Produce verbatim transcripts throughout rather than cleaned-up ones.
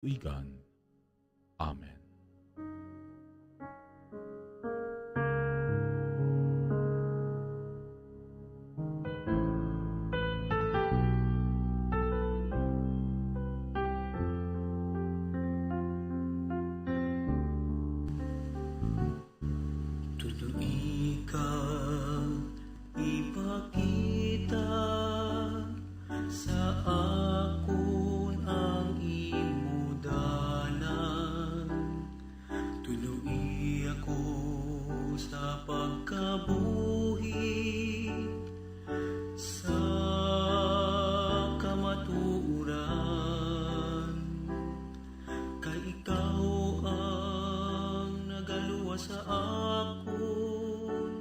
tuigan. Amen. Tudo ika ipakita sa akon ang imo dalan. Tuluyi ako sa pagkabuhi sa kamatuoran, kay ikaw ang nagaluwas sa akon.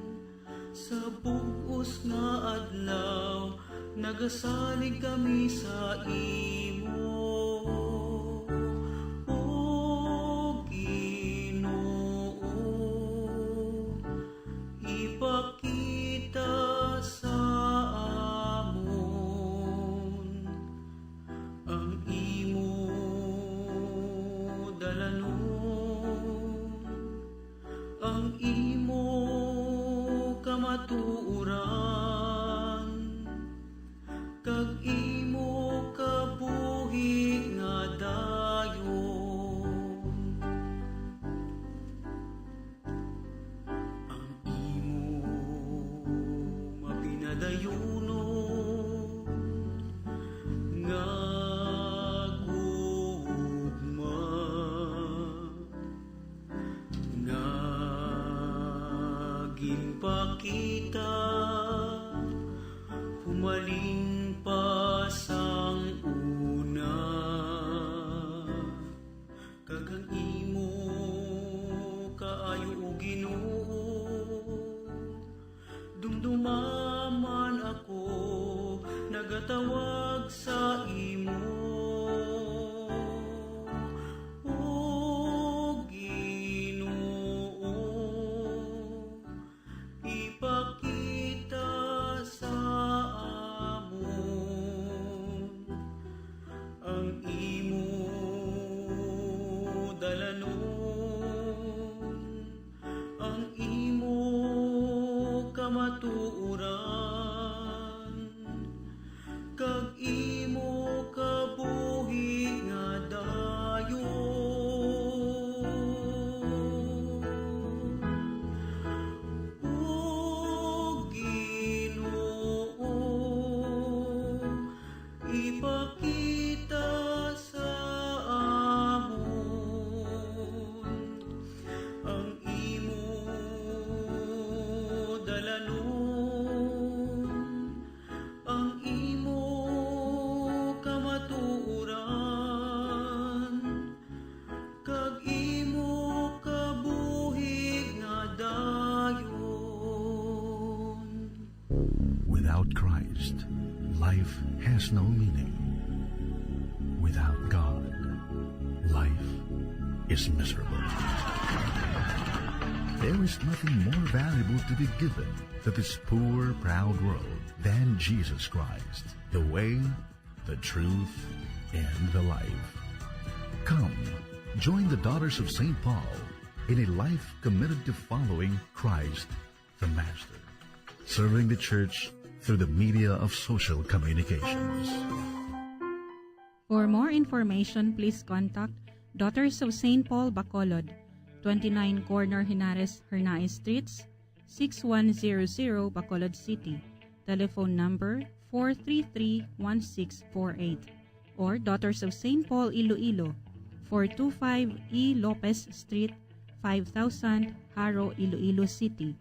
Sa bug-os nga adlaw, nagasalig kami sa imo, O Ginoo. Ipakita sa amon ang imo dalanon, ang imo kamatuoran, kag imo kabuhi nga dayon. Ang imo mapinadayunon nga gugma nga ginpakita humalin pa sang una, kag ang imo kaayo, O Ginoo, dumduma man ako nagatawag sa imo, O Ginoo. Ipakita sa amon ang imo dalanon, ang imo kamatuoran, kag imo kabuhi nga dayon. O Ginoo, ipakita sa amon ang imo dalanon, ang imo kamatuoran, kag imo kabuhi nga dayon. Without Christ, life has no meaning. Without God, life is miserable. There is nothing more valuable to be given to this poor, proud world than Jesus Christ, the way, the truth, and the life. Come, join the Daughters of Saint Paul in a life committed to following Christ the Master, serving the church through the media of social communications. For more information, please contact Daughters of Saint Paul Bacolod, twenty-nine Corner Henares Hernaez Streets, six one zero zero, Bacolod City. Telephone number four three three one six four eight, or Daughters of Saint Paul Iloilo, four two five E Lopez Street, five thousand, Jaro, Iloilo City.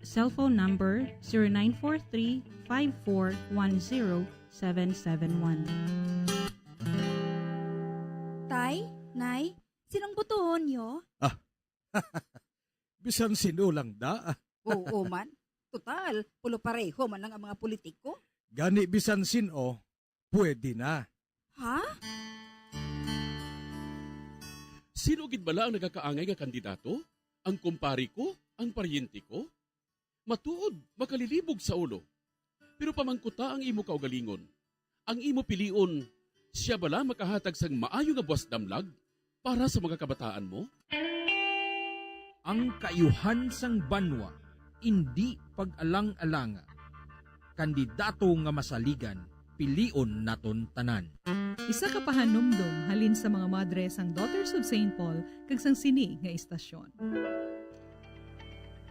Cellphone number zero nine four three five four one zero seven seven one. Tay, Nay, sinong botohon niyo? Ah, bisan sino lang da. Oo man. Total, pulo pareho man lang ang mga politiko. Gani bisan sino, pwede na. Ha? Sino gid bala ang nagakaangay nga kandidato? Ang kumpare ko? Ang paryente ko? Matuod, makalilibog sa ulo. Pero pamangkuta ang imo kaugalingon. Ang imo pilion, sia bala makahatag sang maayo nga buwas damlag? Para sa mga kabataan mo? Ang kaayuhan sang banwa, indi pag-alang-alanga. Kandidato nga masaligan, pilion naton tanan. Isa ka pahanumdom halin sa mga madre sang Daughters of Saint Paul kag sang sini nga istasyon.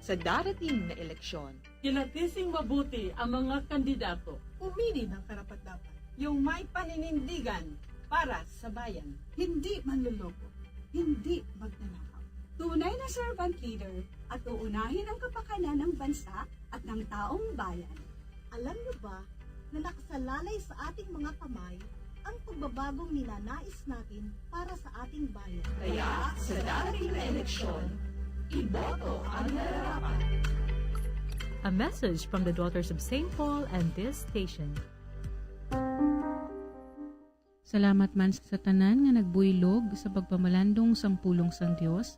Sa darating na eleksyon, kilati sing mabuti ang mga kandidato. Pumili ng karapat-dapat. Yung may paninindigan para sa bayan. Hindi manloloko, hindi magnanakaw. Tunay na servant leader at uunahin ang kapakanan ng bansa at ng taong bayan. Alam niyo ba na nakasalalay sa ating mga kamay ang pagbabagong ninanais natin para sa ating bayan? Kaya sa darating na eleksyon, iboto ang nararapat. A message from the Daughters of Saint Paul and this station. Salamat man sa tanan nga nagbuylog sa pagpamalandong sang pulong sang Dios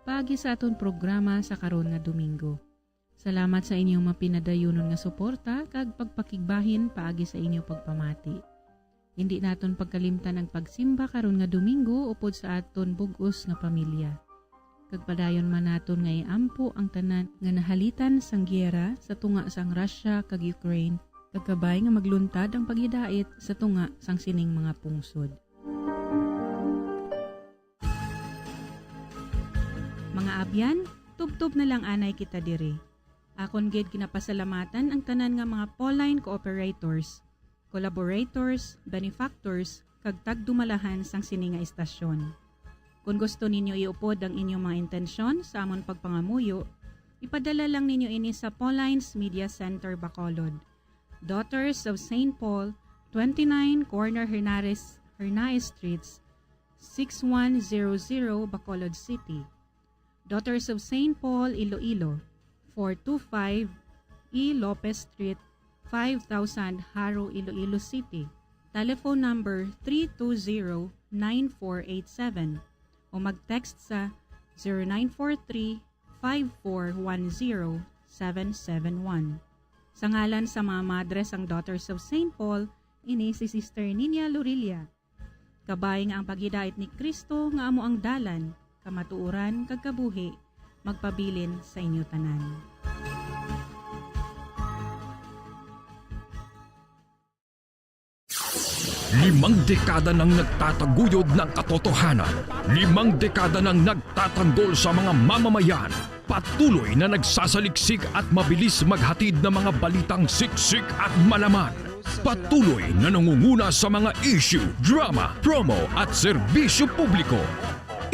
paagi sa aton programa sa karon nga Domingo. Salamat sa inyong mapinadayunon nga suporta kag pagpakigbahin paagi sa inyo pagpamati. Indi naton pagkalimtan ang pagsimba karon nga Domingo upod sa aton bug-os nga pamilya. Kag padayon man naton nga iampo ang tanan nga nahalitan sang giyera sa tunga sang Russia kag Ukraine, kag kabay nga magluntad ang paghidait sa tunga sang sining mga pungsod. Mga abyan, tubtob na lang anay kita diri. Akon gid ginapasalamatan ang tanan nga mga Pauline cooperators, collaborators, benefactors, kag tagdumalahan sang sini nga istasyon. Kon gusto ninyo iupod ang inyong mga intensyon sa amon pagpangamuyo, ipadala lang ninyo ini sa Pauline's Media Center, Bacolod, Daughters of Saint Paul, twenty-nine Corner Hernares, Hernaez Streets, six one zero zero, Bacolod City. Daughters of Saint Paul, Iloilo, four two five E Lopez Street, five thousand, Jaro, Iloilo City. Telephone number three two zero, nine four eight seven o mag-text sa zero nine four three, five four one zero, seven seven one. Sa ngalan sa mga madre sang Daughters of Saint Paul, ini si Sister Ninia Lorilla. Kabay nga ang paghidait ni Cristo nga amo ang dalan, kamatuoran, kag kabuhi, magpabilin sa inyo tanan. Limang dekada nang nagtataguyod ng katotohanan. Limang dekada nang nagtatanggol sa mga mamamayan. Patuloy na nagsasaliksik at mabilis maghatid ng mga balitang siksik at malaman. Patuloy na nangunguna sa mga issue, drama, promo at serbisyo publiko.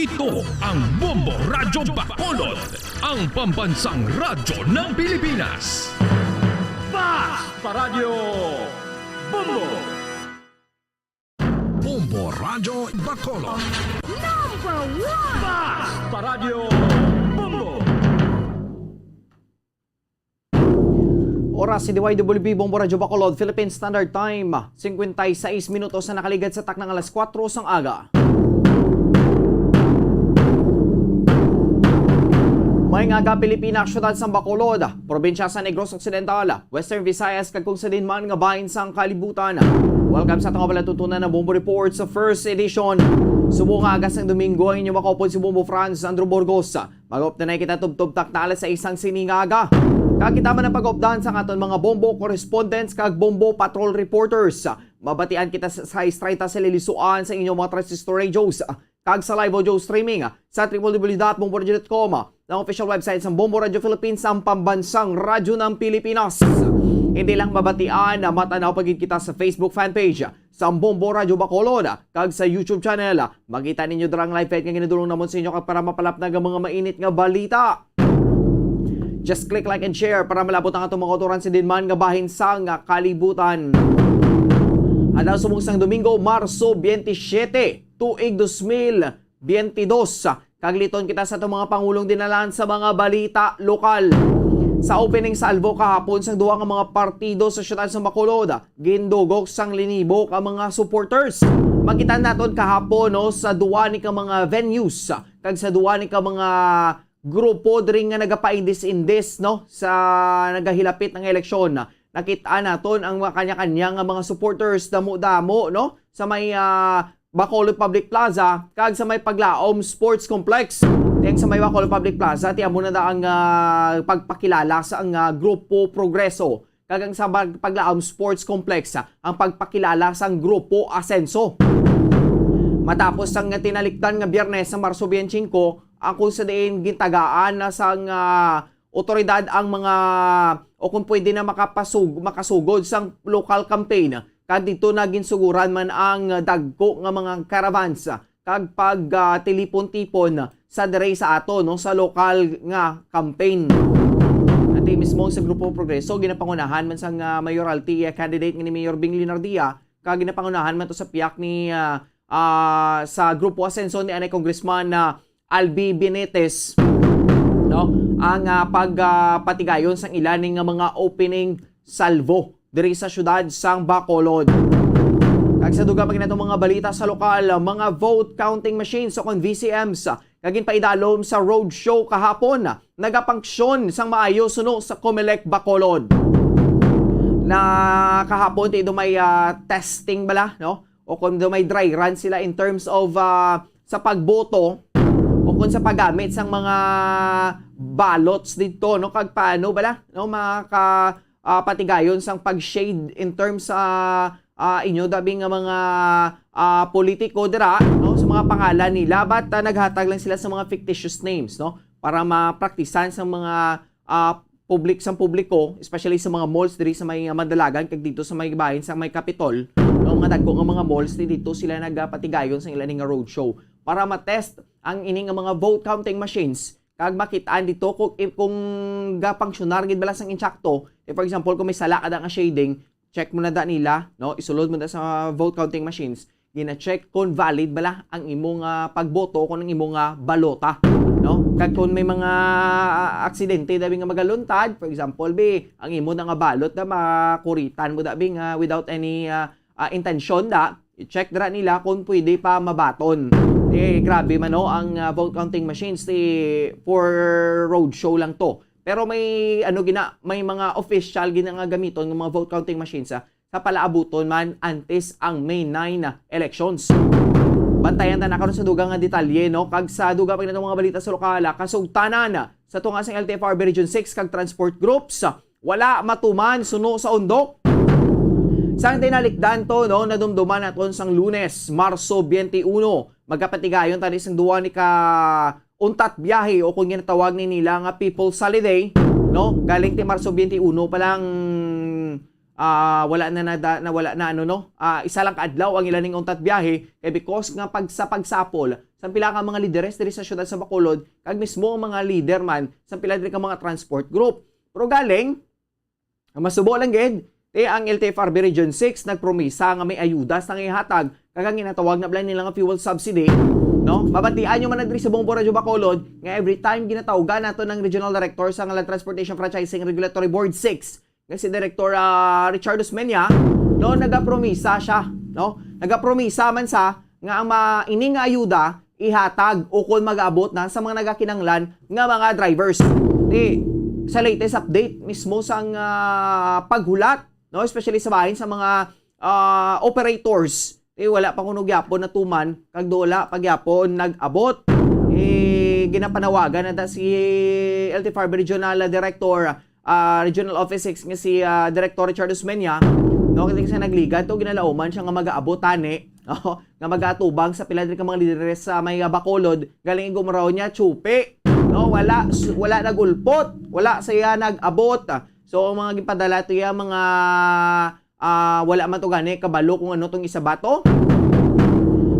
Ito ang Bombo Radyo Bacolod, ang pambansang radyo ng Pilipinas. Fast Radyo Bombo. Bombo Radyo Bacolod. Number one! Fast Radyo Bombo. Oras sa D Y W B Bombo Radyo Bacolod, Philippine Standard Time, cincuenta y seis minutos na nakaligad sa taknang alas kuwatro sang aga. Maayong aga, Pilipinas, siyudad sang Bacolod, probinsya sa Negros Occidental, Western Visayas, kag kung sa diin man nga bahin sang kalibutan. Welcome sa atong palatuntunan nga Bombo Report sa first edition. Subong nga aga sang Domingo, ang inyo makaupod si Bombo Franz Andrew Burgos. Mag-upod na kita tubtob takna alas sais sang sining nga aga. Kag kita man ang pag-updan sa aton mga Bombo correspondents kag Bombo patrol reporters. Mabatian kita sa sais treinta sa lilisuan sa inyong mga transistor radios, kag sa live audio streaming sa triple W dot bombo radio dot com, ang official website sa Bombo Radio Philippines, ang pambansang radyo ng Pilipinas. Hindi lang mabatian, matan-aw pa gid kita sa Facebook fan page sa Bombo Radio Bacolod, kag sa YouTube channel. Makita ninyo dira ang live feed nga ginadul-ong namon sa inyo, kag para mapalapnag ang mga mainit nga balita, just click like and share para malabot ang atong mga kautoran sa diin man nga bahin sang kalibutan. Adlaw subong sang Domingo, Marso twenty-seven, tuig dos mil twenty-dos. Kag liton kita sa atong mga pangulong dinalan sa mga balita lokal. Sa opening salvo kahapon sang duha nga mga partido sa siyudad sa Bacolod, gindugok sang linibok ang mga supporters. Makita naton kahapon, no, sa duha ni ka mga venues, kag sa duha ni ka mga grupo diri nga nagapaindis-indis, no, sa nagahilapit nga eleksyon. Nakit-an naton ang mga kanya-kanya nga mga supporters, damo-damo, no, sa may, ah, Bacolod Public Plaza kag sa may Paglaom Sports Complex. Diyan sa may Bacolod Public Plaza, ti amo na da ang, ah, pagpakilala sa ang, ah, Grupo Progreso kag ang sa Bag-, Paglaom Sports Complex, ah, ang pagpakilala sang Grupo Asenso. Matapos ang tinalikdan nga Biyernes sa Marso twenty-five, ang kung sa diin gintagaan na sang, ah, otoridad ang mga, o kung pwede na makapasug-, makasugod sang local campaign, kag dito na ginsuguran man ang dagko nga mga caravans kag pag, ah, tilipon-tipon sa diri sa ato, no, sa lokal nga campaign. Ati mismo sa Grupo Progreso, ginapangunahan man sang, ah, mayoralty, ah, candidate nga ni Mayor Bing Leonardia, kag ginapangunahan man to sa piyak ni, ah, ah, sa Grupo Asenso ni anay Congressman, ah, Albi Benitez, no, ang, ah, pag, ah, patigayon sang ila ni nga mga opening salvo diri sa siyudad sang Bacolod. Kag sa dugang pa gid natong mga balita sa lokal, mga vote counting machines o kon V C Ms nga ginpaidalom sa roadshow kahapon nagapangsyon sang maayo suno sa Comelec Bacolod. Na kahapon, ti do may, ah, testing bala, no? O kung do may dry run sila in terms of, ah, sa pagboto o kung sa paggamit sang mga ballots dito, no? Kag paano bala, no? Maka, ah, patigayon sang pag-shade in terms sa, ah, inyo dabi nga mga, ah, politiko dira, no? Sa mga pangalan nila, but, ah, naghatag lang sila sa mga fictitious names, no? Para mapraktisan sa mga, ah, public, sa publiko, especially sa mga malls diri sa may, ah, Madalagan kag dito sa may bahin sa may Capitol, no? Mga dagko nga mga malls, ti dito sila nagapatigayon sa ila ni nga roadshow para ma-test ang ini nga mga vote counting machines kag makitaan dito kung, kung gapangsyonar gid bala sang insakto. If, for example, kung may sala kada nga shading, check mo na da nila, no? Isulod mo na sa vote counting machines, gina-check kung valid bala ang imo nga pagboto, kung ang imo nga balota, no? Kag kung may mga, ah, aksidente dabi nga magaluntad, for example, bi, ang imo na nga balot na makuritan mo dabi nga without any, ah, ah, intensyon da, i-check dira nila kung pwede pa mabaton. Eh, grabe man, no, ang, ah, vote counting machines, eh, for roadshow lang to. Pero may, ano, gina-, may mga official gina nga gamiton ng mga vote counting machines, ah, sa palaabuton man antes ang May nine na elections. Bantayan ta na karon sa dugang nga detalye, no? Kag sa dugang pa gid natong mga balita sa lokal, ah, kasugtanan sa tunga sang L T F R B Region six kag transport groups, ah, wala matuman suno sa undok. Sang tinalikdan to, no, nadumduman naton sang Lunes, Marso twenty-one, magkapatigayon tani sang duwa ni ka untat biyahe o kung ginatawag ni nila nga People's Holiday, no? Galing ti Marso twenty-one pa lang, ah, wala na, na, na wala na, ano, no? Ah, isa lang ka adlaw ang ila ning untat biyahe kay because nga pag, sa pagsapol sa pila ka mga lideres diri sa siyudad sa Bacolod kag mismo ang mga leader man sa pila diri ka mga transport group. Pero galing, ang masubo lang gid, ti ang L T F R B Region six nagpromisa nga may ayuda sa nga ihatag kag ang ginatawag na bala nila nga fuel subsidy, no? Mabantian nyo man na diri sa Bombo Radyo Bacolod nga every time ginatawgan nato ng Regional Director sa Land Transportation Franchising Regulatory Board six, nga si Director, ah, Richard Osmeña, no, nagapromisa siya, no? Nagapromisa man sa nga ang ma-, ini nga ayuda ihatag o kon mag-abot na sa mga nagakinanglan nga mga drivers. Di, sa latest update mismo sang, ah, paghulat, no, especially sa bahin sa mga, ah, operators, eh, wala pa kuno gyapon natuman, kag do wala pa gyapon nag-abot. Eh, ginapanawagan na ta si L T F R B Regional Director, ah, Regional Office six nga si, ah, Director Richard Osmeña, no, kasi sa nagligad to, ginalauman siya nga mag-aabot tani, no, nga mag-atubang sa pila diri ka mga lideres sa may, ah, Bacolod, galing igumraw niya, tsupi, no, wala, s-, wala nagulpot, wala siya nag-abot. So, ang mga gipadala to iya, mga, ah, wala man to gani kabalo kung ano tong isa ba to.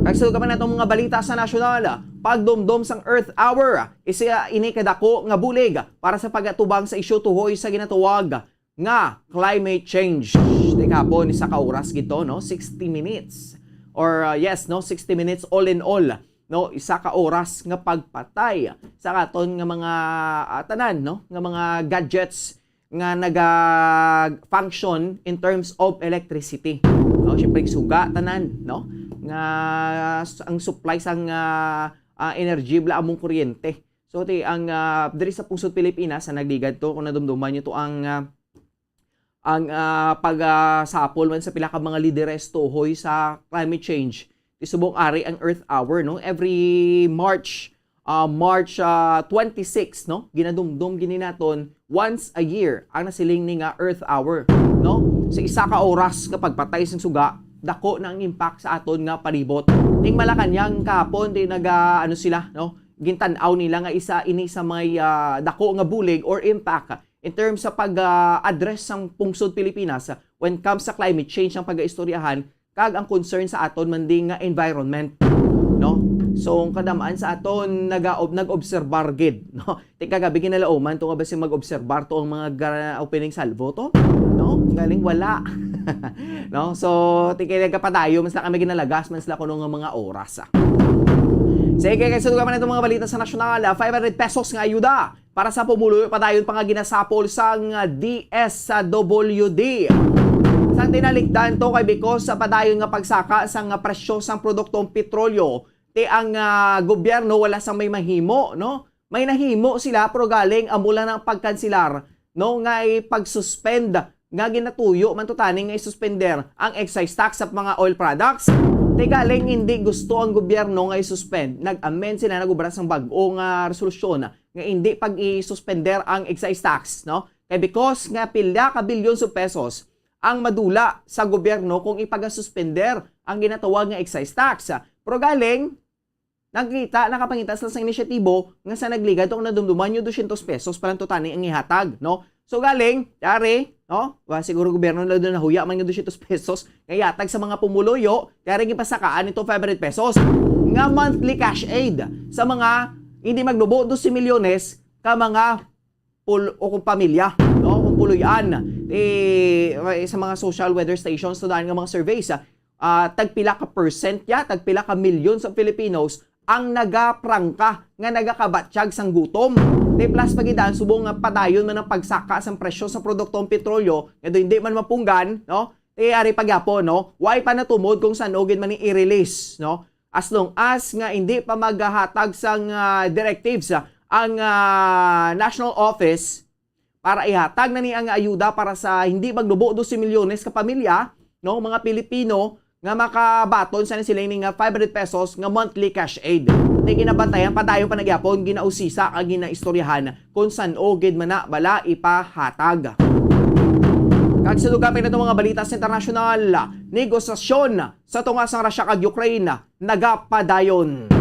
Kag sa dugang pa natong mga balita sa nasyonal, pagdumdom sang Earth Hour, isa ini kadako nga bulig para sa pag-atubang sa isyu tuhoy sa ginatawag nga climate change. Di kahapon, isa ka oras gito, no? Sixty minutes. Or, uh, yes, no? Sixty minutes all in all, no? Isa ka oras nga pagpatay sa aton nga mga, ah, tanan, no? Nga mga gadgets nga naga-function in terms of electricity. No? Siyempre, suga, tanan, no? Nga s-, ang supply sang, ah, ah, energy, bala among kuryente. So, ti, ang, ah, diri sa pungsod Pilipinas, sa nagligad to, kung nadumduman nyo to, ang, ah, ang, ah, pag, ah, sapol man sa pila ka mga lideres tuhoy sa climate change, Ti subong ari ang Earth Hour, no? Every March, ah, March, ah, twenty-six, no? Ginadumdom gini naton once a year ang nasiling ni nga Earth Hour, no? Sa isa ka oras nga pagpatay sang suga, dako na ang impact sa aton nga palibot. Ning Malacañang kahapon, di naga, ano sila, no? Gintan-aw nila nga isa ini sa may, ah, dako nga bulig or impact in terms sa pag, ah, address sang pungsod Pilipinas when comes sa climate change ang pag-istoryahan kag ang concern sa aton man di nga environment, no? So, ang kadamaan sa aton naga-, nag-obserbar gid, no? Ti kagabi ginalauman to nga basi mag-obserbar to ang mga ga-, opening salvo to, no? Galing wala. No? So, ti kay nagapadayon man sila kami ginalagas man sila kuno nga mga oras, ah. Sige, kay sa dugang man itong mga balita sa nasyonal, ah, five hundred pesos nga ayuda para sa pumuluyo padayon pa nga ginasapol sang, ah, D S W D. Sang tinalikdan to kay because sa padayon nga pagsaka sang, ah, presyo sang produktong petrolyo, ti ang, ah, gobyerno wala sang may mahimo, no? May nahimo sila, pero galing amo lang ang pagkansilar, no, nga ipag-suspend nga ginatuyo man to tani nga isuspender ang excise tax sa mga oil products. Ti galing hindi gusto ang gobyerno nga isuspend, nag-amend sila, nag-obra sang bag-o nga resolusyon nga hindi pag-isuspender ang excise tax, no? Kay because nga pila ka billions of pesos ang madula sa gobyerno kung ipagasuspender ang ginatawag nga excise tax. Pero galing, nagkita, nakapangita sila sa inisyatibo nga sa nagligad to kung nadumduman nyo, dosyentos pesos pa lang to tani ang ihatag, no? So galing, yari, no? Wa siguro gobyerno na doon nahuya man nga dosyentos pesos nga ihatag sa mga pumuluyo, yari gipasakaan nito five hundred pesos nga monthly cash aid sa mga hindi magnubo dose milyones ka mga pul-, o kung pamilya, no? Kung puloy-an, eh, sa mga social weather stations, to daan nga mga surveys, ah, ah, tagpila ka percent ya, tagpila ka milyon sa Filipinos ang nagaprangka nga nagakabatyag sang gutom. Ti plus pa gid ang subong nga padayon man ang pagsaka sang presyo sa produktong petrolyo, nga do hindi man mapunggan, no? Ti ari pa gyapon, no? Way pa natumod kung san-o gid man ni i-release, no? As long as nga hindi pa maghatag sang, ah, directives, ah, ang, ah, national office para ihatag na ni ang ayuda para sa hindi magnubo dose milyones ka pamilya, no, mga Pilipino nga makabaton sa nasiling ni nga five hundred pesos nga monthly cash aid. Ti ginabantayan, padayon pa na gyapon ginausisa kag ginaistoryahan kung san-o gid man na bala ipahatag. Kag sa dugang pa nato mga balita sa internasyonal, negosasyon sa tunga sang Russia kag Ukraine nagapadayon.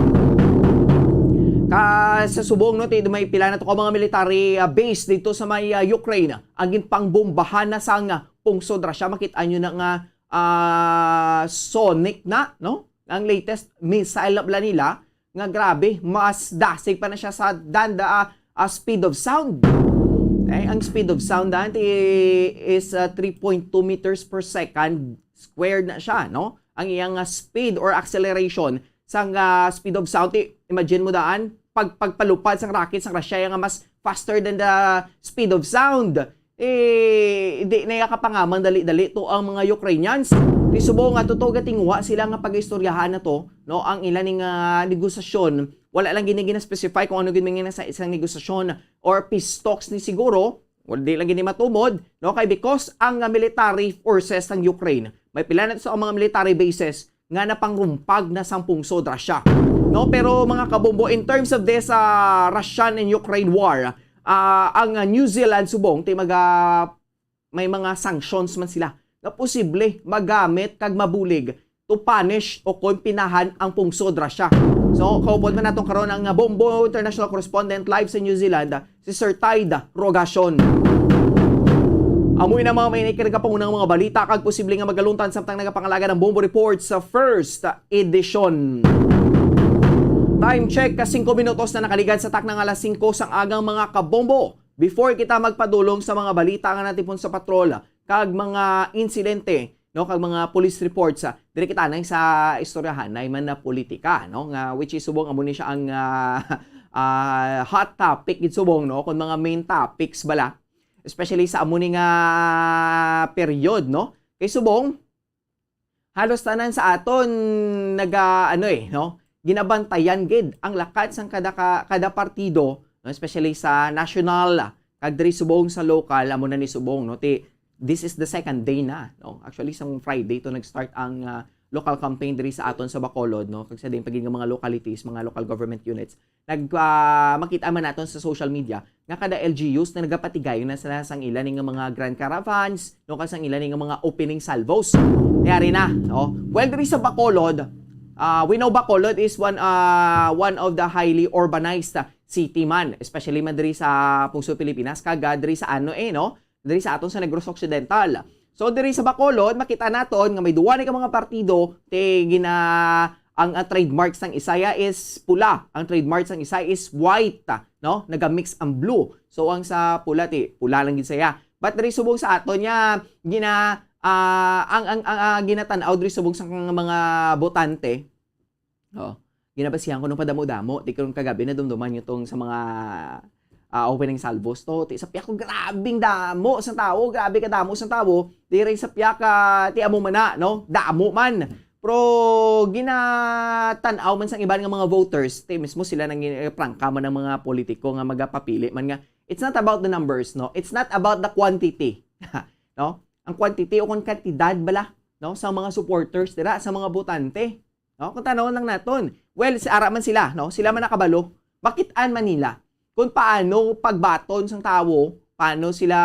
Ka sa subong, no, ti may pila na to ka mga military, ah, base dito sa may, ah, Ukraine ang ginpangbombahan na sang, ah, pungsod Russia. Makita nyo na nga, ah, sonic na, no? Ang latest missile na bala nila nga grabe, mas dasig pa na siya sa danda, ah, ah, speed of sound. Okay? Ang speed of sound, ah, ti-, is, ah, three point two meters per second squared na siya, no? Ang iyang, ah, speed or acceleration sang, ah, speed of sound, ti-, imagine mo daan, pag, pagpalupad sang rocket sang Russia nga mas faster than the speed of sound. Eh, di na iya kapangaman dali-dali to ang mga Ukrainians. Ti subong nga totoo gatinguha sila nga pag-istoryahan na to, no, ang ila ning, ah, negosasyon. Wala lang gini gina-specify kung ano gid man sa isang negosasyon or peace talks ni siguro. Wala, di lang gini matumod, no, kay because ang, ah, military forces ng Ukraine, may pila na to sa mga military bases nga napangrumpag na sang pungsod Russia. No, pero mga kabombo, in terms of this, ah, Russian and Ukraine war, ah, ang, ah, New Zealand subong ti maga-, may mga sanctions man sila nga posible magamit kag mabulig to punish o kon pinahan ang pungsod Russia. So, kaupod man naton karon ang, ah, Bombo International Correspondent live sa New Zealand, ah, si Sir Tide Rogacion. Amo na mga mainit kag nagapangunang mga balita kag posible nga magaluntan samtang nagapangalaga ang Bombo Report sa first edition. Time check, ka singko minutos na nakaligad sa takna nga alas singko sang agang, mga kabombo. Before kita magpadulong sa mga balita nga natipon sa patrol kag mga insidente, no, kag mga police reports, ah, diri kita na sa istoryahan na man na politika, no, nga which is subong amo ni siya ang, ah, ah, hot topic gid subong, no, kung mga main topics bala, especially sa amo ni nga period, no, kay subong halos tanan sa aton naga, ano, eh, no, ginabantayan gid ang lakat sang kada ka, kada partido, no, especially sa national, ah, kag diri subong sa local, amo na ni subong, no, ti this is the second day na, no? Actually, sang Friday to nag-start ang, ah, local campaign diri sa aton sa Bacolod, no, kag sa diin pa gid nga mga localities, mga local government units, nag, ah, makita man naton sa social media nga kada L G Us na nagapatigayon na sila sang ila ni nga mga grand caravans, no, kag sang ila ni nga mga opening salvos. Yari na, no? Well, diri sa Bacolod, ah, we know Bacolod is one, ah, one of the highly urbanized, ah, city man, especially man diri sa pungsod Pilipinas, kag, ah, diri sa ano eh, no? Diri sa aton sa Negros Occidental. So, diri sa Bacolod, makita naton nga may duwa ni ka mga partido, ti gina-, ang, ang trademark sang isa ya is pula, ang trademark sang isa is white, no? Naga-mix ang blue. So, ang sa pula, ti pula lang gid saya. But diri subong sa aton ya, gina-, ah, ang, ang, ang, ah, ginatan-aw diri subong sa mga botante, oh, ginabasihan ko nung padamo-damo, ti karon kagabi nadumduman nyo tong sa mga, ah, opening salvos to. Ti sa pihak ko, grabing damo sang tawo, grabe ka damo sang tawo. Diri sa pihak, ah, ti amo man na, no? Damo man. Pero ginatan-aw man sang iban nga mga voters, ti mismo sila nang, eh, prangka man ang mga politiko nga magapapili man nga. It's not about the numbers, no? It's not about the quantity. No? Ang quantity o kung kantidad bala, no, sa mga supporters dira, sa mga botante. No? Kung tanawon lang naton. Well, si ara man sila, no? Sila man nakabalo. Makit-an man nila kung paano pagbaton sang tawo, paano sila,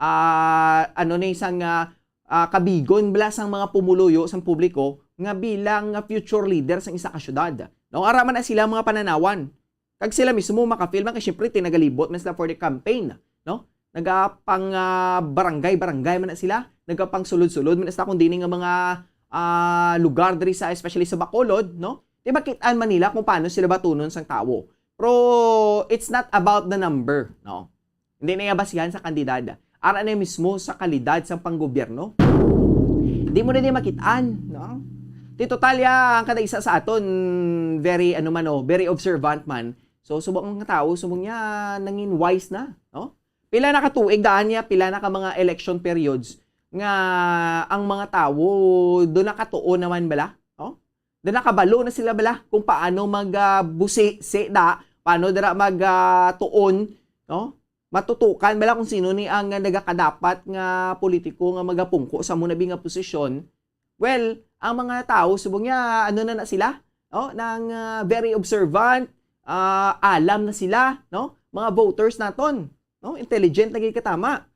ah, ano ni, sang, ah, ah, kabigon bala sang mga pumuluyo, sang publiko nga bilang, ah, future leader sang isa ka syudad. No? Ara man na sila mga pananawan. Kag sila mismo makafeel man kay syempre tinagalibot man sila for the campaign, no? Nagapang, ah, barangay-barangay man na sila, nagapang sulod-sulod man na sila kung dini nga mga, ah, lugar diri sa, especially sa Bacolod, no? Di makit-an man nila kung paano sila batunon sang tawo. Pero it's not about the number, no? Hindi na iya basihan sa kandidad. Ara na mismo sa kalidad sang panggobyerno. Di mo na di makit-an, no? Ti total ya, ang kada isa sa aton, very, ano man, oh, very observant man. So, subong nga tawo, subong niya, nangin wise na, no? Pila na ka tuig daan niya, pila na ka mga election periods nga ang mga tawo do nakatuon naman bala, no? Do nakabalo na sila bala kung paano mag, ah, busisi da, paano dira mag, ah, tuon, no? Matutukan bala kung sino ni ang nagakadapat nga politiko nga magapungko sa amo na bi nga posisyon. Well, ang mga tawo subong niya, ano na na sila, no? Nang, ah, very observant, ah, alam na sila, no? Mga voters naton, no? Intelligent lagi katama.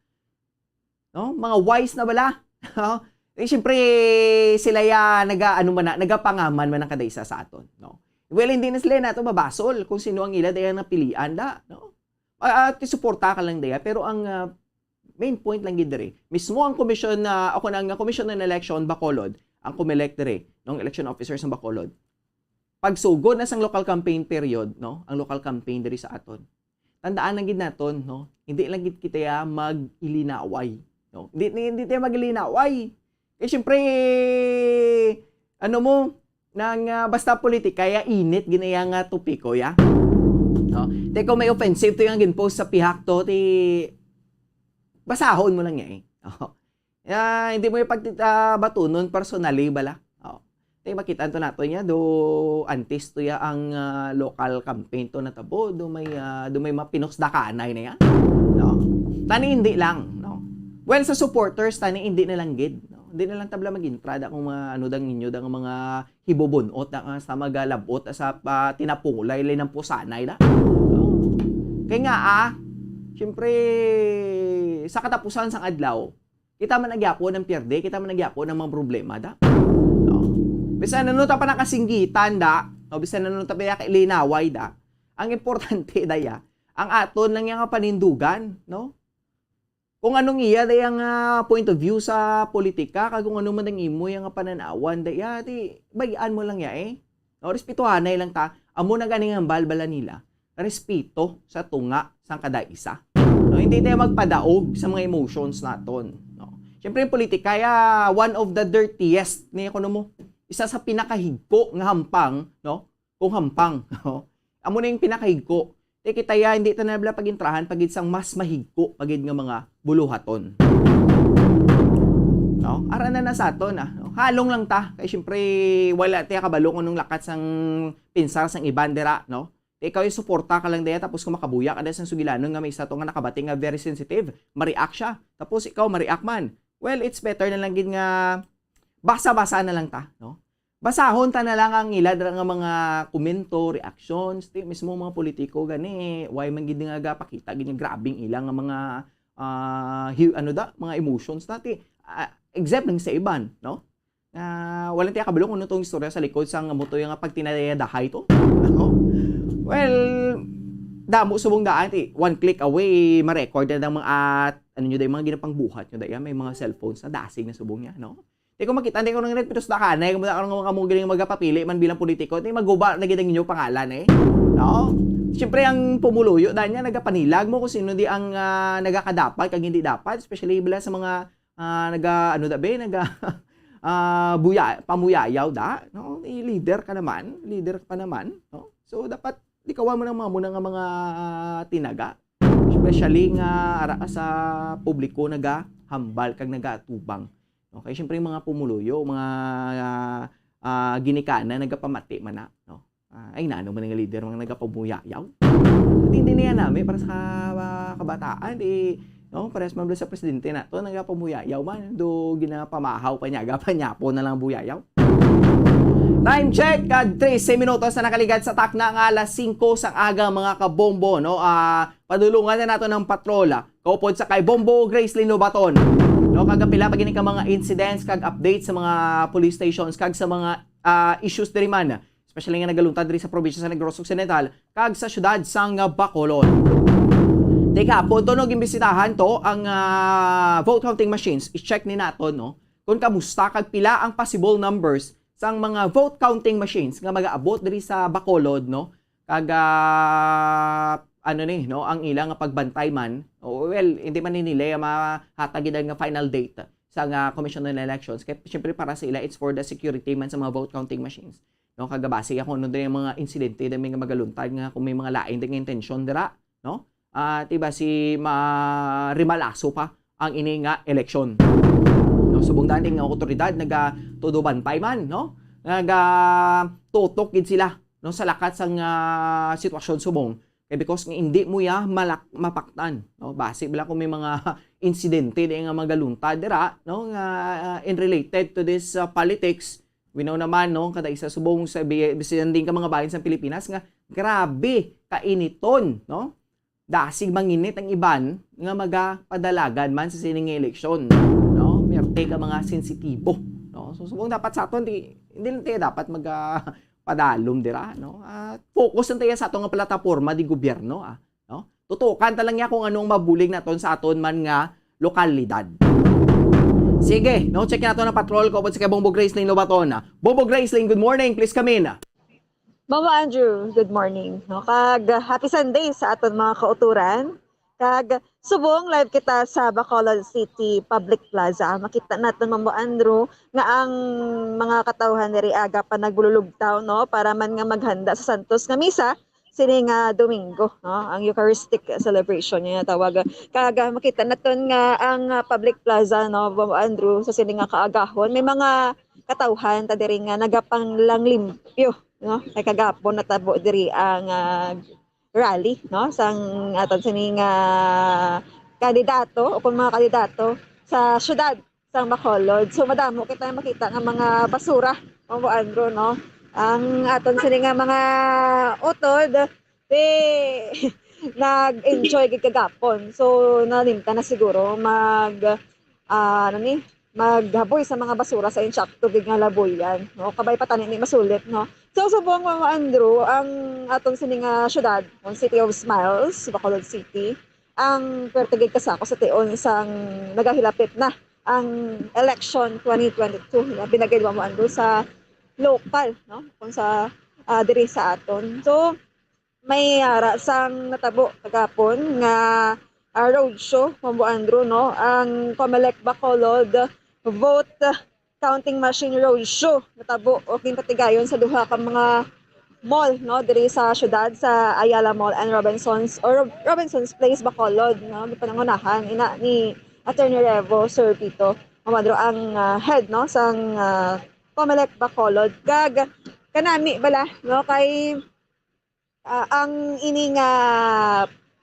No? Mga wise na bala. No? Eh, siyempre, sila ya naga-, ano man na, nagapangaman man ang kada isa sa aton, no? Well, hindi na sila nato mabasol kung sino ang ila daya napilian da, no? Ah, ah, ti suporta ka lang daya, pero ang, ah, main point lang gid diri, mismo ang commission na, ako na, ang Commission on Election Bacolod, ang COMELEC diri, nung election officers ng Bacolod, pagsugod na sang local campaign period, no? Ang local campaign diri sa aton. Tandaan lang gid naton, no? Hindi lang gid kita ya mag-ilinaway, no? Hindi, hindi, hindi tayo mag-ilinaway. Eh, syempre, ano mo, nang, ah, basta politika, ya init, ginaya nga topiko, ya. No? Te, kung may offensive to yung ginpost sa pihak to, ti, basahon mo lang niya eh. Oh. Ya, hindi mo yung pag, ah, batunon personally bala. Oh. Te, makita to nato niya, do antes to ya ang, ah, local campaign to natabo, do may, ah, do may mapinos dakanay na yan. No? Tani hindi lang, no? Well, sa supporters, tani hindi na lang gid, no? Hindi na lang tabla mag-intra da kung mga, ano, dang inyo, dang mga hibubunot, da nga sa magalabot, sa pa, tinapulay, linampusanay, da. No? Kaya nga, ah, syempre, sa katapusan sang adlaw, kita man nagyapon ang pierde, kita man nagyapon ang mga problema, da. No? Bisan ano ta pa nakasinggitan, da. No? Bisan ano ta pa linaway, da. Ang importante, da, ya, ang aton lang yung panindugan, no? Kung anong iya, da, yung, ah, point of view sa politika, kag kung ano man ang imo yung pananawan, da, ya, ti, bayan mo lang ya, eh. No, respetuhanay lang ta. Amo na ganing ang balbala nila. Respeto sa tunga sang kada isa. No, hindi tayo magpadaog sa mga emotions naton. No? Siyempre, ang politika, ya, one of the dirtiest ni, kuno mo, isa sa pinakahigko nga hampang, no? Kung hampang, no? Amo na yung pinakahigko. Ti kita ya, hindi ta na bala pag-intrahan pagid sang mas mahigko pagid nga mga buluhaton. No? Ara na na sa aton, ah, no? Halong lang ta. Kay siyempre, wala tiya kabalo kung anong lakat sang pinsar sang iban dira, no? Ti ikaw yung suporta ka lang daya, tapos kung makabuya ka dahil sang sugilanon nga may isa to nga nakabati nga very sensitive, ma-react siya. Tapos ikaw, ma-react man. Well, it's better na lang gid nga basa-basa na lang ta, no? Basahon ta na lang ang ila dira nga mga komento, reactions, ti mismo mga politiko gani, why man gid nga gapakita gid nga grabe ang ila nga mga, ah, hi-, ano da, mga emotions na ti, ah, except lang sa iban, no? Ah, wala tiya kabalo kung ano tong istorya sa likod sang amo to nga pagtinayadahay to. Ano? Well, damo subong daan, ti, one click away, ma-record na ang mga, at, ano nyo da, yung mga ginapangbuhat nyo da, yan, may mga cellphones na dasig na subong niya, no? Di ko makita, di ko nang pitos na kanay, kung mga, mga galing magapapili man bilang politiko, di maguba na gid ang inyong pangalan, eh. No? Siyempre, ang pumuluyo, dahil niya, nagapanilag mo kung sino di ang, ah, nagakadapat, kag hindi dapat, especially bila sa mga, ah, naga, ano da, be, naga, ah, buya, pamuyayaw da, no? Eh, leader ka naman, leader ka pa naman, no? So, dapat likawan mo ng mga muna nga mga, ah, tinaga, especially nga ara ka sa publiko nagahambal kag nagaatubang. Okay, syempre yung mga pumuluyo, mga, ah, ah, ginikanan, nagapamati man na, no? Ah, ay, nano man nga leader, mga nagapamuyayaw. Hindi niya nami para sa, ah, kabataan, di, no? Pares man sa presidente na to, nagapamuyayaw man, do ginapamahaw pa niya, gapanyapo na lang buyayaw. Time check, kag trese minutos na nakaligat sa takna nga alas singko sang aga, mga kabombo, no? Ah, padulungan na nato ng patrol, ah, kaupod sa kay Bombo Gracelyn Lobaton. No, kagapila pa gini ka mga incidents kag updates sa mga police stations kag sa mga, ah, issues diri man, especially nga nagaluntad diri sa probinsya sa Negros Occidental kag sa siyudad sang Bacolod. Teka, punto no, gimbisitahan to ang, ah, vote counting machines. I-check ni nato, no, kung kamusta kag pila ang possible numbers sang mga vote counting machines nga magaabot diri sa Bacolod, no? Kag, ah, ano ni, no, ang ila nga pagbantay man, o, well, hindi man ni nila mahatag gid nga final date sa nga Commission on Elections. Kay siyempre para sa ila, it's for the security man sa mga vote counting machines. No, kag base ako, ano din yung mga insidente na may nga magaluntad nga kung may mga lain din nga intensyon dira, no? Ah, ti basi ma-, rimalaso pa ang ini nga eleksyon. No, subong dati nga otoridad naga todo bantay man, no? Naga tutok gid sila, no, sa lakat sang, ah, sitwasyon subong. Kay because nga hindi mo ya malak-, mapaktan, no? Basi bala kung may mga insidente di nga magaluntad dira, no, nga, ah, in related to this, ah, politics, we know naman, no, kada isa subong sa bi-, bisan din ka mga bahin sa Pilipinas nga grabe kainiton, no? Dasig manginit ang iban nga magapadalagan man sa sining nga eleksyon, no? Perte ka mga sensitibo, no? So, subong dapat sa aton, di, hindi lang tayo dapat maga-, padalom dira, no? At focus lang tayo sa aton nga plataporma di gobyerno, ah, no? Tutukan ta lang niya kung anong mabulig naton sa aton man nga lokalidad. Sige, no? Check nato ang patrol ko sa kay Bombo Gracelyn Lobaton, ah. Bombo Gracelyn, good morning. Please come in. Mama Andrew, good morning. No, kag happy Sunday sa aton mga kauturan. Kag subong live kita sa Bacolod City Public Plaza. Makita naton, Mama Andrew, nga ang mga katawhan diri aga pa nagbululugtaw, no, para man nga maghanda sa Santos nga Misa sini nga Domingo, no, ang Eucharistic celebration niya tawag. Kag, ah, makita naton nga ang, ah, Public Plaza, no, Mama Andrew, sa sini nga kaagahon may mga katawhan ta diri nga nagapanglanglimpyo, no? Kay kagapon natabo diri ang, ah, rally, no, sang aton sini nga kandidato o kung mga kandidato sa siyudad sang Bacolod. So, madamo kita makita nga mga basura, Ma'am Andrew, no? Ang aton sini nga mga utod, di nag-enjoy gid kagapon. So, nalimtan na siguro mag, ah, ano ni, maghaboy sa mga basura sa insakto gid nga labuyan, no? Kabay pa tani ni masulit, no? So, subong, Mama Andrew, ang aton sini nga syudad, ang City of Smiles, Bacolod City, ang pwerte gid kasako sa tion sang nagahilapit na ang election twenty twenty-two nga binagay, Mama Andrew, sa lokal, no? Kung sa, ah, diri sa aton. So, may ara sang natabo kagapon nga, ah, roadshow, Mambo Andrew, no? Ang Comelec Bacolod vote counting machine roadshow natabo o ginpatigayon sa duha ka mga mall, no, diri sa syudad, sa Ayala Mall and Robinson's, or Rob-, Robinson's Place, Bacolod, no? Gipanangunahan ina ni Attorney Revo Sir Pito Mambo Andrew ang, ah, head, no, sang, ah, Comelec Bacolod. Kag kanami bala, no, kay ah, ang ini nga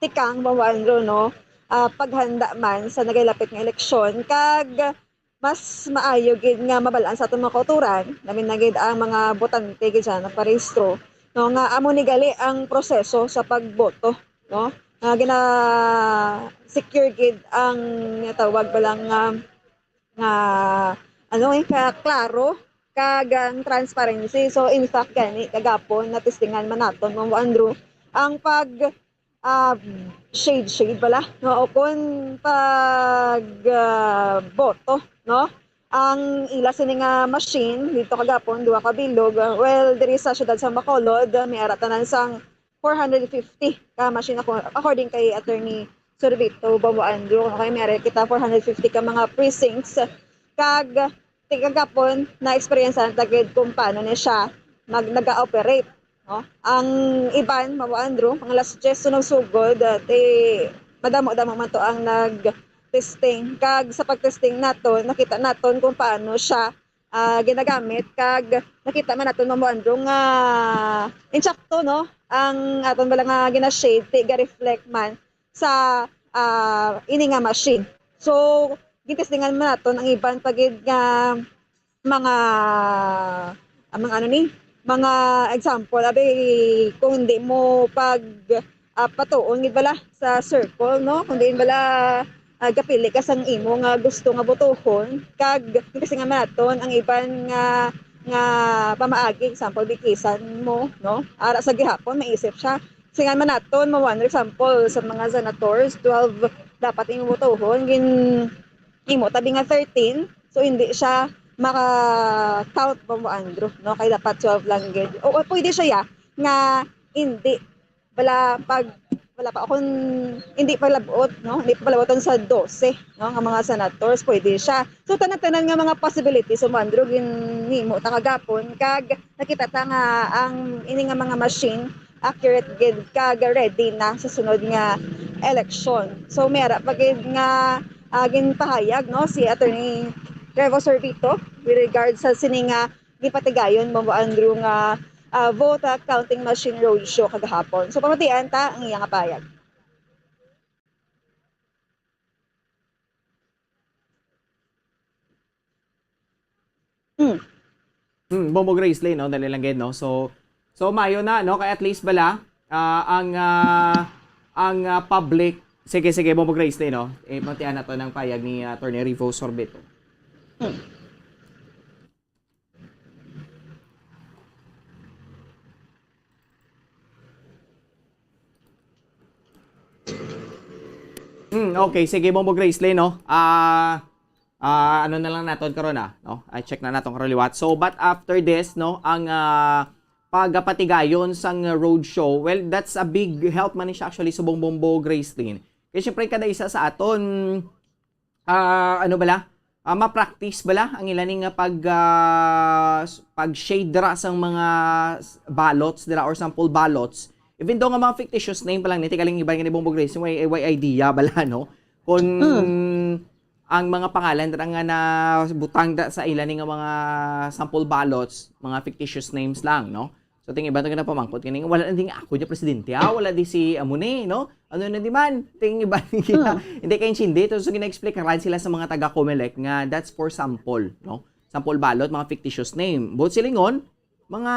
tikang, Ma'am Andrew, no, ah, paghanda man sa nagahilapit nga eleksyon, kag mas maayo gid nga mabalaan sa aton mga kautoran, labi na gid ang mga botante gid dyan, nagparehistro, no, nga amo ni gali ang proseso sa pagboto, no, nga gina-secure gid ang tawag pa lang nga, nga, ano, eh, ka-, klaro kag ang transparency. So, in fact, gani, kagapon, natistingan man naton, Ma'am Andrew, ang pag, ah, shade, shade bala, no? O kung pag, ah, boto, no? Ang ila sini nga machine dito kagapon, duha ka bilog. Ah, well, diri sa siyudad sa Bacolod, ah, may ara tanan sang four hundred fifty ka machine ako, according kay Attorney Sorbito Bobo Andrew. Kay may ara kita four hundred fifty ka mga precincts. Kag, ti kagapon, na-experience ta gid kung paano ni siya mag-, naga-operate, no? Ang iban, Ma'am Andrew, mga alas diyes sunog sugod, ah, ti madamo-damo man to ang nag-testing. Kag sa pag-testing naton, nakita naton kung paano siya, ah, ginagamit. Kag nakita man naton, Ma'am Andrew, nga insakto, no? Ang aton bala nga gina-shade, ti ga-reflect man sa, ah, ini nga machine. So, gintestingan man naton ang iban pa gid nga mga, ah, mga ano ni, mga example, abi, kung hindi mo pag, ah, patuon gid bala sa circle, no? Kung diin bala, ah, gapili ka sang imo nga gusto nga botohon, kag gintestingan man naton ang iban nga, nga pamaagi, example, bikisan mo, no? Ara sa gihapon, maisip siya. Singan man naton, Ma'am Andrew, example, sa mga senators, twelve dapat imo botohon, gin-, imo tabi nga thirteen, so hindi siya maka-count, Ma'am Andrew, no? Kay dapat twelve lang gid. O, o, pwede siya, ya, nga hindi, wala pag, wala pa, kung hindi pa labot, no? Hindi pa laboton sa dose, no? Nga mga senators, pwede siya. So, tanan-tanan nga mga possibilities, Ma'am Andrew, ginhimo ta kagapon, kag nakita ta nga ang ini nga mga machine accurate gid kag ready na sa sunod nga eleksyon. So, may ara pa gid nga, ah, ginpahayag, no, si Attorney Revo Sorbito with regard sa sini nga gipatigayon, Ma'am Andrew, nga, ah, vote, ah, counting machine roadshow kagahapon. So, pamatian ta ang iya nga pahayag. Hmm. Hmm, Bongbong Gracelyn, no? Dali lang gid, no? So, so maayo na, no? Kay at least bala, ah, ang, ah, ang, ah, public, sige, sige, Bongbong Gracelyn, no? Eh, pamatian naton ang pahayag ni, ah, Attorney Revo Sorbito. Hmm. Hmm, okay, sige, Bongbong Gracelyn, no? Ah, ah, ano na lang naton karon, ah, no? I check na naton karon liwat. So, but after this, no, ang, ah, pagapatigayon sang roadshow, well, that's a big help man ni siya actually sa Bongbong Gracelyn. Kay syempre, kada isa sa aton, ah, ano bala? Ah, ma-practice bala ang ila ni nga pag, ah, s-, pag-shade dira sang mga s-, ballots dira or sample ballots. Even though nga mga fictitious name pa lang ni, ti galing iban nga ni Bongbong Gracelyn, way, way idea bala, no? Kung Hmm. ang mga pangalan dira nga nabutang da sa ila ni nga mga sample ballots, mga fictitious names lang, no? So, ting iban to nga napamangkot kini, wala na din ako niya presidente, ah, wala di si amo ni, no? Ano na di man? Ting iban Hmm. hindi kay intindi. So, gina-explikaran sila sa mga taga-Comelec nga that's for sample, no? Sample ballot, mga fictitious name. Buot silingon, mga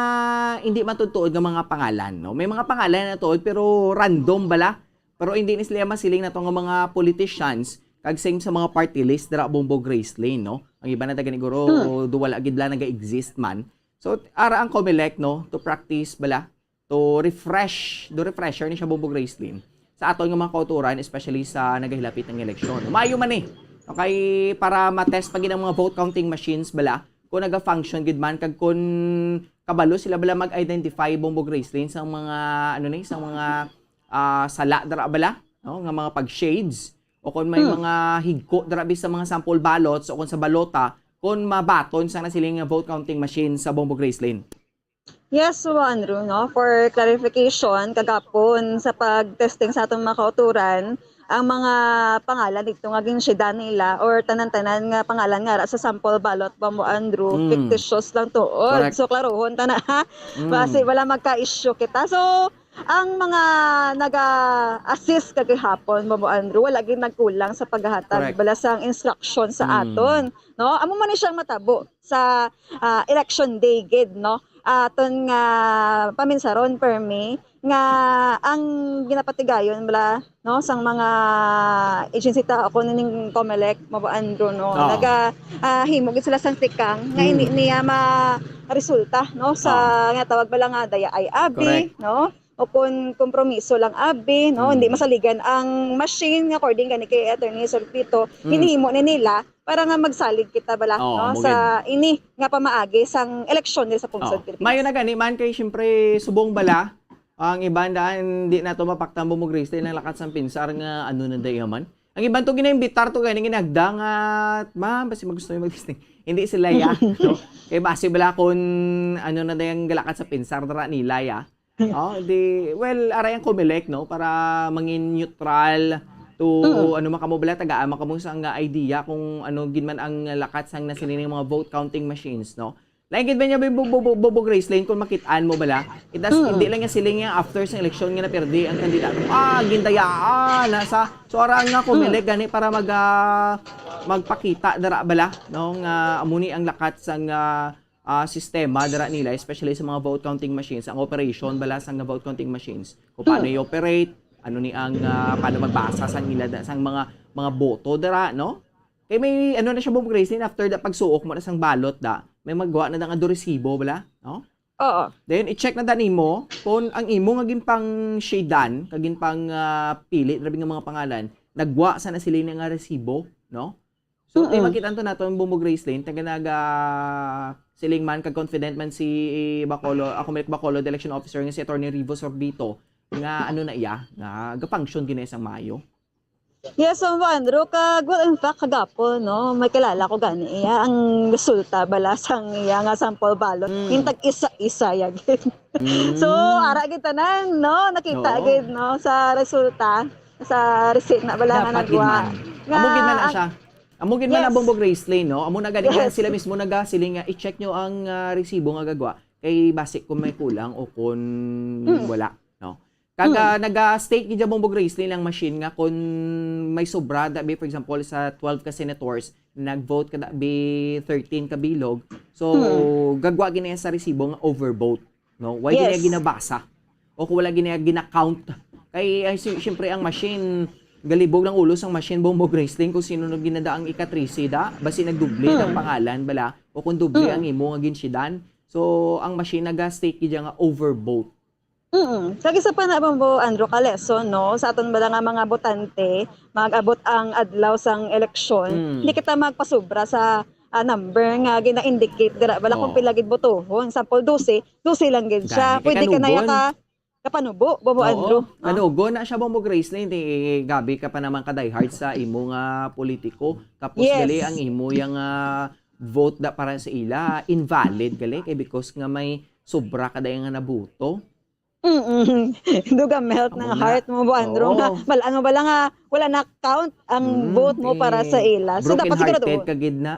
hindi matutuod nga mga pangalan, no? May mga pangalan na tuod, pero random bala. Pero hindi ni sila masiling nato nga mga politicians, kag same sa mga party list, dira Bongbong Gracelyn, no? Ang iba na taga niguro, Hmm. do wala gid la naga-exist man. So, ara ang Comelec, no, to practice bala, to refresh, do refresher ni siya Bongbong Gracelyn sa aton nga mga kauturan, especially sa nagahilapit ng eleksyon. Maayo man ni. Okay, para ma-test pa gid ang mga vote counting machines bala, kung naga-function gid man, kag kung kabalo sila bala mag-identify Bongbong Gracelyn sa mga, ano ni, sa mga, ah, sala dira bala, no, nga mga pag-shades, o kung may Hmm. mga higko dira bis sa mga sample ballots, o kung sa balota, kung mabaton sa na sila nga vote counting machine sa Bongbong Gracelyn. Yes, so, Andrew, no, for clarification, kagapon sa pag-testing sa atong mga kauturan, ang mga pangalan dito nga ginshida nila or tanan-tanan nga pangalan nga ara sa sample ballot ba mo, Andrew, Mm. fictitious lang tuod. Correct. So, klarohon ta na, ha? Mm. Basi wala magka-issue kita. So, ang mga naga-assist kagihapon, Bobo Andrew, wala gid nagkulang sa paghatag Correct. bala sang instruction sa Mm. aton, no? Amo man ni siyang matabo sa, ah, election day gid, no? Aton nga paminsaron, permi, nga ang ginapatigayon bala, no, sang mga agency ta, ako nining Comelec, Bobo Andrew, no, Oo. naga, ah, himo gid sila sang tikang nga Mm. hindi niya ma-, resulta, no, sa Oo. nga tawag bala nga daya ay abi, Correct. no, o kun kompromiso lang abi, no, Mm. hindi masaligan ang machine nga according gani kay Attorney Solpito, Mm. hinihimo ni nila para nga magsalig kita bala, Oo, no, amo sa gid. ini nga pamaagi sang eleksyon diri sa pungsod Oo. Pilipinas. Mayo na gani man kay siyempre subong bala ang iban daan, di nato mapaktan, Bobo Grace, ang lakat sang pinsar nga ano na daya man. Ang iban to ginaimbitar to gani ginagda nga, "Ma'am, basi magusto mo mag-testing." Hindi sila ya, no? Kay basi bala kun ano na daya ang galakat sa pinsar dira nila ya. Oh, di, well, aray ang Comelec, no, para mangin neutral to, Mm. ano man kamo bala, tagaan man kamo sang idea kung ano gid man ang lakat sang nasiling nga mga vote counting machines, no? Lain gid ba niya, Bo-, Bo-, Bo-, Bobo Gracelyn, kung makit-an mo bala? It does, Mm. hindi lang nga siling nga after sa eleksyon nga napirdi ang kandidato. Ah, gindayaan, nasa, so, ara nga Comelec Mm. gani para mag, ah, magpakita dara bala, no, nga amo ni ang lakat sang, ah, ah, sistema dira nila, especially sa mga vote counting machines, ang operation bala sang vote counting machines, kung paano Hmm. i-operate, ano ni ang, ah, paano magbasa sang ila da-, sang mga, mga boto dira, no? Kay may, ano na siya, Bobo Gracelyn, after da pagsuok mo na sang balot da, may magwa na da nga do resibo bala, no? Oo. Then, i-check na da nimo kung ang imo nga ginpang-shedan, kag ginpang, ah, pili, grabe nga mga pangalan, nagwa sa na sila nga resibo, no? So, Mm-mm. di makita to nato ang Bobo Gracelyn, taga naga siling man kag confident man si Bacolod, ako, Comelec Bacolod election officer nga si Attorney Revo Sorbito, nga ano na iya, nga ga-function gid na sang maayo. Yes, Bobo Andrew, kag, well, in fact, kagapon, no, may kilala ko gani iya, ang resulta bala sang iya nga sample ballot, Mm. yung tag-isa-isa ya gid. Mm. So, ara gid tanan, no, nakita Oo. gid, no, sa resulta, sa receipt na bala nga Dapat gid nagwa. man. Nga Amo gid man na ang siya. Amo gid man na Yes. Bobo Gracelyn, no? Amo na gani Yes. sila mismo nagasiling nga i-check nyo ang, ah, resibo nga gagwa kay basi kung may kulang o kung Mm. wala, no? Kag, Mm. ah, naga-state gid dyan, Bobo Gracelyn, ang machine nga kung may sobra, that be, for example, sa twelve ka senators, nag-vote ka, that be, thirteen ka bilog, so, Mm. gagwa gid na sa resibo nga overvote. No? Why di niya Yes. ginabasa? O kung wala gina-, gina-count? Kay, ay, si-, siyempre, ang machine, galibog lang ulo sang machine, Bobo Gracelyn, kung sino nang ginada ang ika-trese da, basi nagdubli Hmm. ang pangalan, bala, o kung dubli Hmm. ang imo nga ginshidan. So, ang machine naga-state gid nga overvote. Mm. Kag isa pa na, Bobo Andrew, ka lesson, no? Sa aton bala nga mga botante, mag-abot ang adlaw sang eleksyon, Hmm. hindi kita magpasubra sa ah, number nga gina-indicate dira bala kung Oo. pila gid botohon. Sample, dose, dose lang gid siya. Gani, kay Pwede ka na ya kanugon. ka, kapanubo, Bobo Oo, Andrew. Ah. Kanugon na siya, Bobo Gracelyn. Di, gabi ka pa naman ka diehard sa imo nga politiko. Tapos Yes. gali ang imo yang, ah, vote da para sa ila, invalid gali kay because nga may sobra ka dahil nga nabuto. Mm-mm. Duga melt Amo ng na. heart mo, Bobo Andrew, Oo. nga, mal-, ano bala nga, wala na count ang Mm, vote mo para eh, sa ila. So, dapat broken-hearted siguraduhon. ka gid na.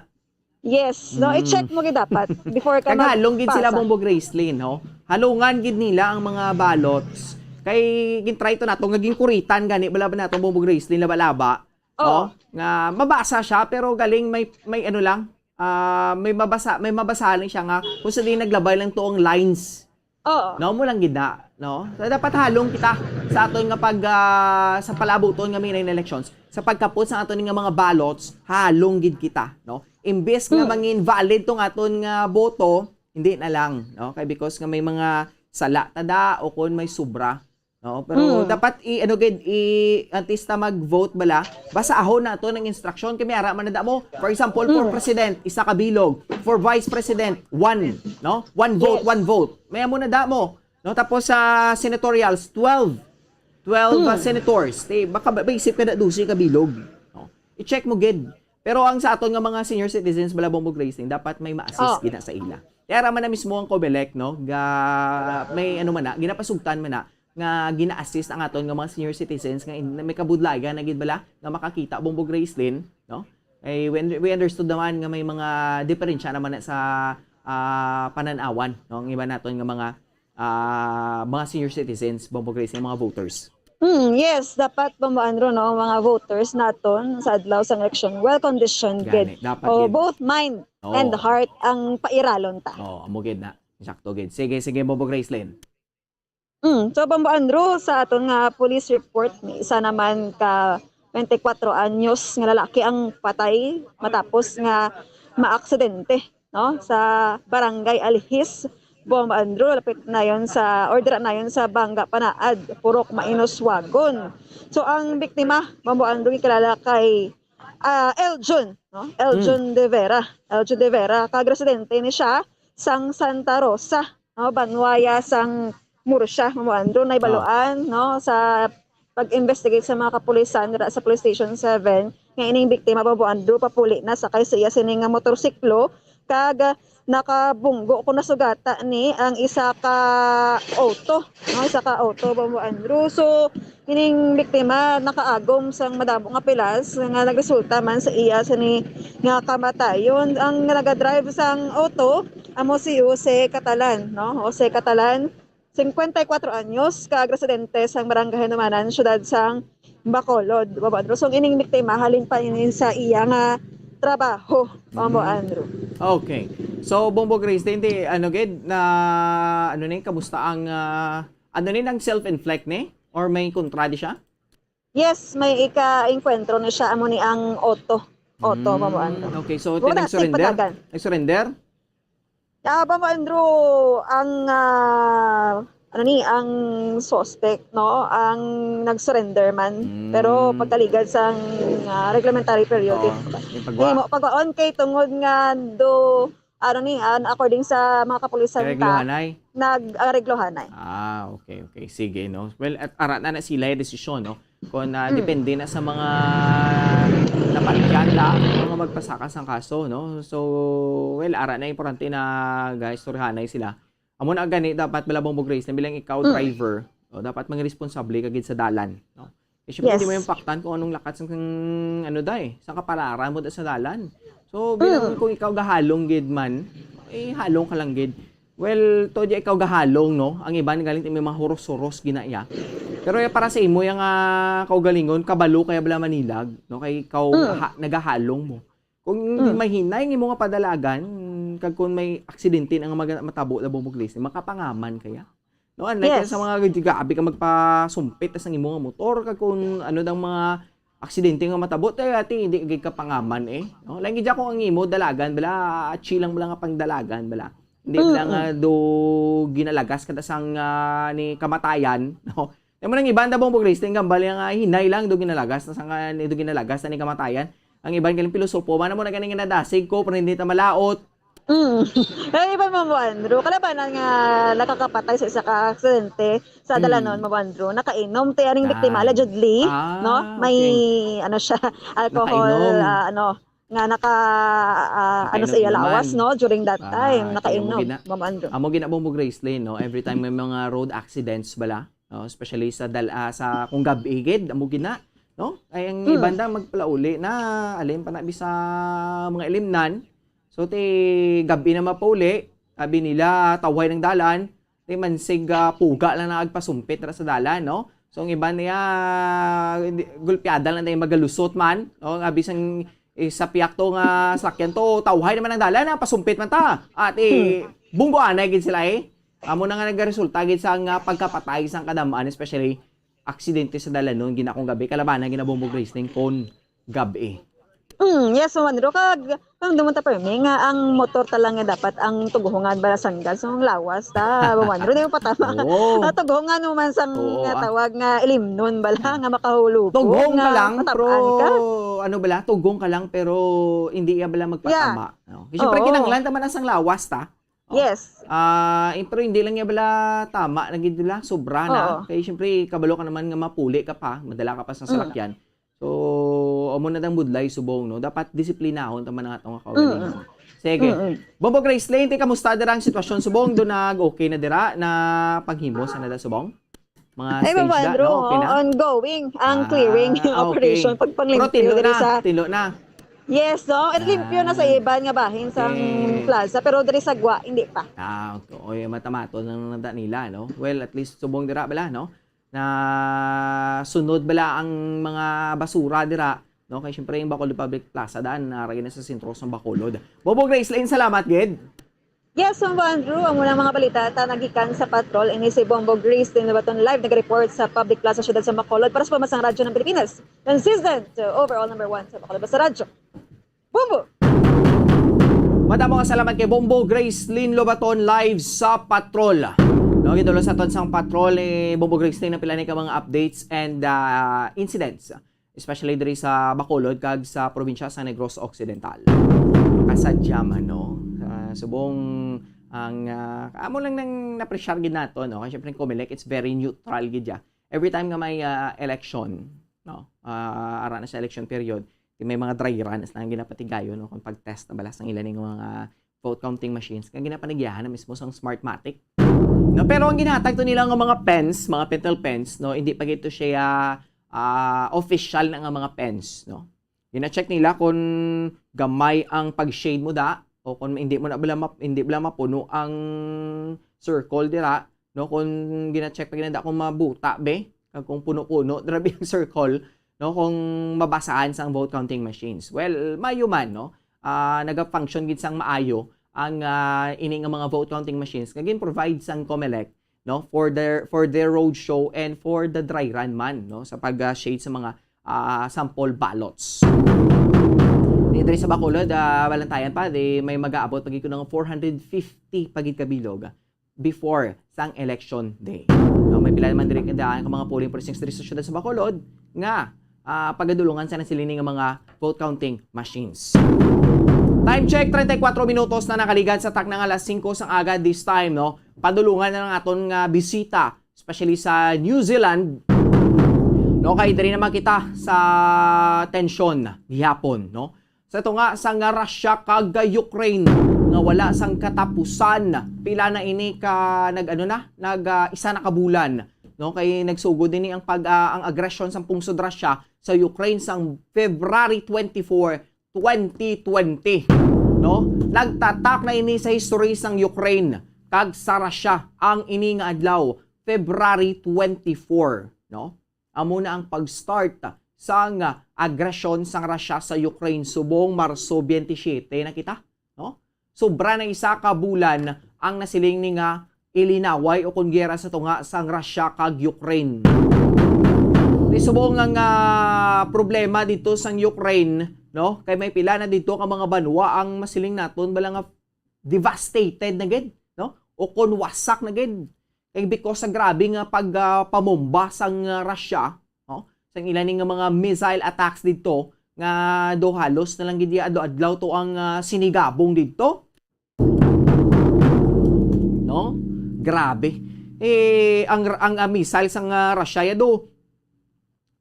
Yes. No, Mm. i-check mo gid dapat before ka Kag halong gid sila, magpasa. Bobo Gracelyn, no? Halungan gid nila ang mga ballots. Kay gintry to nato, nga ginkuritan gani, bala ba nato, Bobo Gracelyn, laba-laba? Oo. Oh, nga mabasa siya, pero galing may, may ano lang, ah, may mabasa, may mabasa lang siya nga kung sa di naglabay lang to ang lines. Oo. No, mo lang gid na, no? So, dapat halong kita sa aton nga pag, ah, sa palabuton nga may elections, sa pagkapot sa aton nga mga ballots, halong gid kita, no? Imbes nga Mm. mangin valid tong aton nga boto, hindi na lang, no? Kay because nga may mga sala ta da o kon may sobra, no? Pero Mm. dapat i-, ano gid, i-, antes ta mag-vote bala, basahon nato ng instruction. Kay may ara man na da mo. For example, for Mm. president, isa ka bilog. For vice president, one, no? One vote, Yes. one vote. May amo na da mo. No? Tapos sa senatorials, twelve. Twelve, uh, Hmm. senators. Te, baka ba, ba isip ka na dose ka bilog. No? I-check mo gid. Pero ang sa aton nga mga senior citizens, bala, Bobo Gracelyn, dapat may ma-assist Oh. gid na sa ila. Kaya raman na mismo ang Comelec, no? Ga, may ano man na, ginapasugtan man na, nga gina-assist ang aton nga mga senior citizens nga in-, may kabudlayan na gid bala nga makakita, Bobo Gracelyn, no? Eh, we, we understood naman nga may mga diferensya naman na sa, ah, pananawan, no? Ang iba naton nga mga ah, mga senior citizens, Bombo Grace, nga mga voters. Hmm, yes, dapat, Bombo Andrew, no, ang mga voters naton sa adlaw sang eleksyon, well conditioned gid. Gani, dapat O gid. Both mind Oo. And heart ang pairalon ta. Oh, amo gid na. Sakto gid. Sige, sige, Bombo Gracelyn. Mm. So, Bombo Andrew, sa aton nga police report, may isa naman ka twenty-four anyos nga lalaki ang patay matapos nga maaksidente, no, sa Barangay Alhis, Bombo Andrew, lapit na yon sa, or dira na yon sa Banga Panaad, Purok Mainos, Wagon. So, ang biktima, Bombo Andrew, kilala kay ah, Eljun, no? Eljun De Vera. Eljun De Vera, kag residente ni siya sang Santa Rosa, no? Banwaya sang Murcia, Bombo Andrew, naibaluan, no? Sa pag-investigate sa mga kapulisan dira sa Police Station seven, nga ining biktima, Bombo Andrew, papuli na sakay sa iya sini nga motorsiklo, kag nakabunggo kung nasugata ni ang isa ka auto, no? Isa ka auto, Bombo Andrew. So, ining biktima nakaagom sang madamo nga pilas nga nagresulta man sa iya sini nga kamatayon. Ang nagadrive sang auto amo si Jose Catalan, no? Jose Catalan, cincuenta y cuatro anyos, kag residente sang Barangay Hanumanan, siyudad sang Bacolod, Bombo Andrew. So, ining biktima halin pa ini sa iya nga trabaho, Bombo Mm. Andrew. Okay. So, Bombo Grace, hindi, ano gid, na, ano ni, kamusta ang, ah, ano ni, nang self-inflict ni? Or may kontra di siya? Yes, may ika-enkwentro ni siya, amo ni ang auto. Auto, Mm, Bombo Andrew. Okay, so, Wala, nag-surrender? ipatagan. Nag-surrender? Ah, Bombo Andrew, ang, ah, ano ni, ang suspect, no? Ang nag-surrender man. Mm. Pero pagkaligad sang, ah, reglementary period, Oo, eh, yung pagwa. Himo, pagwaon kay tungod nga do, ano ni, an-, according sa mga kapulisan ta, Reglohanay? nag-areglohanay. Ah, okay, okay. Sige, no? Well, at ara na na sila yung desisyon, no? Kung ah, Mm. depende na sa mga napatyan na, mga magpasaka sang kaso, no? So, well, ara na importante na guys, istoryahanay sila. Amo na gani, dapat bala, Bombo Grace, na bilang ikaw Mm. driver, o, dapat maging responsable ka gid sa dalan, no? Kasi syempre, Yes. di mo yung paktan kung anong lakat sang, sang, ano, day, sa kapalaran mo da sa dalan. So, bilang Mm. kung ikaw gahalong gid man, eh, halong ka lang gid. Well, to di ikaw gahalong, no? Ang iban galing may mga huros-huros ginaya. Pero eh, para sa imo yung ah, kaugalingon, kabalo kaya bala manilag, no? Kay ikaw Mm. ha, nagahalong mo. Kung hindi Mm. mahinay ang imo nga padalagan, kag kung may aksidente na nga maga- matabo na bumuglis, makapangaman kaya. No, unlike Yes. sa mga grabe ka magpasumpit sa imo nga motor, kag kung ano dang mga aksidente nga matabo, tay ati, hindi gid ka pangaman eh. No? Lang gid kung ang imo dalagan bala, chill lang bala nga pangdalagan bala. Hindi Mm, bala nga do ginalagas ka da sang ah, ni kamatayan, no? Yung mo nang iban da bong buglis, ting gambal yung ah, hinay lang do ginalagas na sang ah, ni do ginalagas na ni kamatayan. Ang iban galing pilosopo, man mo na ganing nadasig ko, pero hindi ta malaot. Mm. Pero iba mo, Andrew, kalabanan nga nakakapatay sa isa ka aksidente sa Mm. dalanon mo, Andrew, nakainom ti aning biktima, Ah. allegedly, Ah, no? May, okay. Ano siya, alcohol, Nakainom. ah, ano, nga naka, ah, ano sa Nakainom iya lawas, inuman. no? During that Ah, time, okay, nakainom, amo gina-, Ma'am Andrew. Amo ginabong mo, Gracelyn, no? Every time may mga road accidents bala, no? Especially sa dal ah, sa kung gabi gid, amo gina, no? Ay ang Mm. iban da magpalauli na alin pa na bisa mga ilimnan. So ti gabi na mapauli, abi nila tawhay ng dalan, ti mansig ah, puga lang na agpasumpit ra sa dalan, no? So ang iban niya hindi- gulpiada lang tayo magalusot man, no? Abi sang isa piyak to nga sakyan to, tawhay naman ang dalan, ah, pasumpit man ta. At eh, bunggoanay gid sila eh. Amo na nga nagaresulta gid sa nga pagkapatay sang kadamaan, especially aksidente sa dalanon, ginakong gabi, kalabanan ginabumbog racing kon gabi. Mm, yes, Ma'am Andrew, kag kung duman ta permi nga ang motor ta lang nga dapat ang tuguhungan bala sanggan, so ang lawas ta, Ma'am Andrew, di mo patama. Oo. Ah, tuguhungan mo man sang Oo, nga ah. Tawag nga ilimnon bala nga makahulog. Tugong ka lang, pero Ka. Ano bala, tugong ka lang pero hindi iya bala magpatama. No? Kasi syempre Oo. kinanglan ta man ang sang lawas ta. Oh. Yes. Ah, eh, pero hindi lang niya bala tama na gid bala, sobra na. Oo. Kaya syempre kabalo ka naman nga mapuli ka pa, madala ka pa sa Mm. salakyan. So, amo na dang budlay subong, no? Dapat disiplinahon ta man ang atong kaugalingon. Mm. Sige. Mm-mm. Bombo Gracelyn, ti kamusta dira ang sitwasyon subong? Do nag okay na dira na panghimo sa nada subong? Mga Ay, stage Ma'am da, Andrew, no? Okay na? ongoing ang Ah, clearing okay. operation, pagpanglimpyo Pero tinlo diri na, sa tinlo na. Yes, no? At limpyo na sa Ah. iban nga bahin sang Okay. plaza, pero diri sa gwa, hindi pa. Ah, okay. Oy, matamaton lang nanda nila, no? Well, at least subong dira bala, no? Na sunod bala ang mga basura dira, no? Kay syempre, yung Bacolod Public Plaza, daan, naragay na sa sentro sa Bacolod. Bobo Gracelyn, salamat, gid. Yes, Sumbo Andrew, amo na ang mga balita ta nagikan sa Patrol. Ini si Bombo Grace din Nabaton live nag-report sa Public Plaza, Siyudad sa Bacolod para sa Pamansang Radyo ng Pilipinas. Consistent, uh, overall number one sa Bacolod Basta Radyo. Bombo! Madamo nga salamat kay Bombo Gracelyn Lobaton live sa Patrol. No, gidulong sa aton sang Patrol ni Bombo Gracelyn ang pila ni ka mga updates and, ah, incidents, especially diri sa Bacolod kag sa probinsya sa Negros Occidental. Kasadya man, no? Ah, subong ang, ah, amo lang nang napresyar gid nato, no? Kasi syempre, ang Comelec, it's very neutral gid ya. Every time nga may, ah, election, no? Ah, ara na sa election period, di may mga dry runs na ang ginapatigayon, no? Kung pag-test na bala sang ila ning mga vote counting machines nga ginapanagyahan na mismo sang Smartmatic. No, pero ang ginhatag to nila nga mga pens, mga pentel pens, no, hindi pa gito siya, ah, official na nga mga pens, no. Gina-check nila kung gamay ang pag-shade mo da o kung hindi mo na bala map-, hindi bala mapuno ang circle dira, no, kung gina-check pa gina da kung mabuta be, kag kung puno-puno dira be ang circle, no, kung mabasahan sang vote counting machines. Well, mayo man, no, ah, naga-function gid sang maayo ang, ah, ini nga mga vote counting machines nga gin-provide sang Comelec, no, for their, for their road show and for the dry run man, no, sa pag, ah, shade sa mga, ah, sample ballots. Di diri sa Bacolod, ah, Balantayan pa, di may mag-aabot pa gid kuno nga four hundred fifty pa gid ka bilog before sang election day. No, may pila naman diri ka mga polling precincts diri sa siyudad sa Bacolod nga, ah, pagadulungan sa nasiling nga mga vote counting machines. Time check, treinta y cuatro minutos na nakaligad sa takna nga alas singko sang aga this time, no? Padulungan na lang aton nga bisita, especially sa New Zealand. No, kay diri naman kita sa tensyon gihapon, no? Sa tunga sang Russia kag Ukraine nga wala sang katapusan, pila na ini ka nag-, ano na, nag, ah, isa na ka bulan, no? Kay nagsugod ini ang pag, ah, ang agresyon sang pungsod Russia sa Ukraine sang February twenty-four, twenty twenty, no? Nagtatak na ini sa history sang Ukraine kag sa Russia ang ini nga adlaw, February twenty-four, no? Amo na ang pag-start sang agresyon sang Russia sa Ukraine subong Marso twenty-seven na kita, no? Sobra na isa ka bulan ang nasiling ni nga ilinaway o kon giyera sa tunga sang Russia kag Ukraine. Di subong nga, nga problema dito sang Ukraine, no? Kay may pila na dito ka mga banwa ang masiling naton bala nga devastated na gid, no? O kon wasak na gid. Kay because sa grabe nga pag, ah, pamomba sang, ah, Russia, no? Sang ila ni nga mga missile attacks didto nga do halos na lang gid adlaw-adlaw to ang, ah, sinigabong didto. No? Grabe. Eh, ang, ang, ah, missile sang, ah, Russia ya do,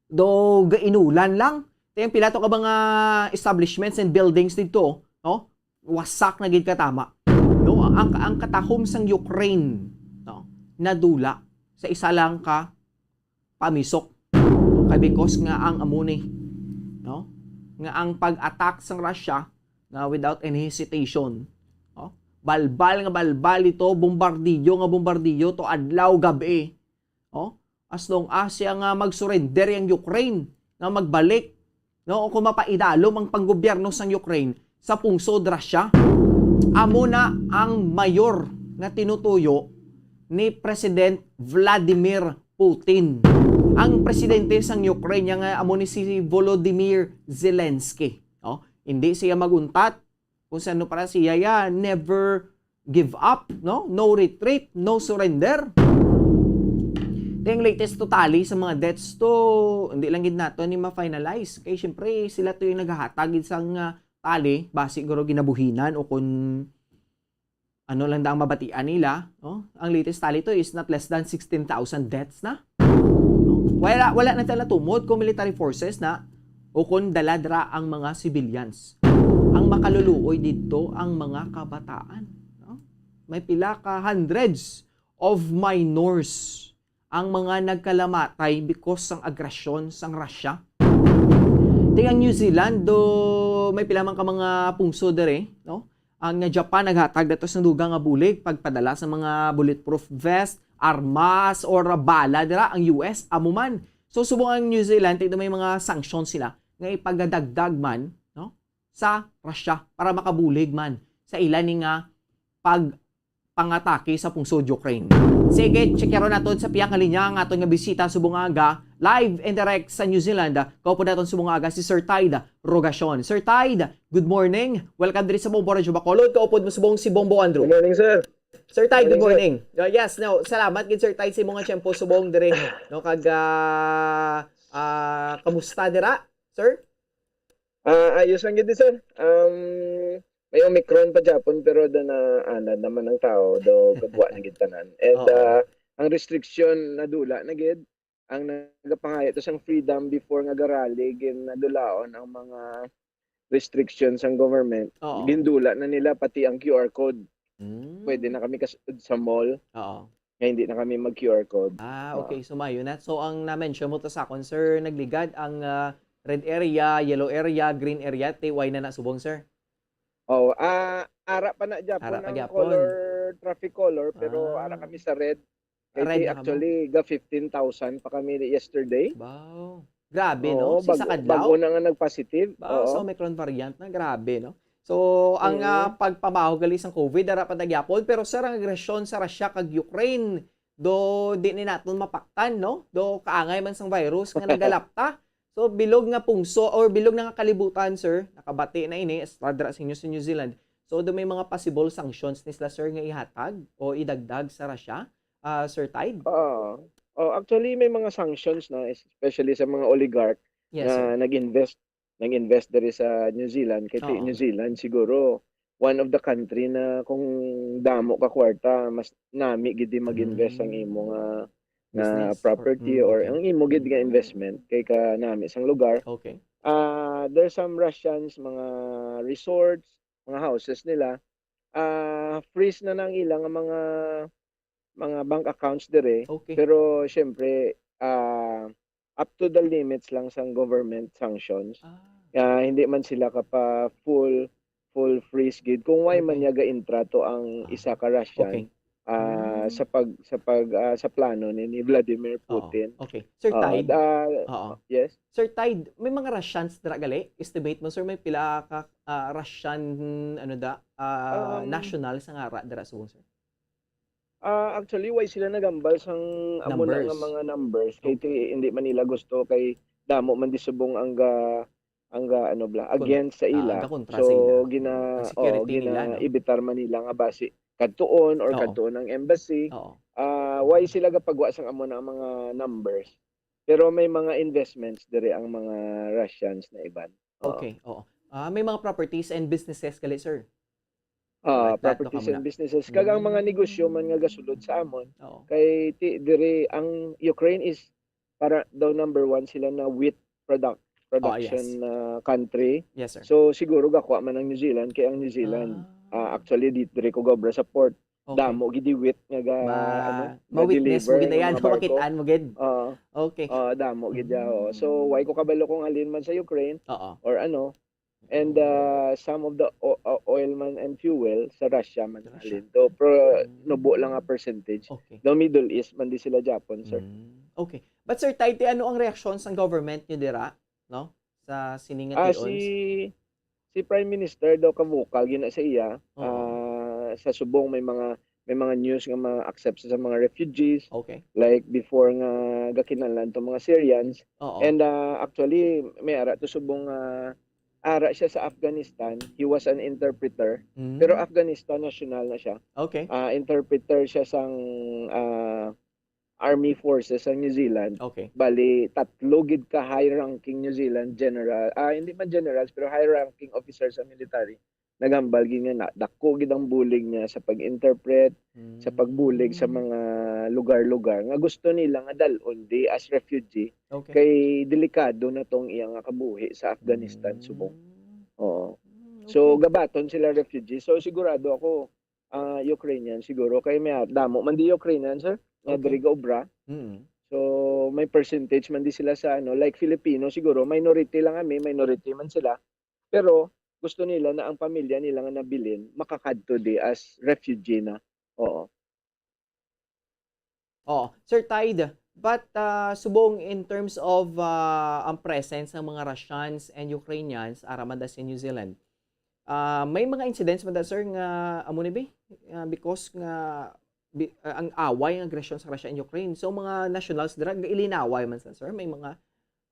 do gainulan lang. Tay ang pila to ka mga establishments and buildings didto, no? Wasak na gid katama. No, ang, ang katahom sang Ukraine, no, nadula sa isa lang ka pamisok. Kay because nga ang amo ni, no, nga ang pag-attack sang Russia nga without any hesitation, no, balbal nga balbal ito, bombardiyo nga bombardiyo to adlaw gabi, no? As long as siya nga mag-surrender ang Ukraine, nga magbalik, no? O kung mapaidalom ang panggobyerno sang Ukraine sa pungsod Russia, amo na ang mayor nga tinutuyo ni President Vladimir Putin. Ang presidente sang Ukraine, nga amo ni si Volodymyr Zelensky, no? Hindi siya maguntat, kung sa ano para siya, ya, never give up, no? No retreat, no surrender. Ito yung latest to tally sa mga deaths to, hindi lang gid nato ni ma-finalize. Kay syempre, sila to yung naghahatag gid sang, ah, tally, basi siguro ginabuhinan o kung ano lang da ang mabatian nila, no? Ang latest tally to is not less than sixteen thousand deaths na. No? Wala, wala na sila tumod kung military forces na o kung dala dira ang mga civilians. Ang makaluluoy didto ang mga kabataan, no? May pila ka hundreds of minors ang mga nagkalamatay because sang agresyon sang Russia. Di ang New Zealand, do So, may pila man ka mga pungso diri, no? Ang Japan naghatag datos ng dugang nga bulig, pagpadala sa mga bulletproof vest, armas, or bala dira. Ang U S, amo man. So, subong ang New Zealand, may mga sanctions sila nga ipagadagdag man, no? Sa Russia para makabulig man sa ila ni nga pag pangatake sa pungsod Ukraine. Sige, checkeron naton sa pihak nga linya ang aton nga bisita subong nga aga, live and direct sa New Zealand. Kaupod naton subong nga aga si Sir Tide Rogacion. Sir Tide, good morning. Welcome diri sa Bombo Radyo Bacolod. Kaupod mo subong si Bombo Andrew. Good morning, sir. Sir Tide, good morning. Morning, sir. Uh, yes, no, salamat gid, Sir Tide, sa imong tiyempo subong diri, no, kag, ah, ah, kamusta dira, sir? Ah, ayos lang gid, sir. Um, may Omicron pa gyapon, pero da na anad naman ang tao, do gagwa na gid tanan. And, Oo. ah, ang restriction nadula na gid. Ang nagapangayo to sang freedom before nga garali, ginadulaon ang mga restrictions sang government. Oo. Gindula na nila pati ang Q R code. Mm. Pwede na kami kas-, sa mall Oo. nga hindi na kami mag-Q R code. Ah, Oo. okay. So, mayo na. So, ang na-mention mo to sa akon, sir, nagligad ang, ah, red area, yellow area, green area, ti wala na na subong, sir? Oh, ah, ara pa na gyapon Ara pa ang gyapon. color, traffic color, pero Ah. ara kami sa red. Kay Red ti na kamo? actually, ga fifteen thousand pa kami yesterday. Wow. Grabe, no? Oo, Sa isa bag-, kadlaw? bag-o na nga nagpositive. Wow, Oo. sa Omicron variant na, grabe, no? So, ang, Mm. ah, pagpabaho gali sang COVID, ara pa na gyapon. Pero, sir, ang agresyon sa Russia kag Ukraine, do di ni naton mapaktan, no? Do kaangay man sang virus nga nagalapta. So, bilog nga pungso or bilog na nga kalibutan, sir, nakabati na ini, sa dira sa inyo sa New Zealand. So, do may mga possible sanctions ni sila, sir, nga ihatag o idagdag sa Russia, ah, Sir Tide? Oo. Oh, actually, may mga sanctions na, especially sa mga oligarch Yes, na sir. nag-invest, nag-invest diri sa New Zealand. Kay ti-, Oo. New Zealand siguro one of the country na kung damo ka kwarta, mas nami gid di mag-invest ang Mm. imo nga, nga Business or, property mm, or okay. ang imo gid nga Mm. investment kay kanami sang lugar. Okay. Ah, there's some Russians, mga resorts, mga houses nila, ah, freeze na na ang ila nga mga, mga bank accounts dire. Okay. Pero, syempre, ah, up to the limits lang sang government sanctions. Ah. Ah, hindi man sila kapa full, full freeze gid. Kung why man Okay. niya gaintrato ang Ah. isa ka Russian, Okay. ah, Mm. sa pag, sa pag, ah, sa plano ni, ni Vladimir Oo. Putin. Okay. Sir Oo, Tide? ah, Oo. yes? Sir Tide, may mga Russians dira gali? Estimate mo, sir, may pila ka, ah, Russian, ano da, ah, Um, national sa ngara dira subong, sir? Ah, actually, why sila nagambal sang amo na nga Numbers. mga numbers? Kay Okay. ti-, hindi man nila gusto kay damo man di subong ang ga-, ang ga-, ano bla, Kon-, against sa ah, ila. gakontra So, sa ila. gina-, Ang security oo, nila, no? gina-ibitar man nila nga basi kadtuon or Oo. kadtuon ang embassy. Oo. Ah, why sila gapagwa sang amo na mga numbers? Pero may mga investments diri ang mga Russians na iban. Oo. Okay, oo. Ah, may mga properties and businesses gali, sir? Ah, Like that, no, properties and kamuna? businesses. Kag ang mga Mm. negosyo man nga gasulod sa amon, Oo. kay ti-, diri ang Ukraine is para daw number one sila na wheat product, Oh, production, yes. ah, country. Yes, sir. So, siguro gakuha man ang New Zealand, kay ang New Zealand, Ah. ah, actually, di, diri ko gobra sa port. Okay. Damo gid di wheat nga ga-, Ma-, ano, ma-witness mo ga-deliver gid na nga yan, mga barko. Makitaan mo gid. Oo. Okay. Oo, damo gid ya, oo. So, Mm. why ko kabalo kung halin man sa Ukraine Oo. or ano, And, uh, some of the o-, o-, oil man and fuel sa Russia man Sa Russia. halin. So, pro-, Mm. nubo lang nga percentage. Okay. The Middle East man di sila Japan, sir. Mm. Okay. But, Sir Tide, ano ang reaksyon sang government nyo dira, no? Sa sini nga Ah, tion? si, si Prime Minister daw ka-vocal gina sa iya, Oo. ah, sa subong may mga, may mga news nga ma-accept sa mga refugees. Okay. Like before nga gakinahanglan to mga Syrians. Oo. And, ah, actually, may ara to subong, ah, ara siya sa Afghanistan. He was an interpreter. Mm. Pero Afghanistan national na siya. Okay. Ah, interpreter siya sang, ah, army forces sa New Zealand. Okay. Bali, tatlo gid ka high-ranking New Zealand general. Ah, hindi man generals, pero high-ranking officers sa military. Naghambal gid nga na, dako gid ang bulig niya sa pag-interpret, sa pagbulig sa Mm. mga lugar-lugar nga gusto nila nga dal-on di as refugee. Okay. Kay delikado na tong iya nga kabuhi sa Afghanistan, subong. Mm. Oo. Mm, So, okay. gabaton sila refugee. So, sigurado ako, ah, Ukrainian siguro. Kay may damo man di Ukrainian, sir, nga Okay. diri gaobra. Mm. So, may percentage man di sila sa, ano, like Filipino siguro, minority lang kami, minority man sila. Pero gusto nila na ang pamilya nila nga nabilin makakadto di as refugee na. Oo. Oh, Sir Tide, but uh, subong in terms of uh, ang presence ng mga Russians and Ukrainians ara man da sa New Zealand, uh, may mga incidents man da, sir, nga amo ni bi? Uh, because nga bi- uh, ang away, ang agresyon sa Russia and Ukraine. So mga nationals dira ilinaway man sa, sir, may mga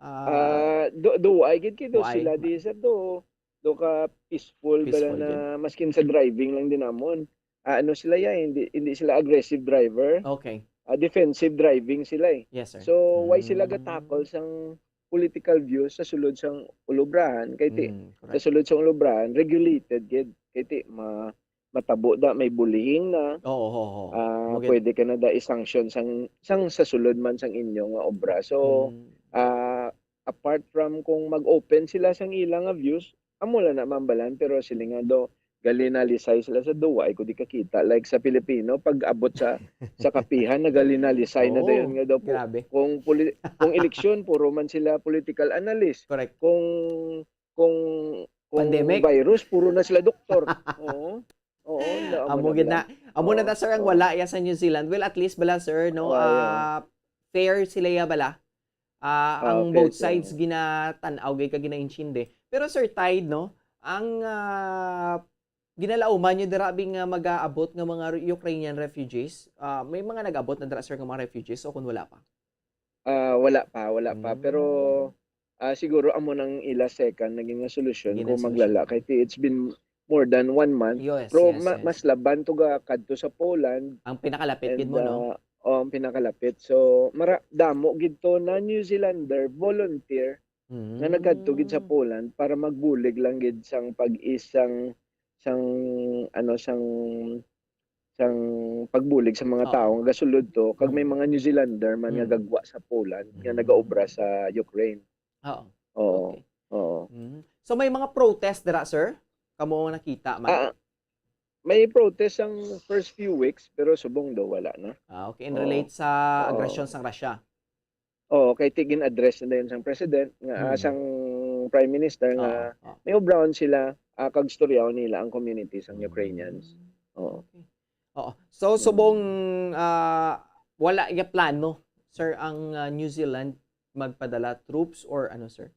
uh, Ah, do do ay gid kay do why? Sila di sa do do ka peaceful, peaceful bala na gid. Maskin sa driving lang din namon. Ah, ano sila ya, hindi hindi sila aggressive driver. Okay. Ah, defensive driving sila eh. Yes, sir. So, why sila ga-tackle sang political views sa sulod sang ulubrahan? Kay ti, mm, sa sulod sang ulubrahan, regulated gid. Kay ti, ma, matabo da, may bullying na. Oo, oo, oo. Ah, pwede ka na da i-sanction sang, sang sa sulod man sang inyo nga obra. So, mm, ah, apart from kung mag-open sila sang ila nga views, amo lang na mambalan, pero sila nga do, galinalisay sila sa duwa, ay ko di kakita. Like sa Pilipino, pag abot sa sa kapihan, nagalinalisay na dayon nga daw po. Grabe. Kung poli- kung eleksyon, puro man sila political analyst. Correct. Kung kung kung pandemic, virus, puro na sila doktor. Oo. Oo, amo gid na. Amo na ta, sir, ang wala ya sa New Zealand. Well, at least bala, sir, no? Ah, fair sila ya bala. Ah, ang both sides ginatan-aw gid ka ginaintindi. Pero Sir Tide, no, ang ah, ginalauman niyo dira bi nga mag-aabot nga mga Ukrainian refugees, ah, may mga nag-abot na dira, sir, nga mga refugees o kung wala pa? Ah, wala pa, wala pa. Pero ah, siguro amo nang ila second na gid nga solusyon kung maglala kay ti- it's been more than one month. Yes, pero yes, ma- yes. Mas laban to ga kadto sa Poland. Ang pinakalapit gid mo, no? Ah, oh, ang pinakalapit. So, mara damo gid to na New Zealander volunteer nga nagkadto gid sa Poland para magbulig lang gid sang pag-isang sang ano sang sang pagbulig sa mga tawo nga gasulod to kag may mga New Zealander man nga gagwa sa Poland nga nagaobra sa Ukraine. Oo. Oo. Okay. Oo. Mhm. So may mga protest dira, sir? Kamo ang nakita man? Ah, may protest ang first few weeks pero subong daw wala na. Ah, okay. In relate sa agresyon sang Russia. Oo, kay ti gin-address na dayon sang president nga ah, sang prime minister nga may obrawon sila ah, kag istoryaon nila ang community sang Ukrainians. Oo. Okay. Oo. So subong ah, wala ya plano, sir, ang ah, New Zealand magpadala troops or ano, sir?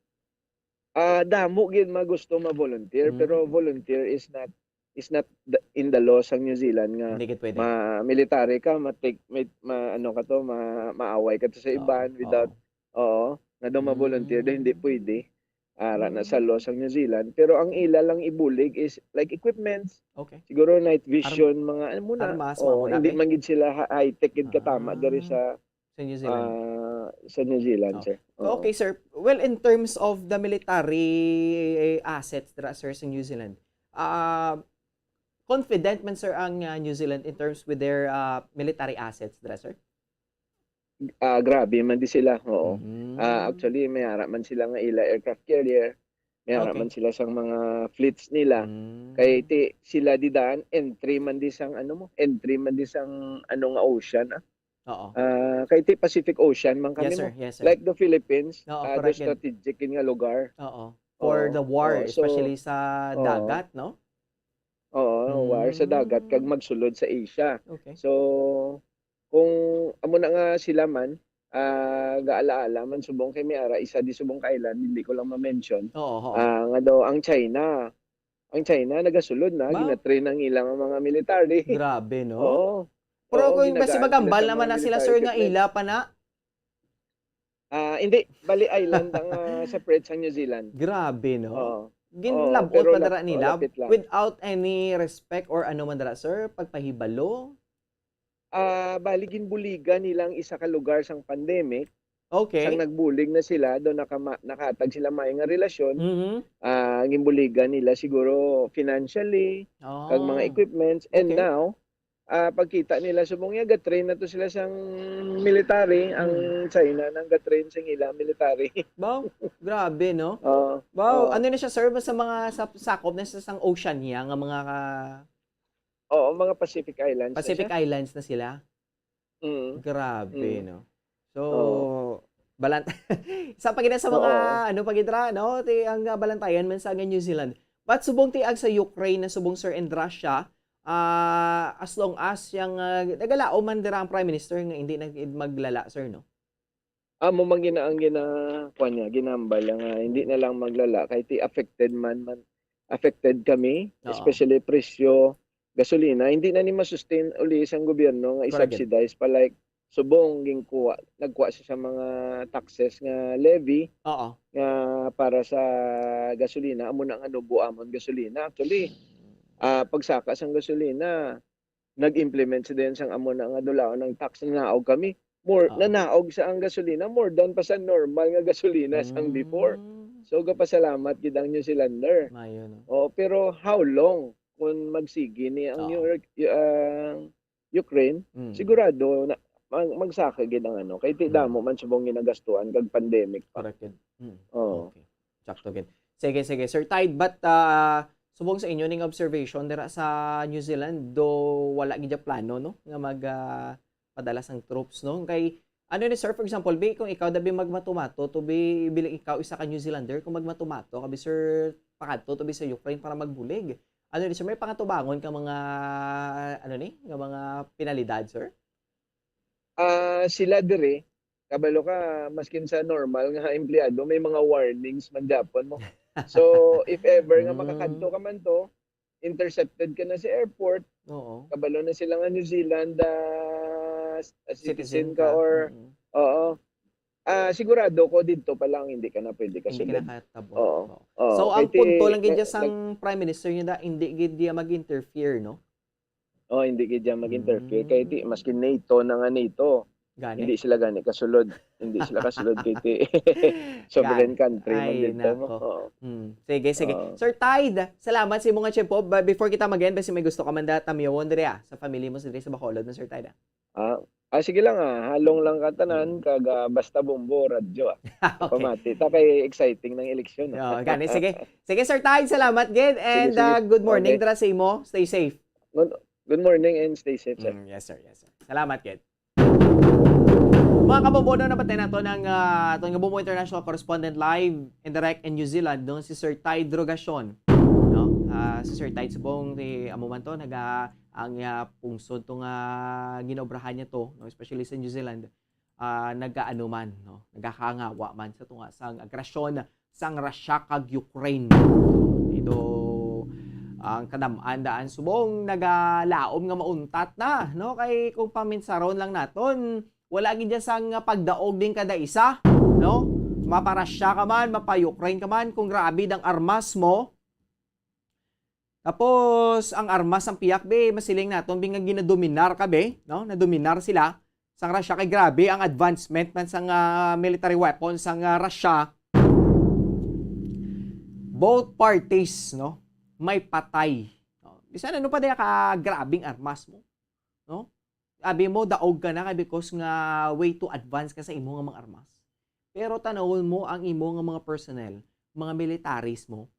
Ah, damo gid magusto ma-volunteer, pero volunteer is not is not the- in the law sang New Zealand nga hindi gid pwede. Ma-military ka, ma-take ma, ma ano ka to, ma, maaway ka to sa iban without oo, nga daw ma-volunteer daw hindi pwede. Ara na sa law sang New Zealand, pero ang ila lang ibulig is like equipments. Okay. Siguro night vision, mga ano muna. Armas, mga hindi man gid sila high-tech gid katama diri sa sa New Zealand. Ah, sa New Zealand, oh, sir. Oo. Okay, sir. Well, in terms of the military assets dira, sir, sa New Zealand, ah, confident man, sir, ang ah, New Zealand in terms with their ah, military assets dira, sir? Ah, grabe man di sila, oo. Mhm. Ah, actually, may ara man sila nga ila aircraft carrier, may ara man sila sang mga fleets nila. Mm. Kay ti sila di daan, entry man di sang ano mo, entry man di sang ano nga ocean, ah. Oo. Ah, kay ti Pacific Ocean man kami mo. Yes, sir. Yes, sir. Like the Philippines, ah, strategic yun nga lugar. Oo. For the war, especially sa dagat, no? Oo, war sa dagat kag magsulod sa Asia. Okay. So, kung amo na nga sila man, ah, gaala-ala man subong kay may ara isa di subong ka island, hindi ko lang ma-mention. Oo, oo. Ah, nga daw ang China, ang China nagasulod na, ginatrain ang ilang mga military. Grabe, no? Oo. Pero kung basi magambal naman na sila, sir, nga ila pa na. Ah, hindi, bali island ang ah, separate sa New Zealand. Grabe, no? Oo. Ginlabot pa dara nila without any respect or ano man dara, sir, pagpahibalo. Ah, bali ginbuligan nila ang isa ka lugar sang pandemic. Okay. Sang nagbulig na sila, do nakama- nakahatag sila may nga relasyon. Mhm. Ah, ginbuligan nila siguro financially, kag mga equipments. And now, ah, pagkita nila subong niya ga-train na to sila sang military, ang China nang ga-train sang ila military. Wow, grabe, no? Oo. Wow, ano na siya, sir? Basta mga sa- sakop na sa sang Oceania nga mga ka- Oo, mga Pacific Islands na Pacific siya. Islands na sila? Mm. Grabe, mm, no? So, oo, Balant-, sa pagina sa mga, Oo. ano, pagitra, no? Ti, ang, ah, balantayan man sa nga New Zealand. But subong ti ang sa Ukraine na subong, sir, and Russia, ah, as long as yang, ah, nagalaom man dira ang Prime Minister nga hindi na gid maglala, sir, no? Amo man gina-, ang gina-, kuwan niya, ginambal niya nga hindi na lang maglala kay ti affected man, man, affected kami, Oo. Especially presyo gasolina. Hindi na ni ma-sustain uli sang gobyerno nga Correct. i-subsidize pa, like, subong ginkuha, nagkuha siya sa mga taxes nga levy Oo. nga para sa gasolina, amo na nga nubo amon gasolina. Actually, ah, pagsaka sang gasolina, nag-implement sa dayon sang amo na nga dulaon ang tax, nanaog kami. More, Oo. nanaog sa ang gasolina, more than pa sa normal nga gasolina sang before. Mm. So, gapasalamat gid ang New Zealander. Mayo, no? Oo, pero how long kung magsigi ni ang Oo. New York, y-, ang Ukraine? Mm. Sigurado na mag-, magsaka gid ang ano, kay ti Mm. damo man subong ginagastuhan kag pandemic pa. Correct gid. Mm. Oo. Okay. Sakto gid. Sige, sige. Sir Tide, but, ah, subong sa inyo ning observation dira sa New Zealand, do wala gid dya plano, no, nga mag, ah, padala sang troops, no? Kay, ano ni, sir, for example, bi, kung ikaw dabi magmatumato, to bi, bilang ikaw isa ka New Zealander, kung magmatumato ka bi, sir, pakadto to bi sa Ukraine para magbulig. Ano ni, sir, may pangatubangon ka mga, ano ni, nga mga penalidad, sir? Ah, sila diri, kabalo ka, maskin sa normal nga empleyado, may mga warnings man gyapon mo. So, if ever nga Mm. makakadto ka man to, intercepted ka na sa airport, Oo. kabalo na sila nga New Zealand, ah, s-, ah, citizen Citizen ka ka. or, Mm. Oo. Ah, sigurado ko didto pa lang hindi ka na pwede Hindi ka kasulod. nakatabot. Oo. Oo. Oo, So, kay ang punto ti-, lang gid nag-, dyan sang Prime Minister niya da, hindi gid diya mag-interfere, no? Oh, hindi gid diya mag-interfere. Kay ti, Mm. maski NATO na nga NATO, Gani. hindi sila gani kasulod. Hindi sila kasulod kay ti sovereign Gani. country man Ay, dito mo. nako. Oo. Mm. Sige, sige. Oo. Sir Tide, salamat sa imong tiyempo. But before kita mag-end, basi may gusto ka man da tamyawon diri, ah, sa family mo diri sa Bacolod mo, Sir Tide, ah. Ah, ah, sige lang, ah. Halong lang ka tanan, Mm. kag, ah, basta bombo, radyo, ah. Okay. Pamati ta kay exciting ng eleksyon, ah. Oh, gani, sige. Sige, Sir Tide, salamat gid. Sige, And, sige. ah, good morning Okay. dira sa imo. Stay safe. Good, good morning and stay safe, sir. Mm, yes, sir. Yes, sir. Salamat gid. Mga kabombono, napatay nato ng, ah, aton nga Bombo International Correspondent live and direct in New Zealand, no? Si Sir Tide Rogacion, no? Ah, si Sir Tide subong, si amo man to, naga, ang, ah, pungsod to nga ginaobrahan niya to, no? Especially sa New Zealand, ah, nagaano man, no? Nagakangawa man sa tunga sang agresyon sang Russia kag Ukraine. Ito ang kadam-an daan subong nagalaom nga mauntat na, no? Kay kung paminsaron lang naton, wala gid dyan sang pagdaog din kada isa, no? Mapa-Russia ka man, mapa-Ukraine ka man, kung grabe dang armas mo, tapos, ang armas sang pihak, be, masiling naton, be, nga ginadominar ka, be, no? Nadominar sila sang Russia. Kay grabe ang advancement man sang, ah, military weapons sang, ah, Russia. Both parties, no? May patay. No? Bisan ano pa diya ka grabing armas mo, no? Abi mo, daog ka na kay because nga way to advance ka sa imo nga mga armas. Pero tanawon mo ang imo nga mga personnel, mga militaries mo,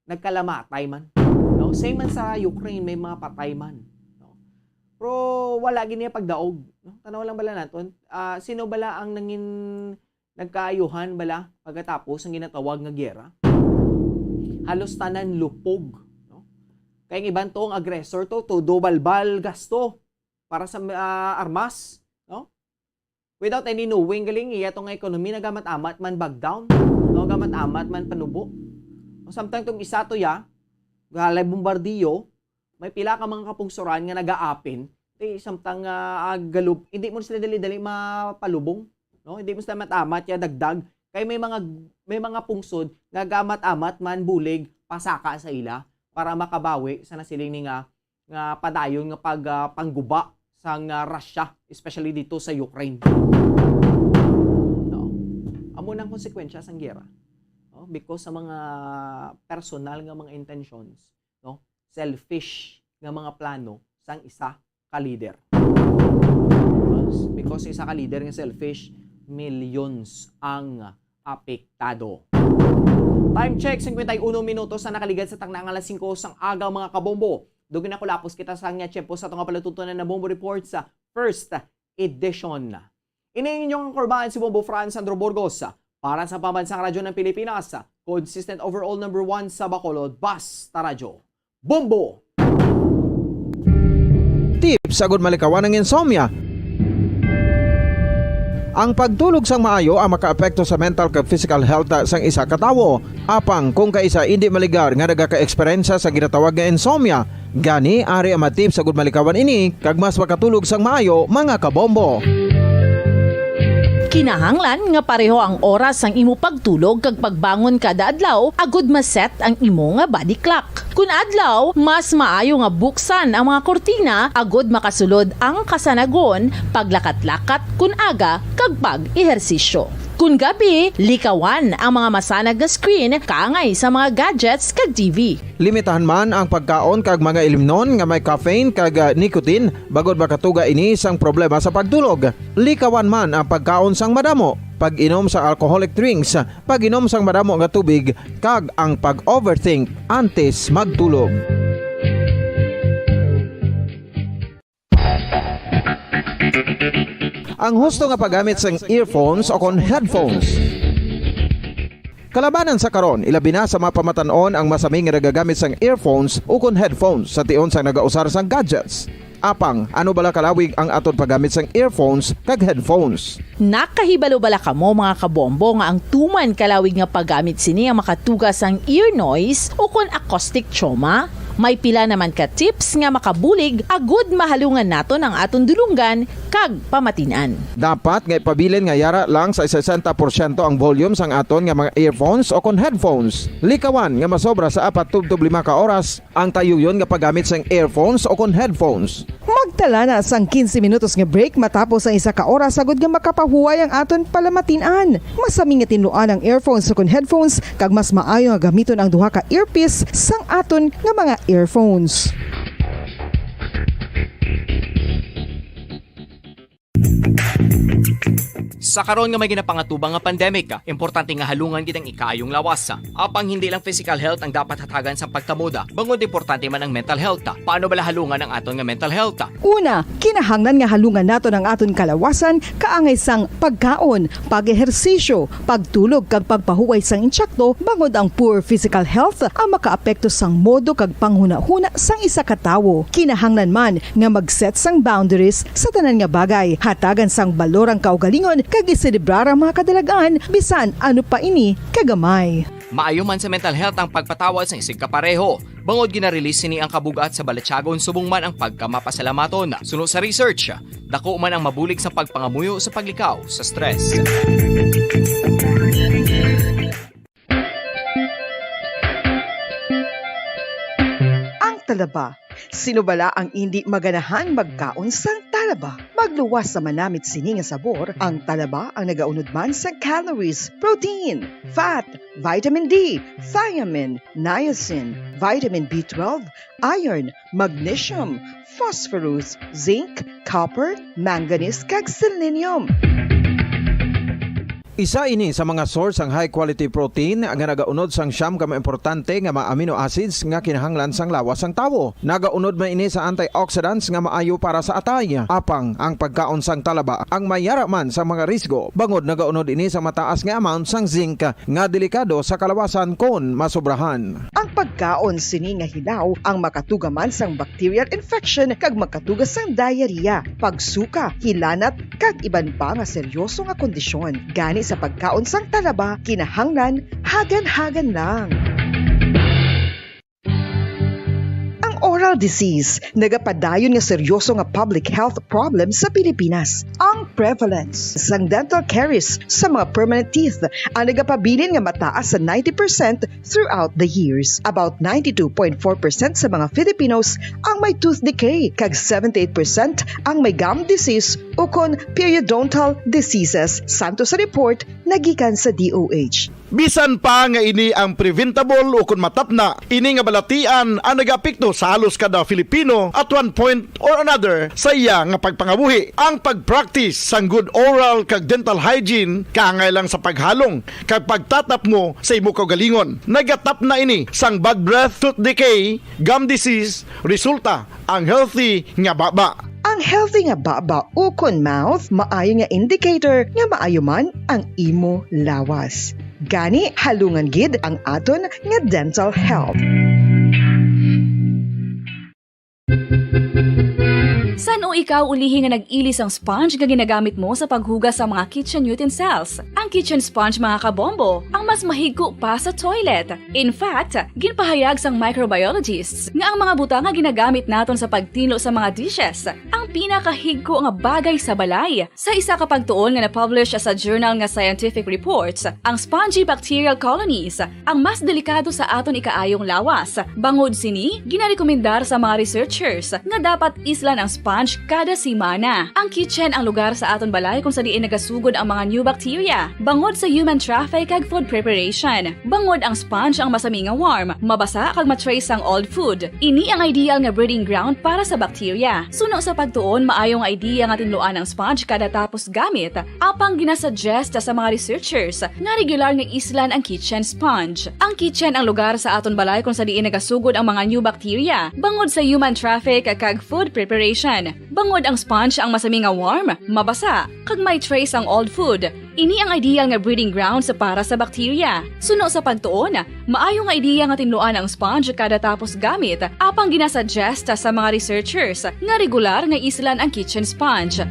nagkalamatay man. No? Same man sa Ukraine, may mga patay man. No? Pero wala gid niya pagdaog. No? Tanaw lang bala naton, ah, sino bala ang nangin nagkaayuhan bala pagkatapos ang ginatawag nga giyera? Halos tanan lupog. No? Kay ang iban to, ang aggressor to, todo balbal gasto para sa, ah, armas, no? Without any knowing, galing iya to nga economy, nagamat-amat man bag down, no? Nagamat-amat man panubo. O samtang tong isa to ya, galay bombardiyo, may pila ka mga kapungsoran nga nagaapin, ti samtang, ah, galub-, hindi mo sila dali-dali mapalubong, no? Hindi mo sila mat-amat ya dagdag, kay may mga, may mga pungsod nga gamat-amat man bulig pasaka sa ila para makabawi sa nasiling ni nga nga padayon nga pag, ah, pangguba sang, ah, Russia, especially dito sa Ukraine. No? Amo nang konsekwensya sang giyera. No? Because sa mga personal nga mga intentions, no? Selfish nga mga plano sang isa ka leader. Because isa ka leader nga selfish, millions ang apektado. Time check, cincuenta y uno minutos na nakaligad sa tangna nga alas singko sang aga, mga kabombo. Dugang nakulapos kita sa nga tiyempo sa ato nga palatuntunan na Bombo Report sa first edition. Ini ang inyong angkorman, si Bombo Franz Sandro Burgos, para sa Pambansang Radyo ng Pilipinas, consistent overall number one sa Bacolod, Basta Radyo. Bombo! Tips agud malikawan ang insomnia. Ang pagtulog sang maayo ang makaapekto sa mental kag physical health sang isa ka tawo. Apang kung kaisa indi maligar nga nagaka-eksperyensya sa ginatawag nga insomnia, gani ari ang mga tips agud malikawan ini kag mas makatulog sang maayo, mga kabombo. Kinahanglan nga pareho ang oras sang imo pagtulog kag pagbangon kada adlaw agud ma-set ang imo nga body clock. Kun adlaw, mas maayo nga buksan ang mga kurtina agud makasulod ang kasanagon, paglakat-lakat kun aga, kag pag-ehersisyo. Kun gabi, likawan ang mga masanag nga screen kaangay sa mga gadgets kag T V. Limitahan man ang pagkaon kag mga ilimnon nga may caffeine kag, ah, nicotine, bangod makatuga ini sang problema sa pagtulog. Likawan man ang pagkaon sang madamo, pag-inom sa alcoholic drinks, pag-inom sang madamo nga tubig, kag ang pag-overthink antes magtulog. Ang husto nga paggamit sang earphones o kon headphones. Kalabanan sa karon, ilabi na sa mga pamatan-on ang masami nga nagagamit sang earphones o kon headphones sa tion sang nagausar sang gadgets. Apang, ano bala kalawig ang aton paggamit sang earphones kag headphones? Nakahibalo bala kamo, mga kabombo, nga ang tuman kalawig nga paggamit sini ang makatuga sang ear noise o kon acoustic trauma? May pila naman ka tips nga makabulig agud mahalungan naton ang aton dulonggan kag pamatin-an. Dapat nga ipabilin nga yara lang sa sesenta porsyento ang volume sang aton nga mga earphones o kon headphones. Likawan nga masobra sa apat tubtob lima ka oras ang tayuyon nga paggamit sang earphones o kon headphones. Magtala na sang quince minutos nga break matapos ang isa ka oras agud nga makapahuway ang aton palamatin-an. Masami nga tinluan ang earphones o kon headphones, kag mas maayo nga gamiton ang duha ka earpiece sang aton nga mga earphones. Sa karon nga may ginapangatubang nga pandemic, importante nga halungan gid ang ikaayong lawas. Apang hindi lang physical health ang dapat hatagan sang pagtamod, bangod importante man ang mental health. Paano bala halungan ang aton nga mental health? Una, kinahanglan nga halungan naton ang aton kalawasan kaangay sang pagkaon, pag-ehersisyo, pagtulog kag pagpahuway sang insakto, bangod ang poor physical health ang makaapekto sang modo kag panghunahuna sang isa ka tawo. Kinahanglan man nga mag-set sang boundaries sa tanan nga bagay, hatagan sang balor ang kaugalingon kag iselebrar ang mga kadalag-an, bisan ano pa ini kagamay. Maayo man sa mental health ang pagpatawad sang isigkapareho, bangod gina-release sini ang kabug-at sa balatyagon subong man ang pagkamapasalamaton. Suno sa research, dako man ang mabulig sa pagpangamuyo sa paglikaw sa stress. Ang talaba. Sino bala ang indi maganahan magkaon sang talaba? Magluwas sa manamit sini nga sabor, ang talaba ang nagaunod man sang calories, protein, fat, vitamin D, thiamine, niacin, vitamin B twelve, iron, magnesium, phosphorus, zinc, copper, manganese, kag selenium. Isa ini sa mga source sang high quality protein nga nagaunod sang siyam ka mga importante nga mga amino acids nga kinahanglan sang lawas sang tawo. Nagaunod man ini sa antioxidants nga maayo para sa atay. Apang ang pagkaon sang talaba ang mayara man sa mga risgo, bangod nagaunod ini sa mataas nga amount sang zinc nga delikado sa kalawasan kon masobrahan. Ang pagkaon sini nga hilaw ang makatuga man sang bacterial infection kag makatuga sang diarrhea, pagsuka, hilanat, kag iban pa nga seryoso nga kondisyon. Gani sa pagkaon sang talaba, kinahanglan hagan-hagan lang. Ang oral disease nagapadayon nga seryoso nga public health problem sa Pilipinas. Ang prevalence sang dental caries sa mga permanent teeth ang nagapabilin nga mataas sa ninety percent throughout the years. About ninety-two point four percent sa mga Filipinos ang may tooth decay, kag seventy-eight percent ang may gum disease ukon periodontal diseases, santo sa report nga gikan sa D O H. Bisan pa nga ini ang preventable ukon matapna, ini nga balatian ang nagaapekto sa halos kada Filipino at one point or another sa iya nga pagpangabuhi. Ang pag-practice sang good oral kag dental hygiene kaangay lang sa paghalong kag pagtatapngo sa imo kaugalingon. Nagatapna ini sang bad breath, tooth decay, gum disease, resulta ang healthy nga baba. Ang healthy nga baba ukon mouth, maayo nga indicator nga maayo man ang imo lawas. Gani, halungan gid ang aton nga dental health. San-o ikaw ulihi nga nag-ili sang sponge nga ginagamit mo sa paghugas sa mga kitchen utensils? Ang kitchen sponge, mga kabombo, ang mas mahigko pa sa toilet. In fact, ginpahayag sang microbiologists nga ang mga butang nga ginagamit naton sa pagtinlo sa mga dishes ang pinakahigko nga bagay sa balay. Sa isa ka pagtuon nga na-publish sa journal nga Scientific Reports, ang spongy bacterial colonies ang mas delikado sa aton ikaayong lawas. Bangod sini, ginarekomendar sa mga researchers nga dapat islan ang sponge kada semana. Ang kitchen ang lugar sa aton balay kung sa diin nagasugod ang mga new bacteria, bangod sa human traffic kag food preparation. Bangod ang sponge ang masami nga warm, mabasa kag ma-trace sang old food. Ini ang ideal nga breeding ground para sa bacteria. Suno sa pagtuon, maayo nga idea nga tinluan ang sponge kada tapos gamit. Apang ginasuggest sa mga researchers nga regular nga islan ang kitchen sponge. Ang kitchen ang lugar sa aton balay kung sa diin nagasugod ang mga new bacteria, bangod sa human traffic kag food preparation. Bangod ang sponge ang masami nga warm, mabasa, kag may trace ang old food. Ini ang ideal nga breeding grounds para sa bacteria. Suno sa pagtuon, maayo nga ideya nga tinluan ang sponge kada tapos gamit, apang ginasuggest sa mga researchers nga regular nga islan ang kitchen sponge.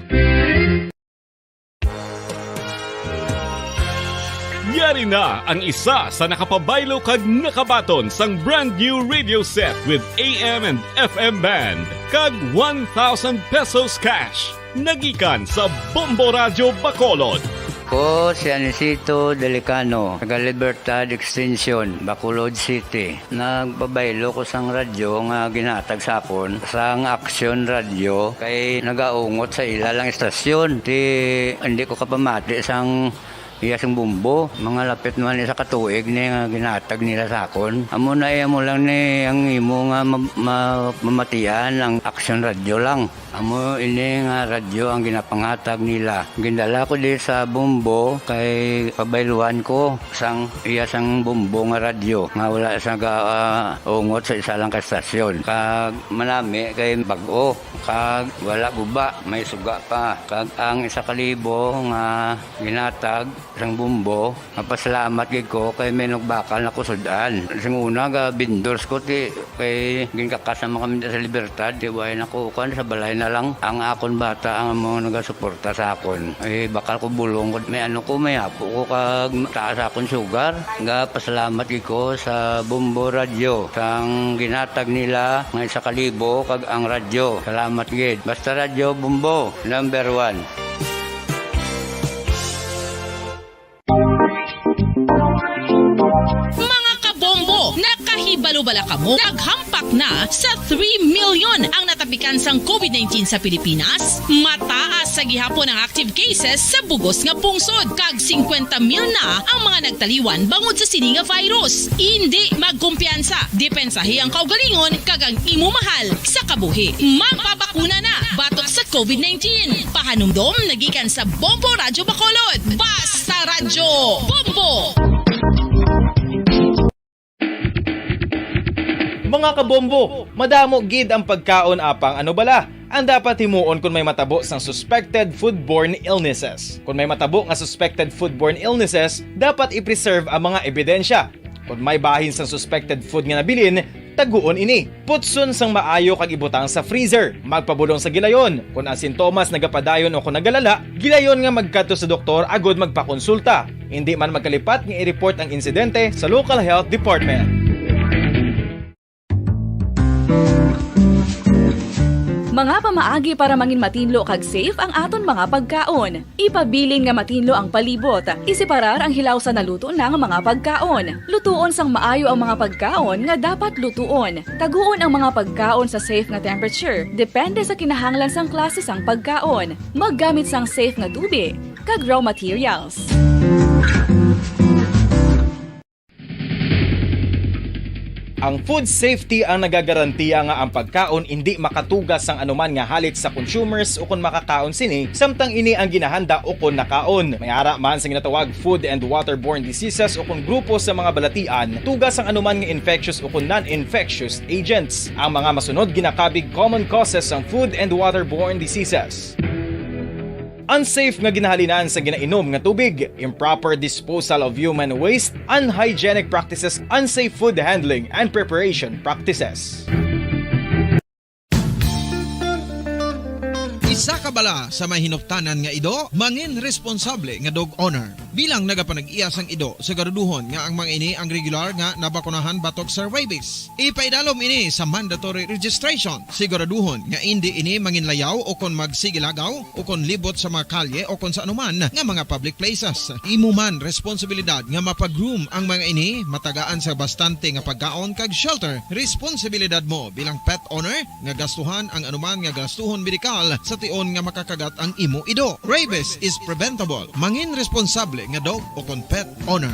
Yari na ang isa sa nakapabaylo kag nakabaton sang brand new radio set with A M and F M band kag one thousand pesos cash. Nagikan sa Bombo Radyo Bacolod. Ko si Anisito Delicano, taga Libertad Extension, Bacolod City. Nagpabaylo ko sang radyo nga ginhatag sa akon sang Action Radyo kay nagaungot sa ila lang istasyon. Ti hindi ko kapamati sang iya sing bumbo. Mga lapit man isa ka tuig ni nga ginhatag nila sa akon. Amo na iya mo lang ni ang imo nga ma- ma- mamatian ang Action Radyo lang. Amo ini nga radyo ang ginapanghatag nila. Gindala ko di sa Bombo kay pabayluhan ko sang iya sang Bombo nga radyo nga wala sa ga, ah, ungot sa isa lang ka estasyon. Kag manami kay bag-o kag wala guba, may suga pa. Kag ang isa ka libo nga ginatag sang Bombo, mapasalamat gid ko kay may nagbakal na ko sud-an. Sing una, ga vendors ko, ti, kay ginkakas naman kami sa Libertad, ti, way na ko, kuan, sa balay na lang. Ang akon bata, ang mga nagasuporta sa akon. Eh, bakal ko bulong ko, may ano ko, may apo ko, kag taas akon sugar. Ga pasalamat gid ko sa Bombo Radyo, sang ginatag nila, nga isa ka libo, kag ang radyo. Salamat gid. Basta Radyo Bombo, number one. Mga kabombo, nakahibalo bala kamo? Naghampak na sa three million ang natapikan sang COVID nineteen sa Pilipinas. Mataas sa gihapon ang active cases sa bugos nga pungsod, kag singkwenta mil na ang mga nagtaliwan bangod sa sini nga virus. Indi magkumpiyansa, depensahi ang kaugalingon kag ang imo mahal sa kabuhi. Magpabakuna na batok sa COVID nineteen. Pahanumdom nagikan sa Bombo Radyo Bacolod. Basta Radyo Bombo! Mga kabombo, madamo gid ang pagkaon, apang ano bala ang dapat himuon kon may matabo sang suspected foodborne illnesses? Kon may matabo nga suspected foodborne illnesses, dapat i-preserve ang mga ebidensya. Kon may bahin sang suspected food nga nabilin, taguon ini. Putson sang maayo kag ibutang sa freezer. Magpabulong sa gilayon. Kon ang sintomas nagapadayon o kon nagalala, gilayon nga magkadto sa doktor agud magpakonsulta. Indi man magkalipat nga i-report ang insidente sa local health department. Mga pamaagi para mangin matinlo kag safe ang aton mga pagkaon. Ipabilin nga matinlo ang palibot. Iseparar ang hilaw sa naluto na nga mga pagkaon. Lutuon sang maayo ang mga pagkaon nga dapat lutuon. Taguon ang mga pagkaon sa safe nga temperature, depende sa kinahanglan sang klase sang pagkaon. Maggamit sang safe nga tubi kag raw materials. Ang food safety ang nagagarantiya nga ang pagkaon indi makatuga sang anuman nga halit sa consumers ukon makakaon sini, samtang ini ang ginahanda ukon nakaon. May ara man sa ginatawag food and waterborne diseases ukon grupo sa mga balatian, tuga sang anuman nga infectious ukon non-infectious agents. Ang mga masunod ginakabig common causes sang food and waterborne diseases. Unsafe nga ginahalinan sa ginainom nga tubig, improper disposal of human waste, unhygienic practices, unsafe food handling, and preparation practices. Isa ka bala sa may hinuptanan nga ido, mangin responsable nga dog owner. Bilang nagapanag-iya sang ido, siguraduhon nga ang mga ini ang regular nga nabakunahan batok sa rabies. Ipaidalom ini sa mandatory registration. Siguraduhon nga indi ini manginlayaw o kon magsigilagaw o kon libot sa mga kalye o kon sa anuman nga mga public places. Imo man responsibilidad nga mapag-groom ang mga ini, matagaan sa bastante nga pagkaon kag shelter. Responsibilidad mo bilang pet owner nga gastuhan ang anuman nga gastuhon medikal sa tion nga makakagat ang imo ido. Rabies is preventable. Mangin responsable nga dog o kon pet owner.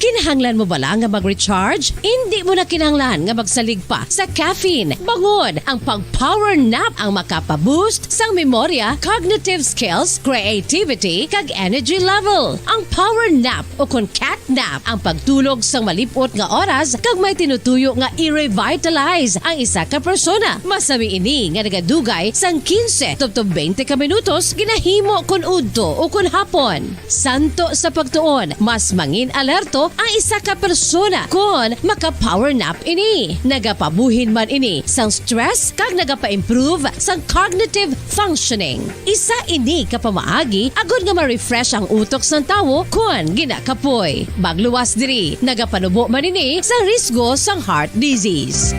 Kinahanglan mo bala nga mag-recharge? Indi mo na kinahanglan nga magsalig pa sa caffeine. Bangod ang pag-power nap ang makapa-boost sang memorya, cognitive skills, creativity, kag energy level. Ang power nap o kon cat nap ang pagtulog sang malip-ot nga oras kag may tinutuyo nga i-revitalize ang isa ka persona. Masami ini nga nagadugay sang quince tubtob twenty ka minutos ginahimo kon udto o kon hapon. Santo sa pagtuon, mas mangin alerto ang isa ka persona kon maka-power nap ini. Nagapabuhin man ini sang stress kag nagapa-improve sang cognitive functioning. Isa ini ka pamaagi agod nga ma-refresh ang utok sang tawo kon ginakapoy. Magluwas diri, nagapanubo man ini sang risgo sang heart disease.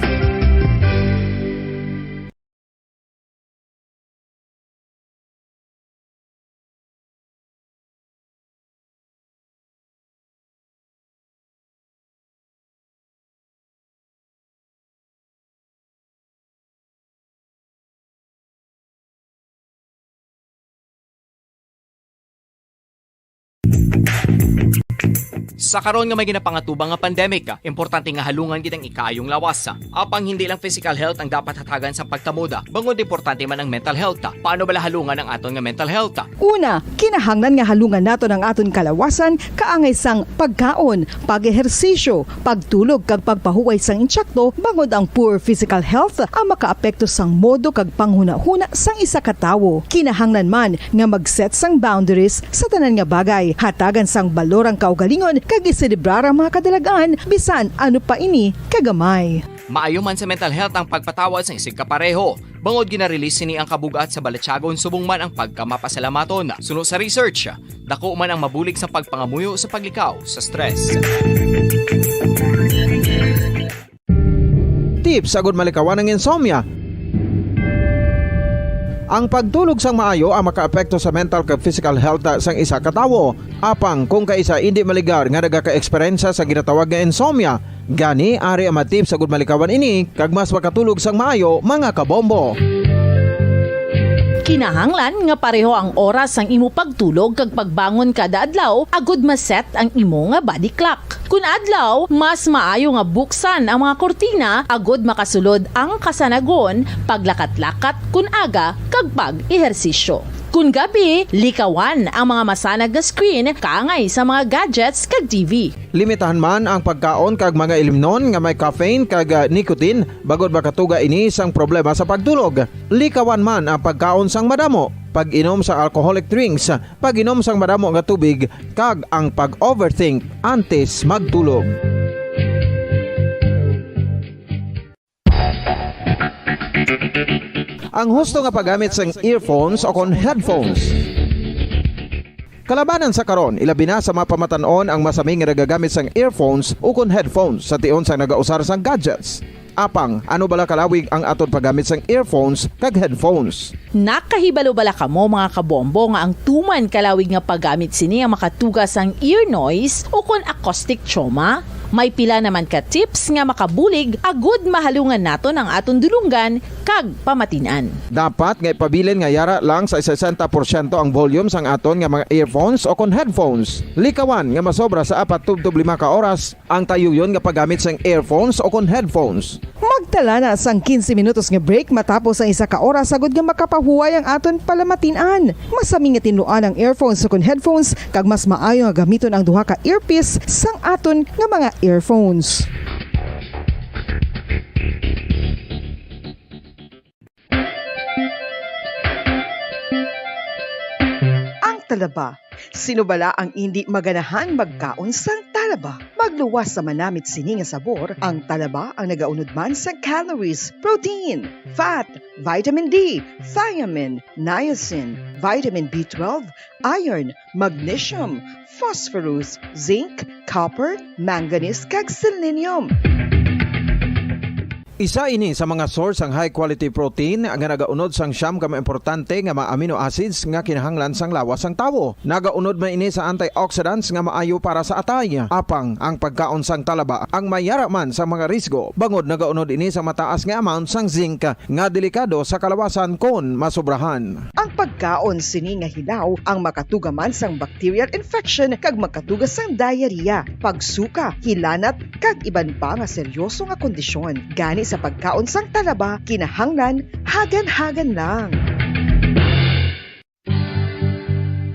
Sa karon nga may ginapangatubang nga pandemic, importante nga halungan gid ang ikaayong lawas. Apang hindi lang physical health ang dapat hatagan sa pagkamoda, bangod importante man ang mental health. Paano bala halungan ang aton nga mental health? Una, kinahanglan nga halungan naton ang aton kalawasan kaangay sang pagkaon, pag-ehersisyo, pagtulog kag pagpahuway sang insakto, bangod ang poor physical health ang makaapekto sang modo kag panghunahuna sang isa ka tawo. Kinahanglan man nga mag-set sang boundaries sa tanan nga bagay, hatagan sang balor ang kaugalingon kag iselebrar ang mga kadalag-an bisan ano pa ini kagamay. Maayo man sa mental health ang pagpatawad sang isigkapareho, bangod gina-release sini ang kabug-at sa balatyagon subong man ang pagkamapasalamaton. Suno sa research, dako man ang mabulig sa pagpangamuyo sa paglikaw sa stress. Tips agud malikawan ang insomnia. Ang pagtulog sang maayo ang makaapekto sa mental kag physical health sang isa ka tawo. Apang kung kaisa indi maligar nga nagaka-eksperyensya sa ginatawag nga insomnia, gani ari ang mga tips agud malikawan ini kag mas makatulog sang maayo, mga kabombo. Kinahanglan nga pareho ang oras sang imo pagtulog kag pagbangon kada adlaw agud ma-set ang imo nga body clock. Kun adlaw, mas maayo nga buksan ang mga kurtina agud makasulod ang kasanagon, paglakat-lakat kun aga, kag pag-ehersisyo. Kun gabi, likawan ang mga masanag nga screen kaangay sa mga gadgets kag T V. Limitahan man ang pagkaon kag mga ilimnon nga may caffeine kag, ah, nicotine, bangod makatuga ini sang problema sa pagtulog. Likawan man ang pagkaon sang madamo, pag-inom sa alcoholic drinks, pag-inom sang madamo nga tubig, kag ang pag-overthink antes magtulog. Ang husto nga paggamit sang earphones o kon headphones. Kalabanan sa karon, ilabi na sa mga pamatan-on ang masami nga nagagamit sang earphones o kon headphones sa tion sang nagausar sang gadgets. Apang, ano bala kalawig ang aton paggamit sang earphones kag headphones? Nakahibalo bala kamo, mga kabombo, nga ang tuman kalawig nga paggamit sini ang makatuga sang ear noise o kon acoustic trauma? May pila naman ka tips nga makabulig agud mahalungan naton ang aton dulonggan kag pamatin-an. Dapat nga ipabilin nga yara lang sa sesenta porsyento ang volume sang aton nga mga earphones o kon headphones. Likawan nga masobra sa apat tubtob lima ka oras ang tayuyon nga paggamit sang earphones o kon headphones. Magtala na sang quince minutos nga break matapos ang isa ka oras, agud nga makapahuway ang aton palamatin-an. Masami nga tinluan ang earphones o kon headphones, kag mas maayo nga gamiton ang duha ka earpiece sang aton nga mga earphones. Ang talaba. Sino bala ang indi maganahan magkaon sang talaba? Magluwas sa manamit sini nga sabor, ang talaba ang nagaunod man sa calories, protein, fat, vitamin D, thiamine, niacin, vitamin B twelve, iron, magnesium, phosphorus, zinc, copper, manganese, kag selenium. Isa ini sa mga source sang high quality protein nga nagaunod sang siyam ka mga importante nga mga amino acids nga kinahanglan sang lawas sang tawo. Nagaunod man ini sa antioxidants nga maayo para sa atay. Apang ang pagkaon sang talaba ang may yara man sa mga risgo, bangod nagaunod ini sa mataas nga amount sang zinc nga delikado sa kalawasan kon masobrahan. Ang pagkaon sini nga hilaw ang makatuga man sang bacterial infection kag makatuga sang diarrhea, pagsuka, hilanat, kag iban pa nga seryoso nga kondisyon. Gani sa pagkaon sang talaba, kinahanglan hagan-hagan lang.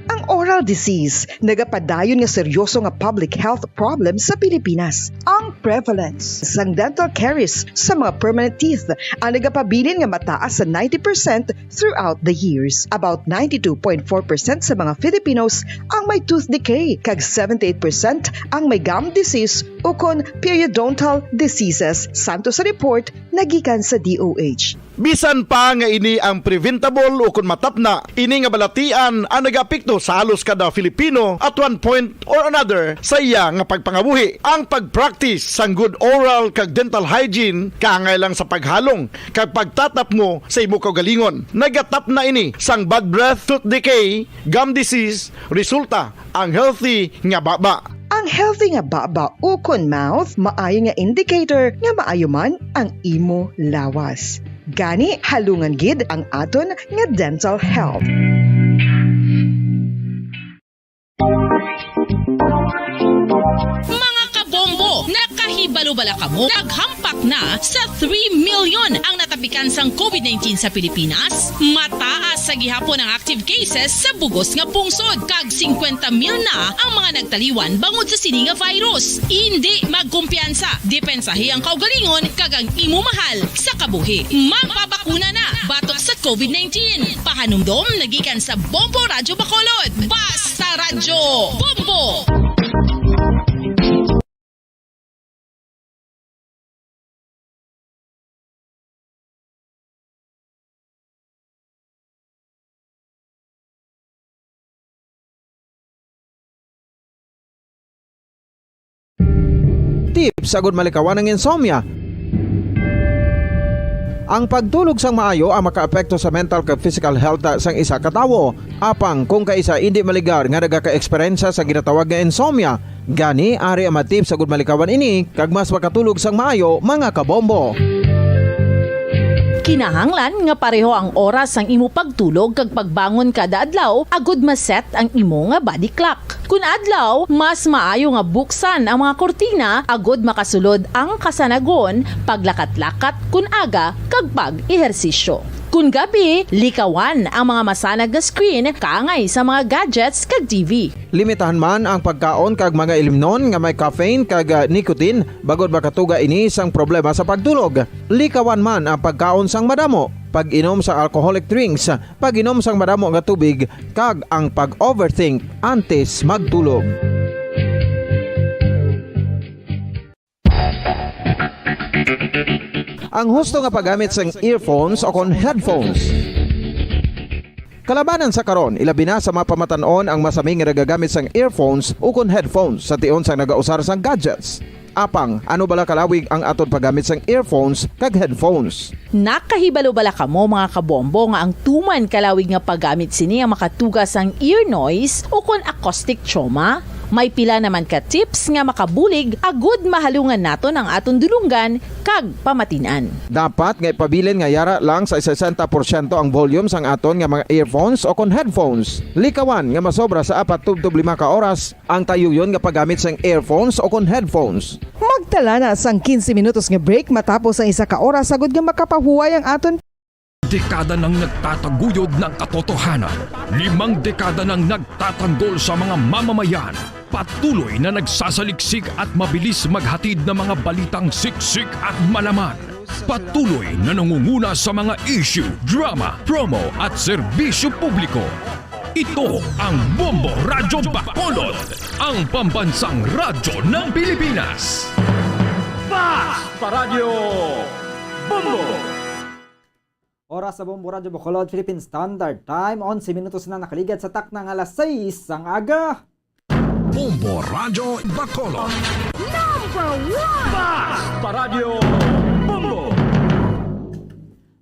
Ang oral disease nagapadayon nga seryoso nga public health problem sa Pilipinas. Ang prevalence sang dental caries sa mga permanent teeth ang nagapabilin nga mataas sa ninety percent throughout the years. About ninety-two point four percent sa mga Filipinos ang may tooth decay, kag seventy-eight percent ang may gum disease ukon periodontal diseases, santo sa report nga gikan sa D O H. Bisan pa nga ini ang preventable ukon matapna, ini nga balatian ang nagaapekto sa halos kada Filipino at one point or another sa iya nga pagpangabuhi. Ang pag-practice sang good oral kag dental hygiene kaangay lang sa paghalong kag pagtatapngo sa imo kaugalingon. Nagatapna ini sang bad breath, tooth decay, gum disease, resulta ang healthy nga baba. Ang healthy nga baba ukon mouth maayo nga indicator nga maayo man ang imo lawas. Gani, halungan gid ang aton nga dental health. Mga kabombo, nakahibalo bala kamo? Naghampak na sa three million ang natapikan sang covid nineteen sa Pilipinas. Mataas sa gihapon ang active cases sa bugos nga pungsod, kag singkwenta mil na ang mga nagtaliwan bangod sa sini nga virus. Indi magkumpiyansa, depensahi ang kaugalingon kag ang imo mahal sa kabuhi. Magpabakuna na batok sa covid nineteen. Pahanumdom nagikan sa Bombo Radyo Bacolod. Basta Radyo Bombo! Tips agud malikawan ang insomnia. Ang pagtulog sang maayo ang makaapekto sa mental kag physical health sang isa ka tawo. Apang kung kaisa indi maligar nga nagaka-eksperyensya sa ginatawag nga insomnia, gani ari ang mga tips agud malikawan ini kag mas makatulog sang maayo, mga kabombo. Kinahanglan nga pareho ang oras sang imo pagtulog kag pagbangon kada adlaw agud ma-set ang imo nga body clock. Kun adlaw, mas maayo nga buksan ang mga kurtina agud makasulod ang kasanagon, paglakat-lakat kun aga, kag pag-ehersisyo. Kun gabi, likawan ang mga masanag nga screen kaangay sa mga gadgets kag T V. Limitahan man ang pagkaon kag mga ilimnon nga may caffeine kag, ah, nicotine, bangod makatuga ini sang problema sa pagtulog. Likawan man ang pagkaon sang madamo, pag-inom sa alcoholic drinks, pag-inom sang madamo nga tubig, kag ang pag-overthink antes magtulog. Ang husto nga paggamit sang earphones o kon headphones. Kalabanan sa karon, ilabi na sa mga pamatan-on ang masami nga nagagamit sang earphones o kon headphones sa tion sang nagausar sang gadgets. Apang, ano bala kalawig ang aton paggamit sang earphones kag headphones? Nakahibalo bala kamo, mga kabombo, nga ang tuman kalawig nga paggamit sini ang makatuga sang ear noise o kon acoustic trauma? May pila naman ka tips nga makabulig agud mahalungan naton ang aton dulonggan kag pamatin-an. Dapat nga ipabilin nga yara lang sa sesenta porsyento ang volume sang aton nga mga earphones o kon headphones. Likawan nga masobra sa apat tubtob lima ka oras ang tayuyon nga paggamit sang earphones o kon headphones. Magtala na sang quince minutos nga break matapos ang isa ka oras agud nga makapahuway ang aton Dekada nang nagtataguyod ng katotohanan. Limang dekada nang nagtatanggol sa mga mamamayan. Patuloy na nagsasaliksik at mabilis maghatid ng mga balitang siksik at malaman. Patuloy na nangunguna sa mga issue, drama, promo at serbisyo publiko. Ito ang Bombo Radyo Bacolod, ang pambansang radyo ng Pilipinas. Fast Radyo Bombo! Oras sa Bombo Radyo Bacolod, Philippine Standard Time, onse minutos na nakaligad sa takna nga alas sais sang aga. Bombo Radyo Bacolod. Number one! Fast Radyo Bombo!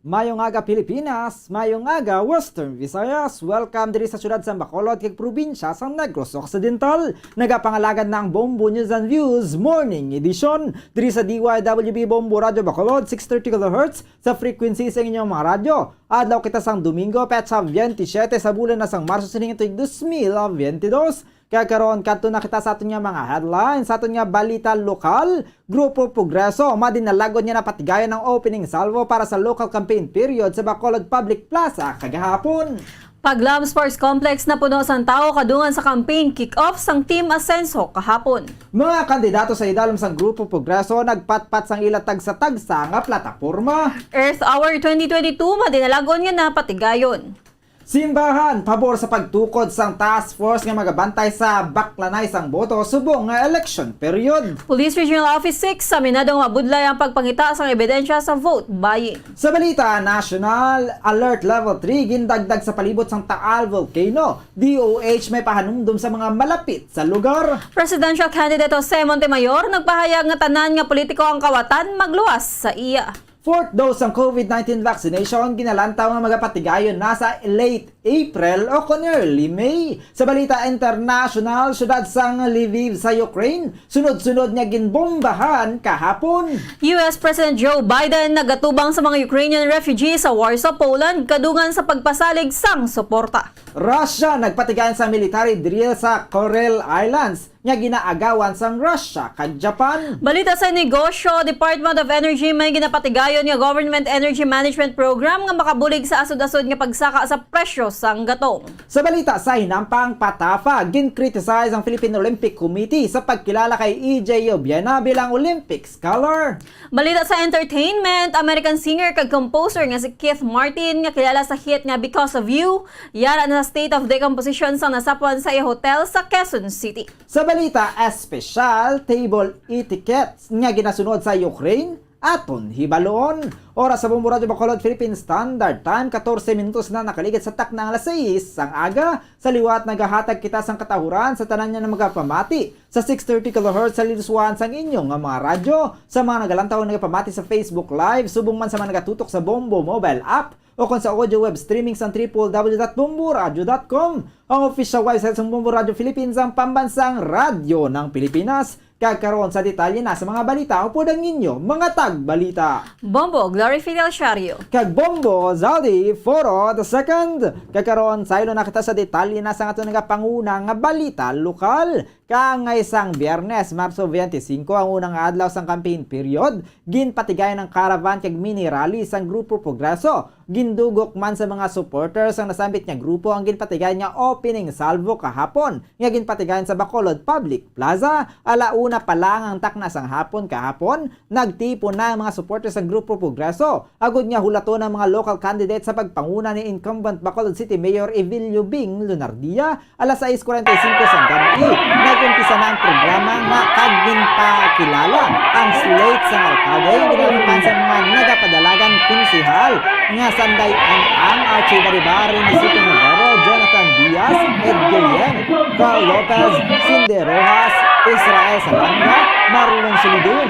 Mayong aga, Pilipinas! Mayong aga, Western Visayas! Welcome diri sa siyudad sang Bacolod kag probinsya sang Negros Occidental. Nagapangalagad na ang Bombo News and Views Morning Edition diri sa D Y W B Bombo Radyo Bacolod, six thirty kilohertz, sa frequency sa inyong mga radyo. Adlaw kita sang Domingo, petsa twenty-seven sa bulan na sang Marso sining tuig dos mil twenty-dos. Kag karon, kadto na kita sa aton nga mga headlines, sa aton nga balita lokal. Grupo Progreso madinalagon nga napatigayon ang opening salvo para sa local campaign period sa Bacolod Public Plaza kagahapon. Paglam Sports Complex napuno sang tawo kadungan sa campaign kick-off sang Team Asenso kahapon. Mga kandidato sa idalom sang Grupo Progreso nagpatpat sang ila tagsa-tagsa nga plataporma. Earth Hour twenty twenty-two madinalagon nga napatigayon. Simbahan pabor sa pagtukod sang task force nga magabantay sa baklanay sang boto subong nga election period. Police Regional Office six aminado nga mabudlay ang pagpangita sang ebidensya sa vote buying. Sa balita national, Alert Level three gindagdag sa palibot sang Taal Volcano. D O H may pahanumdom sa mga malapit sa lugar. Presidential candidate Jose Montemayor nagpahayag nga tanan nga politiko ang kawatan magluwas sa iya. Fourth dose sang COVID nineteen vaccination ginalantaw nga magapatigayon na sa late April o kon early May. Sa balita international, siyudad sang Lviv sa Ukraine, sunod-sunod nga ginbombahan kahapon. U S President Joe Biden nagatubang sa mga Ukrainian refugees sa Warsaw, Poland, kadungan sa pagpasalig sang suporta. Russia nagpatigayon sa military drill sa Kuril Islands nga ginaagawan sang Russia kag Japan. Balita sa negosyo, Department of Energy may ginapatigayon nga government energy management program nga makabulig sa asod-asod nga pagsaka sa presyo sang gatong. Sa balita sa hinampang, patafa, gin-criticize ang Philippine Olympic Committee sa pagkilala kay E J Llobena bilang Olympic scholar. Balita sa entertainment, American singer kag composer nga si Keith Martin nga kilala sa hit nga Because of You, yara na sa state of decomposition sang nasapwan sa iya hotel sa Quezon City. Sa balita espesyal, table etiquette nga ginasunod sa Ukraine, aton hibaluon. Oras sa Bombo Radyo Bacolod, Philippine Standard Time, katorse minutos na nakaligid sa takna nga alas sais sang aga. Sa liwat, nagahatag kita sang katahuran sa tanan nga magapamati sa six thirty kilohertz sa linusuan sang inyo nga mga radyo, sa mga nagalantaw nga nagapamati sa Facebook Live, subong man sa mga nagatutok sa Bombo mobile app, o kon sa audio web streaming sa triple W dot bomboradio dot com, ang official website sang Bombo Radio Philippines, ang pambansang radyo ng Pilipinas. Kag karon, sa detalye na sa mga balita, upod ang inyo mga tagbalita, Bombo Glory Fidel Siario kag Bombo Zaldi Foro the second. Kag karon, saylo na kita sa detalye na sa aton nga panguna nga balita lokal. Kaangay sang Biyernes, Marso twenty-five, ang unang adlaw sang campaign period, ginpatigayon ang caravan kag mini rally sang Grupo Progreso. Gindugok man sa mga supporters sang nasambit nga grupo ang ginpatigayon nga opening salvo kahapon, nga ginpatigayon sa Bacolod Public Plaza. Ala una pa lang ang takna sang hapon kahapon, nagtipon na ang mga supporters sang Grupo Progreso agud nga hulaton ang mga local candidates sa pagpanguna ni incumbent Bacolod City Mayor Evelio Bing Lunardia. Alas sais cuarenta y cinco sang gab-i, nag-umpisa na ang programa nga kag ginpakilala ang slate sang alkalde, ginhatapan sa mga nagapadalagan konsehal nga sanday ang, ang archibari-bari ni Sito Navarro, Jonathan Diaz, Ed Guillen, Carl Lopez, Cindy Rojas, Israel Salanga, Marlon Solidum,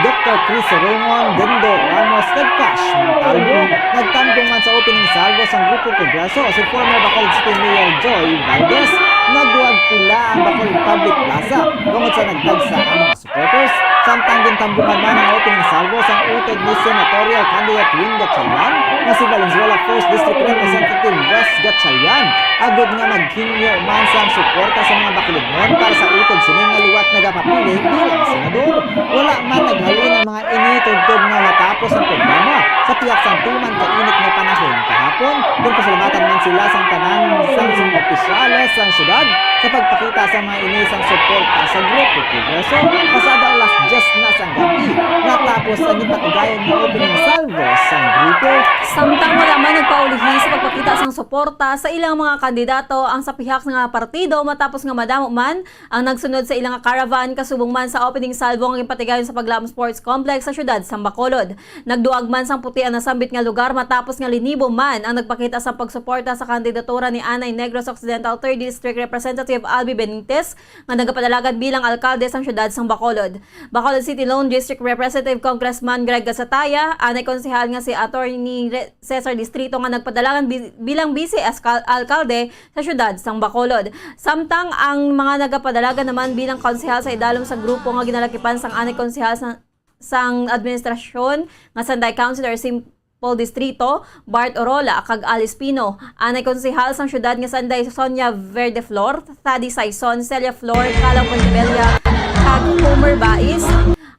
Doktor Chris Rongon, Dendo Ramos, kag Cash Montalvo. Nagtambong man sa opening salvo Sa Grupo Progreso, si former Bacolod City Mayor Joy Valdez, nagduwag pula ang Bacolod Public Plaza tungod sa nagtagsa ang mga supporters. Samtang gintambungan man ang opening salvo sang utod ni senatorial candidate Win Gatchalian nga si Valenzuela First District Representative Wes Gatchalian, agud nga maghingyo man sang suporta sa mga Bacolodnon para sa utod sini nga liwat nagapapili bilang senador. Wala man naghalin ang mga ini tubtob nga matapos ang programa sa pihak sang tuman ka init nga panahon kahapon. Ginpasalamatan man sila sang tanan sang, sang opisyales sang syudad sa pagpakita sa mga ini sang suporta sa Grupo Progreso pasada alas diyes na sang gabi, natapos ang ginpatigayon nga opening salvo sang grupo. Samtang wala man nagpaulihi sa pagpakita sang suporta sa ilang mga kandidato ang sa pihak nga partido matapos nga madamo man ang nagsunod sa ila nga caravan, kasubong man sa opening salvo nga ginpatigayon sa Paglaom Sports Complex sa siyudad sang Bacolod. Nagduag man sang puti ang nasambit nga lugar matapos nga linibo man ang nagpakita sa pagsuporta sa kandidatura ni Anay Negros Occidental Third District Representative Albi Benitez nga nagapadalagan bilang alkalde sang siyudad sang Bacolod. Bacolod City Lone District Representative Congressman Greg Gasataya, anay konsehal nga si Attorney Re-, Cesar Distrito nga nagpadalagan bi-, bilang vice askal-, alkalde sa siyudad sang Bacolod. Samtang ang mga nagapadalagan naman bilang konsehal sa idalom sa grupo nga ginalakipan sang anay konsehal sang, sang administrasyon nga sanday Councilor Simple Distrito, Bart Orola, kag Alice Pino, anay konsehal sang siyudad nga sanday Sonia Verdeflor, Thady Saison, Celia Flor, Kalaw Pontevilla, kag Homer Bais,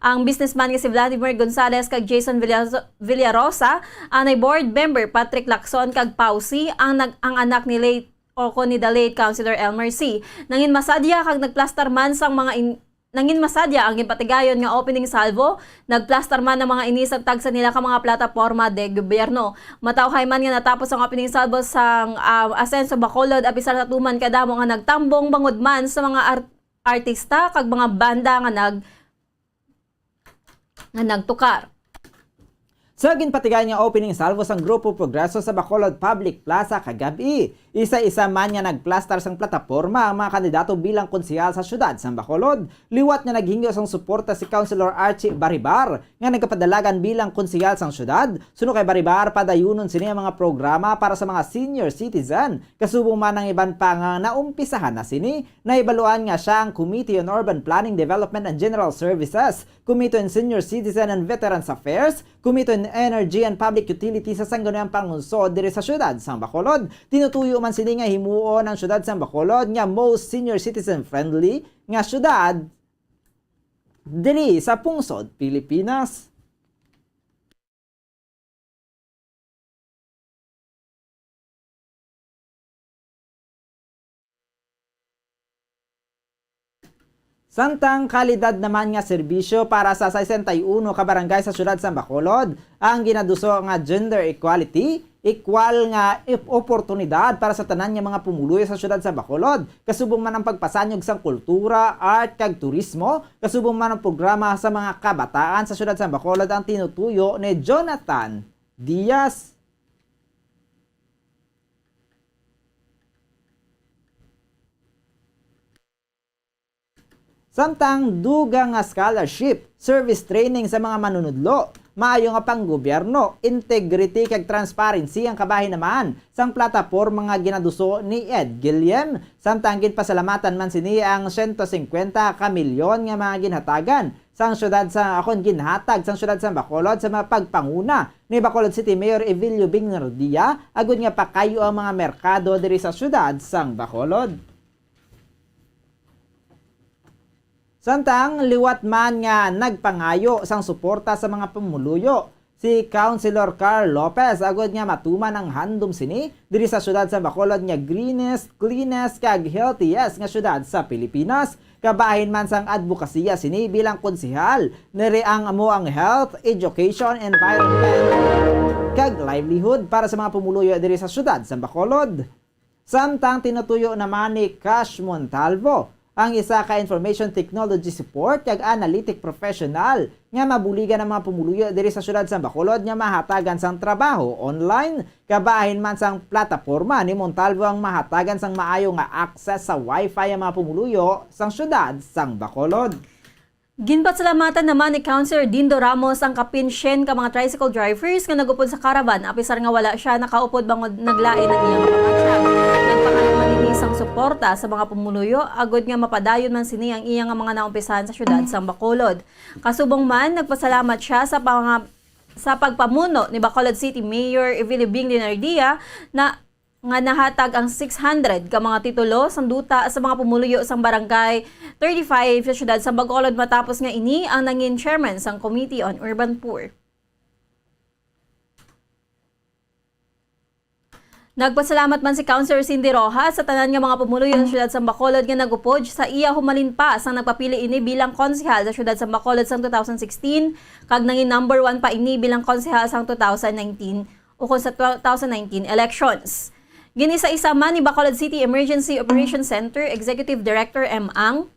ang businessman nga si Vladimir Gonzalez kag Jason Villa-, Villarosa, anay board member Patrick Lacson, kag Pausi, ang nag-, ang anak ni late o kon ni the late Councilor Elmer C. Nangin masadya kag nagplastar man sang mga in-, nangin masadya ang ginpatigayon nga opening salvo, nagplastar man ang mga ini sa tagsa nila ka mga plataporma de gobyerno. Matawhay man nga natapos ang opening salvo sang, ah, Asenso Bacolod, apisar sa tuman kadamo nga nagtambong bangod man sa mga ar-, artista kag mga banda nga nag-, nga nagtukar. Sa ginpatigayon nga opening salvo sang Grupo Progreso sa Bacolod Public Plaza kagab-i, isa-isa man nga nagplastar sang plataporma ang mga kandidato bilang konsehal sa siyudad sang Bacolod, liwat nga naghingyo sang suporta si Councilor Archie Baribar nga nagapadalagan bilang konsehal sang siyudad. Suno kay Baribar, padayunon sini ang mga programa para sa mga senior citizen, kasubong man ang iban pa nga naumpisahan na sini. Nahibaluan nga siya ang Committee on Urban Planning, Development and General Services, Committee on Senior Citizen and Veterans Affairs, Committee on Energy and Public Utilities sa sangguniang pangunsod diri sa siyudad sang Bacolod. Tinutuyo man sini nga himuon ang siyudad sang Bacolod nga most senior citizen friendly nga siyudad diri sa pungsod Pilipinas. Samtang kalidad naman nga serbisyo para sa sesenta y uno ka barangay sa siyudad sang Bacolod, ang ginaduso nga gender equality, ekwal nga ip-, oportunidad para sa tanan nga mga pumuluyo sa siyudad sang Bacolod, kasubong man ang pagpasanyog sang kultura, art, kag turismo, kasubong man ang programa sa mga kabataan sa siyudad sang Bacolod ang tinutuyo ni Jonathan Diaz. Samtang dugang nga scholarship, service training sa mga manunudlo, maayo nga panggobyerno, integrity kag transparency ang kabahin naman sang plataporma nga ginaduso ni Ed Guillem. Samtang ginpasalamatan man sini ang sento singkwenta ka milyon nga mga ginhatagan sang siyudad sa, akon, ginhatag sang siyudad sang Bacolod sa mga pagpanguna ni Bacolod City Mayor Evilio Bingardia, agud nga pakayo ang mga merkado diri sa siyudad sang Bacolod. Samtang liwat man nga nagpangayo sang suporta sa mga pumuluyo si Councilor Carl Lopez, agud nga matuman ang handom sini diri sa siyudad sa Bacolod nga greenest, cleanest, kag healthiest nga siyudad sa Pilipinas. Kabahin man sang adbokasiya sini bilang konsehal, niri ang amo ang health, education, environment, kag livelihood para sa mga pumuluyo diri sa siyudad sa Bacolod. Samtang tinutuyo naman ni Cash Montalvo, ang isa ka information technology support kag analytic professional, nga mabuligan ang mga pumuluyo diri sa siyudad sang Bacolod nga mahatagan sang trabaho online. Kabahin man sang plataporma ni Montalvo ang mahatagan sang maayo nga access sa wifi ang mga pumuluyo sang siyudad sang Bacolod. Ginpasalamatan naman ni Councilor Dindo Ramos ang kapin syen ka mga tricycle drivers nga nag-upod sa caravan, apisar nga wala sia nakaupod bangod naglain ang iyang pangatsyag. Nagpangayag man ini sang suporta sa mga pumuluyo, agod nga mapadayon man sini ang iya nga mga naumpisahan sa siyudad sang Bacolod. Kasubong man, nagpasalamat sia sa panga-, sa pagpamuno ni Bacolod City Mayor Evelio Bing Leonardia na nga nahatag ang six hundred ka mga titulo sang duta sa mga pumuluyo sang Barangay thirty-five sa siyudad sang Bacolod, matapos nga ini ang nangin chairman sang Committee on Urban Poor. Nagpasalamat man si Councilor Cindy Rojas sa tanan nga mga pumuluyo sa siyudad sang Bacolod nga nag-upod sa iya humalin pa sang nagpapili ini bilang konsehal sa siyudad sang Bacolod sang two thousand sixteen, kag nangin number one pa ini bilang konsehal sang two thousand nineteen ukon sa two thousand nineteen elections. Gin-isa-isa man ni Bacolod City Emergency Operations Center Executive Director M. Ang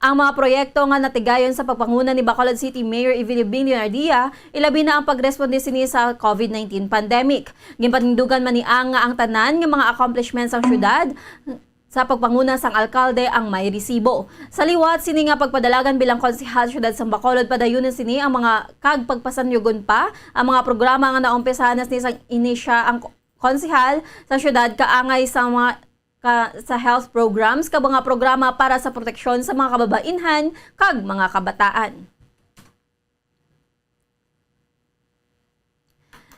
ang mga proyekto nga natigayon sa pagpanguna ni Bacolod City Mayor Evelio Bing Leonardia, ilabi na ang pagresponde sini sa COVID nineteen pandemic. Ginpatindugan man ni Ang nga ang tanan nga mga accomplishments sang siyudad sa pagpanguna sang alkalde ang may resibo. Sa liwat sini nga pagpadalagan bilang konsehal sa siyudad sang Bacolod, padayunon sini ang mga kag pagpasanyugon pa ang mga programa nga naumpisahan na sini sang ini sia ang ko-, konsehal sa siyudad, kaangay sa mga ka, sa health programs kag mga programa para sa proteksyon sa mga kababainhan kag mga kabataan.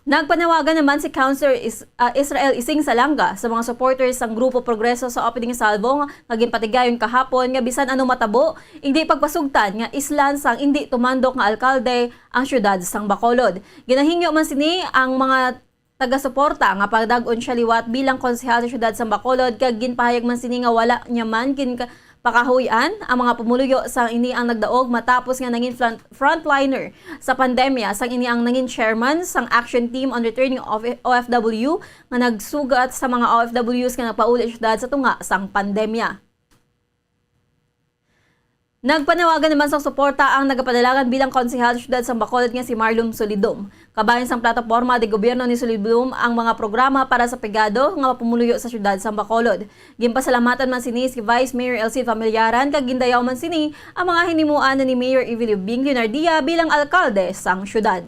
Nagpanawagan naman si Councilor Is-, ah, Israel Ising Salanga sa mga supporters sang Grupo Progreso sa opening salvo nga ginpatigayon kahapon nga bisan ano matabo, indi pagpasugtan nga islan sang indi tumandok nga alkalde ang siyudad sang Bacolod. Ginahingyo man sini ang mga taga-suporta nga padag-on sia liwat bilang konsehal sa siyudad sang Bacolod, kag ginpahayag man sini nga wala niya man gin-, pakahuy-an ang mga pumuluyo sang ini ang nagdaog matapos nga nangin front-, frontliner sa pandemya, sang ini ang nangin chairman sang Action Team on Returning of O F W nga nagsugat sa mga O F Ws nga nagpauli sa siyudad sa tunga sang pandemya. Nagpanawagan naman sang suporta ang nagapadalagan bilang konsehal sa siyudad sang Bacolod nga si Marlon Solidum. Kabahin sang plataporma de gobyerno ni Solidum ang mga programa para sa pigado nga mapumuluyo sa siyudad sang Bacolod. Ginpasalamatan man sini si Vice Mayor Elsie Familiaran kag gindayaw man sini ang mga hinimuan ni Mayor Evelio Bing Leonardia bilang alkalde sang siyudad.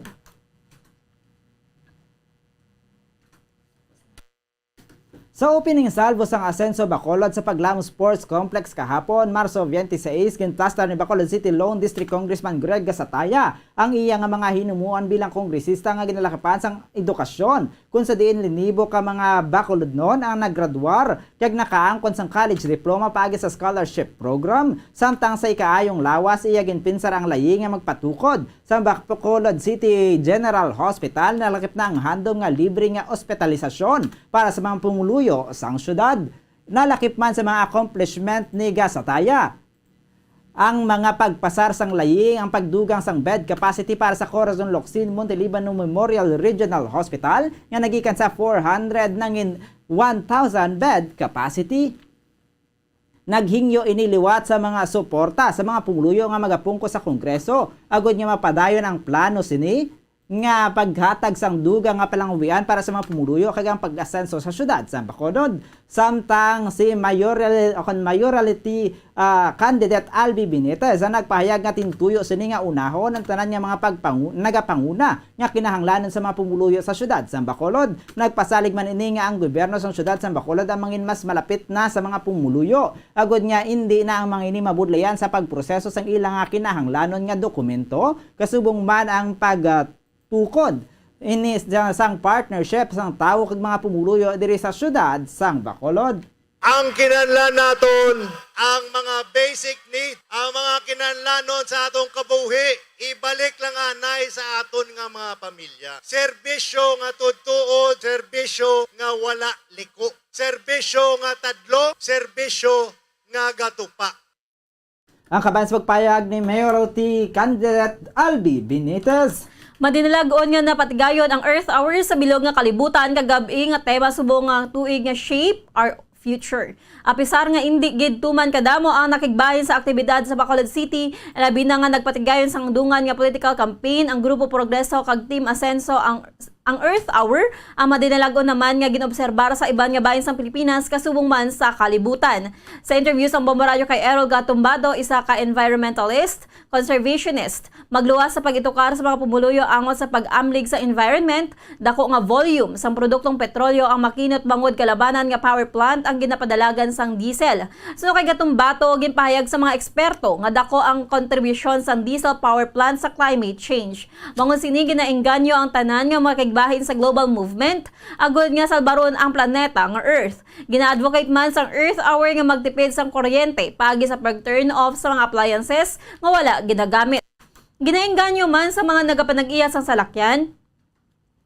Sa opening salvo sang Asenso Bacolod sa Paglam Sports Complex kahapon, Marso twenty-six, ginplastar ni Bacolod City Lone District Congressman Greg Gasataya ang iya nga mga hinumoan bilang kongresista nga ginalakipan sang edukasyon, kung sa diin linibo ka mga Bacolodnon ang naggraduar kag nakaangkon sang college diploma paagi sa scholarship program, samtang sa ikaayong lawas iya ginpinsar ang layi nga magpatukod sa Bacolod City General Hospital, nalakip na ang handom nga libre nga ospitalisasyon para sa mga pumuluyo sang siyudad. Nalakip man sa mga accomplishment ni Gasataya ang mga pagpasar sang layi, ang pagdugang sang bed capacity para sa Corazon Locsin Monteliban Memorial Regional Hospital nga nagikan sa four hundred nangin one thousand bed capacity. Naghingyo ini liwat sa mga suporta sa mga pumuluyo nga magapungko sa Kongreso, agod nga mapadayon ang plano sini nga paghatag sang dugang nga palangawian para sa mga pumuluyo kag ang pag-asenso sa siyudad sang Bacolod. Samtang si mayoral-, o kon mayoralty, ah, candidate Albi Benitez ang nagpahayag nga tintuyo sini nga unahon ang tanan nga mga pagpangu-, nagapanguna nga kinahanglanon sa mga pumuluyo sa siyudad sang Bacolod. Nagpasalig man ini nga ang gobyerno sang siyudad sang Bacolod ang mangin mas malapit na sa mga pumuluyo, agod nga indi na ang mga ini mabudlayan sa pagproseso sang ila nga kinahanglanon nga dokumento, kasubong man ang pag, ah, tukod ini sa, sang partnership sang tawo kag mga pumuluyo diri sa siyudad sang Bacolod. Ang kinahanglan naton, ang mga basic need, ang mga kinahanglanon sa atong kabuhi, ibalik lang anay sa aton nga mga pamilya. Serbisyo nga tuod-tuod, serbisyo nga wala liko. Serbisyo nga tadlong, serbisyo nga gatupa. Ang kaban sa pagpayag ni Mayoralty Candidate Albi Benitez. Madinalag-on nga napatigayon ang Earth Hour sa bilog nga kalibutan kagab-i nga tema subong nga tuig nga Shape Our Future. Apisar nga indi gid tuman kadamo ang nakigbahin sa aktibidad sa Bacolod City, labi na nga nagpatigayon sang dungan nga political campaign ang Grupo Progreso kag Team Asenso ang Ang Earth Hour, ang madinalag-on naman nga ginobserbar sa iban nga bahin sang Pilipinas, kasubong man sa kalibutan. Sa interview sang Bombo Radyo kay Errol Gatumbado, isa ka environmentalist, conservationist, magluwas sa pag-itukar sa mga pumuluyo angot sa pag-amlig sa environment, dako nga volume sang produktong petrolyo ang makinot bangod kalabanan nga power plant ang ginapadalagan sang diesel. Suno kay Gatumbado, ginpahayag sa mga eksperto nga dako ang kontribusyon sang diesel power plant sa climate change. Bangod sini, ginaengganyo ang tanan nga makigbahin sa global movement, agod nga salbaron ang planeta nga Earth. Gina-advocate man sang Earth Hour nga magtipid sang kuryente paagi sa pag-turn off sa mga appliances nga wala ginagamit. Ginaengganyo man sa mga nagapanag-iya sang salakyan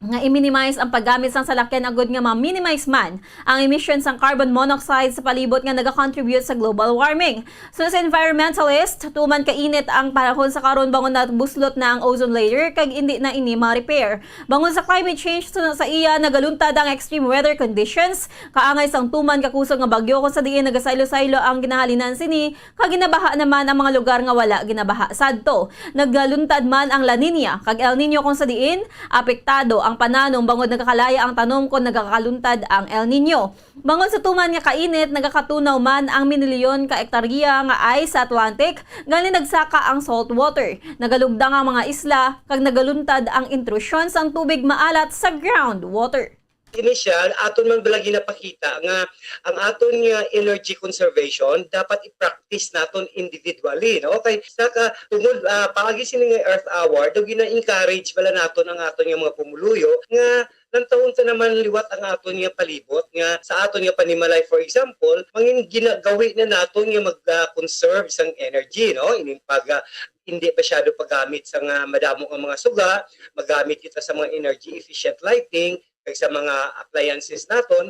nga i-minimize ang paggamit sang salakyan agud nga ma-minimize man ang emission sang carbon monoxide sa palibot nga nagacontribute sa global warming. Suno sa environmentalist, tuman kainit ang panahon sa karon bangod nabuslot na ang ozone layer kag indi na ini ma-repair. Bangod sa climate change, suno sa iya, nagaluntad ang extreme weather conditions, kaangay sang tuman ka kusog nga bagyo, kung sa diin nagasaylo-saylo ang ginahalinan sini, kag ginabaha naman ang mga lugar nga wala ginabaha sadto. Nagaluntad man ang La Niña kag El Niño, kung sa diin apektado ang pananom bangod nagakalaya ang tanom kon nagakaluntad ang El Niño. Bangod sa tuman nga kainit, nagakatunaw man ang minilyon ka ektarya nga ice sa Atlantic, gani nagsaka ang salt water, nagalugdang ang mga isla, kag nagaluntad ang intrusyon sang tubig maalat sa groundwater. Ini siya, aton man bala ginapakita nga ang aton nga energy conservation dapat i-practice naton individually, no? Kay sa ka, tungod, ah, paagi sini nga Earth Hour, daw gina-encourage bala naton ang aton nga mga pumuluyo nga lantawon ta naman liwat ang aton nga palibot, nga sa aton nga panimalay, for example, mangin ginagawi na naton nga mag, ah, conserve sang energy, no? Ining pag, ah, hindi masyado paggamit sa nga madamo nga mga suga, magamit kita sa mga energy efficient lighting, kag sa mga appliances naton.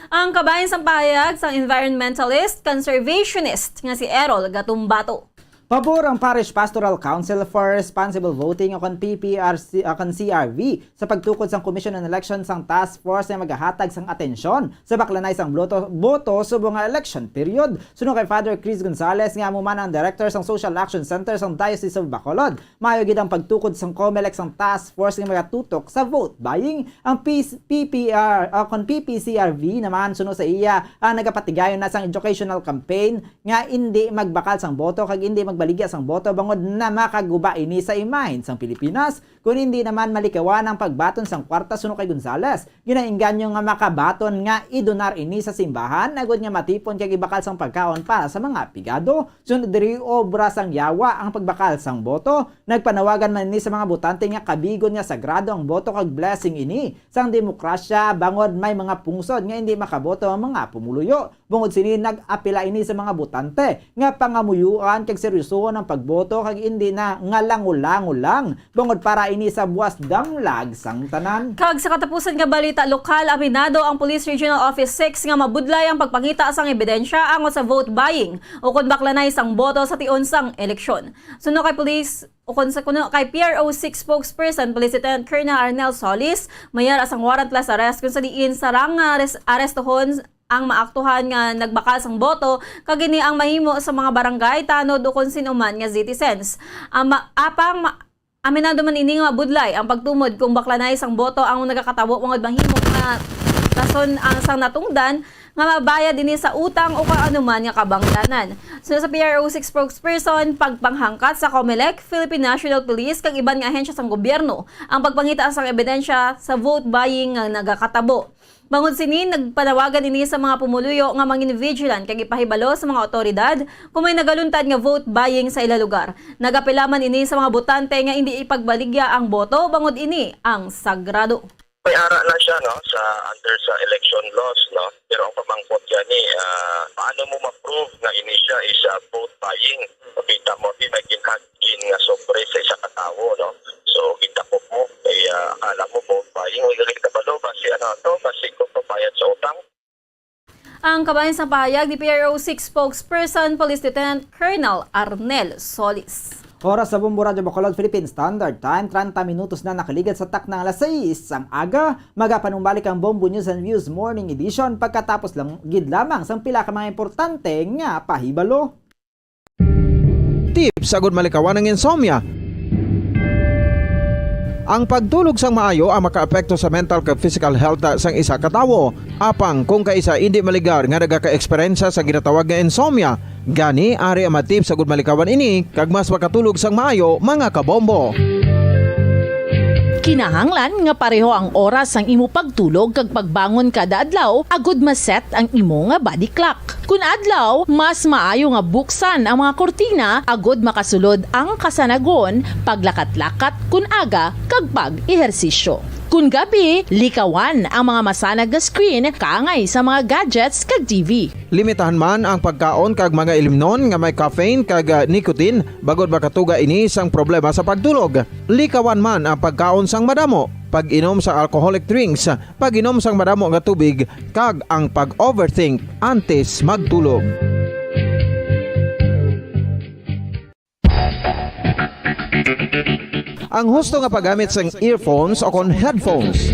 Ang kabahin sang pahayag sang environmentalist, conservationist nga si Errol Gatumbato. Pabor ang Parish Pastoral Council for Responsible Voting o kon P P R C, o kon C R V, sa pagtukod sang Commission on Election sang task force nga magahatag sang atensyon sa baklanay sang bloto, boto subong nga election period. Suno kay Father Chris Gonzalez, nga amo man ang director sang Social Action Center sang Diocese of Bacolod, maayo gid ang pagtukod sang COMELEC sang task force nga magatutok sa vote buying. Ang P-, P P R, o kon P P C R V naman, suno sa iya, ang nagapatigayon na sang educational campaign nga indi magbakal sang boto kag indi magbaligya sang boto, bangod na makaguba ini sa imahen sang Pilipinas kon indi naman malikawan ang pagbaton sang kwarta. Suno kay Gonzales, ginaengganyo nga makabaton nga idonar ini sa simbahan, agud nga matipon kag ibakal sang pagkaon para sa mga pigado. Sunod diri, obra sang yawa ang pagbakal sang boto. Nagpanawagan man ini sa mga botante nga kabigon nga sagrado ang boto kag blessing ini sang demokrasya, bangod may mga pungsod nga indi makaboto ang mga pumuluyo. Bungod sini, nag-apela ini sa mga botante nga pangamuyuan kag seryosohon ang pagboto kag indi na nga langol-langol lang, bangod para ini sa buas damlag sang tanan. Kag sa katapusan nga balita lokal, aminado ang Police Regional Office six nga mabudlay ang pagpangita sang ebidensya angot sa vote buying o kon baklanay sang boto sa tion sang eleksyon. Suno kay Police, o kon sa kuno kay P R O six spokesperson, Police Lieutenant Colonel Arnel Solis, may ara sang warrantless arrest kung sa diin sarang nga res-, arestohon ang maaktuhan nga nagbakal sang boto, kag ini ang mahimo sa mga barangay, tanod, o kon sin-o man nga citizens. Ang ma-, apang ma-, aminado man ini nga mabudlay ang pagtumod kung baklanay sang boto ang nagakatabo, bangod mahimo nga rason ang sang natungdan nga mabayad ini sa utang o kung ano man nga kabangdanan. Suno sa P R O six spokesperson, pagpanghangkat sa COMELEC, Philippine National Police, kag iban nga ahensya sang gobyerno ang pagpangita sang ebidensya sa vote buying nga nagakatabo. Bangod sini, nagpanawagan ini sa mga pumuluyo nga mangin vigilant kag ipahibalo sa mga awtoridad kung may nagaluntad nga vote buying sa ila lugar. Nagapela man ini sa mga botante nga indi ipagbaligya ang boto, bangod ini ang sagrado. May ara na siya, no, sa, under sa election laws, no? Pero ang pamangkot gani, ah, paano mo ma-prove nga ini siya is, ah, vote buying? Makita mo, di may ginhag-, gin nga sobre sa isa ka tawo, no? So, gindakop mo, kay, ah, akala mo vote buying, wala ka kabalo, basi ano to, basi kung pabayad sa utang. Ang kabahin sa pahayag ni P R O six spokesperson, Police Lieutenant Colonel Arnel Solis. Oras sa Bombo Radyo Bacolod, Philippine Standard Time, treinta minutos na nakaligad sa takna nga alas sais sang aga. Magapanumbalik ang Bombo News and Views Morning Edition pagkatapos lang gid lamang sang pila ka mga importante nga pahibalo. Tips agud malikawan ang insomnia. Ang pagtulog sang maayo ang makaapekto sa mental kag physical health sang isa ka tawo. Apang kung kaisa indi maligar nga nagakaeksperyensya sa ginatawag nga insomnia, gani ari ang mga tips agud malikawan ini kag mas makatulog sang maayo, mga kabombo. Kinahanglan nga pareho ang oras sang imo pagtulog kag pagbangon kada adlaw agud ma-set ang imo nga body clock. Kun adlaw, mas maayo nga buksan ang mga kurtina agud makasulod ang kasanagon, paglakat-lakat kun aga, kag pag-ehersisyo. Kun gabi, likawan ang mga masanag nga screen kaangay sa mga gadgets kag T V. Limitahan man ang pagkaon kag mga ilimnon nga may caffeine kag, ah, nicotine, bangod makatuga ini sang problema sa pagtulog. Likawan man ang pagkaon sang madamo, pag-inom sa alcoholic drinks, pag-inom sang madamo nga tubig, kag ang pag-overthink antes magtulog. Ang husto nga paggamit sang earphones o kon headphones.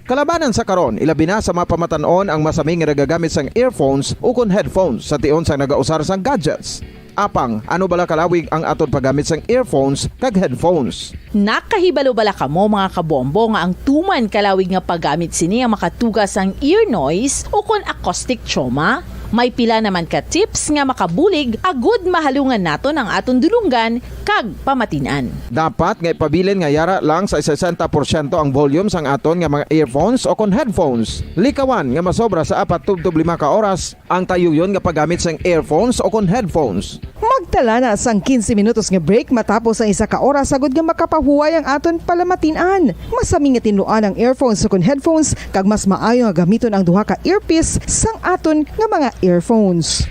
Kalabanan sa karon, ilabi na sa mga pamatan-on ang masami nga nagagamit sang earphones o kon headphones sa tion sang nagausar sang gadgets. Apang, ano bala kalawig ang aton paggamit sang earphones kag headphones? Nakahibalo bala kamo, mga kabombo, nga ang tuman kalawig nga paggamit sini ang makatuga sang ear noise o kon acoustic trauma? May pila naman ka tips nga makabulig agud mahalungan naton ang aton dulonggan kag pamatin-an. Dapat nga ipabilin nga yara lang sa sesenta porsyento ang volume sang aton nga mga earphones o kon headphones. Likawan nga masobra sa apat tubtob lima ka oras ang tayuyon nga paggamit sang earphones o kon headphones. Magtala na sang quince minutos nga break matapos ang isa ka oras, agud nga makapahuway ang aton palamatin-an. Masami nga tinluan ang earphones o kon headphones, kag mas maayo nga gamiton ang duha ka earpiece sang aton nga mga earphones.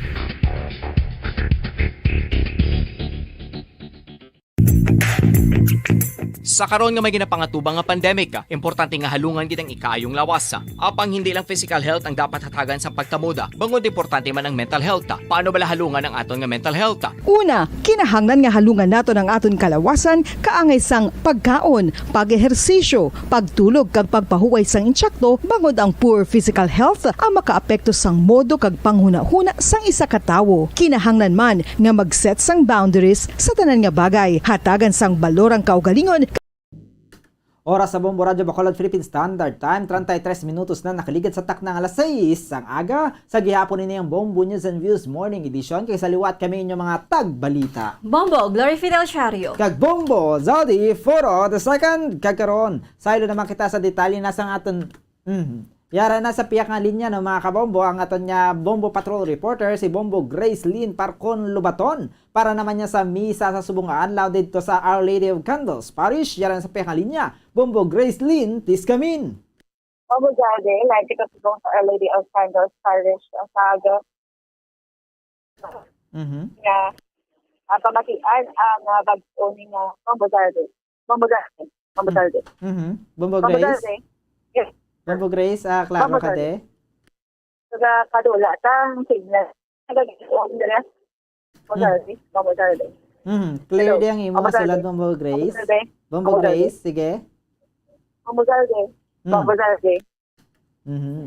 Sa karon nga may ginapangatubang nga pandemic, importante nga halungan gid ang ikaayong lawas. Apang hindi lang physical health ang dapat hatagan sa pagkamoda, bangod importante man ang mental health. Paano bala halungan ang aton nga mental health? Una, kinahanglan nga halungan naton ang aton kalawasan kaangay sang pagkaon, pag-ehersisyo, pagtulog kag pagpahuway sang insakto, bangod ang poor physical health ang makaapekto sang modo kag panghunahuna sang isa ka tawo. Kinahanglan man nga mag-set sang boundaries sa tanan nga bagay, hatagan sang balor ang kaugalingon. Oras sa Bombo Radyo Bacolod Philippine Standard Time, treinta y tres minutos na nakaligid sa takna nga alas sais sang aga. Sa gihapon, ini ang Bombo News and Views Morning Edition, kay sa liwat kami inyo mga tagbalita. Bombo Glory Fidel Shario. Kag Bombo Zaldi Foro the second. Kag karon, saylo naman kita sa detalye na sang aton Mhm. Yara na sa pihak nga linya, no, mga kabombo, ang aton nga Bombo Patrol reporter, si Bombo Grace Lynn Parcon Lobaton, para naman niya sa misa sa subong nga adlaw didto sa Our Lady of Candles Parish. Yara na sa pihak nga linya, Bombo Grace Lynn, please come in. Bombo Jade, live kita subong sa Our Lady of Candles Parish, ang sa aga. Mhm. Nga, ah, pamatian ang, ah, bag-o ni nga Bombo Jade. Bombo Jade. Bombo Mm. Jade. Mhm. Bombo Bombo Grace? Jade. Yes. Bombo Grace, ah, klaro Bombo ka, Jade. De? Taga Kadula ta ang signal. Taga Kadula. Bombo Mm. Jade. Bombo Jade. Mhm. Clear Hello. Di ang imo Bombo Jade. Sulat, Bombo Grace. Bombo Jade. Bombo Bombo Jade. Grace, sige. Bombo Jade. Mm. Bombo Jade. Mhm.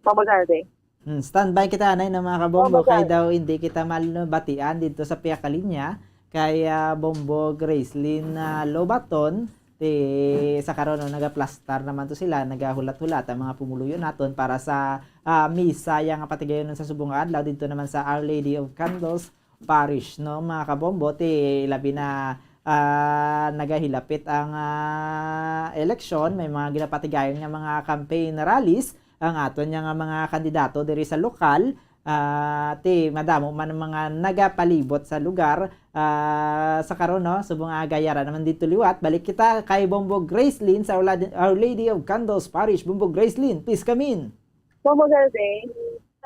Bombo Jade. Hmm, standby kita, anay, no, mga kabombo, Bombo kay Jade. Daw hindi kita malbatian dito sa pihak linya kay, ah, Bombo Gracelyn, ah, Lobaton, ti, sa karon, no, nagaplastar naman to sila, nagahulat-hulat ang mga pumuluyo naton para sa, ah, misa yang patigayonon sa subong nga adlaw dito naman sa Our Lady of Candles Parish, no, mga kabombo, ti labi na, ah, nagahilapit ang, ah, eleksyon, may mga ginapatigayon nga mga campaign rallies ang aton nga mga kandidato diri sa lokal, ah, ti madamo man ang mga nagapalibot sa lugar, ah, sa karon, no, subong nga aga, yara naman dito liwat. Balik kita kay Bombo Gracelyn sa Our Lady, Our Lady of Candles Parish. Bombo Gracelyn, please come in. Bombo Gracelyn.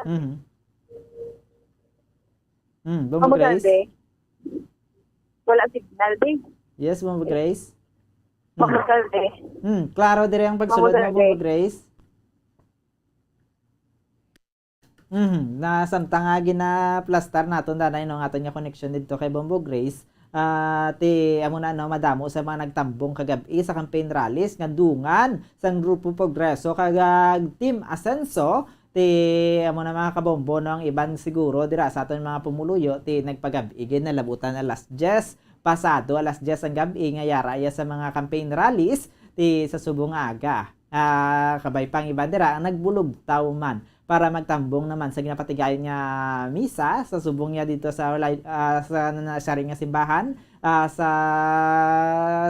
Mhm. Mm, Bombo Bombo Grace? Jade. Wala signal, be. Yes, Bombo Grace. Bombo Mm. Jade. Mm, klaro dire ang pagsulod Bombo mo, Bombo Jade. Grace. Mhm, na samtang nga ginaplastar naton danay, no, ang aton nga koneksyon didto kay Bombo Grace, ah, ti amo na, no, madamo sa mga nagtambong kagab-i sa campaign rallies nga dungan sang Grupo Progreso kag, ah, Team Asenso. Ti amo na, mga kabombo, no, ang iban siguro dira sa aton mga pumuluyo ti nagpagab-i gid, nalabutan alas diyes pasado alas diyes ang gab-i nga yara iya sa mga campaign rallies ti sa subong nga aga. Ah, kabay pa ang iban dira ang nagbulubtaw man para magtambong naman sa ginapatigayon nga misa sa subong niya dito sa walay, ah, sa na-, sari nga simbahan, ah, sa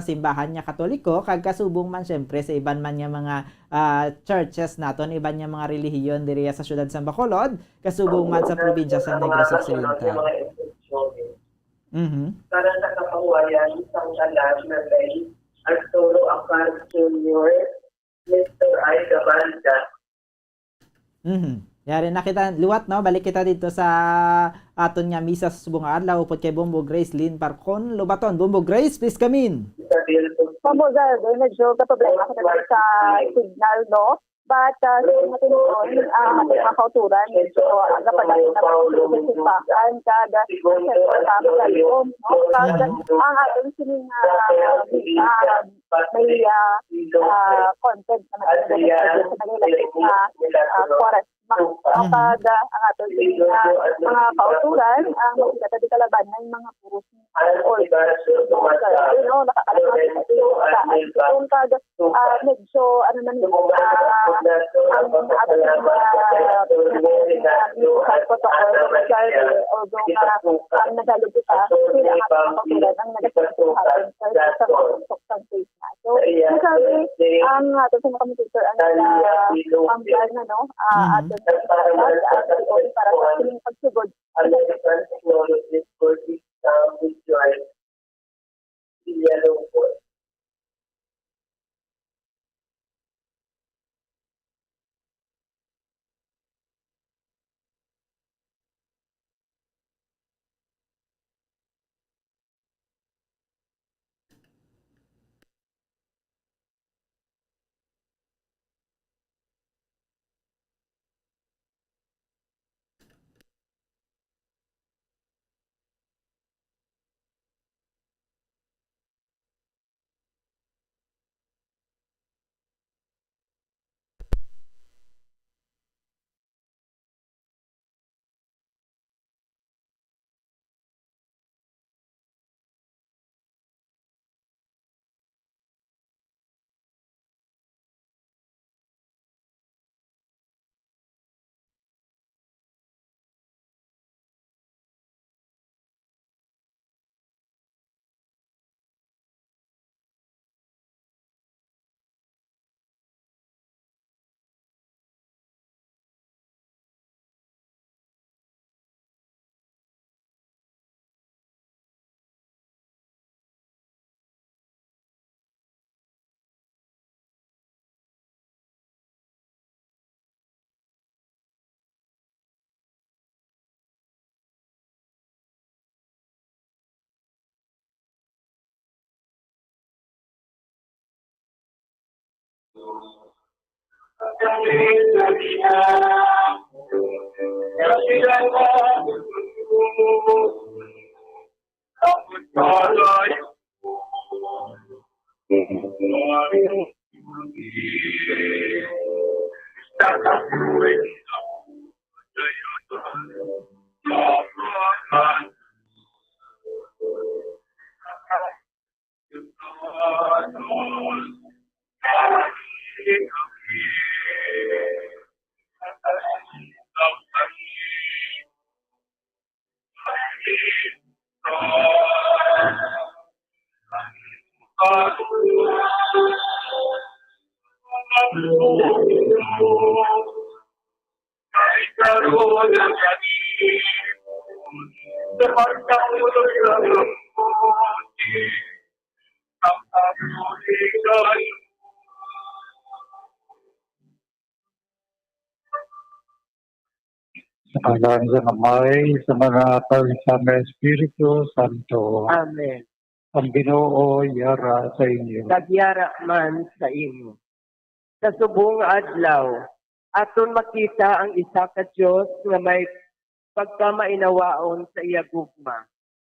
simbahan nga Katoliko, kag kasubong man siyempre sa iban man nga mga, ah, churches naton, iban nga mga relihiyon diri sa siyudad sa Bacolod, kasubong man sa probinsya sa Negros Occidental. Mhm. Para sa kapahuwayan sang tanan nga kay Arturo Acar Junior, Mister I Gabanda. Mhm. Yari na kita liwat, no? Balik kita dito sa aton nga misa sa subong nga adlaw upod kay Bombo Grace Lynn Parcon Lobaton. Bombo Grace, please come in. Bombo Zard, eh, medyo kaproblema kita sa signal, no? But, ah, sa mga tinuon, ah, ang mga kauturan, medyo, ah, ang kapatid na magpapagsipakan, kag, ah, sa mga tao, no? Kag, ang aton sining, ah, ah, may, ah, ah, content na magpapagsipakan sa mga, ah, Quaresma. Mhm. Kag, ah, ang aton sining, ah, mga kauturan, ang makita ta di kalaban na yung mga puros or, you know, nakakalaman sa atin sa atin. Kag, ah, medyo, ano man, ah, ang ating, ah, protocol, although nga, ah, naghalog kita, pero ang ating kapaturan ang nagasusuhan sa, sa mga usok sa faith na. So, usually, ang aton sa mga communicator, ang, ah, ang plan, ano, ah, aton sa, ah, para sa sining pagsugod. Sa ngalan sa Amay, sa Anak, kag sa Espiritu Santo. Amen. Ang Ginoo yara sa inyo. Kag yara man sa imo. Sa subong nga adlaw, aton makita ang isa ka Dios nga may pagkamainawaon sa iya gugma.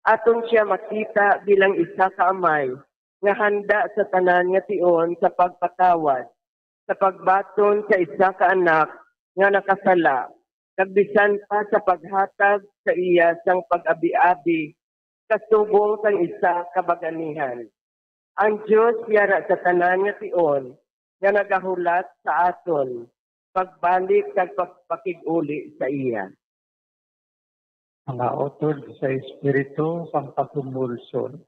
Aton sia makita bilang isa ka Amay nga handa sa tanan nga tion sa pagpatawad, sa pagbaton sa isa ka anak nga nakasala, kag bisan pa sa paghatag sa iya sang pag-abi-abi kasubong sang isa ka baganihan. Ang Dios yara sa tanan nga tion nga nagahulat sa aton pagbalik kag pagpakig-uli sa iya. Mga utod sa espiritu sang pagkumulsol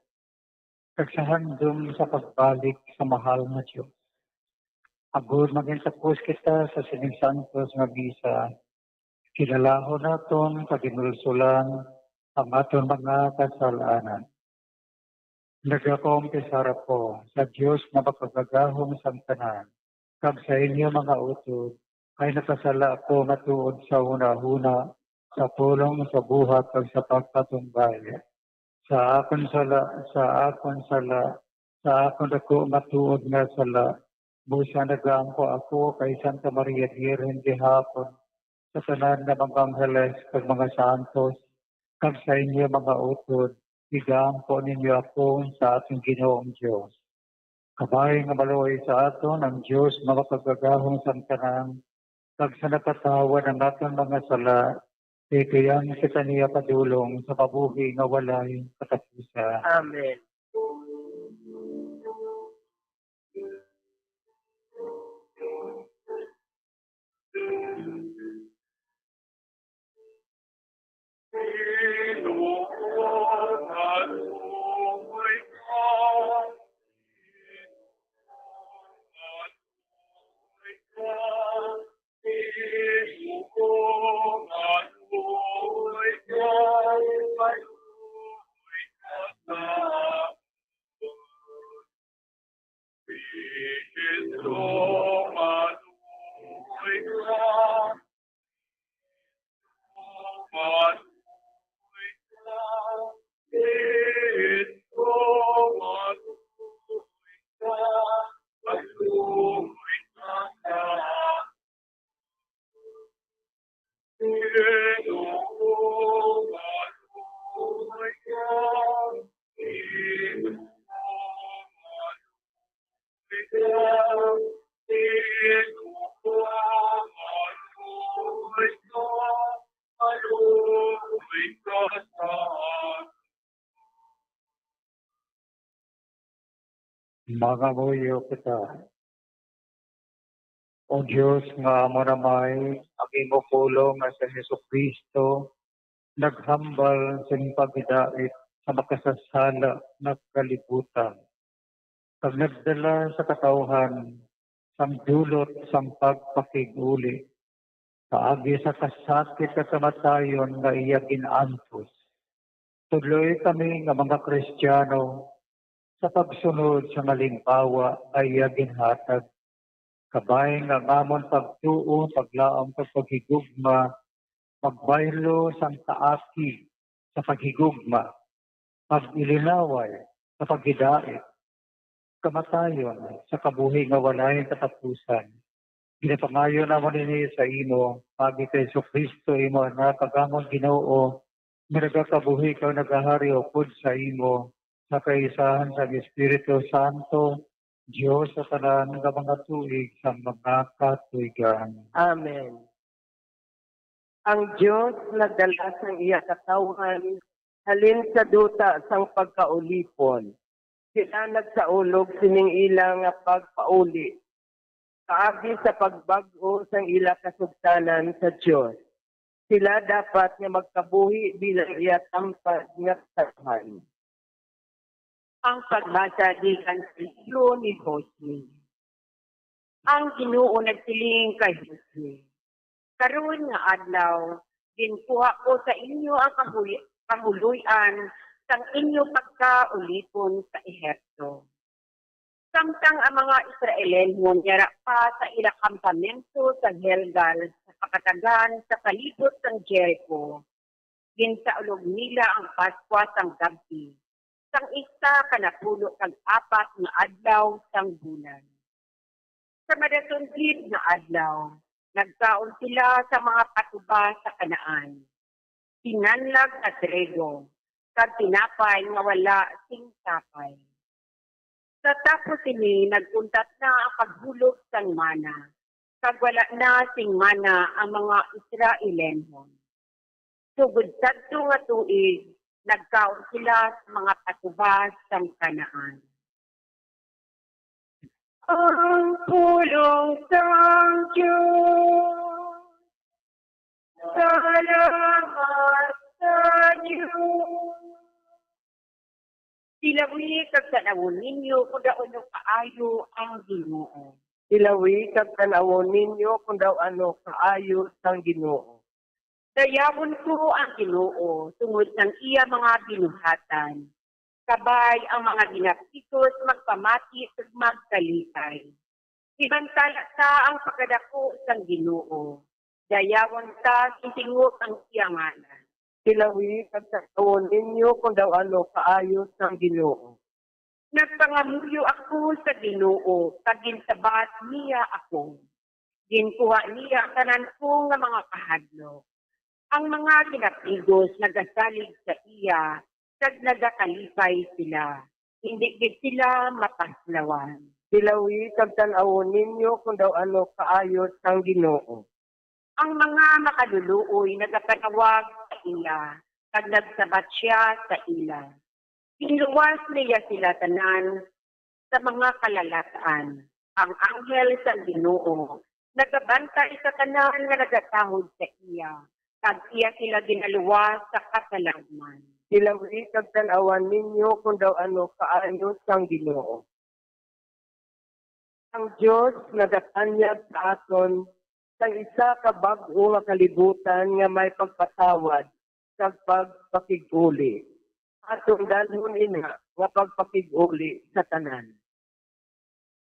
kag sa handom sa pagbalik sa mahal nga Dios. Agod magintapos kita sa sining santos nga misa, kilalahon naton kag ginulsulan ang aton mga kasalanan. Nagakumpisar ako sa Dios nga makagagahom sang tanan, kag sa inyo, mga utod, kay nakasala ako matuod sa hunahuna, sa pulong, sa buhat, kag sa pagpatumbay. Sa akon sala, sa akon sala, sa akon dako matuod nga sala, busa nagaampo ako kay Santa Maria Birhen gihapon, sa tanan nga mga angheles kag mga santos, kag sa inyo, mga utod, igaampo ninyo ako sa aton Ginoong Dios. Kabay nga maluoy sa aton ang Dios nga makagagahom sang tanan, kag sa napatawad ang aton mga sala, itiyan kita niya padulong sa kabuhi nga walay katapusan. Amen. Mangamuyo kita. O Dios nga amo na may ang imo pulong nga si Jesu-Cristo naghambal sing paghidait sa makasasala nga kalibutan, kag nagdala sa katawuhan sang dulot sang pagpakig-uli paagi sa kasakit kag kamatayon nga iya gin-antos. Tudloi kami nga mga Kristiano sa pagsunod sa halimbawa nga iya ginhatag. Kabay nga ang amon pagtuo, paglaom kag paghigugma magbaylo sang kaakig sa paghigugma, pag-ilinaway sa paghidait, kamatayon sa kabuhi nga walay katapusan. Ginapangayo namon ini sa imo, paagi kay Jesu-Cristo, imo Anak, kag amon Ginoo, nga nagakabuhi kag nagahari upod sa imo, sa kaisahan sang Espiritu Santo, Dios sa tanan nga mga tuig sang mga katuigan. Amen. Ang Dios nagdala sang iya katawhan halin sa duta sang pagkaulipon. Sila nagsaulog sining ila nga pagpauli paagi sa pagbag-o sang ila kasugtanan sa Dios. Sila dapat nga magkabuhi bilang iya tampad nga katawhan. Ang pagbasa gikan sa libro ni Josue. Ang Ginoo nagsiling kay Josue, "Karon nga adlaw, ginkuha ko sa inyo ang kahuli-, kahuloy-an sang inyo pagkaulipon sa Ehipto." Samtang ang mga Israelenhon yara pa sa ila kampamento sa Gilgal, sa pakatagan sa palibot sang Jericho, ginsaulog nila ang Paskwa sang gab-i, sang isa ka napulo kag apat nga adlaw sang bulan. Sa madason gid nga adlaw, nagkaon sila sa mga patuba sa Canaan, sinanlag nga trigo, kag tinapay nga wala sing tapay. Sa tapos sini, nag-untat na ang paghulog sang mana, kag wala na sing mana ang mga Israelenhon. Sugod sadto nga tuig, Nagkaon sila sa mga patubas sang Canaan. Ang pulong sang Dios. Salamat sa Dios. Tilawi kag tan-awon ninyo kung daw ano kaayo ang Ginoo. Tilawi kag tan-awon ninyo kung daw ano kaayo sang Ginoo. Dayawon ko ang Ginoo tungod sang iya mga binuhatan. Kabay ang mga ginapikos magpamati kag magkalipay. Ibantala ta ang pagkadako sang Ginoo. Dayawon ta sing tingog ang iya ngalan. Tilawi kag tan-awon ninyo kung daw ano kaayo sang Ginoo. Nagpangamuyo ako sa Ginoo, kag ginsabat niya ako. Ginkuha niya ang tanan ko nga mga kahadlok. Ang mga ginapigos nagasalig sa iya, kag nagakalipay sila. Indi gid sila mapaslawan. Tilawi kag tan-awon ninyo kung daw ano kaayo sang Ginoo. Ang mga makaluluoy nagapanawag sa iya, kag nagsabat sia sa ila. Ginluwas niya sila tanan sa mga kalalat-an. Ang anghel sang Ginoo nagabantay sa tanan nga nagatahod sa iya, kag iya sila ginaluwas sa kasaladman. Tilawi kag tan-awan ninyo kung daw ano kaayo sang Ginoo. Ang Dios nagatanyag sa aton sang isa ka bag-o nga kalibutan nga may pagpatawad kag pagpakig-uli. Aton dalhon ina nga pagpakig-uli sa tanan.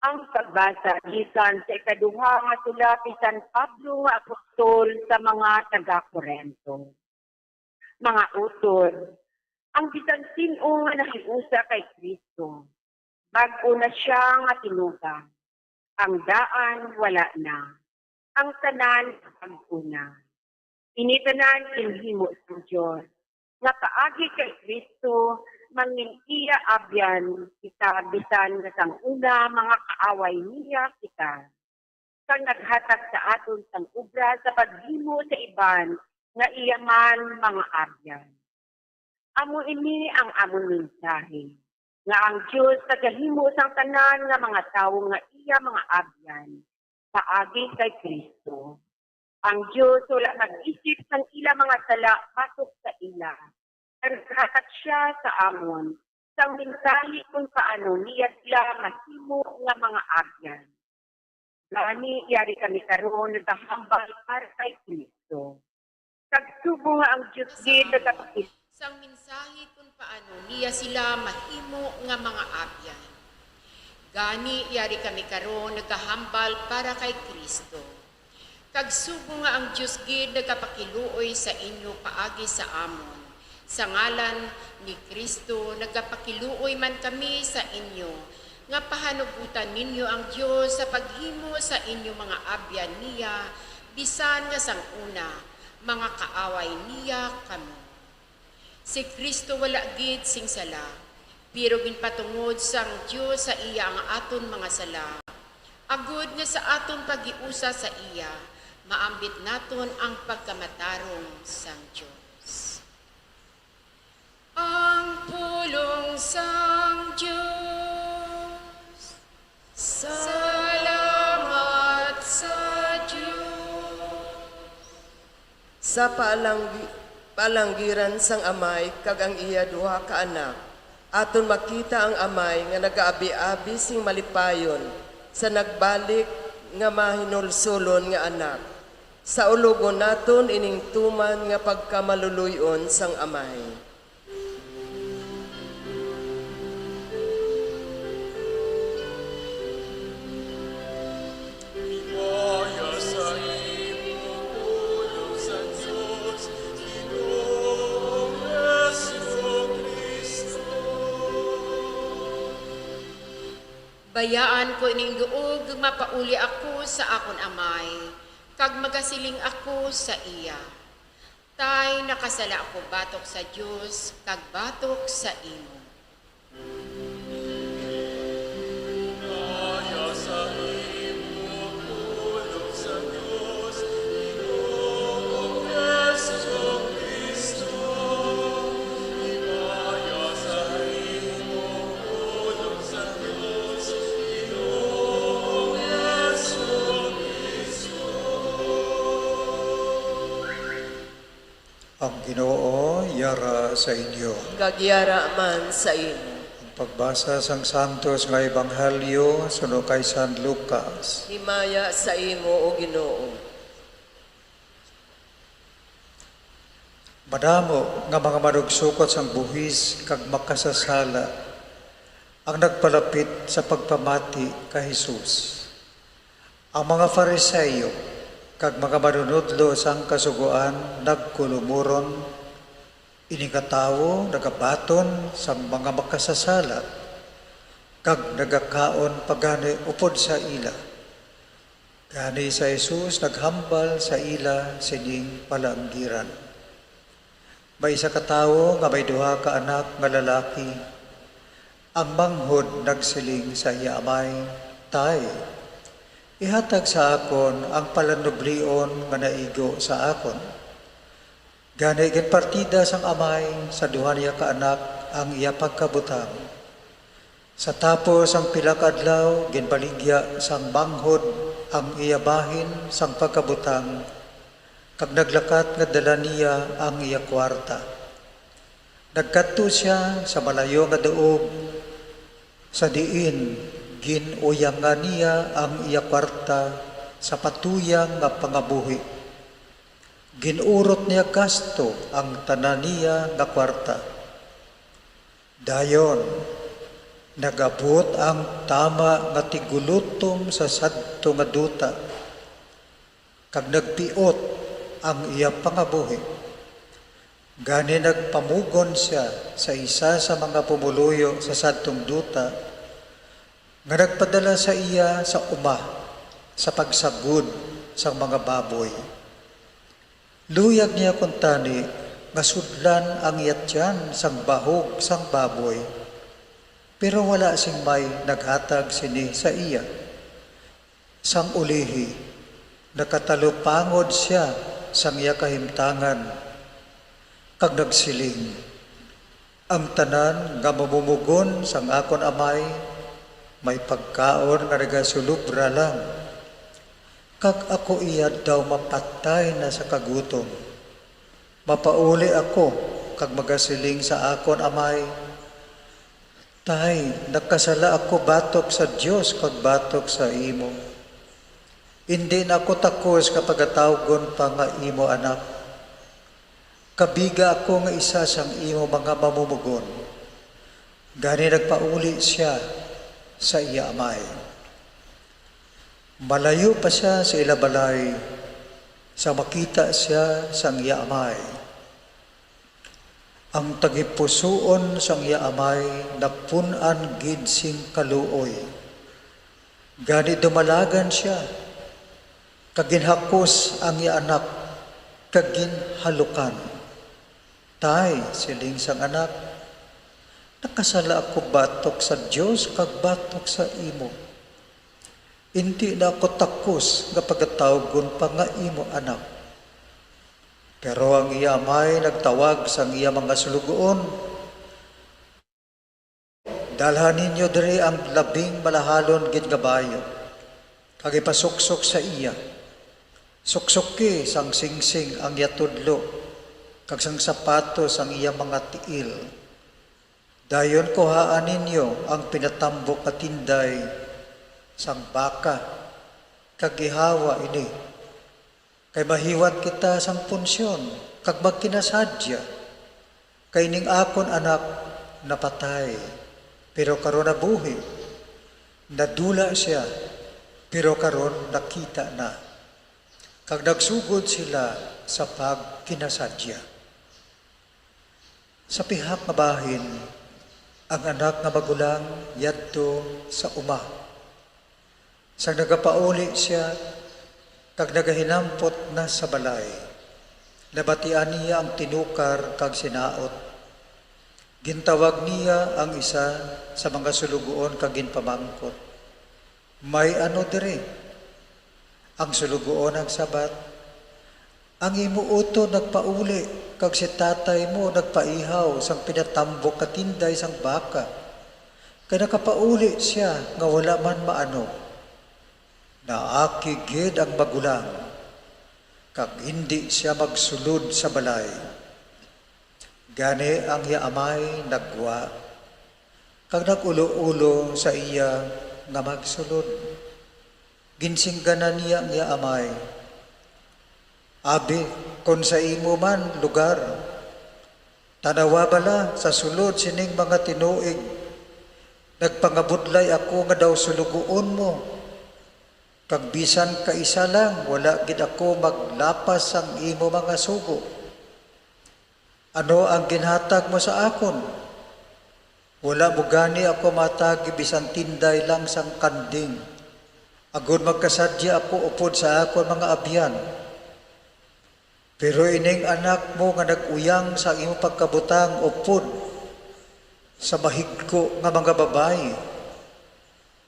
Ang pagbasa gikan sa ikaduha nga sulat ni San Pablo nga apostol sa mga taga-Corinto. Mga utod, ang bisan sin-o nga nahiusa kay Cristo, bag-o na sia nga tinuga. Ang daan wala na, ang tanan bag-o na. Ini tanan ginhimo sang Dios, nga paagi kay Cristo mangin-iya abyan kita bisan nga sang una mga kaaway niya kita, kag naghatag sa aton sang obra sa paghimo sa iban nga iya man mga abyan. Amo ini ang amon mensahe, nga ang Dios nagahimo sang tanan nga mga tawo nga iya mga abyan paagi kay Cristo. Ang Dios wala nag-isip sang ila mga sala batok sa ila, kag naghatag sia sa amon sang mensahe kon paano niya sila mahimo nga mga abyan. Gani, yari kami karon nagahambal para kay Cristo. Kag subong nga ang Dios gid nagapakit- Sang mensahe kon paano niya sila mahimo nga mga abyan. Gani, yari kami karon nagahambal para kay Cristo. Kag subong nga ang Dios gid nagapakiluoy sa inyo paagi sa amon, sa ngalan ni Cristo nagapakiluoy man kami sa inyo, nga pahanugutan ninyo ang Dios sa paghimo sa inyo mga abyan niya, bisan nga sang una, mga kaaway niya kamo. Si Cristo wala gid sing sala, pero ginpatungod sang Dios sa iya ang aton mga sala, agod nga sa aton paghiusa sa iya, maambit naton ang pagkamatarong sang Dios. Ang pulong sang Dios. Salamat sa Dios. Sa paalanggi-, paalanggiran sang Amay kag ang iya duha ka anak, aton makita ang Amay nga nagaabi-abi sing malipayon sa nagbalik nga mahinulsolon nga Anak. Saulogon naton ining tuman nga pagkamaluloy-on sang Amay. Ligaya sa imo, pulong sa Dios, Ginoong Jesu-Cristo. Bayaan ko ining duog, mapauli ako sa akon Amay, kag magasiling ako sa iya, Tay, nakasala ako batok sa Dios kag batok sa imo. Kaya sa imo, pulong sa Dios, Ginoong Jesu-Cristo, Ang Ginoo yara sa inyo. Kag yara man sa imo. Ang pagbasa sang Santos nga Ebanghelyo suno kay San Lucas. Himaya sa imo, O Ginoo. Madamo nga mga manugsokot sang buhis kag makasasala ang nagpalapit sa pagpamati kay Jesus. Ang mga Fariseo kag mga manunodlo sang Kasugoan nagkulumoron, "Ini nga tawo nagabaton sang mga makasasala kag nagakaon pa gani upod sa ila." Gani si Jesus naghambal sa ila sining palanggiran. May isa ka tawo nga may duha ka anak nga lalaki. Ang manghod nagsiling sa iya amay, "Tay, ihatag sa akon ang palanublion nga naigo sa akon." Gani ginpartida sang amay sa duha niya ka anak ang iya pagkabutang. Sa tapos ang pila ka adlaw, ginbaligya sang manghod ang iya bahin sang pagkabutang, kag naglakat nga dala niya ang iya kuwarta. Nagkadto sia sa malayo nga duog, sa diin gin-uyangan niya ang iya kuwarta sa patuyang nga pangabuhi. Gin-urot niya gasto ang tanan niya nga kuwarta. Dayon, nag-abot ang tama nga tigulutom sa sadto nga duta, kag nagpiot ang iya pangabuhi. Gani nagpamugon sia sa isa sa mga pumoluyo sa sadtong duta, nga nagpadala sa iya sa uma sa pagsagod sang mga baboy. Luyag niya kuntani nga sudlan ang iya tiyan sang bahog sang baboy, pero wala sing may naghatag sini sa iya. Sang ulihi, nakatalupangod sia sang iya kahimtangan, kag nagsiling, "Ang tanan nga mamumugon sang akon amay may pagkaon nga nagasulobra lang, kag ako iya daw mapatay na sa kagutom. Mapauli ako kag magasiling sa akon amay, 'Tay, nakasala ako batok sa Dios kag batok sa imo. Indi na ako takos nga pagatawgon pa nga imo anak. Kabiga ako nga isa sang imo mga mamumugon.' Gani nagpauli sia sa iya amay. Malayo pa sia sa ila balay, sa makita sia sang iya amay. Ang tagipusoon sang iya amay napun-an gid sing kaluoy. Gani dumalagan sia, kag ginhakos ang iya anak, kag ginhalukan. "Tay," siling sang anak, "nakasala ako batok sa Dios kag batok sa imo. Indi na ako takos nga pagatawgon pa nga imo anak." Pero ang iya amay nagtawag sang iya mga sulugoon, "Dalha ninyo diri ang labing malahalon gid nga bayu, kag ipasuksok sa iya. Suksoki sang singsing ang iya tudlo, kag sang sapatos ang iya mga tiil. Dayon kuhaa ninyo ang pinatambok nga tinday sang baka, kag ihawa ini. Kay mahiwat kita sang punsyon kag magkinasadya, kay ning akon anak napatay, pero karon nabuhi, nadula sia, pero karon nakita na." Kag nagsugod sila sa pagkinasadya. Sa pihak nga bahin, ang anak nga magulang yadto sa uma. Sang nagapauli sia kag nagahinampot na sa balay, nabatian niya ang tinukar kag sinaot. Gintawag niya ang isa sa mga sulugoon kag ginpamangkot, "May ano diri?" Ang sulugoon nagsabat, "Ang imo utod nagpauli, kag si tatay mo nagpaihaw sang pinatambok nga tinday sang baka, kay nakapauli sia nga wala man maano." Naakig gid ang magulang, kag indi sia magsulod sa balay. Gani ang iya amay nagwa, kag nag-ulo-ulo sa iya nga magsulod. Ginsingganan niya ang iya amay, "Abi, kon sa imo man lugar, tanawa bala, sa sulod sining mga tinuig, nagpangabudlay ako nga daw sulugoon mo, kag bisan kaisa lang wala gid ako maglapas sang imo mga sugo. Ano ang ginhatag mo sa akon? Wala mo gani ako matagi bisan tinday lang sang kanding, agod magkasadya ako upod sa akon mga abyan. Pero ining anak mo nga nag-uyang sa imo pagkabutang upod sa mahigko nga mga babayi,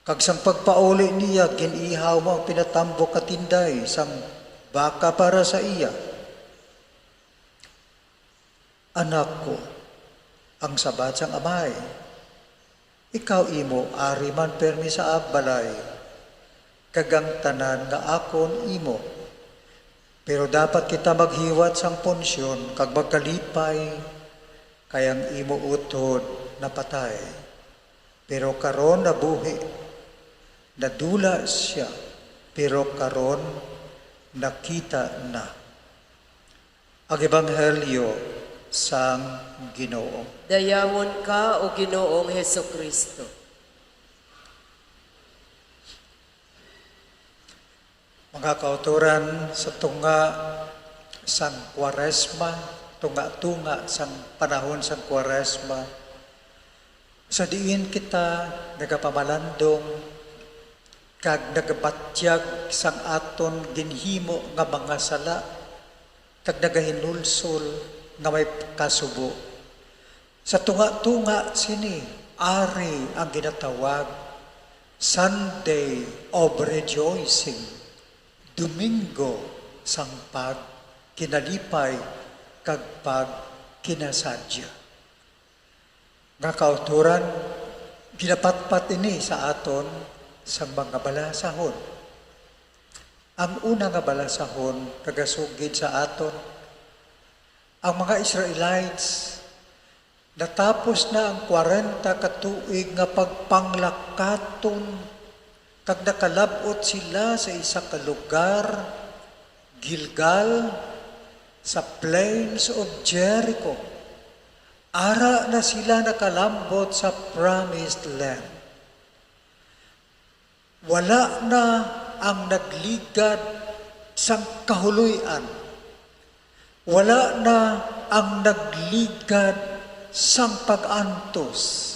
kag sang pagpauli niya gin-ihaw mo ang pinatambok nga tinday sang baka para sa iya." "Anak ko," ang sabat sang amay, "ikaw imo ari man permi sa balay, kag ang tanan nga akon imo. Pero dapat kita maghiwat sang punsyon kag magkalipay, kay ang imo utod napatay, pero karon nabuhi. Nadula sia, pero karon nakita na." Ang Ebanghelyo sang Ginoo. Dayawan ka, O Ginoong Jesu-Cristo. Mga kauturan, sa tunga sang Kwaresma, tunga-tunga sang panahon sang Kwaresma, sa diin kita nagapamalandong kag nagabatyag sang aton ginhimo nga mga sala, kag nagahinulsol nga may kasubo. Sa tunga-tunga sini, ari ang ginatawag Sunday of Rejoicing, Domingo sang Pagkinalipay kag Pagkinasadya. Nga kauturan, ginapatpat ini sa aton sang mga balasahon. Ang una nga balasahon nagasugid sa aton, ang mga Israelites, natapos na ang kwarenta ka tuig nga pagpanglakaton, kag nakalab-ot sila sa isa ka lugar, Gilgal, sa plains of Jericho. Ara na sila nakalambot sa promised land. Wala na ang nagligad sang kahuloy-an. Wala na ang nagligad sang pag-antos.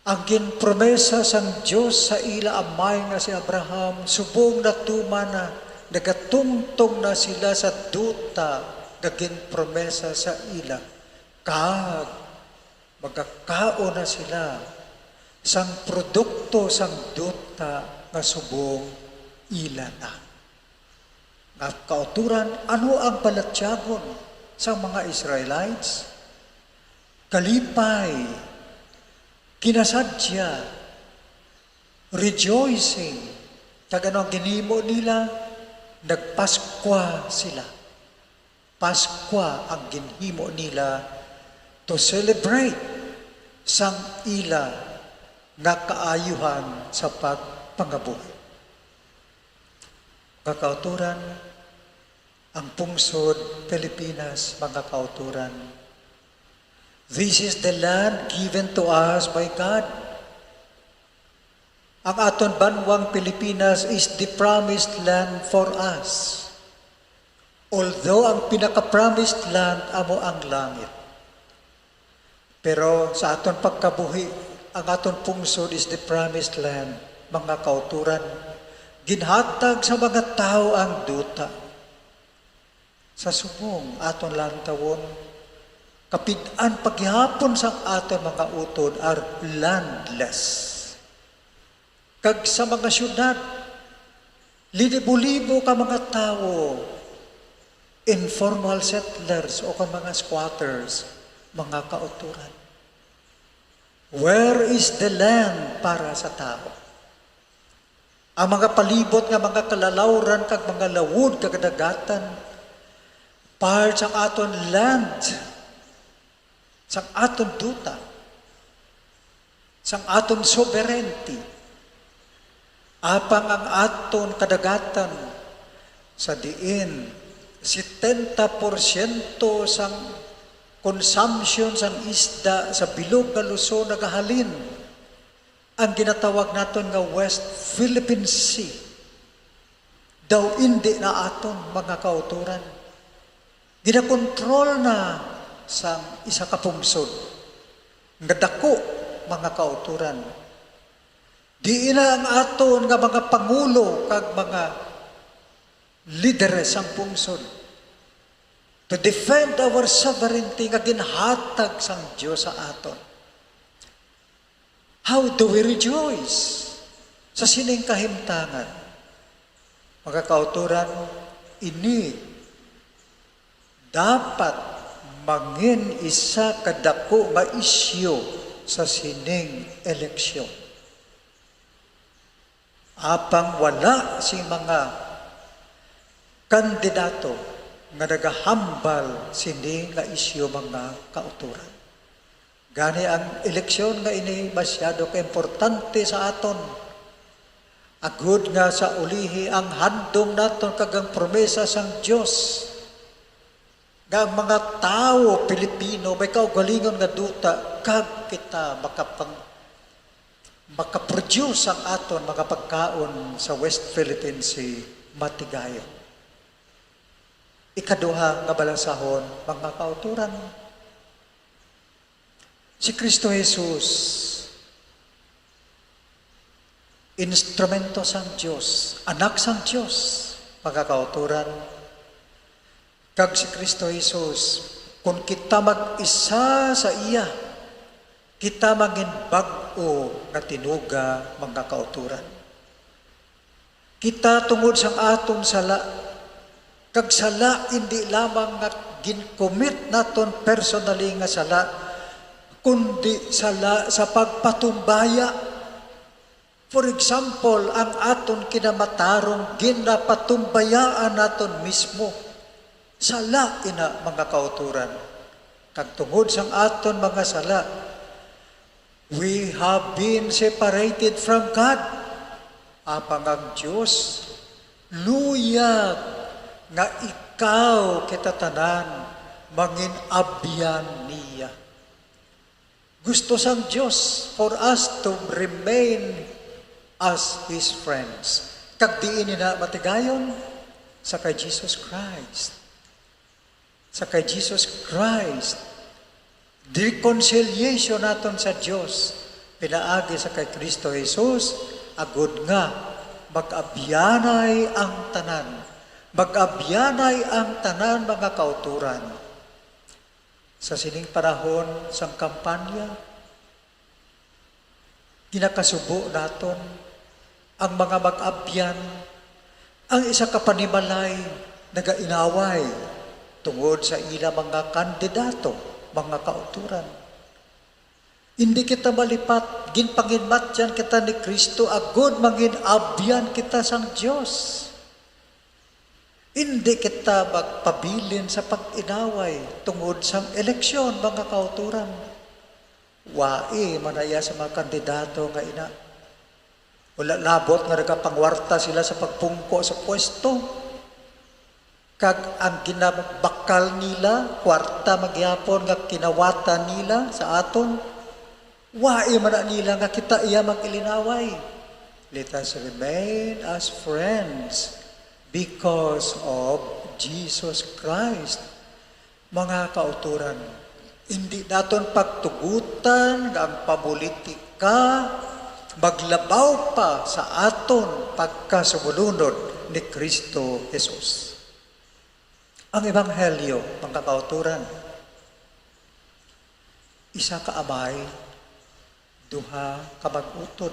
Ang ginpromesa sang Dios sa ila amay nga si Abraham subong natuman na. Nagatungtong na sila sa duta nga ginpromesa sa ila, kag magakaon na sila sang produkto sang duta nga subong ila na. Nga kauturan, ano ang balatyagon sang mga Israelites? Kalipay, kinasadya, rejoicing. Kag ano ang ginhimo nila? Nagpaskwa sila. Paskwa ang ginhimo nila to celebrate sang ila nga kaayuhan sa pagpangabuhi. Mga kauturan, ang pungsod Pilipinas, mga kauturan, this is the land given to us by God. Ang aton banwang Pilipinas is the promised land for us. Although ang pinaka-promised land amo ang langit, pero sa aton pagkabuhi, ang aton pungsod is the promised land, mga kauturan. Ginhatag sa mga tawo ang duta. Sa subong aton lantawon, kapid-an pa gihapon sang aton mga utod are landless. Kag sa mga syudad, libo-libo ka mga tawo, informal settlers o kon mga squatters, mga kauturan. Where is the land para sa tawo? Ang mga palibot nga mga kalalawran kag mga lawod kag kadagatan, part sang aton land, sang aton duta, sang aton sovereignty, apang ang aton kadagatan sa diin setenta porsyento sang consumption sang isda sa bilog nga Luzon nagahalin ang ginatawag naton nga West Philippine Sea. Daw indi na aton, mga kauturan. Ginakontrol na sang isa ka pungsod nga dako, mga kauturan. Diin na ang aton nga mga pangulo kag mga lideres sang pungsod to defend our sovereignty nga ginhatag sang Dios sa aton. How do we rejoice sa sining kahimtangan? Mga kauturan, ini dapat mangin isa ka dako nga isyu sa sining eleksyon. Apang wala sing mga kandidato nga nagahambal sini nga isyu, mga kauturan. Gani ang eleksyon nga ini masyado ka importante sa aton, agud nga sa ulihi ang handom naton kag ang promesa sang Dios nga ang mga tawo Pilipino may kaugalingon nga duta kag kita makapang-, makaproduce ang aton mga pagkaon sa West Philippine Sea matigayon. Ikaduha nga balasahon, mga kauturan, si Kristo Jesus, instrumento sang Dios, anak sang Dios, mga kauturan, kag si Kristo Jesus, kung kita mag-isa sa iya, kita mangin bag-o nga tinuga, mga kauturan. Kita tungod sang aton sala, kag sala indi lamang nga gin-commit naton personally nga sala, kundi sala sa pagpatumbaya. For example, ang aton kinamatarong ginapatumbayaan naton mismo. Sala ina, mga kauturan. Kag tungod sang aton mga sala, we have been separated from God. Apang ang Dios luyag nga ikaw kita tanan mangin abyan niya. Gusto sang Dios for us to remain as His friends. Kag diin ina matigayon? Sa kay Jesus Christ. Sa kay Jesus Christ, reconciliation naton sa Dios pinaagi sa kay Kristo Jesus, agud nga mag-abyanay ang tanan, mag-abyanay ang tanan, mga kauturan. Sa sining panahon sang kampanya, ginakasubo naton ang mga mag-abyan, ang isa ka panimalay nagainaway tungod sa ila mga kandidato, mga kauturan. Indi kita malipat, ginpanginmatyan kita ni Kristo agod mangin-abyan kita sang Dios. Indi kita magpabilin sa pag-inaway tungod sang eleksyon, mga kauturan. Wai man na iya sa mga kandidato nga ina. Wala labot nga nagapangwarta sila sa pagpungko sa pwesto. Kag ang ginabakal nila, kwarta man gihapon nga kinawatan nila sa aton. Wai man na nila nga kita iya mag-ilinaway. Let us remain as friends because of Jesus Christ. Mga kauturan, indi naton pagtugutan nga ang pamulitika maglabaw pa sa aton pagkasumulunod ni Kristo Jesus. Ang Ebanghelyo, mga kauturan, isa ka amay, duha ka mag-utod.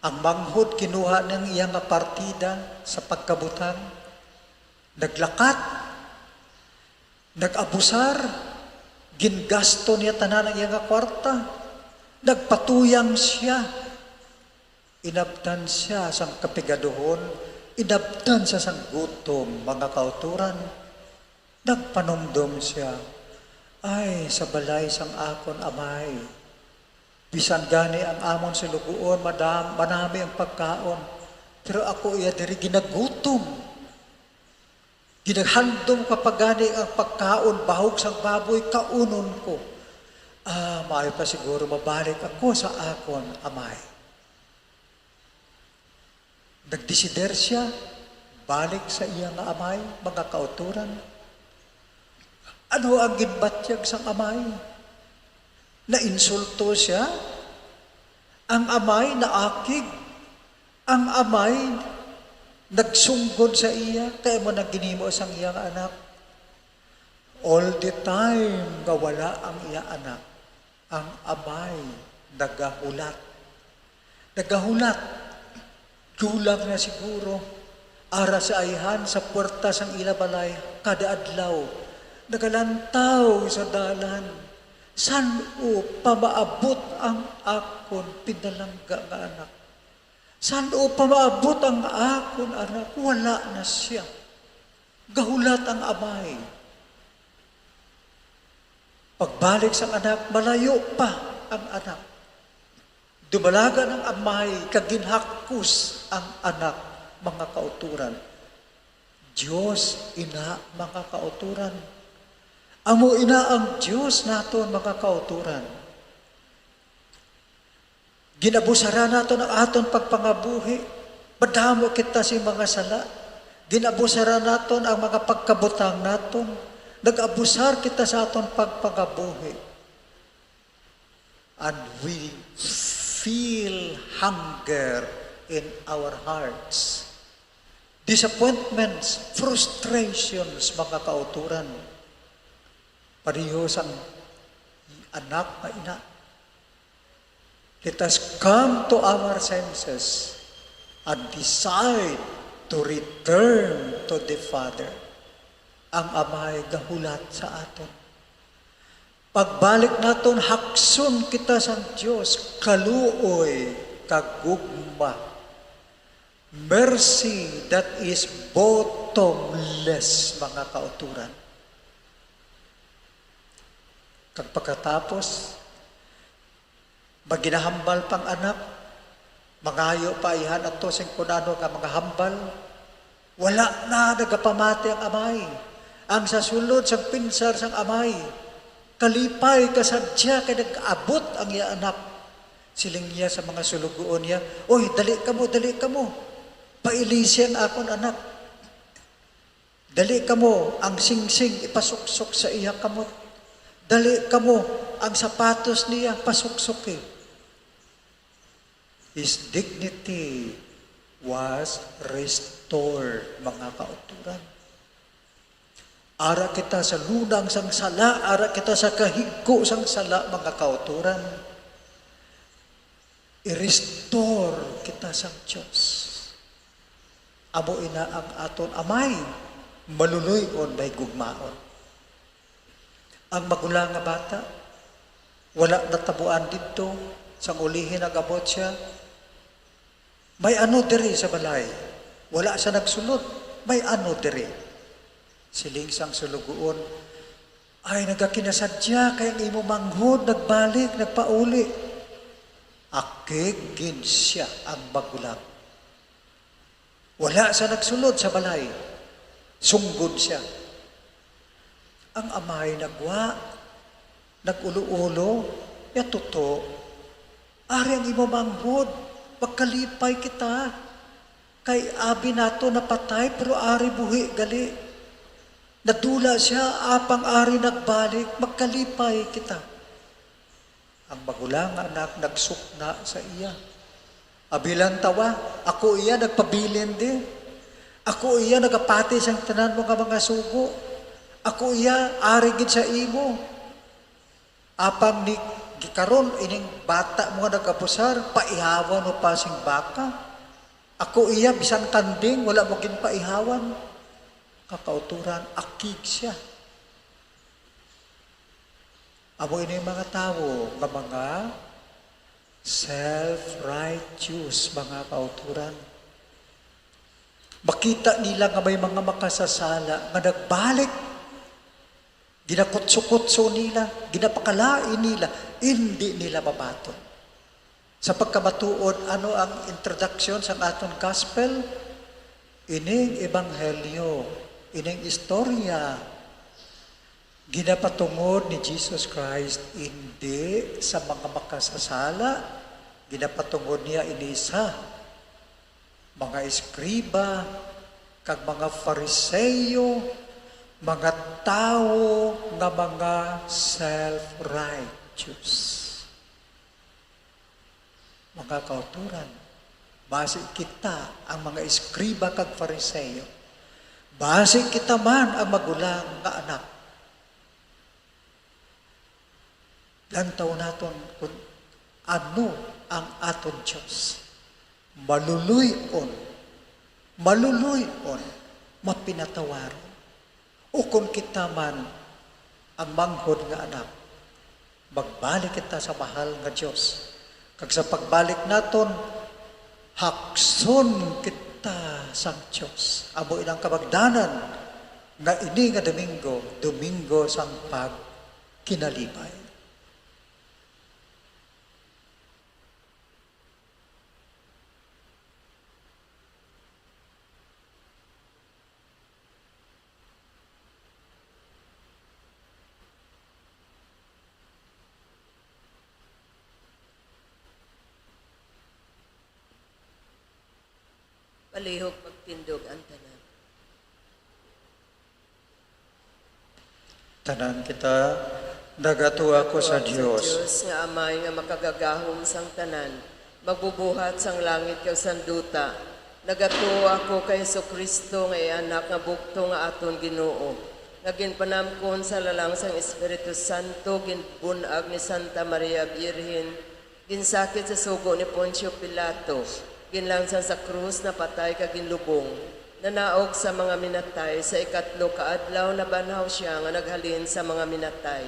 Ang manghod kinuha niya ang iya nga partida sa pagkabutang, naglakat, nag-abusar, gingasto niya tanan ang iya nga kwarta, nagpatuyang siya. Inabtan siya sang kapigaduhon, inabtan siya sang gutom, mga kauturan. Nagpanumdom siya, Ay, sa balay sang akon amay, bisan gani ang amon sulugoon, madam-, manami ang pagkaon, pero ako iya diri ginagutom. Ginahandom ka pa gani ang pagkaon, bahog sang baboy, kaunon ko. Ah, maayo pa siguro mabalik ako sa akon amay. Nagdesider sia balik sa iya nga amay, mga kauturan. Ano ang ginbatyag sang amay? Nainsulto sia? Ang amay naakig? Ang amay nagsunggod sa iya? Kay amo nang ginhimo sang iya nga anak. All the time nga wala ang iya anak, ang amay nagahulat. Nagahulat. Gulang na siguro. Ara sa ayhan sa puwerta sang ila balay kada adlaw. Nagalantaw sa dalan. San-o pa maabot ang akon pinalangga nga anak? San-o pa maabot ang akon anak? Wala na sia. Gahulat ang amay. Pagbalik sang anak, malayo pa ang anak. Dumalagan ang amay kag ginhakos ang anak, mga kauturan. Dios ina, mga kauturan. Amo ina ang Dios naton, mga kauturan. Ginabusaran naton ang aton pagpangabuhi. Madamo kita sing mga sala. Ginabusaran naton ang mga pagkabutang naton. Nag-abusar kita sa aton pagpangabuhi. And we feel hunger in our hearts. Disappointments, frustrations, mga kauturan. Pareho sang anak nga ina. Let us come to our senses and decide to return to the Father. Ang Amay gahulat sa aton. Pagbalik naton, hakson kita sang Dios, kaluoy, kag gugma. Mercy that is bottomless, mga kauturan. Kag pagkatapos, maginahambal pang anak, mangayo pa ayhan ato sing kun ano nga mga hambal. Wala na nagapamati ang amay. Ang sa sulod sang pinsar sang amay, kalipay, kasadya, kay nag-abot ang iya anak. Siling niya sa mga sulugoon niya, "Oy, dali kamo, dali kamo. Pailisi ang akon anak. Dali kamo, ang singsing ipasuksok sa iya kamot. Dali kamo, ang sapatos niya pasuksoki." His dignity was restored, mga kauturan. Ara kita sa lunang sang sala, ara kita sa kahigko sang sala, mga kauturan. I-restore kita sang Dios. Amo ina ang aton Amay, maluloy-on, mahigugmaon. Ang magulang nga bata, wala natabuan didto, sang ulihi nag-abot sia, "May ano diri sa balay?" Wala sia nagsulod, "May ano diri?" Siling sang sulugoon, "Ay, nagakinasadya kay ang imo manghod nagbalik, nagpauli." Akig gid sia ang magulang. Wala sia nagsulod sa balay. Sunggod sia. Ang amay nagwa, nag-ulo-ulo, "Ya tuto, ari ang imo manghod, magkalipay kita. Kay abi nato napatay, pero ari buhi gali. Nadula sia, apang ari nagbalik, magkalipay kita." Ang magulang nga anak nagsukna sa iya. "Abi lang tawa, ako iya nagpabilin di. Ako iya nagapati sang tanan mo nga mga sugo. Ako iya ari gid sa imo. Apang ni gikaron ining bata mo nga nagabusar, paihawan mo pa sing baka. Ako iya bisan kanding wala mo ginpaihawan." Kakauturan, akig sia. Amo ini mga tawo nga mga self-righteous, mga kauturan. Makita nila nga may mga makasasala nga nagbalik, Ginakutso-kutso nila, ginapakalain nila, indi nila mabaton. Sa pagkamatuod, ano ang introduction sang aton gospel? Ining ebanghelyo, ining istorya, ginapatungod ni Jesus Christ, indi sa mga makasasala, ginapatungod niya ini sa mga eskriba kag mga Fariseo, mga tawo nga mga self-righteous. Mga kauturan, basi kita ang mga eskriba kag Fariseo, basi kita man ang magulang nga anak. Lantaw naton kung ano ang aton Dios. Maluloy-on, maluloy-on, mapinatawaron. Ukon kita man ang manghod nga anak, magbalik kita sa mahal nga Dios. Kag sa pagbalik naton, hakson kita sang Dios. Amo inang kabagdanan nga ini nga Domingo, Domingo sang Pagkinalipay. Palihog magtindog ang tanan. Tanan kita, nagatuo ako sa Dios. Dios nga Amay nga makagagahom sang tanan, magbubuhat sang langit kag sang duta. Nagatuo ako kay Jesu-Cristo nga iya Anak nga bugtong nga aton Ginoo, nga ginpanamkon sa lalang sang Espiritu Santo, ginbun-ag ni Santa Maria Birhen, ginsakit sa sugo ni Poncio Pilato, ginlansang sa krus, napatay kag ginlubong, nanaog sa mga minatay, sa ikatlo ka adlaw nabanhaw sia nga naghalin sa mga minatay,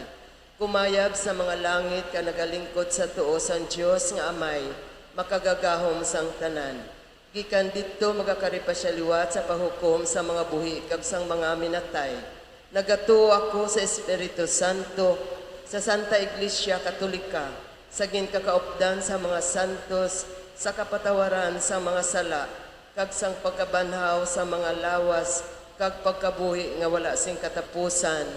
kumayab sa mga langit kag nagalingkod sa tuo sang Dios nga Amay, makagagahom sang tanan. Gikan didto magakari pa sia liwat sa paghukom sa mga buhi kag sang mga minatay. Nagatuo ako sa Espiritu Santo, sa Santa Iglesia Katolika, sa ginkakaupdan sa mga santos, sa kapatawaran sang mga sala, kag sang pagkabanhaw sa mga lawas, kag pagkabuhi nga wala sing katapusan.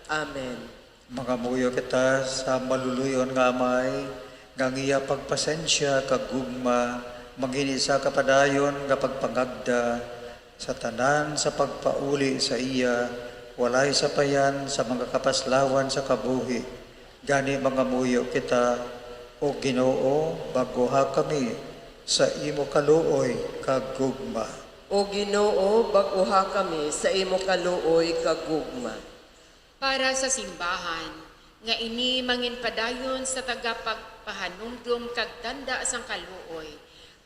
Amen. Mangamuyo kita sa maluloy-on nga Amay, nga ang iya pagpasensya kag gugma mangin-isa ka padayon nga pagpangagda sa tanan sa pagpauli sa iya, walay sapayan sa mga kapaslawan sa kabuhi. Gani mangamuyo kita, O Ginoo, bag-oha kami sa imo kaluoy kag gugma. O Ginoo, bag-oha kami sa imo kaluoy kag gugma. Para sa simbahan, nga ini manginpadayon sa tagapagpahanumdom kag tanda sang kaluoy,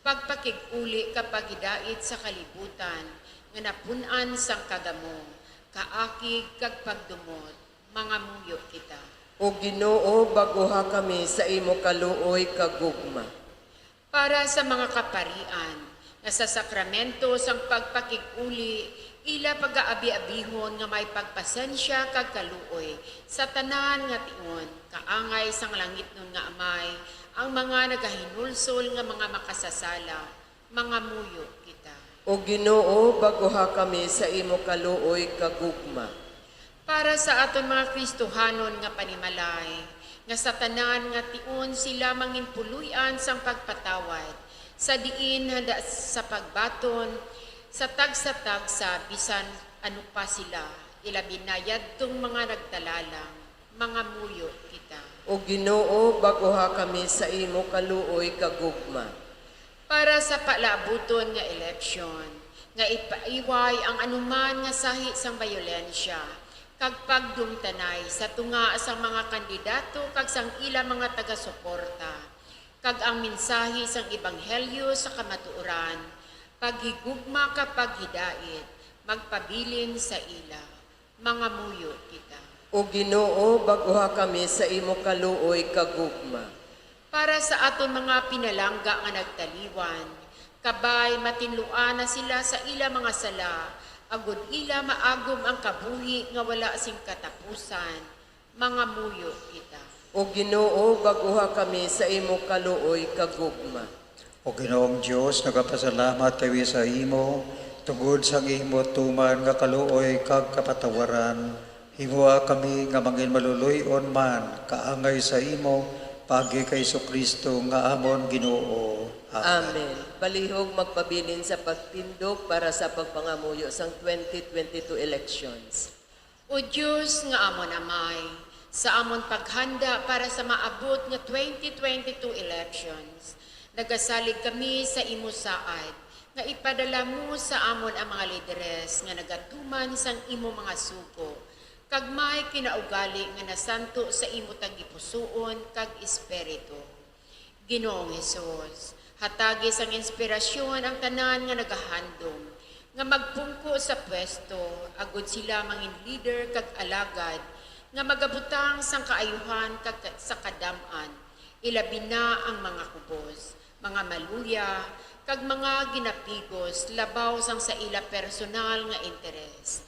pagpakig-uli kag paghidait sa kalibutan nga napun-an sang kagamo, kaakig kag pagdumot, mangamuyo kita. O Ginoo, bag-oha kami sa imo kaluoy kag gugma. Para sa mga kaparian nga sa sakramento sang pagpakig-uli, ila pagaabi-abihon nga may pagpasensya kag kaluoy sa tanan nga tion, kaangay sang langitnon nga Amay, ang mga nagahinulsol nga mga makasasala. Mangamuyo kita. O Ginoo, bag-oha kami sa imo kaluoy kag gugma. Para sa aton mga Kristohanon nga panimalay, nga sa tanan nga tion sila manginpuloy-an sang pagpatawad, sa diin handa sa pagbaton sa tagsa-tagsa, bisan ano pa sila, ilabi na yadtong mga nagtalalang, mangamuyo kita. O Ginoo, bag-oha kami sa imo kaluoy kag gugma. Para sa palaabuton nga eleksyon, nga ipaiway ang anuman nga sahi sang bayolensya kag pagdumtanay sa tunga sang mga kandidato kag sang ila mga tagasuporta, kag ang mensahe sang ebanghelyo sa kamatuoran, paghigugma kag paghidait, magpabilin sa ila. Mangamuyo kita. O Ginoo, bag-oha kami sa imo kaluoy kag gugma. Para sa aton mga pinalangga nga nagtaliwan, kabay matinluan na sila sa ila mga sala, agod ila maagom ang kabuhi nga wala sing katapusan. Mangamuyo kita. O Ginoo, bag-oha kami sa imo kaluoy kag gugma. O Ginoong Dios, nagapasalamat kami sa imo tungod sang imo tuman nga kaluoy kag kapatawaran. Himoa kami nga mangin maluloy-on man kaangay sa imo, paagi kay Jesu-Cristo nga amon Ginoo. Amen. Amen. Palihog magpabilin sa pagtindog para sa pagpangamuyo sang twenty twenty-two elections. O Dios nga amon Amay, sa amon paghanda para sa maabot nga twenty twenty-two elections, nagasalig kami sa imo saad nga ipadala mo sa amon ang mga lideres nga nagatuman sang imo mga sugo, kag may kinaugali nga nasanto sa imo tagipusoon kag espiritu. Ginoong Hesus, hatagi sang inspirasyon ang tanan nga nagahandom nga magpungko sa pwesto, agod sila mangin leader kag alagad nga magabutang sang kaayuhan kag ka-, sa kadam-an, ilabi na ang mga kubos, mga maluya, kag mga ginapigos labaw sang sa ila personal nga interes.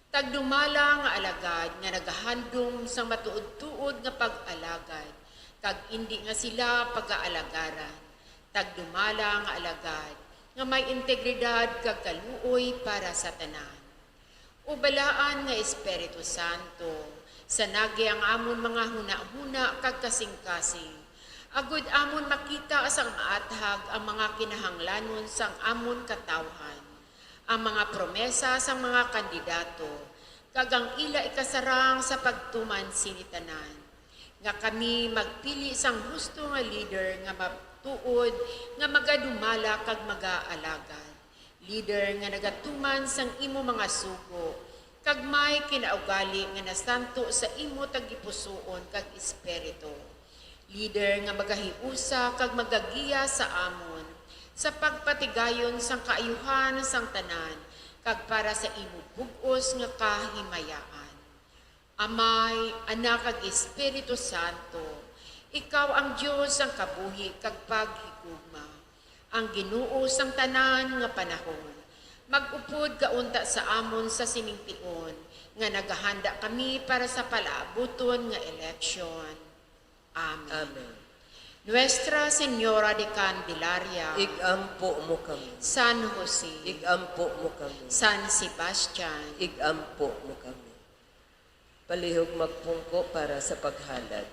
Tagdumala nga alagad nga nagahandom sang matuod-tuod nga pag-alagad, kag indi nga sila pagaalagaran. Tagdumala nga alagad nga may integridad kag kaluoy para sa tanan. O Balaan nga Espiritu Santo, sanagi ang amon mga hunahuna kag kasingkasing, agod amon makita sang maathag ang mga kinahanglanon sang amon katawhan, ang mga promesa sang mga kandidato, kag ang ila ikasarang sa pagtuman sini tanan, nga kami magpili sang husto nga leader nga matuod, nga magadumala kag magaalagad, leader nga nagatuman sang imo mga sugo, kag may kinaugali nga nasanto sa imo tagipusoon kag espiritu. Leader nga magahiusa kag magagiya sa amon sa pagpatigayon sang kaayuhan sang tanan, kag para sa imo bug-os nga kahimayaan. Amay, Anak, kag Espiritu Santo, ikaw ang Dios sang kabuhi kag paghigugma, ang Ginoo sang tanan nga panahon. Mag-upod ka unta sa amon sa sining tion nga nagahanda kami para sa palaabuton nga eleksyon. Amen. Amen. Nuestra Señora de Candelaria, Igampo mo kami. San Jose, Igampo mo kami. San Sebastian, Igampo mo kami. Palihog magpungko para sa paghalad.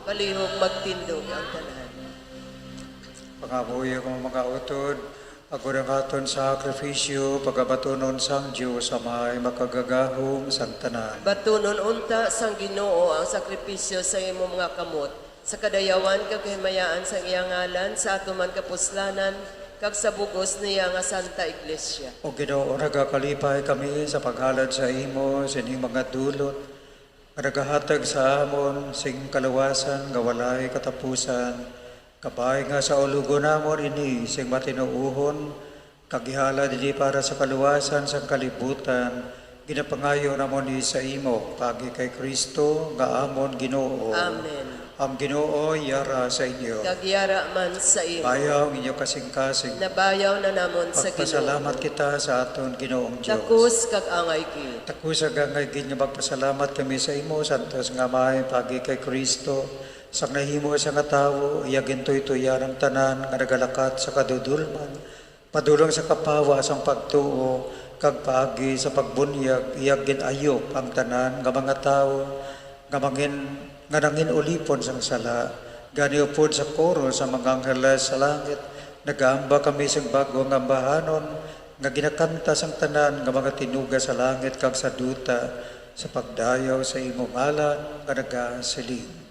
Palihog magtindog ang tanan. Pangamuyo ang mga utod, agod ang aton sakripisyo, pagabatunon sang Dios Amay makagagahom sang tanan. Batunon unta sang Ginoo ang sakripisyo sa imo mga kamot, sa kadayawan kag kahimayaan sang iya ngalan, sa aton man kapuslanan, kag sa bug-os niya nga Santa Iglesia. O Ginoo, nagakalipay kami sa paghalad sa imo sining mga dulot, nga nagahatag sa amon sing kaluwasan nga walay katapusan. Kabay nga saulogon namon ini sing matinuohon, kag ihalad ini para sa kaluwasan sang kalibutan, ginapangayo namon ini sa imo, paagi kay Cristo nga amon Ginoo. Amen. Ang Ginoo yara sa inyo. Kag yara man sa imo. Bayaw ang inyo kasingkasing. Nabayaw na namon sa Ginoo. Magpasalamat kita sa aton Ginoong Dios. Takos kag angay gid. Takos kag angay gid nga magpasalamat kami sa imo, Santos nga Amay, paagi kay Cristo, sang nahimo siya nga tawo, iya gintuytoyan ang tanan nga nagalakat sa kadudolman, padulong sa kapawa sang pagtuo, kag paagi sa pagbunyag, iya gin-ayop ang tanan nga mga tawo nga mangin-, nga nangin-ulipon sang sala. Gani upod sa koro sa mga angheles sa langit, nagaamba kami sing bag-o nga ambahanon nga ginakanta sang tanan nga mga tinuga sa langit kag sa duta, sa pagdayaw sa imo ngalan nga nagasiling.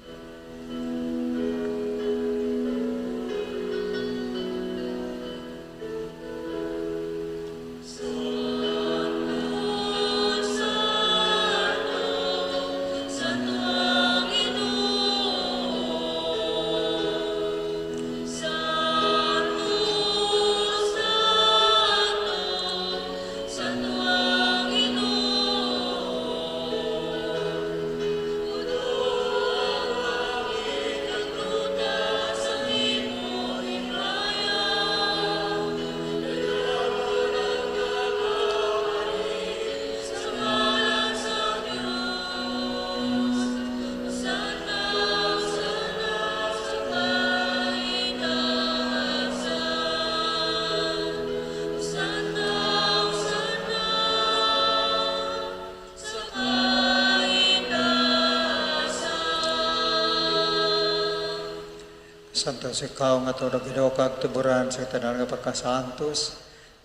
Santos ikaw nga tulo, Ginoo, kag tuburan sa tanan nga pagkasantos.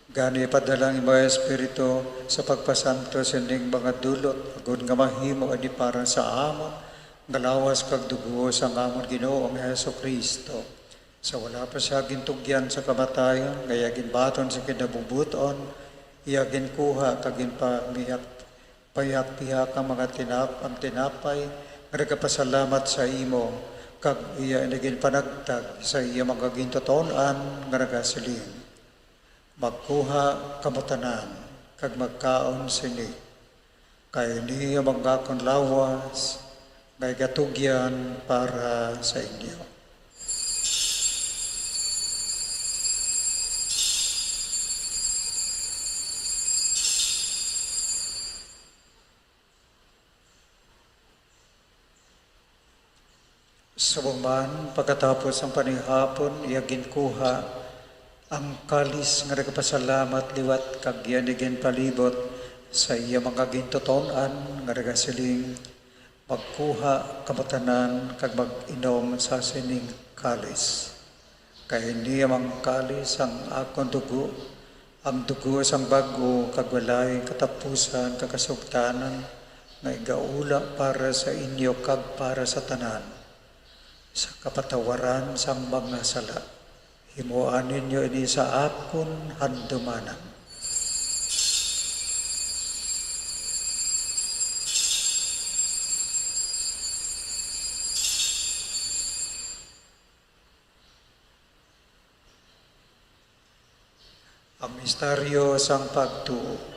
Gani, ipadala ang imo Espiritu sa pagpasantos sining mga dulot, agod nga mahimo ini para sa amon nga lawas kag dugo sang amon Ginoong Jesu-Cristo. Sa wala pa siya gintugyan sa kamatayon, nga iya ginbaton sa kinabubuton, iya ginkuha kag ginpamihak-, pihak-pihak ang mga tinap-, ang tinapay, nga nagapasalamat sa imo, kag iya ini ginpanagtag sa iya mga gintuton-an, nga nagasiling: Magkuha kamo tanan, kag magkaon sini, kay ini ang akon lawas nga igatugyan para sa inyo. Subong man, pagkatapos sang panihapon, iya ginkuha ang kalis nga nagapasalamat liwat, kag iya ini ginpalibot sa iya mga gintuton-an, nga nagasiling: Magkuha kamo tanan kag mag-inom sa sining kalis. Kay ini ang kalis sang akon dugo, ang dugo sang bag-o kag walay katapusan kag kasugtanan, nga igaula para sa inyo kag para sa tanan, sa kapatawaran sang mga sala. Himoa ninyo ini sa akon handumanan. Ang misteryo sang pagtuo.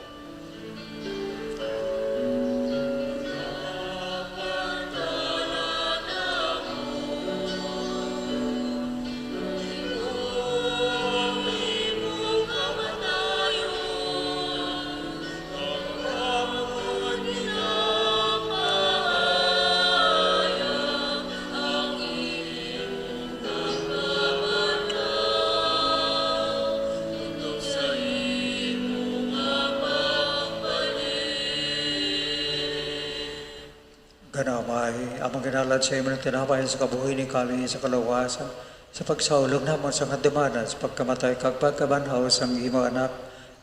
Gani, Amay, amon ginhalad sa imo ang tinapay sa kabuhi ning kalis sa kaluwasan, sa pagsaulog namon sa kadumana sa pagkamatay kag pagkabanhaw sang imo Anak.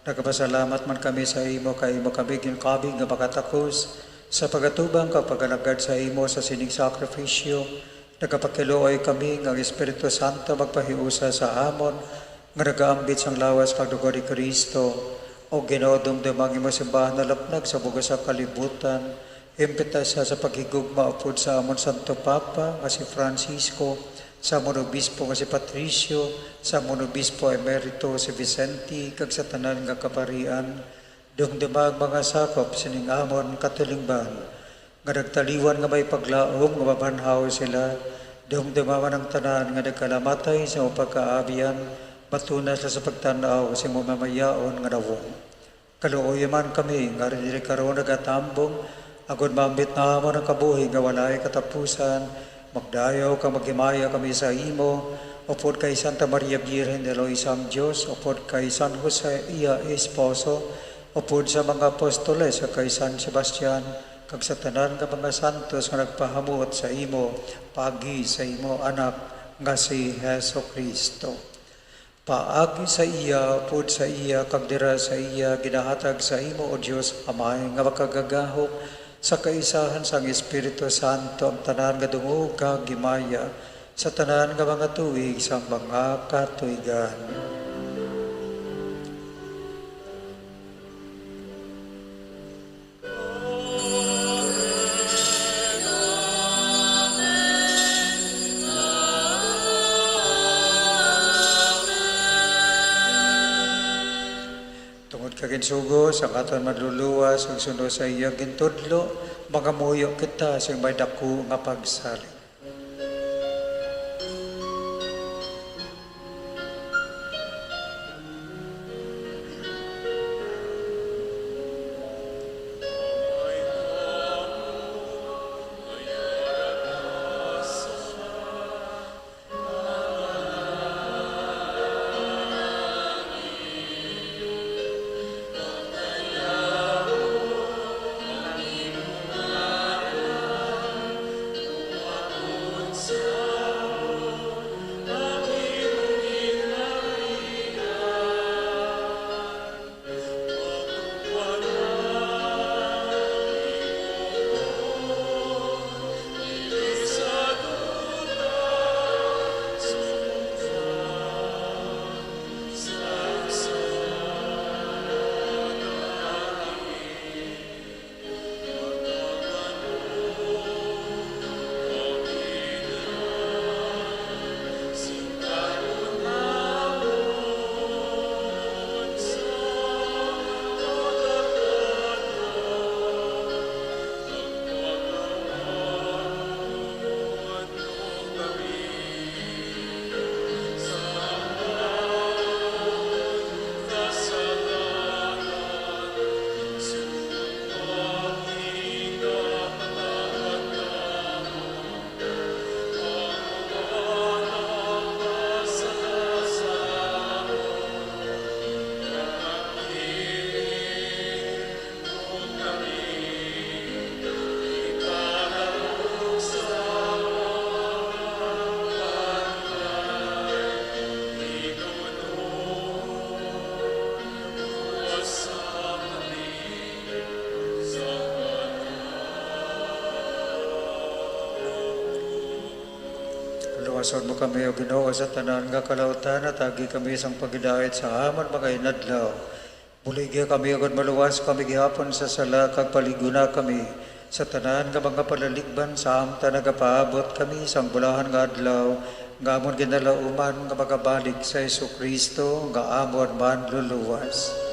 Nagapasalamat man kami sa imo kay imo kami ginkabig nga makatakos sa pagatubang kag pagalagad sa imo sa sining sakrifisyo. Nagapakiluoy kami nga ang Espiritu Santo magpahiusa sa amon nga nagaambit sang lawas kag dugo ni Cristo. O Ginoo, dumduma ang imo simbahan nalapnag sa bug-os nga kalibutan. Impita sia sa paghigugma upod sa amon Santo Papa nga si Francisco, sa amon Obispo nga si Patricio, sa amon Obispo Emerito si Vicente, kag sa tanan nga kaparian. Dumduma ang mga sakop sining amon katilingban, nga nagtaliwan nga may paglaom nga mabanhaw sila. Dumduma man ang tanan nga nagkalamatay sa imong pagkaabian, matuna sila sa pagtan-aw sa imong mamayaon nga nawong. Kaluoy man kami nga diri karon nagatambong, agod maambit namon ang kabuhi nga walay katapusan. Magdayaw kag maghimaya kami sa imo, upod kay Santa Maria Birhen de los Remedios, upod kay San Jose iya esposo, upod sa mga apostoles, kag kay San Sebastian, kag sa tanan nga mga santos nga nagpahamuot sa imo paagi sa imo Anak nga si Jesu-Cristo. Paagi sa iya, upod sa iya, kag dira sa iya, ginahatag sa imo, O Dios Amay, nga makagagahom sa kaisahan sang Espiritu Santo ang tanan nga dungog kag himaya sa tanan nga mga tuig sang mga katuigan. Tungod kag ginsugo sang aton Manluluwas, ug suno sa iya gintudlo, mangamuyo kita sing may daku nga pagsalig. Luwason mo kami, O Ginoo, sa tanan nga kalautan, at agi kami sang paghidait sa amon mga inadlaw. Buligi kami, agud maluwas kami gihapon sa sala, kag palig-ona kami sa tanan nga mga palaligban, samtang nagapaabot kami sang bulahan nga adlaw nga amon ginalauman nga magabalik sa Jesu-Cristo nga amon Manluluwas.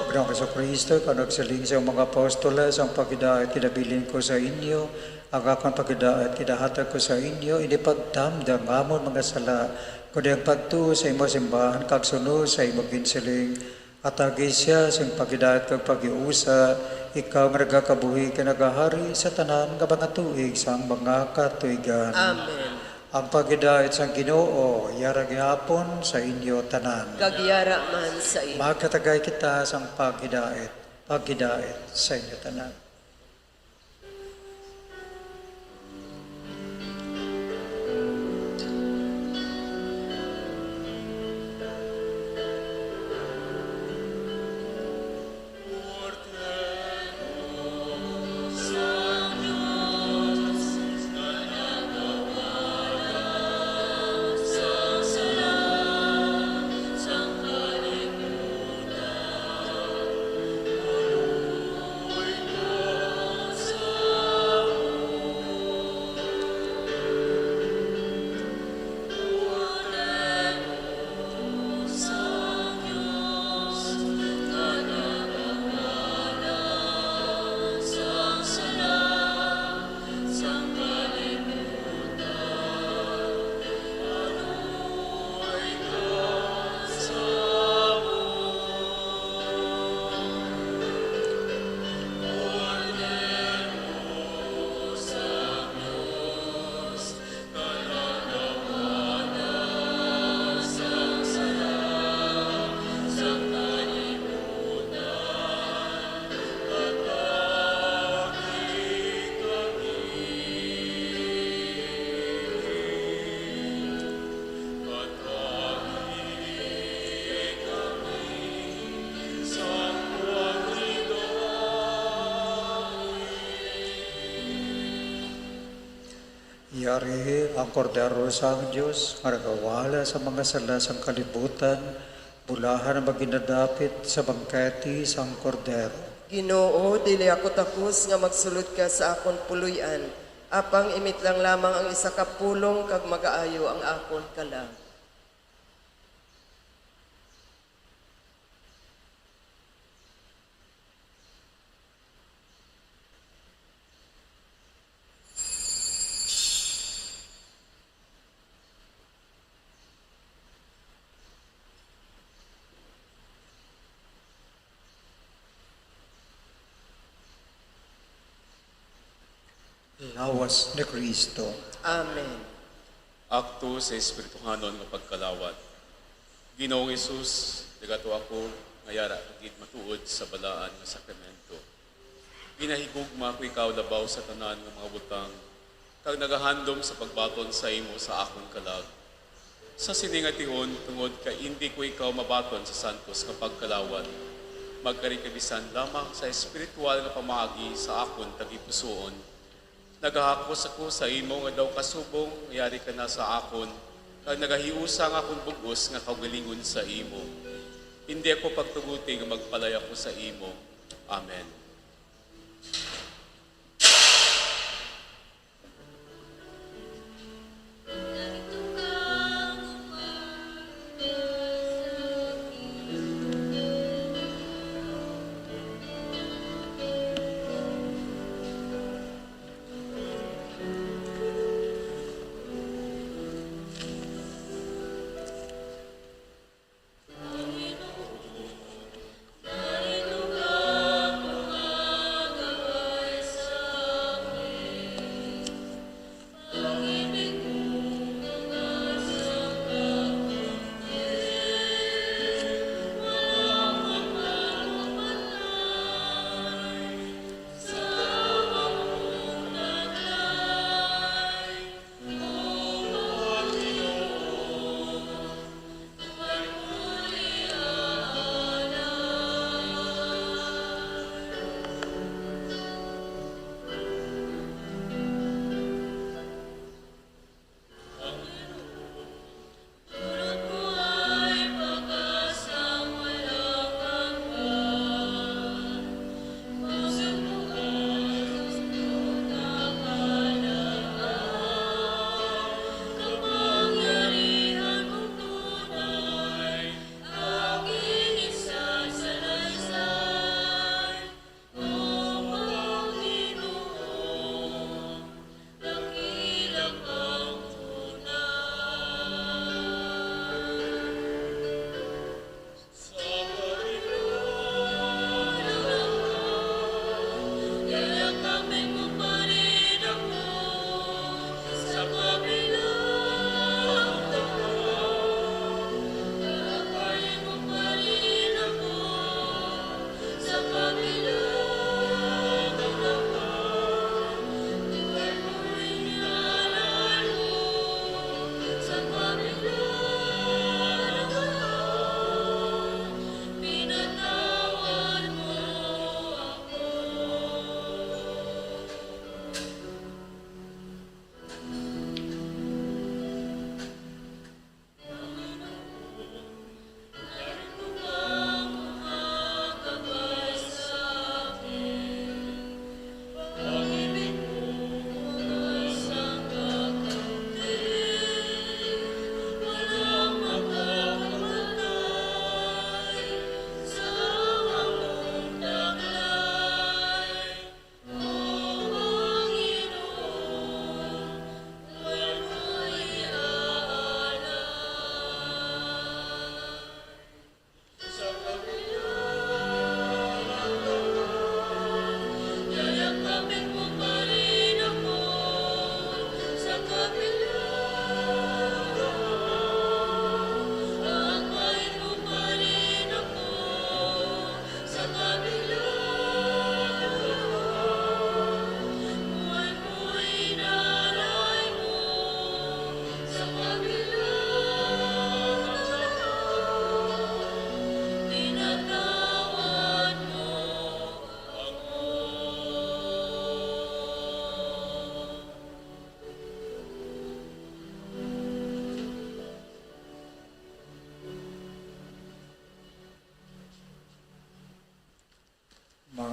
Ug ang Jesu-Cristo, ikaw nagsiling sa iyang mga apostoles, "Ang paghidait ginabilin ko sa inyo, ang akon paghidait ginahatag ko sa inyo, ini pagtamda nga amon mga sala, Kundi ang pagtuo sa imo simbahan kag sunod sa imo ginsiling, atagi siya sing paghidait kag paghiusa, ikaw nga nagakabuhi kag nagahari sa tanan nga mga tuig sang mga katuigan. Amen. Ang paghidait sang Ginoo yara gihapon sa inyo tanan. Kag yara man sa imo. Magkatagay kita sang paghidait, paghidait sa inyo tanan. Yari ang Kordero sang Dios nga nagawala sa mga sala sang kalibutan, bulahan ang maginadapit sa bangkete sang Kordero. Ginoo, dili ako takos nga magsulod ka sa akon puloy-an, apang imitlang lamang ang isa ka pulong kag magaayo ang akon kalag. Lawas ni Cristo. Amen. Akto sa espirituhanon nga pagkalawat. Ginoong Jesus, nagato ako nga yara ka gid matuod sa balaan nga sakramento. Ginahigugma ko ikaw labaw sa tanan nga mga butang, kag nagahandom sa pagbaton sa imo sa akon kalag. Sa sini nga tion, tungod kay indi ko ikaw mabaton sa santos nga pagkalawat, magkari ka bisan lamang sa espiritual nga pamaagi sa akon tagipusoon. Nagahakos ako sa imo nga daw kasubong, yari ka na sa akon, kag nagahiusa ang akon bug-os nga kaugalingon sa imo. Indi ako pagtuguti nga magpalay ako sa imo. Amen.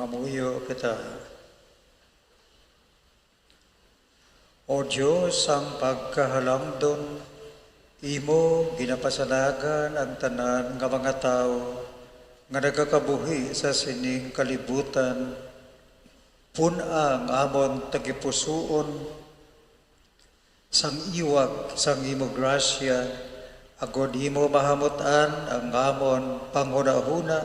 Muyo kita. O Dios sang pagkahalangdon, imo ginapasalagan ang tanan nga mga tawo nga nagakabuhi sa sining kalibutan. Pun-a ang amon tagipusoon sang iwag sang imo grasya, agod imo mahamut-an ang amon panghunahuna,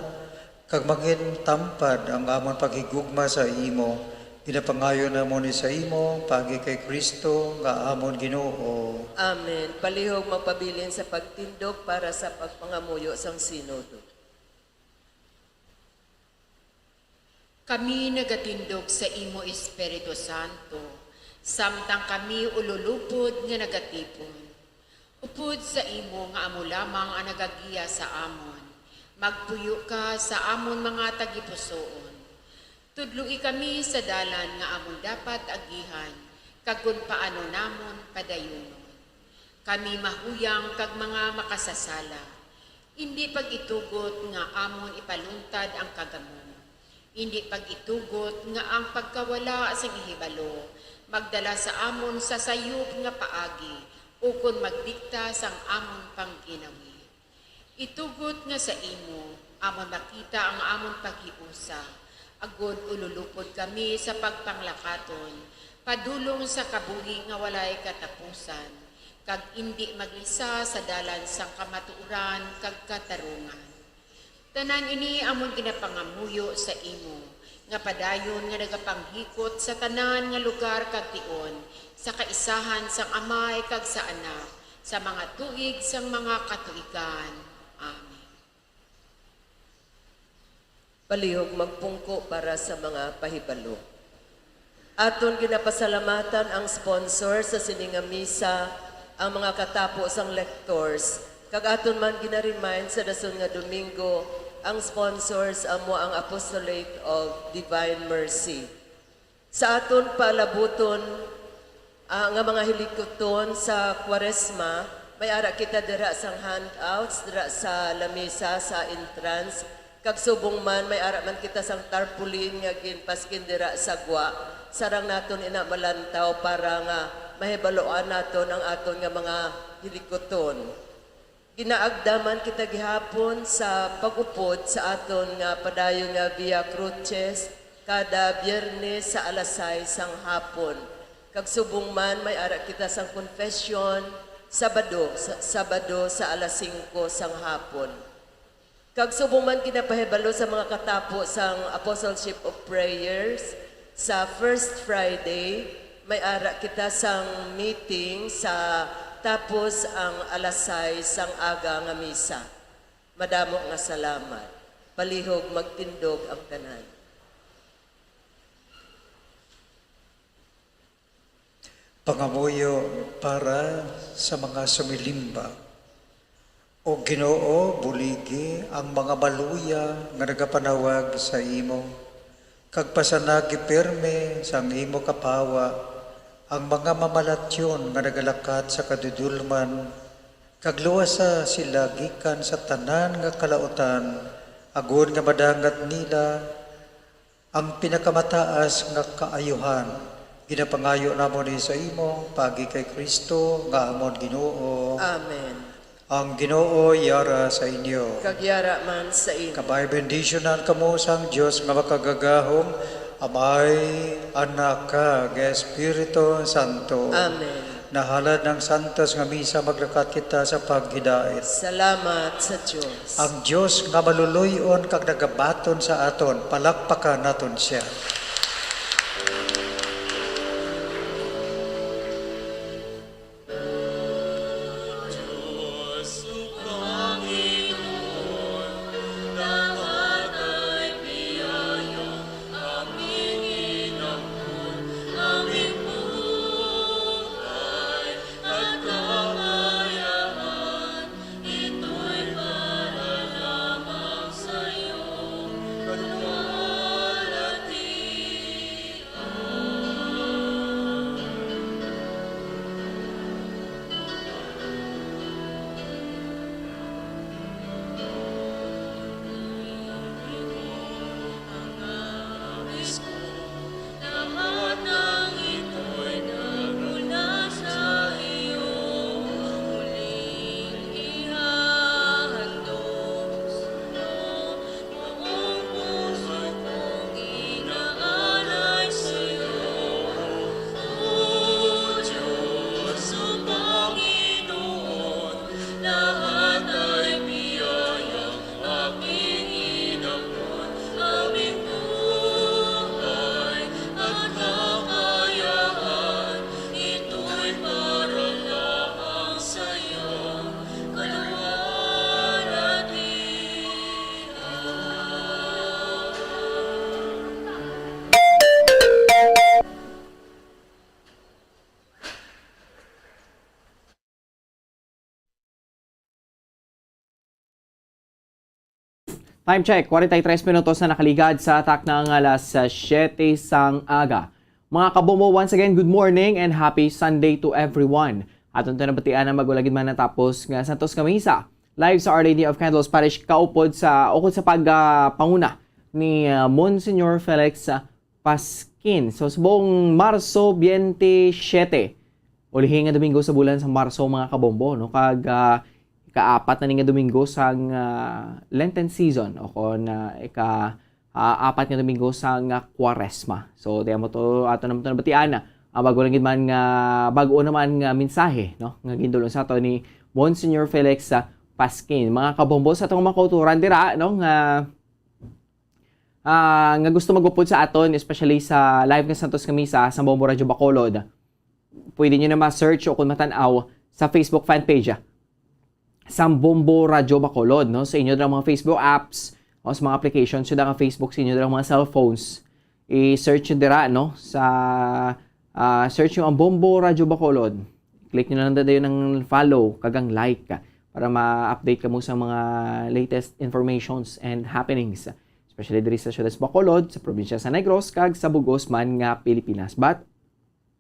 kag mangintampad ang amon paghigugma sa imo. Ginapangayo namon ni sa imo paagi kay Cristo nga amon Ginoo. Amen. Palihog magpabilin sa pagtindog para sa pagpangamuyo sang Sinodo. Kami nagatindog sa imo Espiritu Santo, samtang kami ululupod nga nagatipon. Upod sa imo nga amo lamang ang nagagiya sa amon, magpuyo ka sa amon mga tagipusoon. Tudloi kami sa dalan nga amon dapat agihan, kag kon paano namon padayunon. Kami mahuyang kag mga makasasala. Indi pag-itugot nga amon ipaluntad ang kagamo. Indi pag-itugot nga ang pagkawala sing ihibalo magdala sa amon sa sayop nga paagi ukon magdikta sang amon pangginawi. Itugot nga sa imo amon makita ang amon paghiusa, agod ululupod kami sa pagpanglakaton padulong sa kabuhi nga walay katapusan, kag indi maglisa sa dalan sang kamatuoran kag katarungan. Tanan ini amon ginapangamuyo sa imo, nga padayon nga nagapanghikot sa tanan nga lugar kag tion, sa kaisahan sang Amay kag sa Anak, sa mga tuig sang mga katuigan. Amen. Palihog magpungko para sa mga pahibalo. Aton ginapasalamatan ang sponsor sa sini nga misa, ang mga katapo sang lectors, kag aton man gina-remind sa dason nga Domingo ang sponsors amo ang Apostolate of Divine Mercy. Sa aton palabuton, ah, nga mga hilikuton sa Kwaresma, may ara kita dira sang handouts, dira sa lamisa, sa entrance, kag subong man, may ara man kita sang tarpaulin nga ginpaskin dira sa gwa, sarang naton ina malantaw para nga mahibaluan naton ang aton nga mga hilikuton. Ginaagda man kita gihapon sa pag-upod sa aton nga padayon nga Via Crucis kada Biyernes sa alas sais sang hapon, kag subong man may ara kita sang confession Sabado, sa, Sabado sa alas singko sang hapon. Kag subong man ginapahibalo sa mga katapo sang Apostleship of Prayers, sa First Friday, may ara kita sang meeting sa tapos ang alas sais sang aga nga misa. Madamo nga salamat. Palihog magtindog ang tanan. Pangamuyo para sa mga sumilimba. O Ginoo, buligi ang mga maluya nga nagapanawag sa imo, kag pasanagi pirme sang imo kapawa ang mga mamalatyon nga nagalakat sa kadudulman, kag luwasa sila gikan sa tanan nga kalautan, agod nga madangat nila ang pinakamataas nga kaayuhan. Ginapangayo namon ni sa imo, paagi kay Cristo nga amon Ginoo. Amen. Ang Ginoo yara sa inyo. Kag yara man sa imo. Kabay bendisyonan kamo sang Dios nga makagagahom, Amay, Anak, kag Espiritu Santo. Amen. Nahalad ang santos nga misa, maglakat kita sa paghidait. Salamat sa Dios. Ang Dios nga maluluy-on kag nagabaton sa aton, palakpakan naton sia. Time check, forty-three minutos na nakaligad sa takna nga alas siyete sang aga. Mga kabombo, once again, good morning and happy Sunday to everyone. Aton ta nabatian ang bago lagi man natapos nga Santos nga Misa, live sa Our Lady of Candles Parish, kaupod sa, ukod sa pag, ah, panguna ni, ah, Monsignor Felix, ah, Pasquin. So, subong Marso twenty-seven, ulihi nga Domingo sa bulan sa Marso, mga kabombo, no? Kag, ah, ikaapat na ni nga Domingo sang, ah, Lenten season, o kon, ah, ika, ah, apat nga Domingo sang, ah, Kwaresma. So, di mo to, ato naman to nabatian, ah, ang bago lang gid man nga, bago naman nga mensahe, no? Nga gindulong sa ato ni Monsignor Felix, ah, Pasquin. Mga kabombo, sa atong mga kauturan dira, no? Nga, ah, nga gusto magupod sa aton, especially sa live nga Santos nga Misa sa Bombo Radyo Bacolod, pwede nyo na ma-search o kung matan-aw sa Facebook fan page, ah, sang Bombo Radyo Bacolod, no? Sa inyo dira mga Facebook apps o sa mga applications, sa nga Facebook sa inyo dira mga cellphones, i-search nyo dira, no? Sa, ah, search nyo ang Bombo Radyo Bacolod. Click nyo na lang dayon ang follow kag ang like, ah, para ma-update kamo sa mga latest informations and happenings, especially diri sa siyudad sa Bacolod, sa probinsya sa Negros, kag sa bug-os man nga Pilipinas. But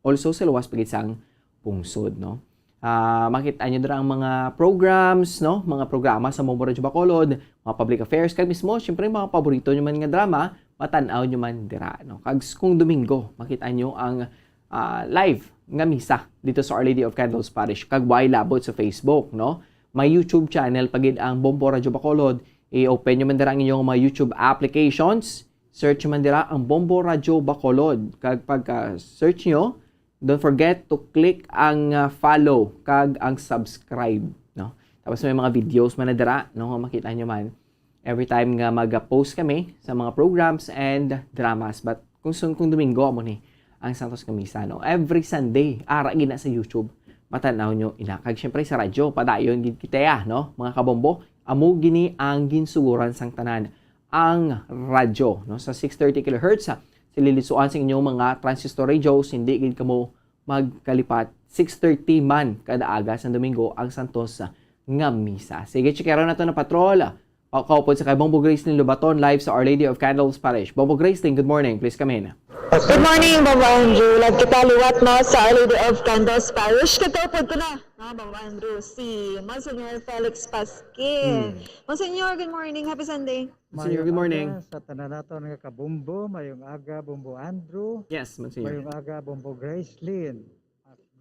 also sa luwas pa gid sang pungsod, no? Ah, makita nyo dira ang mga programs, no? Mga programa sa Bombo Radyo Bacolod, mga public affairs, kag mismo, syempre, mga paborito nyo man nga drama, matan-aw nyo man dira, no? Kag s-, kung Domingo, makita nyo ang, ah, live nga misa dito sa Our Lady of Candles Parish, kag way labot sa Facebook, no? May YouTube channel pa gid ang Bombo Radyo Bacolod. I-open nyo man dira ang inyong mga YouTube applications. Search man dira ang Bombo Radyo Bacolod. Kag pagka-search nyo, don't forget to click ang, ah, follow kag ang subscribe, no? Tapos may mga videos man na dira, no, nga makita nyo man every time nga mag-post kami sa mga programs and dramas. But kung sun-, kung Domingo, amo ni ang Santos nga Misa, no? Every Sunday, ara gid na sa YouTube, matan-aw nyo ina. Kag syempre sa radyo, padayon gid kita, ya, no? Mga kabombo, amo gini ang ginsuguran sang tanan, ang radyo, no? Sa six thirty kilohertz, ha, sililisuan sa inyong mga transistor radios, hindi gid kamo magkalipat. Six thirty man kada aga sa Domingo ang Santos nga Misa. Sige, checkeron nato na patrol. Pa-, kaupod sa kay Bombo Gracelyn Lobaton, live sa Our Lady of Candles Parish. Bombo Gracelyn, good morning. Please come in. Good morning, Bombo Andrew. Lag kita liwat na sa Our Lady of Candles Parish. Kagkaupod ko na, no, Bombo Andrew, si Monsignor Felix Pasquin. Hmm. Monsignor, good morning. Happy Sunday. Monsignor, good morning. Mayong aga sa tanan naton nga kabombo. Mayong aga, Bombo Andrew. Yes, Monsignor. Mayong aga, Bombo Gracelyn.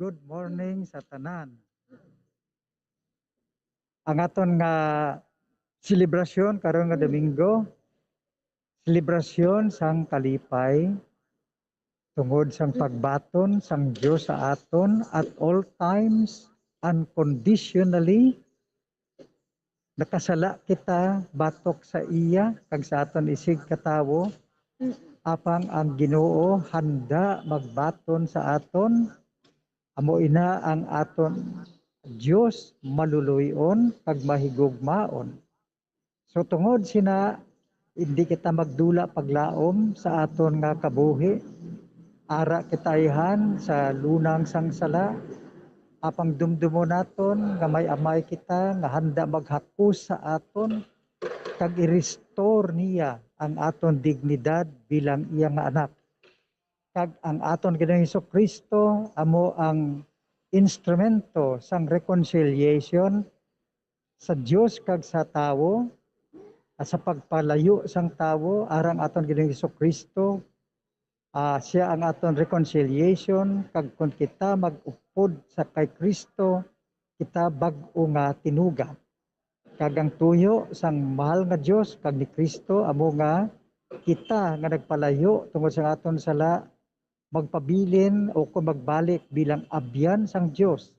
Good morning sa tanan. Ang aton nga selebrasyon karon nga Domingo, selebrasyon sang kalipay, tungod sang pagbaton sang Dios sa aton at all times, unconditionally. Nakasala kita batok sa iya kag sa aton isig katawo, apang ang Ginoo handa magbaton sa aton. Amo ina ang aton Dios, maluluy-on kag mahigugmaon. So, tungod sina, indi kita magdula paglaom sa aton nga kabuhi. Ara kita ayhan sa lunang sang sala, apang dumdumon naton nga may Amay kita nga handa maghakos sa aton kag i-restore niya ang aton dignidad bilang iya nga anak. Kag ang aton Ginoong Jesu-Cristo amo ang instrumento sang reconciliation sa Dios kag sa tawo, at sa pagpalayo sang tawo arang aton Ginoong Jesu-Cristo. Ah, siya ang aton reconciliation, kag kon kita mag-upod sa kay Cristo, kita bag-o nga tinuga. Kag ang tuyo sang mahal nga Dios kag ni Cristo amo nga kita nga nagpalayo tungod sa aton sala, magpabilin o kon magbalik bilang abyan sang Dios.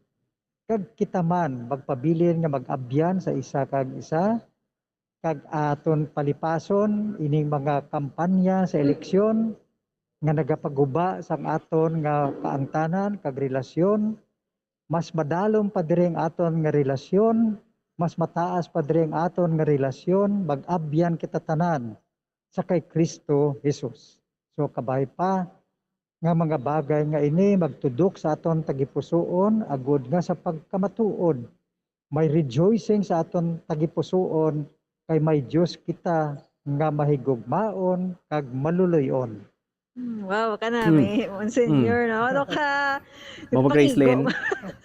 Kag kita man magpabilin nga mag-abyan sa isa kag isa, kag aton palipason ining mga kampanya sa eleksyon nga nagapaguba sang aton nga kaangtanan kag relasyon. Mas madalom pa diri ang aton nga relasyon, mas mataas pa diri ang aton nga relasyon, mag-abyan kita tanan sa kay Cristo Jesus. So, kabay pa nga mga bagay nga ini magtudok sa aton tagipusoon, agod nga sa pagkamatuod may rejoicing sa aton tagipusoon, kay may Dios kita nga mahigugmaon kag maluloy-on. Hmm, wow, kana may Monsignor, no? Ano ka? Mama Gracelyn.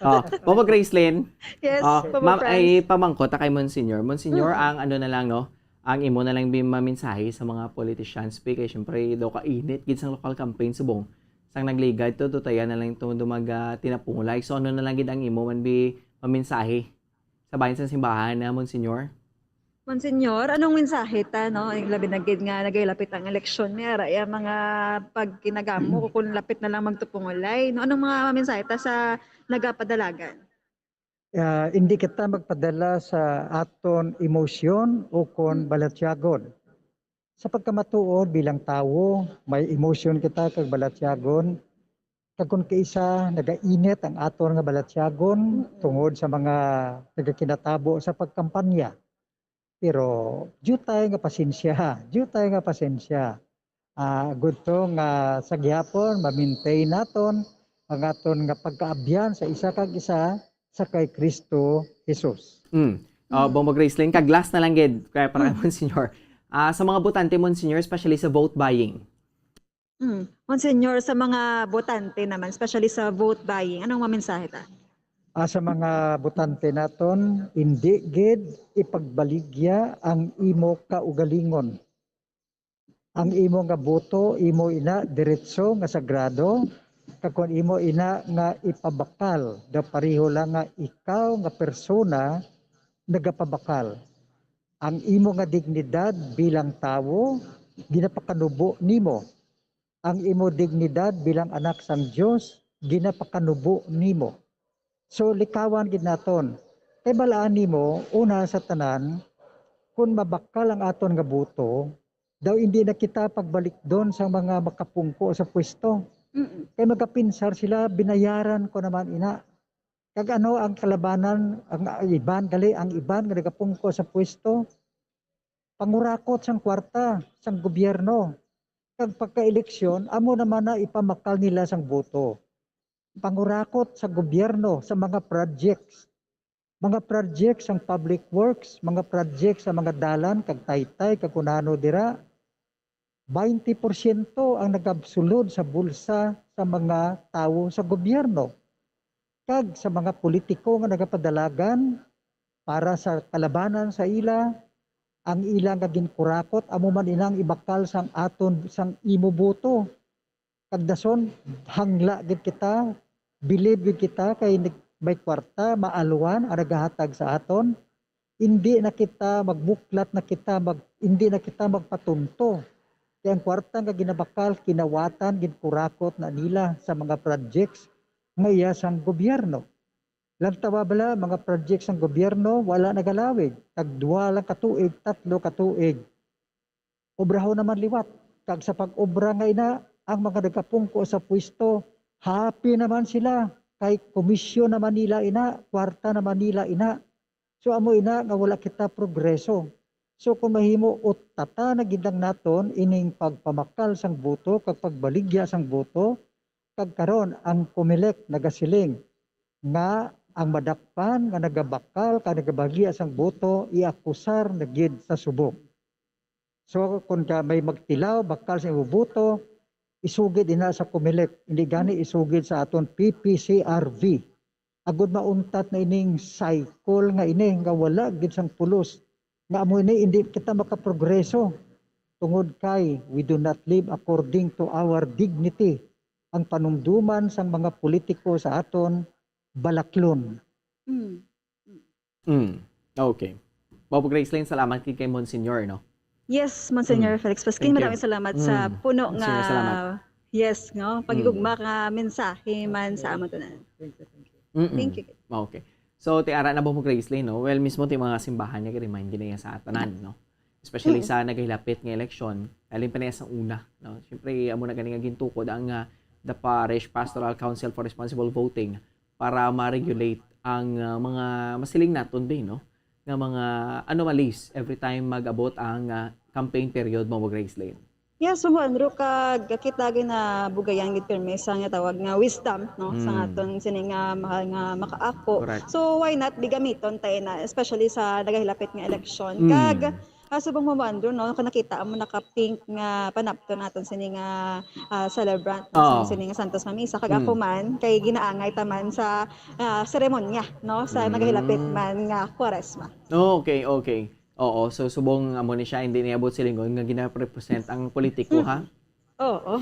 Oh, Mama Gracelyn. Yes, Ah, Papa ma'am, Franz. Ay pamangkot ta kay Monsignor. Monsignor, Mm. ang ano na lang, no? Ang imo na lang bi- mamensahe sa mga politicians, bi, kay syempre daw kainit gid sang local campaign subong sang nagligad to, to taya na lang to dumag ah, tinapungulay. So ano na lang gid ang imo man bi mamensahe sa bahin sang simbahan na Monsignor? Monsignor, anong mensahe ta, no? Labi na gid nga nagahilapit ang eleksyon, may ara ya mga pagkinagamo kung lapit na lang magtupungulay, no? Anong mga mensahe ta sa nagapadalagan? Ah, hindi kita magpadala sa aton emosyon o kon Mm. balatyagon. Sa pagkamatuod bilang tawo, may emosyon kita kag balatyagon. Kag kon kaisa nagainit ang aton nga balatyagon Mm. tungod sa mga nagakinatabo sa pagkampanya. Pero diutay nga pasensya, diutay nga pasensya. Ah, good to nga sa gihapon ma-maintain naton ang aton nga pagkaabyan sa isa kag isa sa kay Kristo Jesus. Mm. Ah, Mm. Bombo Gracelyn, kag last na lang gid, kaya para Mm. Monsignor. Ah, sa mga botante, Monsignor, especially sa vote buying. Mm. Monsignor, sa mga botante naman, especially sa vote buying, anong mamensahe ta? Ah, sa mga botante naton, hindi gid ipagbaligya ang imo kaugalingon. Ang imo nga boto, imo ina diretso nga sagrado, kag kon imo ina nga ipabakal, daw pareho lang nga ikaw nga persona nagapabakal. Ang imo nga dignidad bilang tawo ginapakanubo nimo. Ang imo dignidad bilang anak sang Dios ginapakanubo nimo. So likawan gid naton. Kay balaan nimo, una sa tanan, kun mabakal ang aton nga boto, daw hindi na kita pagbalikdon sa mga makapungko sa pwesto. Mm. Kay magapinsar sila, binayaran ko naman ina. Kag ano ang kalabanan, ang iban, gali, ang iban nga nagapungko sa pwesto, pangurakot sang kwarta sang gobyerno. Kag pagka-eleksyon, amo naman na ipamakal nila sang boto. Pangurakot sa gobyerno sa mga projects. Mga projects sang public works, mga projects sa mga dalan, kag taytay, kag kun ano dira. Baynte porsyento ang nagabsulod sa bulsa sa mga tawo sa gobyerno kag sa mga politiko nga nagapadalagan para sa kalabanan sa ila. Ang ila nga ginkurakot amo man inang ibakal sang aton, sang imo boto. Kag dason, hangla gid kita, bilib gid kita kay nag-, may kwarta, maalwan ang nagahatag sa aton. Hindi na kita magbuklat, na kita mag-, hindi na kita magpatunto. Kay ang kwarta nga ginabakal, kinawatan, ginkurakot na nila sa mga projects nga iya sang gobyerno. Lantawa bala, mga projects sang gobyerno wala nagalawig, tag duha lang ka tuig, tatlo ka tuig, obrahon naman liwat. Kag sa pag-obra nga ina, ang mga nagapungko sa pwesto, happy naman sila, kay komisyon naman nila ina, kwarta naman nila ina. So amo ina nga wala kita progreso. So kung mahimo, utata na gid lang naton ining pagpamakal sang boto kag pagbaligya sang boto, kag karon ang Comelec nagasiling nga ang madakpan nga nagabakal kag nagabaligya sang boto iakusar na gid sa subong. So kung ka may magtilaw bakal sa imo boto, isugid ina sa Comelec, hindi gani isugid sa aton P P C R V. Agud mauntat na ining cycle nga ini nga wala gid sang pulos. Nga amo ini, hindi kita makaprogreso tungod kay we do not live according to our dignity. Ang panumduman sang mga politiko sa aton balaklon. Mm. Mm. Okay. Bobo Gracelyn, salamat kay, kay Monsignor, no? Yes, Monsignor Mm. Felix Pasquin, Thank you. Maraming salamat sa Mm. puno Monsignor, nga salamat. Yes, no? Pagigugma Mm. Ka mensahe man sa amon tanan. Mm-mm. Thank you. Okay. So, ti ara na, Bobo Gracelyn, no? Well, mismo ti mga simbahan nga i-remind gid niya sa tanan, no? Especially Mm. Sa nagahilapit nga eleksyon, halin pa niya sa una, no? Siyempre, amo na gani nga gintukod ang ah, the Parish Pastoral Council for Responsible Voting para ma-regulate ang ah, mga masiling naton, be, no? Nga mga anomalies every time mag-abot ang ah, campaign period, Bobo Gracelyn. Yes, Bombo Andrew, kag kita ginabugayan gid pirmi sa nga tawag nga wisdom, no, sa Mm. aton sini nga mahal nga makaako. Correct. So, why not di gamiton tayo na, especially sa nagahilapit nga eleksyon. Mm. Kag, ah, subong mo, Bombo Andrew, no, kung nakita mo naka-pink nga panapton naton sini nga, ah, celebrant, no, Oo. sini nga Santos nga Misa. Kag Mm. ako man, kay ginaangay taman sa, ah, seremonya, no, sa Mm. nagahilapit man nga Kwaresma. Okay, okay. Oo, so subong amo ni siya, hindi niabot silingon nga gina-represent ang politiko, ha? Mm. Oo.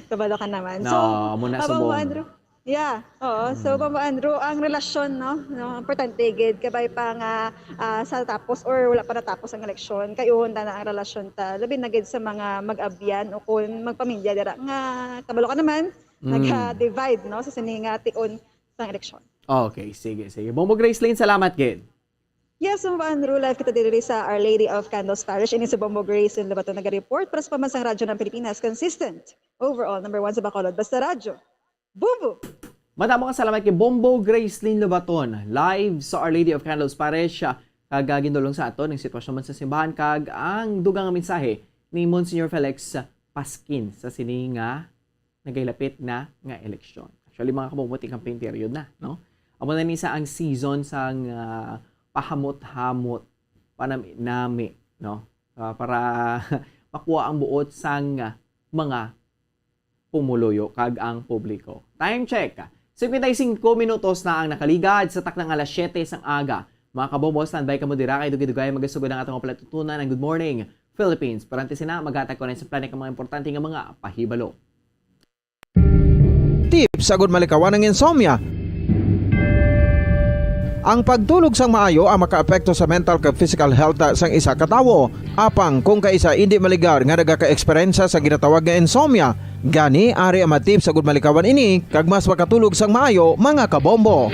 Kabalo ka naman. No, So, amo na ah, Bombo subong. Andrew. Yeah, oo. So, Mm. Bombo Andrew, ang relasyon, no? No, importante gid. Kabay pa nga, ah, sa tapos or wala pa natapos ang eleksyon, kay uhon na ang relasyon ta. Labi na gid sa mga mag-abyan o kung magpamilya dira nga, kabalo ka naman, Mm. nagka-divide, no? Sa sini nga tion sang eleksyon. Okay, sige, sige. Bombo Gracelyn, salamat gid. Yes, Bombo Andrew, live kita diri sa Our Lady of Candles Parish. Ini si Bombo Grace Lobato naga-report para sa Pambansang Radyo ng Pilipinas, consistent, overall, number one sa Bacolod. Basta Radyo. Bombo! Madamo nga salamat kay Bombo Gracelyn Lobaton, live sa Our Lady of Candles Parish, ah, kag, ah, gindulong sa aton ang sitwasyon man sa simbahan kag ang dugang nga mensahe ni Monsignor Felix Pasquin sa sini nga nagahilapit na nga eleksyon. Actually, mga kabombo, ti campaign period na, no? Amo na ni sa ang season sang, ah, pahamot-hamot, panami-nami, no? Ah, para makuha ang buot sang, ah, mga pumuluyo kag ang publiko. Time check. Cincuenta y cinco minutos na ang nakaligad sa takna nga alas siyete sang aga. Mga kabombo, standby kamo dira kay dugay-dugay magasugod ang atong palatuntunan, ang Good Morning Philippines. Pero antes sina, maghatag ko na sa planet ng mga importante nga mga pahibalo. Tips agud malikawan ang insomnia. Ang pagtulog sang maayo ang makaapekto sa mental kag physical health sang isa ka tawo. Apang kung kaisa indi maligar nga nagaka-eksperyensya sa ginatawag nga insomnia, gani ari ang mga tips agud malikawan ini kag mas makatulog sang maayo, mga kabombo.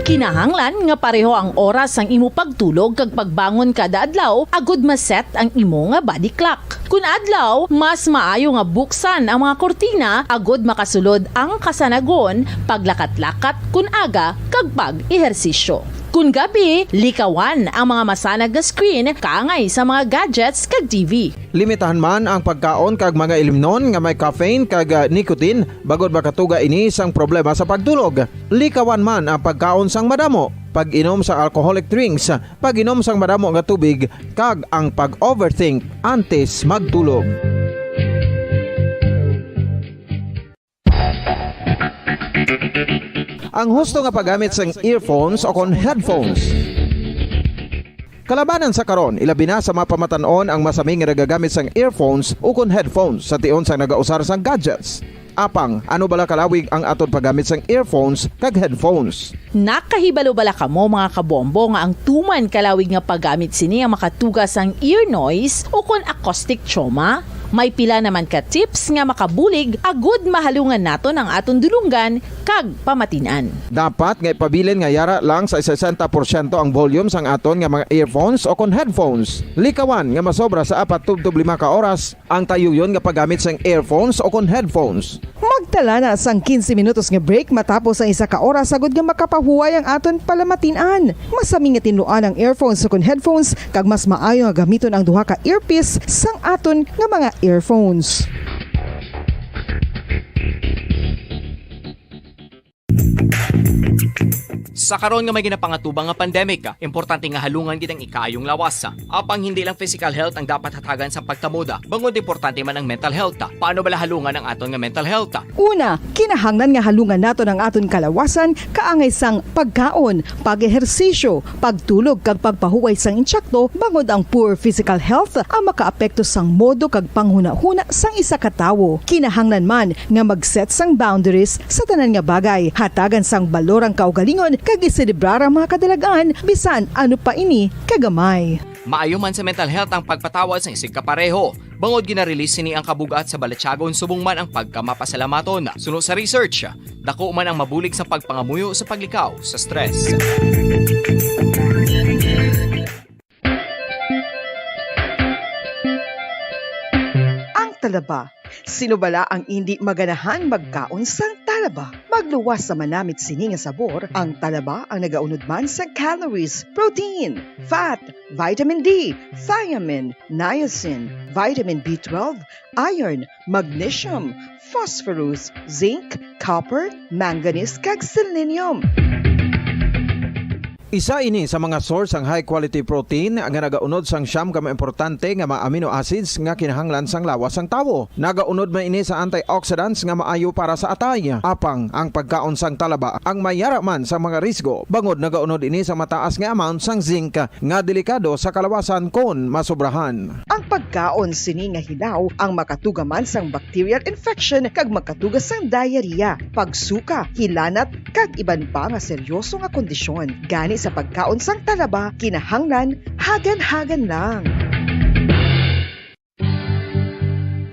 Kinahanglan nga pareho ang oras sang imo pagtulog kag pagbangon kada adlaw agud ma-set ang imo nga body clock. Kun adlaw, mas maayo nga buksan ang mga kurtina agud makasulod ang kasanagon, paglakat-lakat kun aga, kag pag-ehersisyo. Kun gabi, likawan ang mga masanag nga screen kaangay sa mga gadgets kag T V. Limitahan man ang pagkaon kag mga ilimnon nga may caffeine kag, ah, nicotine, bangod makatuga ini sang problema sa pagtulog. Likawan man ang pagkaon sang madamo, pag-inom sa alcoholic drinks, pag-inom sang madamo nga tubig, kag ang pag-overthink antes magtulog. Ang husto nga paggamit sang earphones o kon headphones. Kalabanan sa karon, ilabi na sa mga pamatan-on ang masami nga nagagamit sang earphones o kon headphones sa tion sang nagausar sang gadgets. Apang, ano bala kalawig ang aton paggamit sang earphones kag headphones? Nakahibalo bala kamo, mga kabombo, nga ang tuman kalawig nga paggamit sini ang makatuga sang ear noise o kon acoustic trauma? May pila naman ka tips nga makabulig agud mahalungan naton ang aton dulonggan kag pamatin-an. Dapat nga ipabilin nga yara lang sa sesenta porsyento ang volume sang aton nga mga earphones o kon headphones. Likawan nga masobra sa apat tubtob lima ka oras ang tayuyon nga paggamit sang earphones o kon headphones. Magtala na sang quince minutos nga break matapos ang isa ka oras agud nga makapahuway ang aton palamatin-an. Masami nga tinluan ang earphones ukon headphones, kag mas maayo nga gamiton ang duha ka earpiece sang aton nga mga earphones. Sa karon nga may ginapangatubang nga pandemic, importante nga halungan gid ang ikaayong lawas. Apang hindi lang physical health ang dapat hatagan sang pagtamod, bangod importante man ang mental health. Paano bala halungan ang aton nga mental health? Una, kinahanglan nga halungan naton ang aton kalawasan kaangay sang pagkaon, pag-ehersisyo, pagtulog kag pagpahuway sang insakto, bangod ang poor physical health ang makaapekto sang modo kag panghunahuna sang isa ka tawo. Kinahanglan man nga mag-set sang boundaries sa tanan nga bagay, hatagan sang balor ang kaugalingon kag iselebrar ang mga kadalag-an bisan ano pa ini kagamay. Maayo man sa mental health ang pagpatawad sang isigka pareho. Bangod gina-release sini ang kabug-at sa balatyagon subong man ang pagkamapasalamaton. Suno sa research, dako man ang mabulig sa pagpangamuyo sa paglikaw sa stress. Ang talaba. Sino bala ang indi maganahan magkaon sang talaba? Pagluwas sa manamit sini nga sabor, ang talaba ang nagaunod man sa calories, protein, fat, vitamin D, thiamine, niacin, vitamin B twelve, iron, magnesium, phosphorus, zinc, copper, manganese, kag selenium. Isa ini sa mga source sang high quality protein nga nagaunod sang siyam ka mga importante nga mga amino acids nga kinahanglan sang lawas sang tawo. Nagaunod man ini sa antioxidants nga maayo para sa atay. Apang ang pagkaon sang talaba ang may yara man sa mga risgo, bangod nagaunod ini sa mataas nga amount sang zinc nga delikado sa kalawasan kon masobrahan. Ang pagkaon sini nga hilaw ang makatuga man sang bacterial infection kag makatuga sang diarrhea, pagsuka, hilanat, kag iban pa nga seryoso nga kondisyon. Gani sa pagkaon sang talaba, kinahanglan hagan-hagan lang.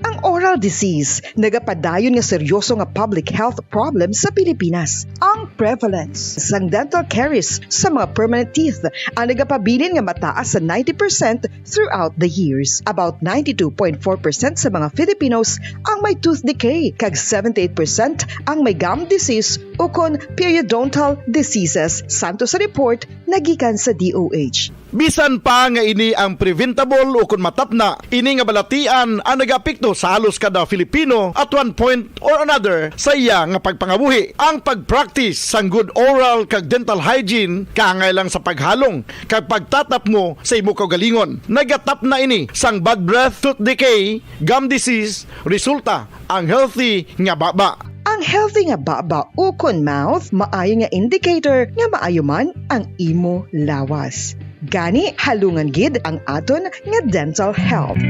Ang oral disease nagapadayon nga seryoso nga public health problem sa Pilipinas. Ang prevalence sang dental caries sa mga permanent teeth ang nagapabilin nga mataas sa ninety percent throughout the years. About ninety-two point four percent sa mga Filipinos ang may tooth decay, kag seventy-eight percent ang may gum disease ukon periodontal diseases, santo sa report nagikan sa D O H. Bisan pa nga ini ang preventable ukon matapna, ini nga balatian ang nagaapekto sa halos kada Filipino at one point or another sa iya nga pagpangabuhi. Ang pag-practice sang good oral kag dental hygiene kaangay lang sa paghalong kag pagtatapngo sa imo kaugalingon. Nagatapna ini sang bad breath, tooth decay, gum disease, resulta ang healthy nga baba. Ang healthy nga baba ukon mouth maayo nga indicator nga maayo man ang imo lawas. Gani, halungan gid ang aton nga dental health.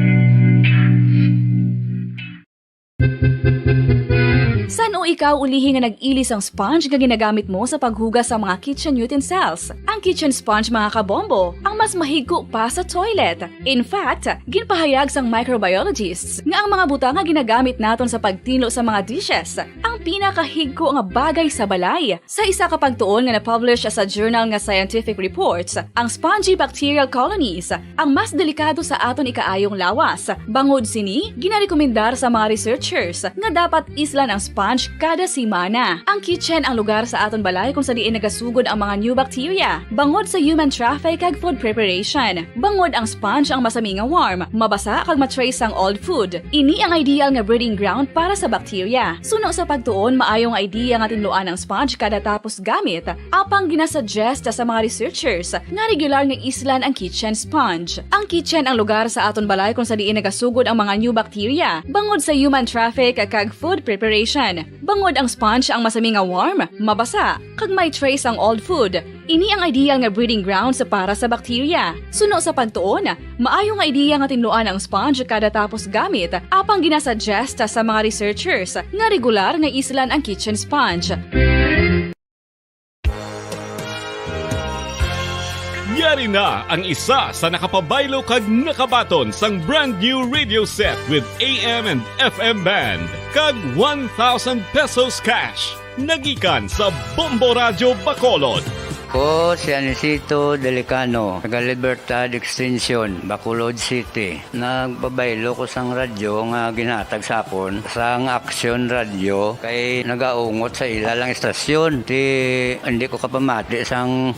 San-o ikaw ulihi nga nag-ili sang sponge nga ginagamit mo sa paghugas sa mga kitchen utensils? Ang kitchen sponge, mga kabombo, ang mas mahigko pa sa toilet. In fact, ginpahayag sang microbiologists nga ang mga butang nga ginagamit naton sa pagtinlo sa mga dishes ang pinakahigko nga bagay sa balay. Sa isa ka pagtuon nga na-publish sa journal nga Scientific Reports, ang spongy bacterial colonies ang mas delikado sa aton ikaayong lawas. Bangod sini, ginarekomendar sa mga researchers nga dapat islan ang sponge kada semana. Ang kitchen ang lugar sa aton balay kung sa diin nagasugod ang mga new bacteria, bangod sa human traffic kag food preparation. Bangod ang sponge ang masami nga warm, mabasa kag ma-trace sang old food. Ini ang ideal nga breeding ground para sa bacteria. Suno sa pagtuon, maayo nga idea nga tinluan ang sponge kada tapos gamit. Apang ginasuggest sa mga researchers nga regular nga islan ang kitchen sponge. Ang kitchen ang lugar sa aton balay kung sa diin nagasugod ang mga new bacteria, bangod sa human traffic kag food preparation. Bangod ang sponge ang masami nga warm, mabasa, kag may trace ang old food. Ini ang ideal nga breeding grounds para sa bacteria. Suno sa pagtuon, maayo nga idea nga tinluan ang sponge kada tapos gamit, apang ginasuggest sa mga researchers nga regular nga islan ang kitchen sponge. Yari na ang isa sa nakapabaylo kag nakabaton sang brand new radio set with A M and F M band kag one thousand pesos cash. Nagikan sa Bombo Radyo Bacolod. Ko si Anisito Delicano, taga Libertad Extension, Bacolod City. Nagpabaylo ko sang radyo nga ginhatag sa akon sang Action Radio kay nagaungot sa ila lang istasyon. Ti, hindi ko kapamati sang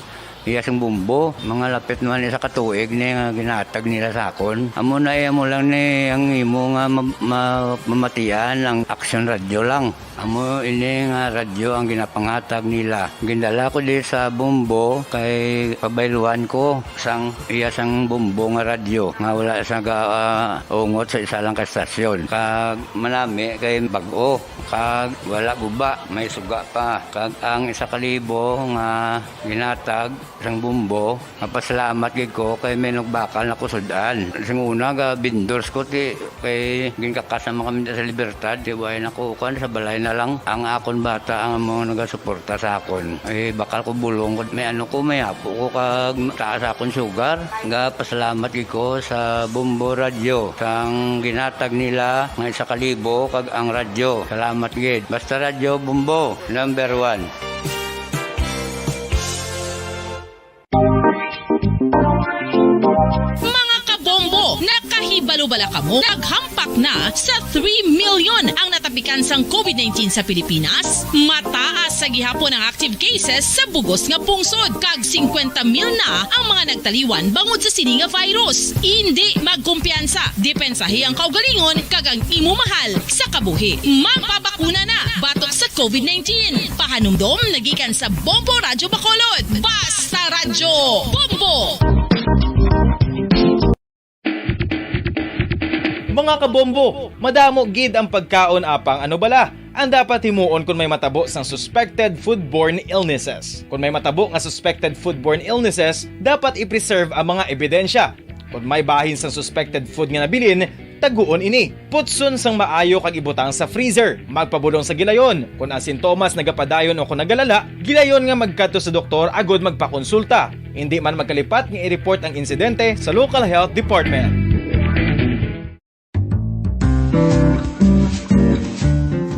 iya sing bombo. Mga lapit naman isa ka tuig ni nga ginhatag nila sa akon. Amo na, eh, amo lang ni ang imo nga ma-, ma-, mamatian ang Action Radio lang. Amo ini nga radyo ang ginapanghatag nila. Gindala ko di sa bombo kay pabayluan ko sang iya sang bombo nga radyo nga wala sa ga, ah, ungot sa isa lang ka stasyon. Kag manami kay bag-o, kag wala guba, may suga pa. Kag ang isa ka libo nga ginhatag sang bombo, mapasalamat gid ko kay may nagbakal na ko sud-an. Sing una, ga vendors ko, ti, kay ginkakas naman kami sa Libertad, ti, way na ko, kuan, sa balay na lang. Ang akon bata ang amo nagasuporta sa akon. Eh, bakal ko bulong ko, may ano ko, may apo ko, kag taas akon sugar. Ga pasalamat gid ko sa Bombo Radyo, sang ginhatag nila nga isa ka libo, kag ang radyo. Salamat gid. Basta Radyo Bombo, number one. Mga kabombo, nakahibalo ba Wala kamo. Naghampak na sa three million ang natapikan sang covid nineteen sa Pilipinas. Mataas sa gihapon ang active cases sa bugos nga pungsod, kag singkwenta mil na ang mga nagtaliwan bangod sa sini nga virus. Indi magkumpiyansa, depensahi ang kaugalingon kag ang imo mahal sa kabuhi. Magpabakuna na batok sa covid nineteen. Pahanumdom nagikan sa Bombo Radyo Bacolod. Basta Radyo Bombo! Mga kabombo, madamo gid ang pagkaon apang ano bala ang dapat himuon kon may matabo sang suspected foodborne illnesses. Kon may matabo nga suspected foodborne illnesses, dapat i-preserve ang mga ebidensya. Kon may bahin sang suspected food nga nabilin, taguon ini. Putson sang maayo kag ibutang sa freezer. Magpabulong sa gilayon. Kon ang sintomas nagapadayon o kon nagalala, gilayon nga magkadto sa doktor agud magpakonsulta. Indi man magkalipat nga i-report ang insidente sa local health department.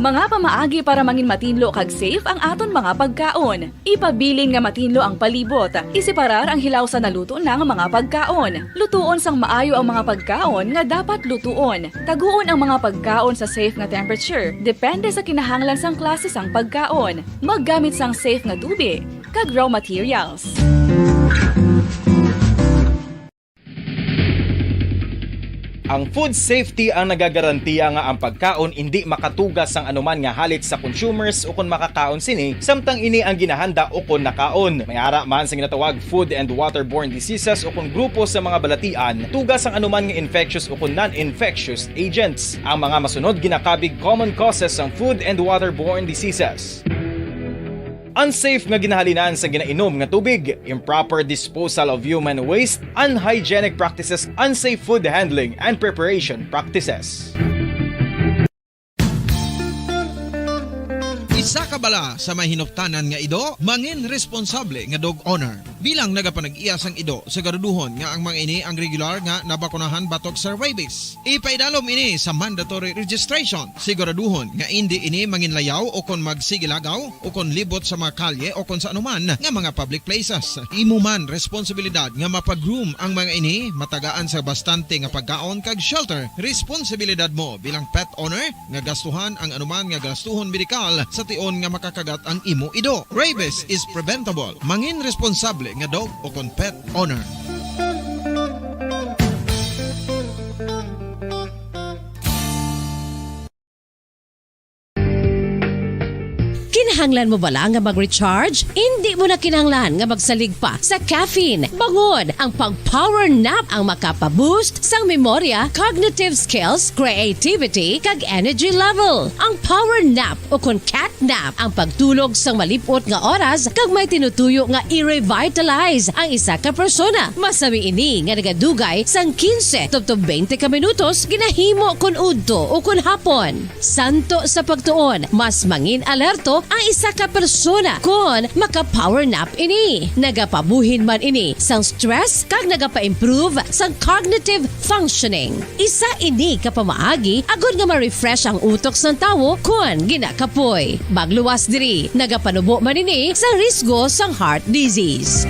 Mga pamaagi para mangin matinlo kag safe ang aton mga pagkaon. Ipabilin nga matinlo ang palibot. Iseparar ang hilaw sa naluto na nga mga pagkaon. Lutuon sang maayo ang mga pagkaon nga dapat lutuon. Taguon ang mga pagkaon sa safe nga temperature, depende sa kinahanglan sang klase sang pagkaon. Maggamit sang safe nga tubig kag raw materials. Ang food safety ang nagagarantiya nga ang pagkaon indi makatuga sang anuman nga halit sa consumers ukon makakaon sini, samtang ini ang ginahanda ukon nakaon. May ara man sa ginatawag food and waterborne diseases ukon grupo sa mga balatian, tuga sang anuman nga infectious ukon non-infectious agents. Ang mga masunod ginakabig common causes sang food and waterborne diseases. Unsafe nga ginahalinan sa ginainom nga tubig, improper disposal of human waste, unhygienic practices, unsafe food handling and preparation practices. Isa ka bala sa may hinuptanan nga ido, mangin responsable nga dog owner. Bilang nagapanag-iya sang ido, siguraduhon nga ang mga ini ang regular nga nabakunahan batok sa rabies. Ipaidalom ini sa mandatory registration. Siguraduhon nga indi ini manginlayaw o kon magsigilagaw o kon libot sa mga kalye o kon sa anuman nga mga public places. Imo man responsibilidad nga mapa-groom ang mga ini, matagaan sa bastante nga pagkaon kag shelter. Responsibilidad mo bilang pet owner nga gastuhan ang anuman nga gastuhon medikal sa tion nga makakagat ang imo ido. Rabies is preventable. Mangin responsable nga dog o kon pet owner. Kinahanglan mo bala nga mag-recharge? Indi mo na kinahanglan nga magsalig pa sa caffeine. Bangon, ang pag-power nap ang makapa-boost sang memorya, cognitive skills, creativity, kag energy level. Ang power nap o kon cat nap ang pagtulog sang malip-ot nga oras kag may tinutuyo nga i-revitalize ang isa ka persona. Masami ini nga nagadugay sang quince tubtob twenty ka minutos ginahimo kon udto o kon hapon. Santo sa pagtuon, mas mangin alerto ang isa ka persona kon maka-power nap ini. Nagapabuhin man ini sang stress kag nagapa-improve sang cognitive functioning. Isa ini ka pamaagi agod nga ma-refresh ang utok sang tawo kon ginakapoy. Magluwas diri, nagapanubo man ini sa risgo sang heart disease.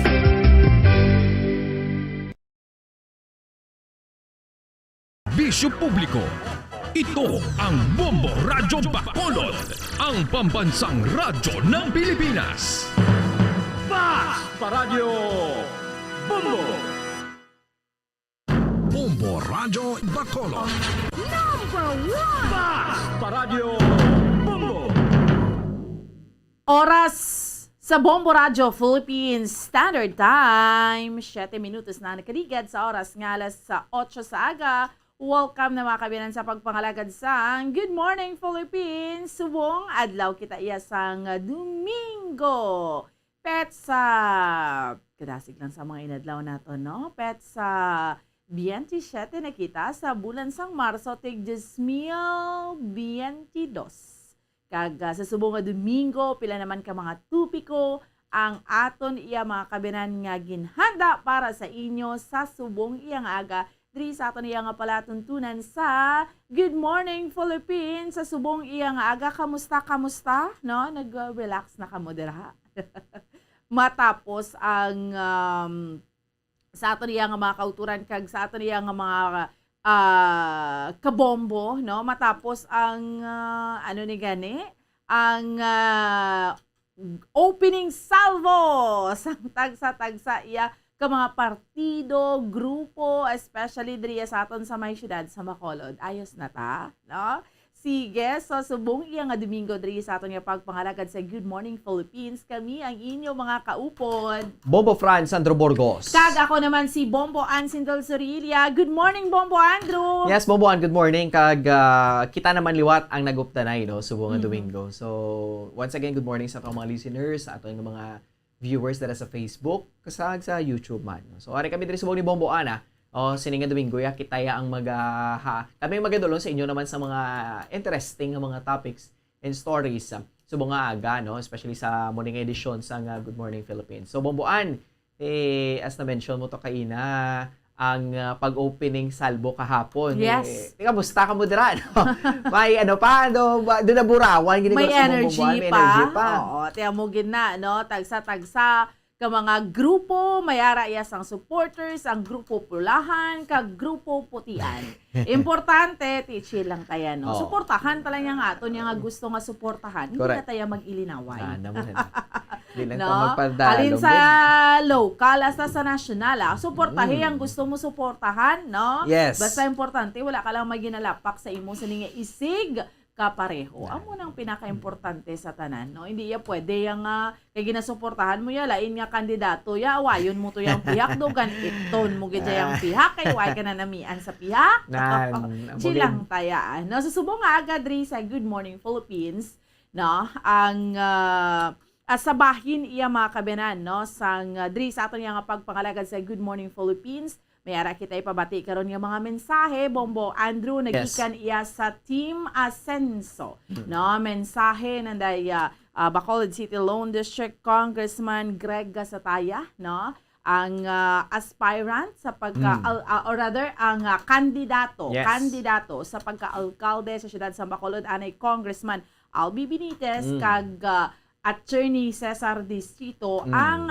Bisyo publiko. Ito ang Bombo Radyo Bacolod, ang pambansang radyo ng Pilipinas. Fast pa Radyo Bombo! Bombo Radyo Bacolod. Number one! Fast pa Radyo Bombo! Oras sa Bombo Radyo Philippines Standard Time, siyete minutos na nakaligad sa oras nga alas sa otso sa aga. Welcome na, mga kabiyanan, sa pagpangalagad sang Good Morning Philippines. Subong adlaw kita iya sang Domingo. Petsa, kadasig lang sa mga inadlaw naton, no? Petsa biyente siyete na kita sa bulan sang Marso, tig dos mil biyente dos. Kag, ah, sa subong nga Domingo, pila naman ka mga topiko ang aton iya, mga kabiyanan, nga ginhanda para sa inyo sa subong iya nga aga diri sa aton iya nga palatuntunan sa Good Morning Philippines. Sa subong iya nga aga, kamusta, kamusta? No? Nag-relax na kamo dira? Matapos ang, um, sa aton iya nga mga kauturan kag sa aton iya nga mga ah, kabombo, no? Matapos ang, ah, ano ni gani? Ang, ah, opening salvo sa tagsa-tagsa iya ka mga partido, grupo, especially diriya sa aton sa may siyudad sa Bacolod. Ayos na ta, no? Sige, so subong iya nga Domingo diri sa aton nga pagpangalagad sa Good Morning Philippines, kami ang inyo mga kaupod. Bombo Fran Sandro Burgos. Kag ako naman si Bombo Ansin Del Zorilla. Good morning, Bombo Andrew. Yes, Bombo An, good morning. Kag, ah, kita naman liwat ang nagupdanay, no, subong nga Mhm. Domingo. So, once again, good morning sa atong mga listeners, sa atong mga viewers dira sa Facebook, kasag sa YouTube man. So, ari kami diri subong ni Bombo Ana. O, sini nga Domingo, ya, kita ya ang mag, ah, ha, kami magadulong sa inyo naman sa mga interesting nga mga topics and stories, ah, subong nga aga, no? Especially sa morning edition sa nga Good Morning Philippines. So, Bombo An, eh, as na-mention mo to kaina, ang, ah, pag-opening salvo kahapon, Yes. eh, kamusta ka mo dira, no? May ano pa, ano, ba, doon na burawan, gini May ko sa energy Bombo An, may pa. energy pa. Oo, tiyan mo gid na, no? Tagsa-tagsa ka mga grupo, may ara iya sang supporters, ang grupo pulahan, kag grupo putian. Importante, ti chill lang tayo, no? Oo. Suportahan talaga nga ato niya nga gusto nga suportahan. Hindi Correct. na tayo mag-ilinaway. Ah, naman. Di lang No? ta magpadalom Halin sa din. lokal hasta sa nasyonal, ah. Suportahi Mm. ang gusto mo suportahan, no? Yes. Basta importante, wala ka lang may ginalapak sa imo sa ninga isig kapareho. Yan. Amo nang pinakaimportante sa tanan, no? Hindi ya pwede yang, ah, kay ginasuportahan mo ya, lain nga kandidato ya, awayon mo to yang pihak, dugan iton mo gid ya yang pihak, kay why ka na namian sa pihak? Nan, amo Chill lang din. taya, ah. No? Susubong nga aga diri sa Good Morning Philippines, no? Ang, ah, ah, sa bahin iya mga kabenan, no? Sang, ah, diri sa aton nga pagpangalagad sa Good Morning Philippines, may ara kita ipabati karon nga mga mensahe, Bombo Andrew, Yes. nagikan iya sa Team Asenso, Hmm. no? Mensahe nanday, ah, ah, Bacolod City Lone District Congressman Greg Gasataya, no? Ang, ah, aspirant sa pagka, Hmm. al-, ah, or rather, ang, ah, kandidato, Yes. kandidato sa pagka-alkalde sa siyudad sa Bacolod, anay Congressman Albi Benitez, Hmm. kag, ah, Attorney Cesar Distrito Mm. ang,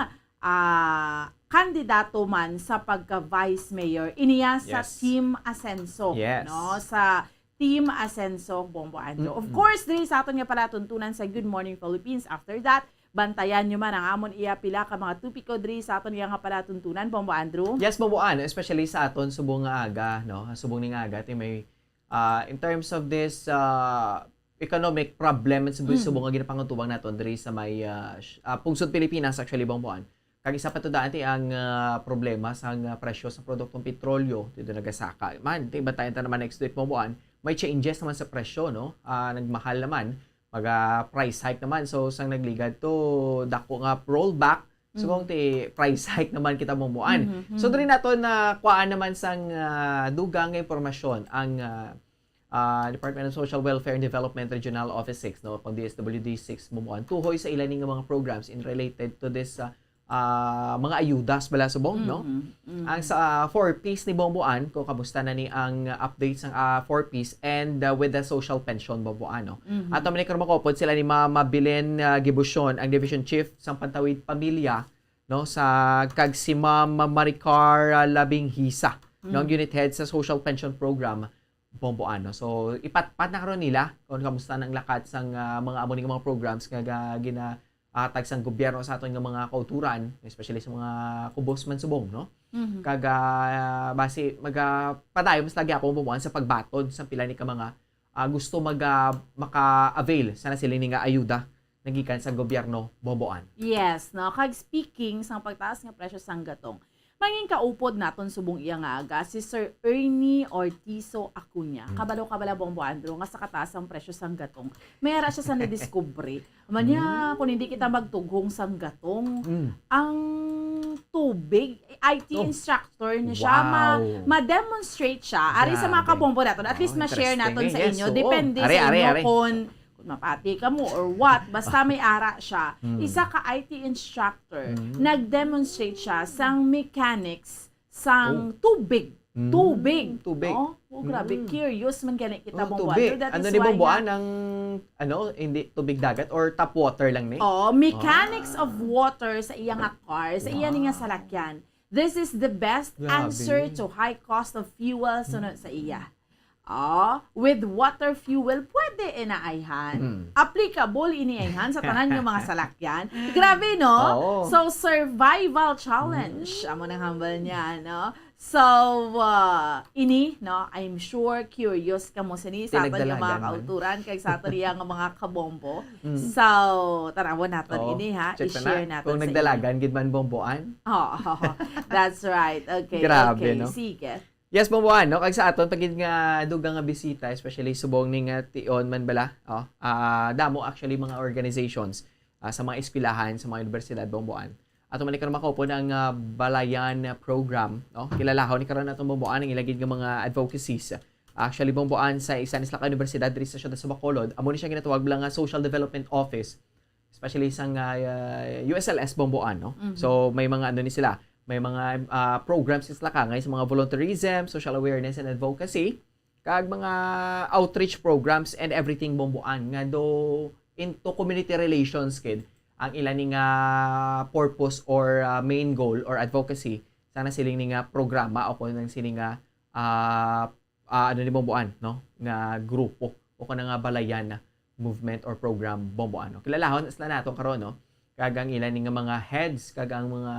ah, kandidato man sa pagka-vice mayor iniya sa Yes. Team Asenso, Yes. no? Sa Team Asenso, Bombo Andrew. Of Mm-mm. course, diri sa aton nga palatuntunan sa Good Morning Philippines. After that, bantayan nyo man ang amon iya pila ka mga topiko diri sa aton iya nga palatuntunan, Bombo Andrew. Yes, Bombo An, especially sa aton subong nga aga, no? Subong ning aga, ti may, ah, in terms of this, ah, economic problem sa Mm. subong nga ginapangutubang naton diri sa may, ah, sh-, ah, pungsod Pilipinas, actually, Bombo An. Kag isa pa to dati ang, ah, problema sa nga presyo sa produktong petrolyo dito nagasaka. Man, ti bantayan ta naman next week, Bombo An, may changes naman sa presyo, no? Ah, nagmahal naman, maga price hike naman. So, sang nagligad to, dako nga rollback. So, Mm. kung ti price hike naman kita, Bombo An. Mhm, So, mhm. diri nato na kuhaan naman sang, ah, dugang nga impormasyon ang, ah, ah, Department of Social Welfare and Development Regional Office six, no, kung D S W D six, Bombo An, tuhoy sa ila ning mga programs in related to this, ah, ah, mga ayudas bala subong, no? Mhm, mhm. Ang sa, ah, four Ps ni Bombo An, kung kamusta na ni ang update sang, ah, four Ps and, ah, with the social pension, Bombo An, no? Mhm. Ato man ni Kurmakopod, sila ni Mama Belen, ah, Gibusion, ang Division Chief sang Pantawid Pamilya, no, sa, kag si Ma'am Maricar, ah, Labinghisa, no, ang Mm. unit head sa Social Pension Program, Bombo An, no. So, ipatpat na karon nila kung kamusta nang lakat sang, ah, mga amo ni nga mga programs nga ga-, ginahatag sang gobyerno sa aton nga mga kauturan, especially sa mga kubos man subong, no. Mhm. Kag, ah, basi maga-, padayon mas lagi ako, Bombo An, sa pagbatod sa pila ni ka mga, ah, gusto maga-, maka-avail sa nasiling ni nga ayuda nagikan sa gobyerno, Bombo An. Yes, no? Kag speaking sang pagtaas nga presyo sang gatong, mangin kaupod naton subong iya nga aga, si Sir Ernie Ortizo Acuña. Hmm. Kabalo ka bala, Bombo Andrew, nga sa kataas ang presyo sang gatong, may ara siya sa nadiskubre. Manya, Hmm. kung hindi kita magtughong sang gatong, Hmm. ang tubig, I T Oh. instructor niya siya, ma-, Wow. ma-demonstrate siya. Ari sa mga Grabe. kabombo naton, at least Oh, ma-share interesting naton eh. sa Yes, inyo. oo. Depende Ari, sa ari, inyo ari. kung Kung mapati ka mo or what, basta may ara siya. Mm. Isa ka I T instructor, Mm. nag-demonstrate siya sang mechanics sang Oh. tubig. Mm. Tubig. Tubig. No? Oh, grabe. Mm. Curious man gani kita, Oh, Bombo tubig. Andrew. That Ano is ni why Bombo nga An ang, ano, hindi tubig dagat or tap water lang ni? Oh, mechanics Ah. of water sa iya nga car, sa iya ni nga Wow. salakyan. This is the best Grabe answer ni. to high cost of fuel, suno sa iya. Oh, with water fuel, pwede ina ayhan. Mm. Applicable ini ayhan sa tanan nga mga salakyan. Grabe, no? Oo. So, survival challenge. Mm. Amo nang hambal niya, no? So, uh, ini, no, I'm sure curious kamo sini sa aton nga mga Tinagdalagan man. kauturan kag sa aton iya nga mga kabombo. Mm. So, tanawon naton Oo. ini, ha? Check na I-share na. naton Kung sa inyo. nagdalagan gid man bomboan. Oo, that's right. Okay, Grabe, okay. no? Sige. Yes, Bomboan, no? Kag sa aton pa gid nga dugang nga bisita, especially subong ni nga tion man bala, oh, ah, damo actually mga organizations, ah, sa mga eskwelahan, sa mga universidad, Bomboan. Ato man ni karon makaupod ang, ah, Balayan program, no? Kilalahon ni karon atong Bomboan ang ila gid nga mga advocacies. Actually, Bomboan, sa isa ni sila ka universidad diri sa siyudad sa Bacolod, amo ni siya ginatawag lang nga Social Development Office, especially sang, ah, U S L S Bomboan, no? Mhm. So, may mga ano ni sila, may mga, ah, programs ni sila ka, ngay sa mga volunteerism, social awareness and advocacy, kag mga outreach programs and everything Bomboan nga do into community relations kid ang ila ni nga purpose or, ah, main goal or advocacy sa nasiling ni nga programa o kung nang sini nga, ah, ah, ano ni Bomboan, no? Nga grupo o kung nga balayan na movement or program Bomboan, no? Kilalahon sila nato karon, no? Kag ang ila ni nga mga heads, kag ang mga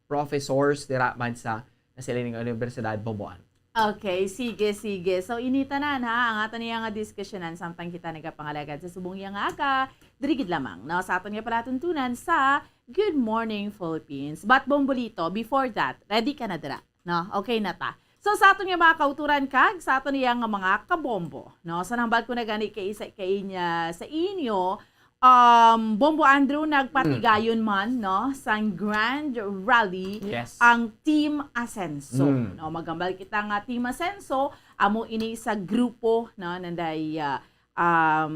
professors dira man sa nasiling nga Universidad Bomboan. Okay, sige, sige. So, ini tanan, ha, ang aton iya nga diskusyonan samtang kita nagapangalagad sa subong iya nga aga, diri gid lamang, no, sa aton nga palatuntunan sa Good Morning Philippines. But, Bombolito, before that, ready ka na dira, no? Okay na ta. So, sa aton nga mga kauturan kag sa aton iya nga mga kabombo, no? Sa nambal ko na gani kay isa kay niya sa inyo, um, Bombo Andrew, nagpatigayon Mm. man, no, sang grand rally Yes. ang Team Asenso. Mm. No, magambal kita nga Team Asenso, amo ini sa grupo, no, nanday, ah, um,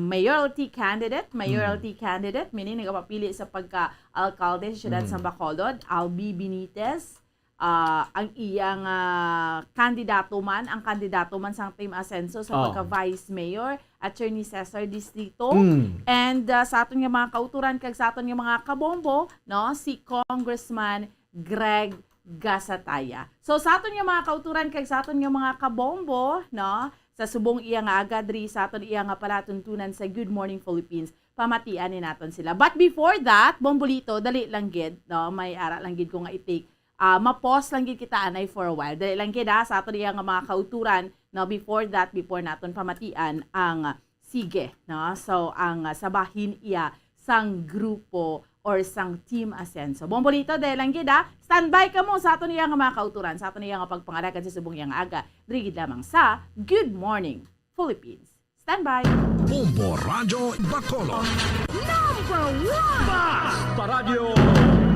mayoralty candidate, mayoralty Mm. candidate, meaning nagapapili sa pagka-alkalde sa siyudad Mm. sa Bacolod, Albi Benitez, ah, ang iyang, ah, kandidato man, ang kandidato man sang Team Asenso sa Oh. pagka-vice mayor, Attorney Cesar Distrito. Mm. And, ah, sa aton nga mga kauturan kag sa aton nga mga kabombo, no, si Congressman Greg Gasataya. So, sa aton nga mga kauturan kag sa aton nga mga kabombo, no, sa subong iya nga aga diri sa aton iya nga palatuntunan sa Good Morning Philippines, pamatian ni naton sila. But before that, Bombolito, dali lang gid, no, may ara lang gid ko nga itik. Ah, ma-pause lang gid kita anay for a while. Dali lang gid, ha, sa aton iya nga mga kauturan, no, before that, before naton pamatian ang sige, no? So, ang, ah, sa bahin iya sang grupo or sang Team Asenso. Bombolito, dali lang gid, ha? Standby kamo sa aton iya nga mga kauturan, sa aton iya nga pagpangalagad sa subong iya nga aga. Diri gid lamang sa Good Morning Philippines. Standby. Bombo Radyo Bacolod. Number one! Basta Radyo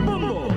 Bombo!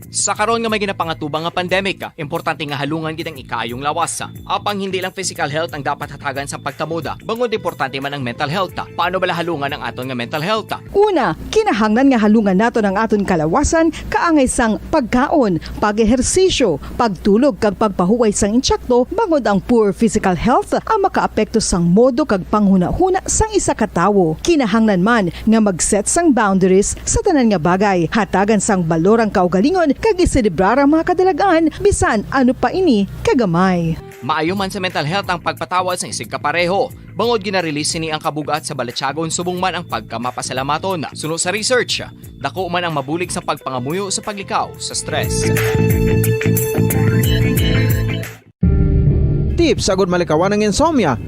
Sa karon nga may ginapangatubang nga pandemic, importante nga halungan gid ang ikaayong lawas. Apang hindi lang physical health ang dapat hatagan sa pagtamod, bangod importante man ang mental health. Paano bala halungan ang aton nga mental health? Una, kinahanglan nga halungan naton ang aton kalawasan kaangay sang pagkaon, pag-ehersisyo, pagtulog kag pagpahuway sang intsakto, bangod ang poor physical health ang makaapekto sang modo kag panghunahuna sang isa ka tawo. Kinahanglan man nga mag-set sang boundaries sa tanan nga bagay, hatagan sang balor ang kaugalingon kag iselebrar ang mga kadalag-an bisan ano pa ini kagamay. Maayo man sa mental health ang pagpatawad sang isigkapareho, bangod gina-release sini ang kabug-at sa balatyagon subong man ang pagkamapasalamaton. Suno sa research, dako man ang mabulig sa pagpangamuyo sa paglikaw sa stress. Tips agud malikawan ang insomnia.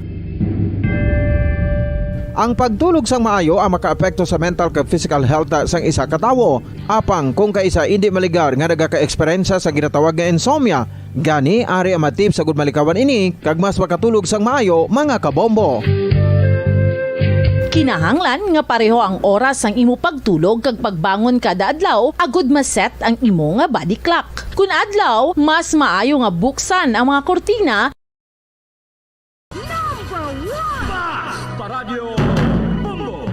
Ang pagtulog sang maayo ang makaapekto sa mental kag physical health sang isa ka tawo. Apang kung kaisa indi maligar nga nagaka-eksperyensya sa ginatawag nga insomnia, gani ari ang mga tips agud malikawan ini kag mas makatulog sang maayo, mga kabombo. Kinahanglan nga pareho ang oras sang imo pagtulog kag pagbangon kada adlaw agud ma-set ang imo nga body clock. Kun adlaw, mas maayo nga buksan ang mga kurtina. Number one! Basta Radyo Bombo!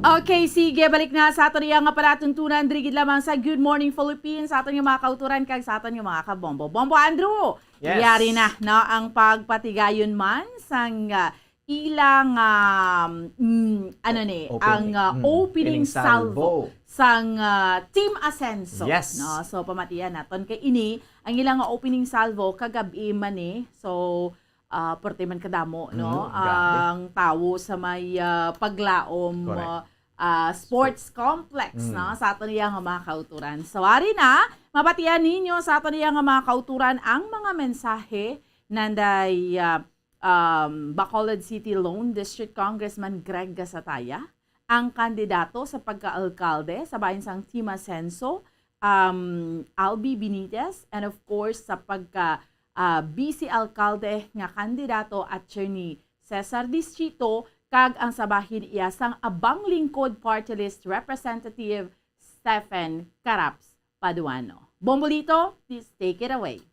Okay, sige, balik na sa aton iya nga palatuntunan diri gid lamang sa Good Morning Philippines, sa aton nga mga kauturan kag sa aton nga mga kabombo. Bombo Andrew, Yes. yari na, no, ang pagpatigayon man sang, ah, ilang, um, mm, ano ni, Opening. ang, ah, Mm. opening Opening salvo salvo. sang, ah, Team Asenso, Yes. no? So, pamatian naton kay ini ang ilang opening salvo kagab-i man ni. So, ah, pwerte man kadamo, no? Mm, grabe. Ang tawo sa may, ah, Paglaom, Correct. ah, ah, sports complex, Mm. no? Sa aton iya nga mga kauturan. So, ari na, mabatian ninyo sa aton iya nga mga kauturan ang mga mensahe nanday, ah, um, Bacolod City Lone District Congressman Greg Gasataya, ang kandidato sa pagka-alkalde sa bahin sang Team Asenso, um, Albi Benitez, and of course, sa pagka, ah, vice alkalde nga kandidato, Attorney Cesar Distrito, kag ang sa bahin iya sang Abang Lingkod Party List Representative Stephen Caraps Paduano. Bombolito, please take it away.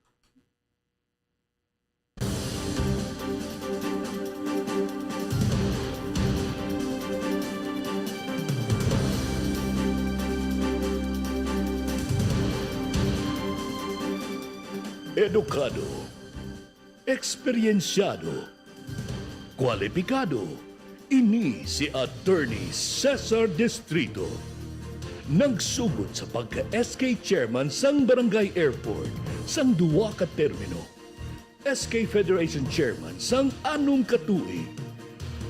Edukado, eksperyensyado, kwalipikado, ini si Attorney Cesar Distrito. Nagsugod sa pagka-S K Chairman sang Barangay Airport sang duha ka termino, S K Federation Chairman sang anom ka tuig,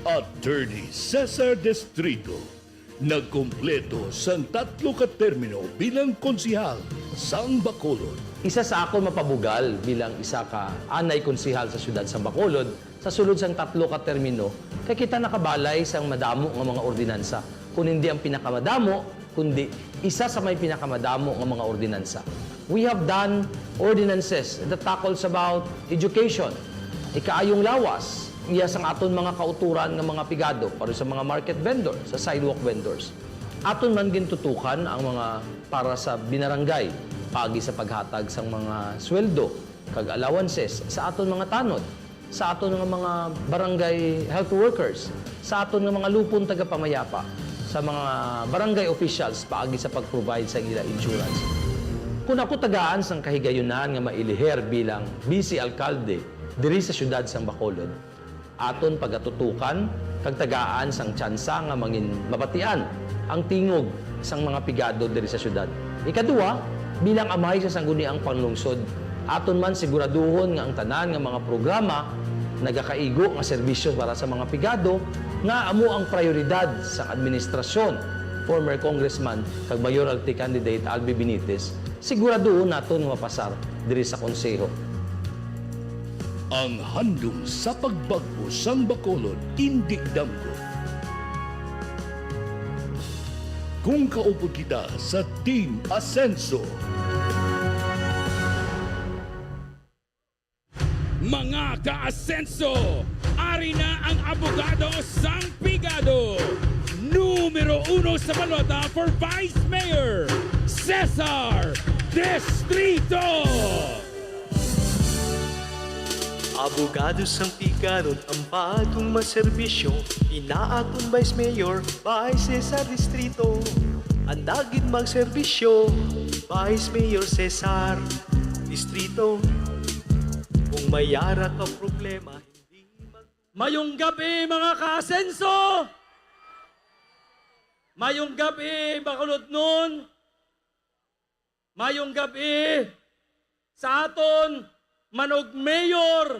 Attorney Cesar Distrito. Nagkumpleto sang tatlo ka termino bilang konsehal sang Bacolod. Isa sa akon mapabugal bilang isa ka anay konsehal sa siyudad sang Bacolod, sa sulod sang tatlo ka termino, kay kita nakabalay sang madamo nga mga ordinansa, kun hindi ang pinakamadamo, kundi isa sa may pinakamadamo nga mga ordinansa. We have done ordinances that tackles about education, ikaayong lawas, iya sang aton mga kauturan nga mga pigado, para sa mga market vendor, sa sidewalk vendors. Aton man gintutukan ang mga para sa binarangay, paagi sa paghatag sang mga sweldo kag allowances sa aton mga tanod, sa aton nga mga barangay health workers, sa aton nga mga lupon tagapamayapa, sa mga barangay officials paagi sa pag-provide sa ila insurance. Kun ako tagaan sang kahigayunan nga mailiher bilang vice alkalde diri sa siyudad sang Bacolod, aton pagatutukan kag tagaan sang tsansa nga mangin mabatian ang tingog sang mga pigado diri sa siyudad. Ikaduha, bilang amay sa sangguniang panlungsod, aton man siguraduhon nga ang tanan nga mga programa nagakaigo nga serbisyo para sa mga pigado nga amo ang prayoridad sang administrasyon, former Congressman kag mayoralty candidate Albi Benitez, siguraduhon naton nga mapasar diri sa Konseho. Ang handom sa pagbag-o sang Bacolod indi damgo. Kung kaupod kita sa Team Asenso. Mga ka-Asenso, ari na ang abogado sang pigado. Numero uno sa balota for Vice Mayor, Cesar Distrito. Abogado sang pigado, ang bagong maserbisyo, ina aton Vice Mayor, Vice Cesar Distrito. Andagid magserbisyo, Vice Mayor Cesar Distrito. Kung may yara ka problema, hindi mag- Mayong gab-i, mga ka-Asenso! Mayong gab-i, Bacolodnon! Mayong gab-i sa aton manugmayor,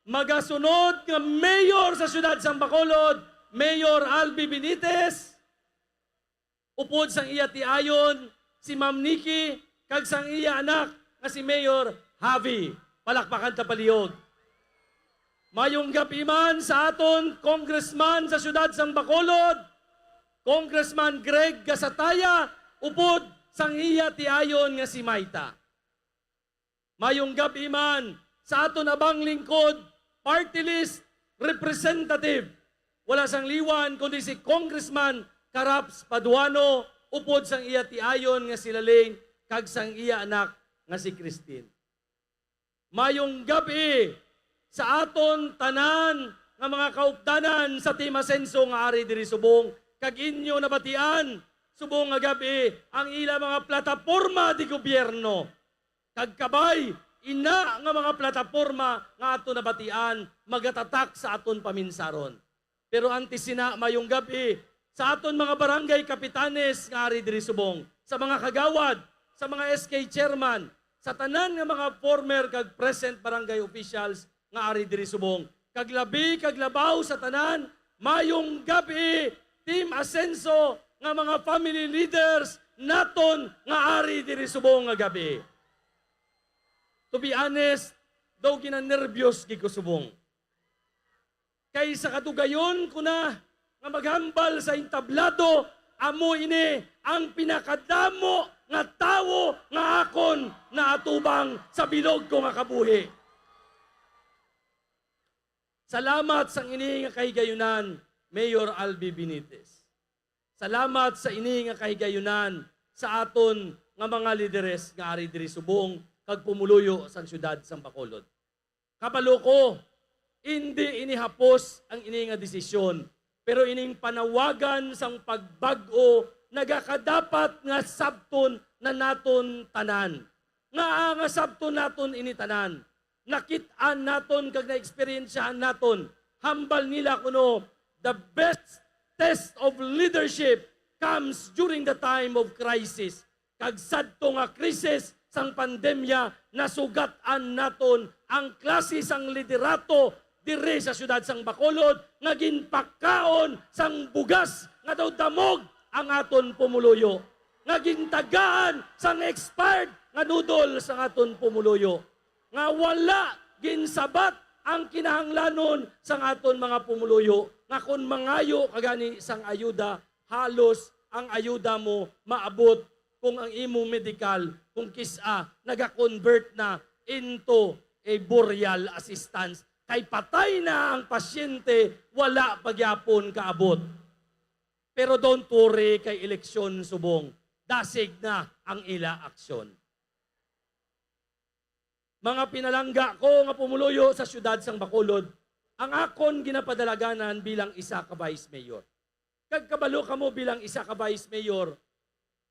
magasunod nga mayor sa siyudad sang Bacolod, Mayor Albi Benitez, upod sang iya tiayon, si Ma'am Nikki, kag sang iya anak nga si Mayor Javi. Palakpakan ta palihog. Mayong gab-i man sa aton congressman sa siyudad sang Bacolod, Congressman Greg Gasataya, upod sang iya tiayon nga si Mayta. Mayong gab-i man sa aton abang lingkod, party list representative, wala sang liwan kundi si Congressman Caraps Paduano, upod sang iya tiayon nga si Laling kag sang iya anak nga si Christine. Mayong gab-i sa aton tanan nga mga kaupdanan sa Team Asenso nga ari diri subong, kag inyo nabatian subong nga gab-i ang ila mga plataporma de gobyerno. Kag kabay, ina nga mga plataporma nga aton nabatian magatatak sa aton paminsaron. Pero antes sina, mayong gab-i sa aton mga barangay kapitanes nga ari diri subong, sa mga kagawad, sa mga S K chairman, sa tanan nga mga former kag present barangay officials nga ari diri subong, kag labi kag labaw sa tanan, mayong gab-i, Team Asenso nga mga family leaders naton nga ari diri subong nga gab-i. To be honest, daw ginanerbyos gid ko subong. Kay sa kadugayon ko na nga maghambal sa entablado, amo ini ang pinakadamo nga tawo nga akon naatubang sa bilog ko nga kabuhi. Salamat sang ini nga kahigayunan, Mayor Albi Benitez. Salamat sa ini nga kahigayunan sa aton nga mga lideres nga ari diri subong kag pumuluyo sang siyudad sang Bacolod. Kabalo ko, indi ini hapos ang ini nga desisyon, pero ining panawagan sang pagbag-o nagakadapat nga sabton na naton tanan. Ngaa nga sabton naton ini tanan? Nakit-an naton kag naeksperyensyahan naton. Hambal nila kuno, the best test of leadership comes during the time of crisis. Kag sadto nga krisis sang pandemya, nasugat-an naton ang klase sang liderato diri sa siyudad sang Bacolod nga ginpakaon sang bugas nga daw damog ang aton pumuluyo, nga gintagaan sang expired nga noodle sang aton pumuluyo, nga wala ginsabat ang kinahanglanon sang aton mga pumuluyo, nga kon mangayo ka gani sang ayuda, halos ang ayuda mo maabot kung ang imo medical, kung kis-a, naga-convert na into a burial assistance. Kay patay na ang pasyente, wala pa gyapon kaabot. Pero don't worry, kay eleksyon subong, dasig na ang ila aksyon. Mga pinalangga ko nga pumuluyo sa siyudad sang Bacolod, ang akon ginapadalaganan bilang isa ka vice mayor. Kag kabalo kamo, bilang isa ka vice mayor,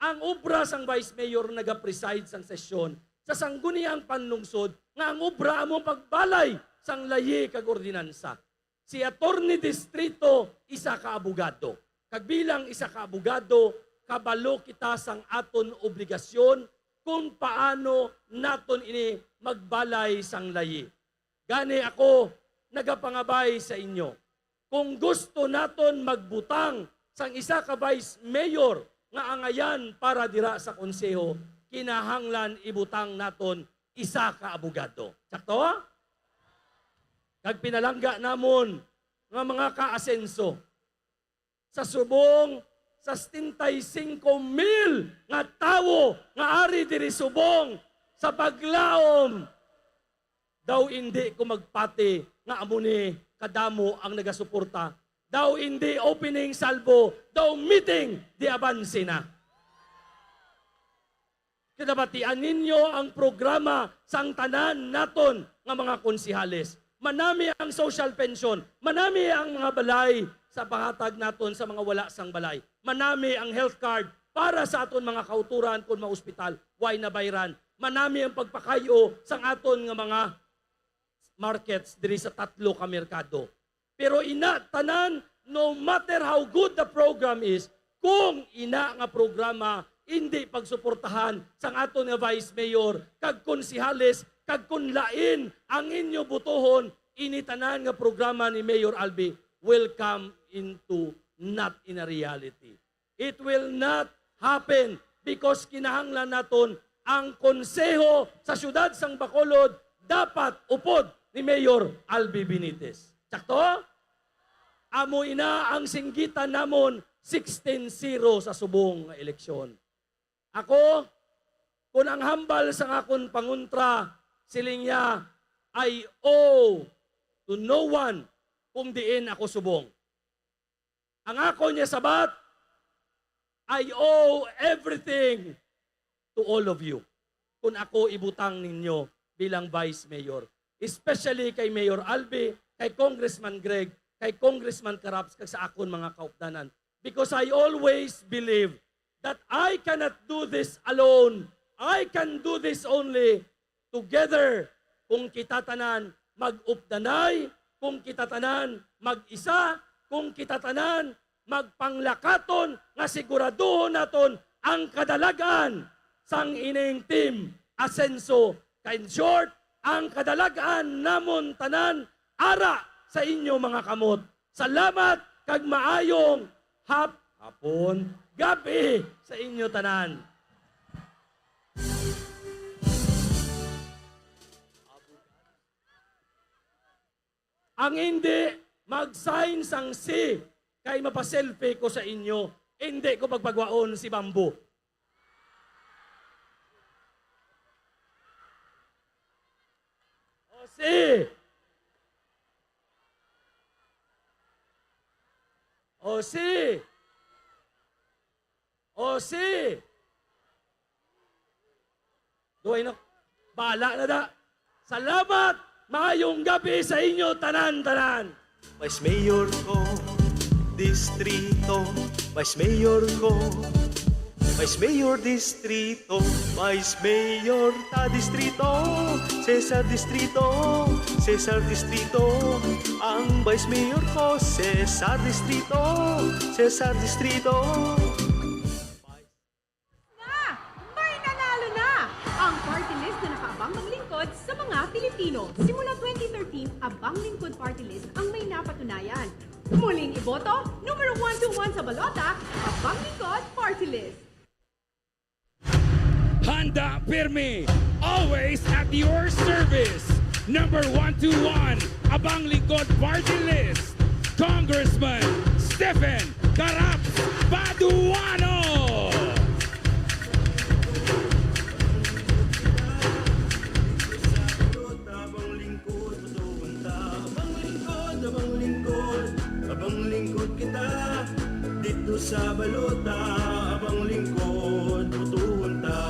ang obra sang vice mayor nagapreside sang sesyon sa sangguniang panlungsod, nga ang obra amo ang pagbalay sang layi kag ordinansa. Si Attorney Distrito, isa ka abogado. Kag bilang isa ka abogado, kabalo kita sang aton obligasyon kung paano naton ini magbalay sang layi. Gani ako nagapangabay sa inyo, kung gusto naton magbutang sang isa ka vice mayor nga angayan para dira sa konseho, kinahanglan ibutang naton isa ka abogado. Sakto? Kag pinalangga namon nga mga kaasenso, sa subong sa setenta y cinco mil nga tawo nga ari diri subong sa paglaom, daw indi ko magpati nga amo ni kadamo ang nagasuporta. Daw indi opening salvo, daw meeting di abanse na. Kinabatian ninyo ang programa sang tanan naton nga mga konsihales. Manami ang social pension, manami ang mga balay sa pahatag naton sa mga wala sang balay. Manami ang health card para sa aton mga kautoran kon maospital, way nabayran. Manami ang pagpakay-o sang aton nga mga markets diri sa tatlo ka merkado. Pero ina tanan, no matter how good the program is, kung ina nga programa indi pagsuportahan sang aton nga vice mayor kag konsehales, kag kun lain ang inyo botohon, ini tanan nga programa ni Mayor Albi will come into not in a reality. It will not happen because kinahanglan naton ang konseho sa siyudad sang Bacolod dapat upod ni Mayor Albi Benitez. Sakto? Amo ina ang singgitan namon, sixteen zero sa subong nga eleksyon. Ako, kung ang hambal sang akon pangontra, siling niya, "I owe to no one kung diin ako subong." Ang akon niya sabat, "I owe everything to all of you." Kung ako ibutang ninyo bilang vice mayor, especially kay Mayor Albi, kay Congressman Greg, kay Congressman Caraps, kag sa akon mga kaupdanan. Because I always believe that I cannot do this alone. I can do this only together. Kung kita tanan mag-updanay, kung kita tanan mag-isa, kung kita tanan magpanglakaton nga siguraduhon naton ang kadalag-an sang ining Team Asenso. Ka in short, ang kadalag-an namon tanan ara sa inyo mga kamot. Salamat kag maayong hap-, hapon, gab-i sa inyo tanan. Ang hindi, mag-sign sang C, kay mapaselfie ko sa inyo. Hindi ko pagpagwaon si Bamboo. O C! O C! O C! Duway na. Bala na da. Salamat! Maayong gabi sa inyo tanan-tanan! Vice Mayor ko, distrito, Vice Mayor ko, Vice Mayor distrito, Vice Mayor ta distrito, Cesar distrito, Cesar distrito, ang Vice Mayor ko, Cesar distrito, Cesar distrito. Na! May nanalo na! Ang party list na nakaabang maglingkod sa mga Pilipino. Simula twenty thirteen, Abang Lingkod Party List ang may napatunayan. Muling iboto, numero one two one sa balota, Abang Lingkod Party List. Handa pirmi, always at your service. Number one two one, Abang Lingkod Party List, Congressman Stephen Karaps Paduano. Abang lingkod, abang lingkod, abang lingkod, abang lingkod kita. Dito sa balota, abang lingkod, botohon ta.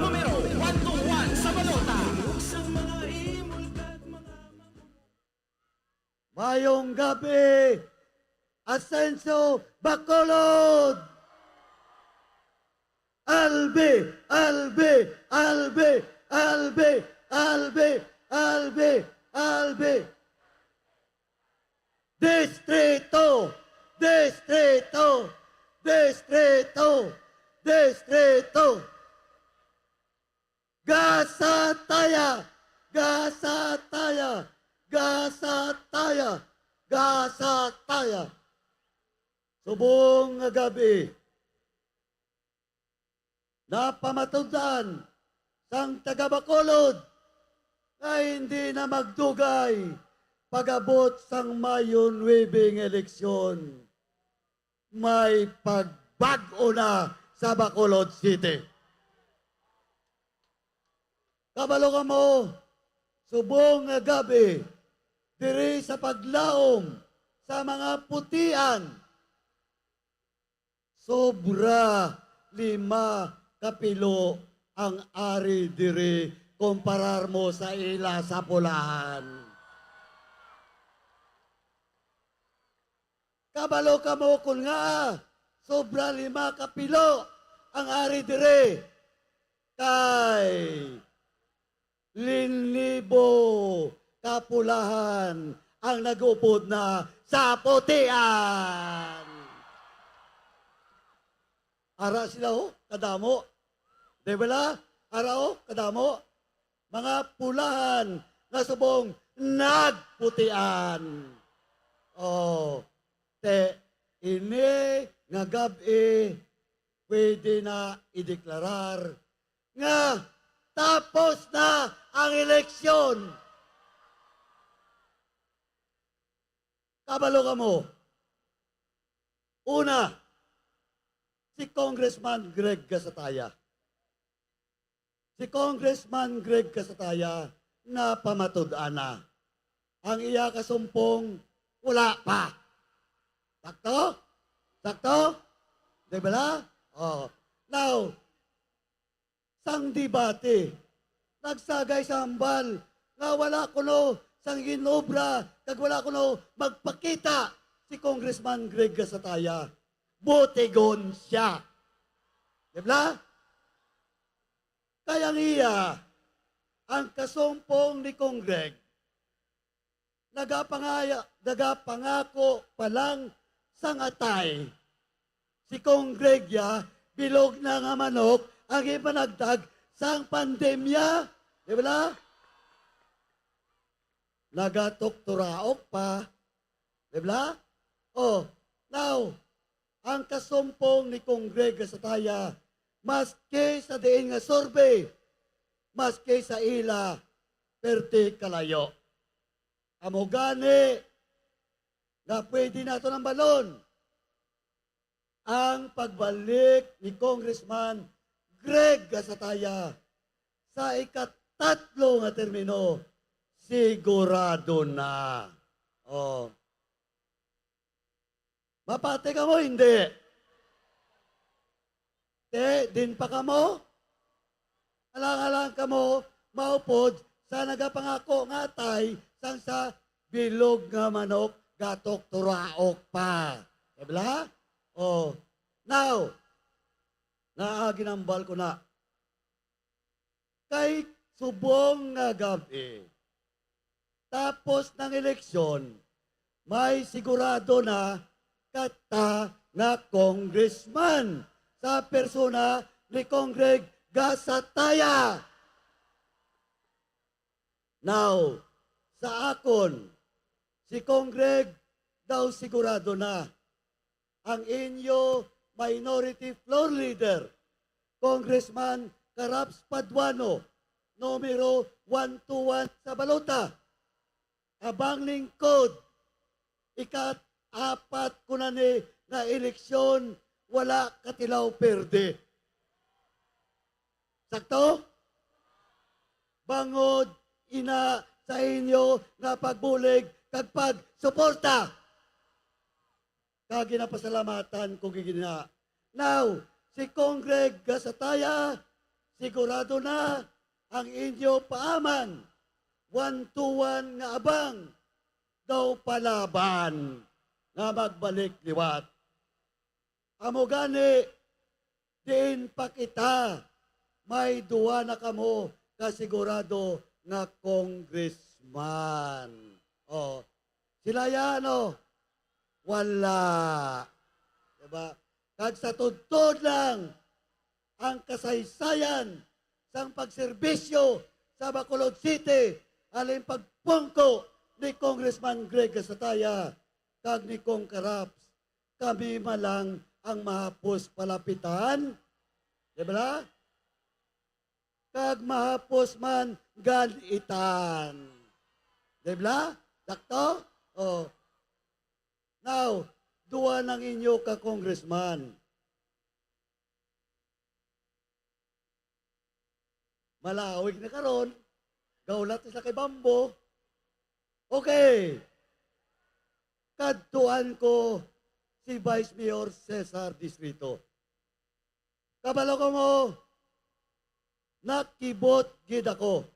Numero one two one sa balota. Buksan mga imol kag mga Mayong gabi, Asenso, Bacolod! Albi, Albi, Albi, Albi, Albi, Albi, Albi. Distrito, distrito, distrito, distrito. Gasataya, gasataya, gasataya, gasataya. Subong nga gabi, napamatud-an sang taga Bacolod nga hindi na magdugay pag-abot sang Mayo nuebe nga eleksyon. May pagbag-o na sa Bacolod City. Kabalo kamo, subong nga gabi, diri sa paglaom sa mga putian, sobra lima ka pilo ang ari diri kumparar mo sa ila sa pulahan. Kabalo kamo kon ngaa sobra lima ka pilo ang ari diri, kay linibo ka pulahan ang nag-upod na sa putian. Ara sila, oh, kadamo. Di bala? Ara, oh, kadamo. Mga pulahan nga subong nagputian. Oh, te, ini nga gab-i, pwede na ideklarar nga tapos na ang eleksyon. Kabalo kamo? Una, si Congressman Greg Gasataya. Si Congressman Greg Gasataya napamatud-an na. Ang iya kasumpong, wala pa. Sakto? Sakto? Di bala? Oh. Now, sang debate, nagsagay sa hambal nga wala kuno sang ginobra kag wala kuno magpakita si Congressman Greg Gasataya. Butigon sia. Di bala? Kay ang iya, ang kasumpong ni Cong Greg, nagapangaya-, nagapangako pa lang sang atay. Si Congregia, bilog na nga manok ang ipanagtag sang pandemya. Di ba? Nagatuktoraok pa. Di ba? Oh, now, ang kasumpong ni Congreg Gasataya, maski sa diin nga survey, maski sa ila, perti kalayo. Amo gani nga pwede nato nang balon ang pagbalik ni Congressman Greg Gasataya sa ikatatlo nga termino, sigurado na. Oh. Mapati kamo, hindi? Te, din pa kamo? Alang-alang kamo, maupod sa nagapangako nga atay sang sa bilog nga manok, gatok turaok pa. Di ba? Oh. Now, naa ginambal ko na. Kay subong nga gab-i, tapos ng eleksyon, may sigurado na kata nga congressman sa persona ni Congreg Gasataya. Now, sa akon, si Congreg daw sigurado na ang inyo minority floor leader, Congressman Caraps Paduano, numero one two one sa balota. Abang lingkod, ikat-apat ko na ni nga eleksyon, wala katilaw perde. Sakto? Bangod ina sa inyo nga pagbulig kag pagsuporta. Kag ginapasalamatan ko gid na. Now, si Congreg Gasataya, sigurado na ang inyo paaman, one to one nga abang, daw palaban nga magbalik liwat. Amo gani, diin pa kita, may duwa na kamo ka sigurado nga congressman. Oh, sila ya, ano? Wala. Diba? Kag sa tudtod lang, ang kasaysayan sang pagserbisyo sa Bacolod City, halin pagpungko ni Congressman Greg Gasataya kag ni Cong Caraps, kami man lang ang mahapos palapitan. Di ba? Kag mahapos man ganitan. Di ba? Sakto? Oh. Now, duwa nang inyo ka congressman. Malawig na karon. Gaulat sila kay Bambo. Okay. Kadtuan ko si Vice Mayor Cesar Distrito. Kabalo ko mo, nakibot gid ako.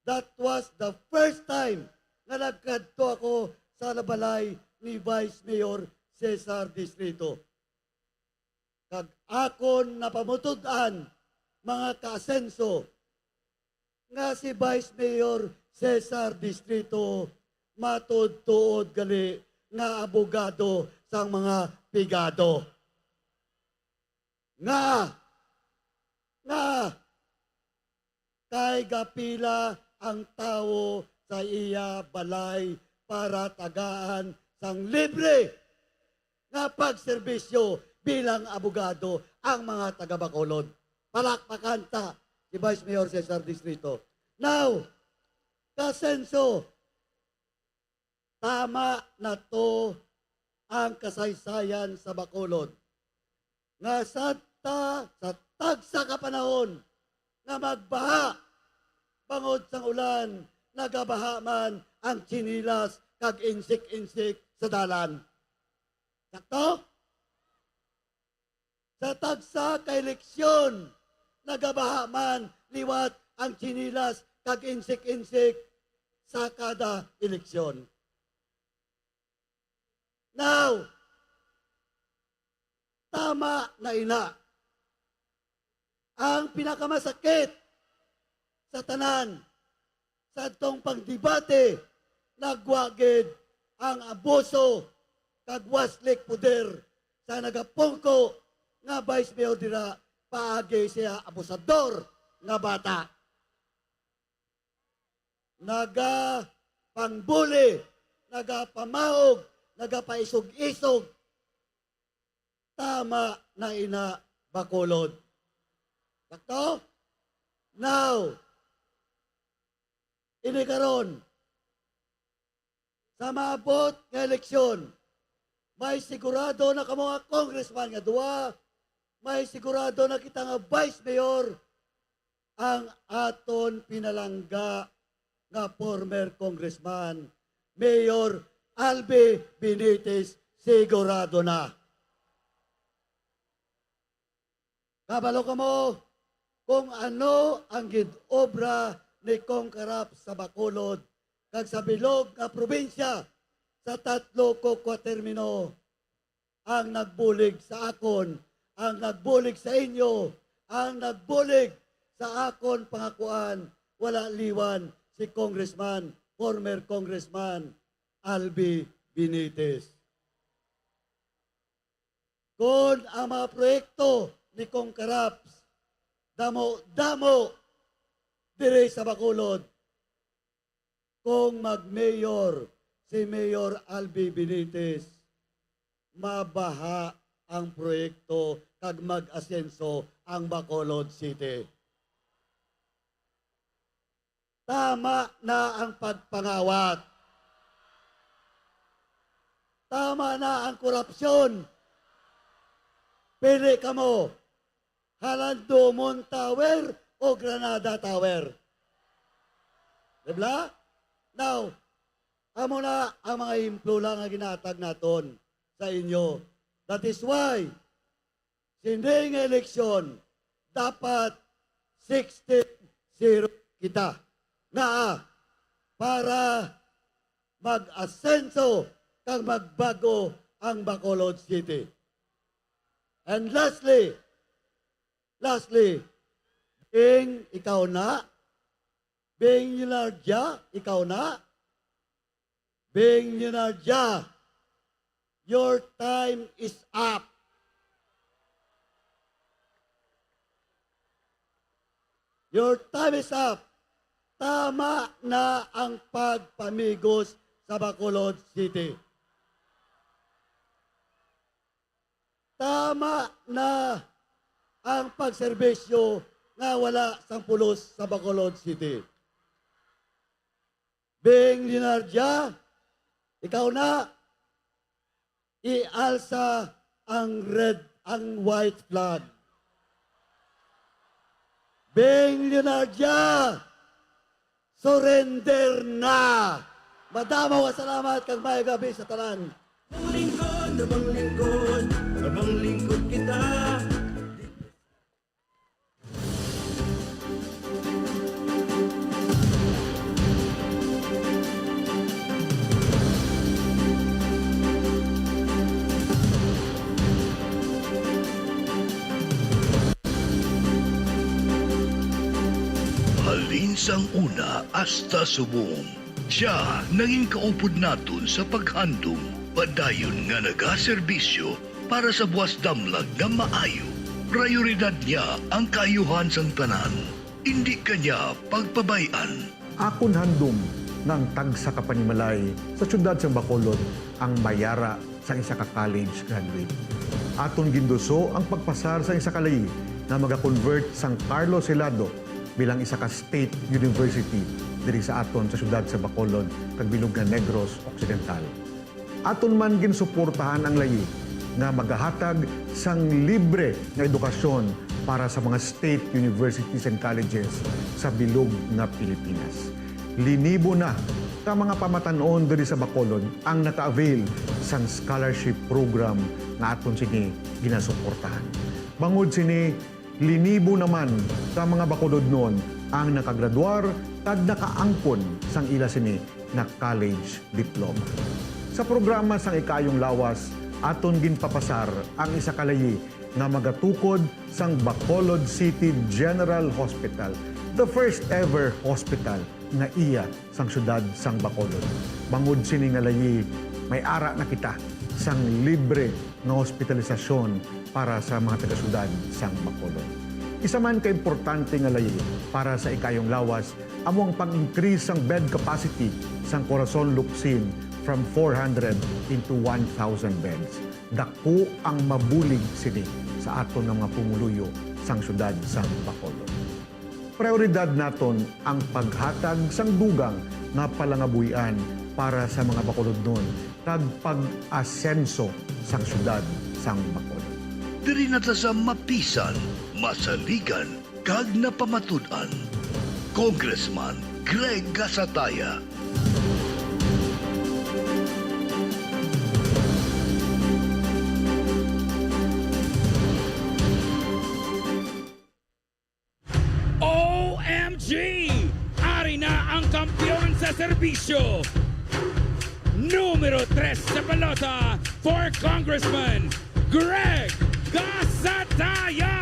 That was the first time nga nagkadto ako sa balay ni Vice Mayor Cesar Distrito. Kag akon napamutud-an, mga ka-Asenso, nga si Vice Mayor Cesar Distrito matuod-tuod gali nga abogado sang mga pigado. Nga, nga, kay gapila ang tawo sa iya balay para tagaan sang libre nga pagserbisyo bilang abogado ang mga taga-Bacolod. Palakpakan ta si Vice Mayor Cesar Distrito. Now, ka-Asenso, tama na to ang kasaysayan sa Bacolod, nga sa ta-, sa tagsa ka panahon nga magbaha, bangod sang ulan, nagabaha man ang tsinelas kag insik-insik sa dalan. Sakto? Sa tagsa ka eleksyon, nagabaha man liwat ang tsinelas kag insik-insik sa kada eleksyon. Now, tama na ina. Ang pinakamasakit sa tanan, sa atong pagdebate, nagwa gid ang abuso kag waslik poder sa nagapungko nga vice mayor dira paagi siya abusador nga bata. Nagapangbuli, nagapamaog, nagapaisog-isog. Tama na ina, Bacolod. Sakto? Now, ini karon, sa maabot nga eleksyon, may sigurado na kamo nga congressman nga duwa, may sigurado na kita nga vice mayor, ang aton pinalangga nga former congressman, Mayor Albi Benitez, sigurado na. Kabalo kamo kung ano ang gid-obra ni Cong Carap sa Bacolod kag sa bilog nga probinsya sa tatlo ko kwatermino. Ang nagbulig sa akon, ang nagbulig sa inyo, ang nagbulig sa akon pangakuan, wala liwan si Congressman, former Congressman Albi Benitez. Kon ang mga proyekto ni Cong Caraps damo-damo diri sa Bacolod, kung mag-mayor si Mayor Albi Benitez, mabaha ang proyekto kag mag-asenso ang Bacolod City. Tama na ang pagpangawat. Tama na ang korupsyon. Pili kamo, Halandomon Tower o Granada Tower. Di ba? Now, amo na ang mga ehemplo lang nga ginahatag naton sa inyo. That is why, sini nga eleksyon, dapat sixteen zero kita. Ngaa, para mag-asenso kag magbago ang Bacolod City. And lastly, lastly, Bing, ikaw na. Bing Leonardia, ikaw na. Bing Leonardia, your time is up. Your time is up. Tama na ang pagpamigos sa Bacolod City. Tama na ang pagserbisyo nga wala sang pulos sa Bacolod City. Bing Leonardia, ikaw na. Ialsa ang red, ang white flag. Bing Leonardia, surrender na! Madamo nga salamat kag maayong gabi sa tanan. Abang lingkod, abang lingkod, abang lingkod kita. Halin sang una hasta subong, sia naging kaupod naton sa paghandom, padayon nga nagaserbisyo para sa buas damlag nga maayo. Prayoridad niya ang kaayuhan sang tanan. Indi ka niya pagpabay-an. Akon handom nga ang tagsa ka panimalay sa siyudad sang Bacolod ang mayara sang isa ka college graduate. Aton ginduso ang pagpasar sang isa ka layi nga maga-convert sang Carlos Helado bilang isa ka state university diri sa aton sa siyudad sa Bacolod kag bilog nga Negros Occidental. Aton man ginsuportahan ang layi nga magahatag sang libre nga edukasyon para sa mga state universities and colleges sa bilog nga Pilipinas. Linibo na ka mga pamatan-on diri sa Bacolod ang naka-avail sang scholarship program nga aton sini ginasuportahan. Bangod sini, linibo naman ka mga Bacolodnon ang nakagraduar kag nakaangkon sang ila sini nga college diploma. Sa programa sang Ikaayong Lawas, aton ginpapasar ang isa ka layi nga magatukod sang Bacolod City General Hospital, the first ever hospital nga iya sang siyudad sang Bacolod. Bangod sini nga layi, may ara na kita sang libre nga hospitalisasyon para sa mga taga-syudad sang Bacolod. Isa man ka importante nga layuyon para sa ikaayong lawas amo ang pag-increase sang bed capacity sang Corazon Locsin from four hundred into one thousand beds. Dako ang mabulig sini sa aton nga mga pumuluyo sang syudad sang Bacolod. Prioridad naton ang paghatag sang dugang nga palangabuhian para sa mga Bacolodnon kag pag-asenso sang syudad sang Bacolod. Diri na ta sa mapisan, masaligan, kag napamatud-an. Congressman Greg Gasataya. O M G! Ari na ang kampiyon sa serbisyo. Numero tres sa balota for Congressman Greg Gasataya!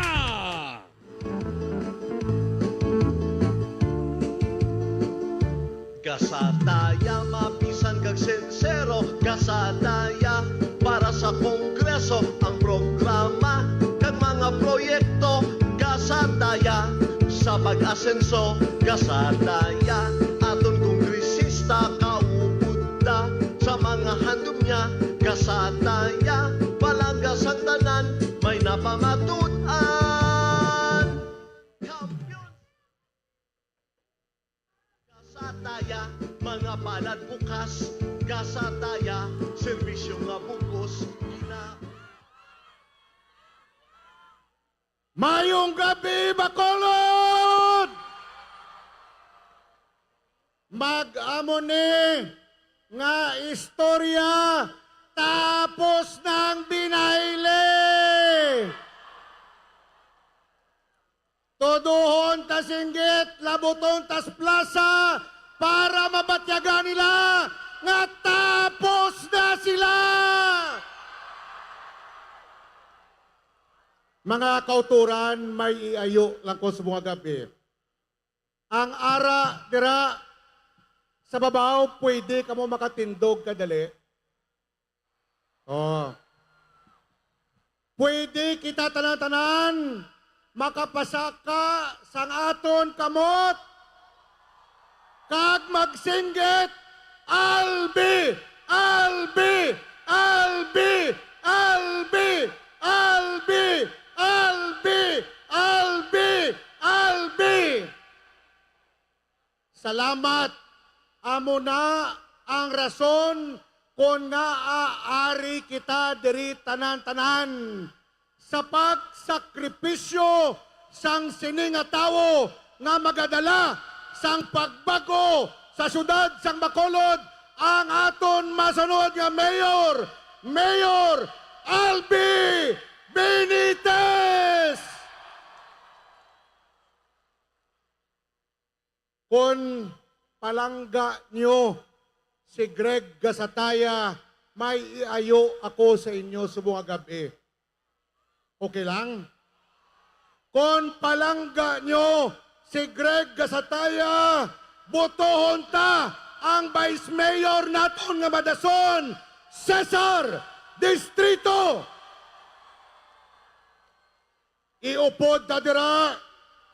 Gasataya, mapisan kag sinsero, gasataya para sa Kongreso ang programa kag mga proyekto. Gasataya sa pag-asenso, gasataya aton kongresista, kaupod ta sa mga handom niya. Gasataya, palangga sang tanan, may napamatud-an. Kampiyon. Gasataya, mga palad bukas. Gasataya, serbisyo nga bug-os. Gina- Mayong gabi, Bacolod! Mag-amo ni nga istorya tapos nang binayle. Tuduhon ta singgit, labuton tas plasa para mabatyagan nila nga tapos na sila. Mga kauturan, may iayo lang ko sa mga gabi. Ang ara dira sa babaw, pwede kamo makatindog kadali. Oh. Pwede kita tanan-tanan makapasaka sang aton kamot kag magsinggit, "Albi! Albi! Albi! Albi! Albi! Albi! Albi! Albi!" Salamat. Amo na ang rason kon ngaa ari kita diri tanan-tanan, sa pagsakripisyo sang sini nga tawo nga magadala sang pagbag-o sa siyudad sang Bacolod, ang aton masunod nga mayor, Mayor Albi Benitez. Kon palangga niyo si Greg Gasataya, may iayo ako sa inyo subong nga gab-i. Okay lang? Kon palangga niyo si Greg Gasataya, botohon ta ang Vice Mayor naton nga madason, Cesar Distrito. Iupod ta dira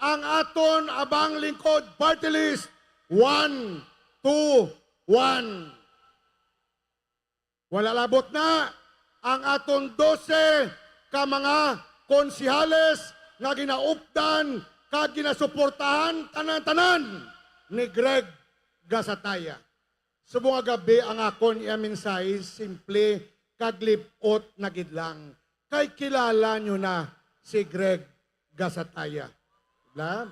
ang aton Abang Lingkod Party List, one, two, one. Wala labot na ang aton dose ka mga konsihales nga ginaupdan kag ginasuportahan tanan-tanan ni Greg Gasataya. Subong nga gab-i, ang akon iya mensahe simple kag lip-ot na gid lang, kay kilala nyo na si Greg Gasataya. Diba?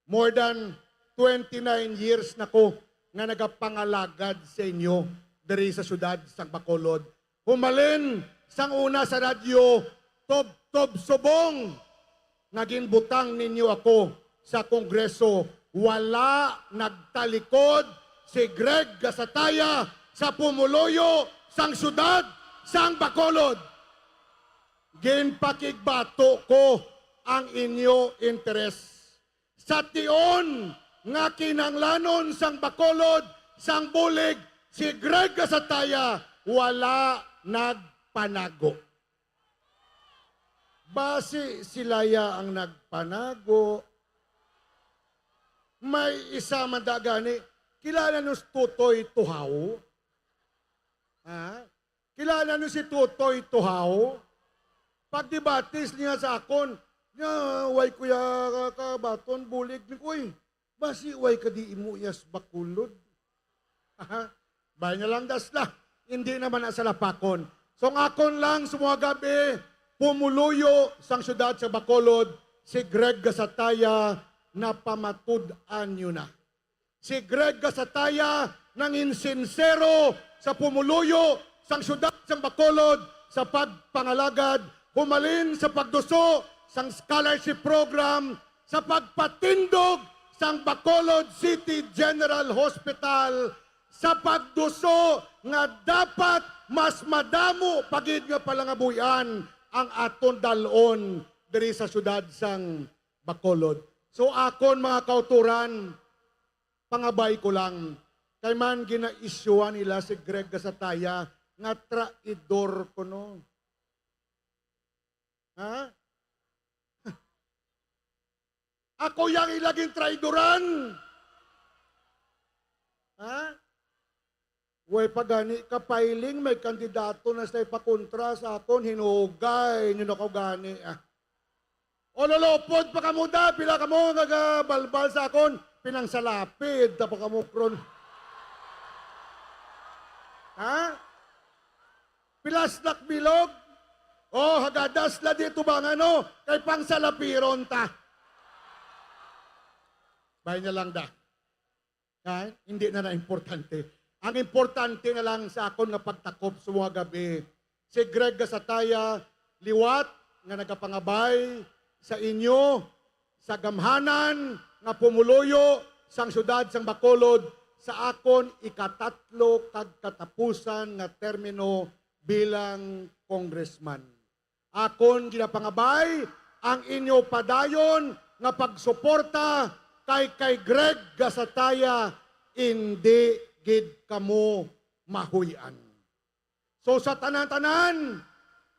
More than twenty-nine years na ko nga nagapangalagad sa inyo diri sa siyudad sang Bacolod. Humalin sang una sa radyo, tubtob subong nga ginbutang ninyo ako sa Kongreso, wala nagtalikod si Greg Gasataya sa pumuluyo sang siyudad sang Bacolod. Ginpakigbato ko ang inyo interes. Sa tion nga kinahanglanon sang Bacolod sang bulig si Greg Gasataya, Wala nagpanago. Basi sila ya ang nagpanago. May isa man da gani, kilala niyo si Tutoy Tuhaw? Ha? Kilala niyo si Tutoy Tuhaw? Pagdibatis niya sa akon, niya, "Way, kuya, ka, kabaton, bulig ni, uy. Basi way ka di imo iyas Bacolod." Aha. Bay na lang dasla. Hindi naman na salapakon. So, ang akon lang sa mga gabi, pumuluyo sang siyudad sa Bacolod, si Greg Gasataya, napamatud-an niyo na. Si Greg Gasataya nangin sinsero sa pumuluyo sang siyudad sang Bacolod sa pagpangalagad, humalin sa pagduso sang scholarship program, sa pagpatindog sang Bacolod City General Hospital, sa pagduso nga dapat mas madamo pa gid nga palangabuhian ang aton dal-on diri sa siyudad sang Bacolod. So, akon, mga kauturan, pangabay ko lang, kay man ginaisyuhan nila si Greg Gasataya nga traidor kuno. Ha? Ako yang ila gintraidoran. Ha? Way pa gani ka-filing, may kandidato na sila ipakontra sa akon, hinugay niyo na ko gani, ah. O, lulupod pa kamo da, pila kamo nga nagabalbal sa akon, pinangsalapid ta pa kamo kron. Ha? Pilas nak bilog? O, hagadas la di tubangan, no? Kay pangsalapiron ta. Bay na lang da. Ha? Hindi na na importante. Ang importante na lang sa akon nga pagtakop sa mga gabi, si Greg Gasataya liwat nga nagapangabay sa inyo, sa gamhanan nga pumuluyo sang siyudad sang Bacolod sa akon ikatatlo kag katapusan nga termino bilang congressman. Akon ginapangabay ang inyo padayon nga pagsuporta kay, kay Greg Gasataya, indi gid kamo mahuy-an. So, sa tanan-tanan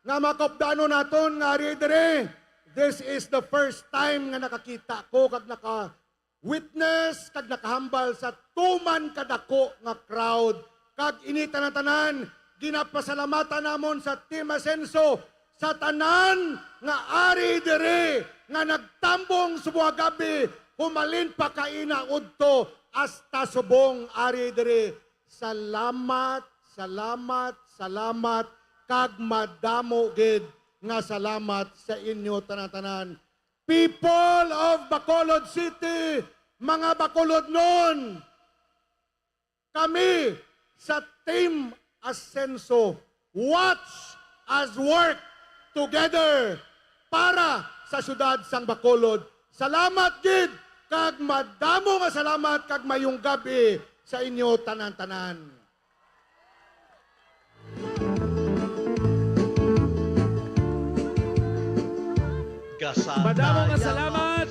nga mga kaupdanon naton nga ari diri, this is the first time nga nakakita ko kag naka witness kag nakahambal sa tuman kadako nga crowd. Kag ini tanan-tanan, ginapasalamatan namon sa Team Asenso, sa tanan nga ari diri nga nagtambong subong gabi, humalin pa kaina udto hasta subong ari diri. Salamat, salamat, salamat, kag madamo gid nga salamat sa inyo tanan-tanan. People of Bacolod City, mga Bacolodnon, kami sa Team Asenso, watch us work together para sa siyudad sang Bacolod. Salamat gid, kag madamo nga salamat, kag mayong gabi sa inyo tanan-tanan. Madamo nga salamat,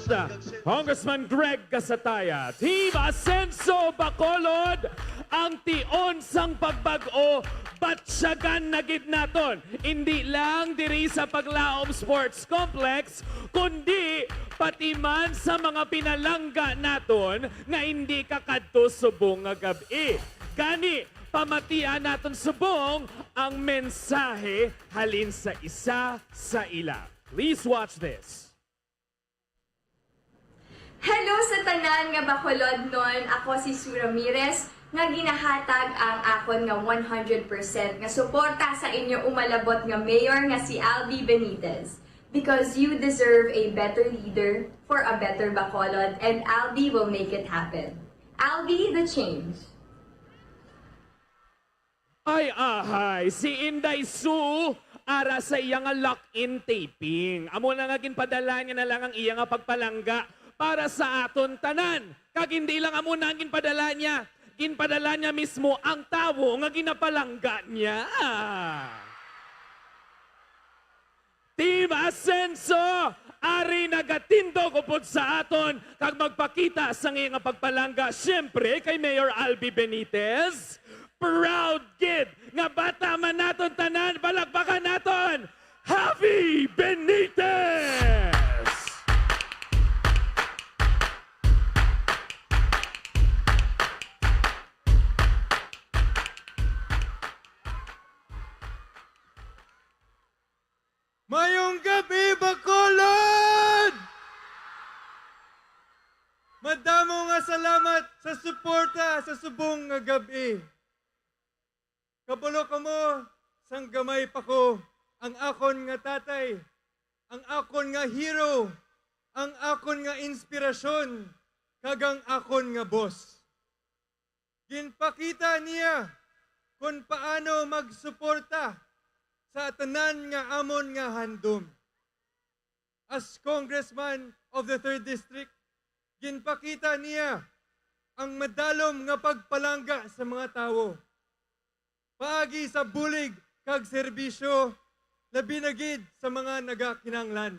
Congressman Greg Gasataya. Team Asenso Bacolod, ang tion sang pagbag-o, batyagan na gid naton. Indi lang diri sa Paglaom Sports Complex, kundi pati man sa mga pinalangga naton nga indi kakadto subong nga gab-i. Gani, pamatian naton subong ang mensahe halin sa isa sa ila. Please watch this. Hello sa tanan nga Bacolodnon. Ako si Sue Ramirez, nga ginahatag ang akon nga one hundred percent nga suporta sa inyo umalabot nga mayor nga si Albee Benitez. Because you deserve a better leader for a better Bacolod, and Albee will make it happen. Albee, the change. Ay, ahay, si Inday Sue, ara sa iya nga lock-in taping. Amo na nga ginpadala niya na lang ang iya nga pagpalangga para sa aton tanan. Kag hindi lang amo na ang ginpadala niya, ginpadala niya mismo ang tawo nga ginapalangga niya. Team Asenso, ari nagatindog upod sa aton kag magpakita sang iya nga pagpalangga, siyempre, kay Mayor Albee Benitez. Proud gid nga bata man naton tanan, palakpakan naton, Javi Benitez! Mayong gab-i, Bacolod! Madamo nga salamat sa suporta sa subong nga gab-i. Kabalo kamo, sang gamay pa ko, ang akon nga tatay, ang akon nga hero, ang akon nga inspirasyon, kag ang akon nga boss. Ginpakita niya kon paano magsuporta sa tanan nga amon nga handom. As Congressman of the Third District, ginpakita niya ang madalom nga pagpalangga sa mga tawo, paagi sa bulig kag serbisyo, labi na gid sa mga nagakinahanglan.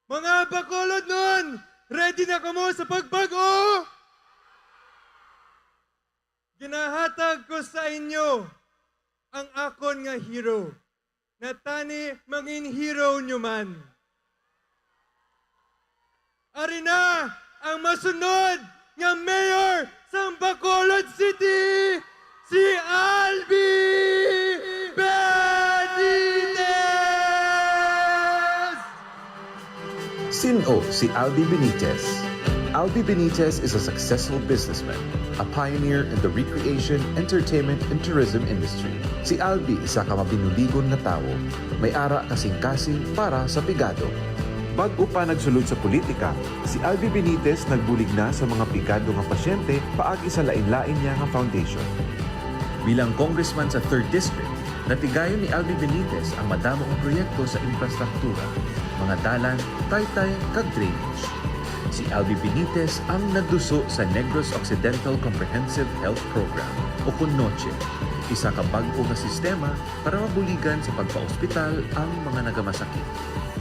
Mga Bacolodnon, ready na kamo sa pagbag-o? Ginahatag ko sa inyo ang akon nga hero, na tani mangin hero nyo man. Ari na ang masunod nga mayor sang Bacolod City, si Albi Benitez! Sin-o si Albi Benitez? Albi Benitez is a successful businessman, a pioneer in the recreation, entertainment, and tourism industry. Si Albi isa ka mabinuligon nga tawo, may ara kasing-kasing para sa pigado. Bag-o pa nagsulod sa politika, si Albi Benitez nagbulig na sa mga pigado nga pasyente paagi sa lain-lain niya nga foundation. Bilang congressman sa Third District, natigayon ni Albi Benitez ang madamo nga proyekto sa infrastruktura, mga dalan, taytay, kag drainage. Si Albi Benitez ang nagduso sa Negros Occidental Comprehensive Health Program, o kon NOCHEP, isa ka bag-o nga sistema para mabuligan sa pagpaospital ang mga nagamasakit.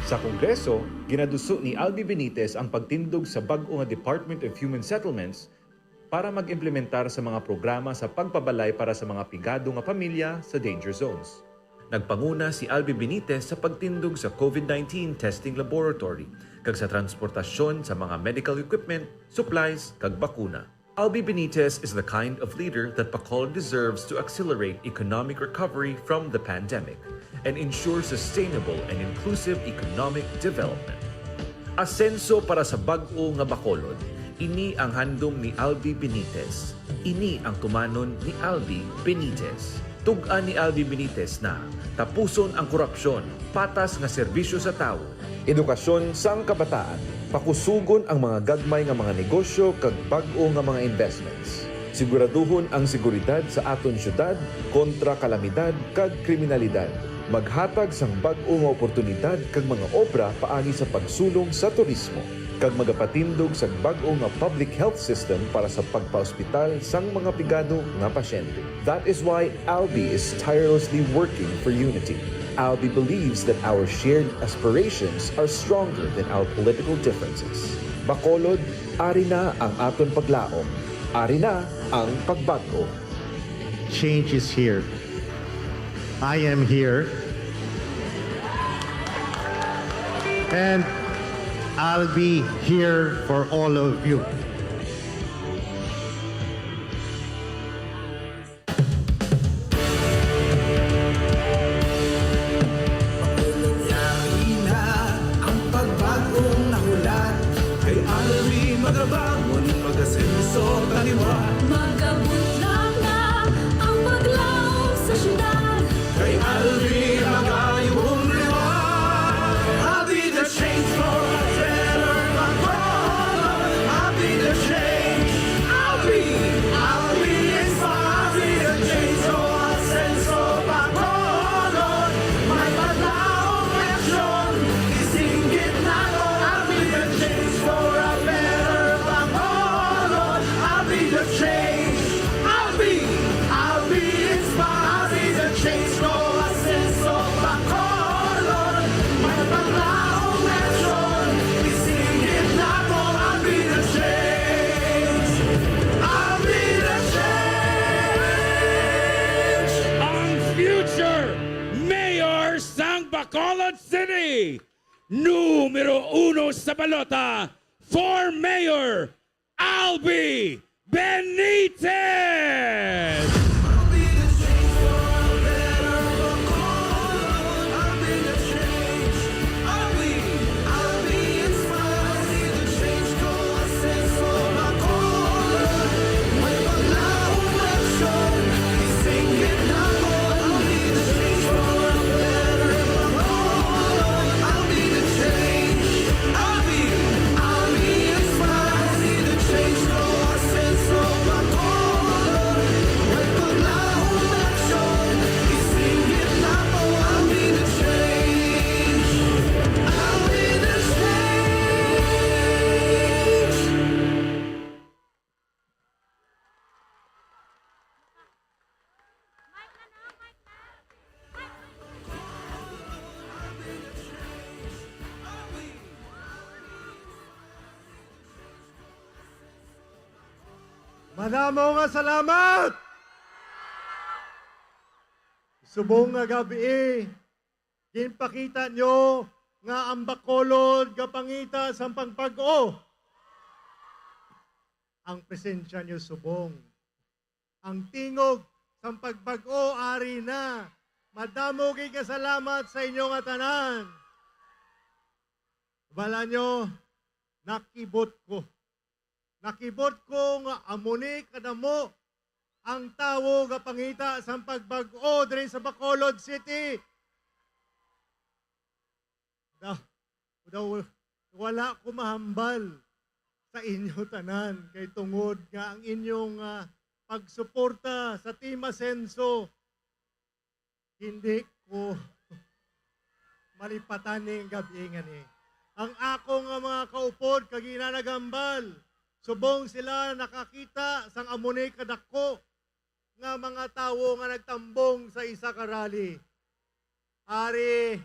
Sa Kongreso, ginaduso ni Albi Benitez ang pagtindog sa bag-o nga Department of Human Settlements para mag-implementar sa mga programa sa pagpabalay para sa mga pigado nga pamilya sa danger zones. Nagpanguna si Albi Benitez sa pagtindog sa COVID nineteen testing laboratory kag sa transportasyon sa mga medical equipment, supplies, kag bakuna. Albi Benitez is the kind of leader that Bacolod deserves to accelerate economic recovery from the pandemic and ensure sustainable and inclusive economic development. Asenso para sa bag-o nga Bacolod, ini ang handom ni Albi Benitez. Ini ang tumanon ni Albi Benitez. Tug-an ni Albi Benitez na tapuson ang korupsyon, patas nga serbisyo sa tawo, edukasyon sang kabataan, pakusugon ang mga gagmay nga mga negosyo kag bag-o nga mga investments. Siguraduhon ang seguridad sa aton siyudad kontra kalamidad kag kriminalidad. Maghatag sang bag-o nga oportunidad kag mga obra paagi sa pagsulong sa turismo, kag magapatindog sang bag-o nga public health system para sa pagpaospital sang mga pigado nga pasyente. That is why Albi is tirelessly working for unity. Albi believes that our shared aspirations are stronger than our political differences. Bacolod, ari na ang aton paglaom. Ari na ang pagbag-o. Change is here. I am here. And I'll be here for all of you. Yari na ang pagbag-ong nahulat. Kay Albi magabangon, mag-asenso taliwat. Magabot lang na ang paglaom sa syudad. Kay Albi magayuhong liwat. I'll be the change for a better Bacolod. I'll be the change. I'll be, I'll be inspired. I'll be the change for a sense of Bacolod. May paglaom nga aksyon, isinggit nato. I'll be the change for a better Bacolod. I'll be the change. I'll be, I'll be inspired. I'll be the Numero uno sa balota for Mayor, Albi Benitez! Madamo nga salamat! Subong nga gab-i, ginpakita nyo nga ang Bacolod gapangita sang pagbag-o. Ang presensya nyo subong. Ang tingog sang pagbag-o ari na. Madamo gid nga salamat sa inyo nga tanan. Bala nyo, nakibot ko. Nakibot ko nga amo ni kadamo ang tawo gapangita sang pagbag-o diri sa Bacolod City. Daw, daw, wala ko mahambal sa inyo tanan kay tungod nga ang inyong, ah, pagsuporta sa Team Asenso, hindi ko malipatan ning gab-i nga ni. Ang ako nga mga kaupod kag ginanagambal, subong sila nakakita sang amo ni kadako nga mga tawo nga nagtambong sa isa ka rally. Ari,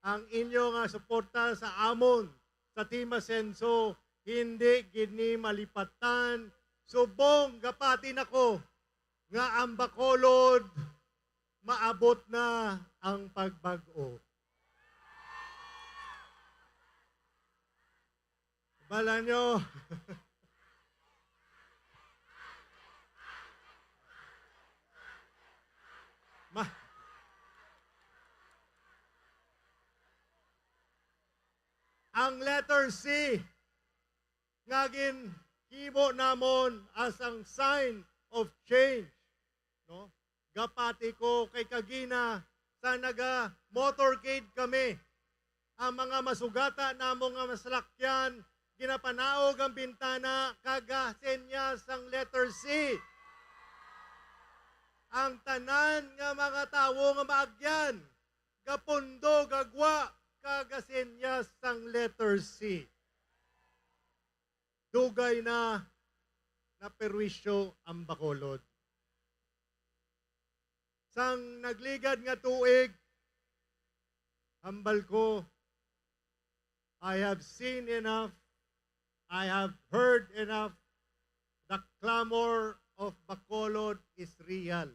ang inyo nga suporta sa amon sa Team Asenso, hindi gid ni malipatan. Subong gapati nako nga ang Bacolod maabot na ang pagbag-o. Bala nyo. Ma-, ang letter C nga ginhimo namon as ang sign of change, no? Gapati ko kay kagina sa naga-motorcade kami, ang mga masugata namo nga masalakyan, ginapanaog ang bintana kag gasenyas sang letter C. Ang tanan nga mga tawo nga maagyan, gapundo, gagwa, kag gasenyas sang letter C. Dugay na naperwisyo ang Bacolod. Sang nagligad nga tuig, hambal ko, I have seen enough, I have heard enough. The clamor of Bacolod is real.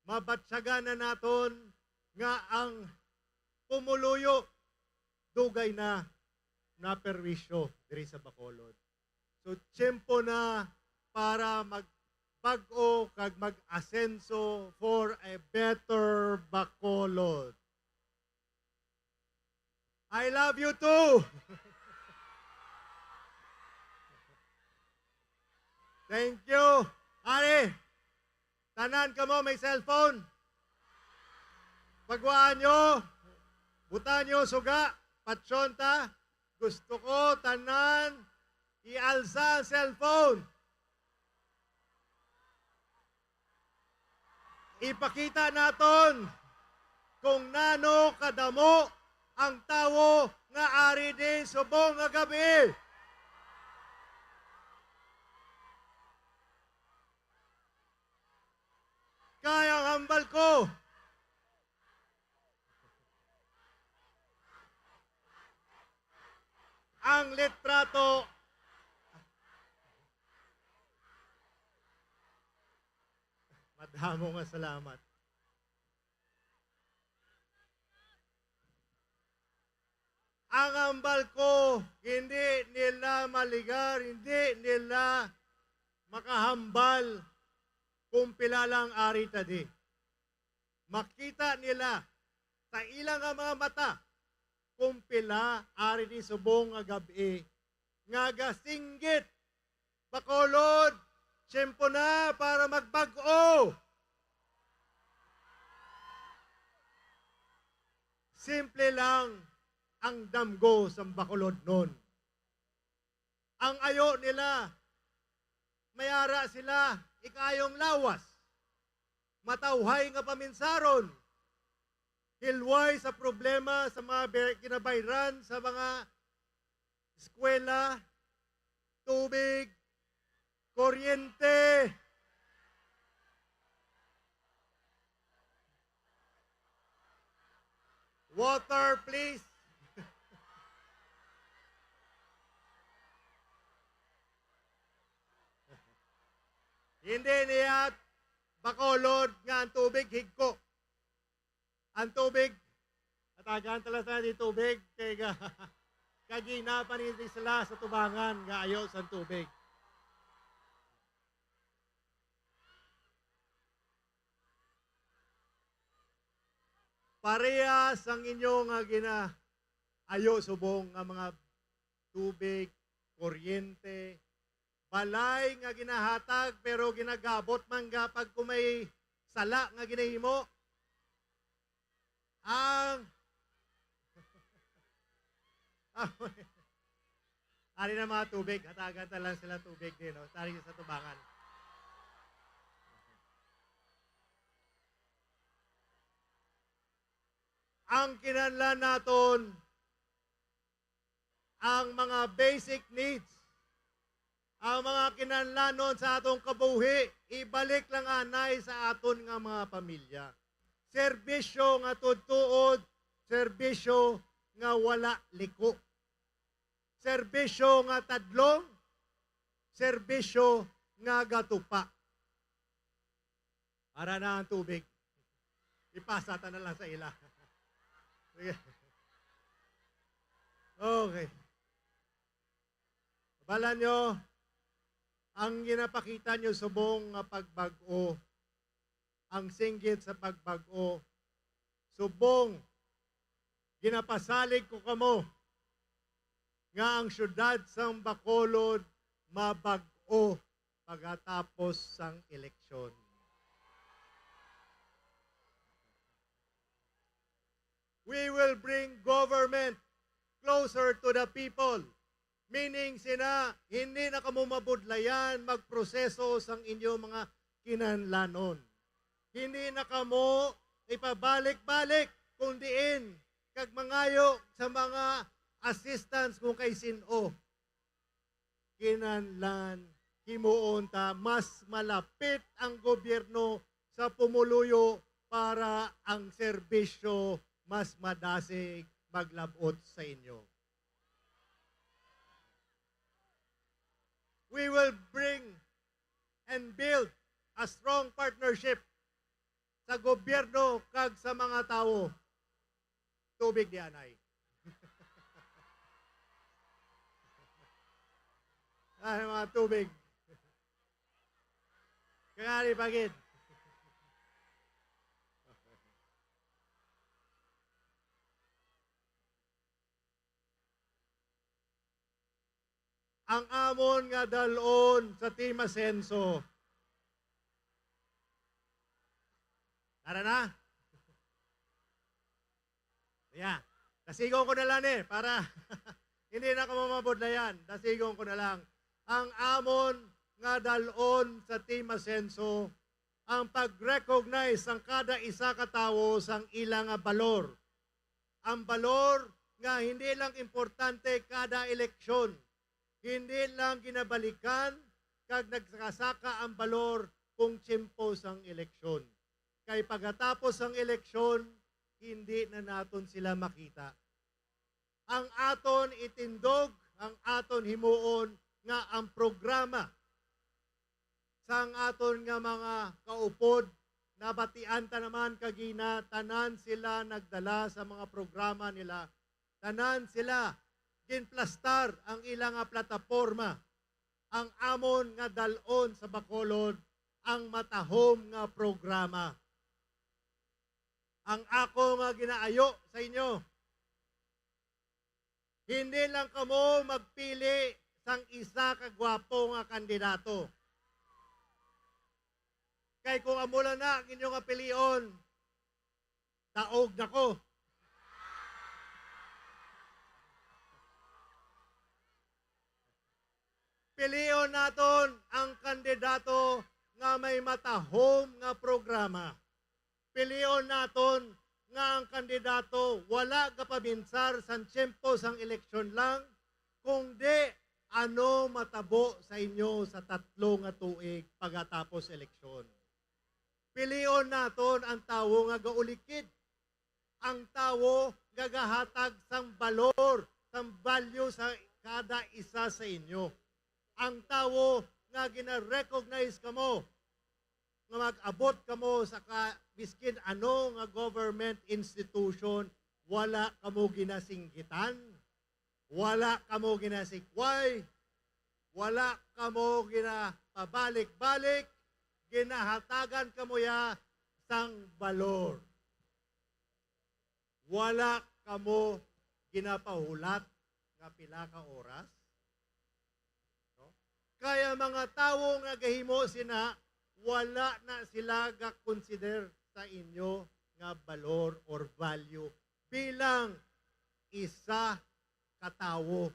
Mabatyagan na naton nga ang pumuluyo dugay na naperwisyo diri sa Bacolod. So, tiyempo na para magbag-o kag mag-asenso for a better Bacolod. I love you too. Thank you. Ari, tanan kamo may cellphone. Pagwaan nyo, buta nyo suga, patyon ta. Gusto ko tanan ialsa ang cellphone. Ipakita naton kung nano kadamo ang tawo nga ari ni subong nga gab-i. Kay ang hambal ko, ang litrato. Madamo nga salamat. Ang hambal ko, hindi nila maligar, hindi nila makahambal kung pila lang ari ta di. Makita nila sa ila nga mga mata kung pila ari ni subong nga gab-i nga gasinggit, "Bacolod, tiyempo na para magbag-o." Simple lang ang damgo sang Bacolodnon. Ang ayo nila, may ara sila ikayong lawas, matawhay nga paminsaron, hilway sa problema sa mga be-, kinabayran sa mga eskwela, tubig, kuryente. Water, please. Hindi niya Bacolod nga ang tubig higko. Ang tubig, atagan tala sa di tubig, kay ga-, kagina pa ni sila sa tubangan nga ayo sang tubig. Parehas ang inyo nga ginaayo subong nga mga tubig, kuryente, balay nga ginahatag, pero ginagabot man gapag kung may sala nga ginahimo. Ang, ari na mga tubig, hatagan ta lang sila tubig din, no? Tari sa tubangan. Ang kinahanglan naton, ang mga basic needs, ang mga kinahanglanon sa atong kabuhi, ibalik lang anay sa aton nga mga pamilya. Serbisyo nga tuod-tuod, serbisyo nga wala liko. Serbisyo nga tadlong, serbisyo nga gatupa. Ara na ang tubig. Ipasa ta na lang sa ila. Sige. Okay. Bala nyo, ang ginapakita nyo subong nga pagbag-o, ang singgit sa pagbag-o, subong ginapasalig ko kamo nga ang siyudad sang Bacolod mabag-o pagkatapos sang eleksyon. We will bring government closer to the people. Meaning sina, hindi na kamo mabudlayan magproseso sang inyo mga kinahanglanon. Hindi na kamo ipabalik-balik kung diin kag mangayo sa mga assistance kung kay sin-o. Kinahanglan himuon ta mas malapit ang gobyerno sa pumuluyo para ang serbisyo mas madasig maglab-ot sa inyo. We will bring and build a strong partnership sa gobyerno kag sa mga tawo. Tubig di anay. Ay, mga tubig. Kagari pagid. Ang amon nga dal-on sa Team Asenso. Tara na. Yeah. Dasigon ko na lang eh, para hindi na kamo mabudlayan. Dasigon ko na lang. Ang amon nga dal-on sa Team Asenso, ang pag-recognize sang kada isa ka tawo sang ila nga balor. Ang balor nga hindi lang importante kada eleksyon, hindi lang ginabalikan kag nagsakasaka ang balor kung tiyempo sang eleksyon. Kay pagkatapos sang eleksyon, hindi na naton sila makita. Ang aton itindog, ang aton himuon nga ang programa sang aton nga mga kaupod, nabatian ta naman kagina, tanan sila nagdala sa mga programa nila. Tanan sila ginplastar ang ila nga plataporma. Ang amon nga dal-on sa Bacolod ang matahom nga programa. Ang ako nga ginaayo sa inyo, hindi lang kamo magpili sang isa ka gwapo nga kandidato. Kay kung amo lang na ang inyo nga pilion, daog na ko. Pilion naton ang kandidato nga may matahom nga programa. Pilion naton nga ang kandidato wala gapaminsar sang tiyempo sang eleksyon lang, kundi ano matabo sa inyo sa tatlo nga tuig pagkatapos eleksyon. Pilion naton ang tawo nga gaulikid, ang tawo nga gahatag sang balor, sang value sa kada isa sa inyo, ang tawo nga gina-recognize kamo nga mag-abot kamo sa ka, biskin ano nga government institution, wala kamo ginasinggitan, wala kamo ginasikway, wala kamo ginapabalik-balik, ginahatagan kamo ya sang balor. Wala kamo ginapahulat nga pila ka oras. No? Kaya mga tawo nga gahimo sina, wala na sila ga-consider sa inyo nga balor or value bilang isa ka tawo.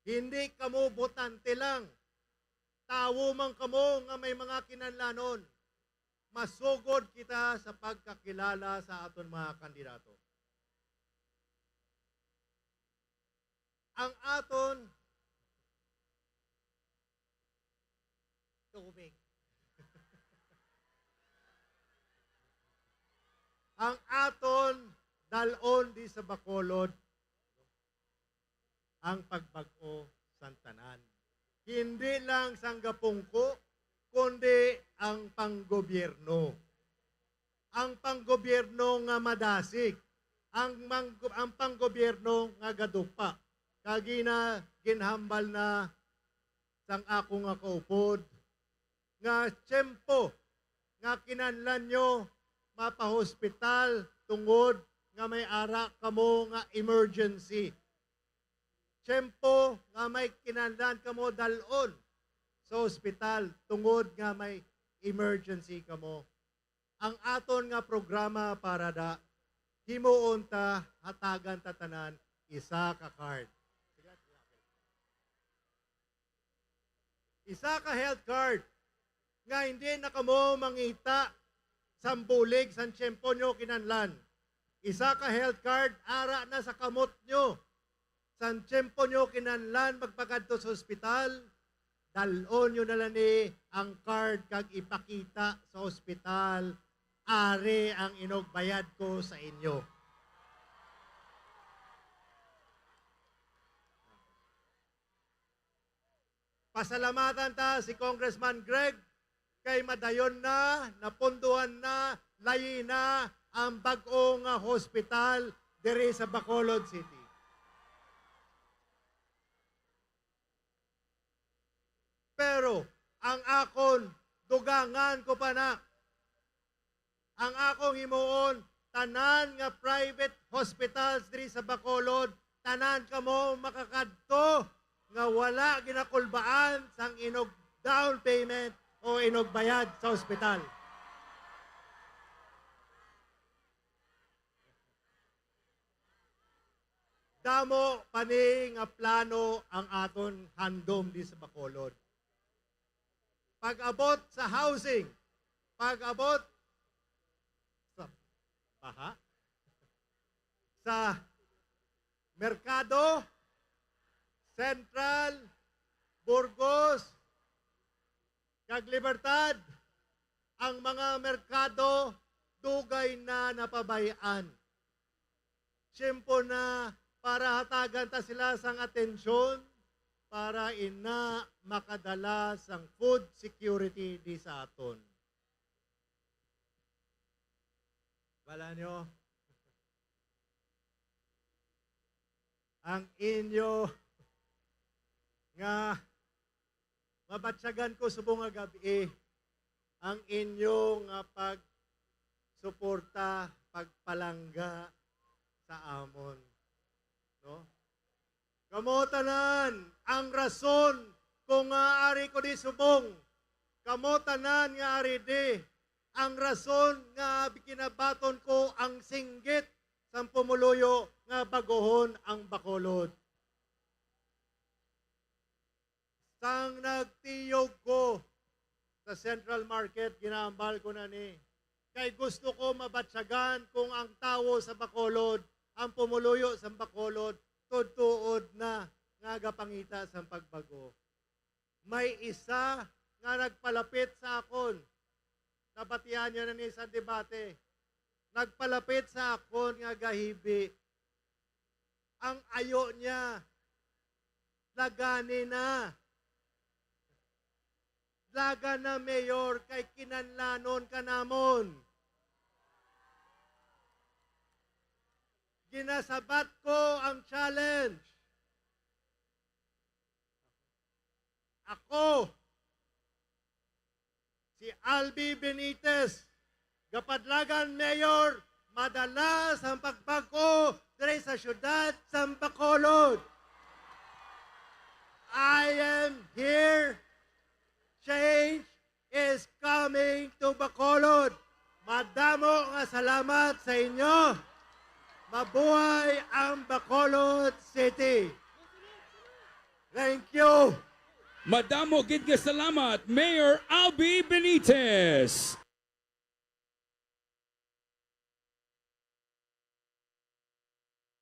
Hindi kamo botante lang. Tawo man kamo nga may mga kinahanglanon. Masugod kita sa pagkakilala sa aton mga kandidato. Ang aton tubig. Ang aton dal-on di sa Bacolod ang pagbag-o sang tanan. Hindi lang sang gapungko, kundi ang panggobyerno. Ang panggobyerno nga madasig, ang mang-, ang panggobyerno nga gadupa. Kag gina-, ginhambal na sang ako nga kaupod nga tiyempo nga kinahanglan nyo mapahospital tungod nga may ara kamo nga emergency. Tiyempo nga may kinahanglan kamo dal-on sa ospital tungod nga may emergency kamo. Ang aton nga programa para da, himuon ta, hatagan ta tanan isa ka card. Isa ka health card nga hindi na kamo mangita sang bulig sang tiyempo nyo kinahanglan. Isa ka health card ara na sa kamot nyo. Sang tiyempo nyo kinahanglan magpagadto sa ospital, dal-on nyo na lang ni ang card kag ipakita sa ospital, ari ang inugbayad ko sa inyo. Pasalamatan ta si Congressman Greg kay madayon na, napunduhan na, layi na ang bag-o nga hospital diri sa Bacolod City. Pero ang akon, dugangan ko pa na. Ang akong himuon, tanan nga private hospitals diri sa Bacolod, tanan kamo makakadto nga wala ginakulbaan sang inog down payment o inog bayad sa ospital. Damo pa ni nga plano ang aton handom di sa Bacolod. Pag-abot sa housing, pag-abot sa baha, sa merkado, Central, Burgos, kag Libertad, ang mga merkado dugay na napabay-an. Tiyempo na para hatagan ta sila sang atensyon para ina makadala sang food security di sa aton. Bala nyo? Ang inyo nga mabatyagan ko subong nga gab-i, ang inyo nga pagsuporta, pagpalangga sa amon, no? Kamo tanan ang rason kung nga ari ko di subong. Kamo tanan nga ari di ang rason nga ginabaton ko ang singgit sang pumuluyo nga baguhon ang Bacolod. Sang nagtiyog ko sa Central Market, ginahambal ko na ni. Kay gusto ko mabatyagan kung ang tawo sa Bacolod, ang pumuluyo sa Bacolod, tuod-tuod na nga gapangita sang pagbago. May isa nga nagpalapit sa akon. Nabatian niyo na ni sa debate. Nagpalapit sa akon nga gahibi. Ang ayo niya, lagani na. Lagan na, Mayor, kay kinahanglanon ka namon. Ginasabat ko ang challenge. Ako, si Albi Benitez, gapadlagan mayor, madala sang pagbag-o diri sa siyudad sang Bacolod. I am here. Change is coming to Bacolod. Madamo nga salamat sa inyo. Mabuhay ang Bacolod City. Thank you. Madamo gid nga salamat, Mayor Albi Benitez.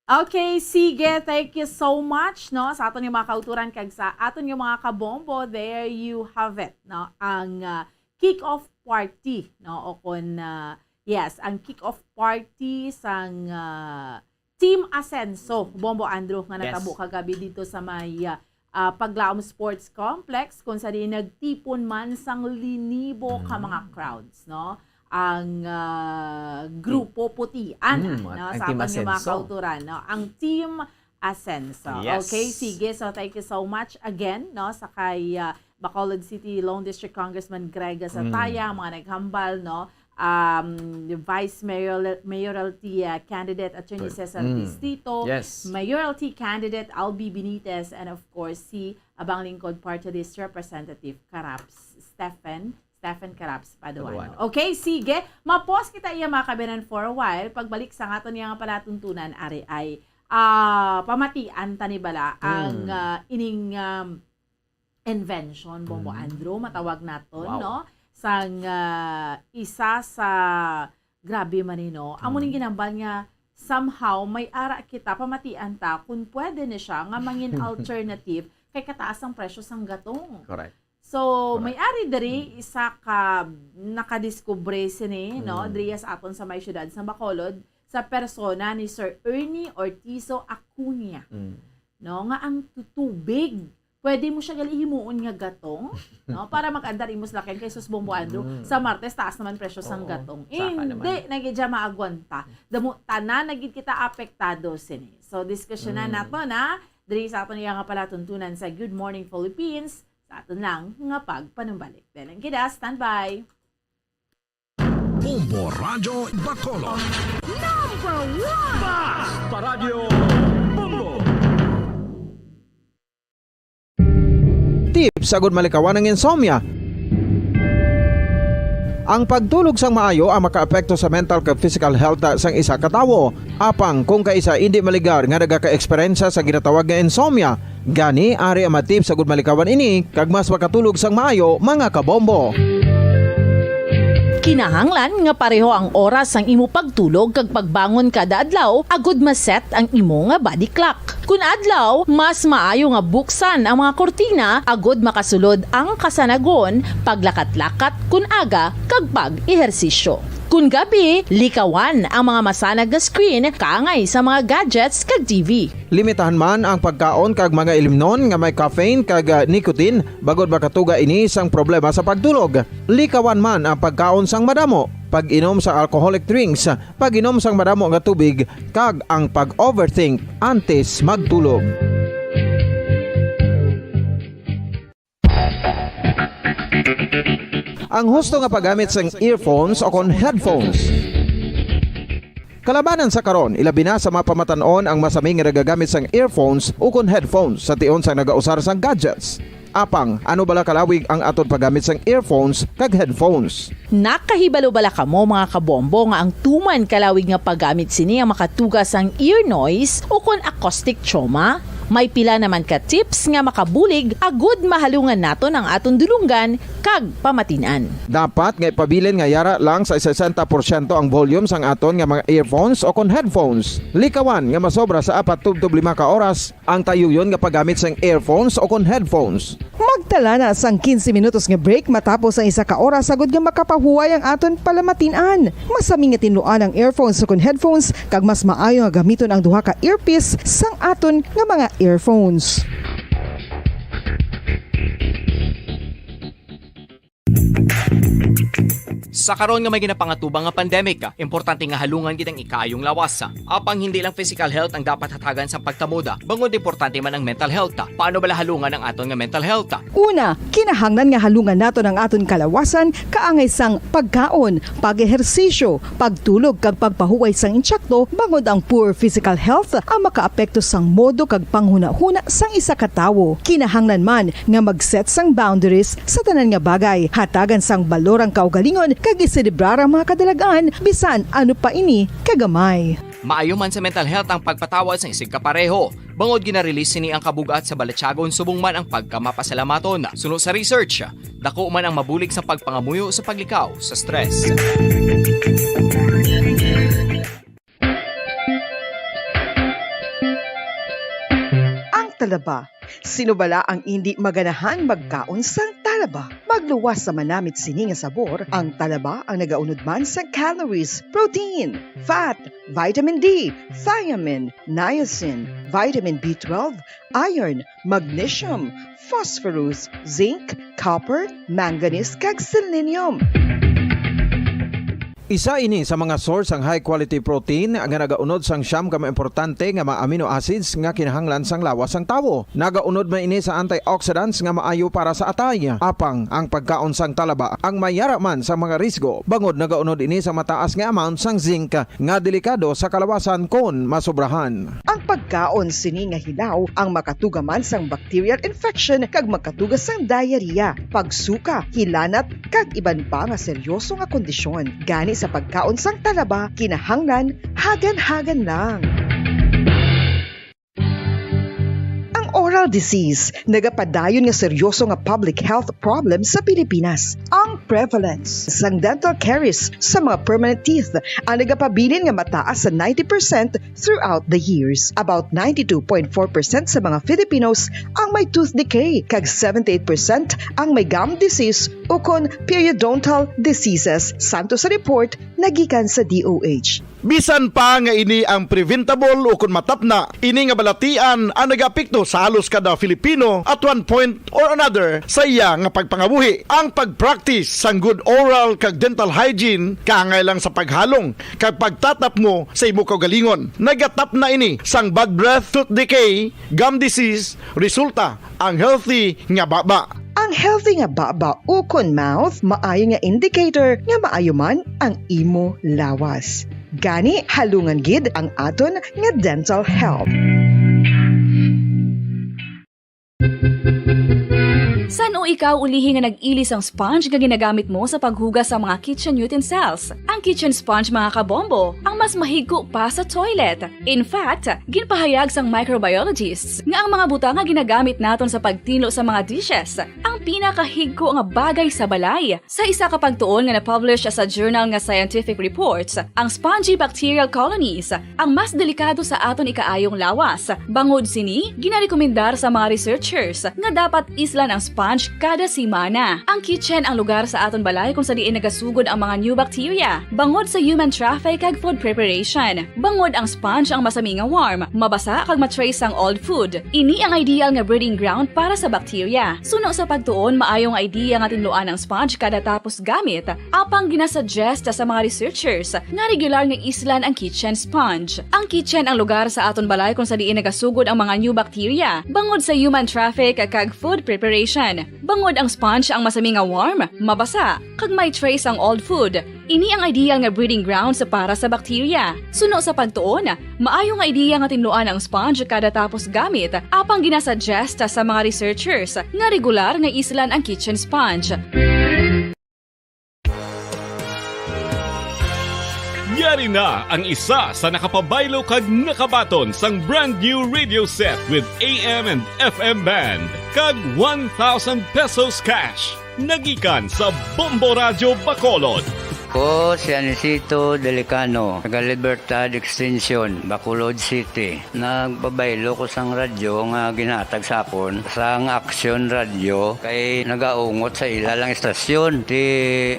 Okay, sige, thank you so much, no, sa aton nga mga kauturan kag sa aton nga mga kabombo. There you have it, no, ang ah, kick-off party, no, o kon ah, yes, ang kick-off party sang ah, Team Asenso, Bombo Andrew, nga Yes. natabo kagabi dito sa may ah, ah, Paglaom Sports Complex, kung sa diin nagtipon man sang linibo ka mga crowds, no, ang ah, grupo putian, Mm, no, ang sa Team aton nga mga Asenso. kauturan, no, ang Team Asenso. Yes. Okay, sige. So thank you so much again, no, sa kay ah, Bacolod City Lone District Congressman Greg Sataya, mga naghambal, no, um, Vice Mayor Mayoralty ah, candidate Attorney Cesar Mm. Tistito, Yes. Mayoralty candidate Albi Benitez, and of course si Abang Lingkod Party List Representative Caraps Stephen Stephen Caraps Paduano. Paduano. Okay, sige. Mapos kita iya mga kabanan for a while. Pagbalik sa aton nga palatuntunan, ari ay ah pamatian ta ni bala ang Mm. ah, ining um, invention, Bombo Mm. Andrew, matawag naton, Wow. no? Sang ah, isa sa grabe man ni, no? Amo ning Mm. ginambal nga somehow may ara kita, pamatian ta kung pwede ni siya nga mangin alternative kay kataas ang presyo sang gatong. Correct. So, Correct. may ari diri isa ka nakadiskubre sini, no? Mm. Diri sa aton sa may siyudad sa Bacolod sa persona ni Sir Ernie Ortizo Acuña, Mm. no, nga ang tu- tubig pwede mo siya gali himuon nga gatong, no, para mag-andar imo sa lakyan kay sus Bombo Andrew, Mm. sa Martes taas naman presyo sang Oo, gatong. saka Hindi naman. na gid siya maagwanta. Damo tanan na gid kita apektado sini. So diskusyonan Mm. nato na diri sa aton iya nga palatuntunan sa Good Morning Philippines sa aton lang nga pagpanumbalik. Dalan kita, standby. Bombo Radyo Bacolod. Number one! Paradyo Bombo! Tips agud malikawan ang insomnia. Ang pagtulog sang maayo ang makaapekto sa mental kag physical health sang isa ka tawo. Apang kung kaisa indi maligar nga nagaka-eksperyensya sa ginatawag nga insomnia, gani ari ang mga tips agud malikawan ini kag mas makatulog sang maayo, mga kabombo. Kinahanglan nga pareho ang oras sang imo pagtulog kag pagbangon kada adlaw agud ma-set ang imo nga body clock. Kun adlaw, mas maayo nga buksan ang mga kurtina agud makasulod ang kasanagon, paglakat-lakat kun aga, kag pag-ehersisyo. Kun gabi, likawan ang mga masanag nga screen kaangay sa mga gadgets kag T V. Limitahan man ang pagkaon kag mga ilimnon nga may caffeine kag ah, nicotine, bangod makatuga ini sang problema sa pagtulog. Likawan man ang pagkaon sang madamo. pag-inom sa alcoholic drinks, pag-inom sang madamo nga tubig, kag ang pag-overthink antes magtulog. Ang husto nga paggamit sang earphones o kon headphones. Kalabanan sa karon, ilabi na sa mga pamatan-on ang masami nga nagagamit sang earphones ukon headphones sa tion sang nagausar sang gadgets. Apang, ano bala kalawig ang aton paggamit sang earphones kag headphones? Nakahibalo bala kamo, mga kabombo, nga ang tuman kalawig nga paggamit sini ang makatuga sang ear noise ukon acoustic trauma? May pila naman ka tips nga makabulig agud mahalungan naton ang aton dulonggan kag pamatin-an. Dapat nga ipabilin nga yara lang sa sesenta porsyento ang volume sang aton nga mga earphones o kon headphones. Likawan nga masobra sa apat tubtob lima ka oras ang tayuyon nga paggamit sang earphones o kon headphones. Magtala na sang quince minutos nga break matapos ang isa ka oras agud nga makapahuway ang aton palamatin-an. Masami nga tinluan ang earphones ukon headphones, kag mas maayo nga gamiton ang duha ka earpiece sang aton nga mga earphones. Sa karon nga may ginapangatubang nga pandemic, importante nga halungan gid ang ikaayong lawas. Apang hindi lang physical health ang dapat hatagan sang pagtamod, bangod importante man ang mental health. Paano bala halungan ang aton nga mental health? Una, kinahanglan nga halungan naton ang aton kalawasan kaangay sang pagkaon, pag-ehersisyo, pagtulog kag pagpahuway sang intsakto, bangod ang poor physical health ang makaapekto sang modo kag panghunahuna sang isa ka tawo. Kinahanglan man nga mag-set sang boundaries sa tanan nga bagay, hatagan sang balor ang kaugalingon kag iselebrar ang mga kadalag-an bisan ano pa ini kagamay. Maayo man sa mental health ang pagpatawad sang isigkapareho, bangod gina-release sini ang kabug-at sa balatyagon subong man ang pagkamapasalamaton. Suno sa research, dako man ang mabulig sa pagpangamuyo sa paglikaw sa stress. Ang talaba. Sino bala ang indi maganahang magkaon sang talaba? Magluwas sa manamit sini nga sabor, ang talaba ang nagaunod man sang calories, protein, fat, vitamin D, thiamine, niacin, vitamin B twelve, iron, magnesium, phosphorus, zinc, copper, manganese, kag selenium. Isa ini sa mga source sang high-quality protein nga nagaunod sang siyam ka mga importante nga mga amino acids nga kinahanglan sang lawas sang tawo. Nagaunod man ini sa antioxidants nga maayo para sa atay. Apang ang pagkaon sang talaba ang mayara man sa mga risgo, bangod nagaunod ini sa mataas nga amount sang zinc nga delikado sa kalawasan kon masobrahan. Ang pagkaon sini nga hilaw ang makatuga man sang bacterial infection kag makatuga sang diarrhea, pagsuka, hilanat, kag iban pa nga seryoso nga kondisyon. Gani sa pagkaon sang talaba, kinahanglan hagan-hagan lang. Ang oral disease nagapadayon nga seryoso nga public health problem sa Pilipinas. Ang prevalence sang dental caries sa mga permanent teeth ang nagapabilin nga mataas sa ninety percent throughout the years. About ninety-two point four percent sa mga Filipinos ang may tooth decay, kag seventy-eight percent ang may gum disease ukon periodontal diseases, santo sa report nagikan sa D O H. Bisan pa nga ini ang preventable ukon matapna, ini nga balatian ang nagaapekto sa halos kada Filipino at one point or another sa iya nga pagpangabuhi. Ang pag-practice sang good oral kag dental hygiene kaangay lang sa paghalong kag pagtatapngo sa imo kaugalingon. Nagatapna ini sang bad breath, tooth decay, gum disease, resulta ang healthy nga baba. Ang healthy nga baba ukon mouth maayo nga indicator nga maayo man ang imo lawas. Gani, halungan gid ang aton nga dental health. San-o ikaw ulihi nga nag-ili sang sponge nga ginagamit mo sa paghugas sa mga kitchen utensils? Ang kitchen sponge, mga kabombo, ang mas mahigko pa sa toilet. In fact, ginpahayag sang microbiologists nga ang mga butang nga ginagamit naton sa pagtinlo sa mga dishes ang pinakahigko nga bagay sa balay. Sa isa ka pagtuon nga na-publish sa journal nga Scientific Reports, ang spongy bacterial colonies ang mas delikado sa aton ikaayong lawas. Bangod sini, ginarekomendar sa mga researchers nga dapat islan ang sponge kada semana. Ang kitchen ang lugar sa aton balay kung sa diin nagasugod ang mga new bacteria bangod sa human traffic kag food preparation. Bangod ang sponge ang masami nga warm, mabasa kag ma-trace ang old food. Ini ang ideal nga breeding ground para sa bacteria. Suno sa pagtuon, maayo nga idea nga tinluan ang sponge kada tapos gamit. Apang ginasuggest sa mga researchers nga regular nga islan ang kitchen sponge. Ang kitchen ang lugar sa aton balay kung sa diin nagasugod ang mga new bacteria bangod sa human traffic kag food preparation. Bangod ang sponge ang masami nga warm, mabasa, kag may trace ang old food. Ini ang ideal nga breeding grounds para sa bacteria. Suno sa pagtuon, maayo nga ideya nga tinluan ang sponge kada tapos gamit, apang ginasuggest sa mga researchers nga regular nga islan ang kitchen sponge. Yari na ang isa sa nakapabaylo kag nakabaton sang brand new radio set with A M and F M band kag one thousand pesos cash. Nagikan sa Bombo Radyo Bacolod. Ko si Anisito Delicano, taga Libertad Extension, Bacolod City. Nagpabaylo ko sang radyo nga ginhatag sa akon sang Action Radio kay nagaungot sa ila lang istasyon. Ti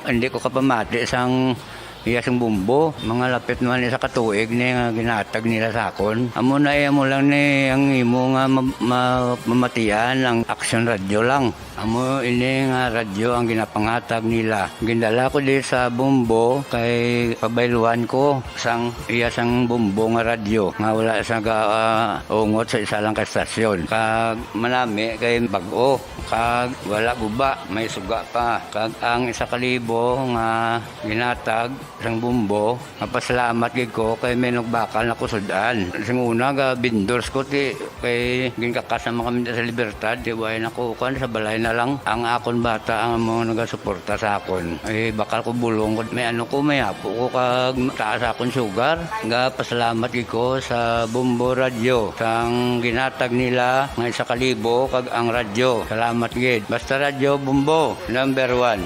hindi ko kapamati sang iya sang bumbo. Mga lapit naman isa ka tuig ni nga ginhatag nila sa akon. Amo na iya mo lang ni ang imo nga ma- ma- mamatian ang Action Radio lang. Amo ini nga radyo ang ginapangatag nila. Gindala ko di sa Bombo kay pabayluhan ko sang iya sang Bombo nga radyo nga wala sa gaungot sa isa lang ka estasyon. Kag manami kay bag-o kag wala guba, may suga pa. Kag ang isa ka libo nga ginatag sang Bombo, mapasalamat gid ko kay may nagbakal na ko sud-an. Sing una ga vendors ko ti kay ginkakas naman kami sa Libertad, ti way na ko kan sa balay na lang ang akon bata ang mga nagasuporta sa akon. Eh, bakal ko bulong ko, may ano ko, may apo ko kag taas akon sugar. Ga pasalamat gid ko sa Bombo Radyo sang ginatag nila nga isa ka libo kag ang radyo. Salamat gid. Basta Radyo Bombo, number one.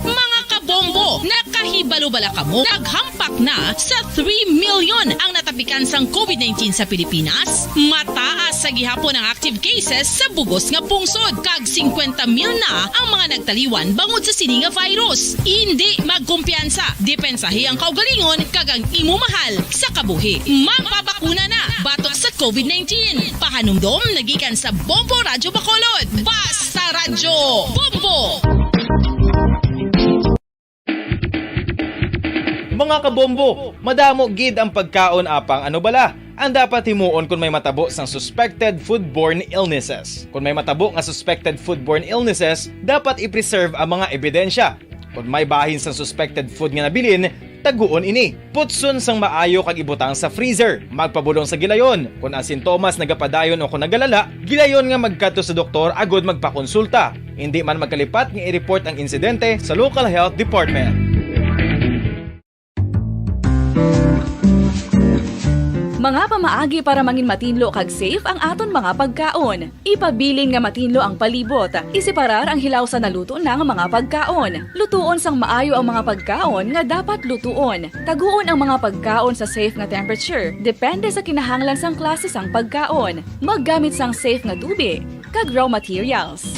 Mga kabombo, nakahibalo bala kamo? Naghampak na sa three million ang natapikan sang COVID nineteen sa Pilipinas. Mataas sa gihapon ang active cases sa bugos nga pungsod, kag singkwenta mil na ang mga nagtaliwan bangod sa sini nga virus. Indi magkumpiyansa, depensahi ang kaugalingon kag ang imo mahal sa kabuhi. Magpabakuna na batok sa COVID nineteen. Pahanumdom nagikan sa Bombo Radyo Bacolod. Basta Radyo Bombo! Mga kabombo, madamo gid ang pagkaon apang ano bala ang dapat himuon kon may matabo sang suspected foodborne illnesses. Kon may matabo nga suspected foodborne illnesses, dapat i-preserve ang mga ebidensya. Kon may bahin sang suspected food nga nabilin, taguon ini. Putson sang maayo kag ibutang sa freezer. Magpabulong sa gilayon. Kon ang sintomas nagapadayon o kon nagalala, gilayon nga magkadto sa doktor agud magpakonsulta. Indi man magkalipat nga i-report ang insidente sa local health department. Mga pamaagi para mangin matinlo kag safe ang aton mga pagkaon. Ipabilin nga matinlo ang palibot. Iseparar ang hilaw sa naluto na nga mga pagkaon. Lutuon sang maayo ang mga pagkaon nga dapat lutuon. Taguon ang mga pagkaon sa safe nga temperature, depende sa kinahanglan sang klase sang pagkaon. Maggamit sang safe nga tubi kag raw materials.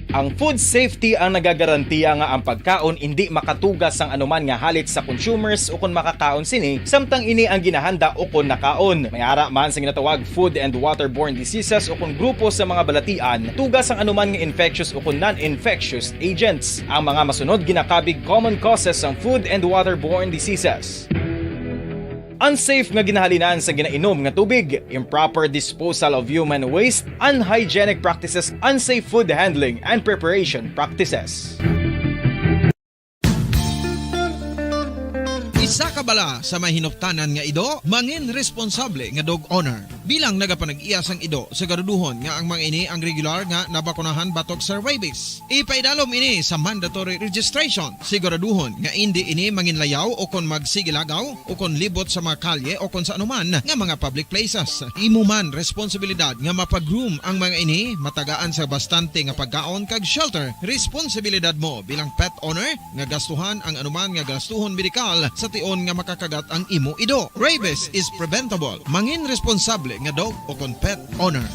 Ang food safety ang nagagarantiya nga ang pagkaon indi makatugas sang anuman nga halit sa consumers ukon makakaon sini, samtang ini ang ginahanda ukon nakaon. May ara man sa ginatawag food and waterborne diseases ukon grupo sa mga balatian, tugas sang anuman nga infectious ukon non-infectious agents. Ang mga masunod ginakabig common causes sang food and waterborne diseases. Unsafe nga ginahalinan sa ginainom nga tubig, improper disposal of human waste, unhygienic practices, unsafe food handling and preparation practices. Isa Kabala sa may hinuptanan nga ido, mangin responsable nga dog owner. Bilang nagapanag-iya sang ido, siguraduhon nga ang mga ini ang regular nga nabakunahan batok sa rabies. Ipaidalom ini sa mandatory registration. Siguraduhon nga indi ini manginlayaw o kon magsigilagaw o kon libot sa mga kalye o kon sa anuman nga mga public places. Imo man responsibilidad nga mapag-groom ang mga ini, matagaan sa bastante nga pagkaon kag shelter. Responsibilidad mo bilang pet owner nga gastuhan ang anuman nga gastuhon medikal sa tion nga makakagat ang imo ido. Rabies is preventable. Mangin responsable nga dog o kon pet owner.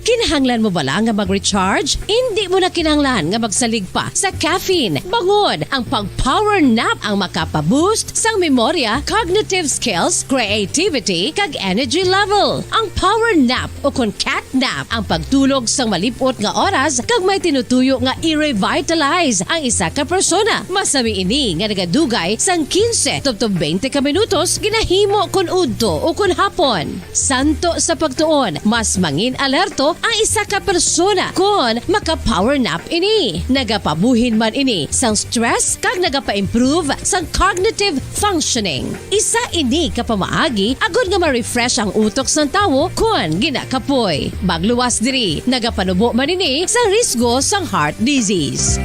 Kinahanglan mo bala nga mag-recharge? Indi mo na kinahanglan nga magsalig pa sa caffeine. Bangod, ang pag-power nap ang makapa-boost sang memorya, cognitive skills, creativity, kag energy level. Ang power nap o kon cat nap ang pagtulog sang malip-ot nga oras kag may tinutuyo nga i-revitalize ang isa ka persona. Masami ini nga nagadugay sang quince tubtob twenty ka minutos, ginahimo kon udto o kon hapon. Santo sa pagtuon, mas mangin-alerto ang isa ka persona kon maka-power nap ini. Nagapabuhin man ini sang stress kag nagapa-improve sang cognitive functioning. Isa ini ka pamaagi agod nga ma-refresh ang utok sang tawo kon ginakapoy. Magluwas diri, nagapanubo man ini sang risgo sang heart disease.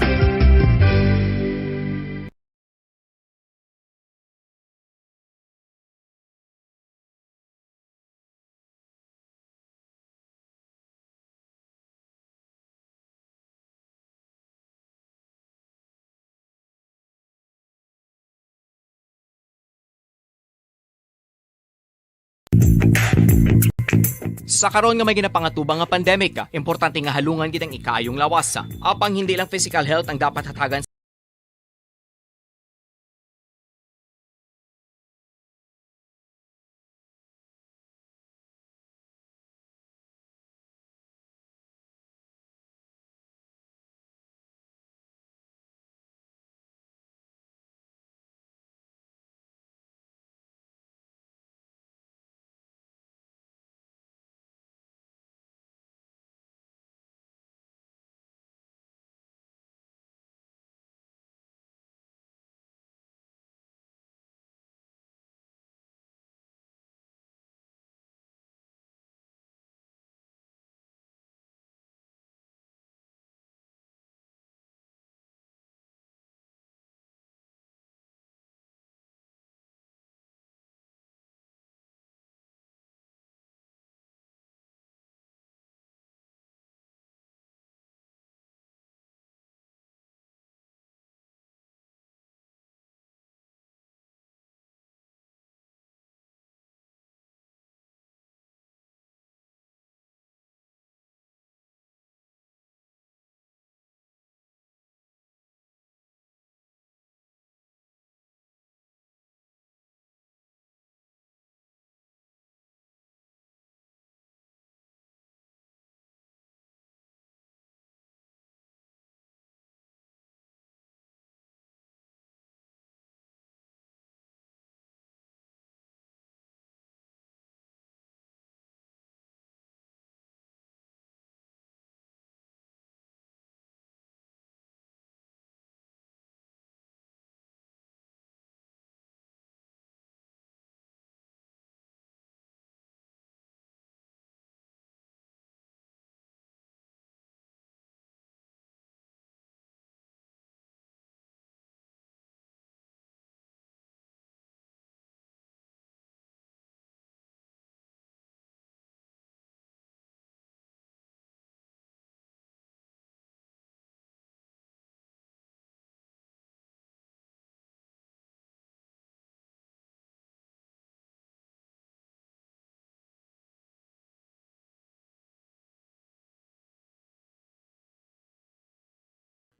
Sa karon nga may ginapangatubang nga pandemic, importante nga halungan gid ang ikaayong lawas. Apang hindi lang physical health ang dapat hatagan.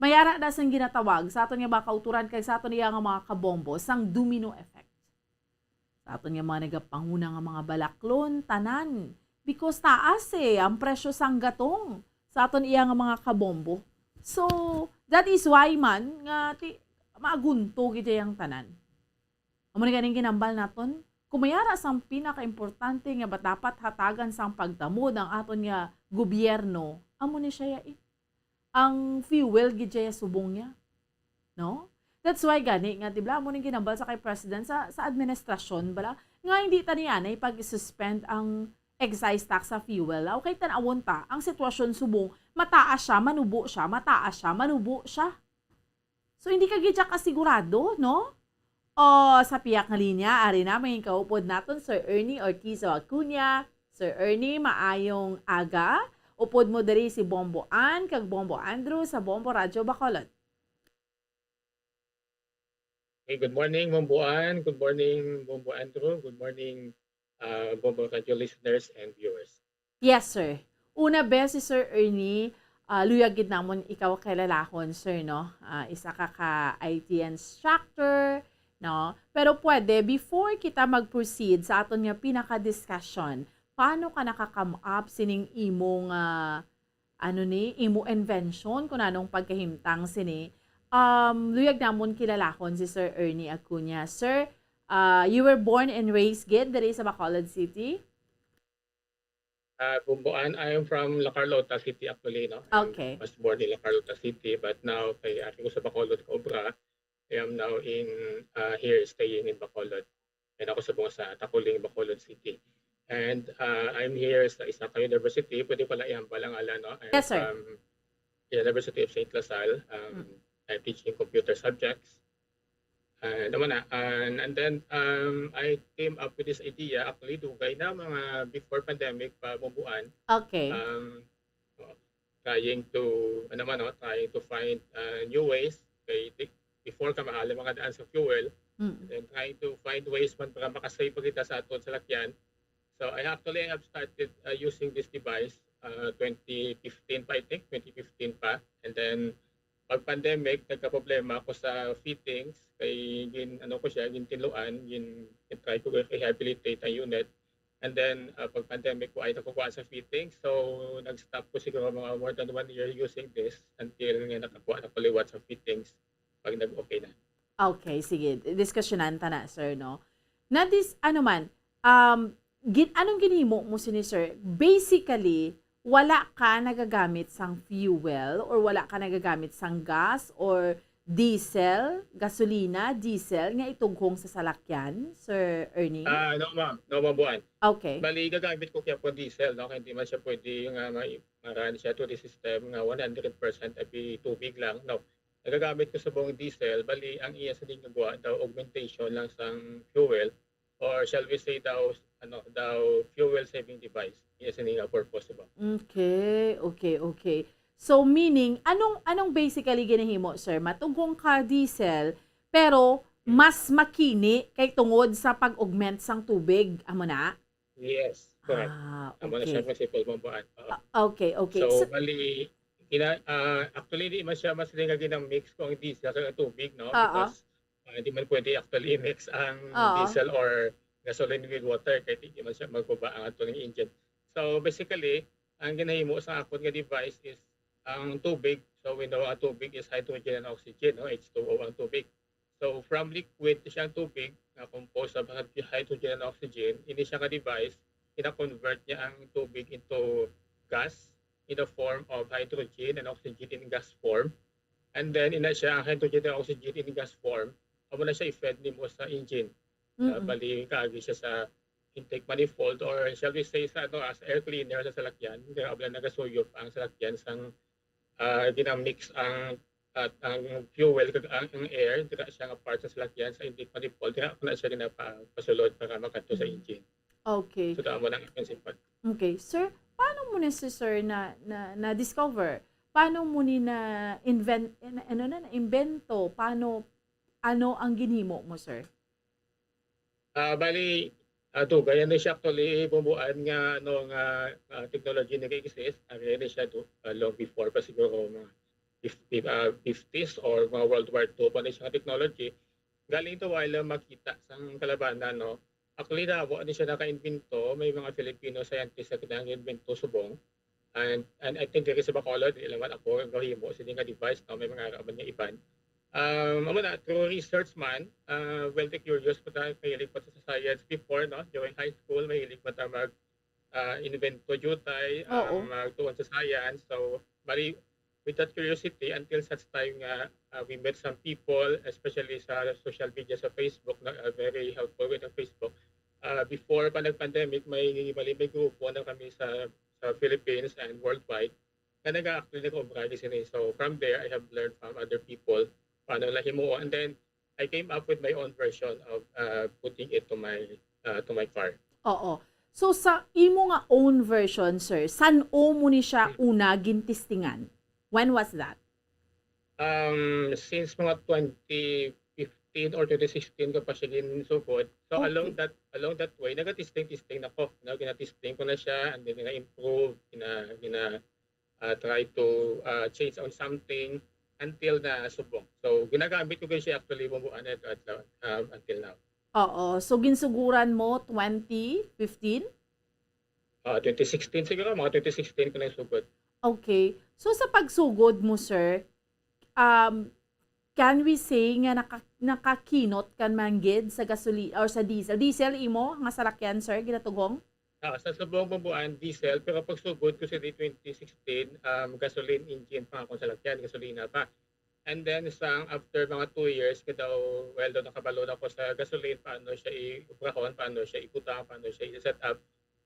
May ara na sang ginatawag sa aton nga mga kautoran kag sa aton iya nga mga kabombo sang domino effect. Sa aton nga mga nagapanguna nga mga balaklon, tanan. Because taas, eh, ang presyo sang gatong sa aton iya nga mga kabombo. So, that is why man nga ti-, maagunto gid ang tanan. Amo ni ganing ginambal naton. Kung may ara sang pinakaimportante nga ba dapat hatagan sang pagtamod ang aton nga gobyerno, amo ni siya ya, eh. Ang fuel gid siya ya subong niya. No? That's why gani nga, di ba, amo ning ginambal sa kay President sa, sa administrasyon, bala, nga hindi ta niya na ipag-suspend ang excise tax sa fuel. Okay, tan-awon ta, ang sitwasyon subong, mataas siya, manubo siya, mataas siya, manubo siya. So, hindi ka gid siya kasigurado, no? O, sa piyak nga linya, ari na, may kaupod naton, Sir Ernie Ortizo Acuna. Sir Ernie, maayong aga. Upod mo diri si Bombo Ann kag Bombo Andrew sa Bombo Radyo Bacolod. Hey, good morning, Bombo Ann. Good morning, Bombo Andrew. Good morning, uh, Bombo Radyo listeners and viewers. Yes, sir. Una, bes, si Sir Ernie, ah, luyag gid namon ikaw kahilalahon, sir, no? Ah, isa ka ka I T instructor, no? Pero pwede, before kita mag-proceed sa aton nga pinaka-discussion, paano ka naka-come up sining imong, ah, ano ni, imo invention kung anong pagkahimtang sini? Um, luyag namon kilalahon si Sir Ernie Acuna. Sir, ah, you were born and raised gid diri sa Bacolod City? Uh, Bombo Ann, I am from La Carlota City, actually, no? I Okay. was born in La Carlota City, but now kay ari ko sa Bacolod, Cobra. I am now in, uh, here, staying in Bacolod. And ako subong sa Taculing, Bacolod City. And, uh, I'm here sa isa ka university. Pwede pala ihambal ang ngalan, no? I'm Yes, sir. from University of Saint La Salle. Um, Mm. I'm teaching computer subjects. And, ano na, and, and then, um, I came up with this idea. Actually, dugay na, mga before pandemic pa, Bombo Ann. Okay. Um, oh, trying to, ano man, no, trying to find, uh, new ways. Kay, di-, before, kamahal ang mga daan sa fuel. Mm. And then trying to find ways man para makasave pa kita sa aton salakyan. So, I actually have started, uh, using this device, uh, twenty fifteen pa, I think, twenty fifteen pa. And then, pag pandemic, nagkaproblema ako sa fittings. Kay gin-, ano ko siya, gintinluan, gin-, gin-try ko rehabilitate ang unit. And then, uh, pag pandemic ko ay nakukuha sa fittings. So, nag-stop ko siguro mga more than one year using this until nga nakakuha na ko liwat sa fittings pag nag-okay na. Okay, sige. Diskusyonan ta na, sir, no? Na this, ano man, um, gin-, anong ginhimo mo sini, sir? Basically, wala ka nagagamit sang fuel or wala ka nagagamit sang gas or diesel, gasolina, diesel nga itughong sa salakyan, Sir Ernie? Ah, no, ma'am. No, Bombo Ann. Okay. Bali, gagamit ko kaya po diesel, no? Kaya hindi man siya pwede nga may, maran siya to the system nga one hundred percent abi tubig lang, no? Nagagamit ko subong diesel, bali, ang iya sa din gagawa daw augmentation lang sang fuel, or shall we say daw, ano, daw fuel saving device. Iya sa nga purpose ba? Okay, okay, okay. So, meaning, anong, anong basically ginahimo, sir? Matughong ka diesel, pero Mm. mas makini kay tungod sa pag-augment sang tubig, amo na? Yes, correct. Ah, Amo na siya okay. principle, Bombo Ann. Oo. Ah, okay, okay. So, So, bali, gina-, ah, actually, di man siya mas nga ginamix ko ang diesel sa tubig, no? Oo. Because, ah, di man pwede actually i-mix ang Oo. diesel or gasoline with water kay di man siya magkuba ang ato ng engine. So, basically, ang ginahimo sa akon nga device is ang tubig. So, we know ang tubig is hydrogen and oxygen, no? H two O ang tubig. So, from liquid siyang tubig nga composed of hyd-, hydrogen and oxygen, ini siya nga device, gina-convert niya ang tubig into gas in the form of hydrogen and oxygen in gas form. And then, ina siya, ang hydrogen and oxygen in gas form, amo na siya i-feed nimo sa engine. Uh, Mm-mm. Bali, kaagi siya sa intake manifold, or shall we say sa, ano, as air cleaner sa salakyan, kaya abla nagasuyop ang salakyan sang, ah, ginamix ang, at ang fuel kag ang, ang air, dira siya nga part sa salakyan sa intake manifold, dira na siya ginapasulod para makadto sa Mm. engine. Okay. So, tama lang ang principle. Okay. Sir, paano mo ni si sir na, na, na-discover? Paano mo ni na-invent, na, ano na, na-imbento? Paano, ano ang ginhimo mo, sir? Ah, bali, ah, dugay na siya actually, Bombo Ann, nga, ano, nga, ah, technology nag-exist. Ari na siya do, ah, long before pa siguro mga fifty, ah, fifties or mga World War Two pa na siya nga technology. Galing to while makita sang kalabanan, no? Actually, daw, ano siya naka-invento, may mga Filipino scientist na nag-invento subong. And, and I think diri sa Bacolod, di lang man ako ang gahimo sini nga device, no? May mga raman nga iban. Um, amo na, through research man, uh, well, the curious po tayo, mahilig po sa science before, no? During high school, mahilig po tayo mag, uh, invento jutay, Oo. um, magtuon sa science. So, bali, with that curiosity, until such time nga uh, we met some people, especially sa social media, sa Facebook, na uh, very helpful with the Facebook. Uh, before pa nag-pandemic, may, bali, may grupo na kami sa, sa Philippines and worldwide na nag-actually nag-obra sini. So, from there, I have learned from other people paano nila himuon. And then, I came up with my own version of uh, putting it to my uh, to my car. Oo. So, sa imo nga own version, sir, san-o mo ni siya una gintistingan? When was that? Um, since mga twenty fifteen or twenty sixteen ko pa siya ginsugod. So, along Okay. that along that way, nagatisting-tisting na ko. No? Ginatisting ko na siya, and then gina-improve, gina, gina, uh, try to uh, change on something until na subong. So, ginagamit ko gyud siya actually bumbuan na ito adlaw, um, until now. Oo. So, ginsuguran mo twenty fifteen? Uh, twenty sixteen siguro, mga twenty sixteen ko na sugod. Okay. So, sa pagsugod mo, sir, um, can we say nga naka, nakakinot ka man gid sa gasoli or sa diesel? Diesel imo nga salakyan, sir, ginatughong? Ah, sa subong bumbuan, diesel, pero pagsugod ko sa twenty sixteen, um, gasoline engine pa akong salakyan, gasolina pa. And then, sa after mga two years, kadaw, well, daw nakabalo na ko sa gasoline, paano siya i-ubrahon, paano siya ibutang, paano siya i-set up.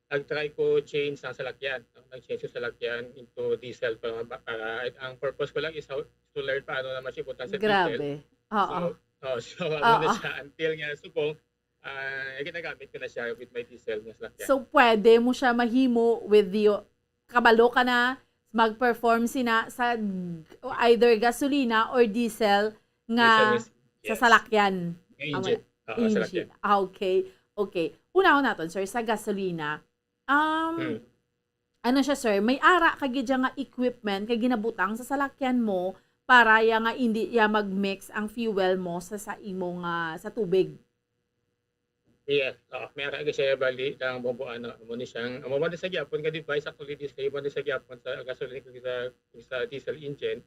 Nag-try ko change ang salakyan. No? Nag-change ko salakyan into diesel para, para ang purpose ko lang is how, to learn paano naman siya ibutang sa diesel. Grabe. Oo. So, oh, so, amo na Oo. siya until nga subong, ah, ginagamit ko na siya with my diesel nga salakyan. So, pwede mo siya mahimo with the, kabalo ka na, mag-perform sina sa either gasolina or diesel nga Yes, sir. sa Yes. Salakyan. Nga Amo engine. na. Ah, Engine. salakyan. Ah, okay. Okay. Unahon naton, sir, sa gasolina. Um, Hmm. ano siya, sir? May ara ka gid siya nga equipment nga ginabutang sa salakyan mo para ya nga hindi ya mag-mix ang fuel mo sa, sa imo nga, sa tubig. Yes, oh, may ara siya bali ang bumbuan, no? Amo ni siyang, amo man sa gyapon nga device, actually, this amo ni sa gyapon sa gasoline kag sa, sa diesel engine.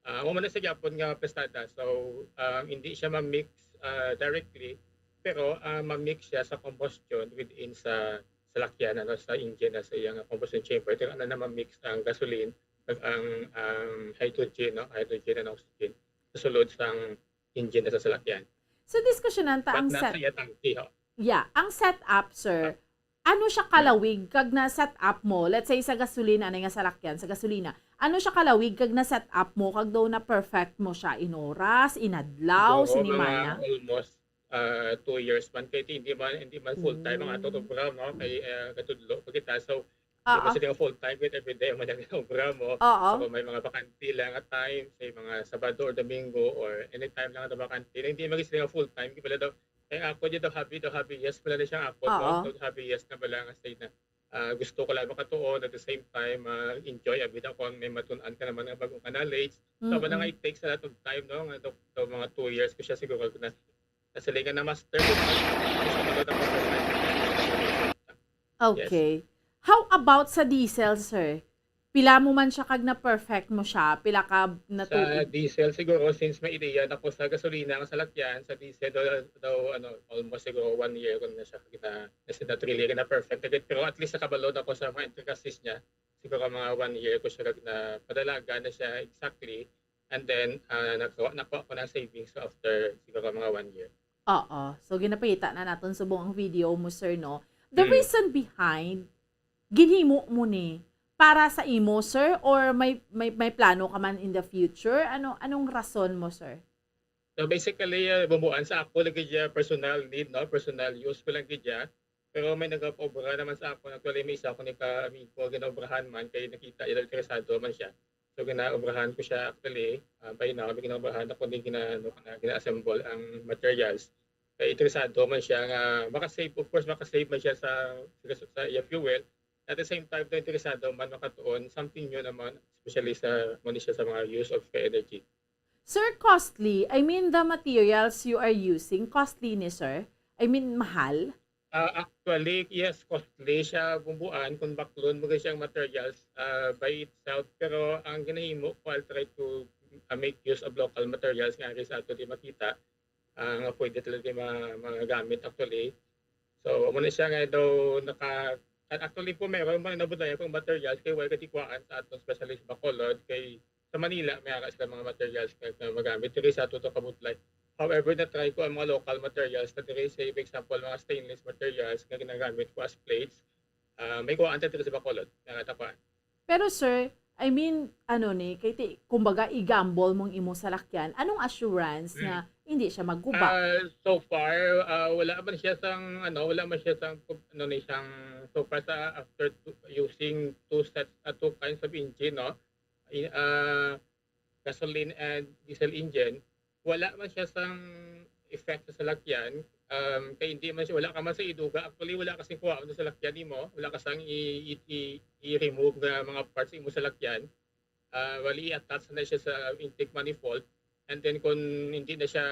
Ah, amo man sa gyapon nga prestada. So, um, hindi siya ma-mix, ah, directly, pero, ah, ma-mix siya sa combustion within sa salakyan, ano, sa engine, na sa iyang combustion chamber. Pero ano na ma-mix ang gasoline, ang, ang, um, hydrogen, no? Hydrogen and oxygen sa sulod sang engine na sa salakyan. So, diskusyonan ta But ang not set, sa iya tangke, ho. Yeah, ang setup, sir. Ano siya kalawig kag na-set up mo? Let's say sa gasolina, ano nga salakyan, sa gasolina. Ano siya kalawig kag na-set up mo kag daw na-perfect mo siya in oras, in adlaw, Siguro, sinimana? Mga almost, ah, two years man. Kay hindi man, hindi man full time ang atong Mm. obra, no? Kay, ah, katudlo pa kita. So, hindi man Oo. sila full time, kay everyday man ang obra mo. Oo. So, may mga bakante lang at times, may mga Sabado or Domingo or anytime lang na bakante. Hindi man sila full time, kay pala daw, eh, ako dito, hobby daw, hobby, yes, pala na siya ako, Oo. no? So, hobby, yes na pala nga state na, ah, gusto ko lang makatuon, at the same time, ah, enjoy, abi na kung may matun-an ka naman nga bagong ka knowledge. So, wala nga, Mm-mm. it takes a lot of time, no? Nga daw, daw mga two years ko siya siguro na, nasilingan na master. Gusto ko daw na master. Yes. Okay. How about sa diesel, sir? Pila mo man siya kag na-perfect mo siya? Pila ka na Sa tuig? Diesel siguro, since may ideya na ko sa gasolina nga salakyan, sa diesel daw, daw, ano, almost siguro one year ko na siya na, na, na really na perfect. Pero at least nakabalo na ko sa mga intricacies niya. Siguro mga one year ko siya na padalagan na siya exactly. And then, ah, nakuha, nakuha ko ng savings after siguro mga one year. Oo. So, ginapakita na naton subong ang video mo, sir, no? The Mm. reason behind, ginhimo mo ni para sa imo, sir, or may, may, may plano ka man in the future? Ano, anong rason mo, sir? So basically, uh, bumbuan sa ako lagi dya personal need, no? Personal use ko lang gid dya. Pero may nag-obra naman sa ako. Actually, may isa ko ni ka amigo ginaobrahan man kay nakita niya interesado man siya. So ginaobrahan ko siya actually. Uh, by now, may ginaobrahan ako ni gina, ano, na gina-assemble ang materials. Kay interesado man siya nga makasave, of course, makasave man siya sa sa, sa iya fuel. At the same time, daw interesado man makatuon something new naman, especially sa mo ni siya sa mga use of energy. Sir, costly? I mean, the materials you are using, costly ni, sir? I mean, mahal? Ah, actually, yes, costly siya bumbuan kung baklon mo siyang materials, ah, by itself. Pero ang ginahimo ko, I'll try to, ah, make use of local materials nga ari sa ato di makita, ah, nga pwede talaga ma-, magamit actually. So, amo na siya nga daw naka-, actually po, meron man nabudlayan kong materials kay way katikuan sa aton specialist Bacolod kay sa Manila, may ara sila mga materials nga, nga magamit diri sa ato to kabudlay. However, na-try ko ang mga local materials na diri, say, for example, mga stainless materials nga ginagamit ko as plates. Ah, may kuhaan ta diri sa Bacolod, nga natakuan. Pero sir, I mean, ano ni, kay ti, kumbaga, i-gamble mong imo salakyan. Anong assurance Mm. nga hindi siya magguba? Ah, so far, ah, wala man siya sang, ano, wala man siya sang, ano ni, sang, so far sa, after two, using two sets, ah, two kinds of engine, no? I-, ah, gasoline and diesel engine, wala man siya sang effect sa salakyan. Um, kay hindi man siya, wala ka man sa iduga. Actually, wala kasing kuha sa salakyan nimo. Wala ka sang i-, i-, i-, i-remove nga mga parts sa imo salakyan. Ah, wali i-attach na siya sa intake manifold. And then kung hindi na siya,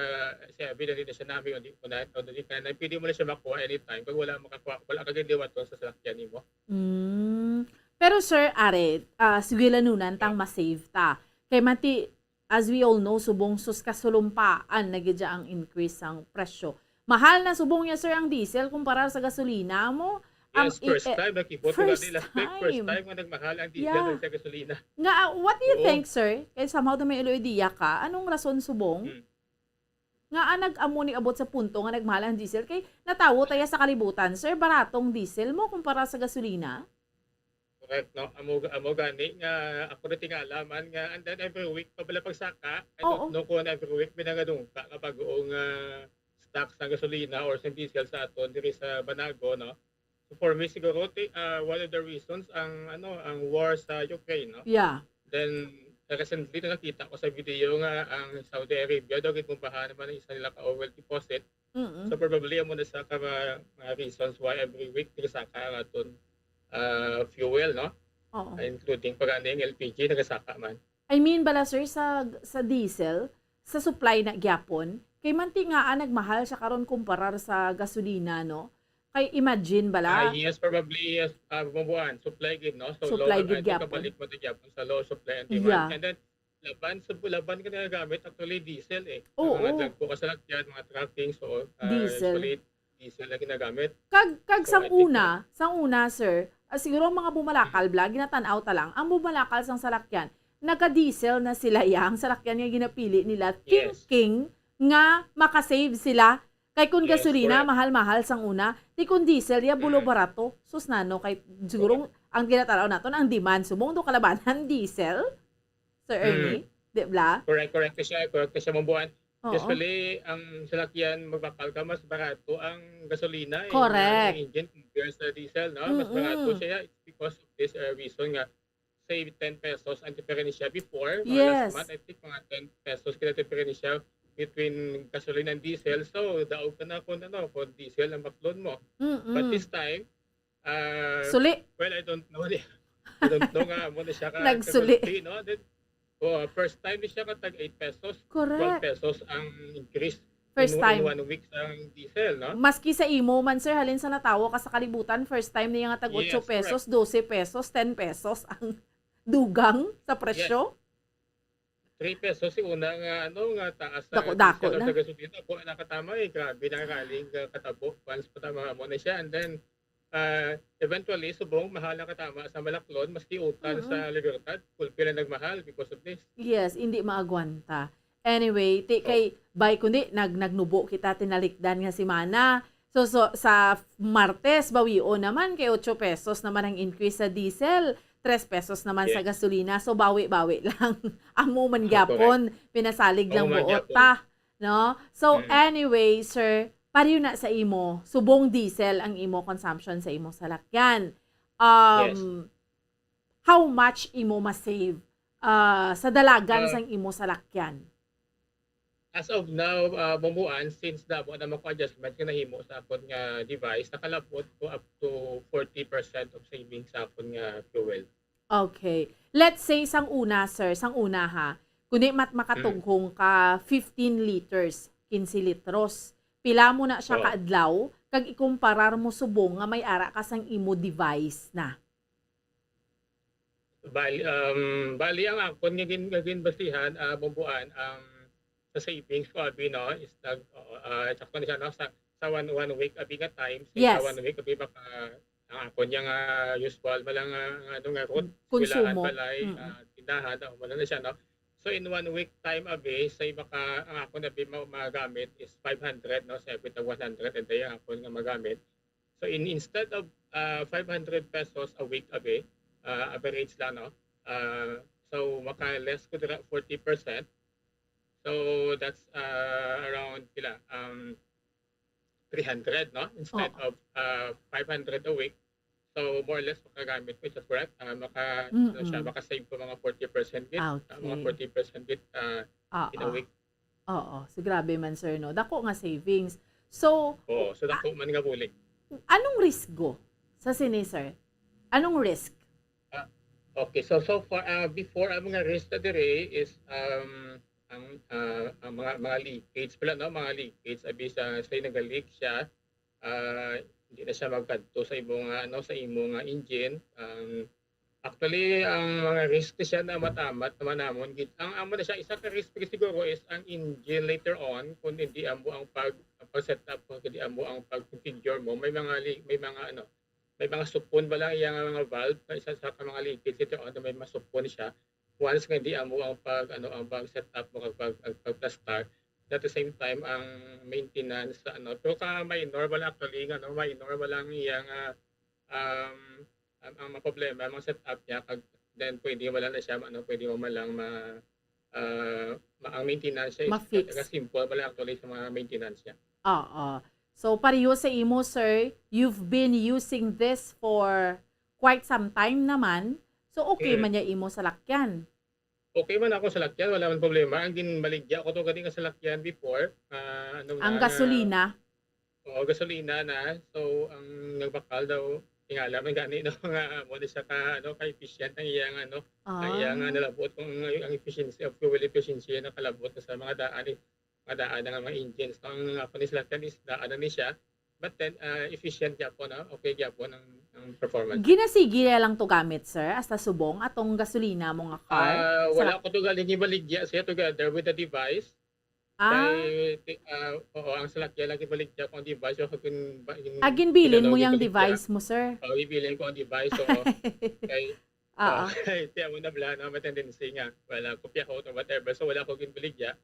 siya, hindi na siya nami, hindi mo na, hindi ka na, pwede mo na siya makuha anytime. Kung wala makakuha, wala ka giliwaton sa salakyan nimo. Mm. Pero sir, are, ah, sige lanunan tang ma-save ta. Kay manti, as we all know, subong sus kasulumpaan na gid ang increase sang presyo. Mahal na subong niya, sir, ang diesel kumpara sa gasolina mo. Ang Yes, i-, first eh, time. Nakibot ko first gani last week, first time. time nga nagmahal ang diesel Yeah. sa gasolina. Nga, ah, what do you Oo. think, sir? Kay somehow na may idea ka. Anong rason subong? Hmm. Nga, ah, nag-amo ni abot sa punto nga nagmahal ang diesel? Kay natawo tayo sa kalibutan, sir, baratong diesel mo kumpara sa gasolina? Correct, no? Amo, amo gani nga ako na tingala man nga, and then every week pa bala pagsaka. I Oo. don't know kung every week may nangadungka nga bagoong, ah, stock sa gasolina or sa diesel sa aton diri sa Banago, no? So for me siguro, ti-, ah, one of the reasons ang, ano, ang war sa Ukraine, no? Yeah. Then recently na nakita ko sa video nga ang Saudi Arabia daw gid bombahan naman ang isa nila ka oil deposit. Mm-mm. So probably amo na sa ka mga, mga reasons why every week nagasaka ang aton, ah, fuel, no? Oo. Including pa gani ang L P G, nagasaka man. I mean bala, sir, sa, sa diesel, sa supply na gyapon, kay manti nga, ah, nagmahal siya karon kumparar sa gasolina, no? Kay imagine bala. Ah, yes, probably, yes, ah, mabuan, supply gid, no? So, Supply low, gid I think gyapon. kabalik mo to gyapon sa low supply and demand. Yeah. And then, laban sa, laban ka nagagamit, actually, diesel, eh. Sa Oo. mga dagko ka salakyan, mga trucking, so, ah, Diesel. usually, diesel na ginagamit. Kag, kag So, sang I think una, sang una, sir, ah, siguro ang mga bumalakal, Mm. bla, ginatan-aw ta lang, ang bumalakal sang salakyan, naga-diesel na sila, ya, ang salakyan nga ginapili nila, Yes. thinking nga makasave sila. Kay kung Yes, gasolina, correct. mahal-mahal sang una, ti kung diesel, ya, bulo Mm. barato. Sus, nano, kay siguro Correct. ang ginatanaw naton, ang demand, subong do kalabanan, diesel? Sir Mm. Ernie, di bla? Correct, correct ka siya, correct ka siya, Mambuan. Oo. Usually, ang salakyan, magbakal ka, mas barato ang gasolina, eh, Correct. ang engine compared sa diesel, no? Mas barato Mm-mm. siya, it's because of this, uh, reason nga, say, ten pesos ang diferensya. Before, mga last Yes. month, I think, mga ten pesos kina diferensya between gasolina and diesel. So, daog ka na kung, ano, kung diesel ang baklon mo. But Mm-mm. this time, Ah, Suli. well, I don't know. I don't know nga, amo na siya ka Nagsuli. seventy, no? Then, oh, first time ni siya ka tag eight pesos, Correct. twelve pesos ang increase First in, in time. one week ang diesel, no? Maski sa imo man, sir, halin sa natawo ka sa kalibutan, first time niya nga tag Yes, otso pesos, correct. dose pesos, ten pesos ang dugang sa Yes. presyo. Three pesos si una nga, ano, nga taas sa Dako-dako diesel o na. sa gasolina. Ako, nakatama eh. Grabe na kaling, ah, katabo. Once patama mo na siya. And then, ah, eventually, subong, mahal na katama sa Malaklon, maski utan Mm-mm. sa Libertad, full pila nagmahal because of this. Yes, hindi maagwanta. Anyway, ti, Oh. kay, bay, kundi, nag-, nagnubo kita, tinalikdan nga semana. So, so, sa Martes, bawion naman, kay otso pesos naman ang increase sa diesel, tres pesos naman sa Yes. gasolina. So, bawi-bawi lang. Amo man Ah, gyapon, correct. pinasalig Amo lang man buot gyapon. ta, no? So, Mm. anyway, sir, pareho na sa imo, subong diesel ang imo consumption sa imo salakyan. Um, Yes. how much imo ma-save, ah, sa dalagan Ah. sang imo salakyan? As of now, ah, bumbuan, since damo na man ko adjustment nga nahimo sa akon nga device, nakalabot ko up to forty percent of savings sa akon nga fuel. Okay. Let's say, sang una, sir, sang una, ha, kundi mat-, Mm. makatughong ka fifteen liters, quince litros. Pila mo na siya Oo. ka adlaw? kag ikumparar mo subong nga may ara ka sang imo device na? Bali, um, bali ang akon nga gin-, nga ginbasihan, ah, bumbuan, um, sa savings ko, abi, no, is nag, oo, ah, sakto na siya, no, sa, sa one, one week, abi, nga time, say, sa Yes. one week, abi, baka ang akon niya nga usual, mala nga, nga, ano, nga route, eskwelahan, Konsumo. balay, Mm. ah, tindahan, ah, wala na siya, no? So, in one week time, abi, say, baka ang akon, abi, ma-, magamit is five hundred, no? Say, abi, tag one hundred, and then ang akon nga magamit. So, in, instead of, ah, five hundred pesos a week, abi, ah, average lang, no? Ah, so, maka-less ko dira forty percent. So, that's, ah, around, pila, um, three hundred, no? Instead Oo. of, ah, five hundred a week. So, more or less, makagamit ko siya, correct? Ah, maka, ano siya, Mm. maka-save ko mga forty percent gid. Ah, Ah, mga okay. forty percent gid, ah, in a Oo. week. Oo. So, grabe man, sir, no? Dako nga savings. So, Oo, so ah, dako man nga bulig. anong risgo sa sini, sir? Anong risk? Ah, okay, so, so far, ah, before, ang mga risk na diri is, um, ang, ah, ang mga, mga leakage pala, no? Mga leakage, abi, sa, sa nag-leak siya, ah, hindi na siya magkadto sa imo nga, ano, sa imo nga engine. Um, actually, ang mga risk siya na matamat naman namon gid. Ang amo na siya, isa ka risk siguro is ang engine later on, kung hindi amo ang pag, ang pag-set up, kung hindi amo ang pag-configure mo, may mga li-, may mga, ano, may mga supon ba lang iyang mga valve na isa sa ka mga leakage later on na may masupon siya. Once nga hindi amo ang pag, ano, ang pag-set up mo, ang pag, ang pagplastar, at the same time, ang maintenance sa, ano, pero ka minor ba lang actually, nga, no, minor ba lang iyang, ah, um, ang, ang mga problema, mga set up niya, kag then pwede wala na siya, ano, pwede mo man lang ma-, ah, ma-, ang maintenance siya is Ma-fix. Taga simple ba lang actually sa mga maintenance niya. Oo. So, pareho sa imo, sir, you've been using this for quite some time naman. So, okay Mm. man niya imo salakyan. Okay man ako salakyan, wala man problema. Ang ginbaligya ko to gani nga salakyan before, ah, ano Ang na, nga, gasolina. Oo, gasolina na. So, ang nagbakal daw, tingala man gani, no, nga mo na siya ka, ano, ka efficient ang iyang, ano, ang iyang, ah, Ah. nalabot kung ang, ang efficiency of fuel efficiency nakalabot na sa mga daan, eh, mga daan nga mga engines. So, ang ako ni salakyan is daan na ni siya. But then, ah, efficient gyapon, no? Okay gyapon ang, ang performance. Ginasigi na lang to gamit, sir, hasta subong atong gasolina mo nga car? Ah, Sa wala ko to galing ibaligya siya together with the device. Ah, Kay, ti-, ah, oo, ang salakyan lagi baligya ko ang device. So, kin-, ba-, in-, ah, ginbilin mo kinalawag yung baligya. Device mo, sir? Oo, bibilin ko ang device. Oo. Kay, Oo. oo, kay, tiyan mo na bala, no, may tendency nga. Wala, kopya ko or whatever. So, wala ko ginbaligya,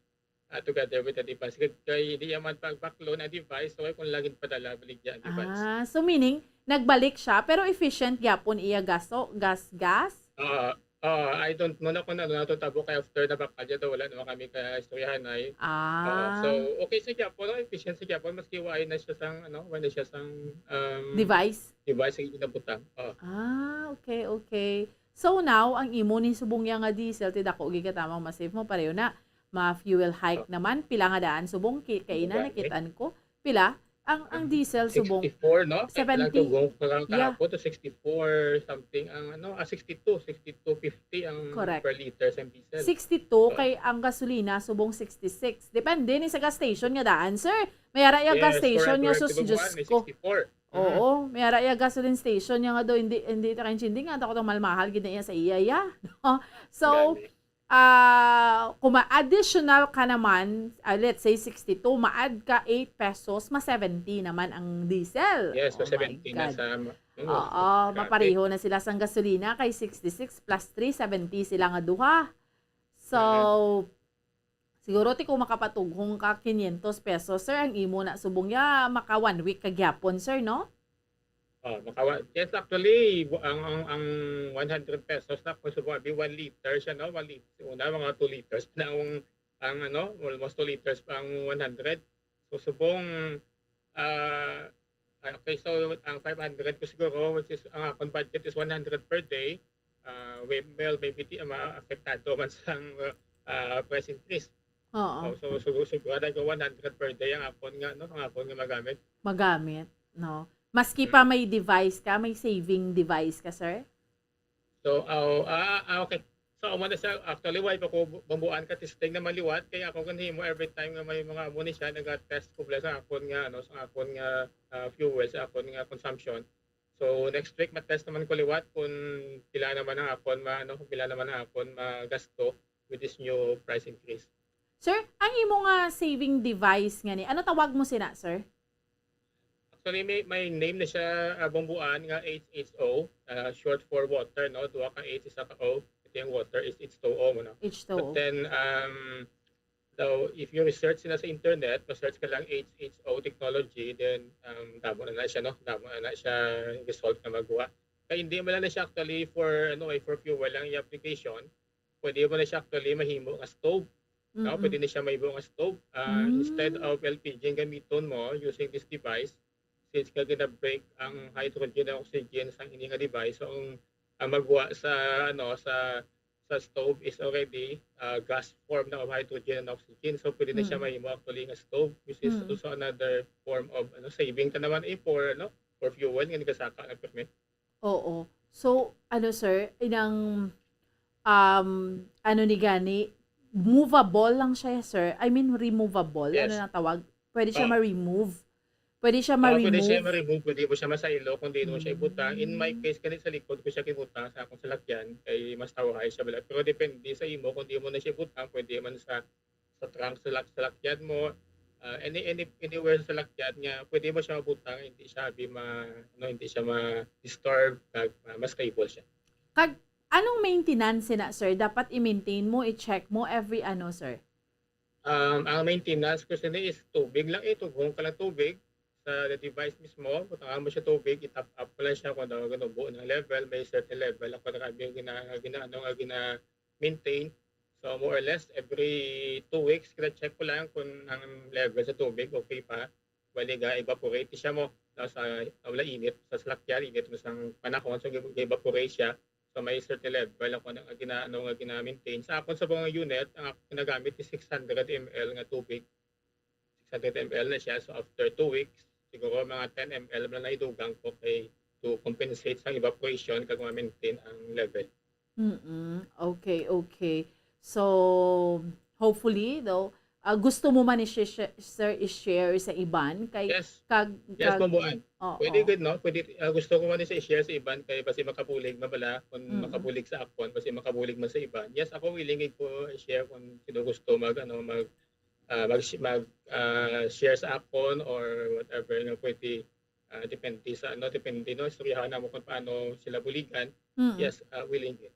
ah, together with the device. Kay, kay di yaman pag-backload ang device, so, kung lagi padala, baligya ang device. Ah, so meaning, nagbalik siya, pero efficient gyapon iya gaso, gas, gas? Ah, ah, I don't know na kung ano natutabo kay after na bakal dyan, wala naman kami ka istoryahan ay. Oo, so, Ah, okay sa gyapon, no? Efficient sa gyapon, maski wala na siya sang, ano, wala na siya sang, um, device? Device ang ginabutang. Oo. Ah, okay, okay. So now, ang imo ni subong ya nga diesel, ti dako gid katamang ma-save mo, pareho na. Ma-fuel hike Oo. naman, pila nga daan subong, ki-, kaina Gani. nakitaan ko. Pila? Ang, ang Ang diesel subong, sixty-four, no? Kaya lang seventy. tugong ko lang Yeah. kahapon to sixty-four something ang, ano, ah, sixty-two, sixty-two fifty ang Correct. per liter sa diesel. Sixty-two, Oo. kay ang gasolina subong sixty-six. Depende ni sa gas station nga daan, sir. May ara ya gas Yes, station correct, nga, correct. sus, Tugong Diyos one, may ko. sixty-four. Mhm. Oo, may ara ya gasoline station nga nga daw, hindi, hindi ta kaintindi nga, ako to mahal-mahal gid na iya sa iya, ya. No? So, Gani. ah, kung ma-additional ka naman, ah, let's say sixty-two, ma-add ka eight pesos, ma-seventy naman ang diesel. Yes, Oh my ma-seventy na God. sa ma-, mm, Oo, grabe. mapareho na sila sang gasolina kay sixty-six plus three, seventy sila nga duha. So, Mhm. siguro ti kung makapatughong ka quinientos pesos, sir, ang imo na subong ya, maka one week ka gyapon, sir, no? Oh, makawa-, yes, actually, bu-, ang, ang, ang one hundred pesos na, kung subong, abi, one liter siya, no? One liter. Una, mga two liters na ang, ang, ano, almost two liters pa ang one hundred. So, subong, ah, ah, okay, so, ang five hundred ko siguro, which is, ang akong budget is one hundred per day. Ah, we-, well, maybe di, ma-, apektado man sang, ah, price increase. Oo. Oh, so, so, so, sigurado ko one hundred per day ang akon nga, no, ang akon nga magamit. Magamit, no? Maski pa Mm. may device ka, may saving device ka, sir? So, oh, ah, ah, okay. So, amo na siya. Actually, why pa ko bu-, bambuan ka testing naman liwat. Kaya ako ganhimo every time nga may mga amo ni siya, naga-test ko bala sa akon nga, ano, sa akon nga, ah, fuel, sa akon nga consumption. So, next week, ma-test naman ko liwat kung pila naman ang akon ma-, ano, kung pila naman ang akon magasto with this new price increase. Sir, ang imo nga saving device nga ni, ano tawag mo sina, sir? Actually, may, may name na siya, ah, bambuan nga H H O, ah, short for water, no? Duha ka H, isa ka O. Ito yung water, H H two O mo, no? H two O. But then, um, so, if you research na sa internet, ma-search ka lang H H O technology, then, um, damo na na siya, no? Damo na na siya result na magawa. Kaya hindi mo lang na siya actually for, ano, eh, for fuel lang yung application. Pwede mo na siya actually mahimo nga stove. No? Mm-mm. Pwede na siya mahimo nga stove. Ah, instead Mm. of L P G ang gamiton mo using this device, since nga gina-break ang hydrogen and oxygen sa ini nga device, so ang, ang magwa sa, ano, sa, sa stove is already, ah, gas form na of hydrogen and oxygen. So pwede na siya Mm. mahimo actually nga stove, which is Mm. also another form of, ano, saving ta naman eh for, ano, for fuel nga nagasaka na permi. Oo. So, ano, sir, inang, um, ano ni gani, movable lang siya, sir? I mean, removable? Ano Yes. nang tawag? Pwede siya Oo. ma-remove? Pwede siya Oo, pwede siya ma-remove? ma-remove, pwede mo siya masaylo kung di mo siya ibutang. In my Mm. case, gani sa likod ko siya gibutang sa akong salakyan, kay mas tawhay siya bala. Pero depende sa imo kung di mo na siya ibutang, pwede man sa, sa trunk sa lak-, salakyan mo, ah, any, any, anywhere sa salakyan nga pwede mo siya mabutang, hindi siya abi ma-, ano, hindi siya ma-disturb, kag, ah, mas stable siya. Kag anong maintenance na, sir? Dapat i-maintain mo, i-check mo every ano, sir? Um, ang maintenance ko sini is tubig lang, eh, tughong ka lang tubig sa device mismo, butangan mo siya tubig, i-top up mo lang siya kung ano, ano, buo ng level, may certain level ako na kami gina-, gina-, ano, nga gina-maintain. So, more or less, every two weeks, gina-check ko lang kung ang level sa tubig okay pa. Bali, ga-evaporate siya mo, no, sa, wala init sa salakyan, init mo sang panahon, so, ga-, ga-evaporate siya. So, may certain level ako na gina-, ano, nga gina-maintain. Sa akon sa mga unit, ang akong ginagamit is six hundred M L nga tubig. Six hundred M L na siya. So, after two weeks, siguro mga ten M L na naidugang ko kay to compensate sa evaporation kag ma-maintain ang level. Mm, okay, okay. So, hopefully, no, ah, gusto mo man i-shi-, sir, i-share sa iban kay Yes. kag, Yes, kag, Bambuan. Oo. Pwede gid, no? Pwede, ah, gusto ko man siya i-share sa iban kay basi makabulig man bala, kung Mm. makabulig sa akon, basi makabulig man sa iban. Yes, ako willing gid ko i-share kung sino gusto mag, ano, mag, ah, mag, mag, ah, share sa akon or whatever nga pwede, ah, depende sa, ano, depende, no? Istoryahan namo kung paano sila buligan. Mm. Yes, ah, willing gid.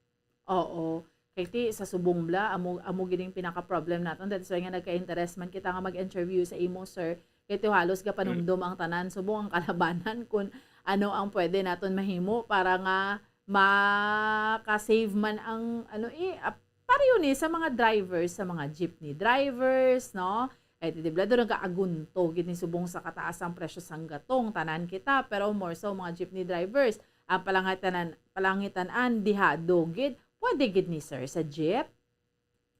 Oo. Kay ti, sa subong bala, amo, amo gid ang pinaka-problem naton. That's why nga nagka-interest man kita nga mag-interview sa imo, sir. Kay ti halos Mm. gapanumdom ang tanan. Subong ang kalabanan kung ano ang pwede naton mahimo para nga maka-save man ang, ano, eh, ah, pareho ni sa mga drivers, sa mga jeepney drivers, no? Kay ti, di bala, doon nag-aagunto gid ni subong sa kataas ang presyo sang gatong, tanan kita, pero more so mga jeepney drivers. Ang palangitan-, palangitan-an, dihado gid. Pwede gid ni, sir, sa jeep?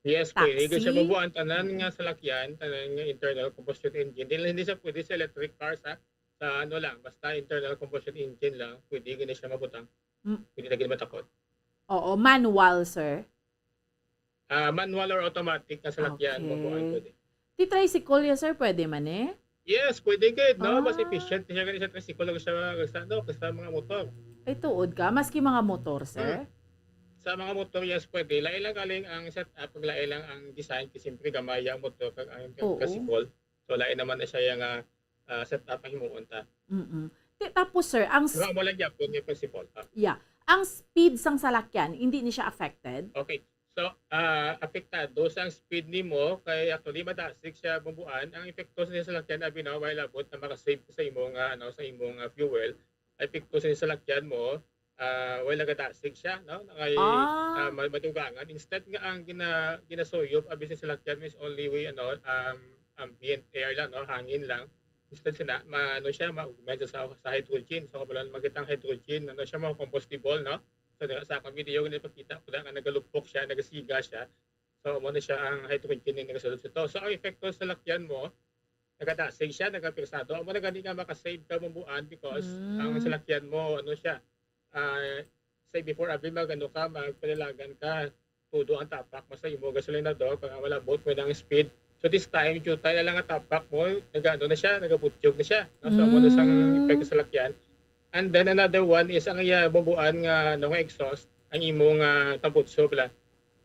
Yes, pwede gid siya. Taxi? Bambuan, tanan Mm. nga salakyan, tanan nga internal combustion engine. Dili, hindi siya pwede sa electric cars, ha? Sa ano lang, basta internal combustion engine lang, pwede gid na siya mabutang. Mm. Pwede na gid matakod. Oo, manual, sir? Ah, manual or automatic nga salakyan, Bambuan, Okay. pwede. Ti tricycle ya, sir, pwede man eh? Yes, pwede gid, no? Mas Ah. efficient siya gani sa tricycle kaysa, kaysa, ano, kaysa mga motor. Ay, tuod ka? Maski mga motor, sir? Hmm. Sa mga motor, yes, pwede. Lain lang galing ang setup, kag lain lang ang design, kasi siyempre gamay ang motor kag ang Oo. tricycle. So, lain naman na siya yang, ah, ah, setup ang himuon ta. Mm-mm. Ti-, tapos, sir, ang s-, Pero amo lang gyapon nga principle, ah. Yeah. Ang speed sang salakyan, hindi ni siya affected? Okay. So, ah, apektado sa ang speed nimo, kay actually madasig siya, Bambuan. Ang epekto sa salakyan, abi na, while abot na makasave sa imo nga, ano, sa imo nga fuel, ang epekto sa salakyan mo, ah, while nagadasig siya, no? Kay, Ah. ah, ma-, madugangan. Instead nga ang gina-, ginasuyop, abi sa salakyan is only way, ano, um, ambient air lang, no? Hangin lang. Instead sina, ma-, ano siya, ma-, medyo sa, sa hydrogen. So, wala makita ang hydrogen, ano siya, mga combustible, no? So, dira sa akong video, ginapakita ko lang, nga nagalupok siya, nagasiga siya. So, amo na siya ang hydrogen nga nagasulod sa to. So, ang epekto sa salakyan mo, nagadasig siya, nagapirsado. Amo na gani nga makasave ka, Bambuan, because ang Mm. salakyan mo, ano siya, ah, say before, abi, mag, ano ka, magpalilagan ka. todo ang tapak mo sa imo gasolinador, kung wala both mo ng speed. So this time, jutay na lang ang tapak mo, nag-ano na siya, nagabutyog na siya. No? So, amo na sang Mm. epekto sa salakyan. And then another one is ang iya bubuan nga, ano, nga exhaust, ang imo nga tambutso bala.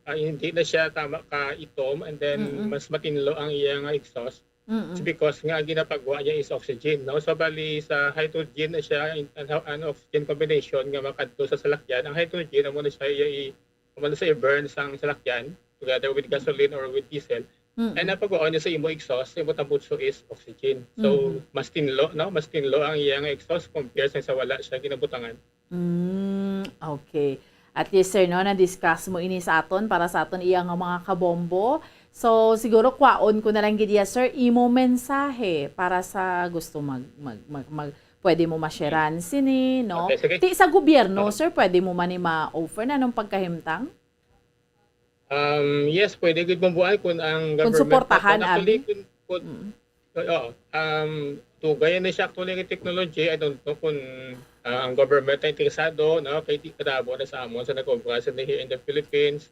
Ah, hindi na siya tama ka itom, and then Mm-mm. mas matinlo ang iya nga exhaust. It's Mm-mm. because nga ang ginapagwa niya is oxygen, no? So, bali sa hydrogen na siya, in-, an, an oxygen combination nga makadto sa salakyan, ang hydrogen amo na siya iya i-, amo na siya i-burn sang salakyan together with gasoline or with diesel. Mm-mm. And ang pagwaon niya sa imo exhaust, sa imo tambutso is oxygen. So, Mm-hmm. mas tinlo, no? Mas tinlo ang iya nga exhaust compare sa, sa wala siya ginabutangan. Mm, okay. At least, sir, no, na-discuss mo ini sa aton para sa aton iya nga mga kabombo. So, siguro kwaon ko na lang gid iya, sir, imo mensahe para sa gusto mag, mag, mag, mag, pwede mo ma-sharean sini, no? Okay, sige. Ti sa gobyerno, Oo. sir, pwede mo man ni ma-offer na nung pagkahimtang? Um, yes, pwede gid mabuhay kung ang Kung government suportahan, kung actually, abi? kung, kung, Mm. oo, um, dugay na siya actually nga technology. I don't know kung, ah, ang government ay interesado, no? Kay di kadamo na sa amon sa nag-obra sa here in the Philippines.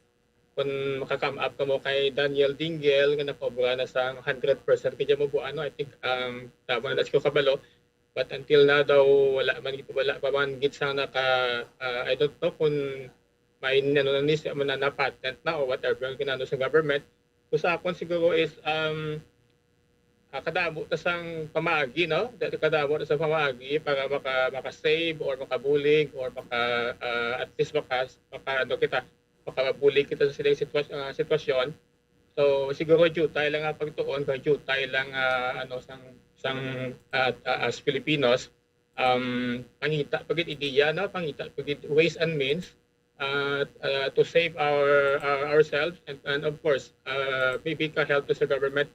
Kung maka-come up kamo kay Daniel Dinggel nga nag-obra na sa hundred percent kay mabuhay, no? I think, um, tama na siguro kabalo. But until now daw, wala man, wala pa man gid sa naka, ah, I don't know kung may, ano, na ni siya, man na, na-patent na o whatever ang ginano sa government. So, sa akon siguro is, um, ah, kadamo ta sang pamaagi, no? Da-, kadamo ta sang pamaagi para maka-, maka-save or makabulig or maka-, ah, at least maka-, maka-, ano kita, makabulig kita sa silang sitwa-, ah, sitwasyon. So, siguro jutay lang ang pagtuon, kay jutay lang, ah, ano, sang, sang, ah, ah, as Filipinos, um, pangita pa gid ideya, no? Pangita pa gid ways and means, ah, ah, to save our, our, ourselves and, and of course, ah, maybe ka-help to sa government.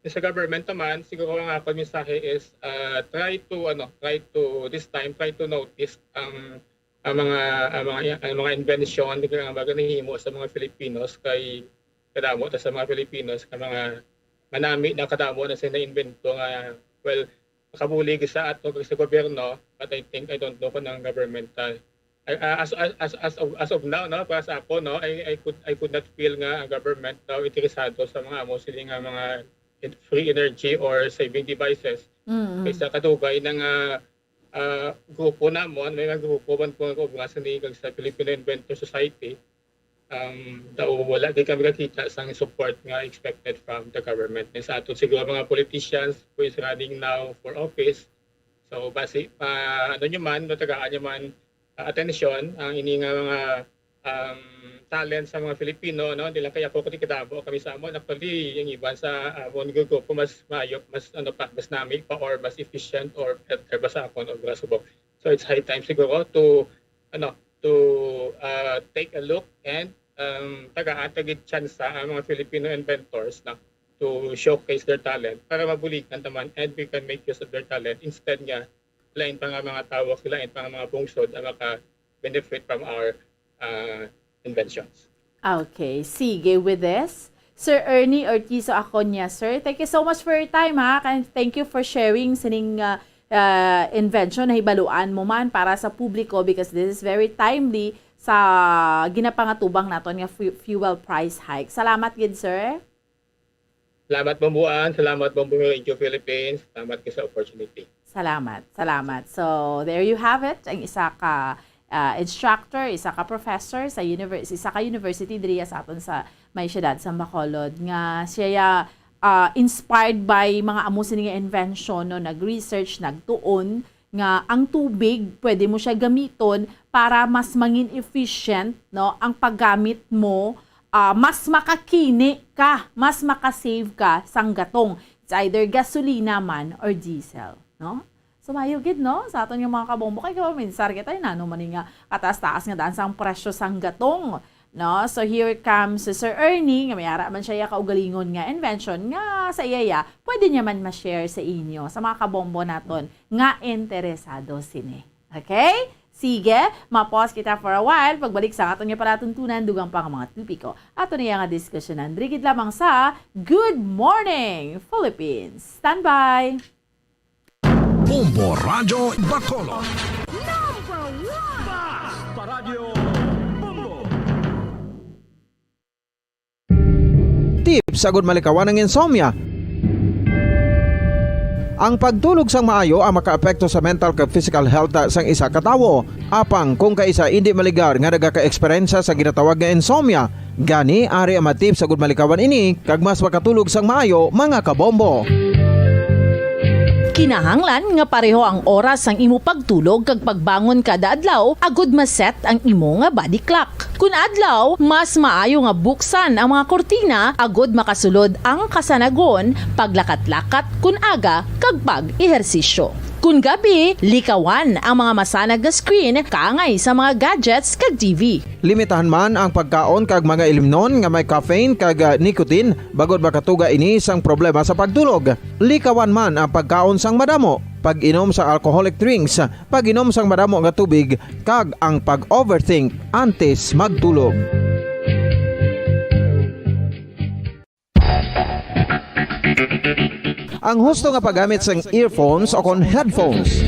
Sa government naman, siguro ang akon mensahe is, ah, try to, ano, try to, this time, try to notice ang, ang mga, ang mga, ang mga invention nga mga nahimo sa mga Filipinos kay kadamo ta sa mga Filipinos nga mga manami na kadamo na sila na-invento nga, well, makabulig sa ato kag sa gobyerno, but I think, I don't know kung ang government, ah, I, ah, as, as, as, as of, as of now, no, para sa ako, no, I, I could, I could not feel nga ang government daw interesado sa mga amo sila nga mga en-, free energy or saving devices. Mm. Kaysa kadugay na nga, ah, grupo namon, may mga grupo man po nga ubra sa ni kag sa Filipino Inventor Society, um, daw wala gid kami kakita sang support nga expected from the government. And sa ato siguro mga politicians who is running now for office, so basi pa, ano nyo man, matagaan nyo man, ah, atensyon ang ini nga mga, um, talent sa mga Filipino, no? Di lang kaya ko, kundi kadamo kami sa amon. Actually, yung iban sa amon grupo, mas maayo, mas, ano pa, mas nami pa or mas efficient or better ba sa akon o subok. So, it's high time siguro to, ano, to, uh, take a look and, um, tagaan ta gid tsansa ang mga Filipino inventors na to showcase their talent para mabuligan ta man and we can make use of their talent instead nga lain pa nga mga tawo, lain pa nga mga pungsod ang maka-benefit from our, uh, inventions. Okay, sige, with this, Sir Ernie Ortizo Aconia, sir, thank you so much for your time, ha, and thank you for sharing sining, uh, uh, invention na hibaluan mo man para sa publiko, because this is very timely sa ginapangatubang naton nga fu-, fuel price hike. Salamat gid, sir. Salamat, Bombuan. Salamat, Bombo Radio Philippines. Salamat gid sa opportunity. Salamat, salamat. So, there you have it. Ang isa ka, ah, instructor, isa ka professor sa univers-, isa ka university diriya sa aton sa may siyudad sa Bacolod, nga siya, ah, inspired by mga amo sini nga invention, no, nag-research, nagtuon nga ang tubig, pwede mo siya gamiton para mas mangin efficient, no, ang paggamit mo, ah, mas makakini ka, mas makasave ka sang gatong. It's either gasolina man or diesel, no? So, maayo gid, no? Sa aton nga mga kabombo, kay kaminsar kita, nano man ni nga kataas-taas nga daan sang presyo sang gatong, no? So, here comes si Sir Ernie, nga may ara man siya ya kaugalingon nga invention nga sa iya ya, pwede niya man ma-share sa inyo, sa mga kabombo naton nga interesado sini. Okay? Sige, ma-pause kita for a while. Pagbalik sa aton nga palatuntunan, dugang pa nga mga topiko, aton na nga diskusyonan. Diri gid lamang sa Good Morning Philippines. Standby! Bombo Radyo Bacolod. Number one! Basta Radyo Bombo! sa gud malikawan ang insomnia. Ang pagtulog sang maayo ang makaapekto sa mental kag physical health sang isa ka tawo. Apang kung kaisa indi maligar nga nagakaeksperyensya sa ginatawag nga insomnia, gani ari ang mga tips sa gud malikawan ini kag mas makatulog sang maayo, mga kabombo. Kinahanglan nga pareho ang oras sang imo pagtulog kag pagbangon kada adlaw agud ma-set ang imo nga body clock. Kun adlaw, mas maayo nga buksan ang mga kurtina agud makasulod ang kasanagon, paglakat-lakat kun aga, kag pag-ehersisyo. Kun gabi, likawan ang mga masanag nga screen kaangay sa mga gadgets kag T V. Limitahan man ang pagkaon kag mga ilimnon nga may caffeine kag, ah, nicotine, bangod makatuga ini sang problema sa pagtulog. Likawan man ang pagkaon sang madamo, pag-inom sa alcoholic drinks, pag-inom sang madamo nga tubig, kag ang pag-overthink antes magtulog. Ang husto nga paggamit sang earphones o kon headphones.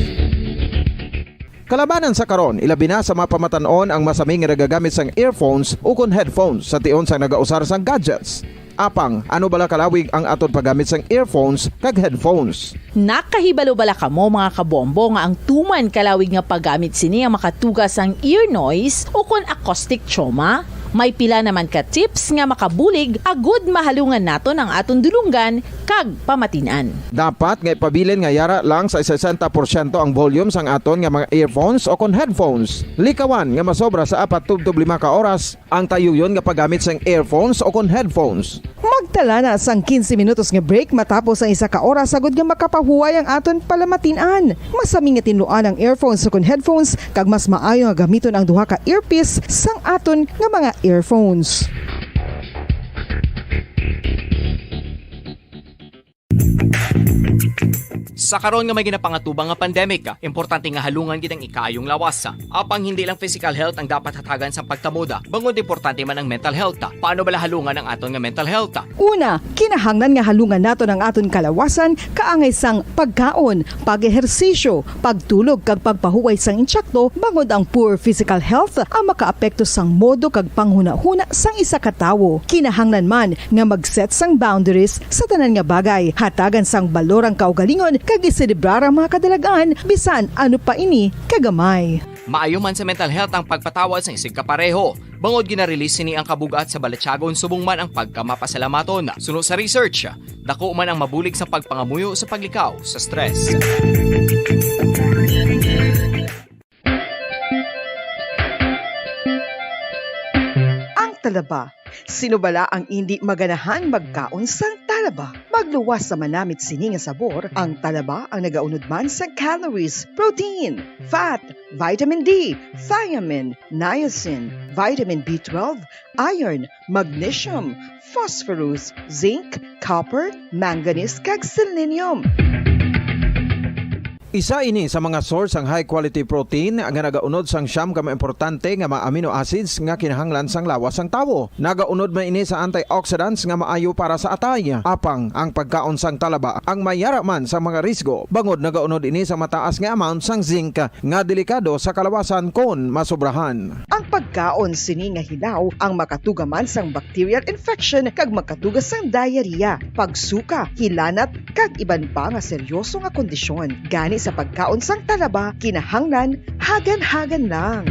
Kalabanan sa karon, ilabi na sa mga pamatan-on ang masami nga nagagamit sang earphones o kon headphones sa tion sang nagausar sang gadgets. Apang, ano bala kalawig ang aton paggamit sang earphones kag headphones? Nakahibalo bala kamo, mga kabombo, nga ang tuman kalawig nga paggamit sini ang makatuga sang ear noise o kon acoustic trauma? May pila naman ka tips nga makabulig agud mahalungan naton ang aton dulonggan kag pamatin-an. Dapat nga ipabilin nga yara lang sa sesenta porsyento ang volume sang aton nga mga earphones o kon headphones. Likawan nga masobra sa apat tubtob lima ka oras ang tayuyon nga paggamit sang earphones o kon headphones. Magtala na sang quince minutos nga break matapos ang isa ka oras, agud nga makapahuway ang aton palamatin-an. Masami nga tinluan ang earphones o kon headphones, kag mas maayo nga gamiton ang duha ka earpiece sang aton nga mga earphones. Sa karon nga may ginapangatubang nga pandemic, importante nga halungan gid ang ikaayong lawas. Apang hindi lang physical health ang dapat hatagan sang pagtamod, bangod importante man ang mental health. Paano bala halungan ang aton nga mental health? Una, kinahanglan nga halungan naton ang aton kalawasan kaangay sang pagkaon, pag-ehersisyo, pagtulog kag pagpahuway sang insakto, bangod ang poor physical health ang makaapekto sang modo kag panghunahuna sang isa ka tawo. Kinahanglan man nga mag-set sang boundaries sa tanan nga bagay, hatagan sang balor ang kaugalingon kag iselebrar ang mga kadalagan, bisan ano pa ini kagamay. Maayo man sa mental health ang pagpatawad sang isigkapareho, bangod gina-release sini ang kabug-at sa balatyagon subong man ang pagkamapasalamaton. Suno sa research, dako man ang mabulig sa pagpangamuyo sa paglikaw sa stress. Ang talaba. Sino bala ang indi maganahan magkaon sang talaba? Magluwas sa manamit sini nga sabor, ang talaba ang nagaunod man sa calories, protein, fat, vitamin D, thiamine, niacin, vitamin B twelve, iron, magnesium, phosphorus, zinc, copper, manganese, kag selenium. Isa ini sa mga source sang high quality protein nga nagaunod sang siyam ka mga importante nga mga amino acids nga kinahanglan sang lawas sang tawo. Nagaunod man ini sa antioxidants nga maayo para sa atay. Apang ang pagkaon sang talaba ang may yara man sa mga risgo, bangod nagaunod ini sa mataas nga amount sang zinc nga delikado sa kalawasan kon masobrahan. Ang pagkaon sini nga hilaw ang makatuga man sang bacterial infection kag makatuga sang diarrhea, pagsuka, hilanat, kag iban pa nga seryoso nga kondisyon. Gani sa pagkaon sang talaba, kinahanglan hagan-hagan lang.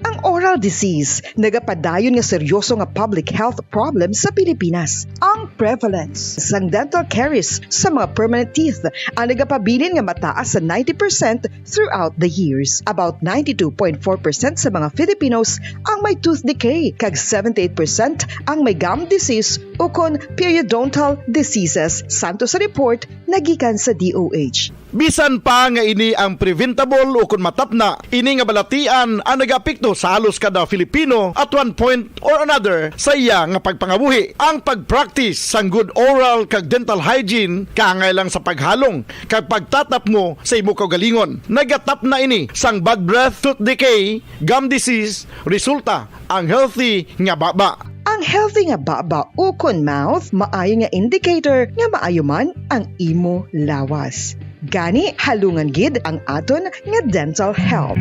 Ang oral disease nagapadayon nga seryoso nga public health problem sa Pilipinas. Ang prevalence sang dental caries sa mga permanent teeth ang nagapabilin nga mataas sa ninety percent throughout the years. About ninety-two point four percent sa mga Filipinos ang may tooth decay, kag seventy-eight percent ang may gum disease ukon periodontal diseases, santo sa report nagikan sa D O H. Bisan pa nga ini ang preventable ukon matapna, ini nga balatian ang nagaapekto sa halos kada Filipino at one point or another sa iya nga pagpangabuhi. Ang pag-practice sang good oral kag dental hygiene kaangay lang sa paghalong kag pagtatapngo sa imo kaugalingon. Nagatapna ini sang bad breath, tooth decay, gum disease, resulta ang healthy nga baba. Ang healthy nga baba ukon mouth maayo nga indicator nga maayo man ang imo lawas. Gani, halungan gid ang aton nga dental health.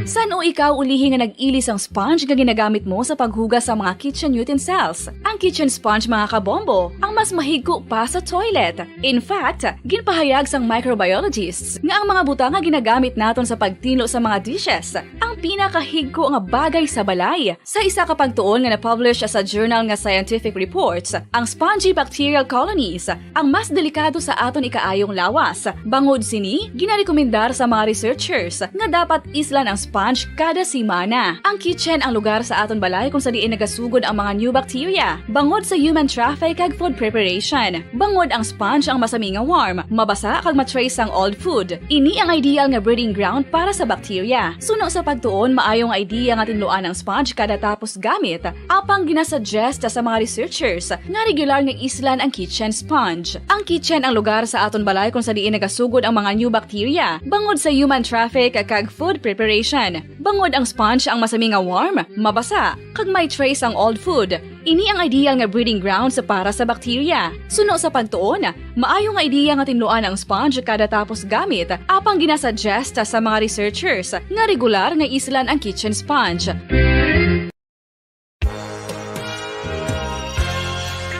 San Ikaw ulihi nga nag-ili sang sponge nga ginagamit mo sa paghugas sa mga kitchen utensils. Ang kitchen sponge, mga kabombo, ang mas mahigko pa sa toilet. In fact, ginpahayag sang microbiologists nga ang mga butang nga ginagamit naton sa pagtinlo sa mga dishes ang pinakahigko nga bagay sa balay. Sa isa ka pagtuon nga na-publish sa journal nga Scientific Reports, ang spongy bacterial colonies ang mas delikado sa aton ikaayong lawas. Bangod sini, ginarekomendar sa mga researchers nga dapat islan ang sponge kada semana. Ang kitchen ang lugar sa aton balay kung sa diin nagasugod ang mga new bacteria, bangod sa human traffic kag food preparation. Bangod ang sponge ang masami nga warm, mabasa kag ma-trace ang old food. Ini ang ideal nga breeding ground para sa bacteria. Suno sa pagtuon, maayo nga idea nga tinluan ang sponge kada tapos gamit, apang ginasuggest sa mga researchers nga regular nga islan ang kitchen sponge. Ang kitchen ang lugar sa aton balay kung sa diin nagasugod ang mga new bacteria, bangod sa human traffic kag food preparation. Bangod ang sponge ang masami nga warm, mabasa, kag may trace ang old food. Ini ang ideal nga breeding grounds para sa bacteria. Suno sa pagtuon, maayo nga ideya nga tinluan ang sponge kada tapos gamit, apang ginasuggest sa mga researchers nga regular nga islan ang kitchen sponge.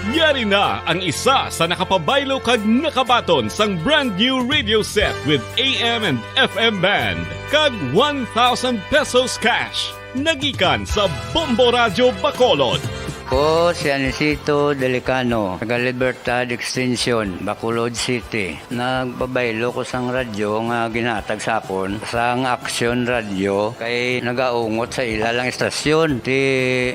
Yari na ang isa sa nakapabaylo kag nakabaton sang brand new radio set with A M and F M band kag one thousand pesos cash. Nagikan sa Bombo Radyo Bacolod. Ko si Anisito Delicano, taga Libertad Extension, Bacolod City. Nagpabaylo ko sang radyo nga ginatag sa akon sang Action Radio kay nagaungot sa ila lang istasyon. Ti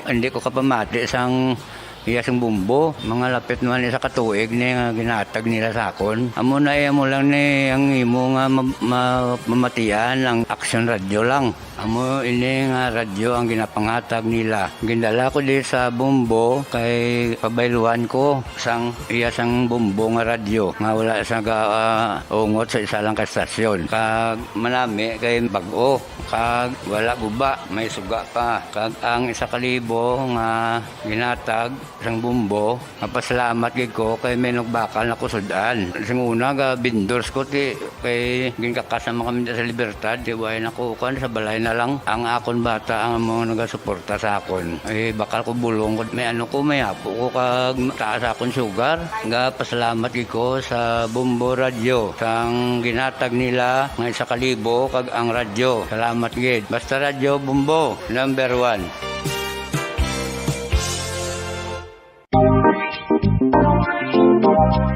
hindi ko kapamati sang iya sing bumbo. Mga lapit naman isa ka tuig ni nga ginatag nila sa akon. Amo na iya mo lang ni ang imo nga ma- ma- mamatian ang Action Radio lang. Amo ini nga radyo ang ginapangatag nila. Gindala ko di sa Bombo kay pabayluan ko sang iya sang Bombo nga radyo nga wala sa ga ah, ungot sa isa lang ka estasyon. Kag manami kay bag-o kag wala guba, may suga pa. Kag ang isa ka libo nga ginatag sang Bombo, mapasalamat gid ko kay may nagbakal na ko sud-an. Sing una ga vendors ko ti kay ginkakas naman kami sa Libertad, di way na ko kuan sa balay na lang. Ang akon bata ang mga nagasuporta sa akon. Eh, bakal ko bulong ko, may ano ko, may apo ko kag taas akon sugar. Ga pasalamat gid ko sa Bombo Radyo sang ginatag nila nga isa ka libo kag ang radyo. Salamat gid. Basta Radyo Bombo, number one.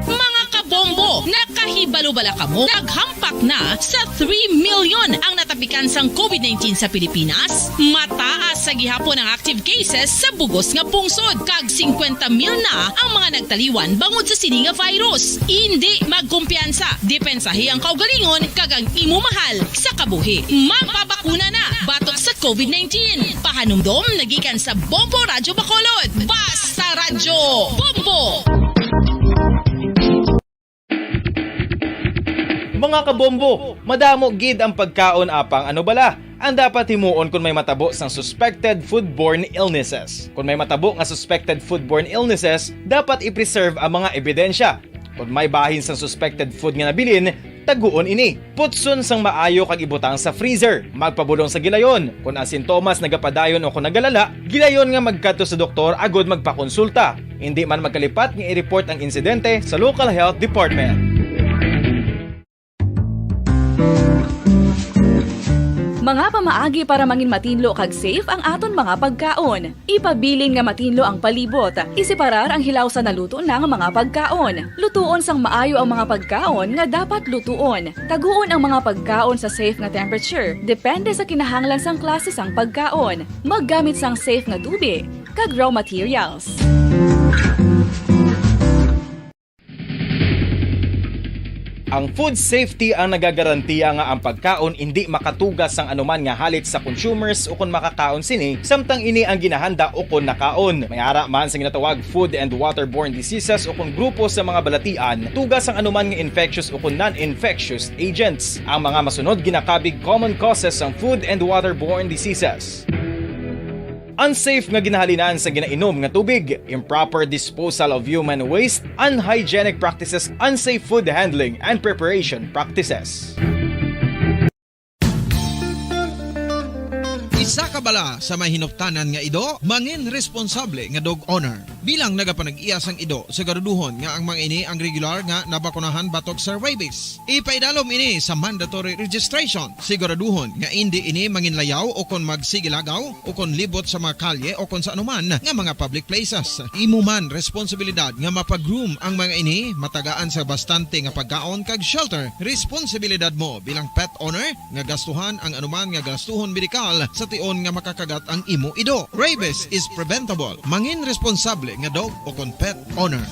Mga kabombo, nakahibalo bala kamo? Naghampak na sa three million ang natapikan sang COVID nineteen sa Pilipinas. Mataas sa gihapon ang active cases sa bugos nga pungsod, kag singkwenta mil na ang mga nagtaliwan bangod sa sini nga virus. Indi magkumpiyansa, depensahi ang kaugalingon kag ang imo mahal sa kabuhi. Magpabakuna na batok sa COVID nineteen. Pahanumdom nagikan sa Bombo Radyo Bacolod. Basta Radyo Bombo! Mga kabombo, madamo gid ang pagkaon apang ano bala ang dapat himuon kon may matabo sang suspected foodborne illnesses. Kon may matabo nga suspected foodborne illnesses, dapat i-preserve ang mga ebidensya. Kon may bahin sang suspected food nga nabilin, taguon ini. Putson sang maayo kag ibutang sa freezer. Magpabulong sa gilayon. Kon ang sintomas nagapadayon o kon nagalala, gilayon nga magkadto sa doktor agud magpakonsulta. Indi man magkalipat nga i-report ang insidente sa local health department. Mga pamaagi para mangin matinlo kag safe ang aton mga pagkaon. Ipabilin nga matinlo ang palibot. Iseparar ang hilaw sa naluto na nga mga pagkaon. Lutuon sang maayo ang mga pagkaon nga dapat lutuon. Taguon ang mga pagkaon sa safe nga temperature, depende sa kinahanglan sang klase sang pagkaon. Maggamit sang safe nga tubi kag raw materials. Ang food safety ang nagagarantiya nga ang pagkaon indi makatugas sang anuman nga halit sa consumers ukon makakaon sini, samtang ini ang ginahanda ukon nakaon. May ara man sa ginatawag food and waterborne diseases ukon grupo sa mga balatian, tugas sang anuman nga infectious ukon non-infectious agents. Ang mga masunod ginakabig common causes sang food and waterborne diseases. Unsafe nga ginahalinan sa ginainom nga tubig, improper disposal of human waste, unhygienic practices, unsafe food handling and preparation practices. Sa kabala sa may hinuptanan nga ido, mangin responsable nga dog owner. Bilang nagapanag-iya sang ido, siguraduhon nga ang mga ini ang regular nga nabakunahan batok sa rabies. Ipaidalom ini sa mandatory registration. Siguraduhon nga indi ini manginlayaw o kon magsigilagaw o kon libot sa mga kalye o kon sa anuman nga mga public places. Imo man responsibilidad nga mapagroom ang mga ini, matagaan sa bastante nga pagkaon kag shelter. Responsibilidad mo bilang pet owner nga gastuhan ang anuman nga gastuhon medikal sa tion nga makakagat ang imo ido. Rabies is preventable. Mangin responsable nga dog o kon pet owner.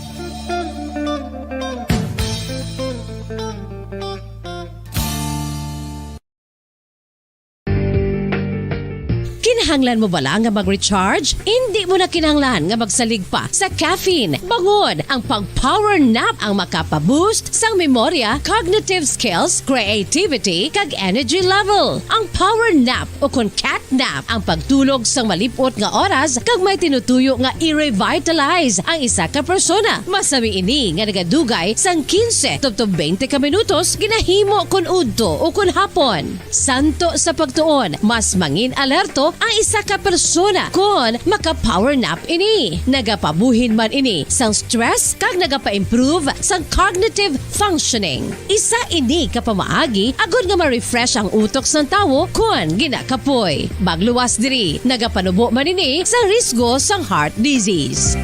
Kinahanglan mo bala nga mag-recharge? Indi mo na kinahanglan nga magsalig pa sa caffeine. Bangod ang pag-power nap ang makapa-boost sang memorya, cognitive skills, creativity, kag energy level. Ang power nap o kon cat nap ang pagtulog sang malip-ot nga oras kag may tinutuyo nga i-revitalize ang isa ka persona. Masami ini nga nagadugay sang quince tubtob twenty ka minutos ginahimo kon udto o kon hapon. Santo sa pagtuon, mas mangin-alerto ang isa ka persona kon maka-power nap ini. Nagapabuhin man ini sang stress kag nagapa-improve sang cognitive functioning. Isa ini ka pamaagi agod nga ma-refresh ang utok sang tawo kon ginakapoy. Magluwas diri, nagapanubo man ini sa risgo sang heart disease.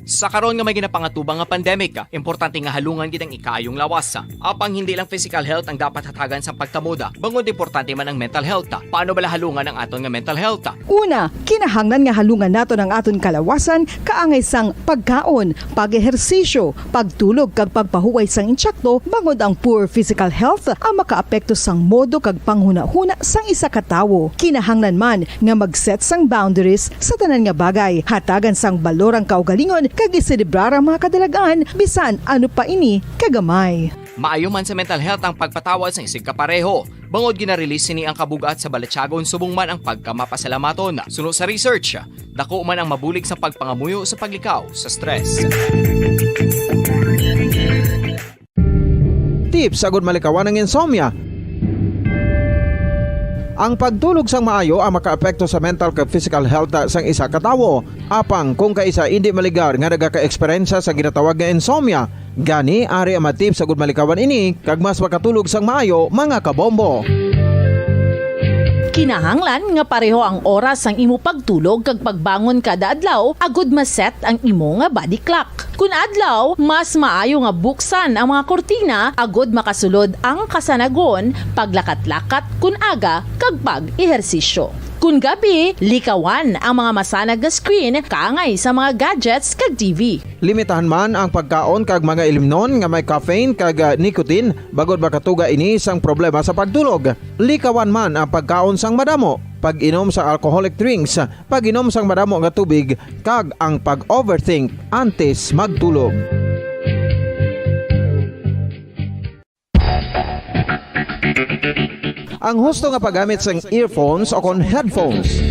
Sa karon nga may ginapangatubang nga pandemic, importante nga halungan gid ang ikaayong lawas. Apang hindi lang physical health ang dapat hatagan sa pagtamod, bangod importante man ang mental health. Paano bala halungan ang aton nga mental health? Una, kinahanglan nga halungan naton ang aton kalawasan kaangay sang pagkaon, pag-ehersisyo, pagtulog kag pagpahuway sang insakto, bangod ang poor physical health ang makaapekto sang modo kag panghunahuna sang isa ka tawo. Kinahanglan man nga mag-set sang boundaries sa tanan nga bagay, hatagan sang balor ang kaugalingon kag iselebrar ang mga kadalagan bisan ano pa ini kagamay. Maayo man sa mental health ang pagpatawad sang isigkapareho, bangod gina-release sini ang kabug-at sa balatyagon subong man ang pagkamapasalamaton. Suno sa research, dako man ang mabulig sa pagpangamuyo sa paglikaw sa stress. Tips agud malikawan ang insomnia. Ang pagtulog sang maayo ang makaapekto sa mental kag physical health sang isa ka tawo. Apang kung kaisa indi maligar nga nagaka-eksperyensya sa ginatawag nga insomnia, gani ari ang mga tips agud malikawan ini kag mas makatulog sang maayo, mga kabombo. Kinahanglan nga pareho ang oras sang imo pagtulog kag pagbangon kada adlaw agud ma-set ang imo nga body clock. Kun adlaw, mas maayo nga buksan ang mga kurtina agud makasulod ang kasanagon, paglakat-lakat kun aga, kag pag-ehersisyo. Kun gabi, likawan ang mga masanag nga screen kaangay sa mga gadgets kag T V. Limitahan man ang pagkaon kag mga ilimnon nga may caffeine kag, ah, nicotine bangod makatuga ini sang problema sa pagtulog. Likawan man ang pagkaon sang madamo, pag-inom sa alcoholic drinks, pag-inom sang madamo nga tubig, kag ang pag-overthink antes magtulog. Ang husto nga paggamit sang earphones o kon headphones.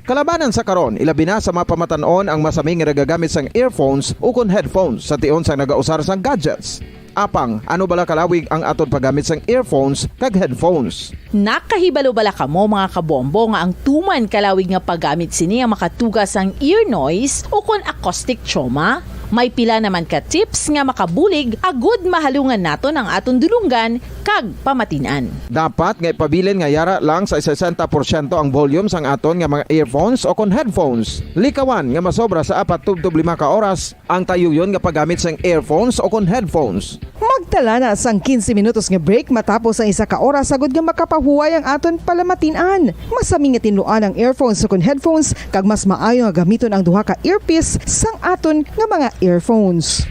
Kalabanan sa karon, ilabi na sa mga pamatan-on ang masami nga nagagamit sang earphones o kon headphones sa tion sang nagausar sang gadgets. Apang, ano bala kalawig ang aton paggamit sang earphones kag headphones? Nakahibalo bala kamo, mga kabombo, nga ang tuman kalawig nga paggamit sini ang makatuga sang ear noise o kon acoustic trauma? May pila naman ka tips nga makabulig agud mahalungan naton ang aton dulonggan kag pamatin-an. Dapat nga ipabilin nga yara lang sa sesenta porsyento ang volume sang aton nga mga earphones o kon headphones. Likawan nga masobra sa apat tubtob lima ka oras ang tayuyon nga paggamit sang earphones o kon headphones. Magtala na sang quince minutos nga break matapos ang isa ka oras, agud nga makapahuway ang aton palamatin-an. Masami nga tinluan ang earphones o kon headphones, kag mas maayo nga gamiton ang duha ka earpiece sang aton nga mga earphones.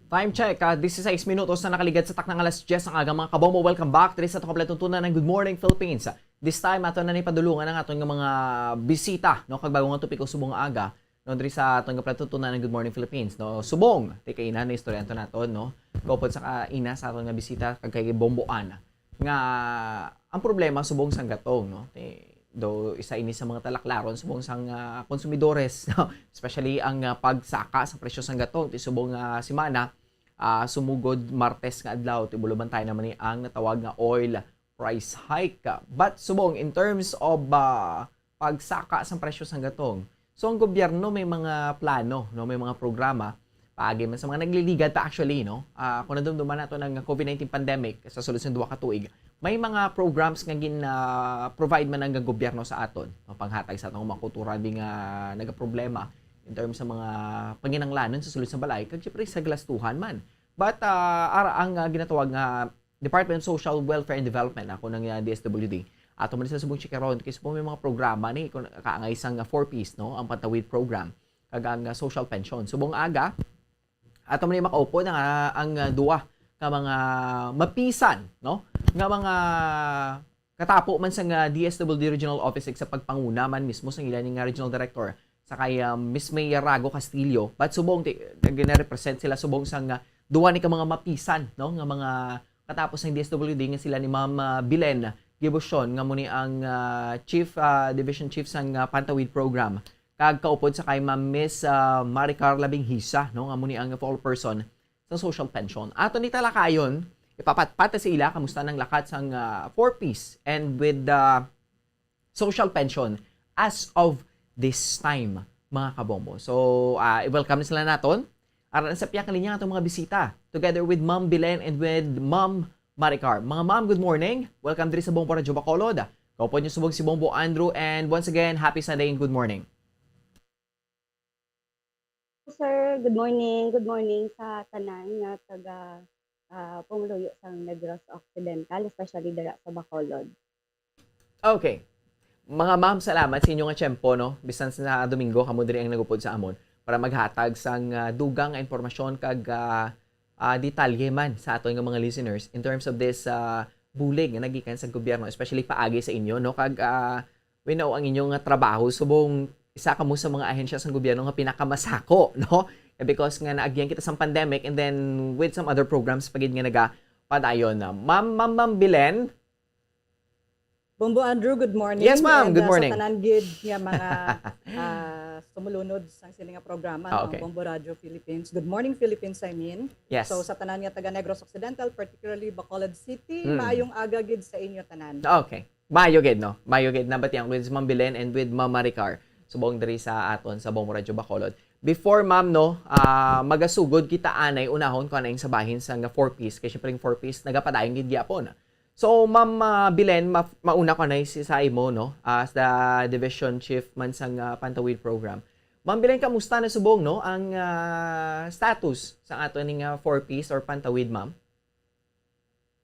Time check, ah, dieciséis minutos na nakaligad sa takna nga alas diyes ang aga, mga kabombo. Welcome back diri sa aton kompletong tuna ng Good Morning Philippines. This time, ato na ni padulungan ang aton nga mga bisita, no? Kag bago nga topiko subong nga aga, no, diri sa aton nga kompletong tuna ng Good Morning Philippines, no? Subong, ti kaina na istorya to naton, no? Kaupod sa kaina sa aton nga bisita kag kay Bombo Ana, nga ang problema subong sang gatong, no? Ti do isa ini sa mga talaklaron subong sang, ah, konsumidores, no? Especially ang, ah, pagsaka sa presyo sang gatong ti subong nga semana, ah, sumugod Martes nga adlaw, ti bulo bantay naman ni ang natawag nga oil price hike. But subong in terms of, ah, pagsaka sang presyo sang gatong, so ang gobyerno may mga plano, no, may mga programa paagi man sa mga nagliligad pa actually, no? Ah, kung nadumduman nato ang covid nineteen pandemic sa sulod sang duha ka tuig, may mga programs nga gin, ah, provide man ang gobyerno sa aton, no? Panghatag sa atong mga kultura di nga nagaproblema in terms sa mga panginahanglanon sa sulod sa balay, kag syempre sa galastuhan man. But, ah, ara ang, ah, ginatawag nga Department of Social Welfare and Development, ako nang, ah, D S W D. Ato man sa subong chikaron, kay subong may mga programa ni, kung kaangay sang, ah, four Ps, no? Ang Pantawid Program, kag ang, ah, social pension. Subong aga, ato man ni makaupod ang, ah, ang, ah, duwa ka mga mapisan, no? Nga mga katapo man sang, ah, D S W D Regional Office sa pagpanguna man mismo sang ila ni nga Regional Director, sa kay, ah, Miss May Rago Castillo. But subong, ti-, gina-represent sila subong sang, ah, duwa ni ka mga mapisan, no? Nga mga katapos ng D S W D nga sila ni Ma'am, ah, Bilen Gibusion, nga mo ni ang, ah, Chief, ah, Division Chief sang, ah, Pantawid Program. Kag kaupod sa kay Ma'am Miss, ah, Maricar Labinghisa, no? Nga mo ni ang focal person sa social pension. Ato ni talakayon, ipapatpat sa ila, kamusta nang lakat sang, ah, four Ps and with the social pension as of this time, mga kabombo. So, ah, i-welcome na sila naton. Aran sa pihak nga linya atong mga bisita, together with Ma'am Bilen and with Ma'am Maricar. Mga ma'am, good morning. Welcome diri sa Bombo Radyo Bacolod. Kaupod niyo subong si Bombo Andrew, and once again, happy Sunday and good morning. Sir, good morning. Good morning sa tanan nga taga, ah, pumuluyo sang Negros Occidental, especially dira sa Bacolod. Okay. Mga ma'am, salamat sa inyo nga tiyempo, no? Bisan sa Domingo, kamo diri ang nagupod sa amon para maghatag sang, ah, dugang nga impormasyon kag, ah, ah, detalye man sa aton nga mga listeners in terms of this, ah, bulig nga nagikan sa gobyerno, especially paagi sa inyo, no? Kag, ah, we know ang inyo nga trabaho, subong isa kamo sa mga ahensya sang gobyerno nga pinakamasako, no? Eh, because nga naagyan kita sang pandemic and then with some other programs pa gid nga nagapadayon na. Ma'am, Ma'am, Ma'am Bilen? Bombo Andrew, good morning. Yes, ma'am. And, Good uh, morning. Sa tanan gid nga mga, ah, sumulunod sang sini nga programa, Ah, no? okay. Bombo Radio Philippines. Good morning, Philippines, I mean. Yes. So, sa tanan nga taga Negros Occidental, particularly Bacolod City, Hmm. maayong aga gid sa inyo tanan. Okay. Mayo gid, no? Mayo gid. Nabatian ko gid si Ma'am Belen and with Ma'am Maricar. Subong diri sa aton, sa Bombo Radio Bacolod. Before, ma'am, no, ah, magasugod kita anay unahon ko anay sa bahin sa nga four Ps. Kay syempre, yung four Ps, nagapadayon gid gyapon. So, Ma'am, ah, Belen, ma-, mauna ko anay si, sa imo, no? As the division chief man sang, ah, Pantawid program. Ma'am Belen, kamusta na subong, no? Ang, ah, status sa ato ning, ah, four Ps or Pantawid, ma'am?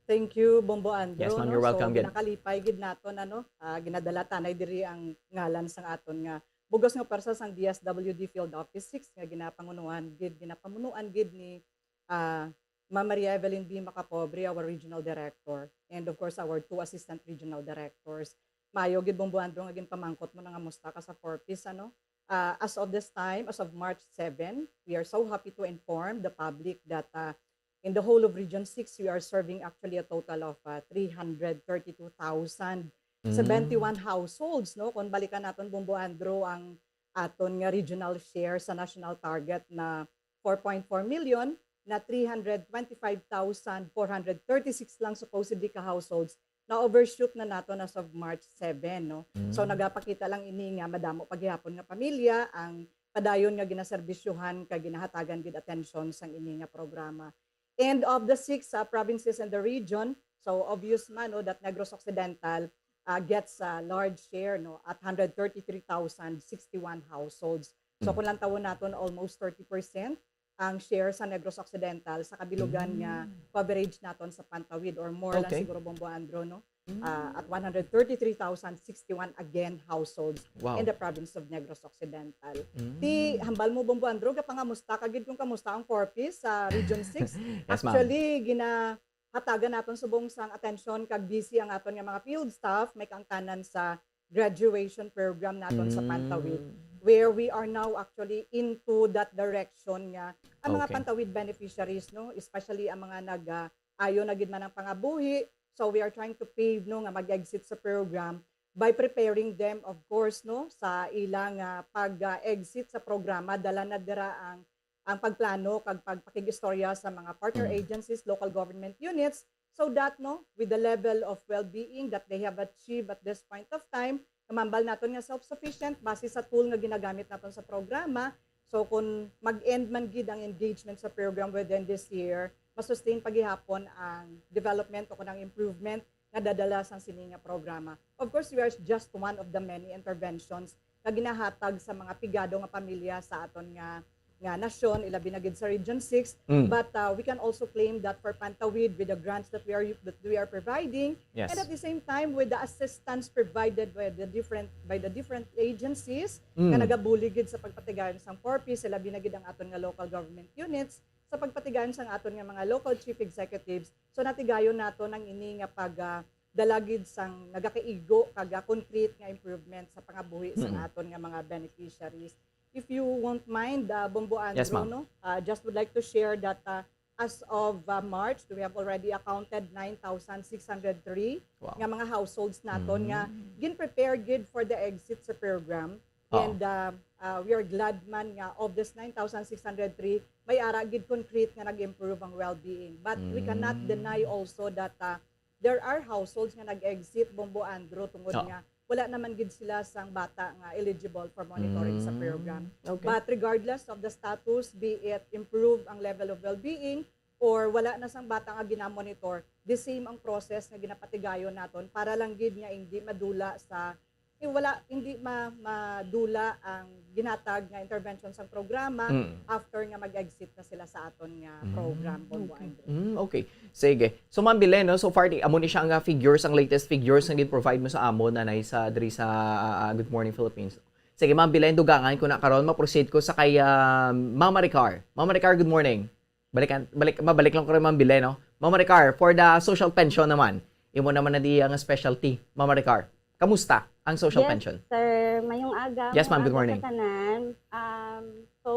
Thank you, Bombo Andrew, Yes, ma'am, no? you're welcome, So, gid. ginakalipay gid naton, ano, ah, ginadala tanay diri ang ngalan sang aton nga bugos nga pwersa sang D S W D Field Office six nga ginapangunuan gid, ginapamunuan gid ni, ah, Ma'am Maria Evelyn B. Macapobre, our regional director, and of course, our two assistant regional directors. Mayo gid, Bombo Andrew, nga ginpamangkot mo na nga musta ka sa four Ps, ano? Ah, as of this time, as of March seven, we are so happy to inform the public that, ah, in the whole of Region six, we are serving actually a total of, ah, three hundred thirty-two thousand seventy-one Mm. households, no? Kung balikan naton, Bombo Andrew, ang aton nga regional share sa national target na four point four million, na three hundred twenty-five thousand four hundred thirty-six lang supposedly ka households na-overshoot na naton as of March seven, no? So, Mm. nagapakita lang ini nga madamo pa gihapon nga pamilya ang padayon nga ginaserbisyohan kag ginahatagan gid atensyon sang ini nga programa. And of the six, uh, provinces in the region, so obvious man, no, that Negros Occidental, uh, gets a large share, no, at hundred thirty-three thousand sixty-one households. So, Mm. kung lantawon naton, almost thirty percent ang share sa Negros Occidental sa kabilugan nga Mm. coverage naton sa Pantawid, or more lang Okay. siguro, Bombo Andrew, no? Ah, at Mm. one hundred thirty-three thousand sixty-one again households Wow. in the province of Negros Occidental. Mm. Ti, hambal mo, Bombo Andrew, gapangamusta ka gid kung kamusta ang four Ps sa Region six? Yes, ma'am. Actually, ginahatagan naton subong sang atensyon kag busy ang aton nga mga field staff, may kaangtanan sa graduation program naton sa Pantawid, Mm. where we are now actually into that direction nga ang mga Okay. Pantawid beneficiaries, no, especially ang mga nag, ah, ayo na gid man ang pangabuhi. So we are trying to pave, no, nga mag-exit sa program by preparing them, of course, no, sa ilang, ah, pag, ah, exit sa programa, dala na dira ang, ang pagplano kag pagpakig-istorya sa mga partner Mm. agencies, local government units, so that, no, with the level of well-being that they have achieved at this point of time, namambal naton nga self-sufficient base sa tool nga ginagamit naton sa programa. So kung mag-end man gid ang engagement sa program within this year, masustain pa gihapon ang development o kung ang improvement nga dadala sang sini nga programa. Of course, we are just one of the many interventions nga ginahatag sa mga pigado nga pamilya sa aton nga, nga nasyon, ilabi na gid sa Region six. Mm. But, uh, we can also claim that for Pantawid, with the grants that we are, that we are providing, Yes. and at the same time, with the assistance provided by the different, by the different agencies Mm. nga nagabulig gid sa pagpatigayon sang four Ps, ilabi na gid ang aton nga local government units, sa pagpatigayon sang aton nga mga local chief executives. So natigayon naton ang ini nga pag, ah, dala gid sang nagakaigo kag, ah, concrete nga improvement sa pangabuhi sang Mm. aton nga mga beneficiaries. If you won't mind, ah, Bombo Andrew, Yes, ma'am. No? Ah, just would like to share that, ah, as of, ah, March, we have already accounted nine thousand six hundred three Wow. nga mga households naton nga Mm. gin-prepare gid for the exit sa program. Oo. And, ah, ah, we are glad man nga of this nine thousand six hundred three, may ara gid concrete nga nag-improve ang well-being. But we cannot Mm. deny also that, ah, there are households nga nag-exit, Bombo Andrew, tungod Oo. nga wala naman gid sila sang bata nga eligible for monitoring sa Mm. program. Okay. But regardless of the status, be it improve ang level of well-being or wala na sang bata nga ginamonitor, the same ang process nga ginapatigayon naton para lang gid nga hindi madula sa, eh, wala, hindi ma-, madula ang ginatag nga intervention sang programa Mm. after nga mag-exit na sila sa aton nga Mm, program, Bombo okay. Andrew. Mm, okay. Sige. So, Ma'am Belen, no? So far, di, amo ni siya nga figures, ang latest figures nga gin-provide mo sa amo, nanay, sa, diri sa, ah, Good Morning Philippines. Sige, Ma'am Belen, dugangan ko na karon, ma-proceed ko sa kay, ah, Mama Ricar. Mama Ricar, good morning. Balikan, balik, mabalik lang ko rin, Ma'am Belen, no? Mama Ricar, for the social pension naman, imo naman na di ang specialty, Mama Ricar. Kamusta ang social Yes, pension? Sir, mayong aga. Yes, ma'am. Good Mayong aga morning. Sa tanan. Um, so,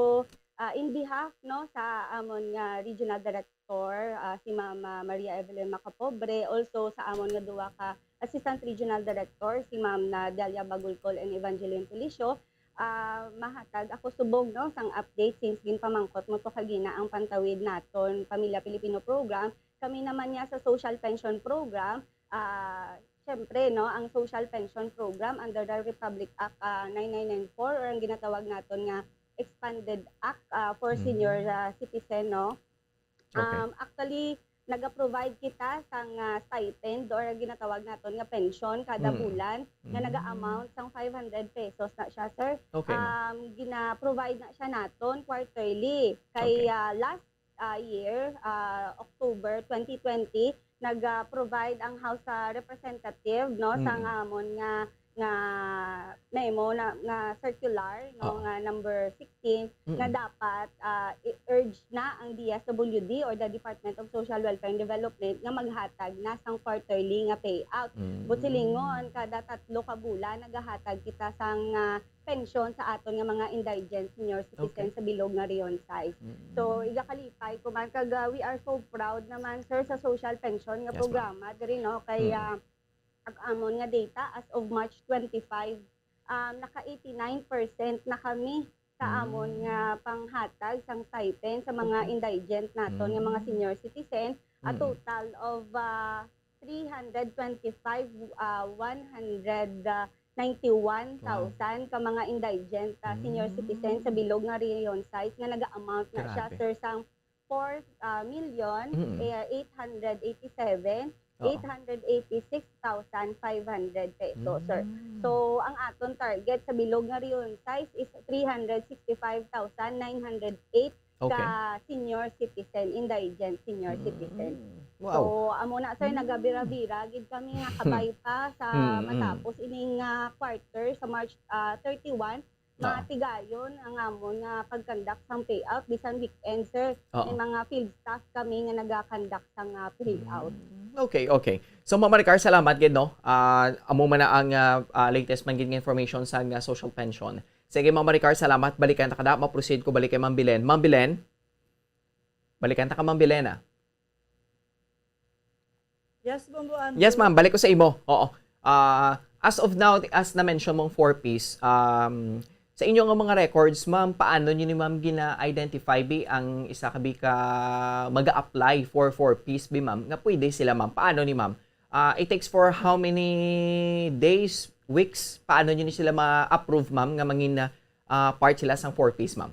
ah, in behalf, no, sa amon nga regional director, ah, si Ma'am, ah, Maria Evelyn Macapobre, also sa amon nga duha ka assistant regional director, si Ma'am na Delia Bagulcol and Evangeline Tulicio, ah, mahatag ako subong, no, sang update since ginpamangkot mo to kagina ang Pantawid Naton Pamilya Pilipino Program. Kami naman niya sa Social Pension Program, ah, syempre, no, ang Social Pension Program under the Republic Act, ah, nine nine nine four, or ang ginatawag naton nga Expanded Act, ah, for Mm. Senior, ah, Citizen, no? Okay. Um, actually, naga-provide kita sang, ah, stipend or ang ginatawag naton nga pensyon kada Mm. bulan nga Mm. naga-amount sang five hundred pesos na siya, sir. Okay, ma'am. Um, gina-provide na siya naton quarterly. Kay, Okay. ah, last, ah, year, ah, October twenty twenty, nag-provide ang House, ah, Representative, no, sa Mm. amon nga, nga memo na, nga circular, no, Oo. nga number sixteen, nga Mm. dapat, ah, i-urge na ang D S W D or the Department of Social Welfare and Development nga maghatag na sang quarterly nga payout. Mm. But silingon, kada tatlo ka bulan, nagahatag kita sang, ah, pensyon sa aton nga mga indigent senior citizen Okay. sa bilog nga Region six. Mm. So, igakalipay ko man, kag, ah, we are so proud naman, sir, sa social pension nga Yes, ma'am. programa diri, no? Kay, Mm. ah, ang amon nga data as of March twenty-five, um, naka eighty-nine percent na kami sa Mm. amon nga panghatag sang stipend sa mga Okay. indigent naton nga mga Mm. senior citizen, a Mm. total of, ah, three hundred twenty-five, ah, one hundred ninety-one thousand ka mga indigent, ah, senior Mm. citizen sa bilog nga Region six nga naga-amount na siya, Grabe. sir, sang four, ah, million, Mm. eh, eight hundred eighty-seven, Oo. eight hundred eighty-six thousand five hundred pesos, sir. Mm. So, ang aton target sa bilog nga Region six is three hundred sixty-five thousand nine hundred eight Okay. ka senior citizen, indigent senior Mm. citizen. Wow. So, amo na, sir, Mm. nagabira-bira gid kami nga kabay pa sa Mm, mm. matapos ining, ah, quarter sa March, ah, thirty-one, Oo. matigayon ang amon nga pag-conduct sang payout bisan weekend, sir. Oo. May mga field staff kami nga naga-conduct sang, ah, payout. Mm, okay, okay. So, Ma'am Maricar, salamat gid, no? Ah, amo man na ang, ah, ah, latest man gid nga information sa, ah, social pension. Sige, Ma'am Maricar, salamat. Balikan ta ka na. Ma-proceed ko balik kay Ma'am Belen. Ma'am Belen? Balikan ta ka, Ma'am Belen, ah. Yes, Bombo Andrew. Yes, ma'am. Balik ko sa imo. Oo. Ah, As of now, as na-mention mong four Ps, um, sa inyo nga mga records, ma'am, paano niyo ni ma'am gina-identify bi ang isa ka bi ka mag-a-apply for four Ps bi, ma'am, nga pwede sila, ma'am? Paano ni ma'am? Ah, it takes for how many days, weeks? Paano niyo ni sila ma-approve, ma'am, nga mangin, ah, part sila sang four Ps, ma'am?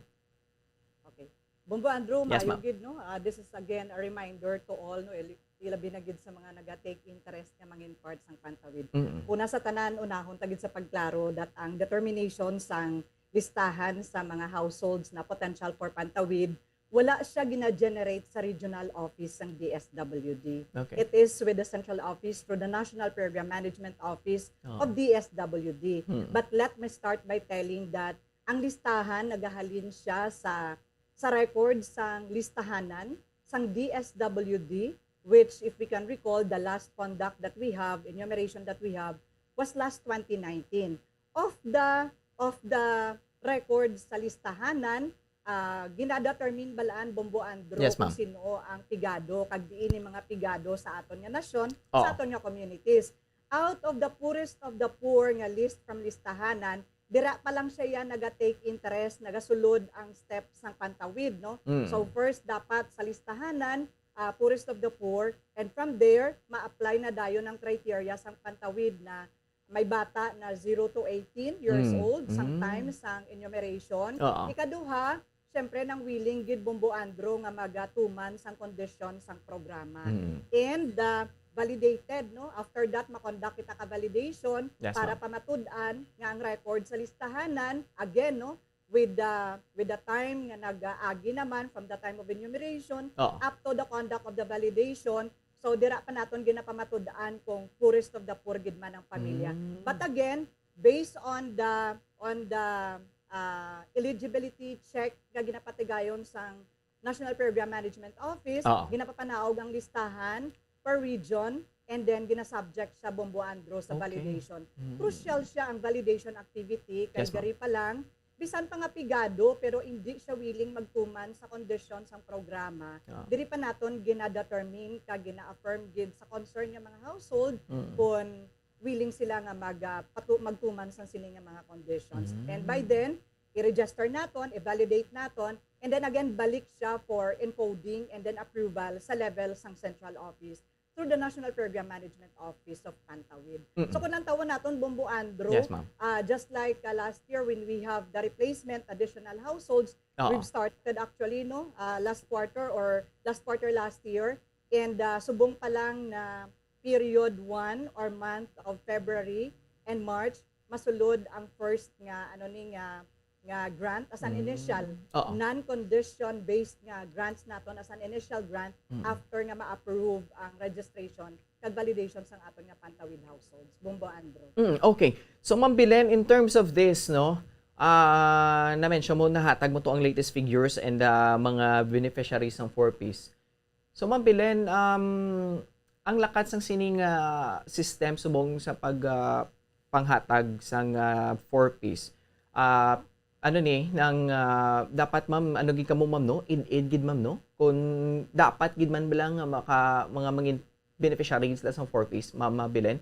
Okay. Bombo Andrew, Yes, maayo ma'am. gid, no? Ah, this is again a reminder to all, no? Ili- Ilabi na gid sa mga naga-take interest nga mangin part sang Pantawid. Mm-mm. Una sa tanan, unahon ta gid sa pagklaro that ang determination sang listahan sa mga households na potential for Pantawid, wala siya gina-generate sa regional office sang D S W D. Okay. It is with the central office through the National Program Management Office Oh. of D S W D. Hmm. But let me start by telling that ang listahan nagahalin siya sa sa record sang listahanan sang D S W D, which, if we can recall, the last conduct that we have, enumeration that we have, was last twenty nineteen. Of the of the record sa listahanan, ah, ginadetermine balaan, Bombo Andrew, Yes, kung ma'am. Sino ang pigado kag diin ni mga pigado sa aton nga nasyon, Oo. sa aton nga communities. Out of the poorest of the poor nga list from listahanan, dira pa lang siya yan naga-take interest, nagasulod ang steps sang Pantawid, no? Mm. So first, dapat sa listahanan, ah, poorest of the poor, and from there, ma-apply na dayon ang criteria sang Pantawid na may bata na zero to eighteen years Mm. old, Mm. sometimes sang enumeration. Oo. Ikaduha, syempre, nang willing gid, Bombo Andrew, nga magatuman sang kondisyon sang programa. Mm. And, ah, validated, no? After that, makondak kita ka validation Yes, para ma'am. pamatud-an nga ang record sa listahanan, again, no, with the with the time nga nag-agi naman from the time of enumeration Oo. up to the conduct of the validation. So, dira pa naton ginapamatud-an kung poorest of the poor gid man ang pamilya. Mm. But again, based on the on the ah, eligibility check nga ginapatigayon sang National Program Management Office, Oo. ginapapanaog ang listahan per region, and then ginasubject siya, Bombo Andrew, sa Okay. validation. Mm. Crucial siya ang validation activity kay Yes, ma'am. Gari pa lang, bisan pa nga pigado, pero hindi siya willing magtuman sa kondisyon sang programa. Ah. Diri pa naton gina-determine ka gina-affirm gid sa concern nga mga household Mm. kung willing sila nga mag, ah, patu- magtuman sa sini nga mga conditions. Mm. And by then, i-register naton, i-validate naton, and then again, balik siya for encoding and then approval sa level sang central office through the National Program Management Office of Pantawid. Mm-mm. So kung ang tawon naton, Bombo Andrew, Yes, ma'am. ah, just like, ah, last year when we have the replacement additional households, Oo. we've started actually, no, ah, last quarter or last quarter last year, and ah, subong pa lang na period one or month of February and March, masulod ang first nga, ano ni, nga, nga grant as an Mm. initial, Oo. Non-condition based nga grants naton as an initial grant Mm. after nga ma-approve ang registration kag validation sang aton nga Pantawid households. Bombo Andrew. Mm, okay. So, Ma'am Belen, in terms of this, no, ah, na-mention mo, nahatag mo to ang latest figures and, ah, mga beneficiaries ng four Ps. So, Ma'am Belen, um, ang lakat sang sining, ah, system subong sa pag, ah, panghatag sang, ah, four Ps, ah, ano ni, nang, ah, dapat, ma'am, ano gid kamo, ma'am, no? Id-id gid, ma'am, no? Kung dapat gid man bala nga maka-, mga mangin-, beneficiary sila sa four Ps, Ma'am, ah, Belen?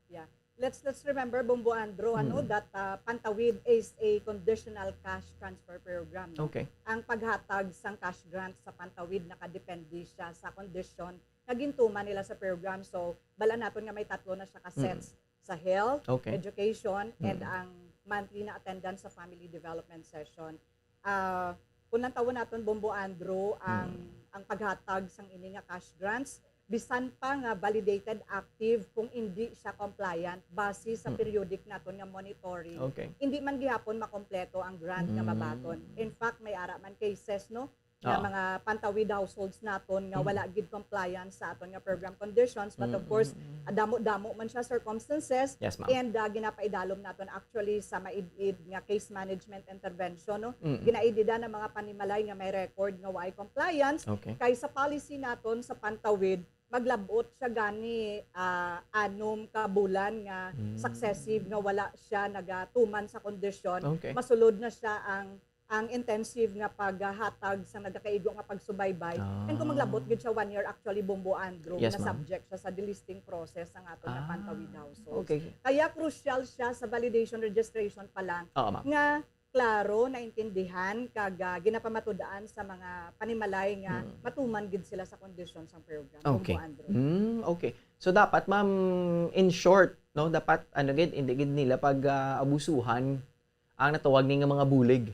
Yeah. Let's let's remember, Bombo Andrew, ano, Mm. that uh, Pantawid is a conditional cash transfer program, no? Okay. Ang paghatag sang cash grant sa Pantawid nakadepende siya sa kondisyon nga gintuman nila sa program. So, bala naton nga may tatlo na siya ka Mm. sets, sa health, Okay. education, and Mm. ang monthly na attendance sa family development session. Ah, kung nantawon naton, Bombo Andrew, ang Mm. ang paghatag sang ini nga cash grants, bisan pa nga validated active, kung indi siya compliant base sa Mm. periodic naton nga monitoring, Okay. hindi man gihapon makompleto ang grant nga Mm. mabaton. In fact, may ara man cases, no, nga Oo. mga Pantawid households naton nga Mm. wala gid compliance sa aton nga program conditions, but of Mm, course, mm, mm. damo-damo man siya circumstances, Yes, ma'am. and ah, ginapaidalom naton actually sa maid-id nga case management intervention, no? Mm. Ginaid-idan ang mga panimalay nga may record nga way compliance, Okay. kay sa policy naton sa Pantawid, maglabot siya gani, ah, anom ka bulan nga Mm. successive nga wala siya nagatuman sa kondisyon. Okay. Masulod na siya ang ang intensive nga paghatag sa nagakaigo nga pagsubaybay. And kung maglabot Ah. gid siya one year, actually, Bombo Andrew, Yes, na ma'am. subject siya sa delisting process sa aton nga Ah, Pantawid Households. Okay. Kaya crucial siya sa validation registration pa lang Oo, ma'am. nga klaro, naintindihan, kag ah, ginapamatud-an sa mga panimalay nga Mm. matuman gid sila sa kondisyon sang program. Bombo Okay. Andrew. Mm, okay. So dapat, ma'am, in short, no, dapat ano gid, hindi gid nila pag ah, abusuhan ang natawag ni nga mga bulig.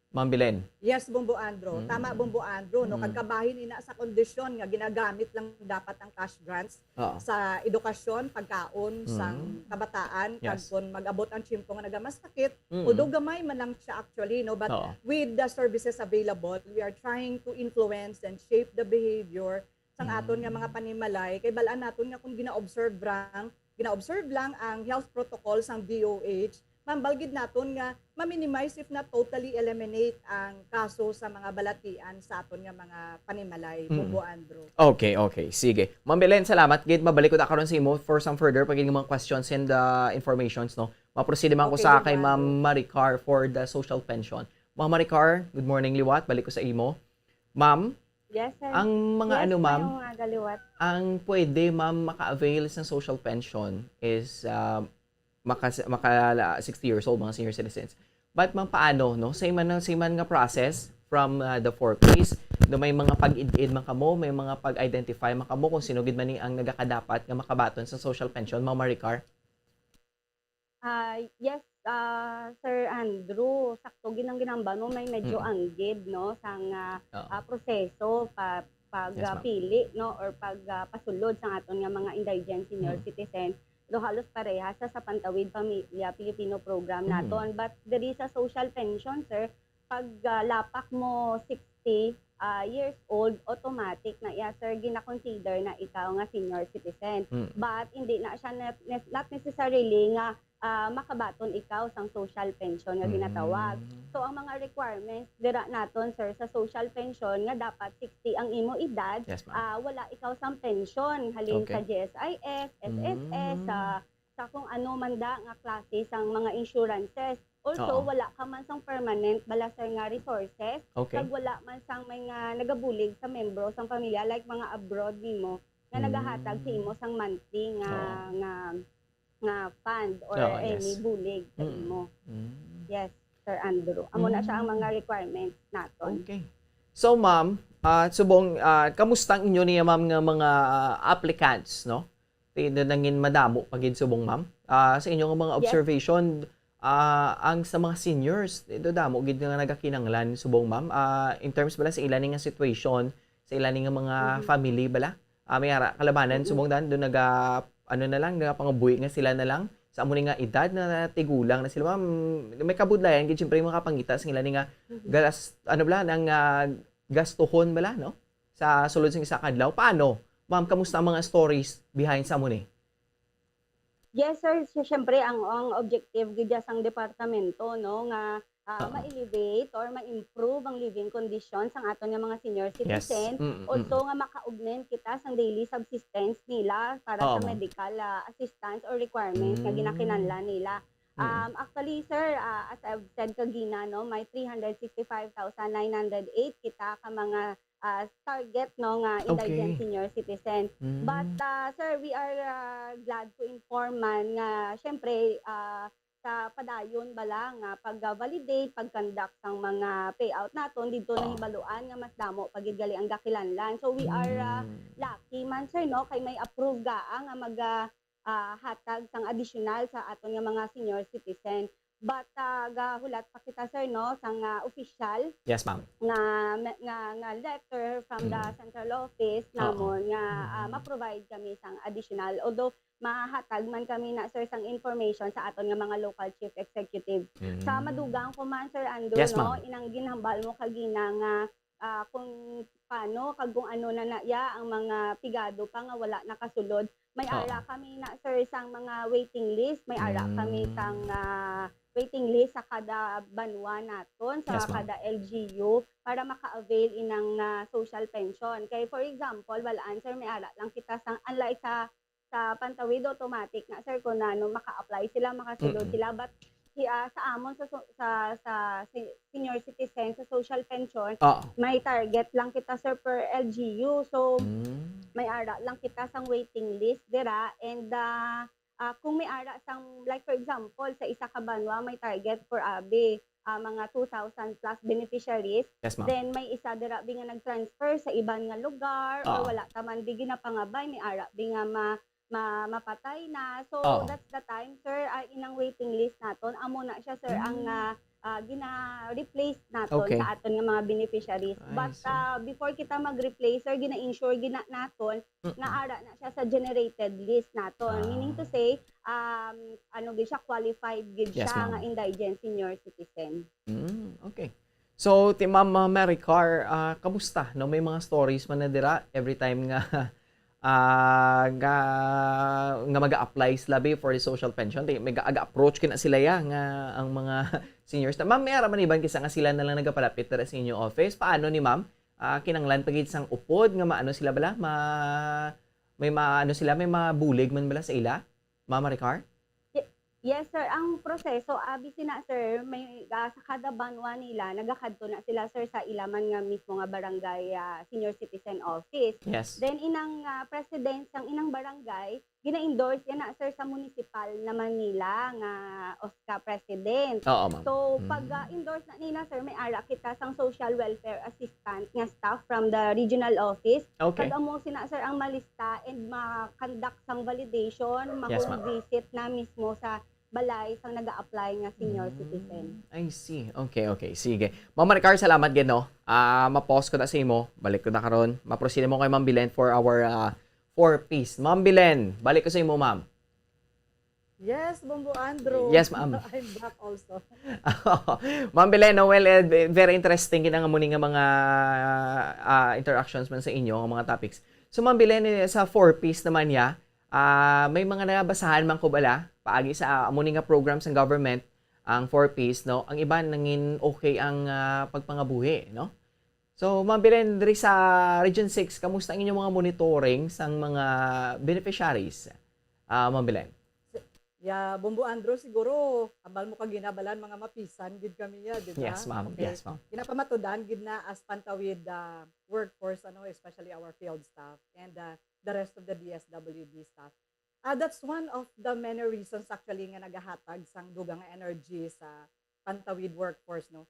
Ma'am Belen. Yes, Bombo Andrew. Tama, Mm. Bombo Andrew, no? Kag Mm. kabahin ina sa kondisyon nga ginagamit lang dapat ang cash grants Oo. sa edukasyon, pagkaon, sang Mm. kabataan, kag Yes. kun mag-abot ang tiyempo nga nagamasakit, Mm. although gamay man lang siya actually, no? But Oo. with the services available, we are trying to influence and shape the behavior sang aton nga mga Mm. panimalay. Kay bal-an naton nga kung gina-observe lang, gina-observe lang ang health protocol sang D O H, mambal gid naton nga ma-minimize, if not totally eliminate, ang kaso sa mga balatian sa aton nga mga panimalay, Mm. Bombo Andrew. Okay, okay. Sige. Ma'am Belen, salamat gid. Mabalik ko ta karon sa imo for some further pa gid nga mga questions and uh, informations, no? Maproceed man ko Okay, sa Bombo kay Ma'am Andrew. Maricar for the social pension. Ma'am Maricar, good morning liwat. Balik ko sa imo. Ma'am, Yes, sir. ang mga Yes, ano, ma'am, mayong aga liwat. ang pwede, ma'am, maka-avail sa social pension is uh, maka, maka sixty years old, mga senior citizens. But ma'am, paano, no? Sa iman, sa iman nga process from uh, the four Ps, do may mga pag-id-id man kamo, may mga pag-identify man kamo kung sino gid man ni ang nagakadapat nga makabaton sa social pension, Ma'am Maricar? Ah, yes, ah, Sir Andrew, sakto gid ang ginambal mo, may medyo Mm. anggid, no, sang ah, Oo. ah, proseso pa pag Yes, ah, ma'am. pili, no, or pag ah, pasulod sang aton nga mga indigent senior Mm. citizen. Do halos pareha sa sa Pantawid Pamilya Pilipino Program Mm. naton, but diri sa social pension, sir, pag ah, lapak mo sixty ah, years old, automatic na iya, sir, gina-consider na ikaw nga senior citizen. Mm. But hindi na siya ne- ne- not necessarily nga ah, makabaton ikaw sang social pension nga ginatawag. Mm. So ang mga requirements dira naton, sir, sa social pension nga dapat sixty ang imo edad, Yes, ma'am. ah, wala ikaw sang pension halin sa Okay. G S I S, S S S, Mm. sa sa kung ano man da nga klase sang mga insurances. Also, Oo. wala ka man sang permanent bala, sir, nga resources, Okay. kag wala man sang may nga nagabulig sa membro sang pamilya, like mga abroad nimo nga nagahatag sa Mm. imo sang monthly nga Oo. nga nga fund or Oo, any yes. bulig sa Mm. imo. Mm. Yes, Sir Andrew. Amo na siya ang mga Mm. requirements naton. Okay. So, ma'am, ah, subong, ah, kamusta ang inyo niya, ma'am, nga mga applicants, no? Ti-, na nangin madamo pa gid subong, ma'am. Ah, sa inyo nga mga Yes. observation, ah, ang sa mga seniors, ti-, do damo gid nga nagakinanglan subong, ma'am. Ah, in terms bala sa ila ni nga situation, sa ila ni nga mga Mhm. family bala, ah, may ara kalabanan Mm-mm. subong dan do naga, ano na lang, nagapangabuhi nga sila na lang sa amo ni nga edad na tigulang na sila, ma'am. May kabudlayan gid siyempre makapangita sa ila ni nga Mhm. gas, ano bala, nang ah, gastuhon bala, no? Sa sulod sa isa ka adlaw. Paano? Ma'am, kamusta ang mga stories behind sa amo ni? Yes, sir. So, syempre, ang, ang objective gid dyan sang departamento, no, nga ah, Oo. ma-elevate or ma-improve ang living conditions sang aton nga mga senior Yes. citizen. Mm, mm, Also, mm. nga maka-augment kita sang daily subsistence nila para Oo, sa ma'am. medical ah, assistance or requirements nga Mm. ginakinahanglan nila. Mm. Um, actually, sir, ah, as I've said kagina, no, may three hundred sixty-five thousand nine hundred eight kita ka mga ah, target, no, nga indigent Okay. senior citizen. But, Mm. ah, sir, we are ah, glad to inform man nga, syempre, ah, sa padayon bala nga pag-validate, pag-conduct sang mga payout naton, didto Oo. nahibaluan nga mas damo pa gid gali ang gakilanlan. So we are ah, Mm. lucky man, sir, no, kay may approve gaa nga mag ah, ah, hatag sang additional sa aton nga mga senior citizen. But ah, gahulat pa kita, sir, no, sang ah, official Yes, ma'am. nga nga nga letter from the Mm. central office Oo. namon nga ah, Mm. ma-provide kami sang additional. Although mahatag man kami na, sir, sang information sa aton nga mga local chief executive. Sa Mm. madugang ko man, Sir Andrew, Yes, no, ma'am. inang ginhambal mo kagina nga ah, kung paano kag kung ano na na iya ang mga pigado pa nga wala nakasulod. May Oo. ara kami na, sir, sang mga waiting list, may ara kami Mm. sang ah, waiting list sa kada banwa naton, sa Yes, ma'am. kada L G U para maka-avail inang ah, social pension. Kay for example, wala, sir, may ara lang kita sang, unlike sa sa Pantawid, automatic na, sir, kung ano, maka-apply sila, makasulod Mm-mm. sila. But hi-, ah, sa amon sa so-, sa, sa si-, senior citizen, sa social pension, Oo. may target lang kita, sir, per L G U. So, Mm. may ara lang kita sang waiting list dira. And, ah, ah, kung may ara sang, like, for example, sa isa ka banwa, may target for abi, ah, mga two thousand plus beneficiaries. Yes, ma'am. Then, may isa dira bi nga nag-transfer sa iban nga lugar or Oo. wala ta man bi ginapangabay, may ara bi nga ma-, ma-, mapatay na. So, Oo. that's the time, sir, ah, inang waiting list naton, amo na siya, sir, ang, Mm. ah, ah, gina-replace naton Okay. sa aton nga mga beneficiaries. I But, see. ah, before kita mag-replace, sir, gina-ensure gina naton Mm-mm. nga ara na siya sa generated list naton. Meaning to Ah. say, um, ano gid siya, qualified gid Yes, siya ma'am. nga indigent senior citizen. Mm, okay. So, ti Ma'am, uh, Maricar, ah, kamusta, no? May mga stories man na dira every time nga, ah, nga, nga mag-a-apply sila, bi, for the social pension. Ti, may ga-, ga-approach kina sila, ya, nga ang mga seniors na. Ma'am, may ara man iban kisa nga sila na lang nagapalapit dira sa inyo office. Paano ni Ma'am? Ah, kinanglan pa gid sang upod nga maano sila bala? Ma-, may maano sila, may mabulig man bala sa ila? Ma'am Maricar? Ye-, yes, sir. Ang proseso, abi sina, sir, may, ah, sa kada banwa nila, nagakadto na sila, sir, sa ila man nga mismo nga barangay, ah, senior citizen office. Yes. Then, inang, ah, president sang inang barangay, gina-endorse yan na, sir, sa municipal naman nila nga OSCA president. Oo, ma'am. So, pag, Mm. ah, endorse na nila, sir, may ara kita sang social welfare assistant nga staff from the regional office. Okay. Kag amo sina, sir, ang malista and ma-conduct sang validation, Yes, ma-home ma'am. visit na mismo sa balay sang nag-a-apply nga senior Mm, citizen. I see. Okay, okay. Sige. Ma'am Maricar, salamat gid, no? Ah, ma-pause ko na sa imo. Balik ko na karon. Ma-proceed mo kay Ma'am Belen for our, ah, four Ps. Ma'am Belen, balik ko sa imo, ma'am. Yes, Bombo Andrew. Yes, ma'am. I'm back also. Ma'am Belen, no, well, eh, ve-, very interesting gid ang amo ni nga mga, ah, interactions man sa inyo, ang mga topics. So, Ma'am Belen, eh, sa four Ps naman niya, ah, may mga nabasahan man ko bala, paagi sa amo ni nga program sang government, ang four Ps, no? Ang iban nangin okay ang, ah, pagpangabuhi, no? So, Ma'am Belen, diri sa Region six, kamusta ang inyong mga monitoring sang mga beneficiaries? Ah, Ma'am Belen. Ya, Bombo Andrew, siguro, ambal mo kaginabalan, mga mapisan gid kami ya, di ba? Yes, ma'am. Okay. Yes, ma'am. Ginapamatudan gid na as Pantawid, ah, workforce, ano, especially our field staff and, ah, the rest of the D S W D staff. Ah, that's one of the many reasons actually nga nagahatag sang dugang nga energy sa Pantawid workforce, no?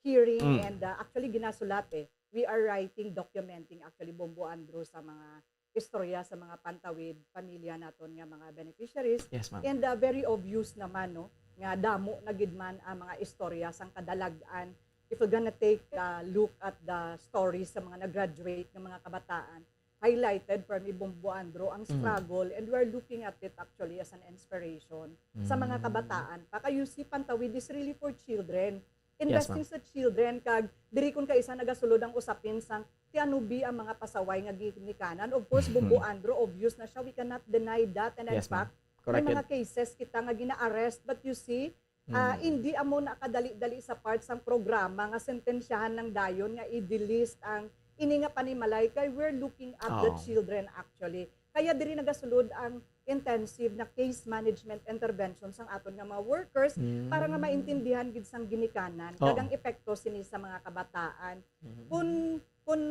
Hearing Mm. and, ah, actually ginasulat eh. We are writing, documenting actually, Bombo Andrew, sa mga istorya sa mga Pantawid pamilya naton nga mga beneficiaries. Yes, ma'am. And, ah, very obvious naman, no, nga damo na gid man ang mga istorya sang kadalag-an. If we're gonna take a look at the stories sa mga nag-graduate nga mga kabataan, highlighted for me, Bombo Andrew, ang Mm. struggle, and we're looking at it actually as an inspiration sa mga Mm. kabataan pa. Kay you see, Pantawid is really for children. Yes, Investing ma'am. sa children, kag diri kun kaisa nagasulod ang usapin sang ti ano bi ang mga pasaway nga ginikanan. Of course, Bombo Andrew, obvious na siya. We cannot deny that. And in Yes, ma'am. fact, may Correct yun. mga cases kita nga gina-arrest. But you see, ah, Mm. hindi amo na kadali-dali sa part sang programa nga sentensyahan lang dayon nga i-delist ang ini nga panimalay kay we're looking at the Oo. children actually. Kaya diri nagasulod ang intensive na case management intervention sang aton nga mga workers para nga Mm. maintindihan gid sang ginikanan Oo. kag ang epekto sini sa mga kabataan. Mm. Kun kun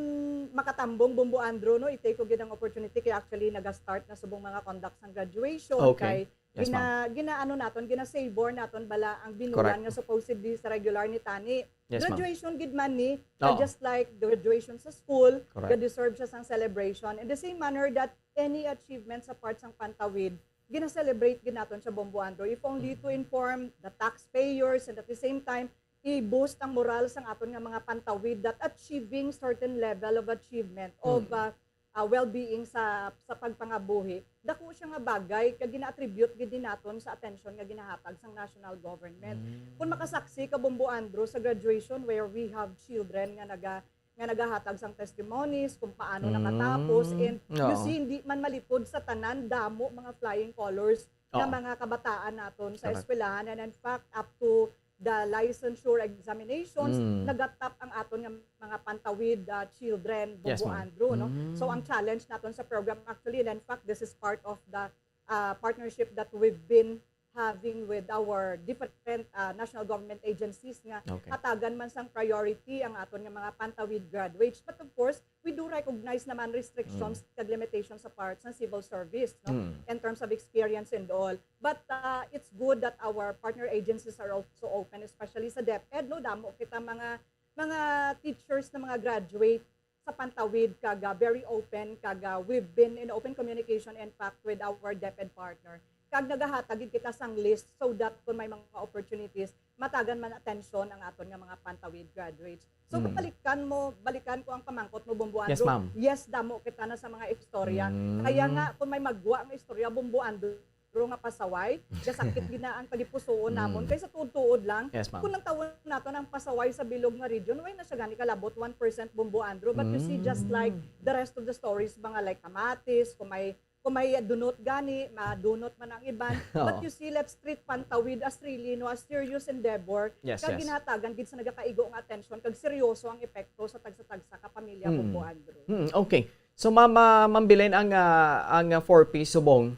makatambong, Bombo Andrew, no, i-take ko gid ang opportunity kay actually naga-start na subong mga conduct sang graduation Okay. kay Yes, ma'am. gina ginaano naton, gina-savor naton bala ang binulan Correct. nga supposedly sa regular ni tani. Yes, ma'am. Graduation gid man ni, Oo. just like the graduation sa school, Correct. ga-deserve siya sang celebration. In the same manner that any achievement sa part sang Pantawid, gina-celebrate gid naton siya, Bombo Andrew. If only to Mm. inform the taxpayers and at the same time, i-boost ang moral sang aton nga mga Pantawid that achieving certain level of achievement of, Mm. ah, ah, well-being sa sa pagpangabuhi, dako siya nga bagay kag gina-attribute gid din naton sa atensyon nga ginahatag sang national government. Mm. Kung makasaksi ka, Bombo Andrew, sa graduation where we have children nga naga nga nagahatag sang testimonies kung paano Mm. nakatapos, and you Oo. see, hindi man malipod sa tanan, damo mga flying colors nga Oo. mga kabataan naton sa Correct. eskwelahan, and in fact, up to the licensure examinations, Mm. nagatap ang aton nga mga Pantawid, ah, children, Yes, Bombo ma'am. Andrew, no? Mm. So, ang challenge naton sa program, actually, and in fact, this is part of the, ah, partnership that we've been having with our different, ah, national government agencies nga Okay. hatagan man sang priority ang aton nga mga Pantawid graduates. But of course, we do recognize naman restrictions kag limitations sa part sa civil service, no? Mm. In terms of experience and all. But, ah, it's good that our partner agencies are also open, especially sa DepEd, no? Damo kita mga mga teachers na mga graduate sa Pantawid kag, ah, very open kag, ah, we've been in open communication, in fact, with our DepEd partner. Kag nagahatag gid kita sang list so that kung may mga opportunities, matagan man atensyon ang aton nga mga Pantawid graduates. So, Mm. balikan mo, balikan ko ang pamangkot mo, Bombo Yes, Andrew. ma'am. Yes, damo kita na sa mga istorya. Mm. Kaya nga, kung may magwa ang istorya, Bombo Andrew, nga pasaway, gasakit gid na ang tagipusoon namon. Mm. Kaysa tuod-tuod lang, Yes, ma'am. kung nagtawon naton ang pasaway sa bilog nga region, why na siya gani kalabot one percent, Bombo Andrew? But you see, just Mm. like the rest of the stories, mga like kamatis, kung may, kung may dunot gani, madunot man ang iban. But Oo. You see, let's treat Pantawid as really, no, as serious endeavor. Yes, Kag yes. Ginhatagan gid sa nagakaigo nga atensyon, kag seryoso ang epekto sa tagsa-tagsa ka pamilya, Mm. Bombo Andrew. Hmm, okay. So, ma'am, ah, Ma'am Belen, ang, ah, ang, ah, four P subong,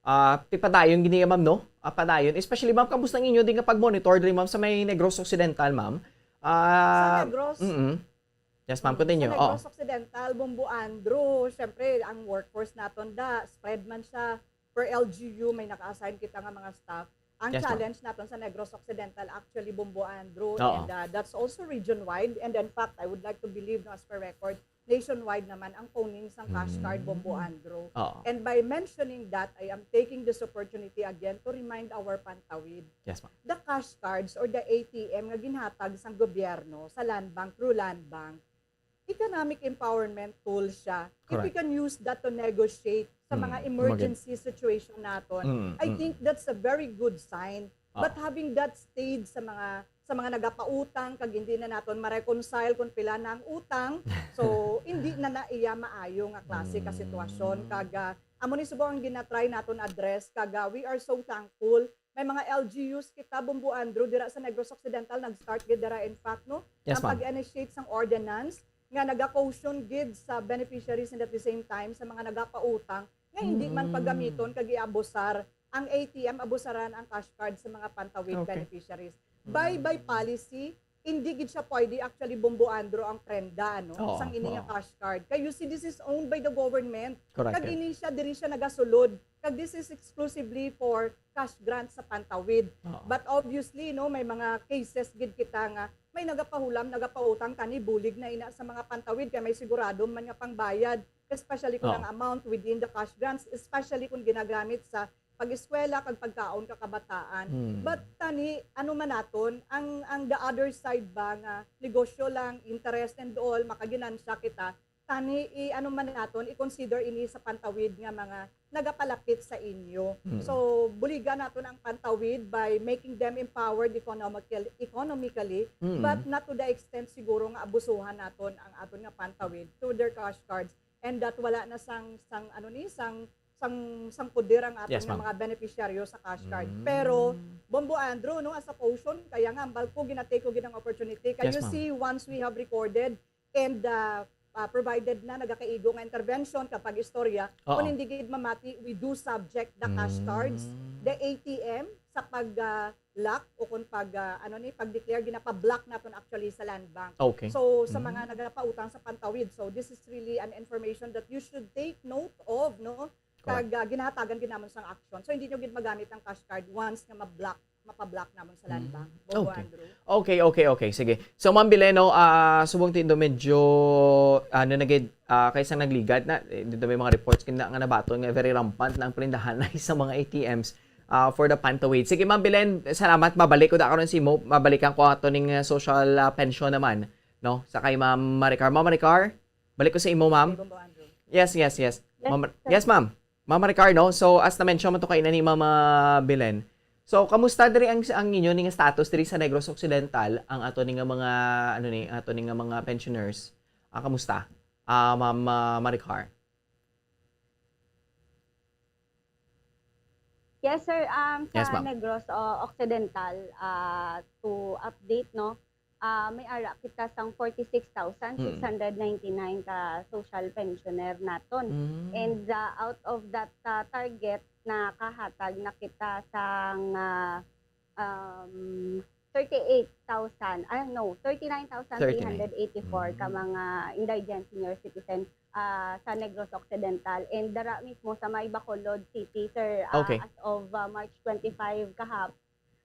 ah, pipadayon gini, ma'am, no? Ah, padayon. Especially, ma'am, kamusta ang inyo din nga pag-monitor diri, ma'am, sa may Negros Occidental, ma'am? Ah, Sa Negros, mm-mm. Yes, ma'am, mm, continue. Sa Oo. Negros Occidental, Bombo Andrew, syempre, ang workforce naton da, spread man siya. Per L G U, may naka-assign kita nga mga staff. Ang Yes, ma'am. Challenge naton sa Negros Occidental, actually, Bombo Andrew, Oo. and, uh, that's also region-wide. And in fact, I would like to believe, no, as per record, nationwide naman ang phoning sang cash card, Mm. Bombo Andrew. Oo. And by mentioning that, I am taking this opportunity again to remind our Pantawid, Yes, ma'am. the cash cards or the A T M nga ginhatag sang gobyerno sa Land Bank through Land Bank, economic empowerment tool siya. If we Correct. Can use that to negotiate sa Mm, mga maganda. Emergency situation naton, Mm, I mm. Think that's a very good sign. Ah. But having that stayed sa mga sa mga nagapautang kag hindi na naton ma-reconcile kung pila na ang utang, so hindi na na iya maayo nga klase ka sitwasyon. Mm. Kag, ah, amo ni subong ang ginatry naton address, kag, ah, we are so thankful. May mga L G Us kita, Bombo Andrew, dira sa Negros Occidental, nag-start gid dira, in fact, no? Yes, Ang ma'am. Pag-initiate sang ordinance nga naga-caution gid sa beneficiaries and at the same time sa mga nagapautang nga hindi man Mm. Paggamiton kag iabusar ang A T M, abusaran ang cash card sa mga Pantawid Okay. Beneficiaries. By by Mm. policy, hindi gid siya pwede actually, Bombo Andrew, ang prenda, no? Oo, Sang ini nga oo. Cash card. Kay you see, this is owned by the government. Correct. Kag ini siya, diri siya nagasulod. Kag this is exclusively for cash grant sa Pantawid. Oo. But obviously, no, may mga cases gid kita nga may nagapahulam, nagapautang, tani bulig na ina sa mga Pantawid kay may sigurado man nga pangbayad, especially kung Oo. Ang amount within the cash grants, especially kung ginagamit sa pag-eskwela kag pagkaon ka kabataan. Hmm. But tani, ano man naton, ang, ang the other side ba nga negosyo lang, interest and all, makaginansya kita, tani, i-, ano man naton, i-consider ini sa Pantawid nga mga nagapalapit sa inyo. Hmm. So, buligan naton ang Pantawid by making them empowered economical, economically, Hmm. but not to the extent siguro nga abusuhan naton ang aton nga Pantawid through their cash cards, and that wala na sang, sang, ano ni, sang, sang, sang poder ang aton Yes, nga ma'am. mga beneficiaryo sa cash card. Mm. Pero, Bombo Andrew, no, as a caution, kaya nga, ambal ko, ginatake ko gid ang opportunity. Kay Yes, you ma'am. See, once we have recorded and, uh, uh, provided na nagakaigo nga intervention kapag istorya, Oo. kung hindi gid mamati, we do subject the cash cards, Mm. the A T M, sa pag, uh, lock o kung pag, uh, ano ni, pag-declare, ginapa-block naton actually sa Land Bank. Okay. So, sa Mm. mga nagapautang sa Pantawid, so this is really an information that you should take note of, no? Correct. Kag, uh, ginahatagan gid namon sang action. So, hindi nyo gid magamit ang cash card once nga ma-block, mapa-block namon sa Land Mm. Bank. Bombo Okay. Andrew. Okay, okay, okay. Sige. So, Ma'am Belen, no, ah, subong tindo medyo, ano na gid, ah, kay sang nagligad na, eh, dito may mga reports nga, nga nabaton nga very rampant na ang prindahan sa mga A T Ms, ah, for the Pantawid. Sige, Ma'am Belen, salamat. Mabalik ko da karon si mo, mabalikan ko ato ning, ah, social, ah, pension naman, no? Sa kay Ma'am Maricar. Ma'am Maricar, balik ko sa imo, Ma'am. Okay, Bombo Andrew. Yes, yes, yes. Yes, Ma'am, sir. Yes, ma'am. Ma'am Maricar, no? So, as na-mention mo to kaina ni Mama Belen. So, kamusta diri ang, ang inyo ning status diri sa Negros Occidental, ang ato ni nga mga, ano ni, ato ni nga mga pensioners? Ah, kamusta? Ah, Ma'am, ah, Maricar. Yes, sir. Um, Yes, sa ma'am. Negros o Occidental, ah, to update, no, ah, may ara kita sang forty-six thousand six hundred ninety-nine ka social pensioner naton. Mm. And, ah, out of that, ah, target, nakahatag na kita sang, ah, um, thirty-eight thousand, ah, no, thirty-nine thousand three hundred eighty-four ka mga indigent senior citizen, ah, sa Negros Occidental. And dara mismo sa may Bacolod City, sir, ah, Okay. as of, ah, March twenty-five kahap-,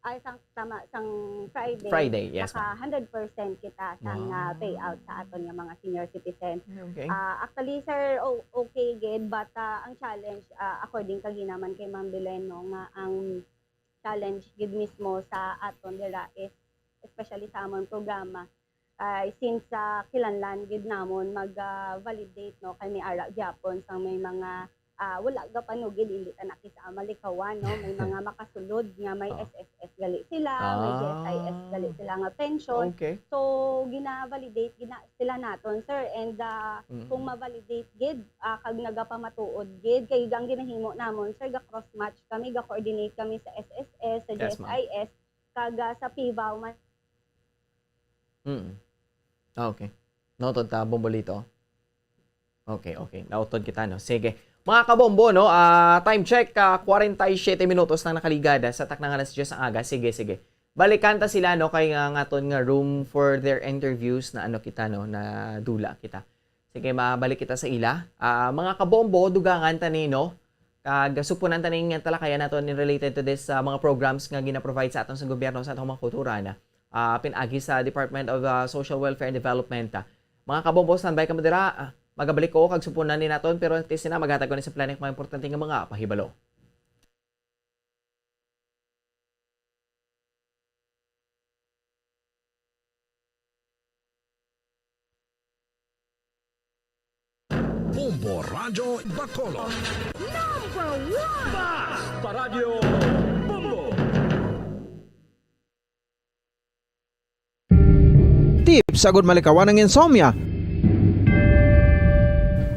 ay, sang, tama, sang Friday, Friday, yes, naka ma'am. hundred percent kita sang, ah, Wow. payout sa aton nga mga senior citizen. Okay. Ah, actually, sir, o-, okay gid, but, ah, ang challenge, ah, according kagina man kay Ma'am Belen, no, nga ang challenge gid mismo sa aton dira is, especially sa amon programa, kay since, ah, kinahanglan gid namon mag, ah, validate, no, kay may ara gyapon sang may mga, ah, wala gapanugid, hindi ta nakisama likawan, no, may mga makasulod nga may Oo. S S S gali sila, may Ah. G S I S gali sila nga pension. Okay. So, gina-validate gina sila naton, sir, and, ah, Mhm. kung ma-validate gid, ah, kag nagapamatuod gid, kay ang ginahimo namon, sir, ga-cross match kami, ga-coordinate kami sa S S S, sa Yes, ma'am. G S I S, kag, ah, sa PVAW man. Mm. Ah, okay. Noted ta, Bombolito. Okay, okay. Nautod kita, no? Sige. Mga kabombo, no? Ah, time check, ah, kwarenta y siyete minutos na nakaligad, ah, sa taknang alas diyes ang aga. Sige, sige. Balikan ta sila, no? Kay nga, nga aton nga room for their interviews na ano kita, no? Na dula kita. Sige, mabalik kita sa ila. Ah, mga kabombo, dugangan ta ni, no? Kag supunan ta ning talakayan naton in related to this, ah, mga programs nga gina-provide sa aton sa gobyerno sa atong mga kultura na, ah, pinaagi sa Department of, ah, Social Welfare and Development, ah. Mga kabombo, standby kamo dira. Ah, magabalik ko kag supunan ni naton, pero antes na, maghatag ko ni sa planik mga importante nga mga pahibalo. Bombo Radyo Bacolod. Number one! Basta Radyo Bombo! Tips agud malikawan ang insomnia.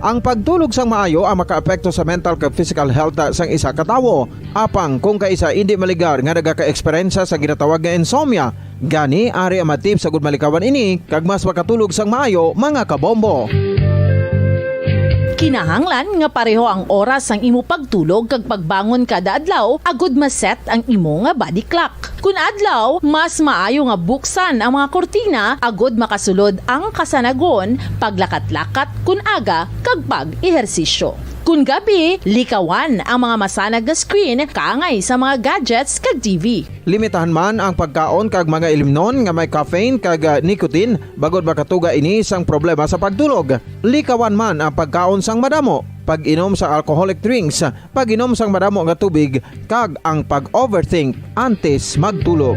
Ang pagtulog sang maayo ang makaapekto sa mental kag physical health sang isa ka tawo. Apang kung kaisa indi maligar nga nagaka-eksperyensya sa ginatawag nga insomnia, gani ari ang mga tips agud malikawan ini kag mas makatulog sang maayo, mga kabombo. Kinahanglan nga pareho ang oras sang imo pagtulog kag pagbangon kada adlaw agud ma-set ang imo nga body clock. Kun adlaw, mas maayo nga buksan ang mga kurtina agud makasulod ang kasanagon, paglakat-lakat kun aga, kag pag-ehersisyo. Kun gabi, likawan ang mga masanag nga screen kaangay sa mga gadgets kag T V. Limitahan man ang pagkaon kag mga ilimnon nga may caffeine kag, ah, nicotine, bangod makatuga ini sang problema sa pagtulog. Likawan man ang pagkaon sang madamo, pag-inom sa alcoholic drinks, pag-inom sang madamo nga tubig, kag ang pag-overthink antes magtulog.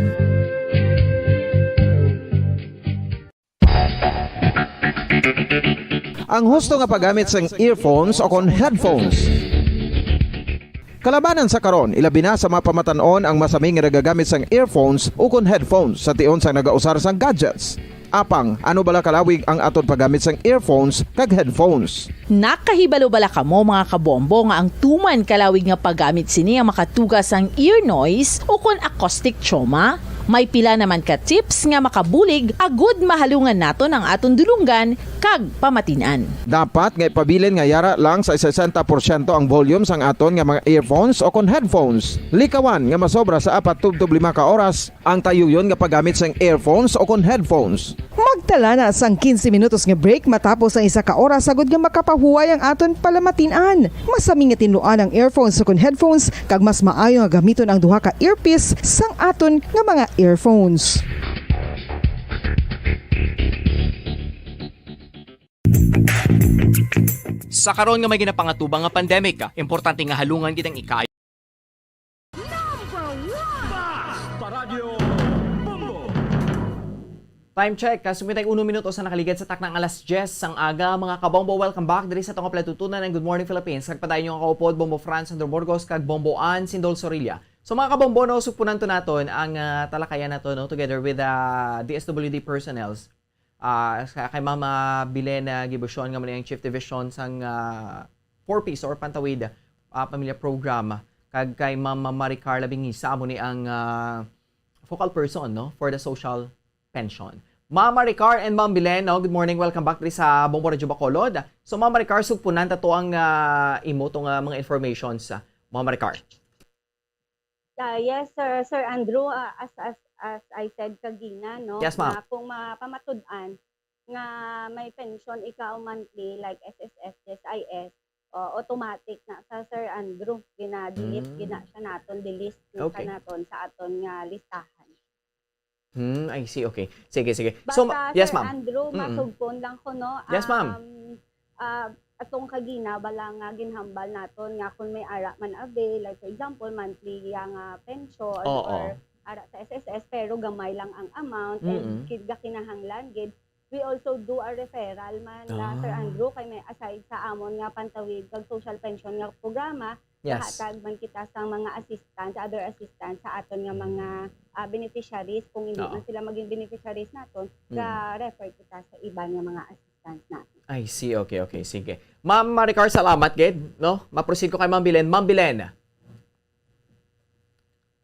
Ang husto nga paggamit sang earphones o kon headphones. Kalabanan sa karon, ilabi na sa mga pamatan-on ang masami nga nagagamit sang earphones o kon headphones sa tion sang nagausar sang gadgets. Apang, ano bala kalawig ang aton paggamit sang earphones kag headphones? Nakahibalo bala kamo, mga kabombo, nga ang tuman kalawig nga paggamit sini ang makatuga sang ear noise o kon acoustic trauma? May pila naman ka tips nga makabulig agud mahalungan naton ang aton dulonggan kag pamatin-an. Dapat nga ipabilin nga yara lang sa sesenta porsyento ang volume sang aton nga mga earphones o kon headphones. Likawan nga masobra sa apat tubtob lima ka oras ang tayuyon nga paggamit sang earphones o kon headphones. Magtala na sang quince minutos nga break matapos ang isa ka oras, agud nga makapahuway ang aton palamatin-an. Masami nga tinluan ang earphones o kon headphones, kag mas maayo nga gamiton ang duha ka earpiece sang aton nga mga earphones. Sa karon nga may ginapangatubang nga pandemic, importante nga halungan kitang ikayo. Number one! Basta Radyo Bombo! Time check, ah, cincuenta y uno minutos na nakaligad sa taknang alas diyes sang aga. Mga kabombo, welcome back diri sa atong kapladutunan ang Good Morning Philippines. Kag padayon nga kaupod, Bombo Franz Sandro Burgos kag Bombo Ann Sindol Sorilla. So, mga kabombo, no, supunan to naton ang, ah, talakayan nato, no, together with, ah, D S W D personnels. Ah, sa, kay Mama Bilena Gibucion, nga mali ang Chief Division sang, ah, Four Ps or Pantawid, ah, Pamilya Program, kag kay Mama Maricar Labingisa, amo ni ang, ah, focal person, no, for the social pension. Mama Maricar and Ma'am Bilen, no, good morning, welcome back diri sa Bombo Radyo Bacolod. So, Mama Maricar, sugpunan ta to ang, ah, imo to nga mga informations, ah, Ma'am Maricar. Ah, yes, sir. Sir Andrew, ah, as, as, as I said kagina, no, Yes, ma'am. nga kung mapamatud-an nga may pensyon ikaw monthly, like S S S, S I S, o, automatic na sa Sir Andrew, gina-delete, Mm. gina siya naton, delist na siya Okay. naton sa aton nga listahan. Hmm, I see. Okay. Sige, sige. So, Basta, ma-, yes, Sir ma'am. Andrew, Mm-mm. masugpon lang ko, no? Yes, ma'am. Um, ah, atong kagina, bala nga ginhambal naton nga kung may ara man avail, like, for example, monthly nga pensyon Oo. or ara sa S S S, pero gamay lang ang amount, and Mm-mm. gid gakinahanglan gid, we also do a referral man na, Sir Ah. Andrew, kay may aside sa amon nga pantawid kag social pension nga programa, Yes. gahatag man kita sa mga assistance, other assistance sa aton nga mga, ah, beneficiaries. Kung hindi Oo. man sila maging beneficiaries naton, Mm. ga-refer kita sa iban nga mga assistance naton. I see. Okay, okay. Sige. Ma'am Maricar, salamat gid, no? Ma-proceed ko kay Ma'am Belen. Ma'am Belen.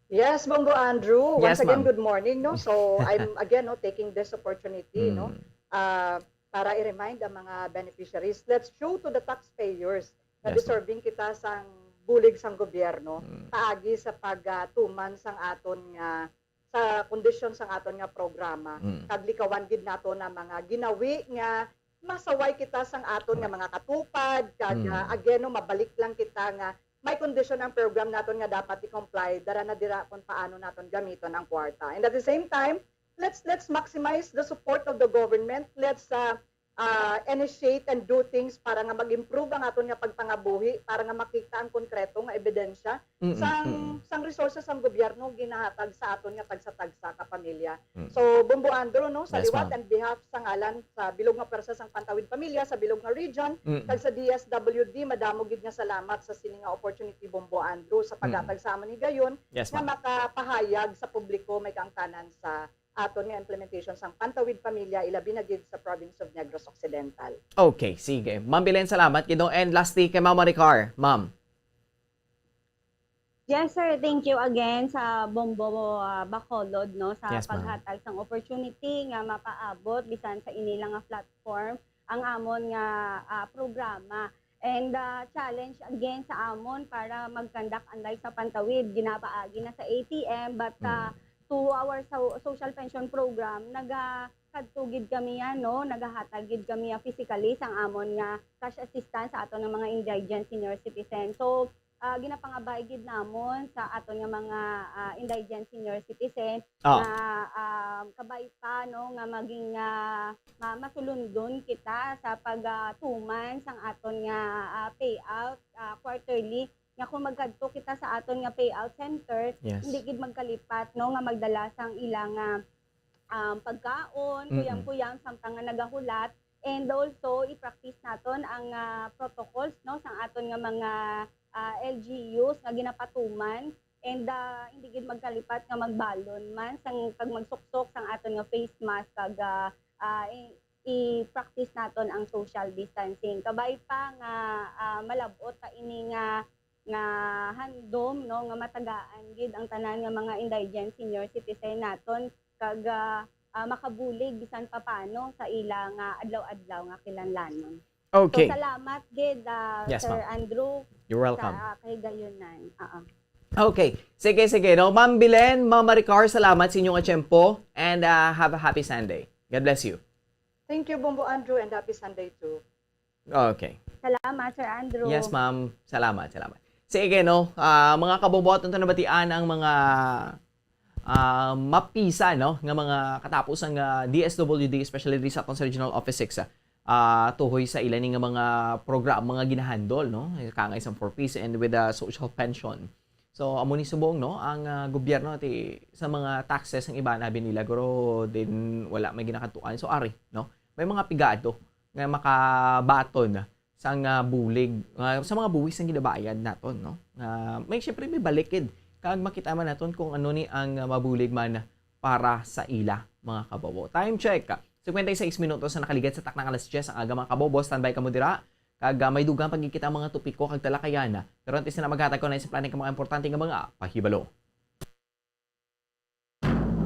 Yes, Bongo Andrew. Yes, Once again, ma'am. good morning, no? So, I'm again, no, taking this opportunity, no, Mm. ah, para i-remind ang mga beneficiaries. Let's show to the taxpayers na Yes, ma'am. deserving kita sang bulig sang gobyerno Mm. paagi sa pagtuman sang aton nga, sa kondisyon sang aton nga programa. Mm. Kag likawan gid nato na mga ginawi nga masaway kita sang aton nga Correct. mga katupad, kag, Mm. ah, again, no, mabalik lang kita nga may kondisyon ang program naton nga dapat i-comply, dara na dira kung paano naton gamiton ang kwarta. And at the same time, let's, let's maximize the support of the government. Let's, ah, ah, initiate and do things para nga mag-improve ang aton nga pagpangabuhi, para nga makita ang konkreto nga ebidensya Mm, sang, mm. sang resources sang gobyerno ginahatag sa aton nga tagsa-tagsa ka pamilya. Mm. So, Bombo Andrew, no, sa Yes, liwat ma'am. and behalf sa ngalan sa bilog nga pwersa sang Pantawid Pamilya, sa bilog nga region, Mm. kag sa D S W D, madamo gid nga salamat sa sini nga opportunity, Bombo Andrew, sa Mm. paghatag sa amon higayon Yes, nga ma'am. makapahayag sa publiko may kaangtanan sa aton nga implementation sang Pantawid Pamilya, ilabi na gid sa province of Negros Occidental. Okay, sige. Ma'am Belen, salamat gid, no? And lastly, kay Ma'am Maricar, ma'am. Yes, sir. Thank you again sa Bombo, ah, Bacolod, no, sa Yes, ma'am. paghatag sang opportunity nga mapaabot bisan sa inila nga platform ang amon nga, ah, programa. And, ah, challenge again sa amon para mag-conduct unlike sa Pantawid, ginapaagi na sa A T M, but, ah, Mm. to our so-, social pension program, nagakadto gid kami, ano, nagahatag gid kami, ah, physically sang amon nga cash assistance sa aton nga mga indigent senior citizen. So, ah, ginapangabay gid namon sa aton nga mga, ah, indigent senior citizen Ah. nga, ah, kabay pa, no, nga maging, ah, ma-, masulundon kita sa pag, ah, tuman sang aton nga, ah, payout, ah, quarterly, nga kung magkadto kita sa aton nga payout center, Yes. hindi gid magkalipat, no, nga magdala sang ilang, ah, um, pagkaon, Mm-mm. kuyang-kuyang, samtang nga nagahulat. And also, i-practice naton ang, ah, protocols, no, sang aton nga mga, ah, L G Us nga ginapatuman. And, ah, hindi gid magkalipat nga magbalon man sang, kag magsuksok sang aton nga face mask kag, ah, ah, i-, i-practice naton ang social distancing. Kabay pa nga, ah, malab-ot pa ini nga, nga handom, no, nga matagaan gid ang tanan nga mga indigent senior citizen naton kag, ah, ah, makabulig bisan pa paano sa ila nga adlaw-adlaw nga kinahanglanon. Okay. So, salamat gid, ah, Yes, Sir ma'am. Andrew, You're welcome. sa, ah, kahigayunan. Oo. Okay. Sige, sige, no? Ma'am Belen, Ma'am Maricar, salamat sa inyong atiyempo. And, ah, have a happy Sunday. God bless you. Thank you, Bombo Andrew, and happy Sunday too. Okay. Salamat, Sir Andrew. Yes, ma'am. Salamat, salamat. Sige, no? Ah, mga kabombo, aton to nabatian ang mga, ah, mapisa, no, nga mga katapos ang, ah, D S W D, especially diri sa aton sa Regional Office six, ah, ah, tuhoy sa ila ni nga mga programa nga ginahandol, no? Kangay sa Four Ps and with the social pension. So, amo ni subong, no, ang, ah, gobyerno ti sa mga taxes ang iban abi nila, pero din wala may ginakadtuan. So, ari, no, may mga pigado nga makabaton sang, ah, bulig, ah, sa mga buhis nga ginabayad naton, no? Ah, may, syempre, may balikid kag makita man naton kung ano ni ang, ah, mabulig man para sa ila, mga kabobo. Time check, cincuenta y seis minutos na nakaligad sa takna nga alas diyes ang aga, mga kabobo. Standby kamo dira. Kag, ah, may dugang pa gid kita ang mga topiko kag talakayan. Pero antes na maghatag ko na sa plano ka mga importante nga mga pahibalo.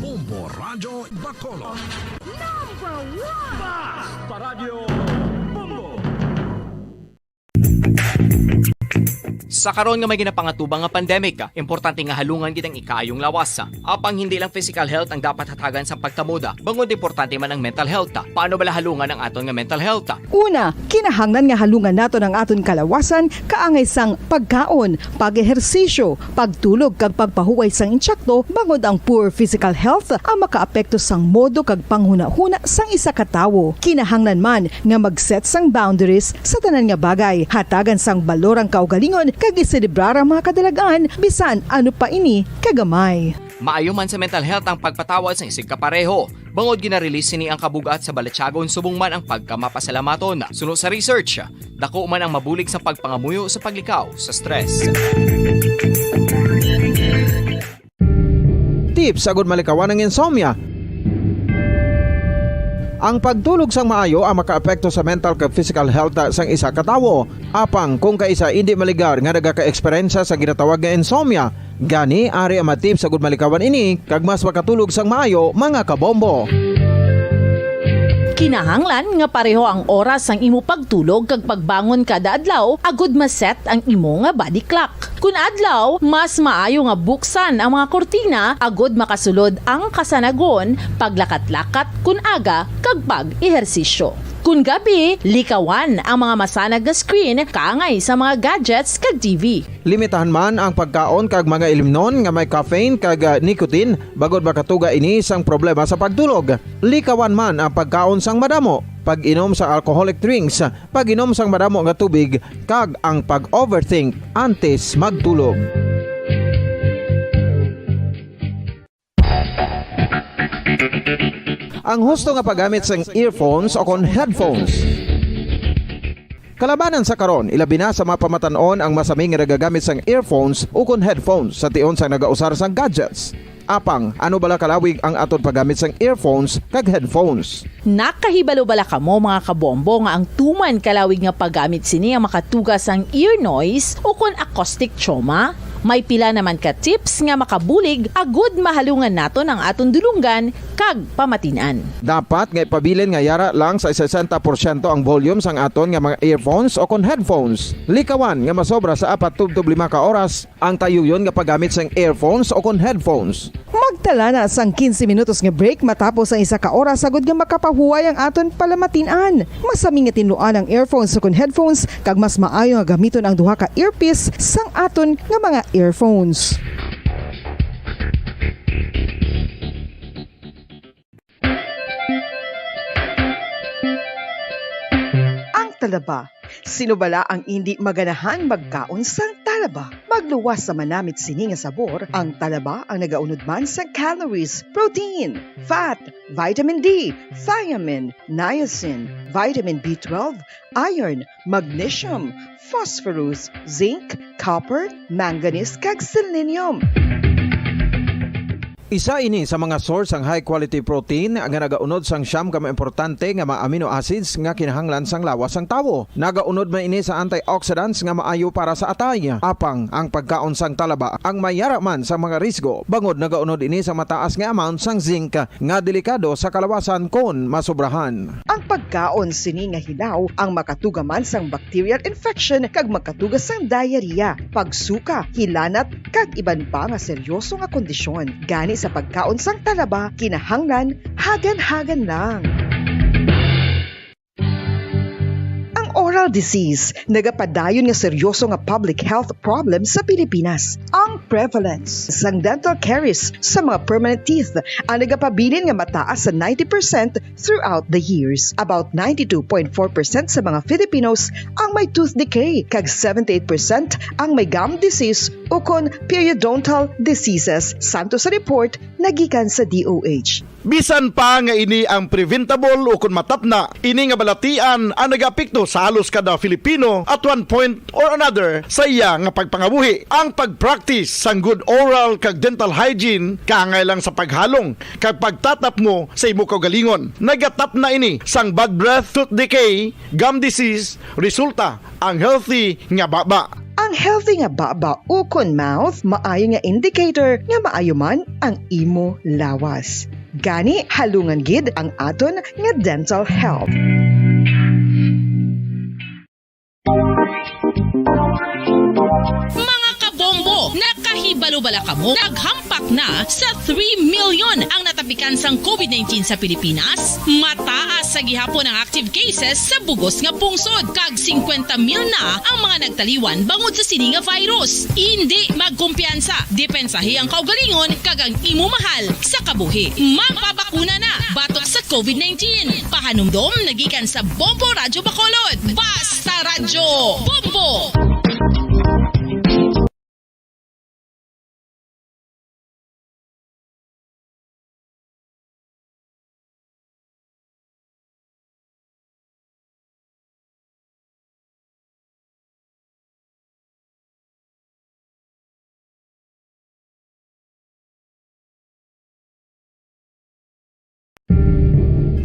Bombo Radyo Bacolod. Number one! Basta Radyo Bombo! Sa karon nga may ginapangatubang nga pandemic, importante nga halungan gid ang ikaayong lawas. Apang hindi lang physical health ang dapat hatagan sang pagtamod, bangod importante man ang mental health. Paano bala halungan ang aton nga mental health? Una, kinahanglan nga halungan naton ang aton kalawasan kaangay sang pagkaon, pag-ehersisyo, pagtulog kag pagpahuway sang intsakto, bangod ang poor physical health ang makaapekto sang modo kag panghunahuna sang isa ka tawo. Kinahanglan man nga mag-set sang boundaries sa tanan nga bagay, hatagan sang balor ang kaugalingon kag iselebrar ang mga kadalag-an, bisan ano pa ini kagamay. Maayo man sa mental health ang pagpatawad sang isigkapareho, bangod gina-release sini ang kabug-at sa balatyagon subong man ang pagkamapasalamaton. Suno sa research, dako man ang mabulig sa pagpangamuyo sa paglikaw sa stress. Tips agud malikawan ang insomnia. Ang pagtulog sang maayo ang makaapekto sa mental kag physical health sang isa ka tawo. Apang kung kaisa indi maligar nga nagaka-eksperyensya sa ginatawag nga insomnia, gani ari ang mga tips agud malikawan ini kag mas makatulog sang maayo, mga kabombo. Kinahanglan nga pareho ang oras sang imo pagtulog kag pagbangon kada adlaw agud ma-set ang imo nga body clock. Kun adlaw, mas maayo nga buksan ang mga kurtina agud makasulod ang kasanagon, paglakat-lakat kun aga, kag pag-ehersisyo. Kun gabi, likawan ang mga masanag nga screen kaangay sa mga gadgets kag T V. Limitahan man ang pagkaon kag mga ilimnon nga may caffeine kag, ah, nicotine, bangod makatuga ini sang problema sa pagtulog. Likawan man ang pagkaon sang madamo, pag-inom sa alcoholic drinks, pag-inom sang madamo nga tubig, kag ang pag-overthink antes magtulog. Ang husto nga paggamit sang earphones o kon headphones. Kalabanan sa karon, ilabi na sa mga pamatan-on ang masami nga nagagamit sang earphones o kon headphones sa tion sang nagausar sang gadgets. Apang, ano bala kalawig ang aton paggamit sang earphones kag headphones? Nakahibalo bala kamo, mga kabombo, nga ang tuman kalawig nga paggamit sini ang makatuga sang ear noise o kon acoustic trauma? May pila naman ka tips nga makabulig agud mahalungan naton ang aton dulonggan kag pamatin-an. Dapat nga ipabilin nga yara lang sa sesenta porsyento ang volume sang aton nga mga earphones o kon headphones. Likawan nga masobra sa apat tubtob lima ka oras ang tayuyon nga paggamit sang earphones o kon headphones. Magtala na sang quince minutos nga break matapos ang isa ka oras, agud nga makapahuway ang aton palamatin-an. Masami nga tinluan ang earphones o kon headphones, kag mas maayo nga gamiton ang duha ka earpiece sang aton nga mga earphones. Ang talaba. Sino bala ang indi maganahan magkaon sang talaba? Magluwas sa manamit sini nga sabor, ang talaba ang nagaunod man sang calories, protein, fat, vitamin D, thiamine, niacin, vitamin B twelve, iron, magnesium, phosphorus, zinc, copper, manganese, kag selenium. Isa ini sa mga source sang high quality protein nga nagaunod sang siyam ka mga importante nga mga amino acids nga kinahanglan sang lawas sang tawo. Nagaunod man ini sa antioxidants nga maayo para sa atay. Apang ang pagkaon sang talaba ang may yara man sa mga risgo, bangod nagaunod ini sa mataas nga amount sang zinc nga delikado sa kalawasan kon masobrahan. Ang pagkaon sini nga hilaw ang makatuga man sang bacterial infection kag makatuga sang diarrhea, pagsuka, hilanat, kag iban pa nga seryoso nga kondisyon. Gani sa pagkaon sang talaba, kinahanglan hagan-hagan lang. Ang oral disease nagapadayon nga seryoso nga public health problem sa Pilipinas. Ang prevalence sang dental caries sa mga permanent teeth ang nagapabilin nga mataas sa ninety percent throughout the years. About ninety-two point four percent sa mga Filipinos ang may tooth decay, kag seventy-eight percent ang may gum disease ukon periodontal diseases, santo sa report nagikan sa D O H. Bisan pa nga ini ang preventable ukon matapna, ini nga balatian ang nagaapekto sa halos kada Filipino at one point or another sa iya nga pagpangabuhi. Ang pag-practice sang good oral kag dental hygiene kaangay lang sa paghalong kag pagtatapmo sa imo kaugalingon. Nagatapna ini sang bad breath, tooth decay, gum disease, resulta ang healthy nga baba. Ang healthy nga baba ukon mouth maayo nga indicator nga maayo man ang imo lawas. Gani, halungan gid ang aton nga dental health. Wala kamo. Naghampak na sa three million ang natapikan sang covid nineteen sa Pilipinas. Mataas sa gihapon ang active cases sa bugos nga pungsod, kag singkwenta mil na ang mga nagtaliwan bangod sa sini nga virus. Indi magkumpiyansa, depensahi ang kaugalingon kag ang imo mahal sa kabuhi. Magpabakuna na batok sa covid nineteen. Pahanumdom nagikan sa Bombo Radyo Bacolod. Basta Radyo Bombo!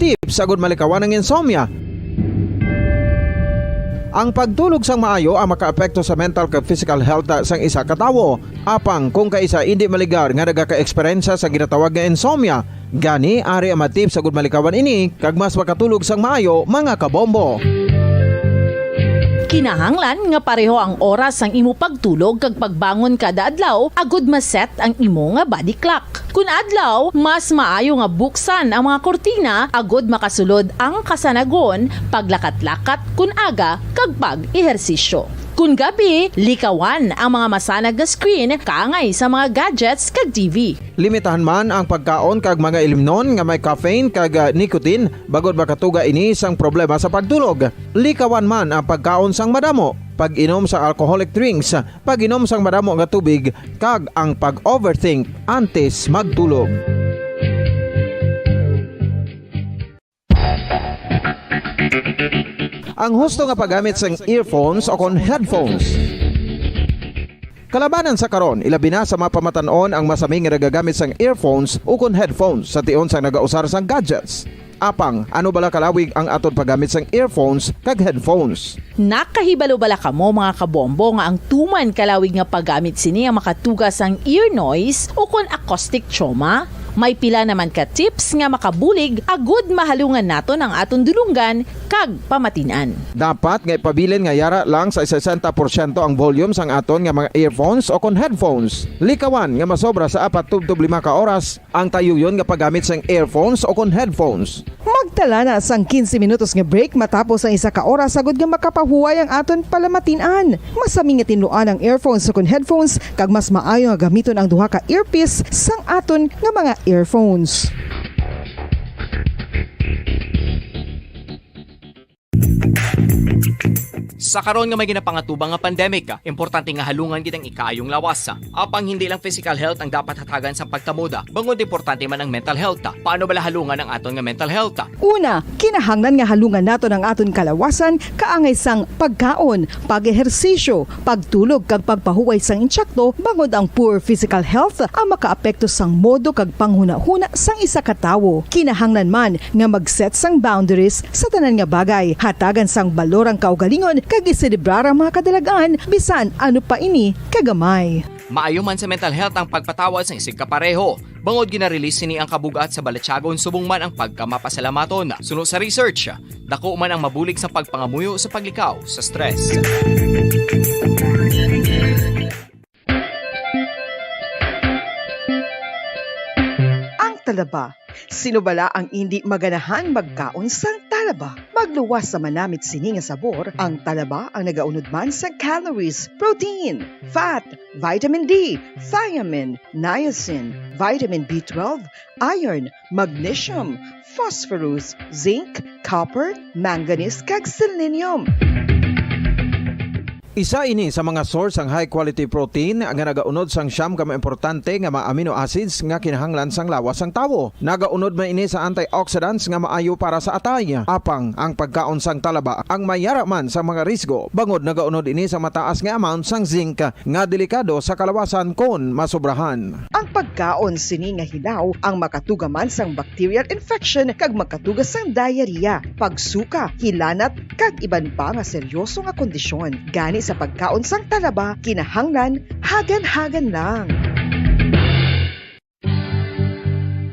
Tips agud malikawan ang insomnia. Ang pagtulog sang maayo ang makaapekto sa mental kag physical health sang isa ka tawo. Apang kung kaisa indi maligar nga nagaka-eksperyensya sa ginatawag nga insomnia, gani ari ang mga tips agud malikawan ini kag mas makatulog sang maayo, mga kabombo. Kinahanglan nga pareho ang oras sang imo pagtulog kag pagbangon kada adlaw agud ma-set ang imo nga body clock. Kun adlaw, mas maayo nga buksan ang mga kurtina agud makasulod ang kasanagon, paglakat-lakat kun aga, kag pag-ehersisyo. Kun gabi, likawan ang mga masanag nga screen kaangay sa mga gadgets kag T V. Limitahan man ang pagkaon kag mga ilimnon nga may caffeine kag, ah, nicotine, bangod makatuga ini sang problema sa pagtulog. Likawan man ang pagkaon sang madamo, pag-inom sa alcoholic drinks, pag-inom sang madamo nga tubig, kag ang pag-overthink antes magtulog. Ang husto nga paggamit sang earphones o kon headphones. Kalabanan sa karon, ilabi na sa mga pamatan-on ang masami nga nagagamit sang earphones o kon headphones sa tion sang nagausar sang gadgets. Apang, ano bala kalawig ang aton paggamit sang earphones kag headphones? Nakahibalo bala kamo, mga kabombo, nga ang tuman kalawig nga paggamit sini ang makatuga sang ear noise o kon acoustic trauma? May pila naman ka tips nga makabulig agud mahalungan naton ang aton dulonggan kag pamatin-an. Dapat nga ipabilin nga yara lang sa sesenta porsyento ang volume sang aton nga mga earphones o kon headphones. Likawan nga masobra sa apat tubtob lima ka oras ang tayuyon nga paggamit sang earphones o kon headphones. Magtala na sang quince minutos nga break matapos ang isa ka oras, agud nga makapahuway ang aton palamatin-an. Masami nga tinluan ang earphones o kon headphones, kag mas maayo nga gamiton ang duha ka earpiece sang aton nga mga earphones. Sa karon nga may ginapangatubang nga pandemic, importante nga halungan gid ang ikaayong lawas. Apang hindi lang physical health ang dapat hatagan sang pagtamod, bangod importante man ang mental health. Paano bala halungan ang aton nga mental health? Una, kinahanglan nga halungan naton ang aton kalawasan kaangay sang pagkaon, pag-ehersisyo, pagtulog kag pagpahuway sang insakto, bangod ang poor physical health ang makaapekto sang modo kag panghunahuna sang isa ka tawo. Kinahanglan man nga mag-set sang boundaries sa tanan nga bagay, hatagan sang balor ang kaugalingon kag iselebrar ang mga kadalag-an, bisan ano pa ini kagamay. Maayo man sa mental health ang pagpatawad sang isigkapareho, bangod gina-release sini ang kabug-at sa balatyagon subong man ang pagkamapasalamaton. Suno sa research, dako man ang mabulig sa pagpangamuyo sa paglikaw sa stress. Ang talaba. Sino bala ang indi maganahan magkaon sang talaba? Magluwas sa manamit sini nga sabor, ang talaba ang nagaunod man sa calories, protein, fat, vitamin D, thiamine, niacin, vitamin B twelve, iron, magnesium, phosphorus, zinc, copper, manganese, kag selenium. Isa ini sa mga source sang high quality protein nga nagaunod sang siyam ka mga importante nga mga amino acids nga kinahanglan sang lawas sang tawo. Nagaunod man ini sa antioxidants nga maayo para sa atay. Apang ang pagkaon sang talaba ang may yara man sa mga risgo, bangod nagaunod ini sa mataas nga amount sang zinc nga delikado sa kalawasan kon masobrahan. Ang pagkaon sini nga hilaw ang makatuga man sang bacterial infection kag makatuga sang diarrhea, pagsuka, hilanat, kag iban pa nga seryoso nga kondisyon. Gani sa pagkaon sang talaba, kinahanglan hagan-hagan lang.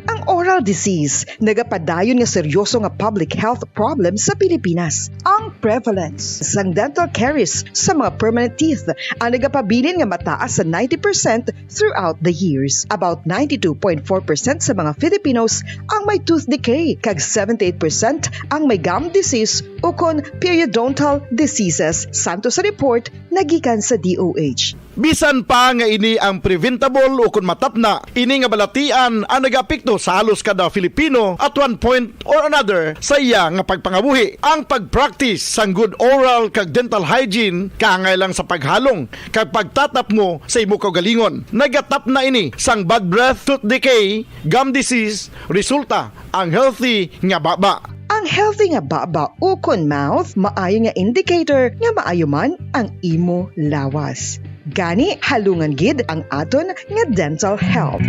Ang oral disease, nagapadayon nga seryoso nga public health problem sa Pilipinas. Ang prevalence sang dental caries sa mga permanent teeth ang nagapabilin nga mataas sa ninety percent throughout the years. About ninety-two point four percent sa mga Filipinos ang may tooth decay, kag seventy-eight percent ang may gum disease ukon periodontal diseases, santo sa report nga gikan sa D O H. Bisan pa nga ini ang preventable ukon matapna, ini nga balatian ang nagaapekto sa halos kada Filipino at one point or another sa iya nga pagpangabuhi. Ang pag-practice sang good oral kag dental hygiene kaangay lang sa paghalong kag pagtatapngo sa imo kaugalingon. Nagatapna ini sang bad breath, tooth decay, gum disease, resulta ang healthy nga baba. Ang healthy nga baba ukon mouth maayo nga indicator nga maayo man ang imo lawas. Gani, halungan gid ang aton nga dental health.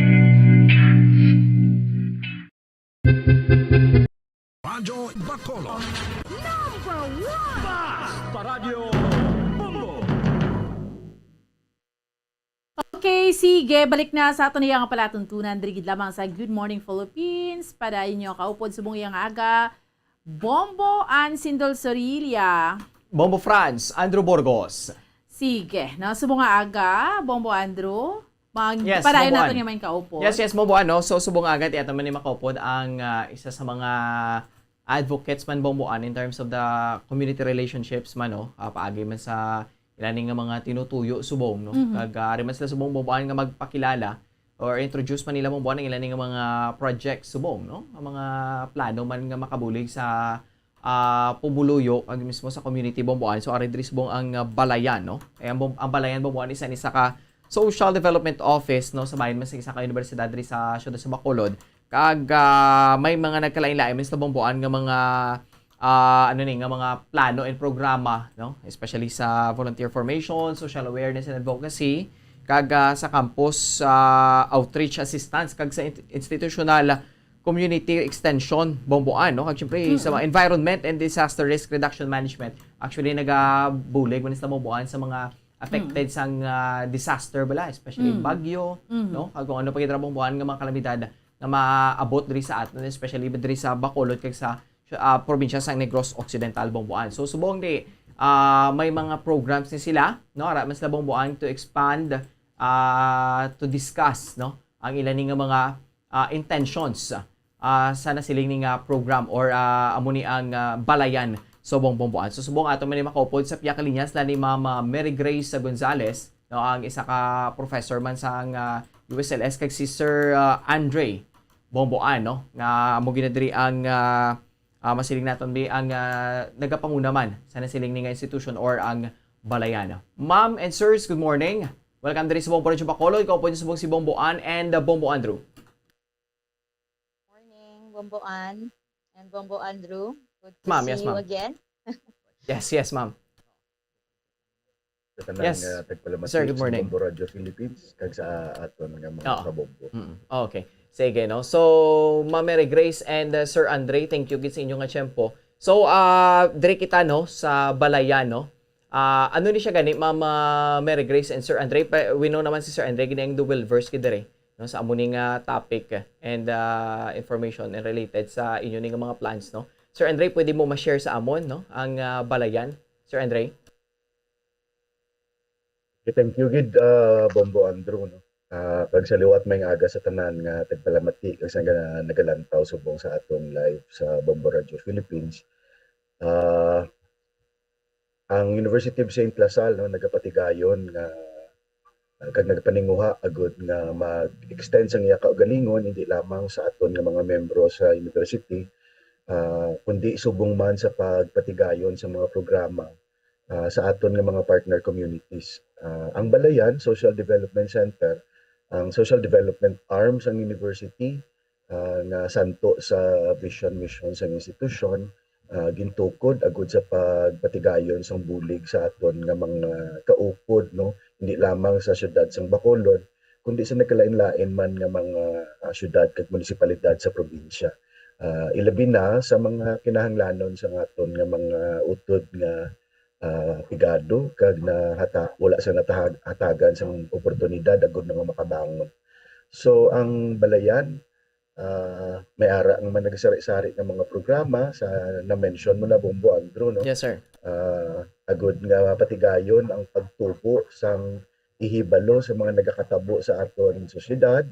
Radyo Bacolod. Number one! Basta Radyo Bombo! Okay, sige, balik na sa aton iya nga palatuntunan diri gid lamang sa Good Morning Philippines. Padayon niyo kaupod subong iya nga aga, Bombo Ann Sindol Sorilla. Bombo Franz, Andrew Burgos. Sige, no, subong nga aga, Bombo Andrew. Mag Yes, padayon Bombo naton Ann. Nga main kaupod. Yes, yes, Bombo Ann, no? So, subong nga aga, ti aton man ni makaupod ang, ah, isa sa mga advocates man, Bombo Ann, in terms of the community relationships man, no? Ah, paagi man sa ila ni nga mga tinutuyo subong, no? Mhm. Kag, ah, ari man sila subong, Bombo Ann, nga magpakilala or introduce man nila, Bombo Ann, ang ila ni nga mga projects subong, no? Ang mga plano man nga makabulig sa, ah, pumuluyo, kag mismo sa community, Bombo Ann. So, ari diri subong ang, ah, Balayan, no? Kay ang Bom-, ang Balayan, Bombo Ann, isa ni sa ka social development office, no, sa bahin man sa isa ka universidad diri sa siyudad sa Bacolod. Kag, ah, may mga nagkalain-lain man sa Bombo Ann nga mga, ah, ano ni, nga mga plano and programa, no, especially sa volunteer formation, social awareness and advocacy, kag, ah, sa campus, ah, outreach assistance, kag sa in-, institutional community extension, Bombo Ann, no, kag syempre sa Mm-mm. mga environment and disaster risk reduction management. Actually, nagabulig man sa Bombo Ann sa mga affected Mm. sang, ah, disaster bala, especially Mm. bagyo, Mm. no? Kag kung ano pa gid ra, Bombo Ann, nga mga kalamidad nga maabot diri sa aton, especially diri sa Bacolod kag sa, ah, probinsya sang Negros Occidental, Bombo Ann. So, subong di, ah, may mga programs ni sila, no? Ara man sila, Bombo Ann, to expand, ah, to discuss, no, ang ila ni nga mga, ah, intentions, ah, sa nasiling ni nga program or, ah, amo ni ang, ah, Balayan subong Bombo Ann. So, subong ato man ni makaupod sa pihak linya sila ni Ma'am, ah, Mary Grace Gonzalez, no, ang isa ka professor man sa, ah, U S L S, kag si Sir, ah, Andre Bombo Ann, no, nga amo gid na diri ang, ah, ah, masiling naton bi ang, ah, nagapanguna man sa nasiling ni nga institution or ang Balayan. Ma'am and sirs, good morning. Welcome diri sa Bombo Radyo Bacolod. Kaupod niyo subong si Bombo Ann and, ah, Bombo Andrew. Morning, Bombo Ann and Bombo Andrew. Good to Ma'am, see yes, you ma'am. Again. Yes, yes, ma'am. Sa tanan Yes. nga tagpalamat Sir, good sa morning. Bombo Radio Philippines, kag sa aton nga mga Oo. kabombo. Mm. Okay. Sige, no? So, Ma'am Mary Grace and, uh, Sir Andre, thank you gid sa inyo nga tiyempo. So, ah, diri kita, no, sa Balayan, no? Ah, ano ni siya gani, Ma'am, ah, Mary Grace and Sir Andre? Pa-, we know naman si Sir Andre, gid ang well versed gid diri, no, sa amo ni nga topic and, ah, information and related sa inyo ni nga mga plans, no? Sir Andre, pwede mo ma-share sa amon, no, ang, ah, Balayan? Sir Andre? Okay, thank you gid, ah, Bombo Andrew, no? Ah, kag sa liwat, maayong aga sa tanan nga tagpalamati kag sa nga nagalantaw subong sa aton live sa Bombo Radio Philippines. Ah, ang University of Saint La Salle, no, nagapatigayon nga, ah, kag nagpaninguha agud nga mag-extend sang iya kaugalingon, hindi lamang sa aton nga mga membro sa university, ah, kundi subong man sa pagpatigayon sa mga programa, ah, sa aton nga mga partner communities. Ah, ang Balayan Social Development Center, ang social development arm sang university, ah, nga santo sa vision mission sang institusyon, ah, gintukod agud sa pagpatigayon sang bulig sa aton nga mga kaupod, no? Hindi lamang sa siyudad sang Bacolod, kundi sa nagkalain-lain man nga mga, ah, siyudad kag munisipalidad sa probinsya. Ah, ilabi na sa mga kinahanglanon sa aton nga mga utod nga, ah, pigado kag nahata-, wala sa natahag-, hatagan sang oportunidad agud nga makabangon. So, ang Balayan, Ah, may ara ang mga nagsari-sari nga mga programa sa na-mention mo na, Bombo, Andrew, no? Yes, sir. Ah, agud nga mapatigayon ang pagtubo sang ihibalo sa mga nagakatabo sa aton sosyedad,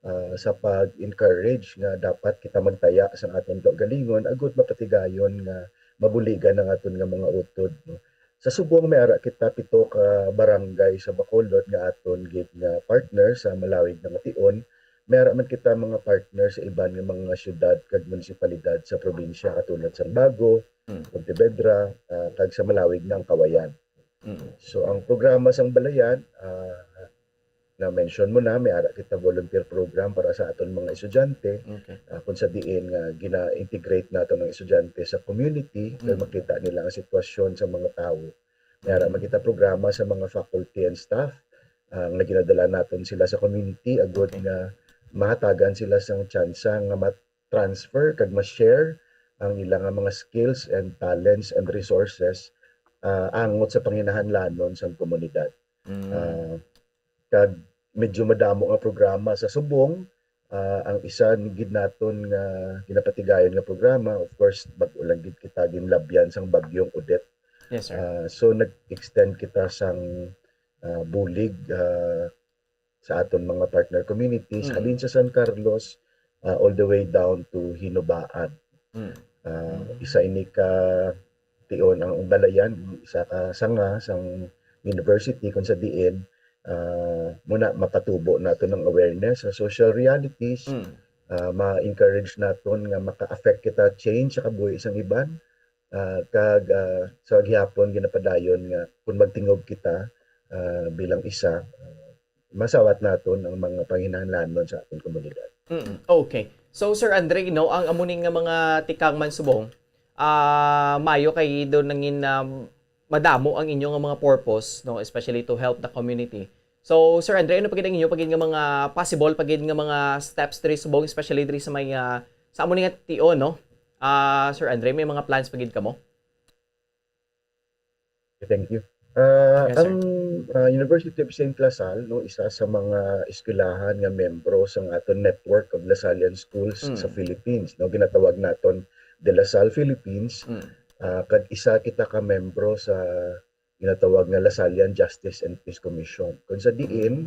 ah, sa pag-encourage nga dapat kita magtaya sa aton kaugalingon, agud mapatigayon nga mabuligan ang aton nga mga utod, no? Sa subong, may ara kita pito ka barangay sa Bacolod nga aton gid nga partner sa malawig nga nga tion. May ara man kita mga partner sa iban nga mga syudad kag munisipalidad sa probinsya, katulad sang Bago, Mm. Pontevedra, ah, kag sa malawig nga ang Cauayan. Mm. So, ang programa sang Balayan, ah, na-mention mo na, may ara kita volunteer program para sa aton mga estudyante, Okay. ah, kung sa diin nga gina-integrate nato ang estudyante sa community, kay Mm. makita nila ang sitwasyon sa mga tawo. May ara Mm. man kita programa sa mga faculty and staff, ah, nga ginadala naton sila sa community, agud Okay. nga mahatagan sila sang tsansa nga ma-transfer kag ma-share ang ila nga mga skills and talents and resources, ah, angot sa panginahanglanon sang komunidad. Mm. Ah, kag medyo madamo nga programa sa subong. Ah, ang isa ni gid naton nga ginapatigayon nga programa, of course, bag-o lang gid kita ginlabyan sang Bagyong Odette. Yes, sir. Ah, so, nag-extend kita sang, ah, bulig, ah, sa aton mga partner communities, Mm. halin sa San Carlos, ah, all the way down to Hinobaan. Mm. Ah, Mm. isa ini ka tion ang Balayan, isa ka sanga sang university kung sa diin, ah, muna mapatubo naton ang awareness sa social realities, Mm. ah, ma-encourage naton nga maka-affect kita change sa kabuhi sang iban, ah, kag, ah, sa gihapon ginapadayon nga kung magtingob kita, ah, bilang isa, ah, masawat naton ang mga panginahanglanon sa aton komunidad. Mm, okay. So, Sir Andre, no, ang amo ni nga mga tikang man subong, ah, mayo kay do nangin, um, madamo ang inyo nga mga purpose, no, especially to help the community. So, Sir Andre, ano pa gid ang inyo pa gid nga mga possible pa gid nga mga steps diri subong, especially diri sa may, ah, sa amo ni nga tion, no? Ah, Sir Andre, may mga plans pa gid kamo? Thank you. Ah, Yes, sir. Ang, ah, University of Saint La Salle, no, isa sa mga eskwelahan nga membro sa aton network of Lasallian schools Mm. sa Philippines, no, ginatawag naton De La Salle Philippines. Mm. Ah, kag isa kita ka membro sa ginatawag nga Lasallian Justice and Peace Commission. Kung sa diin,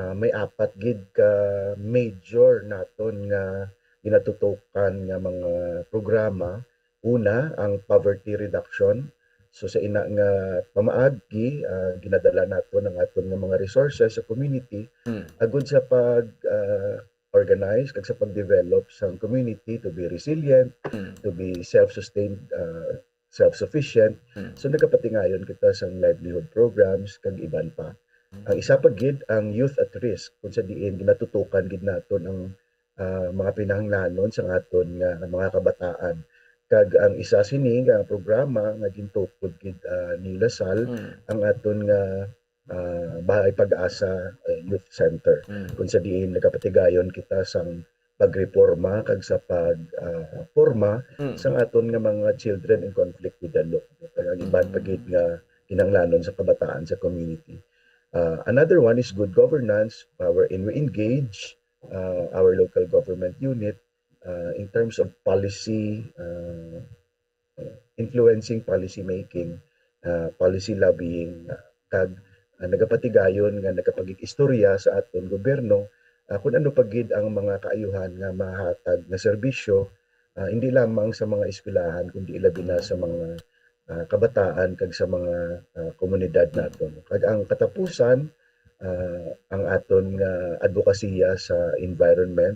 ah, may apat gid ka major naton nga ginatutukan nga mga programa. Una, ang poverty reduction. So, sa ina nga pamaagi, ah, ginadala naton ang aton nga mga resources sa community Mm. agud sa pag, ah, organize kag sa pag-develop sang community to be resilient, Mm. to be self-sustained, ah, self-sufficient. Mm. So, nagapatingayon kita sang livelihood programs kag iban pa. Mm. Ang isa pa gid ang youth at risk, kung sa diin ginatutukan gid naton ang, ah, mga pinahanglanon sang aton nga mga kabataan. Kag ang isa sini nga programa nga gintukod gid, ah, ni La Salle, Mm. ang aton nga, ah, Bahay Pag-asa, eh, Youth Center, Mm. kung sa diin nagapatigayon kita sang pagreporma kag sa pag, ah, porma Mm. sang aton nga mga children in conflict with the law. Kag ang iban pa Mm. gid nga kinahanglanon sa kabataan sa community. Ah, another one is good governance, uh, wherein we engage, uh, our local government unit, uh, in terms of policy, uh, influencing policy making, uh, policy lobbying, uh, kag, uh, nagapatigayon nga nagapagig-istorya sa aton gobyerno, uh, kung ano pa gid ang mga kaayuhan nga mahatag nga serbisyo, uh, hindi lamang sa mga eskwelahan, kundi ilabi na sa mga, uh, kabataan kag sa mga, uh, komunidad naton. Kag ang katapusan, uh, ang aton nga advokasya sa environment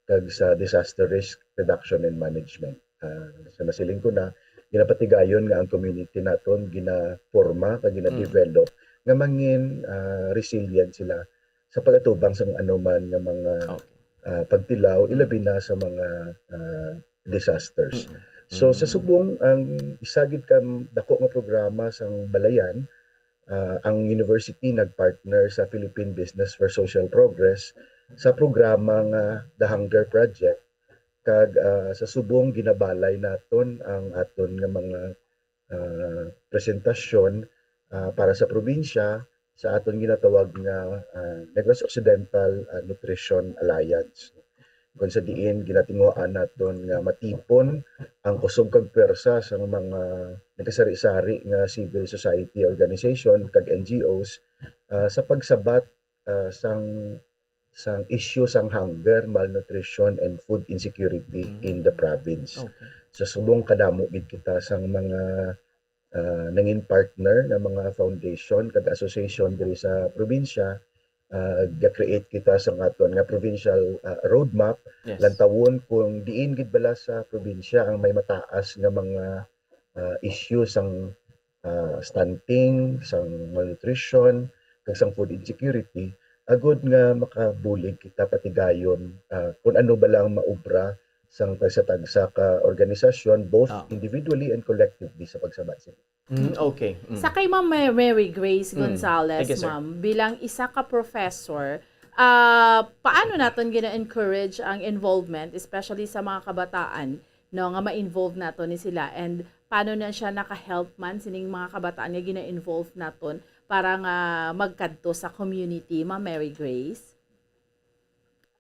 kag sa disaster risk reduction and management. Ah, sa nasiling ko na, ginapatigayon nga ang community naton ginaporma kag gina-develop nga mangin, ah, resilient sila sa pag-atubang sa anuman nga mga, Okay. ah, pagtilaw, Mm. ilabi na sa mga, ah, disasters. Mm. So, sa Mm. subong, ang isa gid ka dako nga programa sang Balayan, ah, ang university nagpartner sa Philippine Business for Social Progress sa programa nga The Hunger Project, kag, ah, sa subong ginabalay naton ang aton nga mga, ah, presentasyon, ah, para sa probinsya sa aton ginatawag nga, ah, Negros Occidental, ah, Nutrition Alliance. kung sa diin ginatinguhaan naton nga matipon ang kusog kag pwersa sang mga nagkasari-sari nga civil society organization kag N G Os, ah, sa pagsabat, ah, sang, sang issue sang hunger, malnutrition, and food insecurity Mm. in the province. Okay. So, subong kadamo gid kita sang mga, ah, nangin partner nga mga foundation kag association diri sa probinsya, ah, ga-create kita sang aton nga provincial, ah, roadmap. Yes. Lantawon kung diin gid bala sa probinsya ang may mataas nga mga, ah, issue sang, ah, stunting, sang malnutrition, kag sang food insecurity, agud nga makabulig kita patigayon, ah, kung ano bala ang maubra sang tagsa-tagsa ka organisasyon, both Ah. individually and collectively, sa pagsabat sini. Mm, okay. Mm. Sa kay Ma'am Ma-, Mary Grace Mm. Gonzalez, Thank you, sir. Ma'am, bilang isa ka professor, ah, paano naton gina-encourage ang involvement, especially sa mga kabataan, no, nga ma-involve naton ni sila, and paano na siya naka-help man sining mga kabataan nga gina-involve naton para nga magkadto sa community, Ma'am Mary Grace?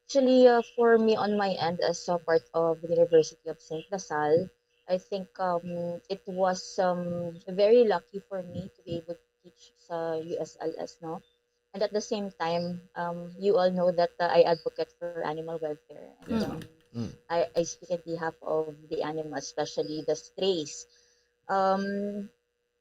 Actually, uh, for me, on my end, as a part of the University of Saint La Salle, I think, um, it was, um, very lucky for me to be able to teach sa U S L S, no? And at the same time, um, you all know that, uh, I advocate for animal welfare. And, Yes, um, ma'am. Mm. I, I speak in behalf of the animals, especially the strays. Um,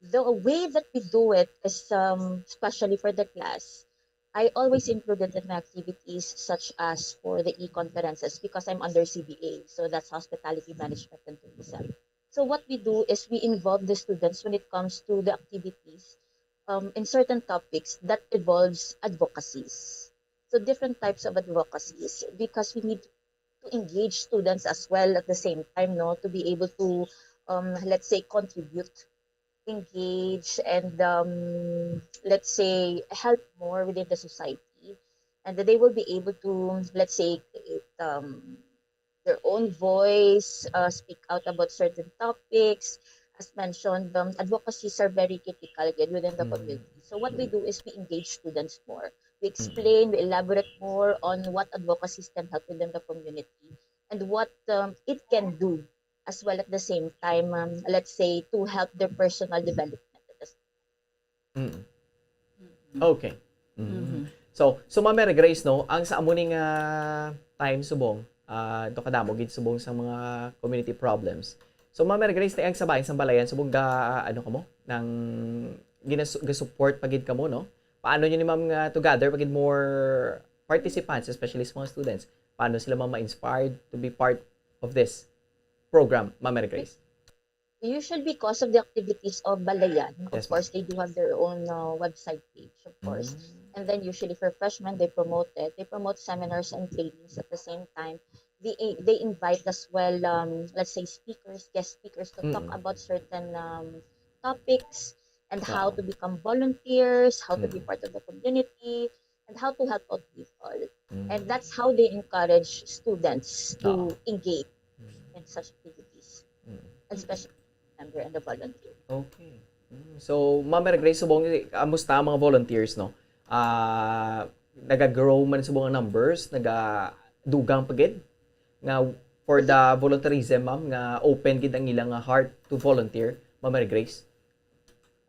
the way that we do it is, um, especially for the class, I always include it in my activities, such as for the e-conferences, because I'm under C B A, so that's Hospitality Management and Tourism. So what we do is we involve the students when it comes to the activities, um, in certain topics that involves advocacies. So different types of advocacies, because we need to engage students as well at the same time, no, to be able to, um, let's say, contribute, engage, and, um, let's say, help more within the society. And they will be able to, let's say, create, um, their own voice, uh, speak out about certain topics. As mentioned, um, advocacies are very critical again within the Mm. community. So what we do is we engage students more. We Mm. explain, we elaborate more on what advocacies can help within the community and what, um, it can do as well at the same time, um, let's say, to help their personal development. Mm. Mm-mm. Okay. Mm. Mm-hmm. So, so, Ma'am Mary Grace, no, ang sa amo ning, ah, time subong, ah, ito kadamo gid subong sa mga community problems. So, Ma'am Mary Grace, ang sa bahin sang Balayan subong ga, ano kamo, nang ginas-, ga-support pa gid kamo, no? Paano nyo ni Ma'am nga to gather pa gid more participants, especially sa mga students? Paano sila, Ma'am, ma-inspired to be part of this program, Ma'am Mary Grace? Usually because of the activities of Balayan, of Yes, ma'am. course, they do have their own, uh, website page, of course. Mm. And then usually for freshmen, they promote it. They promote seminars and trainings at the same time. They, they invite as well, um, let's say, speakers, guest speakers to talk Mm. about certain, um, topics and how Oo. to become volunteers, how to be Mm. part of the community, and how to help out people. And Mm. that's how they encourage students to Oo. engage Mm. in such activities, Mm. and especially member and the volunteer. Okay. Mm. So, Ma'am Mary Grace, subong, kamusta ang mga volunteers, no? Ah, naga-grow man subong ang numbers, nagadugang pa gid nga for the volunteerism, ma'am, nga open gid ang ilang, ah, heart to volunteer, Ma'am Mary Grace?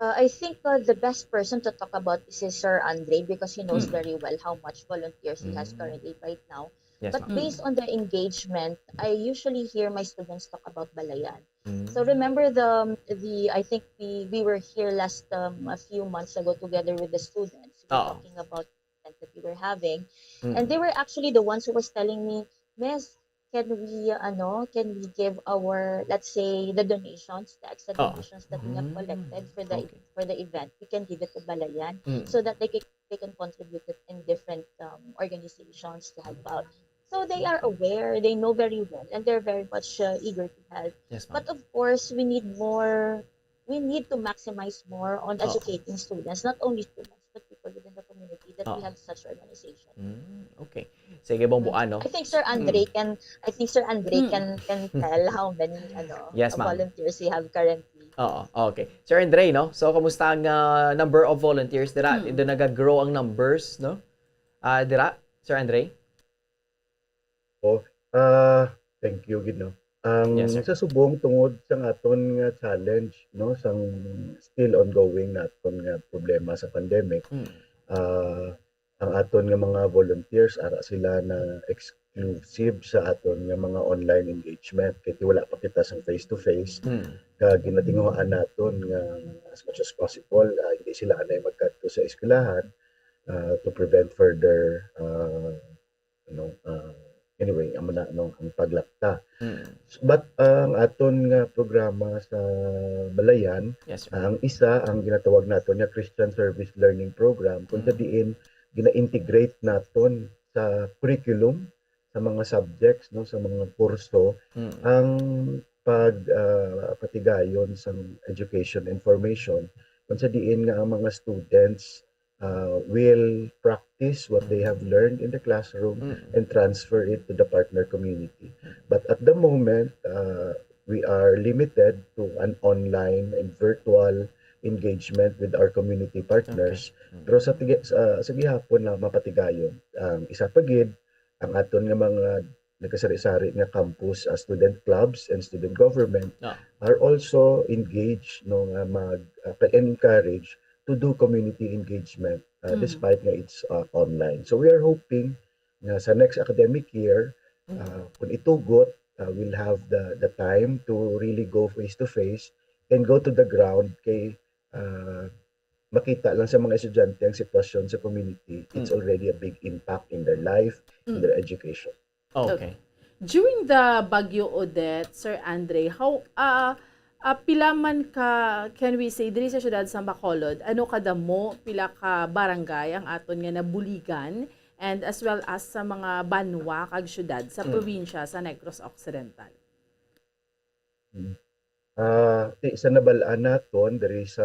Uh, I think, uh, the best person to talk about this is Sir Andre, because he knows Mm. very well how much volunteers he has Mm. currently right now. Yes, But ma'am. based Mm. on the engagement, I usually hear my students talk about Balayan. Mm. So remember the, the, I think we, we were here last, um, a few months ago together with the students. We were Oo. talking about event that we were having. Mm. And they were actually the ones who was telling me, "Miss, can we, ano, can we give our, let's say, the donations, the extra Oo. donations that we have Mm. collected for the, Okay. for the event, we can give it to Balayan Mm. so that they can, they can contribute it in different, um, organizations to help out." So they are aware, they know very well, and they're very much, uh, eager to help. Yes, ma'am. But of course, we need more, we need to maximize more on Oo. educating students, not only students, but people within the community that we Oh. have such organization. Mm, okay. Sige, Bong Mm. Buan, no? I think Sir Andre Mm. can, I think Sir Andre Mm. can, can tell how many, ano, Yes, ma'am. volunteers we have currently. Oo, okay. Sir Andre, no? So, kamusta ang, ah, number of volunteers dira? Mm. Indo nagagrow ang numbers, no? Ah, dira, Sir Andre? Oh, Ah, thank you gid, no. Ang Yes, sir. Sa subong, tungod sa aton nga challenge, no, sang still ongoing naton nga problema sa pandemic, Mm. ah, ang aton nga mga volunteers, ara sila na exclusive sa aton nga mga online engagement, kay wala pa kita sa face to face. Mm. Kag ginatinguhaan naton nga as much as possible, ah, hindi sila anay magkadto sa eskwelahan, ah, to prevent further, ah, ano, ah, anyway, amo na, no, ang paglakta. Mm. But ang aton nga programa sa balayan, Yes, sir. ang isa, ang ginatawag naton nga Christian Service Learning Program, kung sa Mm. diin gina-integrate naton sa curriculum, sa mga subjects, no, sa mga kurso, Mm. ang pag, ah, patigayon sang education and formation, kung sa diin nga ang mga students, ah, will practice what they have learned in the classroom Mm. and transfer it to the partner community. But at the moment, uh, we are limited to an online and virtual engagement with our community partners. Mm. Pero sa, tigi- sa, sa gihapon na mapatigayon, ang isa pa gid, ang aton nga mga nagkasari-sari nga campus, uh, student clubs and student government Ah. are also engaged, no, nga mag, uh, and encouraged to do community engagement, uh, Mm. despite nga it's, uh, online. So we are hoping nga sa next academic year, Mm. uh, kung itugot, uh, we'll have the the time to really go face to face and go to the ground kay, uh, makita lang sa mga estudyante ang sitwasyon sa community. It's Mm. already a big impact in their life, in Mm. their education. Okay. During the Bagyo Odette, Sir Andre, how, ah, ah, pila man ka, can we say, diri sa siyudad sa Bacolod, ano kadamo, pila ka barangay ang aton nga nabuligan, and as well as sa mga banwa kag siyudad sa Mm. probinsya sa Negros Occidental? Mm. Ah, ti-, sa nabal-an naton diri sa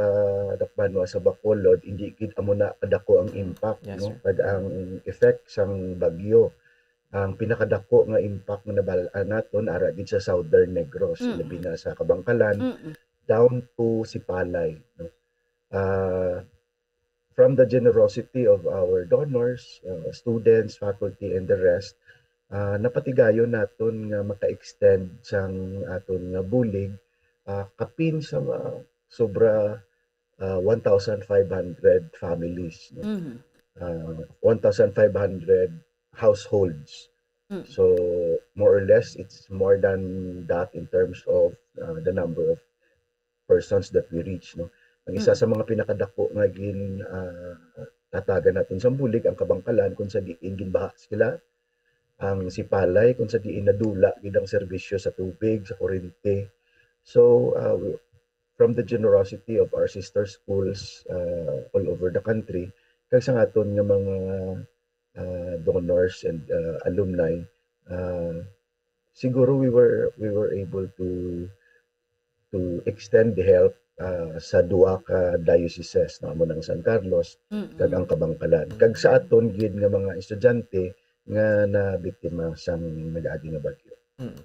dakbanwa sa Bacolod, hindi gid amo na kadako ang impact, Yes, no? Sir. Kag ang effect sang bagyo. Ang pinakadako nga impact nga nabal-an naton ara gid sa Southern Negros, Mm. labi na sa Kabangkalan, Mm-mm. down to Sipalay, no? Ah, from the generosity of our donors, uh, students, faculty, and the rest, ah, napatigayon naton nga maka-extend sang aton nga bulig, ah, kapin sa mga sobra, ah, one thousand five hundred families, no? Mhm. Ah, one thousand five hundred households. Mm. So, more or less, it's more than that in terms of, uh, the number of persons that we reach, no? Ang isa Mm. sa mga pinakadako nga gin, ah, tatagan natin sa bulig, ang Kabangkalan, kung sa diin ginbaha sila, ang Sipalay, kung sa diin nadula gid ang serbisyo sa tubig, sa kuryente. So, uh, we- from the generosity of our sister schools, uh, all over the country, kag sa aton nga mga, uh, donors and, uh, alumni, uh, siguro we were we were able to to extend the help, uh, sa duha ka dioceses, no, amo nang San Carlos Mm-mm. kag ang Kabangkalan, kag sa aton gid nga mga estudyante nga nabiktima sang nag-agi nga bagyo. Mm.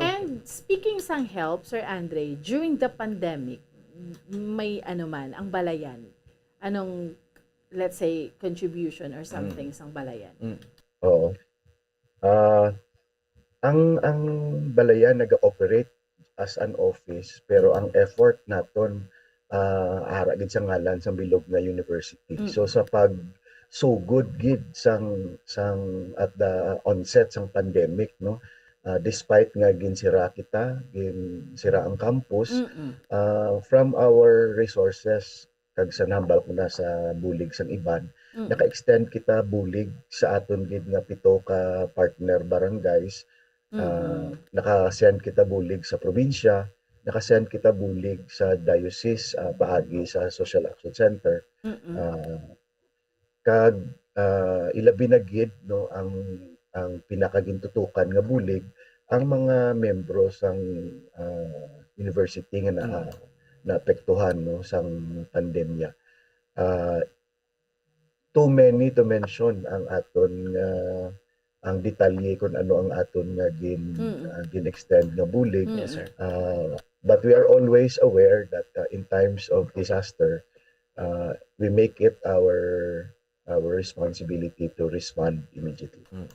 And speaking sang help, Sir Andre, during the pandemic, may ano man, ang balayan, anong, let's say, contribution or something sang balayan? Mm. Oo. Ah, ang ang balayan naga-operate as an office, pero ang effort naton, ah, ara gid sa ngalan sa bilog nga university. Mm. So sa pagsugod gid sang sang at the onset sang pandemic, no, ah, despite nga ginsira kita, ginsira ang campus, Mm-mm. ah, from our resources, kag sa nahambal ko na sa bulig sang iban, Mm. naka-extend kita bulig sa aton gid nga pito ka partner barangays. Ah, Mhm. naka-send kita bulig sa probinsya, naka-send kita bulig sa diocese, ah, paagi sa Social Action Center. Mm-mm. Ah, kag, ah, ilabi na gid, no, ang ang pinakagintutukan nga bulig ang mga membro sang, ah, university nga na, Mm. naapektuhan, no, sang pandemya. Ah, too many to mention ang aton nga, ang detalye kung ano ang aton nga gin-, Mm. ah, gin-extend nga bulig. Mm. Yes, sir. Ah, but we are always aware that, uh, in times of disaster, uh, we make it our our responsibility to respond immediately. Mm.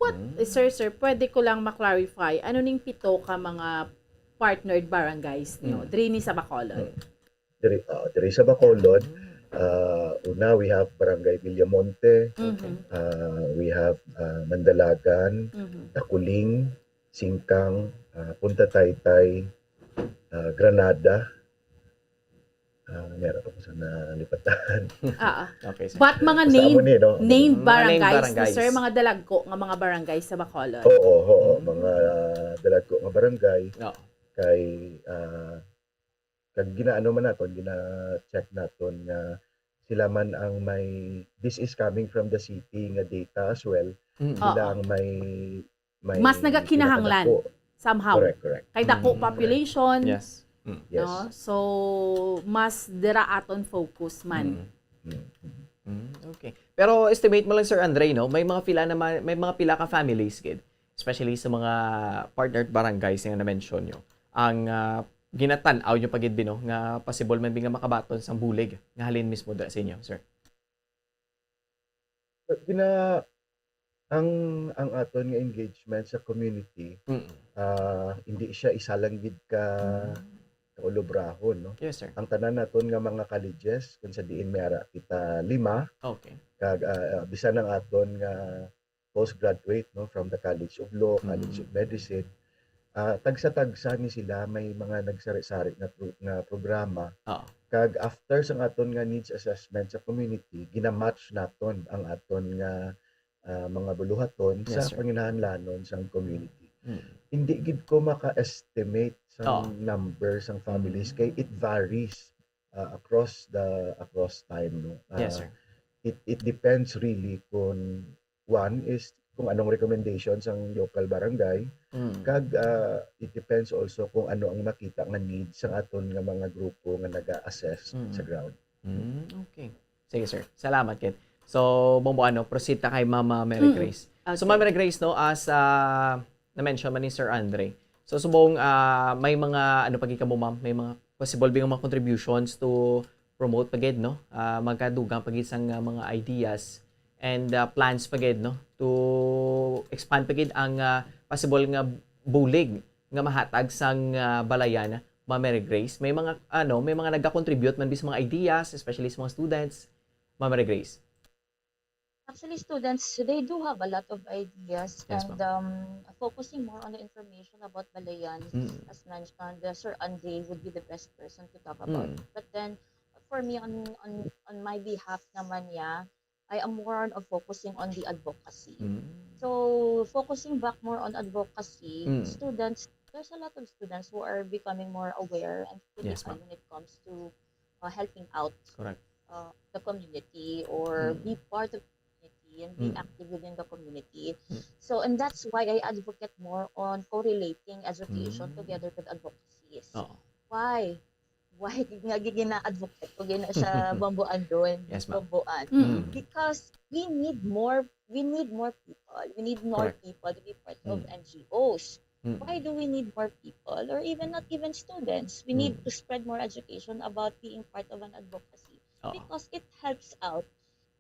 What, Mm. eh, sir, sir, pwede ko lang ma-clarify, ano ning pito ka mga partnered barangays niyo? Mm. Diri ni sa Bacolod. Mm. Diri, ah, diri sa Bacolod, ah, una, we have Barangay Villamonte, Mhm. ah, we have ah, Mandalagan, Mhm. Taculing, Singkang, ah, Punta Taytay, ah, Granada, ah, meron pa ko sa nalipatan. Ah, ah. Okay, sir. But mga Basta named, amo ni, no? named Mga named barangays, barangays. Sir, mga dalagko nga mga barangays sa Bacolod. Oo, oo, Mm. mga dalagko nga barangay No. kay ah, kag ginaano man naton, gina-check naton nga sila man ang may, this is coming from the city nga data as well. Mm. Oo. Sila ang may, may Mas nagakinahanglan. pinakadako. Somehow. Correct, correct. Kay dako Mm. population, Yes. Mm. Yes. no? So, mas dira aton focus man. Mm. Mm. Mm, okay. Pero estimate mo lang, Sir Andre, no? May mga pila naman, may mga pila ka families gid, especially sa mga partnered barangays nga na-mention nyo, ang ah, ginatan-aw nyo pa gid, Bino, nga possible man bi nga makabaton sang bulig nga halin mismo dira sa inyo, sir? Gina ang ang aton nga engagement sa community, Mm. ah, hindi siya isa lang gid ka kaulobrahon, no? Yes, sir. Ang tanan naton nga mga colleges, kung sa diin may ara kita lima, Okay. kag ah, ah, bisan ang aton nga postgraduate, no, from the College of Law, College Mm. of Medicine, ah, tagsa-tagsa ni sila may mga nagsari-sari nga pro- nga programa. Oo. Kag after sang aton nga needs assessment sa community, ginamatch naton ang aton nga ah, mga buluhaton sa Yes, sir. panginahanglanon sang community. Mm. Hindi gid ko maka-estimate sa Oo. number sang families Mm. kay it varies ah, across the across time, no. Ah, Yes, sir. it it depends really kung one is kung anong recommendation sang local barangay, Mm. kag ah, it depends also kung ano ang makita nga need sa aton nga mga grupo nga naga-assess Mm. sa ground. Mm, okay. Sige, sir. Salamat, Ken. So, Bombo, ano, proceed ta kay Mama Mary Mm. Grace. So, Okay. Mama Mary Grace, no, as ah, na-mention man ni Sir Andre, so, subong ah, may mga, ano pa gid kamo, ma'am, may mga possible bi nga mga contributions to promote pa gid, no? Ah, magkadugang pa gid sang ah, mga ideas and ah, plans pa gid, no? To expand pa gid ang ah, possible nga bulig nga mahatag sang ah, balayan, Ma'am Mary Grace. May mga, ano, may mga nagka-contribute man bi sa mga ideas, especially sa mga students, Ma'am Mary Grace. Actually, students, they do have a lot of ideas Yes, and ma'am. um, focusing more on the information about balayan, Mm. as mentioned, uh, Sir Andre would be the best person to talk about. Mm. But then, for me, on on on my behalf naman, yeah, I am more on focusing on the advocacy. Mm. So, focusing back more on advocacy, Mm. students, there's a lot of students who are becoming more aware and Yes, critical ma'am. when it comes to uh, helping out Correct. uh, the community or Mm. be part of the community and be Mm. active within the community. Mm. So, and that's why I advocate more on correlating education Mm. together with advocacies. Oo. Why? Why nga gina-advocate ko gina siya Bombo Andon, Yes, ma'am. Bomboan? Mm. Because we need more we need more people. We need more Correct. people to be part of Mm. N G Os. Mm. Why do we need more people or even not even students? We need Mm. to spread more education about being part of an advocacy Oo. because it helps out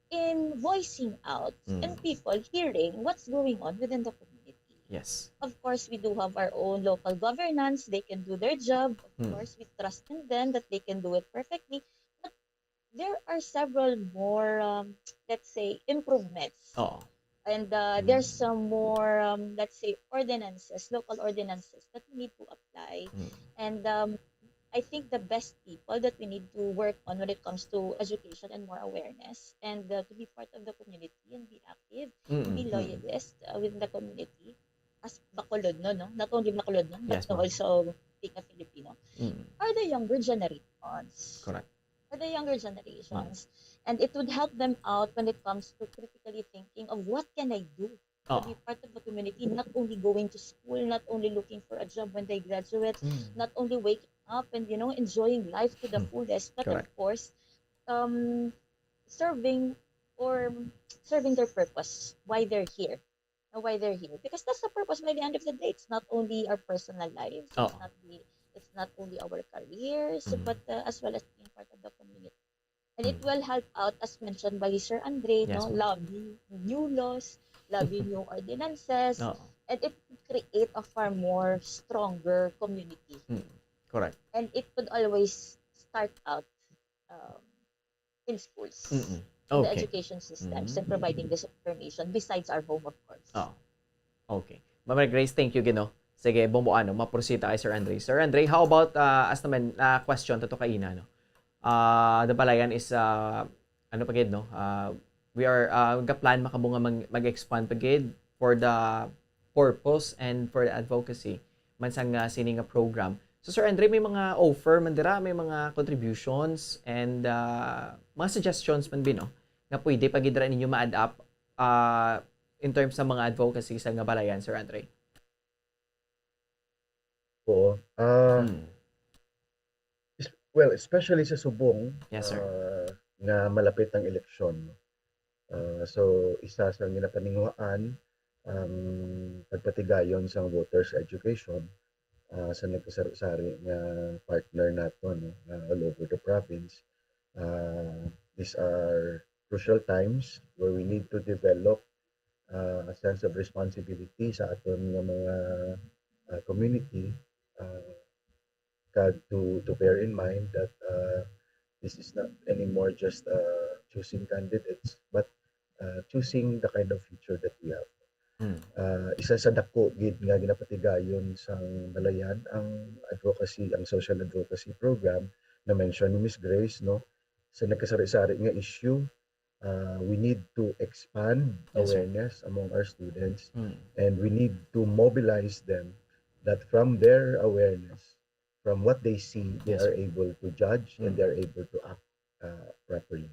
in voicing out Mm. and people hearing what's going on within the community. Yes. Of course, we do have our own local governance. They can do their job. Of Mm. course, we trust in them that they can do it perfectly. But there are several more, um, let's say, improvements. Oo. And uh, there's Mm. some more, um, let's say, ordinances, local ordinances that we need to apply. Mm. And um, I think the best people that we need to work on when it comes to education and more awareness and uh, to be part of the community and be active, Mm, be mm. loyalist uh, within the community as Bacolodnon, no? Not only Bacolodnon, but Yes, ma'am. also being a Filipino, Mm. are the younger generations. Correct. Are the younger generations. And it would help them out when it comes to critically thinking of what can I do to Oo. be part of the community, not only going to school, not only looking for a job when they graduate, Mm. not only waking up and, you know, enjoying life to the Hmm. fullest, but Correct. of course, um, serving or serving their purpose, why they're here, or why they're here. Because that's the purpose by the end of the day. It's not only our personal lives, Oo. it's not the, it's not only our careers, Mm. but uh, as well as being part of the community. And it Mm. will help out, as mentioned by Sir Andre, Yes, no, ma'am. lobby, new laws, lobby new ordinances, Oo. and it would create a far more stronger community. Mm. Correct. And it could always start out um, in schools, Mm-mm. in the Okay. education systems, and Mm. providing this information besides our home, of course. Oo. Okay. Ma'am Mary Grace, thank you, gino. Sige, Bombo, ano, maprosita kay Sir Andre. Sir Andre, how about, ah, as naman, ah, question to, to kaina, no? Ah, the Balayan is, ah, ano pa gid, no? Ah, we are, ah, ga-plan makabunga mag, mag-expand pa gid for the purpose and for the advocacy man sang, ah, sini nga program. So, Sir Andre, may mga offer man dira, may mga contributions and, ah, mga suggestions man bi, no? Nga pwede pa gid ra ninyo ma-add up, ah, in terms sa mga advocacy sa nga Balayan, Sir Andre? Oo. Ah, Hmm. es- well, especially sa Subong, Yes, sir. ah, nga malapit ang eleksyon, no? Ah, so, isa sa ginapaninguhaan ang pagpatigayon sa voters education, ah, sa nagkasari-sari nga partner nato, no, ah, all over the province. Ah, these are crucial times where we need to develop, ah, a sense of responsibility sa aton nga mga, ah, community, ah, kag to, to bear in mind that, ah, this is not anymore just, ah, choosing candidates, but, ah, choosing the kind of future that we have. Hmm. Ah, isa sa dako gid nga ginapatigayon sang Balayan ang advocacy, ang social advocacy program na mention ni Miss Grace, no? Sa nagkasari-sari nga issue, ah, we need to expand Yes, sir. awareness among our students, Hmm. and we need to mobilize them that from their awareness, from what they see, they Yes, are sir. able to judge and Mm. they are able to act, ah, properly.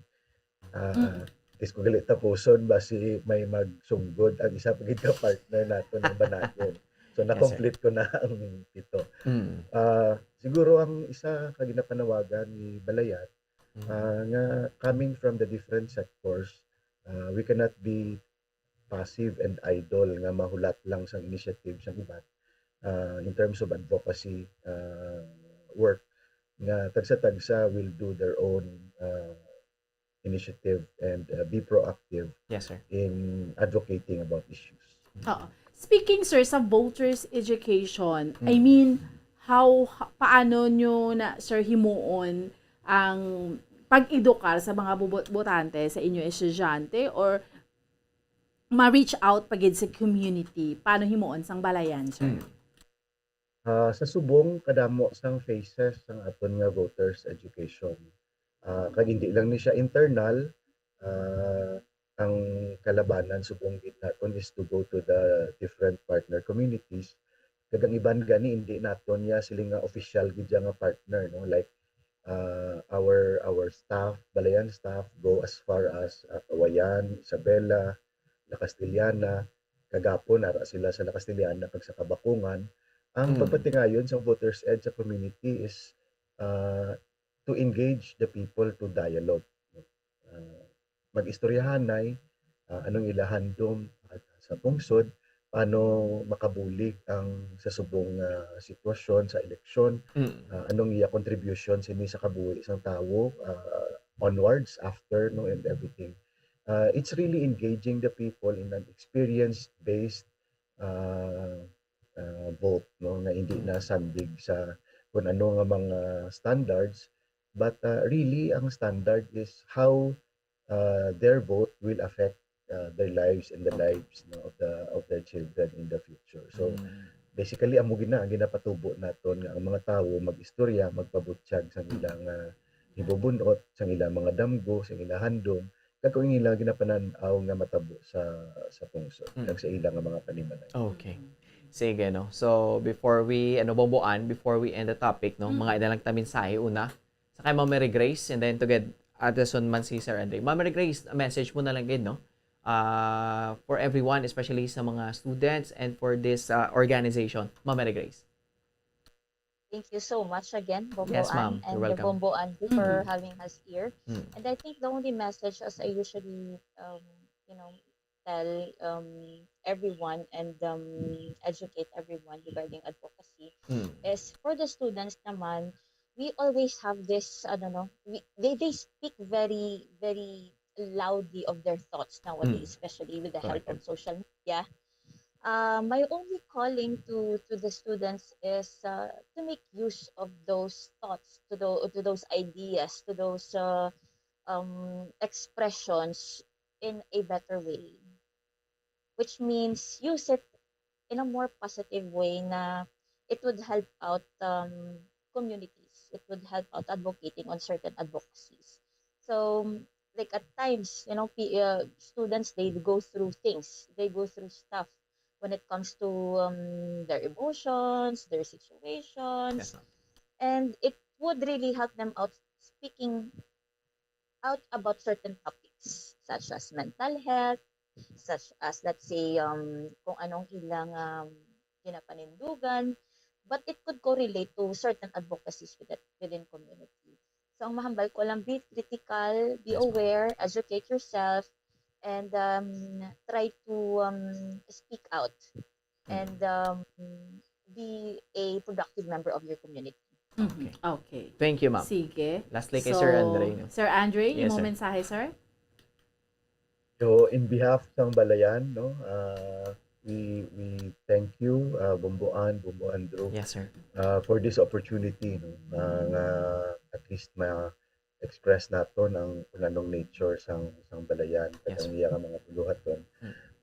Ah, Mm. Is ko gali tapuson, basi may magsunggod ang isa pa gid ka partner nato nga Banayon. So, na-complete ko na ang pito. Mm. Ah, siguro ang isa ka ginapanawagan ni Balayan, Mm. ah, nga coming from the different sectors, ah, we cannot be passive and idle nga mahulat lang sang initiative sang iban, ah, in terms of advocacy, ah, work, nga tagsa-tagsa will do their own, ah, initiative and, ah, be proactive Yes, sir. in advocating about issues. Oo. Speaking, sir, sa voters education, I Mm. mean, how, ha- paano nyo na, sir, himuon ang pag-edukar sa mga bubot-botante sa inyo estudyante or ma-reach out pa gid sa community? Paano himuon sang Balayan, sir? Mm. Ah, sa subong, kadamo sang phases sang aton nga voters education. Ah, kag hindi lang ni siya internal, ah, ang kalabanan subong gid naton is to go to the different partner communities. Kag ang iban gani, hindi naton niya sila nga official gid siya nga partner, no? Like, ah, our, our staff, Balayan staff, go as far as, ah, Cauayan, Isabela, La Castellana, kagapon, ara sila sa La Castellana kag sa Kabakungan. Ang Mm. pagpatingayon sa voters ed sa community is, ah, to engage the people to dialogue. Ah, mag-istoryahanay, ah, anong ila handom at sa pungsod, paano makabulig ang sa subong nga sitwasyon sa eleksyon, Mm. ah, anong iya contribution sini sa kabuhi sang tawo, ah, onwards, after, no, and everything. Ah, it's really engaging the people in an experience-based, ah, ah, vote, no, nga hindi na sandig sa kung ano nga mga standards, but, ah, really ang standard is how, ah, their vote will affect, ah, their lives and the lives, no, of the, of their children in the future. So, Mm. basically, amo gina ang ginapatubo naton nga ang mga tawo mag-istorya, magpabutyag sang ilang, ah, hibubun-ot, sang ilang mga damgo, sang ilang handom, kag kung ang ilang ginapanan-aw nga matabo sa, sa pungsod, Mm. kag sa ilang nga mga panimalay. Okay. Sige, no? So, before we, ano, Bomboan, before we end the topic, no? Mm. Mga ina lang ta mensahe una. Sa kay Ma'am Mary Grace, and then to get address man si Sir Andre. Ma'am Mary Grace, a message mo na lang gid, no? Ah, for everyone, especially sa mga students and for this, ah, organization. Ma'am Mary Grace. Thank you so much again, Bombo Yes, ma'am. Ann, You're and welcome. Bombo Ann, for Mm. having us here. Mm. And I think the only message, as I usually, um, you know, tell, um, everyone and, um, educate everyone regarding advocacy Mm. is for the students naman, we always have this, I don't know, we, they, they speak very, very loudly of their thoughts nowadays, Mm. especially with the Correct. help of social media. Uh, my only calling to to the students is uh, to make use of those thoughts, to those to those ideas, to those uh, um, expressions in a better way, which means use it in a more positive way na it would help out um, communities. It would help out advocating on certain advocacies. So, like at times, you know, pe- uh, students, they go through things, they go through stuff when it comes to um, their emotions, their situations, Yes, ma'am. And it would really help them out speaking out about certain topics such as mental health, such as, let's say, um, kung anong ilang um, ginapanindugan, but it could correlate to certain advocacies within, within community. So, ang mahambal ko lang, be critical, be Yes, ma'am. aware, educate yourself, and um, try to um, speak out Mm. and um, be a productive member of your community. Mhm. Okay. Okay. Thank you, ma'am. Sige. Lastly kay So, Sir Andre, no? Sir Andre, Yes, imo sir. mensahe, sir? So, in behalf sang Balayan, no, uh, we we thank you, uh, Bombo Ann, Bombo Andrew, Yes, sir. uh, for this opportunity, no, uh, nga at least ma-express naton ang kung anong nature sang sang Balayan kag Yes, ang sir. iya nga mga buluhaton.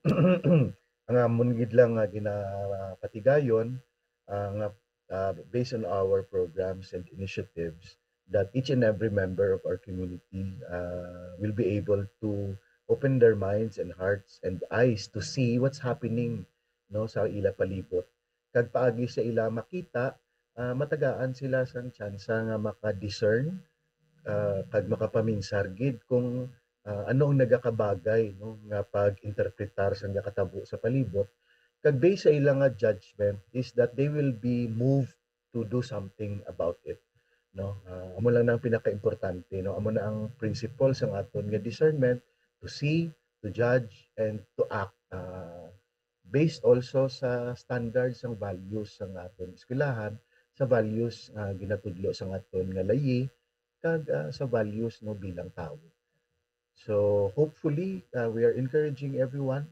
Mm. Ang amon gid lang nga ginapatigayon, ah, nga, ah, based on our programs and initiatives, that each and every member of our community, ah, will be able to open their minds and hearts and eyes to see what's happening, no, sa ila palibot. Kag paagi sa ila makita, ah, matagaan sila sang tsansa nga maka-discern, ah, kag makapaminsar gid kung ah, ano ang nagakabagay, no, nga pag-interpretar sa nakatabo sa palibot, kag based sa ila nga judgment is that they will be moved to do something about it, no? Ah, amo lang ang pinakaimportante, no? Amo na ang principle sang aton nga discernment, to see, to judge, and to act, ah, based also sa standards sang values sang aton eskwelahan, sa values nga ginatudlo sang aton nga layi, kag ah, sa values, no, bilang tawo. So hopefully, uh, we are encouraging everyone,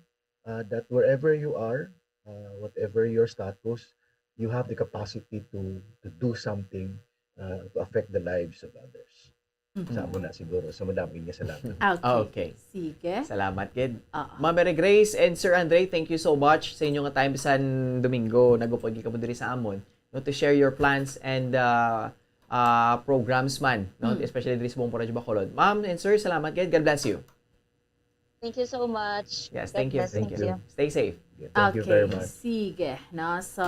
uh, that wherever you are, uh, whatever your status, you have the capacity to to do something, uh, to affect the lives of others. Sa Mhm. amo na siguro. So madamo nga salamat. Okay. Okay. Sige. Salamat gid. Oo. Ma'am Mary Grace and Sir Andre, thank you so much sa inyo nga time bisan Domingo. Nagupod gid kamo diri sa amon, no, to share your plans and uh, uh, programs man, no, Mm. especially diri sa Bombo Radyo Bacolod. Ma'am and Sir, salamat gid. God bless you. Thank you so much. Yes, God thank you. bless. Thank Thank you. you. Stay safe. Thank you very Okay, much. Sige, no? So,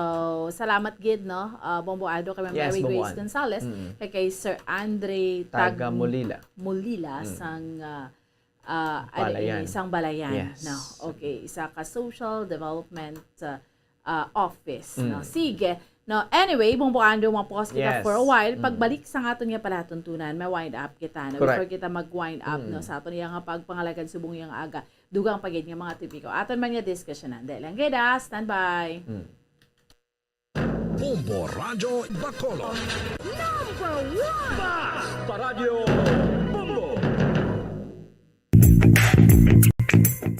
salamat gid, no? Uh, Bombo Aldo kay Ma'am Yes, Mary Bombo Grace Aldo. Gonzales, Mm. kay, kay Sir Andre Taga Tag- Mulila. Mulila Mm. sang ah, ah, ano Balayan. ini, sang Balayan, Yes. no? Okay, isa ka social development ah, ah, office, no? Mm. Sige. No, anyway, Bombo Andrew, mapos kita Yes. for a while. Mm. Pagbalik sa aton nga palatuntunan, may wind up kita, no? Correct. Before kita mag-wind up, no, Mm. sa aton nga pagpangalagad subong yang aga, dugang pa gid nga mga topiko aton man nga diskusyonan. Dali lang gid, ah. Stand by. Mm. Bombo Radyo Bacolod. Number one! Basta Radyo Bombo.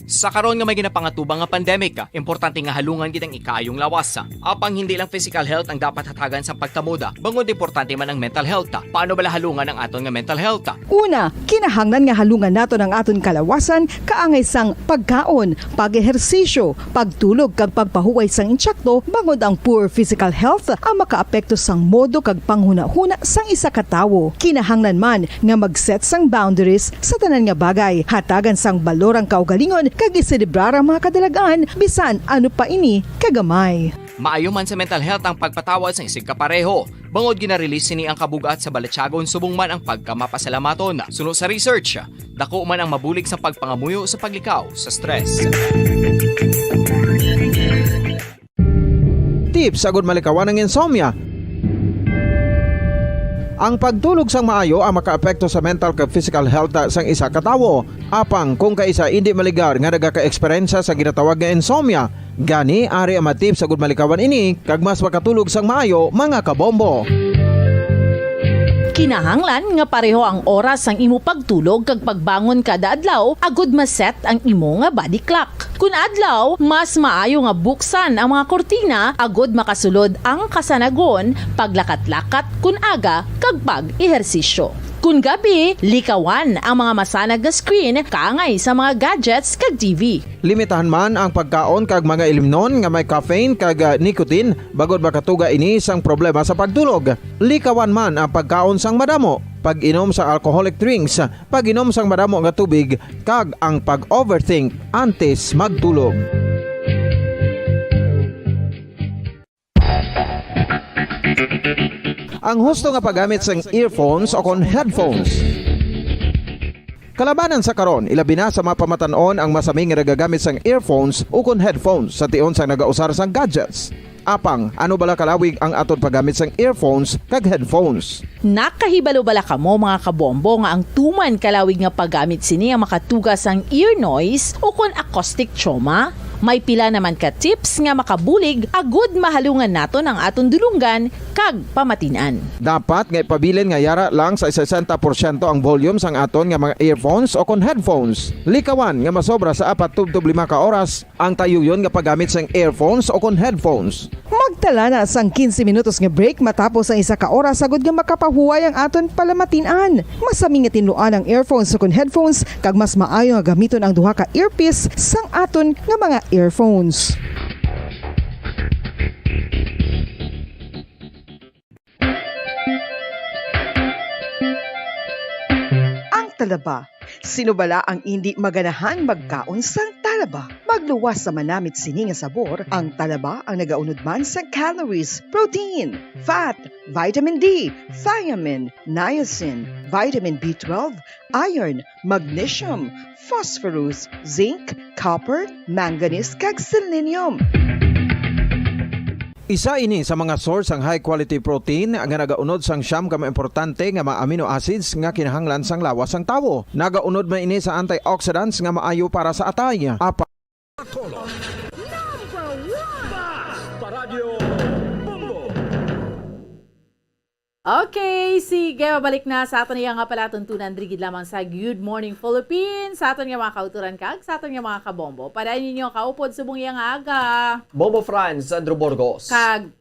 Sa karon nga may ginapangatubang nga pandemic, importante nga halungan gid ang ikaayong lawas. Apang hindi lang physical health ang dapat hatagan sa pagtamod, bangod importante man ang mental health. Paano bala halungan ang aton nga mental health? Una, kinahanglan nga halungan naton ang aton kalawasan kaangay sang pagkaon, pag-ehersisyo, pagtulog kag pagpahuway sang intsakto, bangod ang poor physical health ang makaapekto sang modo kag panghunahuna sang isa ka tawo. Kinahanglan man nga mag-set sang boundaries sa tanan nga bagay, hatagan sang balor ang kaugalingon kag iselebrar ang mga kadalag-an bisan ano pa ini kagamay. Maayo man sa mental health ang pagpatawad sa isig kapareho. Bangod gina-release sini ang kabug-at sa balatyagon subong man ang pagkamapasalamaton. Suno sa research, dako man ang mabulig sa pagpangamuyo sa paglikaw sa stress. Tips agud malikawan ang insomnia. Ang pagtulog sang maayo ang makaapekto sa mental kag physical health sang isa ka tawo. Apang kung kaisa indi maligar nga nagaka-eksperyensya sa ginatawag nga insomnia, gani ari ang mga tips agud malikawan ini kag mas makatulog sang maayo, mga kabombo. Kinahanglan nga pareho ang oras sang imo pagtulog kag pagbangon kada adlaw agud ma-set ang imo nga body clock. Kun adlaw, mas maayo nga buksan ang mga kurtina agud makasulod ang kasanagon, paglakat-lakat kun aga, kag pag-ehersisyo. Kun gabi, likawan ang mga masanag nga screen kaangay sa mga gadgets kag T V. Limitahan man ang pagkaon kag mga ilimnon nga may caffeine kag, ah, nicotine, bangod makatuga ini sang problema sa pagtulog. Likawan man ang pagkaon sang madamo, pag-inom sang alcoholic drinks, pag-inom sang madamo nga tubig, kag ang pag-overthink antes magtulog. Ang husto nga paggamit sang earphones o kon headphones. Kalabanan sa karon, ilabi na sa mga pamatan-on ang masami nga nagagamit sang earphones ukon headphones sa tion sang nagausar sang gadgets. Apang, ano bala kalawig ang aton paggamit sang earphones kag headphones? Nakahibalo bala kamo, mga kabombo, nga ang tuman kalawig nga paggamit sini ang makatuga sang ear noise ukon acoustic trauma? May pila naman ka tips nga makabulig agud mahalungan naton ang aton dulonggan kag pamatin-an. Dapat nga ipabilin nga yara lang sa sesenta porsyento ang volume sang aton nga mga earphones o kon headphones. Likawan nga masobra sa apat tubtob lima ka oras ang tayuyon nga paggamit sang earphones o kon headphones. Magtala na sang quince minutos nga break matapos ang isa ka oras, agud nga makapahuway ang aton palamatin-an. Masami nga tinluan ang earphones o kon headphones, kag mas maayo nga gamiton ang duha ka earpiece sang aton nga mga earphones. Ang talaba. Sino bala ang indi maganahan magkaon sang talaba? Magluwas sa manamit sini nga sabor, ang talaba ang nagaunod man sang calories, protein, fat, vitamin D, thiamine, niacin, vitamin B twelve, iron, magnesium, phosphorus, zinc, copper, manganese, kag selenium. Isa ini sa mga source sang high quality protein nga nagaunod sang siyam ka mga importante nga mga amino acids nga kinahanglan sang lawas sang tawo. Nagaunod man ini sa antioxidants nga maayo para sa atay. Apa- Number one! Basta Radyo Bombo! Okay, sige, mabalik na sa aton iya nga palatuntunan diri gid lamang sa Good Morning Philippines, sa aton nga mga kauturan kag sa aton nga mga kabombo. Para ninyo kaupod subong iya nga aga. Bombo Franz, Andrew Burgos. Kag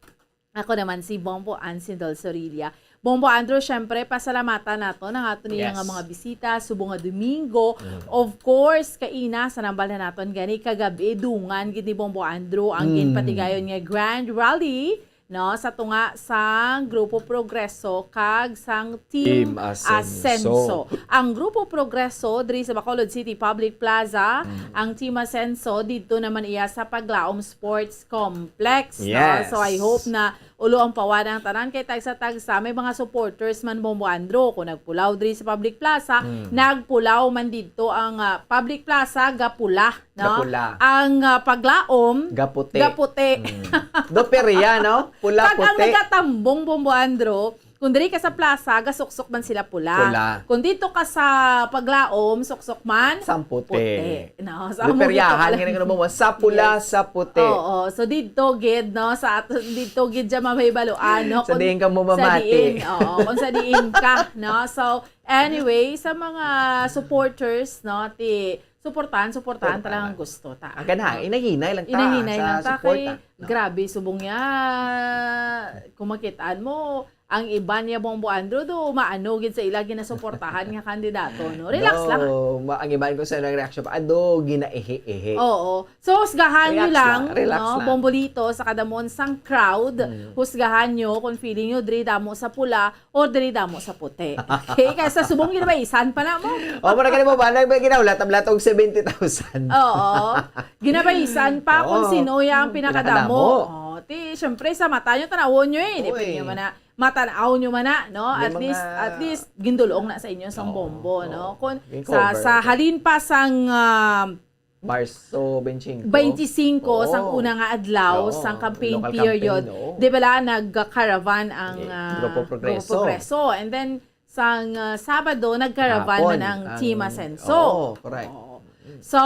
ako naman si Bombo Ansin Del Sorilla. Bombo Andrew, syempre, pasalamatan nato ang aton iya nga Yes. mga bisita subong nga Domingo. Mm. Of course, kaina sa nambal na naton gani kagabi, dungan gid ni Bombo Andrew ang Mm. ginpatigayon nga grand rally, no, sa tunga sang Grupo Progreso kag sang Team Team Asenso. Asenso. Ang Grupo Progreso diri sa Bacolod City Public Plaza, Mm. ang Team Asenso didto naman iya sa Paglaom Sports Complex, no? Yes. So, I hope na ulo ang pawan ang tanan kay tagsa-tagsa may mga supporters man, Bombo Andrew. Kung nagpulaw diri sa Public Plaza, Mm. nagpulaw man didto ang, ah, Public Plaza, gapula, no? Gapula. Ang, ah, Paglaom, Gaputi. gaputi. Mm. Doperya, no? Pula, Kag ang puti. nagatambong, Bombo Andrew, kung diri ka sa plaza, gasuksok man sila pula. Pula. Kung dito ka sa Paglaom, suksok man, Samputi. puti. No, sa amo Doperyahan, gito pala. nga nagano mo, sa pula, Yes. sa puti. Oo, so didto gid, no, sa ato, didto gid siya mamahibaluan, no, Sa kung diin ka mo sa mamati. diin, oo, kung sa diin ka, no. So, anyway, sa mga supporters, no, ti, suportahan, suportahan Suportahan talagang lang. gusto ta. Ang ganahan, No? inahinay lang ta Inahinay sa lang ta, suporta, kay no? grabe, subong niya, kung makitaan mo, ang iban niya, Bombo Andrew, do, maano gid sa ila ginasuportahan nga kandidato, no? Relax Do, lang. ma-, ang iban ko sa ilang reaction pa, ado, ginaihi-ihi. Oo. So, husgahan niyo Relax lang, lang, relax no? lang. Bombolito, sa kadamon sang crowd, Mm. husgahan niyo kung feeling niyo diri damo sa pula or diri damo sa puti. Okay? Kaya sa subong, ginabaisan pa na mo. O, mura ka na mo ba? Nag-, may ginaw, latag-latag og seventy thousand. Oo. Ginabaisan pa kung Oo. sino ya ang pinakadamo. Pinakadamo. Oh, ti, syempre, sa mata nyo, tanawon nyo eh. Di Uy. pwede nyo man na, matanaw nyo man na, no? May At mga least, at least, gindulong na sa inyo sang Oo. bombo, no? Oo. Kung Yung sa, cover. sa halin pa sang, ah, Marso twenty-five. twenty-five Oo. sang una nga adlaw Oo. sang campaign Local period, campaign, oo. di ba la, nag-caravan ang, Okay. ah, Grupo Progreso. Grupo Progreso. And then, sang, ah, Sabado, nag-caravan Hapon man ang ang Team Asenso. Oo, correct. Oo. Mm. So,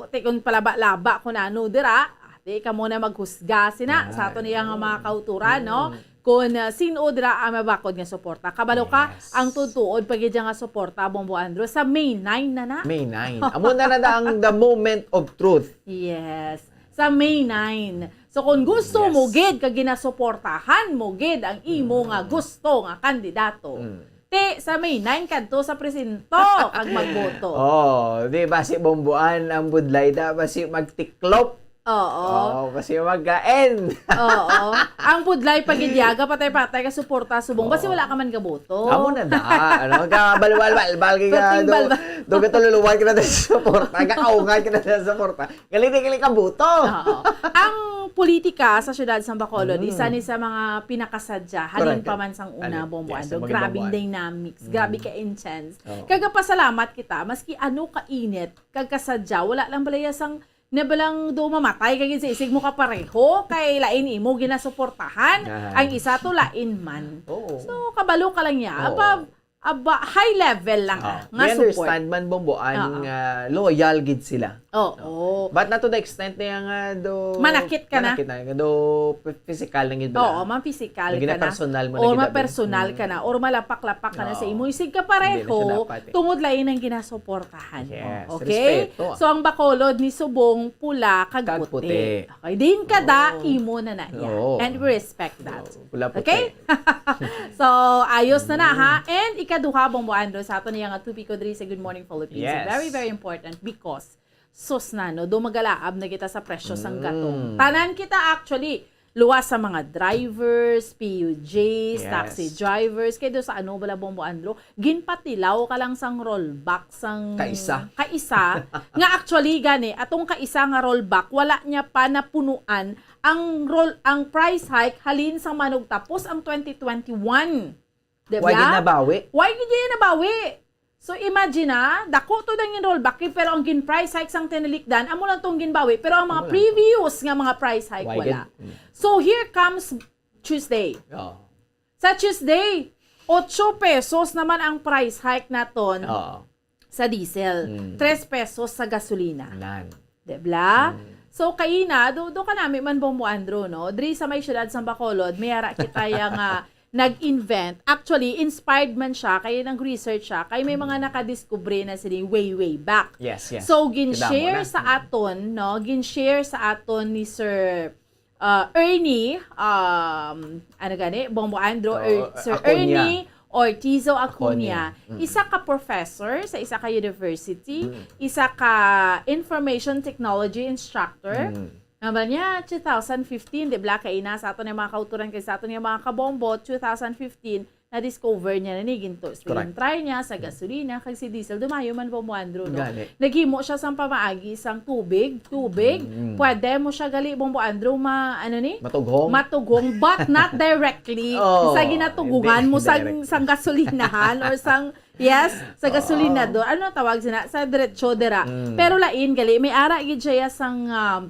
ti kun palaba-laba kun ano dira, ah, di ka muna maghusga sina sa Yan. aton iya nga mga kauturan, no? Mm. Kung, ah, sin-o dira ang mabakod nga suporta. Kabalo ka, Yes. ang tuod-tuod pa gid nga suporta, Bombo Andrew, sa May nine na na. May nine. Amo na na ang the moment of truth. Yes. Sa May nine. So, kung gusto Yes. mo gid, kag ginasuportahan mo gid ang imo nga Mm. gusto nga kandidato, Mm. ti sa May nine kadto sa presinto kag magboto. Oh, di ba si Bomboan ang budlay da, ba si magtiklop? Oo. Oo, kasi magkain. Oo. Ang budlay pa gid ya, patay-patay ka suporta subong. Basi Oo. wala ka man gaboto. Amo na da, ano, ka balbal-balbal, kay Perting ka do, balbal. do ka tululuwan ka na sa suporta, ka kaungan ka na sa suporta. Galing, galing ka boto. Oo. Ang politika sa siyudad sang Bacolod, Mm. isa ni sa mga pinakasadya. Halin Correct. pa man sang una, Halin. Bombo Yes, Ando. ang mga Grabing Bomboan. dynamics, grabe Mm. ka intense. Oo. Kagapasalamat kita, maski ano ka init, kag kasadya, wala lang balaya sang na balang do mamatay kag sa isig mo kapareho, kay lain imo ginasuportahan. Aha. Ang isa to lain man. Oo. So, kabalo ka lang niya. Oo. Aba, aba, high level lang, Oo. ah, nga We support. understand man, Bomboan, Oo. nga loyal gid sila. Oo. No? But not to the extent na nga do Manakit ka na. manakit na, do physical na gid bala. Oo, man physical Lagi ka na na. personal mo na Or gid, abi. mapersonal ka Mm. na. Or malapak-lapak ka na sa Oo. imo. Isig ka Hindi na siya pareho, dapat, eh. tungod lain ang ginasuportahan mo. Yes, Okay? respeto, ah. So, ang Bacolod ni subong pula kag Kag puti. puti. Okay, din kada Oo. imo na na iya. Oo. And we respect that. Oo, pula puti. Okay? So, ayos na na, ha? Mm. And ikaduha, Bombo Andrew, sa aton niya nga topic ko diri sa Good Morning Philippines. Yes. Very, very important because sus na, no? Do magalaab na kita sa presyo sang Mm. gatong. Tanan kita, actually, luwas sa mga drivers, P U Js, Yes. taxi drivers, kay do sa ano bala, Bombo Andrew, ginpatilaw ka lang sang rollback sang Kaisa. kaisa. Nga actually, gani, atong kaisa nga rollback, wala niya pa napunuan ang roll, ang price hike halin sang manugtapos ang twenty twenty-one. Di Why ba? gid nabawi? Why gid niya nabawi? So imagine na, dako to ang rollback, eh, pero ang gin price hike sang tinalikdan, amo lang tong ginbawi, pero ang mga Amo lang to. previous nga mga price hike, Why wala. gid? Mm. So here comes Tuesday. Oo. Sa Tuesday, otso pesos naman ang price hike naton Oo. sa diesel, Mm. tres pesos sa gasolina. Nan. Di bla? Mm. So, kaina, do, do ka nami man, Bombo Andrew, no? Diri sa may siyudad sang Bacolod, may ara kita ya nga nag-invent. Actually, inspired man siya, kaya nag-research siya, kay may mga Mm. nakadiskubre na sini way, way back. Yes, yes. So, Kadamo gin-share na. sa Mm. aton, no? Gin-share sa aton ni Sir, uh, Ernie, um, ano gani? Bombo Andrew, Oo, Er-, Sir Acuna. Ernie Ortizo Acuna. Acuna. Mm. Isa ka professor sa isa ka university, Mm. isa ka information technology instructor. Mm. Nga ba niya, two thousand fifteen, di bla, kaina sa aton nga mga kauturan kay sa aton nga mga kabombo, two thousand fifteen, na-discover niya na ni ginto. Correct. Gin-try niya sa gasolina, kag si diesel, dumayo man, Bombo Andrew, no? Gani. Naghimo siya sang pamaagi sang tubig, tubig. Mm. Pwede mo siya gali, Bombo Andrew, ma-, ano ni? Matughong. Matughong, but not directly. Oh, Sa ginatuguhan hindi mo sang, direct. sang gasolinahan or sang, yes, sa Oo. gasolinador. Ano tawag sina? Sa diretso dira. Mm. Pero lain gali, may ara gid siya sang, um,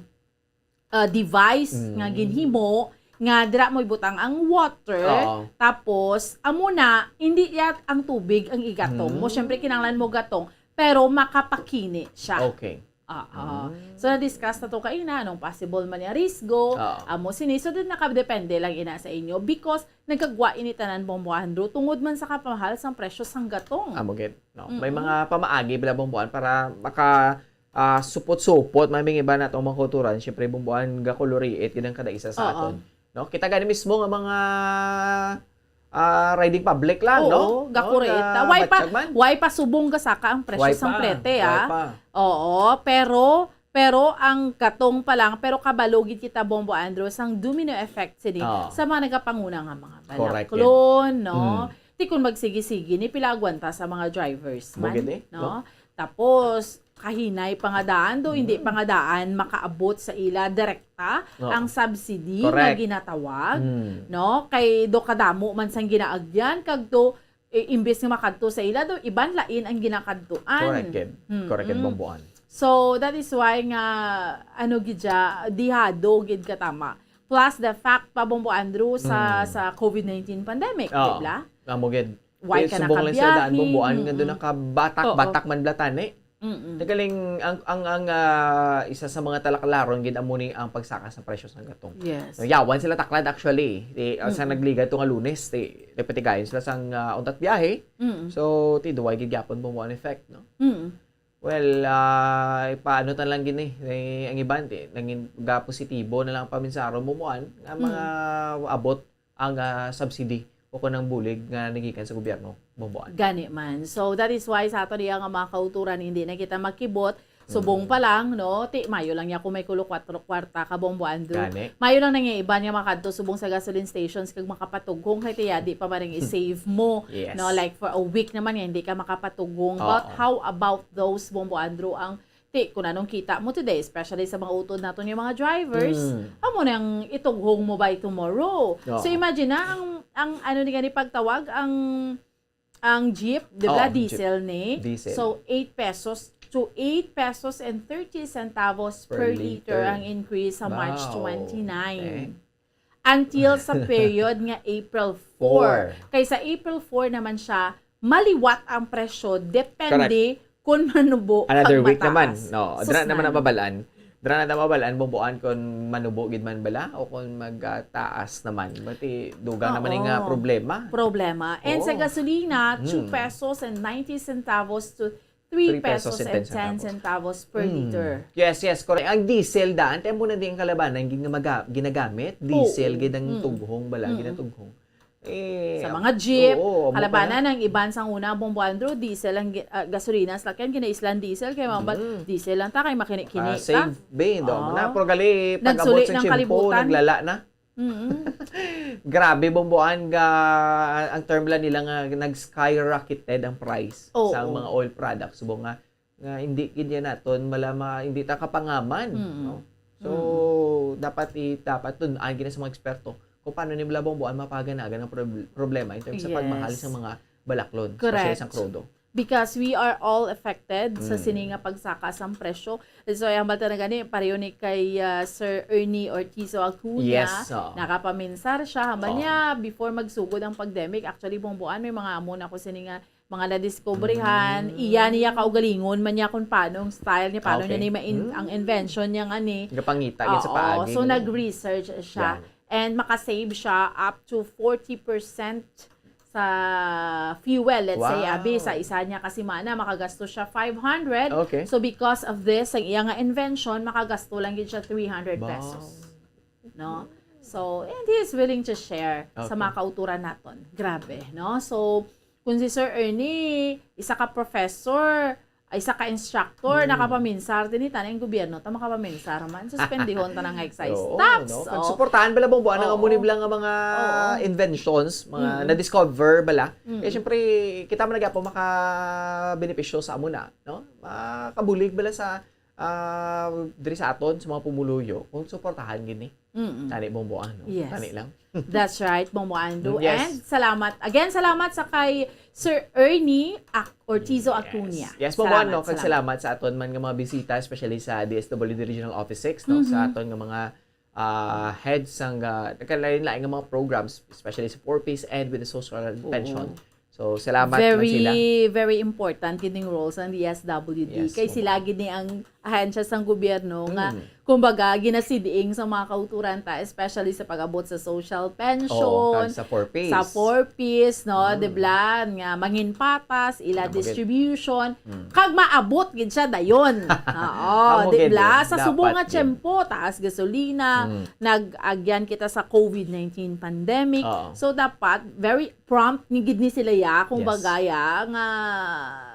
uh, device Mm. nga ginhimo nga dira mo ibutang ang water, Oo. tapos amo na, hindi yat ang tubig ang igatong mo. Mm. Siyempre, kinahanglan mo gatong, pero makapakini siya. Okay. Oo. Mm. So, na-discuss na to kaina, anong possible man nga risgo, Oo. amo sini. So, din nakadepende lang ina sa inyo because nagkagwa ini tanan, Bombo Andrew, tungod man sa kapamahal sang presyo sang gatong. Amo gid, no? May Mm-mm. mga pamaagi bala, Bomboan, para maka, ah, supot-supot, may mga iba natong mga kulturan, siyempre, Bomboan, gakuluriit gid ang kada isa sa Oo. aton. No? Kita gani mismo nga mga, ah, riding public lang, Oo, no? gakurit. No? Ga-, Way pa, batyag man. way pa subong gasaka ang presyo Way sang pa, plete, way ah. pa. Oo, pero, pero ang katong pa lang, pero kabalo gid kita, Bombo Andrew, sang domino effect sini Oo. sa mga nagapanguna nga mga Correct, balaklon, no? Mm. Ti kung magsigi-sigi ni, pila agwanta sa mga drivers Mo man, gid eh, no? no? Tapos, kahinay pa nga daan, do, hindi Mm. pa nga daan makaabot sa ila direkta Oo. ang subsidy nga Correct. ginatawag, Mm. no? Kay do kadamo man sang ginaagyan, kag do, i-, imbes nga makadto sa ila, do, iban lain ang ginakadtuan. Correct, Kim. Mm, Correct, Kim mm. Bomboan. So, that is why nga, ano gid siya, dihado gid katama. Plus the fact pa, Bombo Andrew, sa, Mm. sa covid nineteen pandemic, Oo. di ba? Amo gid. Why Kaya ka subong lang sa daan, nakabiyahe? Bomboan, nga doon Mm. nakabatak-batak Oo. man blatan, eh. Mm-mm. Nagaling, ang, ang, ang ah, isa sa mga talaklaron gid amo ni ang pagsaka sa presyo sang gatong. Yes. No, yawan sila taklad actually. Ti, ah, sa Mm-mm. nagligad to nga Lunes, ti, nagpatigayon sila sang ah, untat biyahe. Mm. So, ti, duway gid gyapon bumuan effect, no? Mm. Well, ah, ipaano ta lang gini, eh, ang iban, ti, nangin, ga positibo na lang paminsaron bumuan nga Mm. mga abot ang ah, subsidy o kung ang bulig nga nagikan sa gobyerno bumuan. Gani man. So, that is why sa ato diya nga mga kauturan, hindi na kita magkibot. Subong Mm. pa lang, no? Ti, mayo lang niya kung may kulo kwatro kwarta ka, Bombo Andrew. Gani. Mayo lang na nga iban nga makadto subong sa gasoline stations kag makapatughong kay tiya di pa man ang i-save mo, Yes. no? Like for a week naman nga hindi ka makapatughong. But Oo. How about those, Bombo Andrew, ang ti kung anong kita mo today, especially sa mga utod naton nga mga drivers, Mm. amo nang itughong mo by tomorrow. Oo. So imagine na ang ang ano ni gani pagtawag ang ang jeep, di ba, Oo, jeep. Diesel ni. Diesel. So eight pesos to eight pesos and thirty centavos per, Per liter liter. Ang increase sa March Wow. twenty-nine. Okay. Until sa period nga April four. Four. Kay sa April four naman siya, maliwat ang presyo depende kung manubo Another kag week mataas. naman. No, Sus dra naman man. Ang mabalaan. Dra na mabalaan, Bomboan, kung manubo gid man bala o kung magtaas naman. Bati, dugang naman yung nga Oo. Problema. Problema. And sa Oo. Gasolina, two Hmm. pesos and ninety centavos to three pesos and ten centavos per Mm. liter. Yes, yes, correct. Ang diesel daan, kaya muna din ang kalabanan, gin-, ginaga-, ginagamit. Diesel, Oo. gid ang Mm. tughong bala, Mm. ginatughong. Eh, Sa mga jeep, oo, amo kalabanan pala. Ang iban sang una, Bombo Andrew, diesel ang gi-, ah, gasolina, sa lakyan, ginaislan diesel, kaya mga bal-, Mm. diesel lang ta, kay makinik-kinik Ah, ta. save, be, do. Oo. Na, pero gali, pag-abot Nagsuli sa ng tiyempo, kalibutan. Naglala na. Mm-mm. Grabe, Bomboan, ga, ang term lang nila nga nag-skyrocketed ang price Oo. Sa mga oil products. Subong nga, nga hindi gid yan naton, malama, hindi ta kapangaman. Mm. No? So, dapat i, dapat tun-an gina sa mga eksperto kung paano nila, Bomboan, mapaganagan ang prob-, problema in terms sa Yes. Pagmahal sa mga balaklon, especially Correct. Sa krudo. Because we are all affected sa Mm. sini nga pagsaka sang presyo. So, ay hambal ta na gani, pareho ni kay ah, Sir Ernie Ortizo Acuña. Yes, oo. Nakapaminsar siya. Hambal Oo. niya, before magsugod ang pandemic, actually, Bomboan, may mga amo na ko sini nga mga nadiskubrihan. Mm. Iya niya kaugalingon man niya kung paano ang style niya, paano Okay. niya ni ma-in-, Mm. ang invention niya nga ni. Gapangitan sa Oo, paagi so nga nag-research siya. Yan. And makasave siya up to forty percent sa fuel, let's say, Wow. Abi, sa isa niya ka semana, makagasto siya five hundred. Okay. So, because of this, ang iya nga invention, makagasto lang gid siya three hundred pesos. No? So, and he is willing to share sa Okay. mga kauturan naton. Grabe, no? So, kung si Sir Ernie, isa ka professor, isa ka instructor, Hmm. nakapaminsar, tini tanang gobyerno, ta makapaminsar man, suspendihon ta na nga excise Oo, tax. No? Oh. Pagsuportahan bala, Bomboan, ang Oo. amo ni bala nga mga Oo. inventions, mga Mm-mm. na-discover bala. Mm-mm. Kaya syempre, kita man nagyapo makabenepisyo sa amo na, no? Makabulig bala sa ah, diri sa aton, sa mga pumuluyo, kung suportahan gini. Mm-mm. Tani, Bomboan, no? Yes. Tani lang. That's right, Bombo Andrew. Yes. And salamat. Again, salamat sa kay Sir Ernie Ac-, Ortizo Acuña. Yes, Bomboan, no? Kag salamat sa aton man nga mga bisita, especially sa D S W D Regional Office six, no? Sa Mhm. aton nga mga ah, heads sang ah, nagkalain-lain nga mga programs, especially sa Four Ps and with the social Oo. pension. So, salamat man Very, sila. very important gid ning role sang D S W D. Yes, Kay sila Bomboan. gid ni ang ahensya sang gobyerno nga, Mm. kumbaga, ginasiding sa mga kauturan ta, especially sa pag-abot sa social pension, Oo, kag sa Four Ps. sa Four Ps, no? Mm. Di ba? Nga mangin patas, ila Amo gid. Distribution, Mm. kag maabot gid siya dayon. Oo, Amo di gid, ba? eh. Sa Dapat subong nga gid. tiyempo, taas gasolina, Mm. nag-agyan kita sa COVID nineteen pandemic. Oo. So, dapat, very prompt ni gid ni sila ya, kung Yes. bagaya, nga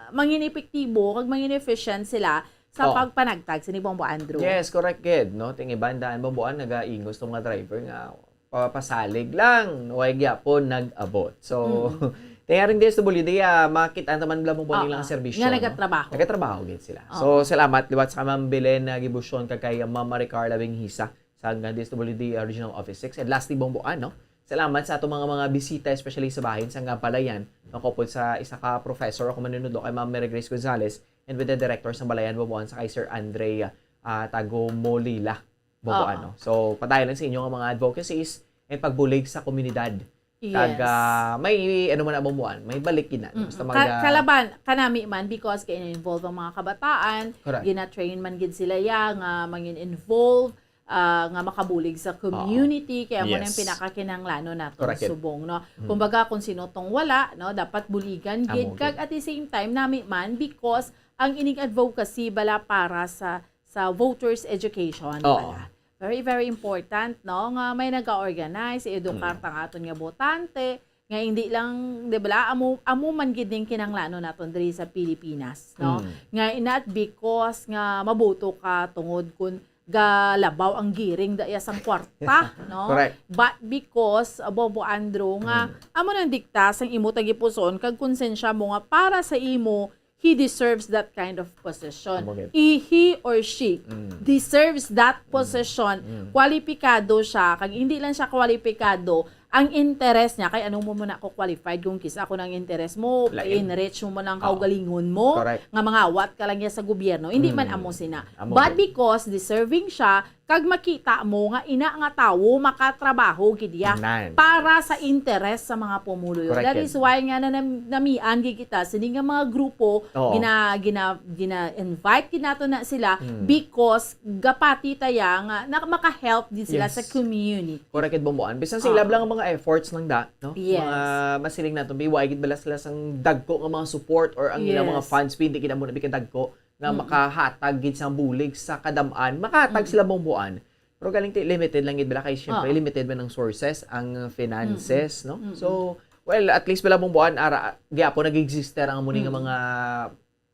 mangin epektibo, kag mangin efficient sila sa Oo. pagpanagtag sini, Bombo Andrew. Yes, correct gid, no? Ting iban daan, Bomboan, nagaingos tong mga driver nga papasalig lang, way gyapon nag-abot. So, Mm. kaya rin D S W D, ah, makita naman bala, Bomboan, Oo. nilang serbisyo, Nga no? nagatrabaho. Nagatrabaho gid sila. Oo. So, salamat liwat sa Ma'am Belen, ah, Gibusyon, kag kay, ah, Ma'am Maricar Labing Hisa sa D S W D, ah, Regional Office six. And lastly, Bomboan, no? Salamat sa atong mga, mga bisita, especially sa bahin sang, ah, Balayan, no, kaupod sa isa ka professor o manunudo kay Ma'am Mary Grace Gonzalez, and with the director sang Balayan, Bomboan, sa kay Sir Andre, ah, Tagomolila, Bomboan, Oo. no? So, padayon lang sa inyo nga mga advocacies and pagbulig sa komunidad Yes. Kag, ah, may, ano man ang bumuan, may balik gid na, no? Mm-mm. Basta Ka-, mga kalaban, kanami man, because kay involve ang mga kabataan, Correct. gina-train man gid sila ya nga mangin involve, ah, nga makabulig sa Oo. community, kaya mo na yung Yes. pinakakinahanglanon naton Correct. subong, no? Mm. Kumbaga, kung sino tong wala, no, dapat buligan Amo gid. gid. Kag at the same time, nami man, because ang ining advocacy bala para sa, sa voters education Oo. pala. Very, very important, no, nga may naga-organize, i-educar Mm. ta nga aton nga botante, nga hindi lang, di ba, amo, amo man gid ning kinahanglanon naton diri sa Pilipinas, no? Mm. Nga not because nga maboto ka tungod kun galabaw ang giring da iya sang kwarta, no? Correct. But because, uh, Bobo Andrew, nga Mm. amo nang dikta sang imo tagipuson kag konsensya mo nga para sa imo, he deserves that kind of position. Amo gid. I-, he or she Mm. deserves that Mm. position. Mm. Kwalipikado siya, kag hindi lang siya kwalipikado, ang interes niya, kay ano mo muna ako qualified kung kisa ako nang interes mo, Lain. enrich mo man ang Oo. kaugalingon mo, Correct. nga mangawat ka lang niya sa gobyerno, hindi man Mm. amo sina. Amo But gid. because deserving siya, kag makita mo nga ina nga tawo makatrabaho gid iya Nan. para sa interes sa mga pumuluyo. Correct That gid. is why nga na, nam-, namian gid kita sini nga mga grupo, Oo. gina, gina, gina-invite gid nato na sila Mm. because gapati ta ya nga na, maka-help din sila Yes. sa community. Correct gid, Bombo Ann. Bisan sa Oo. ilab lang ang mga efforts lang da, no? Yes. Mga masiling nato, bi, wa gid bala sila sang dagko nga mga support or ang ilang mga Yes. funds, bi, hindi gid amo na bi kadagko nga Mm. makahatag gid sang bulig sa kadam-an. Makahatag Mm. sila, Bombo Ann. Pero galing ti limited lang gid bala kay syempre Oo. limited man ang sources, ang finances, Mm-mm. no? Mm-mm. So, well, at least bala, Bombo Ann, ara, gyapon nag-existe ang amo ni nga Mm. mga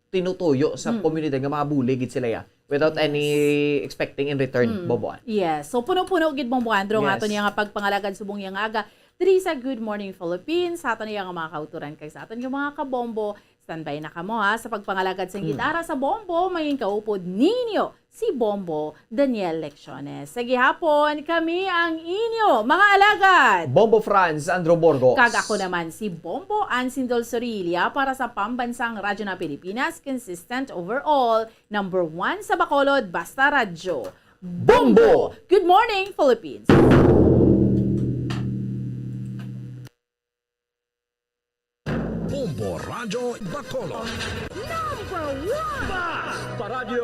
tinutuyo sa Mm. komunidad nga makabulig gid sila ya without Yes. any expecting in return, Mm. Bombo Ann. Yes. So, puno-puno gid, Bombo Andro, nga Yes. aton iya nga pagpangalagad subong iya nga aga diri sa Good Morning Philippines, sa aton iya nga mga kauturan kag sa aton nga mga kabombo. Standby na kamo, ha, sa pagpangalagad sang Mm. gitara sa bombo, may kaupod ninyo si Bombo Daniel Lecciones. Sa gihapon, kami ang inyo mga alagad. Bombo Franz Andro Borgos. Kag ako naman si Bombo Ann Sindol Sorilla para sa Pambansang Radyo ng Pilipinas, consistent overall, number one sa Bacolod, basta radyo. Bombo! Good morning, Philippines! Bombo Radyo Bacolod. Number one! Basta Radyo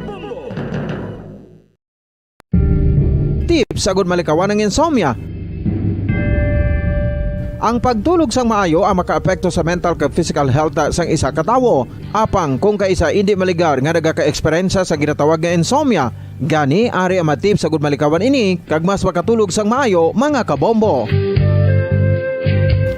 Bombo! Tips agud malikawan ang insomnia. Ang pagtulog sang maayo ang makaapekto sa mental kag physical health sang isa ka tawo. Apang kung kaisa indi maligar nga nagaka-eksperyensya sa ginatawag nga insomnia, gani ari ang mga tips agud malikawan ini kag mas makatulog sang maayo, mga kabombo.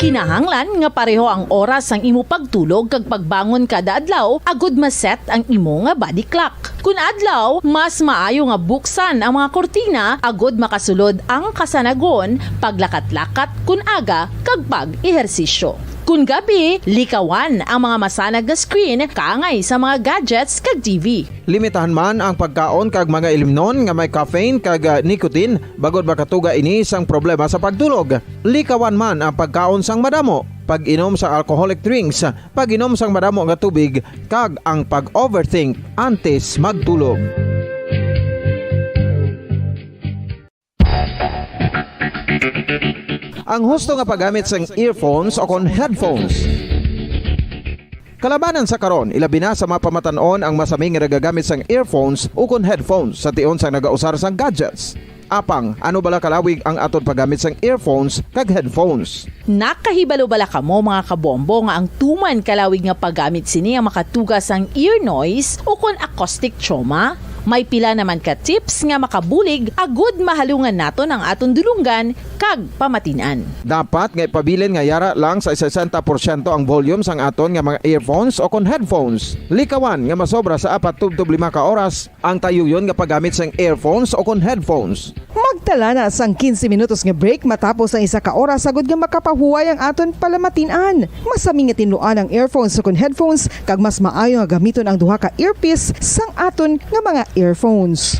Kinahanglan nga pareho ang oras sang imo pagtulog kag pagbangon kada adlaw agud ma-set ang imo nga body clock. Kun adlaw, mas maayo nga buksan ang mga kurtina agud makasulod ang kasanagon, paglakat-lakat kun aga, kag pag-ehersisyo. Kun gabi, likawan ang mga masanag nga screen kaangay sa mga gadgets kag T V. Limitahan man ang pagkaon kag mga ilimnon nga may caffeine kag, ah, nicotine, bangod makatuga ini sang problema sa pagtulog. Likawan man ang pagkaon sang madamo, pag-inom sa alcoholic drinks, pag-inom sang madamo nga tubig, kag ang pag-overthink antes magtulog. Ang husto nga paggamit sang earphones o kon headphones. Kalabanan sa karon, ilabi na sa mga pamatan-on ang masami nga nagagamit sang earphones o kon headphones sa tion sang nagausar sang gadgets. Apang, ano bala kalawig ang aton paggamit sang earphones kag headphones? Nakahibalo bala kamo, mga kabombo, nga ang tuman kalawig nga paggamit sini ang makatuga sang ear noise o kon acoustic trauma? May pila naman ka tips nga makabulig agud mahalungan naton ang aton dulonggan kag pamatin-an. Dapat nga ipabilin nga yara lang sa sesenta porsyento ang volume sang aton nga mga earphones o kon headphones. Likawan nga masobra sa apat tubtob lima ka oras ang tayuyon nga paggamit sang earphones o kon headphones. Magtala na sang quince minutos nga break matapos ang isa ka oras, agud nga makapahuway ang aton palamatin-an. Masami nga tinluan ang earphones o kon headphones, kag mas maayo nga gamiton ang duha ka earpiece sang aton nga mga earphones.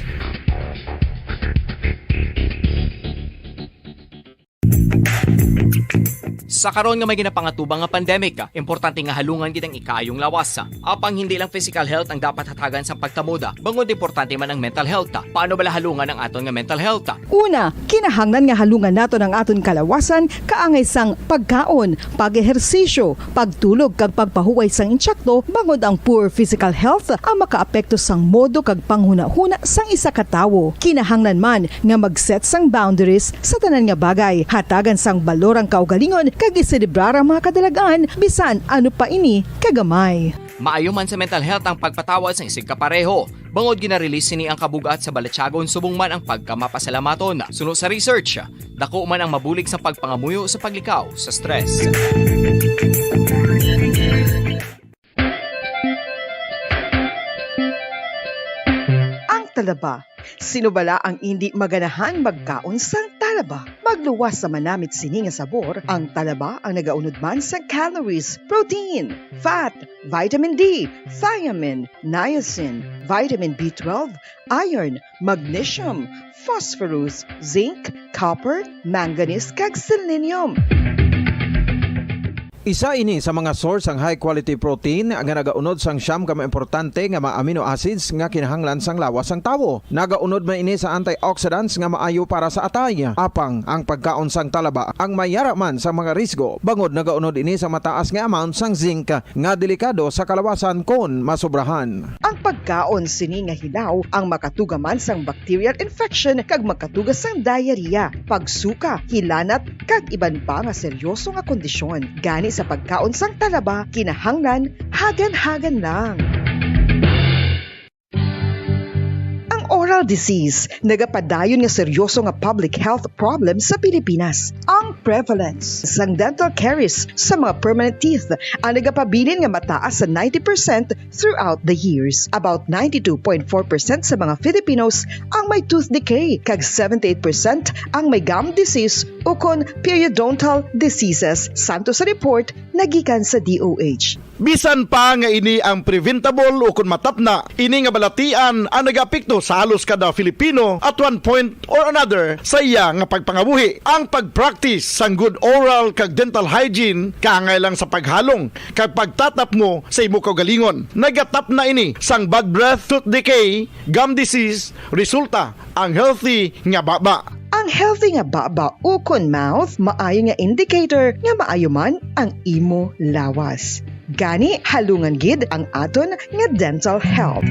Sa karon nga may ginapangatubang nga pandemic, importante nga halungan gid ang ikaayong lawas. Apang hindi lang physical health ang dapat hatagan sang pagtamod, bangod importante man ang mental health. Paano bala halungan ang aton nga mental health? Una, kinahanglan nga halungan naton ang aton kalawasan kaangay sang pagkaon, pag-ehersisyo, pagtulog kag pagpahuway sang insakto, bangod ang poor physical health ang makaapekto sang modo kag panghunahuna sang isa ka tawo. Kinahanglan man nga mag-set sang boundaries sa tanan nga bagay, hatagan sang balor ang kaugalingon, kag iselebrar ang mga kadalagan, bisan ano pa ini kagamay. Maayo man sa mental health ang pagpatawad sang isigkapareho, bangod gina-release sini ang kabug-at sa balatyagon subong man ang pagkamapasalamaton. Suno sa research, dako man ang mabulig sa pagpangamuyo sa paglikaw sa stress. Ang talaba. Sino bala ang indi maganahan magkaon sang talaba? Magluwas sa manamit sini nga sabor, ang talaba ang nagaunod man sa calories, protein, fat, vitamin D, thiamine, niacin, vitamin B twelve, iron, magnesium, phosphorus, zinc, copper, manganese, kag selenium. Isa ini sa mga source sang high quality protein nga nagaunod sang siyam ka mga importante nga mga amino acids nga kinahanglan sang lawas sang tawo. Nagaunod man ini sa antioxidants nga maayo para sa atay. Apang ang pagkaon sang talaba ang may yara man sa mga risgo, bangod nagaunod ini sa mataas nga amount sang zinc nga delikado sa kalawasan kon masobrahan. Ang pagkaon sini nga hilaw ang makatuga man sang bacterial infection kag makatuga sang diarrhea, pagsuka, hilanat, kag iban pa nga seryoso nga kondisyon. Gani sa pagkaon sang talaba, kinahanglan hagan-hagan lang. Ang oral disease nagapadayon nga seryoso nga public health problem sa Pilipinas. Ang prevalence sang dental caries sa mga permanent teeth ang nagapabilin nga mataas sa ninety percent throughout the years. About ninety-two point four percent sa mga Filipinos ang may tooth decay, kag seventy-eight percent ang may gum disease ukon periodontal diseases, santo sa report nga gikan sa D O H. Bisan pa nga ini ang preventable ukon matapna, ini nga balatian ang nagaapekto sa halos kada Filipino at one point or another sa iya nga pagpangabuhi. Ang pag-practice sang good oral kag dental hygiene kaangay lang sa paghalong kag pagtatapmo sa imo kaugalingon. Nagatapna ini sang bad breath, tooth decay, gum disease, resulta ang healthy nga baba. Ang healthy nga baba ukon mouth maayo nga indicator nga maayo man ang imo lawas. Gani, halungan gid ang aton nga dental health.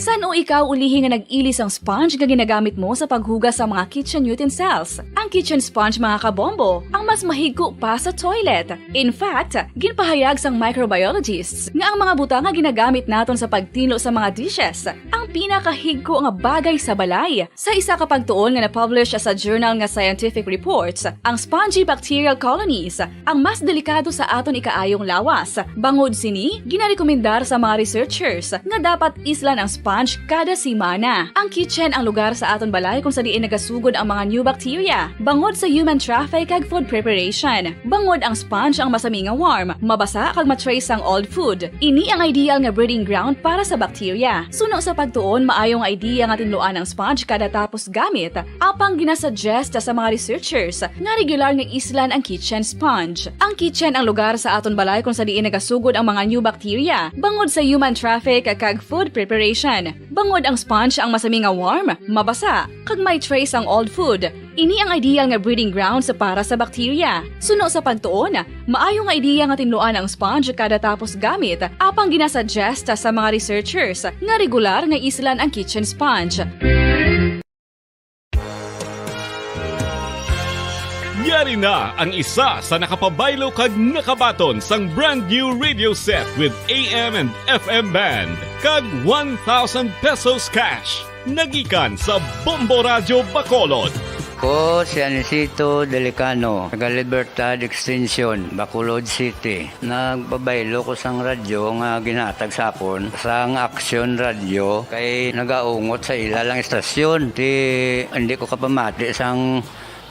San-o ikaw ulihi nga nag-ili sang sponge nga ginagamit mo sa paghugas sa mga kitchen utensils? Ang kitchen sponge, mga kabombo, ang mas mahigko pa sa toilet. In fact, ginpahayag sang microbiologists nga ang mga butang nga ginagamit naton sa pagtinlo sa mga dishes ang pinakahigko nga bagay sa balay. Sa isa ka pagtuon nga na-publish sa journal nga Scientific Reports, ang spongy bacterial colonies ang mas delikado sa aton ikaayong lawas. Bangod sini, ginarekomendar sa mga researchers nga dapat islan ang sponge kada semana. Ang kitchen ang lugar sa aton balay kung sa diin nagasugod ang mga new bacteria, bangod sa human traffic kag food preparation. Bangod ang sponge ang masami nga warm, mabasa kag ma-trace ang old food. Ini ang ideal nga breeding ground para sa bacteria. Suno sa pagtuon, maayo nga idea nga tinluan ang sponge kada tapos gamit. Apang ginasuggest sa mga researchers nga regular nga islan ang kitchen sponge. Ang kitchen ang lugar sa aton balay kung sa diin nagasugod ang mga new bacteria, bangod sa human traffic kag food preparation. Bangod ang sponge ang masami nga warm, mabasa, kag may trace ang old food. Ini ang ideal nga breeding grounds para sa bacteria. Suno sa pagtuon, maayo nga idea nga tinluan ang sponge kada tapos gamit, apang ginasuggest sa mga researchers nga regular nga islan ang kitchen sponge. Yari na ang isa sa nakapabaylo kag nakabaton sang brand new radio set with A M and F M band kag one thousand pesos cash. Nagikan sa Bombo Radyo Bacolod. Ko si Anisito Delicano, taga Libertad Extension, Bacolod City. Nagpabaylo ko sang radyo nga ginhatag sa akon sang Aksyon Radyo kay nagaungot sa ila lang istasyon. Ti, hindi ko kapamati sang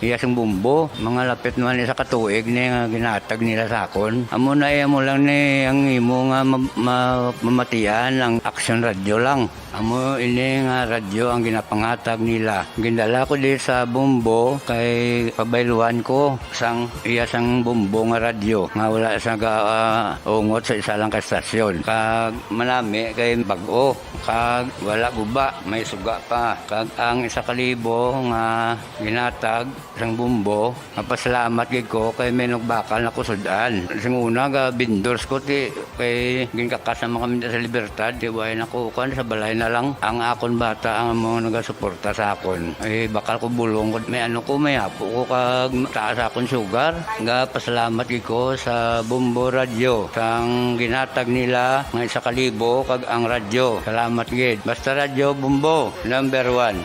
Iya sang Bombo, mga lapit man isa ka tuig ni nga ginahatag nila sa akon. Amo na, iya mo lang ni ang imo nga ma-, ma-, mamatian ang Aksyon Radyo lang. Amo ini nga radyo ang ginapangatag nila. Gindala ko di sa Bombo kay pabayluhan ko sang iya sang Bombo nga radyo nga wala sa ga-, ah, ungot sa isa lang ka estasyon. Kag manami kay bag-o, kag wala guba, may suga pa. Kag ang isa ka libo nga ginatag sang Bombo, mapasalamat gid ko kay may nagbakal na kusud-an. Sing una, ga vendors ko, ti, kay ginkakas naman kami sa Libertad, ti, way na ko, kuwan, sa balay na lang. Ang akon bata ang mga nagasuporta sa akon. Eh, bakal ko bulong ko, may ano ko, may apo ko, kag taas akon sugar. Ga pasalamat gid ko sa Bombo Radyo, sang ginatag nila nga isa ka libo, kag ang radyo. Salamat gid. Basta Radyo Bombo, number one.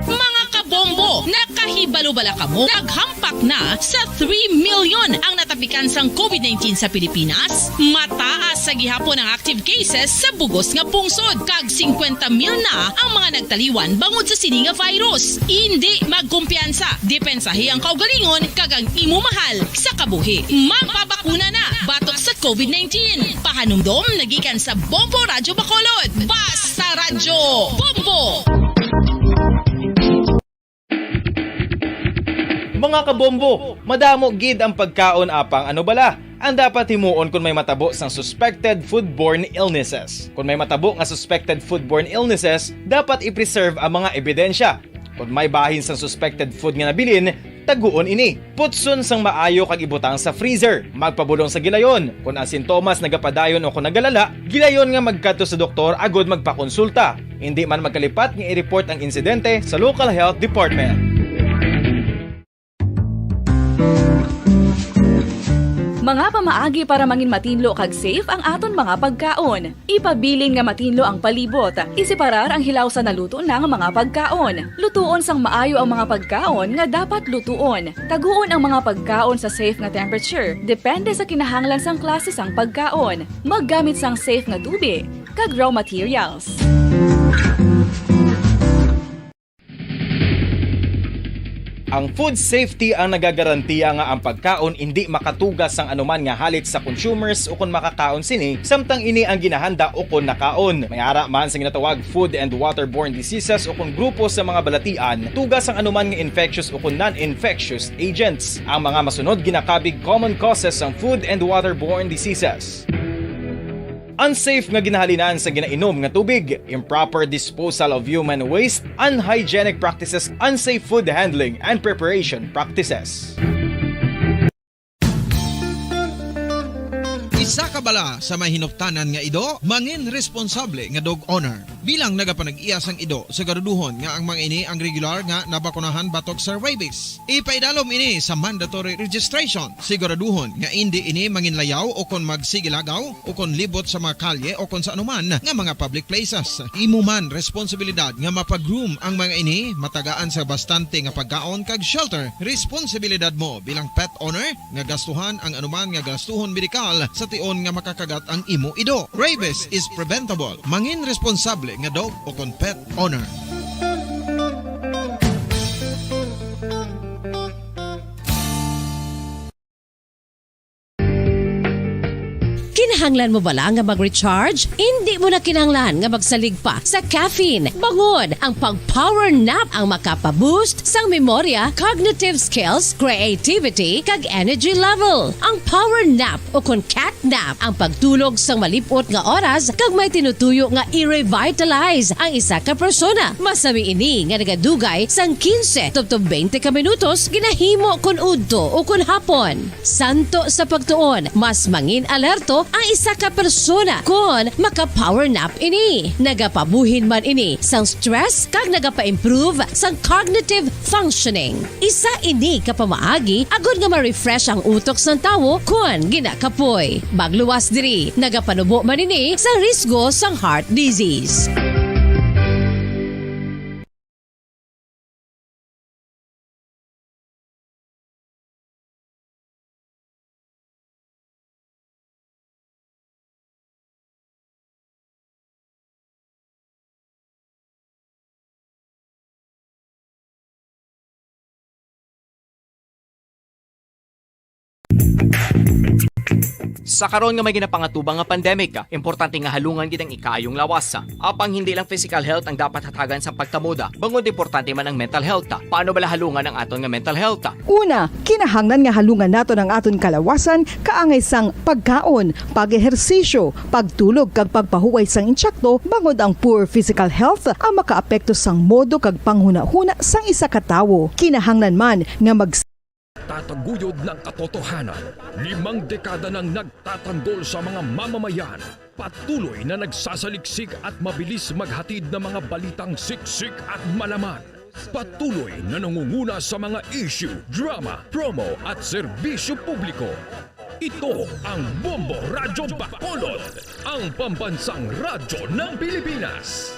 Mga kabombo, nakahibalo bala kamo? Naghampak na sa three million ang natapikan sang covid nineteen sa Pilipinas. Mataas sa gihapon ang active cases sa bugos nga pungsod, kag singkwenta mil na ang mga nagtaliwan bangod sa sini nga virus. Indi magkumpiyansa, depensahi ang kaugalingon kag ang imo mahal sa kabuhi. Magpabakuna na batok sa covid nineteen. Pahanumdom na gikan sa Bombo Radyo Bacolod. Basta Radyo Bombo! Mga kabombo, madamo gid ang pagkaon apang ano bala ang dapat himuon kon may matabo sang suspected foodborne illnesses. Kon may matabo nga suspected foodborne illnesses, dapat i-preserve ang mga ebidensya. Kon may bahin sang suspected food nga nabilin, taguon ini. Putson sang maayo kag ibutang sa freezer. Magpabulong sa gilayon. Kon ang sintomas nagapadayon o kon nagalala, gilayon nga magkadto sa doktor agud magpakonsulta. Indi man magkalipat nga i-report ang insidente sa local health department. Mga pamaagi para mangin matinlo kag safe ang aton mga pagkaon. Ipabilin nga matinlo ang palibot. Iseparar ang hilaw sa naluto na nga mga pagkaon. Lutuon sang maayo ang mga pagkaon nga dapat lutuon. Taguon ang mga pagkaon sa safe nga temperature, depende sa kinahanglan sang klase sang pagkaon. Maggamit sang safe nga tubig kag raw materials. Ang food safety ang nagagarantiya nga ang pagkaon indi makatuga sang anuman nga halit sa consumers ukon makakaon sini, samtang ini ang ginahanda ukon nakaon. May ara man sa ginatawag food and waterborne diseases ukon grupo sa mga balatian, tuga sang anuman nga infectious ukon non-infectious agents. Ang mga masunod ginakabig common causes sang food and waterborne diseases. Unsafe nga ginahalinan sa ginainom nga tubig, improper disposal of human waste, unhygienic practices, unsafe food handling and preparation practices. Isa ka bala sa may hinuptanan nga ido, mangin responsable nga dog owner. Bilang nagapanag-iya sang ido, siguraduhon nga ang mga ini ang regular nga nabakunahan batok sa rabies. Ipaidalom ini sa mandatory registration. Siguraduhon nga indi ini manginlayaw o kon magsigilagaw o kon libot sa mga kalye o kon sa anuman nga mga public places. Imo man responsibilidad nga mapag-groom ang mga ini, matagaan sa bastante nga pagkaon kag shelter. Responsibilidad mo bilang pet owner nga gastuhan ang anuman nga gastuhon medikal sa tion nga makakagat ang imo ido. Rabies is preventable. Mangin responsable nga dog o kon pet owner. Kinahanglan mo bala nga mag-recharge? Indi mo na kinahanglan nga magsalig pa sa caffeine. Bangod ang pag-power nap ang makapa-boost sang memorya, cognitive skills, creativity, kag energy level. Ang power nap o kon cat nap ang pagtulog sang malip-ot nga oras kag may tinutuyo nga i-revitalize ang isa ka persona. Masami ini nga nagadugay sang quince tubtob veinte ka minutos ginahimo kon udto o kon hapon. Santo sa pagtuon, mas mangin alerto ang isa ka persona kon maka-power nap ini. Nagapabuhin man ini sang stress kag nagapa-improve sang cognitive functioning. Isa ini ka pamaagi agod nga ma-refresh ang utok sang tawo kon ginakapoy. Magluwas diri, nagapanubo man ini sa risgo sang heart disease. Sa karon nga may ginapangatubang nga pandemic, importante nga halungan gid ang ikaayong lawas. Apang hindi lang physical health ang dapat hatagan sa pagkamuda, bangod importante man ang mental health. Paano bala halungan ang aton nga mental health? Una, kinahanglan nga halungan naton ang aton kalawasan kaangay sang pagkaon, pag-ehersisyo, pagtulog kag pagpahuway sang insakto, bangod ang poor physical health ang makaapekto sang modo kag panghunahuna sang isa ka tawo. Kinahanglan man nga mag Tataguyod ng katotohanan, limang dekada nang nagtatanggol sa mga mamamayan, patuloy na nagsasaliksik at mabilis maghatid ng mga balitang siksik at malaman. Patuloy na nangunguna sa mga issue, drama, promo at serbisyo publiko. Ito ang Bombo Radyo Bacolod, ang pambansang radyo ng Pilipinas.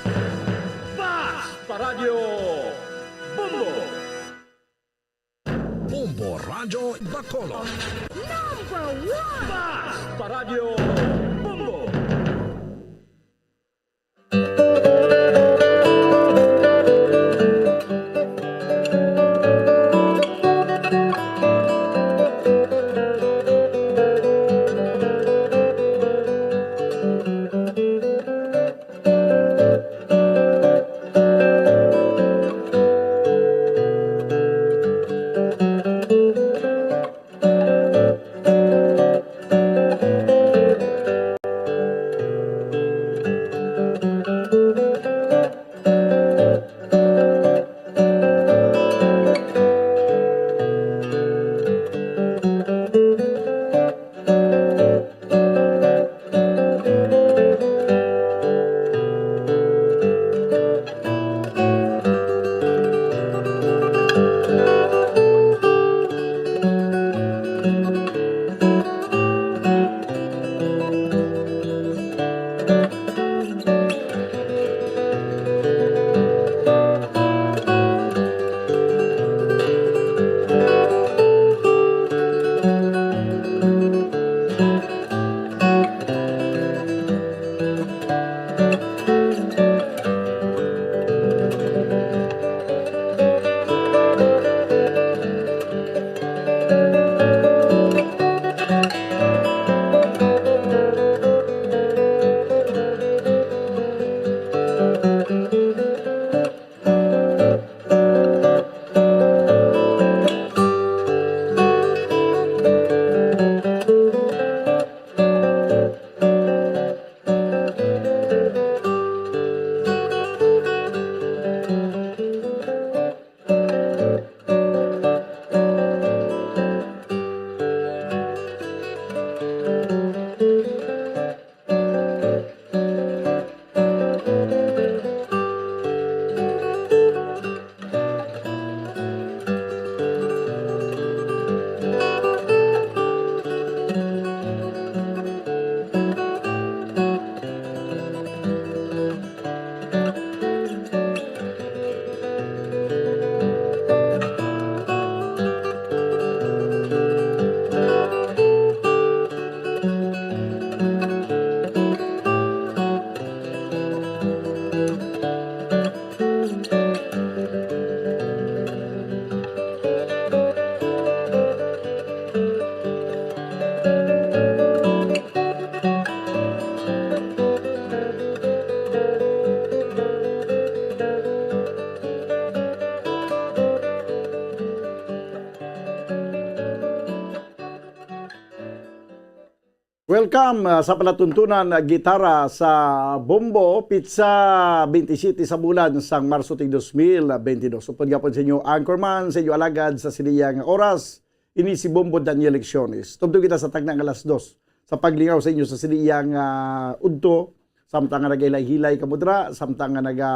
Fast Radyo Bombo! Bombo Radyo Bacolod. Number one! Fast Radyo Bombo! Welcome, ah, sa palatuntunan, ah, Gitara sa Bombo, pitsa twenty-seven sa bulan sang Marso ting dos mil twenty-dos. Upod gihapon sa inyo, anchorman, sa inyo alagad sa sini nga oras. Ini si Bombo Daniel Lecciones. Tubtob kita sa tagna nga alas dos sa paglingaw sa inyo sa sini nga udto, samtang nga nagahilay-hilay kamo dira, samtang nga naga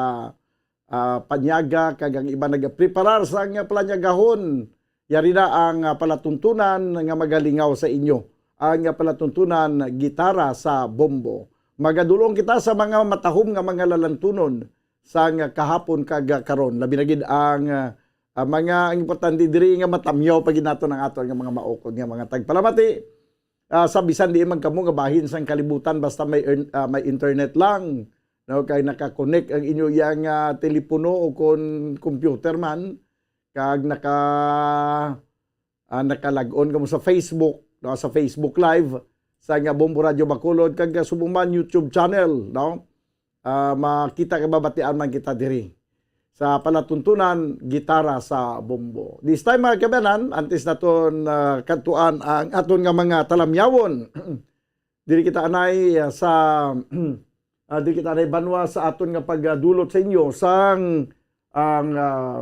ah, panyaga, kag ang iban nagapreparar sang palanyagahon. Yari na ang, ah, palatuntunan nga magalingaw sa inyo, ang, ah, palatuntunan Gitara sa Bombo. Magadulong kita sa mga matahom nga mga lalantunon sang kahapon kag karon, labi na gid ang, ah, mga, ang importante diri nga matamyaw pa gid naton ang aton nga mga maukod nga mga tagpalamati. Ah, sa bisan diin man kamo nga bahin sang kalibutan, basta may ern-, ah, may internet lang, no, kay naka-connect ang inyo yang, ah, telepono o kon computer man, kag naka-, ah, naka-log on kamo sa Facebook, no, sa Facebook Live sa nga Bombo Radio Bacolod, kag, ah, subong man YouTube channel, no? Ah, makita kag mabatian man kita diri sa palatuntunan Gitara sa Bombo. This time, mga kaabyanan, antes naton, ah, kadtuan ang aton nga mga talamyawon, diri kita anay, ah, sa, ah, diri kita anay banwa sa aton nga pagdulot sa inyo sang ang, ah,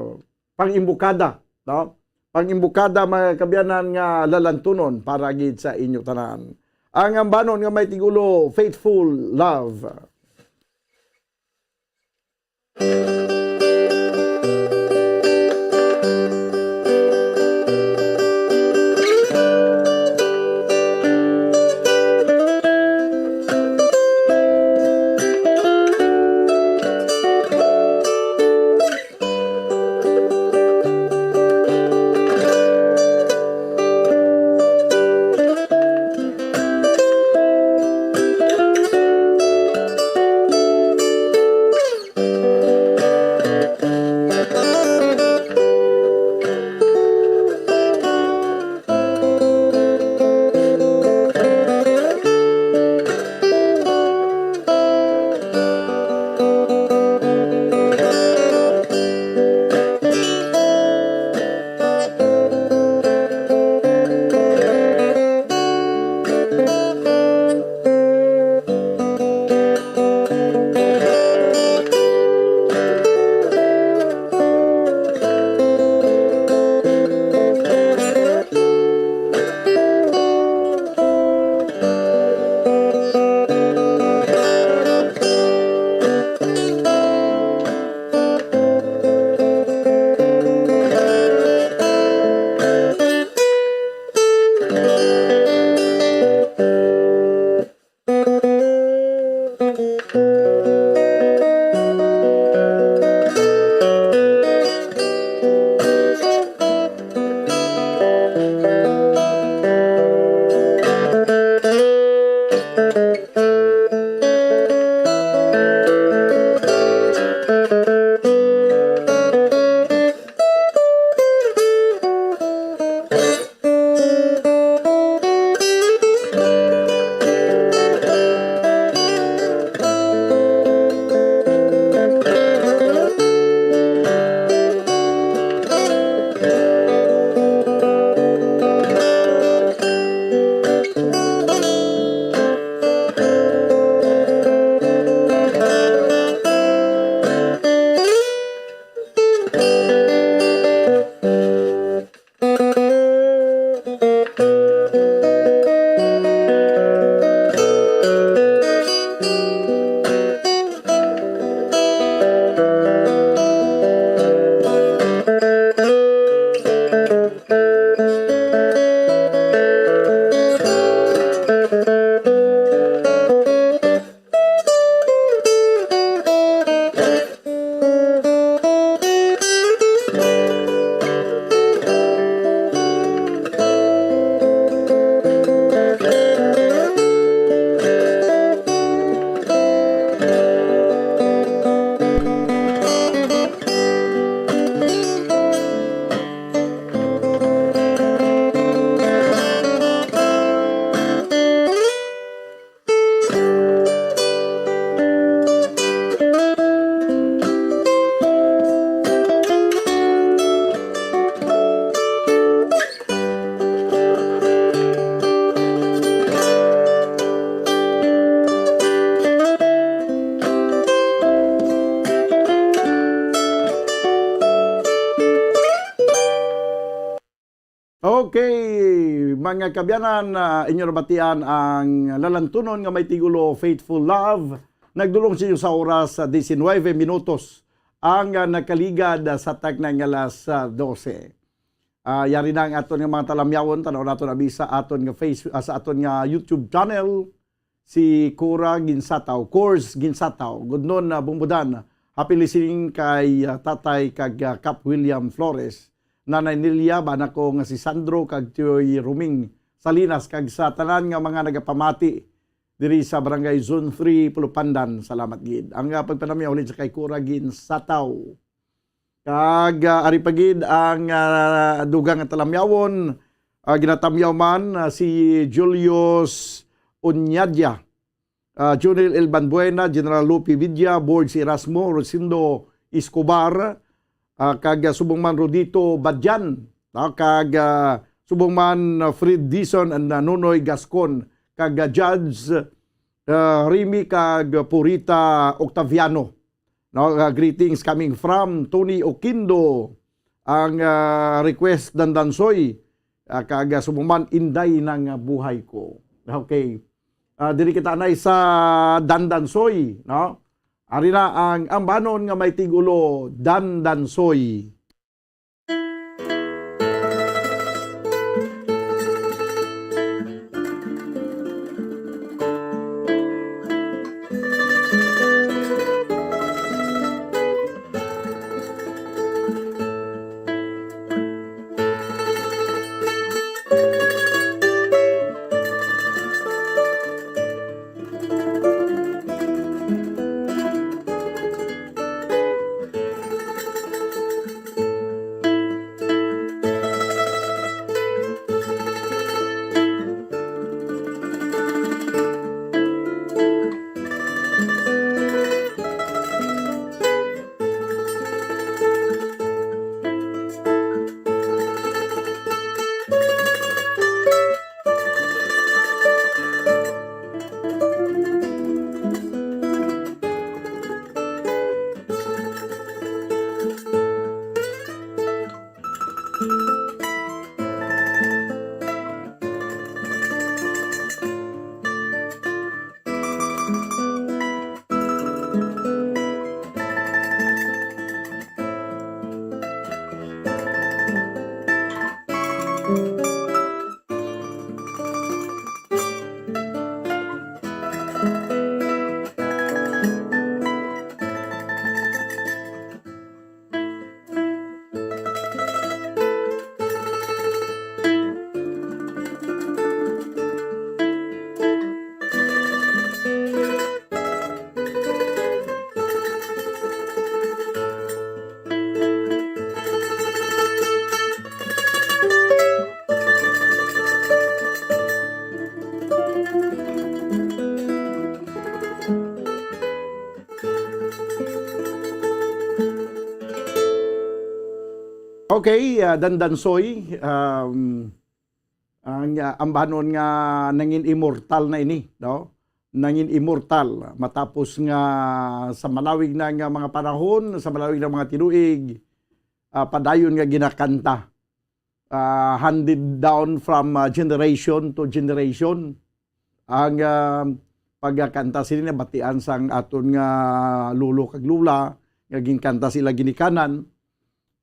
pang-imbukada, no? Pang-imbukada, mga kaabyanan, nga lalantunon para gid sa inyo tanan. Ang ambanon nga may tigulo, Faithful Love. Okay, mga kaabyanan, ah, inyo nabatian ang lalantunon nga may tigulo, Faithful Love. Nagdulong sa inyo sa oras sa diecinueve minutos ang, ah, nakaligad, ah, sa takna nga alas, ah, dose. Ah, yari na ang aton nga mga talamyawon. Tan-aw naton abi sa aton nga face, ah, sa aton nga YouTube channel, si Cora Ginsataw, Cors Ginsataw. Good noon, ah, Bumbudan. Happy listening kay, ah, Tatay kag, ah, Kap William Flores. Nanay Nelia, bana ko nga si Sandro kag Tioy Ruming Salinas, kag sa tanan nga mga nagapamati diri sa Barangay Zone three, Pulupandan. Salamat gid. Ang, ah, pagpanamyaw ulit sa kay Cora Ginsataw. Kag, ah, ari pa gid ang, ah, dugang nga talamyawon, Ah, ginatamyaw man, ah, si Julius Uñadia, ah, Junel Elbanbuena, General Lupi Vidya, Borge Erasmo, Rosendo Escobar, ah, kag, ah, subong man Rodito Badian, ah, kag, ah, subong man, ah, Fred Dizon and, ah, Nonoy Gascon, kag, ah, Judge, ah, Remy kag Purita Octaviano. No, ah, greetings coming from Tony Oquindo. Ang, ah, request, Dandansoy, ah, kag, ah, subong man, Inday ng, ah, Buhay Ko. Okay. Ah, diri kita anay sa Dandansoy, no? Ari na ang ambanon nga may tigulo, Dandansoy. Okay, ah, Dandansoy, um, ang, ah, ambanon nga nangin immortal na ini, no? Nangin immortal matapos nga sa malawig na nga mga panahon, sa malawig na mga tinuig, ah, padayon nga ginakanta, ah, handed down from, ah, generation to generation. Ang, ah, pagkanta sini nabatian sang aton nga lolo kag lola nga ginkanta sila ginikanan,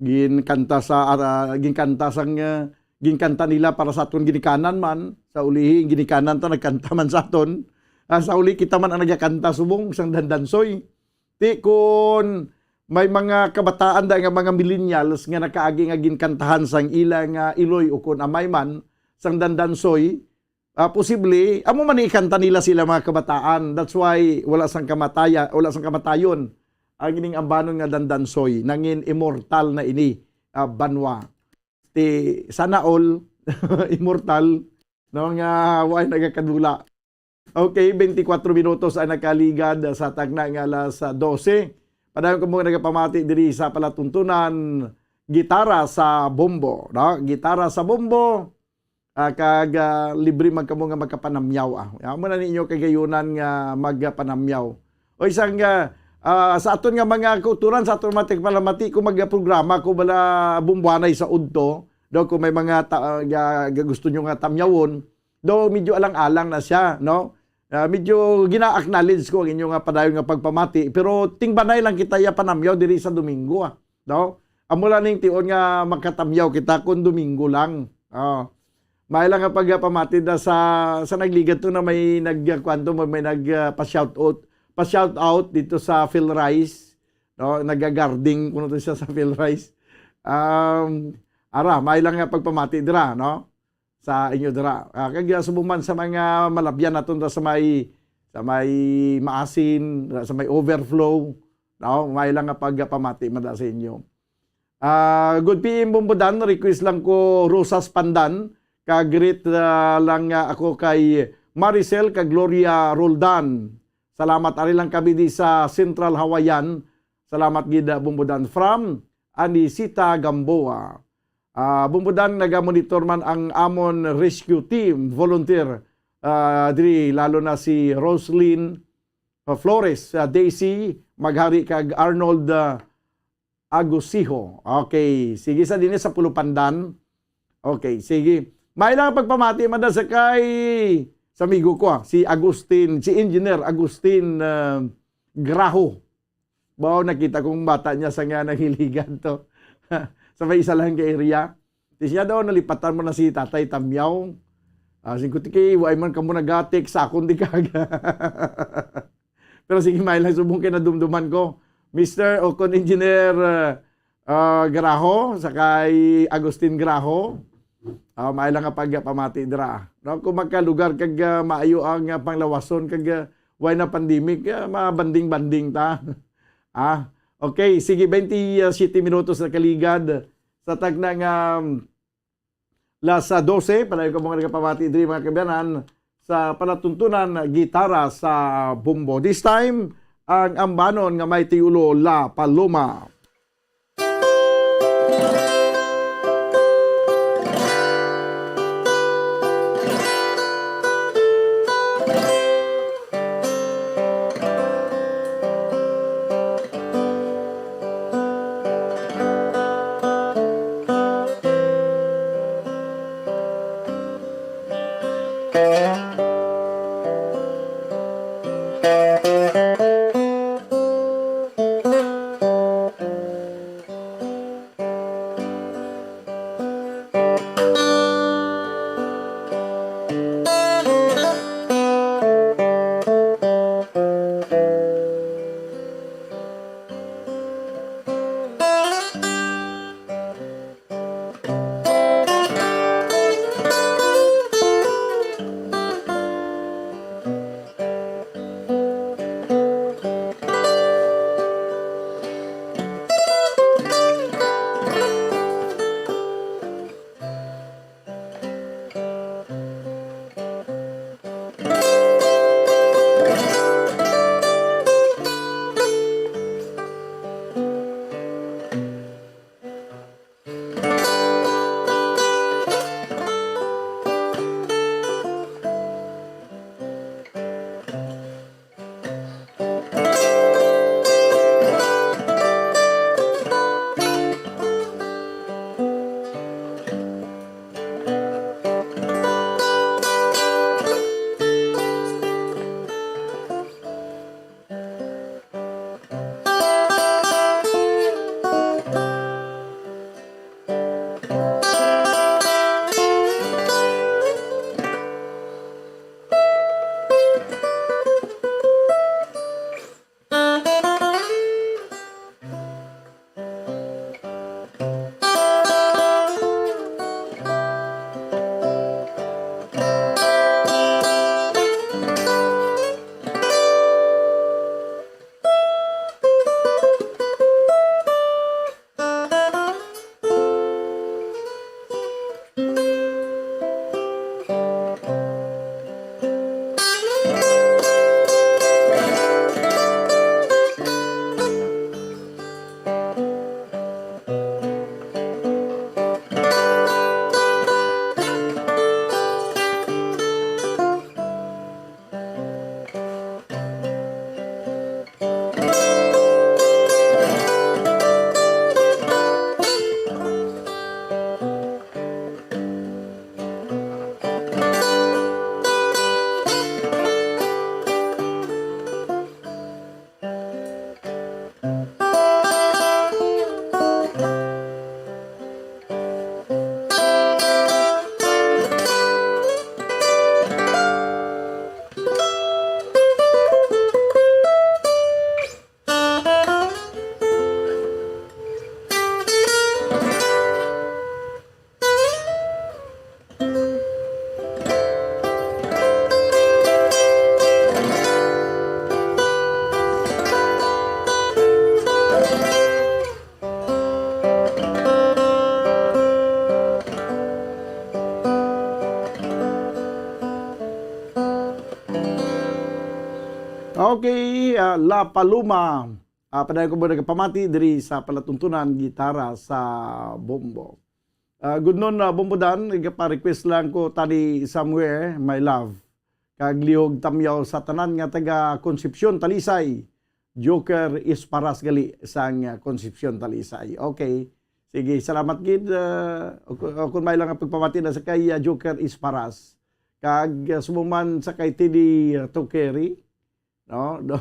ginkanta sa, ah, ginkanta sang, ah, ginkanta nila para sa aton ginikanan man, sa ulihi ang ginikanan ta nagkanta man sa aton. Ah, sa uli kita man ang nagakanta subong sang Dandansoy. Ti kun may mga kabataan da nga mga millennials nga nakaagi nga ginkantahan sang ila nga iloy o kun amay man sang Dandansoy, ah, posible amo man ni ikanta nila sila mga kabataan. That's why wala sang kamataya-, wala sang kamatayon ang ining ambanon nga Dandansoy. Nangin immortal na ini, ah, banwa. Ti sana all immortal, no, nga way nagakadula. Okay, twenty-four minutos ang nakaligad sa tagna nga alas dose. Padayon ko mo nagapamati diri sa palatuntunan, gitara sa bombo, no? Gitara sa bombo, ah, kag, ah, libre man kamo nga magkapanamyaw, ah. Amo na ninyo kagayunan nga magpanamyaw. O isang, ah, ah, sa aton nga mga kauturan, sa aton mga tigpalamati, kung magprograma ko bala bumbuanay sa udto, daw kung may mga ta-, ah, ga-, ga-, gusto nyo nga tamyawon, daw medyo alang-alang na siya, no? Ah, medyo gina-acknowledge ko ang inyo nga padayon nga pagpamati, pero tingbanay lang kita ya panamyaw diri sa Domingo, ah, no? Amo lang ning tion nga makatamyaw kita kung Domingo lang. Ah. May lang nga pagpamati na sa, sa nagligad to na may nag-, kwanto mo, may nag, ah, pa-shout out, pa-shout out dito sa Phil Rice, no? Nagagarding kuno to siya sa Phil Rice. Um, ara, may lang nga pagpamati dira, no? Sa inyo dira. Ah, kag, ah, subong man sa mga malabyan naton dira sa may, sa may Maasin, dira sa may Overflow, no? May lang nga pagpamati man da sa inyo. Ah, good P M Bombodan, request lang ko Rosas Pandan, Ka-greet, ah, lang, ah, ako kay Maricel kag Gloria Roldan. Salamat, ari lang kami di sa Central Hawaiian. Salamat gid, ah, Bumbudan. From Anisita Gamboa. Ah, Bumbudan, nagamonitor man ang amon rescue team, volunteer, ah, diri, lalo na si Roslyn, ah, Flores, ah, Daisy Maghari kag Arnold, ah, Agusiho. Okay, sige, sa dinhi sa Pulupandan. Okay, sige. May lang pagpamati man sa kay, sa amigo ko, ah, si Agustin, si Engineer Agustin, ah, Graho. Baw, nakita kong bata niya sa nga naghiligan to. Sa may isa lang ka area. Di siya daw, nalipatan mo na si Tatay Tamyaw. Ah, singko, "Tiki, wa man kamo nagatik, sakon di kag." Pero sige, may lang subong kay nadumduman ko. Mister o kon Engineer, ah, ah, Graho, sa kay Agustin Graho. Ah, may lang nga pagpamati dira. No, kung magkalugar kag, ah, maayo ang, ah, panglawason kag, ah, way na pandemic, ah, mabanding-banding ta. Ah, okay, sige, twenty-seven minutos na kaligad sa tagna nga, um, las, ah, dose. Padayon ko mga nagapamati diri, mga kabayanan, sa palatuntunan gitara sa Bumbo. This time, ang ambanon nga may titulo, La Paloma. Okay, ah, La Paloma. Ah, padayon ko mo nagapamati diri sa palatuntunan gitara sa bombo. Ah, good noon, ah, Bombo Dan, nagapa-request lang ko tani Somewhere, My Love. Kag lihog tamyaw sa tanan nga taga Concepcion, Talisay. Joker Isparas gali sang, ah, Concepcion, Talisay. Okay. Sige, salamat gid, ah, o ku-, o kung may lang ang pagpamati na sa kay, ah, Joker Isparas. Kag, ah, subong man sa kay T D Toqueri, no? Do,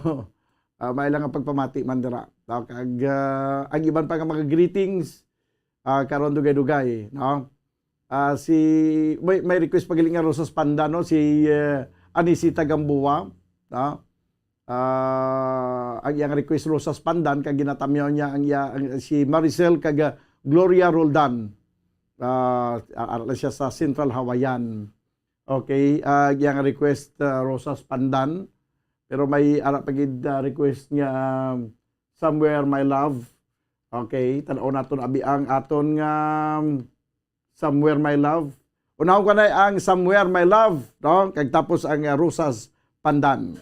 ah, may lang ang pagpamati man dira. No? Kag, ah, ang iban pa nga mga greetings, ah, karon dugay-dugay, no? Ah, si, may, may request pa gali nga Rosas Pandan, no? Si, eh, Anisita Gamboa, no? Ah, ang iyang request, Rosas Pandan, kag ginatamyaw niya ang iya, ang, si Maricel kag, ah, Gloria Roldan. Ah, ara lang siya sa Central Hawaiian. Okay, ah, ang iyang request, ah, Rosas Pandan. Pero may ara pa gid, ah, request nga, um, Somewhere My Love. Okay, tan-aw naton abi ang aton nga, um, Somewhere My Love. Unahon ko na ang Somewhere My Love, no? Kag tapos ang, ah, Rosas Pandan.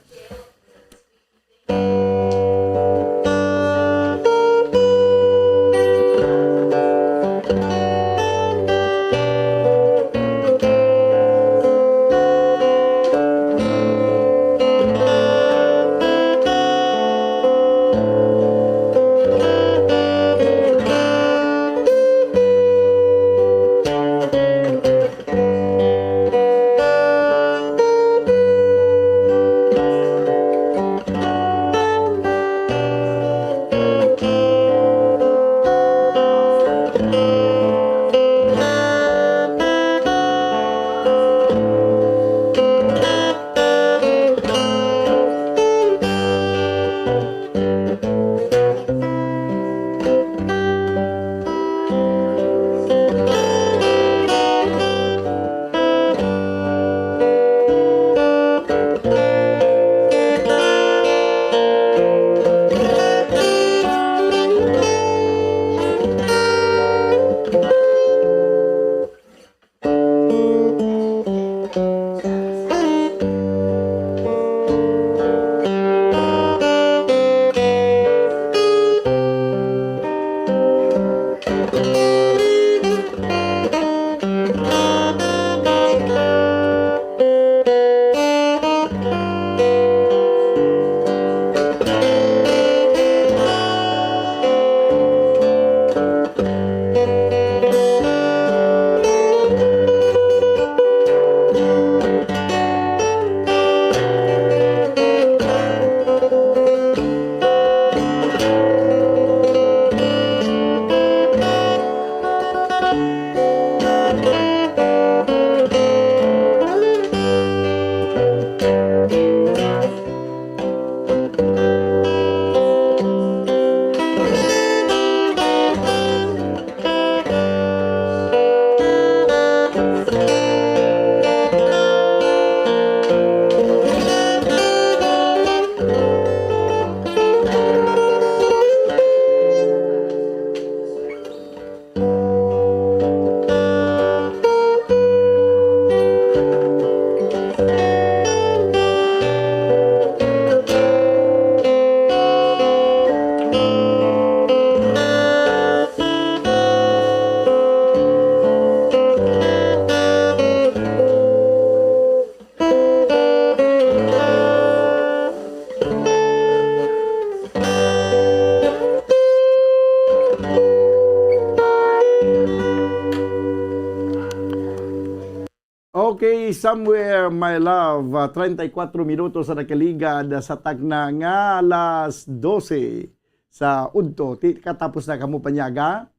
Okay, Somewhere, My Love, ah, treinta y cuatro minutos ang nakaligad sa takna nga alas doce sa udto. Ti-, katapos na kamo panyaga?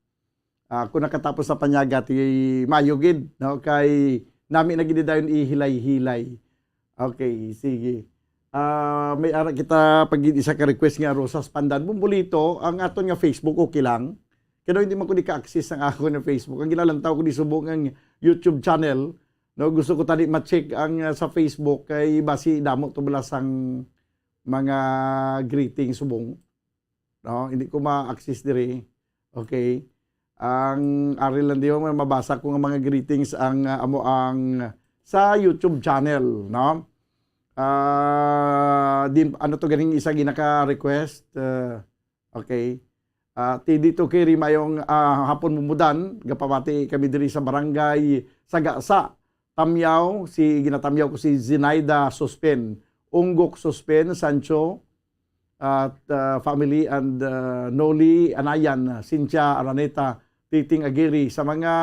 Ah, kung nakatapos sa panyaga, ti maayo gid, no? Kay nami na gid dayon ihilay-hilay. Okay, sige. Ah, may ara kita pag isa ka request nga Rosas Pandan Bumbulito, ang aton nga Facebook, okay lang? Kaya hindi man ko di ka-access ang ako nga Facebook. Ang ginalantaw ko di subong ang YouTube channel. No, gusto ko tani ma-check ang, ah, sa Facebook kay basi damo to bala sang mga greeting subong. No, hindi ko ma-access diri. Okay. Ang ari lang diyo, may mabasa ko nga mga greetings ang, ah, amo ang sa YouTube channel, no? Ah, din, ano to ganing isa ginaka-request? Ah, okay. Ah, ti dito kay mayong, ah, hapon, Bumbudan, gapamati kami diri sa barangay Sagasa, Tamyaw, si ginatamyaw ko si Zinaida Suspen, Unggok Suspen, Sancho, at, ah, family and, ah, Noli Anayan, Cynthia Araneta, Titing Aguirre, sa mga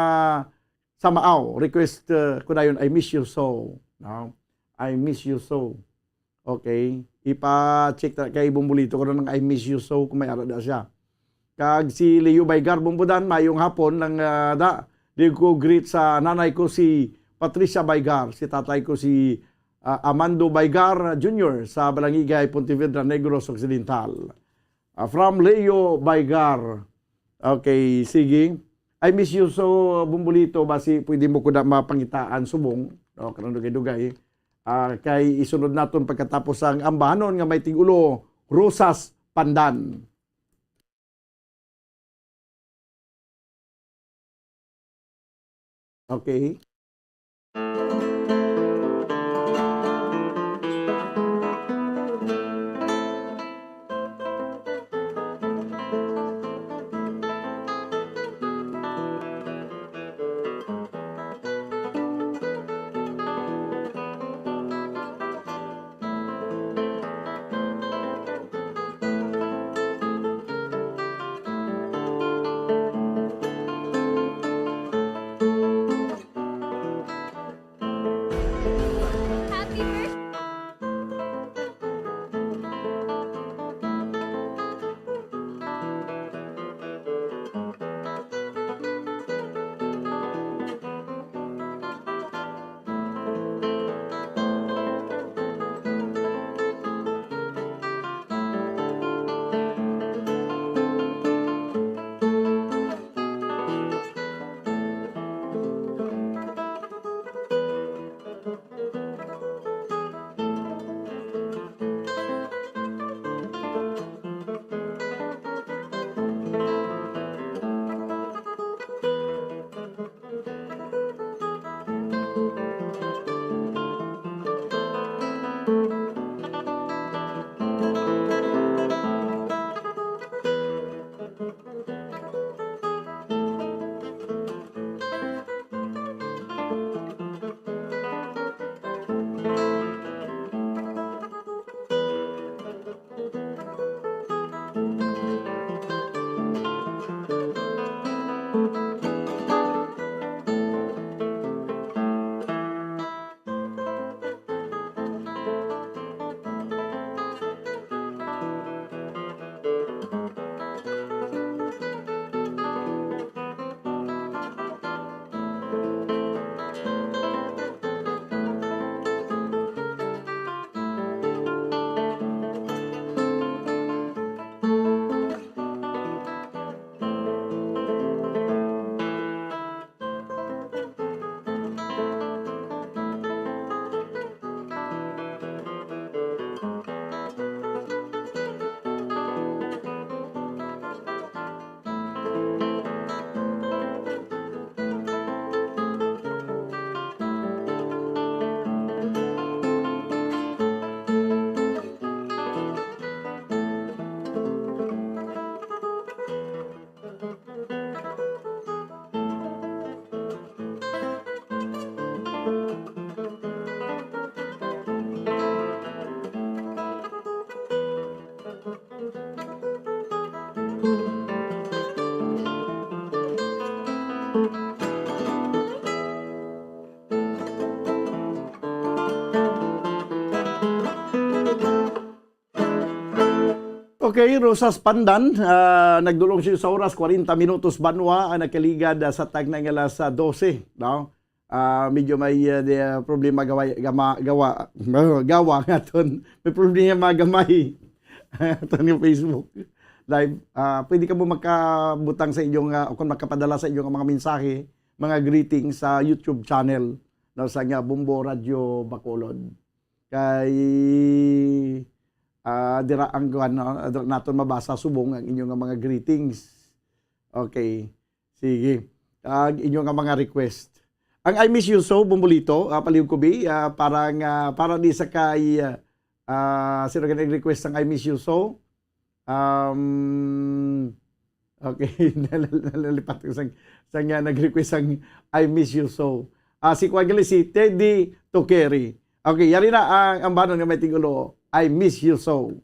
sa Maaw, request, uh, ko dayon, "I miss you so." No? "I miss you so." Okay. Ipa-check ta kay Bumbulito ko ng "I miss you so" kung may ara da siya. Kag si Leo Baygar Bumbudan, mayong hapon lang, ah, da. Di ko greet sa nanay ko si Patricia Baygar, si tatay ko si, ah, Amando Baygar Junior sa Balangigay, Pontevedra, Negros Occidental. Ah, from Leo Baygar. Okay, sige. "I miss you so, Bumbulito." Basi pwede mo ko na mapangitaan subong, no, kanang dugay-dugay. Ah, kay isunod naton pagkatapos ang ambahanon nga may tigulo, Rosas Pandan. Okay. Okay, Rosas Pandan, ah, nagdulong siya sa oras, kwarenta minutos banwa ang nakaligad, ah, sa tagna nga alas, ah, dose, no? Ah, medyo may, ah, di, ah, problema gawa, gama, gawa, gawa nga ton. May problema gamay. Aton nga Facebook Live. Ah, pwede ka mo makabutang sa inyong, ah, o kung makapadala sa inyong mga mensahe, mga greetings sa YouTube channel, no, sa nga Bombo Radio Bacolod. Kay, ah, dira ang kuwan, no? Dira naton mabasa subong ang inyo nga mga greetings. Okay. Sige. Ang inyo nga mga request. Ang I Miss You So, Bombolito, ah, palihog ko, bi, ah, para nga, para di sa kay, ah, ah, sino ka nag-request sang I Miss You So? Um, okay, nal-, nal-, nalipat ko sang, sang, ah, nag-request sang I Miss You So. Ah, si kuwan gali, si Teddy Tokeri. Okay, yari na ang, ang ambahanon nga may tigulo, I Miss You So.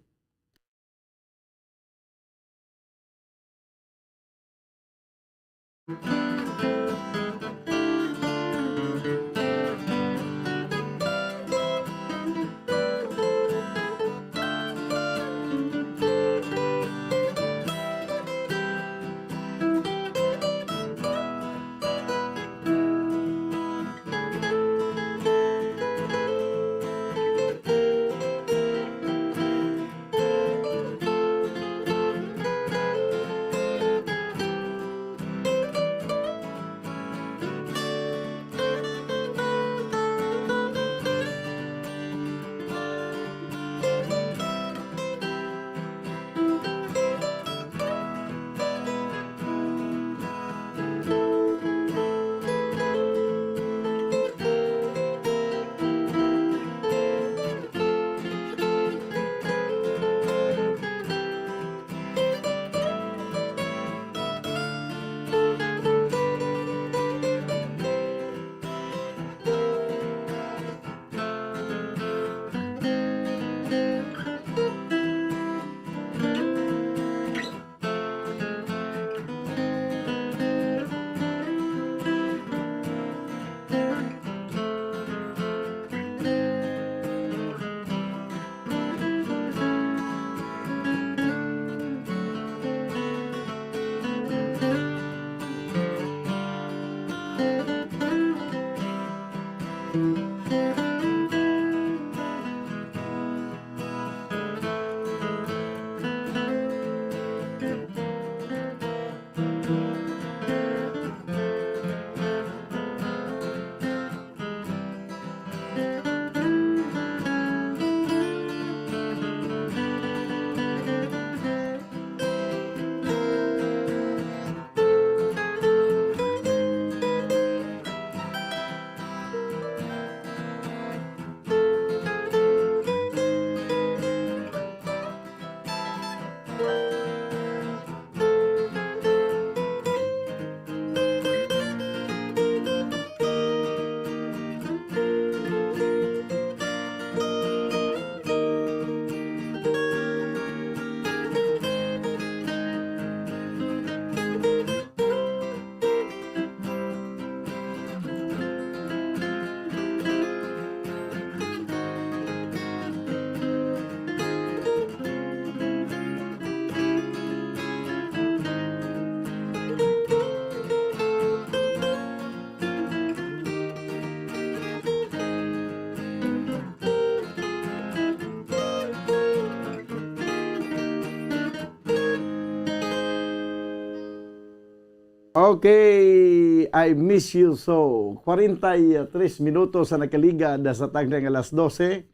Okay, I Miss You So. Kwarenta y tres minutos sa nakaligad sa tagna nga alas dose.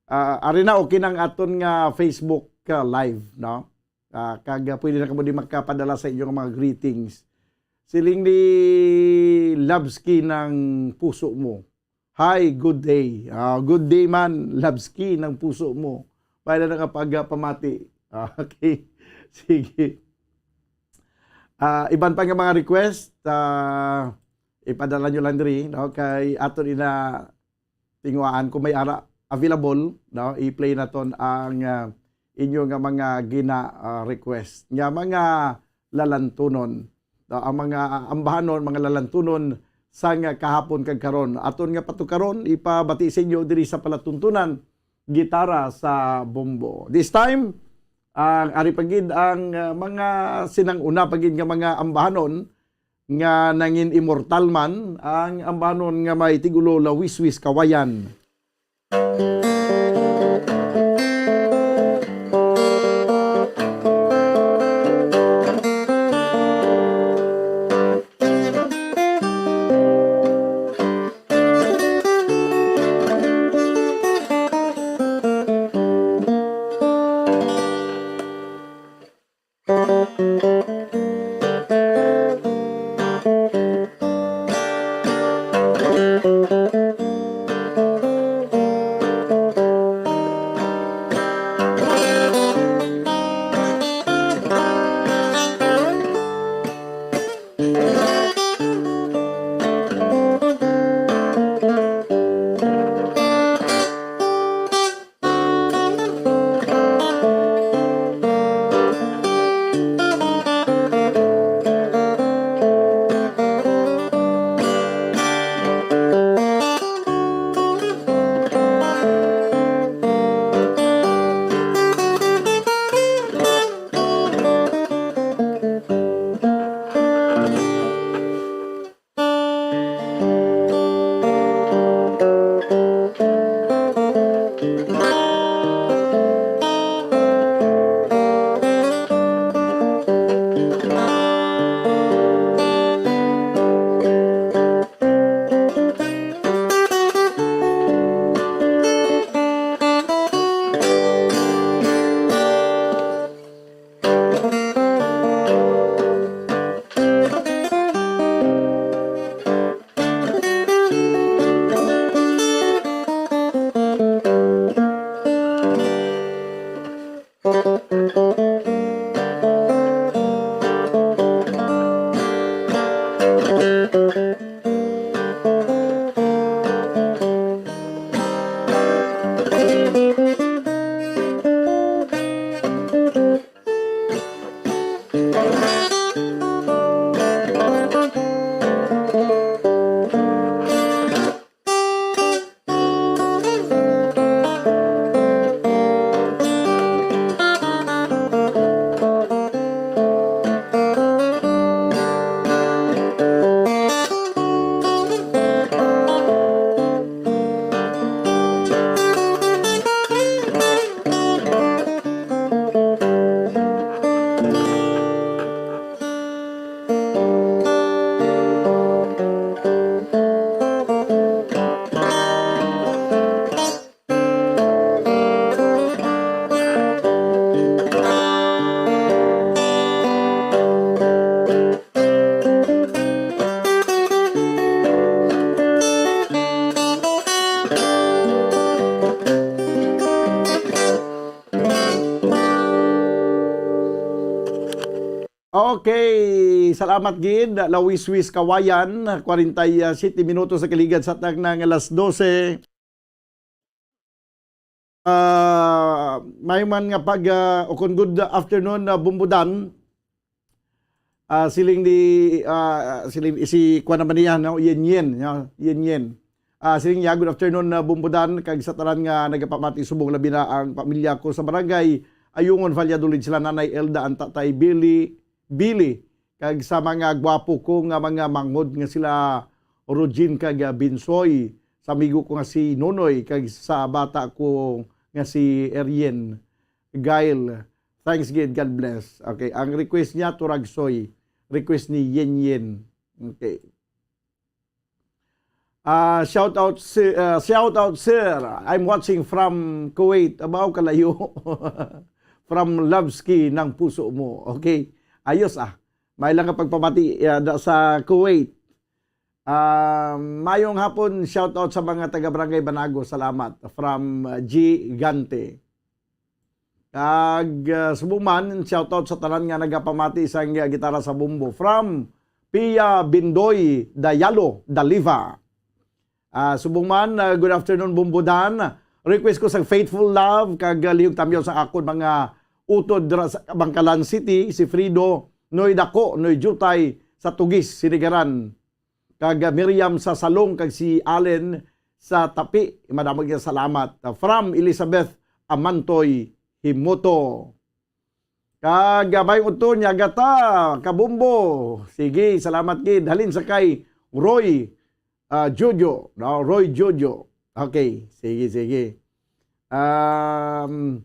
Ah, ari na, okay nang aton nga Facebook, ah, Live, no? Ah, kag, ah, pwede na kamo di makapadala sa inyong mga greetings. Siling ni Labski ng puso mo. Hi, good day. Ah, good day man, Labski ng puso mo. Pwede na kapag, ah, pamati. Ah, okay. Sige. Ah, iban pa nga mga request, ah, ipadala nyo lang diri, no? Kay aton ina tinguhaan kung may ara available, no? I-play naton ang, ah, inyo nga mga gina, ah, request nga mga lalantunon, no? Ang mga ambahanon, mga lalantunon sang kahapon kag karon. Aton nga patukaron, ipabati sa inyo diri sa palatuntunan gitara sa bombo. This time, ang ari pa gid ang, ah, mga sinang-una pa gid nga mga ambahanon nga nangin-imortal man, ang ambahanon nga may tigulo Lawiswis Kawayan. Okay, salamat gid, Lawiswis Kawayan, kwarenta y siete minutos sa kaligad sa tag na nga alas dose. Ah, may man nga pag, ah, o kung good afternoon, ah, Bumbudan. Ah, siling ni, ah, siling si kuwan naman niya, no? Yen Yen, no? Yen Yen. Ah, siling niya, "Good afternoon, ah, Bumbudan, kag sa tanan nga nagapamati subong, labi na ang pamilya ko sa barangay Ayungon, Valladolid, sila Nanay Elda, ang Tatay Billy, Billy, kag sa mga gwapo ko nga mga manghod nga sila Rogin kag, ah, Binsoy, sa amigo ko nga si Nonoy, kag sa bata ko nga si Erien Gail. Thanks gid, God bless." Okay, ang request niya, Turagsoy. Request ni Yen Yen. Okay. Ah, shout out, si-, ah, shout out, sir. I'm watching from Kuwait. Abaw, kalayo. From Lavski ng puso mo. Okay. Ayos, ah. May lang nga pagpamati, ah, da-, sa Kuwait. Ah, mayong hapon, shout out sa mga taga Barangay Banago. Salamat. From, ah, Gigante. Kag, ah, subong man, shout out sa tanan nga nagapamati sang, ah, gitara sa bombo. From Pia Bindoy Dayalo, Daliva. Ah, subong man, ah, good afternoon, Bombo Dan. Request ko sa Faithful Love, kag, ah, lihog tamyaw sa akon mga utod dira sa Bangkalan City, si Frido, Noy Dako, Noy Jutay, sa Tugis, Sinigaran. Kag, ah, Miriam sa Salong, kag si Allen sa Tapi. Madamo nga salamat. Ah, from Elizabeth Amantoy Himoto. Kag, ah, may utod niya, gata, kabombo. Sige, salamat gid. Halin sa kay Roy, ah, Jojo. No? Roy Jojo. Okay, sige, sige. Um,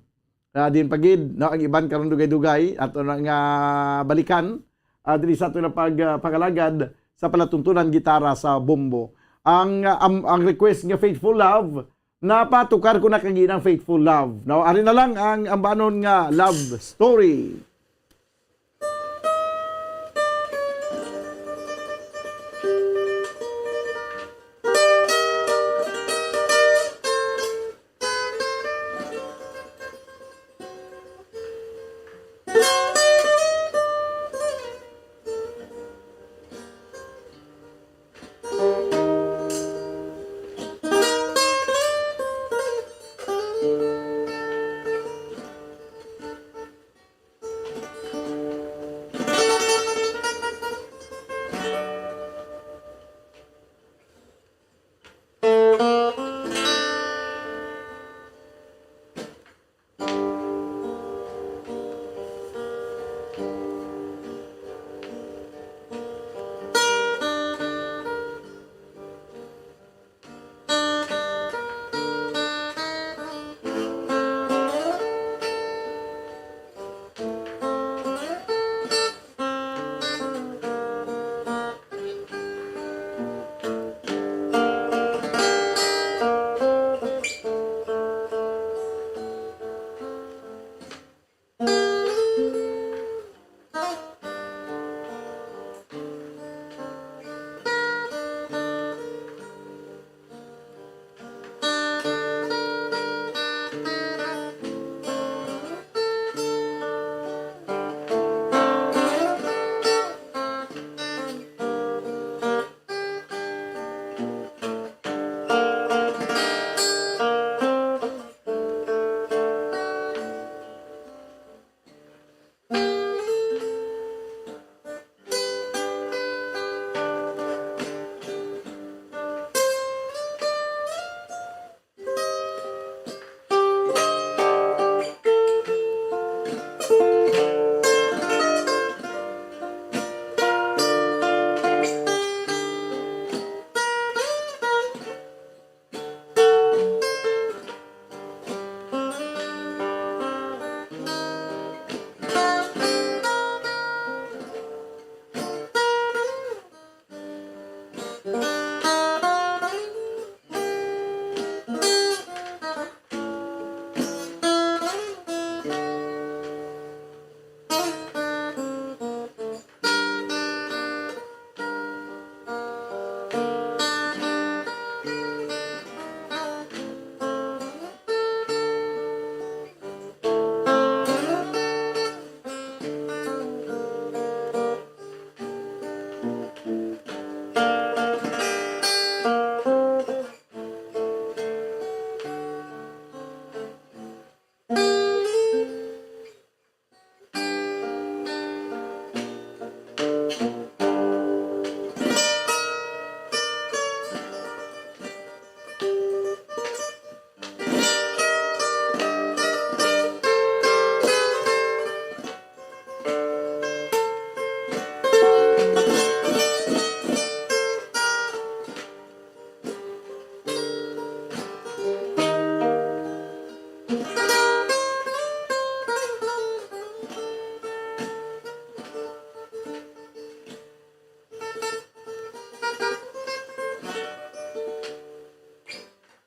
ah, din pa gid, no, ang iban karon dugay-dugay, ato na nga balikan, ah, diri sa ato na pag, ah, pangalagad sa palatuntunan gitara sa bombo. Ang, ah, am-, ang request nga Faithful Love, napatukar ko na kag iyang Faithful Love. No, ari na lang ang ambanon nga love story.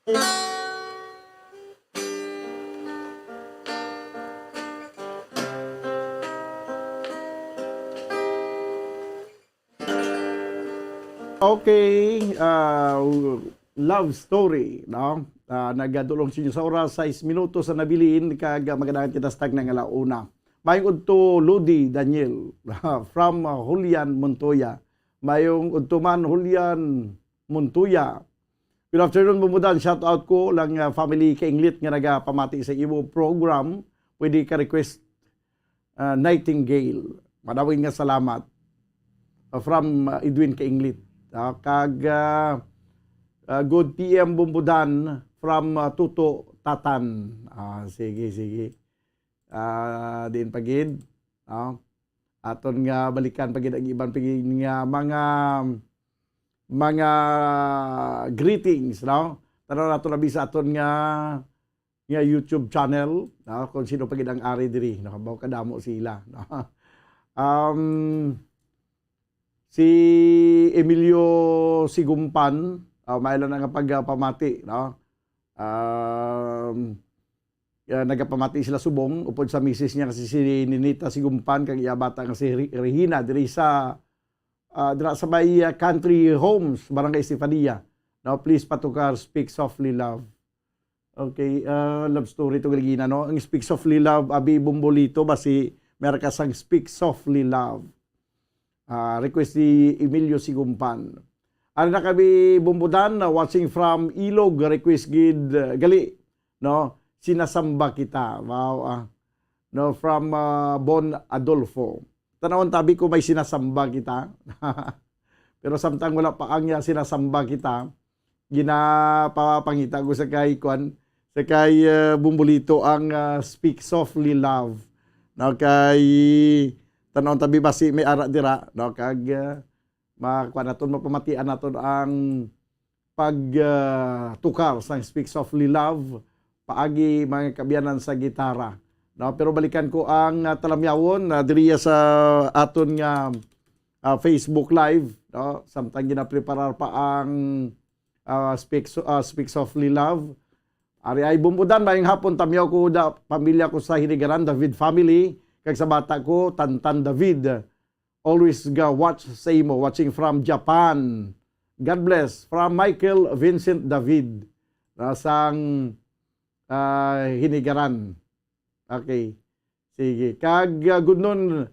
Okay, ah, love story, no? Ah, nagadulong sa inyo sa oras, sais minutos sa nabilin, kag, ah, maganahan kita sa tagna nga launa. Mayong udto, Ludi Daniel, from, ah, Julian Montoya. Mayong udto man, Julian Montoya. Good afternoon, Bumbudan. Shout out ko lang, ah, family Kainglit nga nagapamati sa imo program. Pwede ka request, ah, Nightingale. Madawin nga salamat. Ah, from, ah, Edwin Kainglit. Ah, kag, ah, ah, good P M Bumbudan from, ah, Tuto Tatan. Ah, sige, sige. Ah, diin pa gid, no? Aton nga balikan pa gid ang iban pa gid nga mga, mga greetings, no? Tan-aw nato labi sa aton nga, nga YouTube channel, no? Kung sino pa gid ang ari diri, no? Baw kadamo sila, no? Um, si Emilio Sigumpan, ah, maila na nga pagpamati, no? Um, ah, nagapamati sila subong upod sa misis niya nga si, si Ninita Sigumpan kag iya bata nga si Re-, Regina diri sa, ah, dira sa may, ah, Country Homes, Barangay Estefania. Now, please patukar Speak Softly Love. Okay, ah, love story to, Galgina, no? Ang Speak Softly Love, abi, Bumbolito, basi meron ka sang Speak Softly Love. Ah, request ni Emilio Sigumpan. Ari na kami, Bumbudan, ah, watching from Ilog, request gid, ah, gali, no? Sinasamba kita. Wow, ah. No, from, ah, Bon Adolfo. Tan-awon tabi ko may sinasamba kita. Pero samtang wala pa ang, ah, sinasamba kita, ginapapangita ko sa kay, kwan, sa kay, ah, Bumbolito ang, ah, Speak Softly Love. No, kay tan-awon tabi basi may ara dira, no, kag, ah, ma-, kwan naton, mapamatian naton ang pag, ah, tukar sang Speak Softly Love paagi, mga kaabyanan, sa gitara. No, pero balikan ko ang, ah, talamyawon, ah, diriya sa aton nga, ah, Facebook Live, no? Samtang ginapreparar pa ang, ah, Speak So-, ah, Speak Softly Love. Ari ay, Bumbudan, mayong hapon, tamyaw ko da, pamilya ko sa Hinigaran, David family, kag sa bata ko, Tantan David. Always ga watch sa imo, watching from Japan. God bless. From Michael Vincent David, ah, sang, ah, Hinigaran. Okay. Sige. Kag, ah, gudnon,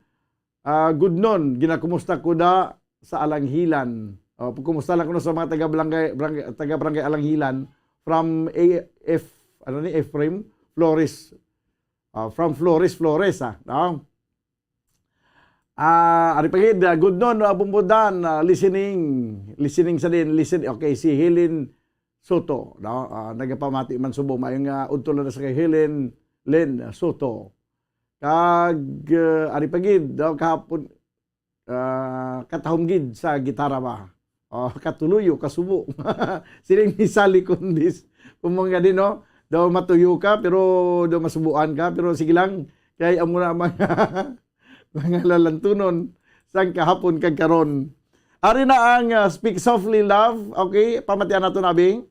ah, gudnon, ginakumusta ko da sa Alanghilan. O, kumusta lang kuno sa mga taga Barangay, Barangay, taga Barangay Alanghilan. From A F, ano ni, Ephraim Flores. Ah, from Flores, Flores, ah, no? Ah, ari pa gid, ah, gudnon, ah, Bumbudan, ah, listening, listening sa din, listen, okay, si Helen Soto, no? Ah, nagapamati man subong, maayong, ah, udto lang sa kay Helen Len Soto. Kag, ah, ari pa gid, no, kahapon, ah, katahom gid sa gitara ba? Oh, katuloy o kasubo. Siling ni Sally Condis, kung mga din, no? Daw matuyo ka, pero daw masubuan ka, pero sige lang, kay amo na mga, mga lalantunon sang kahapon kag karon. Ari na ang, ah, Speak Softly Love. Okay, pamatian nato na, Bing.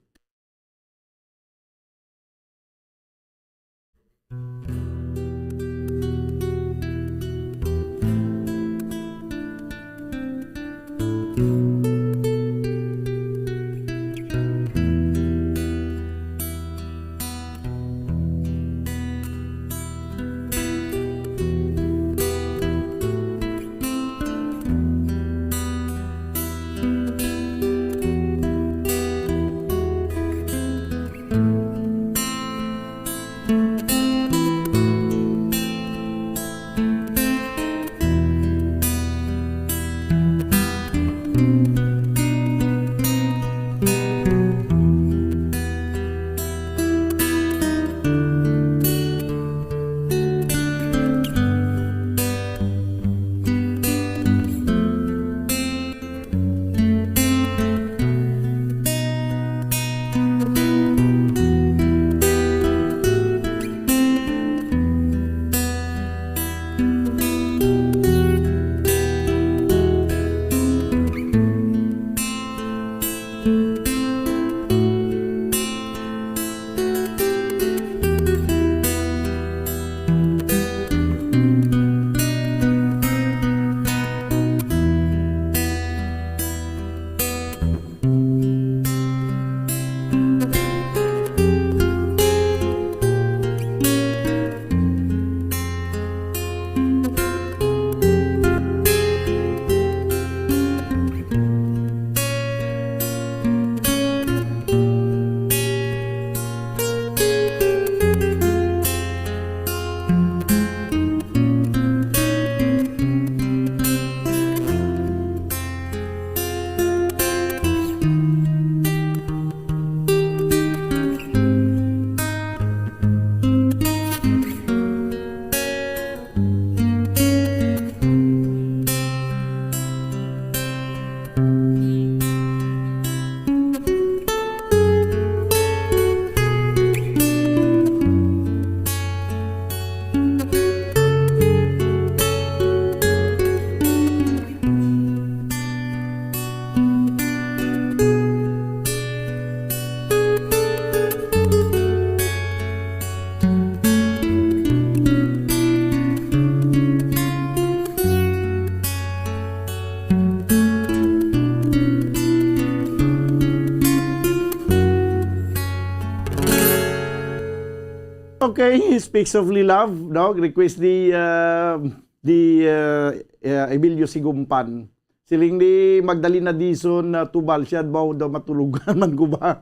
Okay, speaks of love, no? Request ni, ah, ni, ah, ah, Emilio Sigumpan. Siling ni Magdalena Dizon na Tubal, siya daw, daw matulogan man ko ba?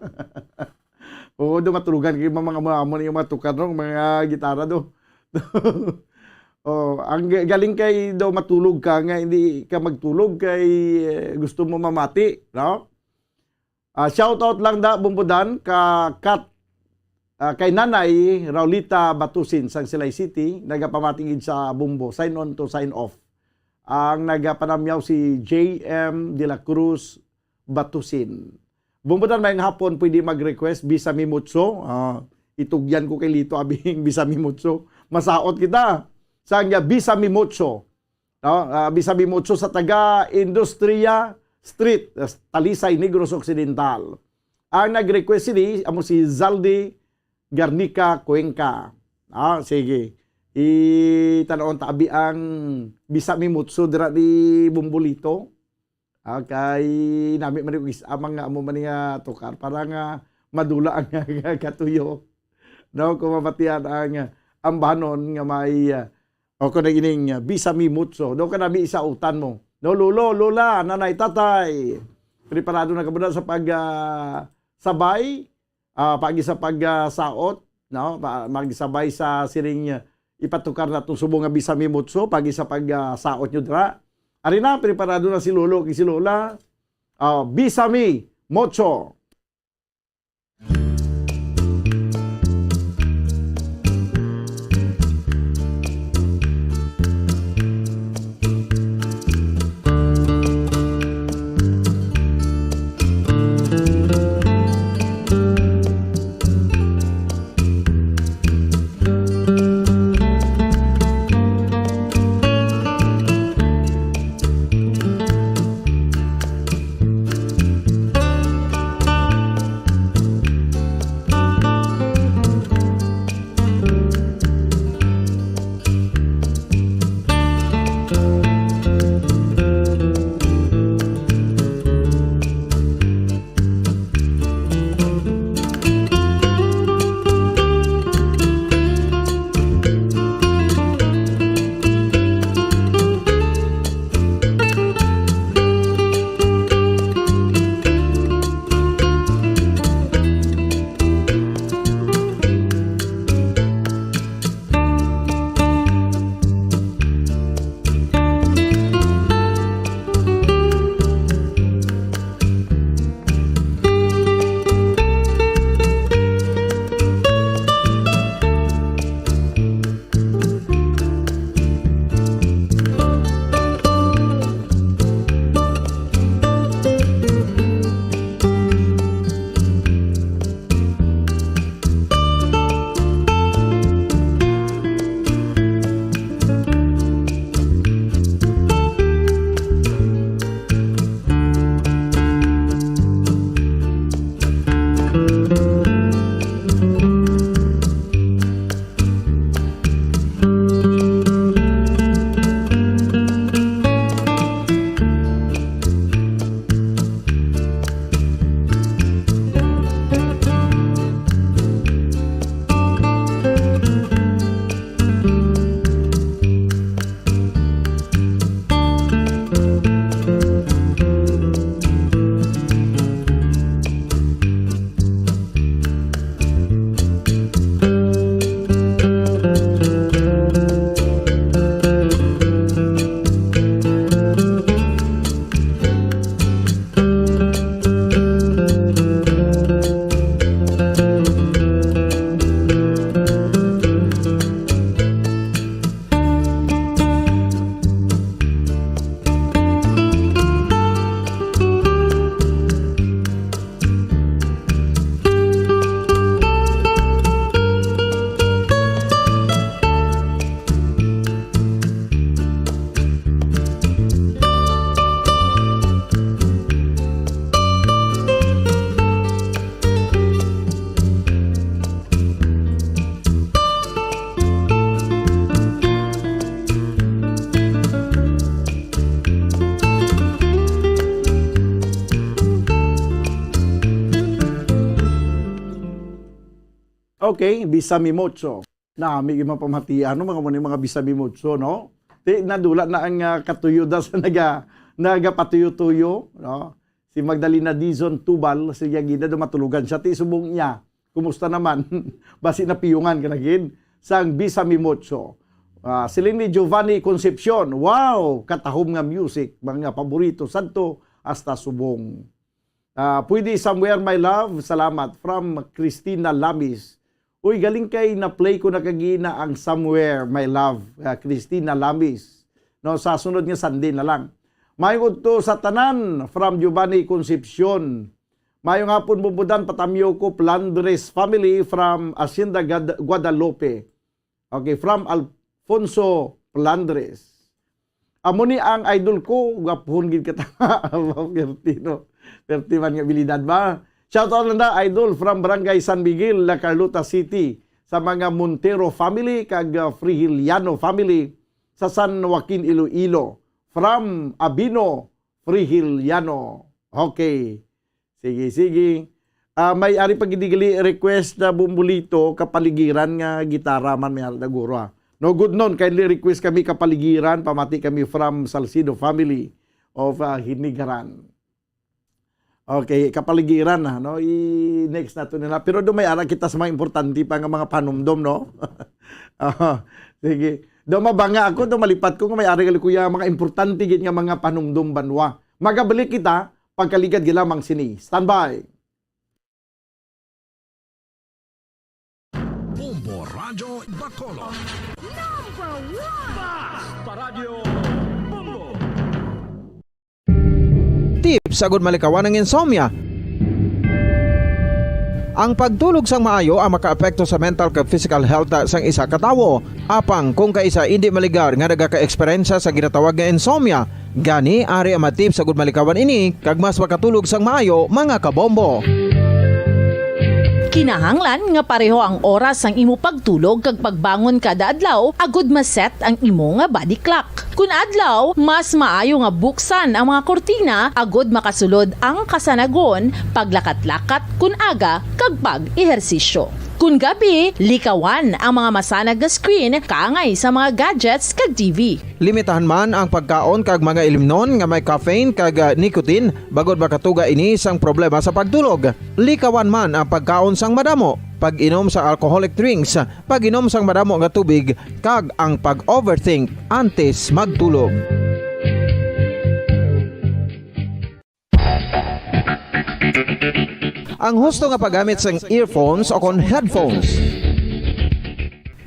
Oo, daw matulogan kay mga, mga, mga, mga tukar, no? Mga gitara, do. Oh, ang ga-, galing kay daw matulog ka nga hindi ka magtulog kay, eh, gusto mo mamati, no? Ah, shout out lang da, Bumbudan, ka Kat, ah, kay Nanay Raulita Batusin sang Silay City, nagapamati gid sa Bumbo. Sign on to sign off. Ang nagapanamyaw si J M de la Cruz Batusin. Bumbudan, may hapon, pwede mag-request, Bisa Mi Mucho. Ah, itugyan ko kay Lito Abing, Bisa Mi Mucho. Masaot kita. Sang ya, Bisa Mi Mucho. No? Ah, Bisa Mi Mucho sa taga Industria Street, ah, Talisay, Negros Occidental. Ang nag-request sini amo si Zaldi Garnica Cuenca. Ah, sige. Itan-on ta abi ang Bisa Mi Mucho dira ni Bumbo Lito. Ah, kay nami man yung is-, amang nga amo man nga tukar para nga madula ang katuyo. No, kung mabatian ang, ah, ambanon nga may, ah, o kung nag-ining, ah, Bisa Mi Mucho, do ka nami isautan mo. No, lolo, lola, nanay, tatay, preparado na ka ba sa pag, ah, sabay? Ah, pagi sa pag, ah, saot, no? Pa-, magsabay sa siring, ah, ipatukar na itong subong nga Bisa Mi Mucho, pagi sa pag, ah, saot nyo dira. Ari na, preparado na si lolo kag si lola. Ah, Bisa Mi Mucho. Okay, Bisa Mi Mucho. Nami gyud mapamatian, no, mga muni, mga bisabimotso, no? Ti, nadula na ang, ah, katuyo da sa naga-, nagapatuyo-tuyo, no? Si Magdalena Dizon Tubal, si Yagida, dumatulogan siya, ti subong iya. Kumusta naman? Basi napiyungan ka na gid sang bisabimotso. Ah, si Lenny Giovanni Concepcion, "Wow, katahom nga music, mga paborito sadto hasta subong." Ah, pwede Somewhere My Love, salamat. From Christina Lamis. Uy, galing kay na-play ko na kagina ang Somewhere My Love, ah, Christina Lamis. No, sa sunod nga Sunday na lang. Maayong udto sa tanan, from Giovanni Concepcion. Maayong hapon, Bumbudan, patamyo ko, Plandres family from Hacienda Gad-, Guadalupe. Okay, from Alfonso Plandres. Amo ni ang idol ko, gwapuhon gid ka ta-, Pertino. Perti man nga abilidad ba? Shout out lang na, idol, from Barangay San Miguel, La Carlota City, sa mga Montero family kag, uh, Frigiliano family sa San Joaquin, Iloilo. From Abino, Frigiliano. Okay. Sige, sige. Ah, may ari pa gid gali request na Bumbulito, Kapaligiran nga gitara man may ari na guro, ah. No, good nun. Kindly request kami Kapaligiran, pamati kami from Salcido family of, ah, Hinigaran. Okay, Kapaligiran na, no? I-next nato nila. Pero do may ara kita sa mga importante pa nga mga panumdom, no? Aha, sige. Do mabanga ako, do malipat ko nga may ari gali kuya mga importante gid nga mga panumdom banwa. Magabalik kita, pagkaligad gid lamang sini. Standby. Bombo Radyo Bacolod. Number one! Basta Radyo Bombo. Tips agud malikawan ang insomnia. Ang pagtulog sang maayo ang makaapekto sa mental kag physical health sang isa ka tawo. Apang kung kaisa indi maligar nga nagaka-eksperyensya sa ginatawag nga insomnia, gani ari ang mga tips agud malikawan ini kag mas makatulog sang maayo, mga kabombo. Kinahanglan nga pareho ang oras sang imo pagtulog kag pagbangon kada adlaw agud ma-set ang imo nga body clock. Kun adlaw, mas maayo nga buksan ang mga kurtina agud makasulod ang kasanagon, paglakat-lakat kun aga, kag pag-ehersisyo. Kun gabi, likawan ang mga masanag nga screen kaangay sa mga gadgets kag T V. Limitahan man ang pagkaon kag mga ilimnon nga may caffeine kag, ah, nicotine, bangod makatuga ini sang problema sa pagtulog. Likawan man ang pagkaon sang madamo, pag-inom sa alcoholic drinks, pag-inom sang madamo nga tubig, kag ang pag-overthink antes magtulog. Ang husto nga paggamit sang earphones o kon headphones.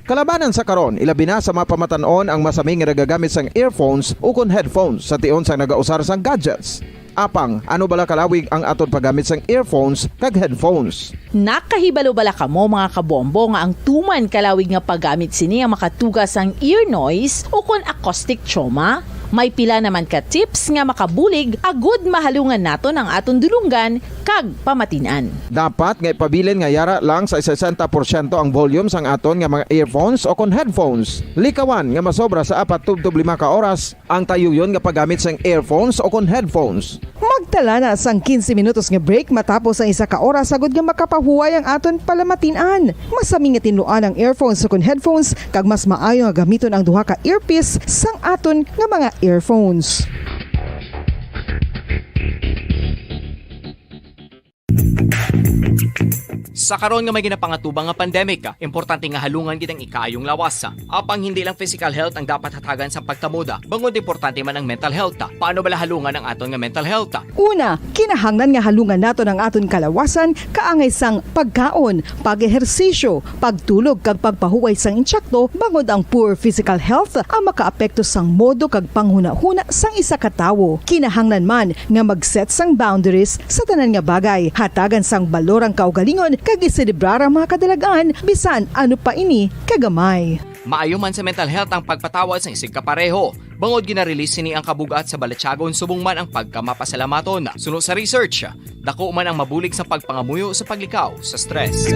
Kalabanan sa karon, ilabi na sa mga pamatan-on ang masami nga nagagamit sang earphones o kon headphones sa tion sang nagausar sang gadgets. Apang, ano bala kalawig ang aton paggamit sang earphones kag headphones? Nakahibalo bala kamo, mga kabombo, nga ang tuman kalawig nga paggamit sini ang makatuga sang ear noise o kon acoustic trauma? May pila naman ka tips nga makabulig agud mahalungan naton ang aton dulonggan kag pamatin-an. Dapat nga ipabilin nga yara lang sa sesenta porsyento ang volume sang aton nga mga earphones o kon headphones. Likawan nga masobra sa apat tubtob lima ka oras ang tayuyon nga paggamit sang earphones o kon headphones. Magtala na sang quince minutos nga break matapos ang isa ka oras agud nga makapahuway ang aton palamatin-an. Masami nga tinluan ang earphones o kon headphones, kag mas maayo nga gamiton ang duha ka earpiece sang aton nga mga earphones. Sa karon nga may ginapangatubang nga pandemic, importante nga halungan gid ang ikaayong lawas. Apang hindi lang physical health ang dapat hatagan sa pagtamod, bangod importante man ang mental health. Paano bala halungan ang aton nga mental health? Una, kinahanglan nga halungan naton ang aton kalawasan kaangay sang pagkaon, pag-ehersisyo, pagtulog kag pagpahuway sang insakto, bangod ang poor physical health ang makaapekto sang modo kag panghunahuna sang isa ka tawo. Kinahanglan man nga mag-set sang boundaries sa tanan nga bagay, hatagan sang balor ang kaugalingon kag iselebrar ang mga kadalag-an bisan ano pa ini kagamay. Maayo man sa mental health ang pagpatawad sang isigkapareho, bangod gina-release sini ang kabug-at sa balatyagon subong man ang pagkamapasalamaton. Suno sa research, dako man ang mabulig sa pagpangamuyo sa paglikaw sa stress.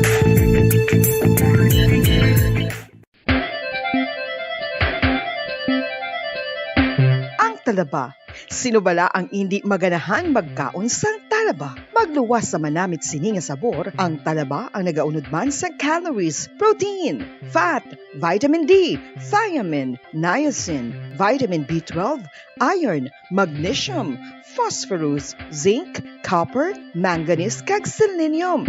Ang talaba. Sino bala ang indi maganahan magkaon sang talaba? Pagluwas sa manamit sini nga sabor, ang talaba ang nagaunod man sa calories, protein, fat, vitamin D, thiamine, niacin, vitamin B twelve, iron, magnesium, phosphorus, zinc, copper, manganese, kag selenium.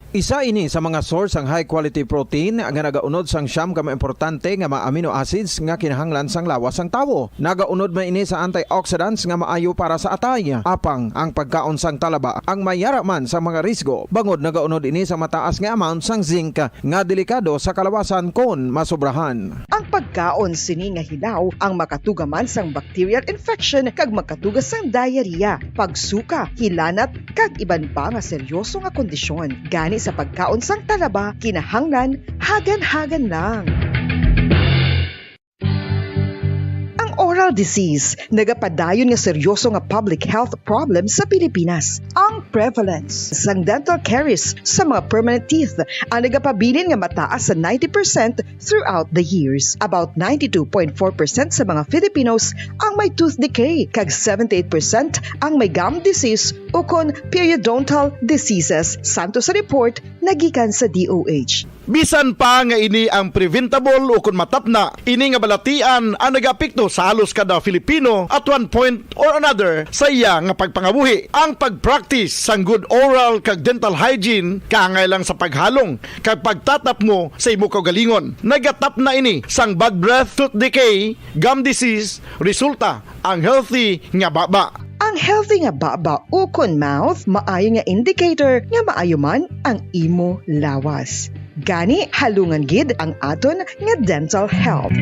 Isa ini sa mga source sang high quality protein nga nagaunod sang siyam ka mga importante nga mga amino acids nga kinahanglan sang lawas sang tawo. Nagaunod man ini sa antioxidants nga maayo para sa atay. Apang ang pagkaon sang talaba ang may yara man sa mga risgo, bangod nagaunod ini sa mataas nga amount sang zinc nga delikado sa kalawasan kon masobrahan. Ang pagkaon sini nga hilaw ang makatuga man sang bacterial infection kag makatuga sang diarrhea, pagsuka, hilanat, kag iban pa nga seryoso nga kondisyon. Gani sa pagkaon sang talaba, kinahanglan hagan-hagan lang. Ang oral disease nagapadayon nga seryoso nga public health problem sa Pilipinas. Ang prevalence sang dental caries sa mga permanent teeth ang nagapabilin nga mataas sa ninety percent throughout the years. About ninety-two point four percent sa mga Filipinos ang may tooth decay, kag seventy-eight percent ang may gum disease ukon periodontal diseases, santo sa report nga gikan sa D O H. Bisan pa nga ini ang preventable ukon matapna, ini nga balatian ang nagaapekto sa halos kada Filipino at one point or another sa iya nga pagpangabuhi. Ang pag-practice sang good oral kag dental hygiene kaangay lang sa paghalong kag pagtatapmo sa imo kaugalingon. Nagatapna ini sang bad breath, tooth decay, gum disease, resulta ang healthy nga baba. Ang healthy nga baba ukon mouth maayo nga indicator nga maayo man ang imo lawas. Gani, halungan gid ang aton nga dental health.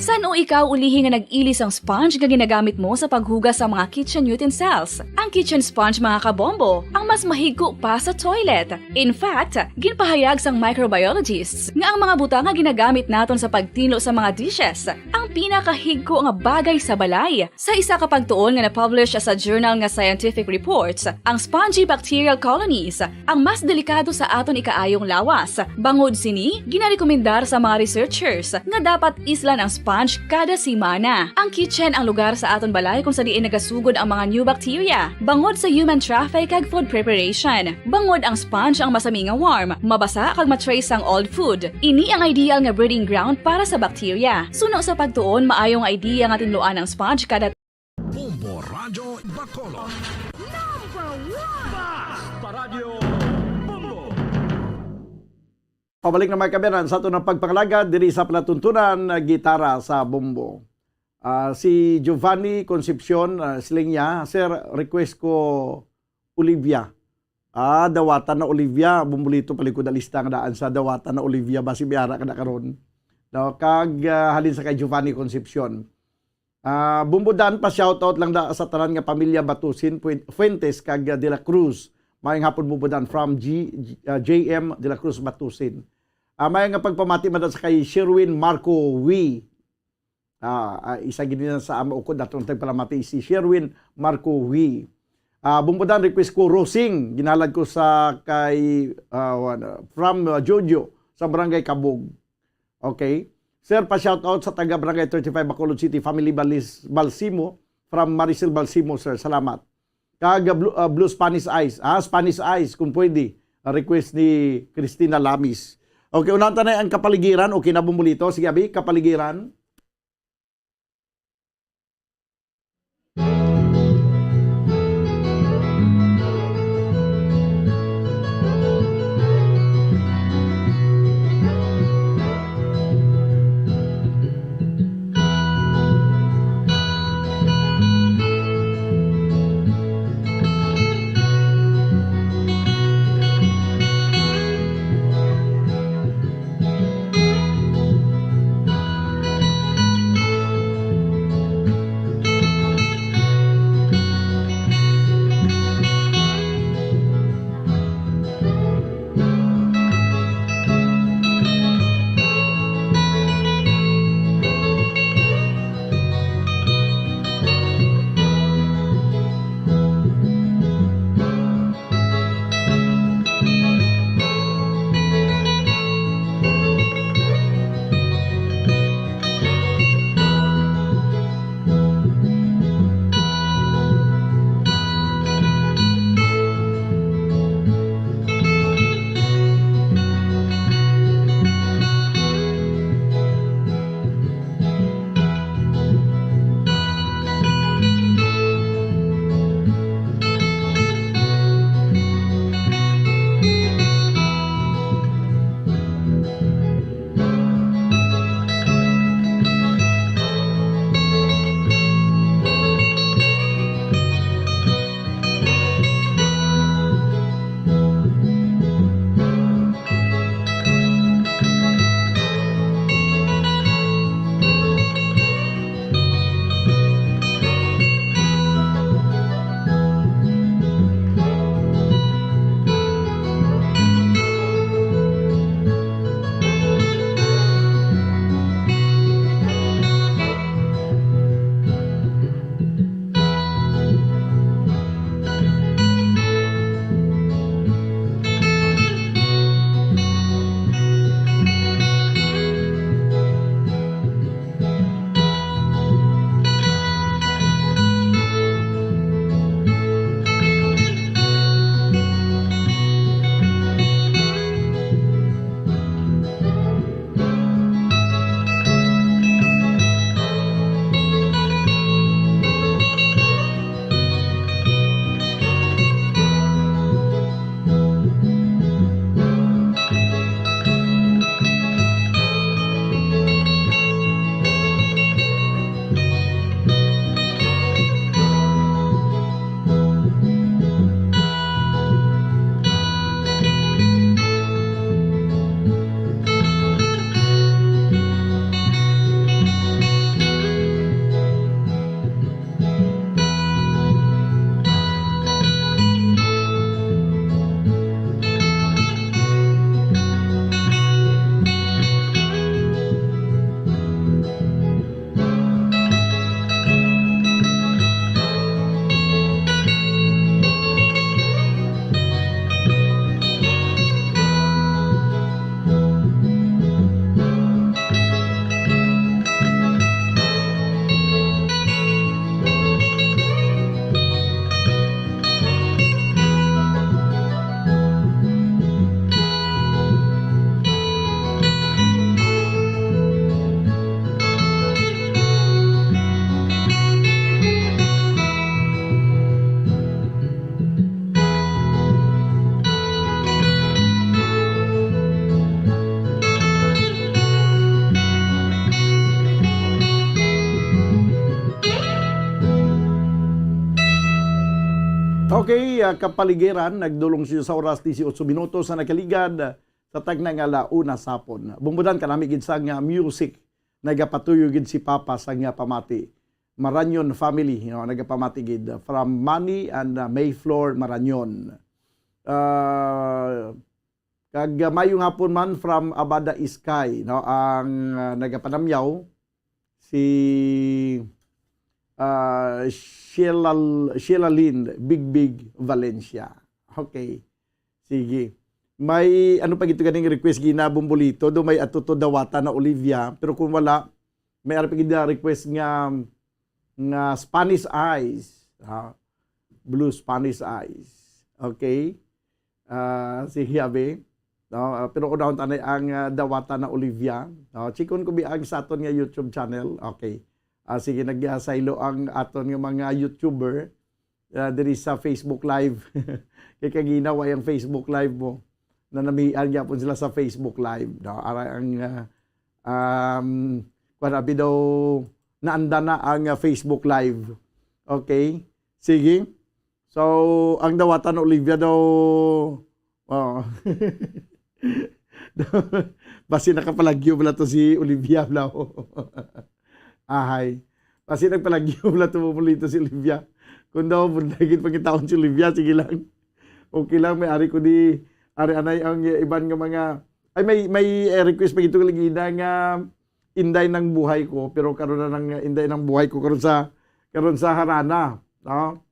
San-o ikaw ulihi nga nag-ili sang sponge nga ginagamit mo sa paghugas sa mga kitchen utensils? Ang kitchen sponge, mga kabombo, ang mas mahigko pa sa toilet. In fact, ginpahayag sang microbiologists nga ang mga butang nga ginagamit naton sa pagtinlo sa mga dishes ang pinakahigko nga bagay sa balay. Sa isa ka pagtuon nga na-publish sa journal nga Scientific Reports, ang spongy bacterial colonies ang mas delikado sa aton ikaayong lawas. Bangod sini, ginarekomendar sa mga researchers nga dapat islan ang sponge kada semana. Ang kitchen ang lugar sa aton balay kung sa diin nagasugod ang mga new bacteria, bangod sa human traffic kag food preparation. Bangod ang sponge ang masami nga warm, mabasa kag ma-trace sang old food. Ini ang ideal nga breeding ground para sa bacteria. Suno sa pagtuon, maayo nga idea nga tinluan ang sponge kada Bombo Radyo Bacolod. Number one! Bas pa Radyo Bombo! Pabalik na, mga kaabyanan, sa aton nga pagpangalagad diri sa palatuntunan, ah, Gitara sa Bombo. Ah, si Giovanni Concepcion, ah, siling niya, "Sir, request ko Olivia." Ah, Dawatan na Olivia, Bombolito, palikod ang lista nga daan sa Dawatan na Olivia, basi may ara ka na karon. No, kag, ah, halin sa kay Giovanni Concepcion. Ah, Bombo Dan, pa-shoutout lang da sa tanan nga pamilya Batusin, Puen-, Fuentes, kag, ah, De La Cruz. Maayong hapon, Bombo Dan, from G-, G-, ah, J M De La Cruz, Batusin. Ah, may nga pagpamati man sa kay Sherwin Marco Wee. Ah, ah, isa gid na sa ama ukod, dato ang tagpalamati si Sherwin Marco Wee. Ah, Bombo Dan, request ko Rosing, ginhalad ko sa kay, ah, ano, from, ah, Jojo, sa Barangay Kabog. Okay. Sir, pa-shoutout sa taga Barangay thirty-five, Bacolod City, family Balis-, Balsimo, from Maricel Balsimo, sir. Salamat. Kag, ah, Blue, ah, Blue Spanish Eyes. Ah, Spanish Eyes, kung pwede. Ah, request ni Christina Lamis. Okay, unahan ta na ang kapaligiran. Okay na, Bombolito? Sige, abi, kapaligiran. Okay, ah, kapaligiran, nagdulong siya sa oras disiotso minutos sa nakaligad sa tagna nga ala una sa hapon. Bumbudan ka nami gid sa nga music, nagapatuyo gid si Papa sa nga pamati. Maranyon family, no, nagapamati gid from Manny and, ah, Mayflor Maranyon. Ah, kag, ah, mayong hapon man from Abada Iskay, no, ang, ah, nagapanamyaw si, ah, Sheila, Sheila Lynn Bigbig Valencia. Okay. Sige. May ano pa gito ganing request gina Bumbolito, do may ato to dawata na Olivia, pero kung wala, may ara pa gid na request nga, nga Spanish Eyes, ha? Blue Spanish Eyes. Okay? Ah, sige, abi. No, ah, pero unahon tanay ang, ah, dawata na Olivia. No, chikon ko bi ang sa aton nga YouTube channel. Okay. Ah, sige, nagsaylo ang aton nga mga YouTuber, ah, diri sa Facebook Live. Kay kagina wa ang Facebook Live mo. Nanamian gyapon sila sa Facebook Live. No? Ara ang, ah, um, kuwan, abi daw, naanda na ang, ah, Facebook Live. Okay? Sige. So, ang dawatan Olivia daw, oh. Basi nakapalagyo bala to si Olivia, bala. Ahay. Basi nagpalagyo bala to, Bumbolito, si Olivia. Kung daw, bunday gid pangitaon si Olivia, sige lang. Okay lang, may ari ko di, ari anay ang iban nga mga, ay, may, may, eh, request pa gito lagi na nga Inday ng Buhay Ko, pero karon na nang Inday ng Buhay Ko, karon sa, karon sa harana, no?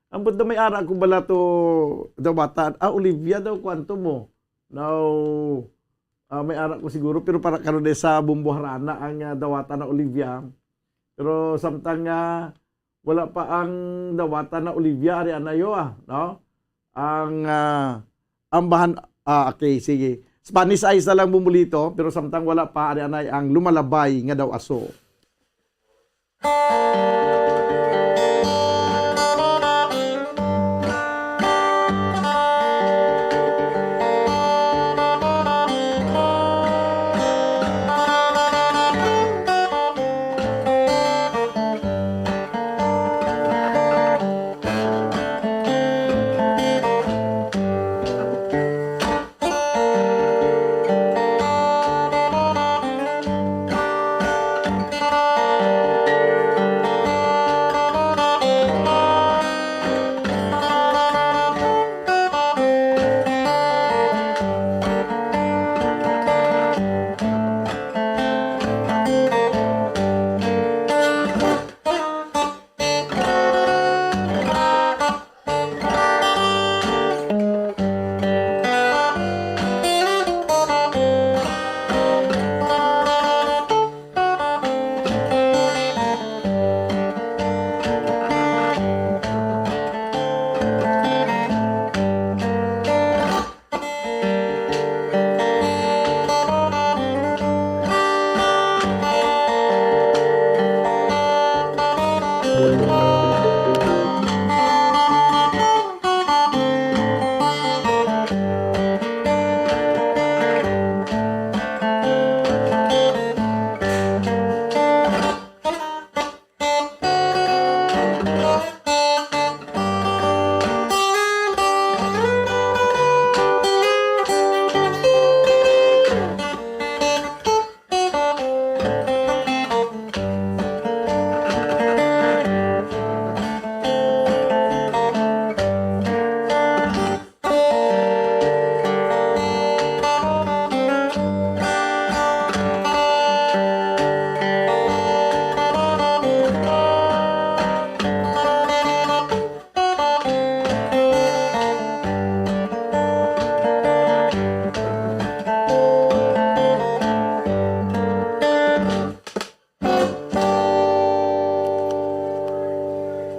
Ambot na may ara ko bala to dawatan. Ah, Olivia daw, kwanto mo? Now, ah, may ara ko siguro, pero para karon na sa Bumbo Harana ang, ah, dawatan na Olivia. Pero samtang, ah, wala pa ang dawatan na Olivia, ari anayo, ah, no? Ang, ah, ang bahan, ah, okay, sige. Spanish Eyes na lang, Bumbolito, pero samtang wala pa, ari anay ang Lumalabay nga daw aso.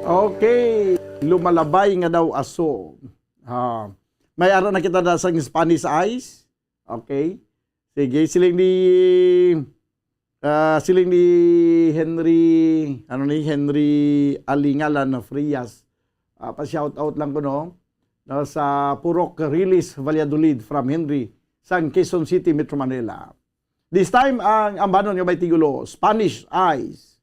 Okay, Lumalabay nga daw aso. Ah, may ara na kita da sang Spanish Eyes. Okay. Sige, siling ni, ah, siling ni Henry, ano ni, Henry Alingalan Frias. Ah, pa-shout out lang ko, no? No, sa Purok Rilis, Valladolid, from Henry, sang Quezon City, Metro Manila. This time, ang ambanon nga may titulo, Spanish Eyes.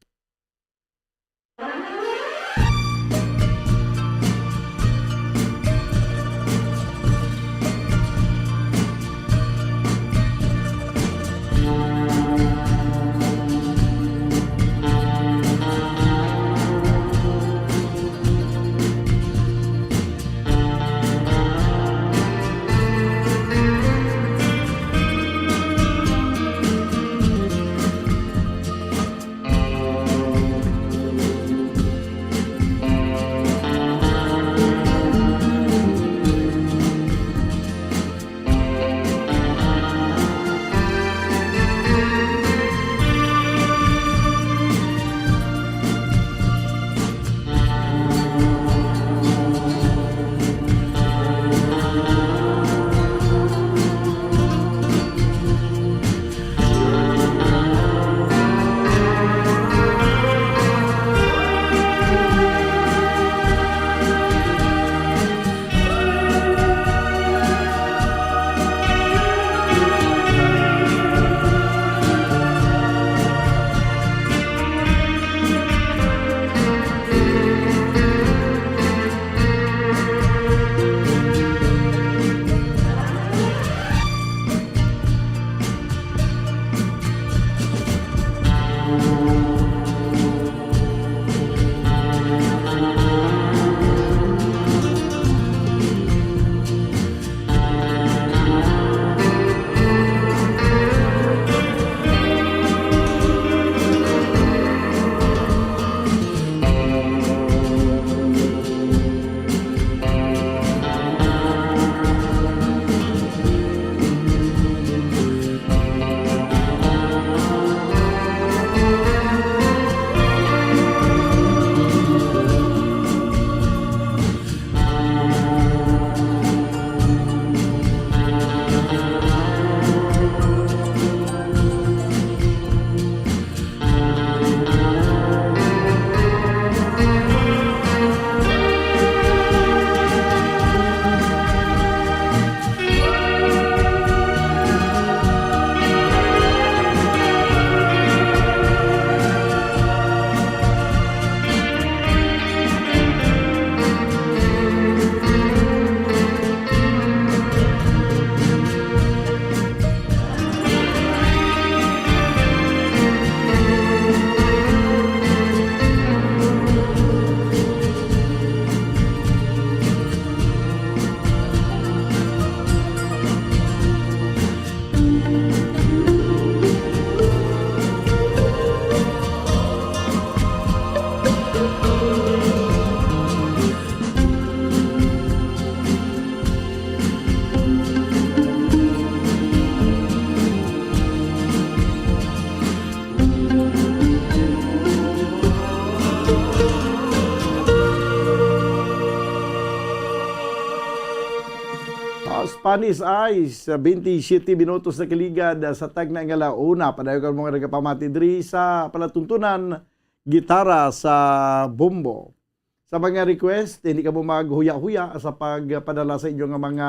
Funny Eyes, ah, twenty-seven minutos na kaligad, ah, sa tagna nga ala una. Padayon ka mga nagapamati diri sa palatuntunan, gitara sa bombo. Sa mga request, hindi ka mo maghuya-huya sa pagpadala sa inyo nga mga,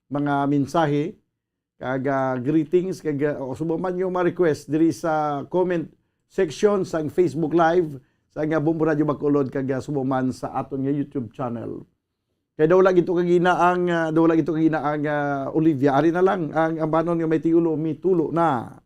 mga mensahe, kag, ah, greetings, kag, ah, o subong man yung mga request diri sa comment section sang Facebook Live, sa nga Bombo Radyo Bacolod, kag, ah, subong man sa aton nga YouTube channel. Kay daw lagi to kagina ang, ah, daw lagi to kagina ang, ah, Olivia. Ari na lang ang ambanon nga may tigulo, mitulo na.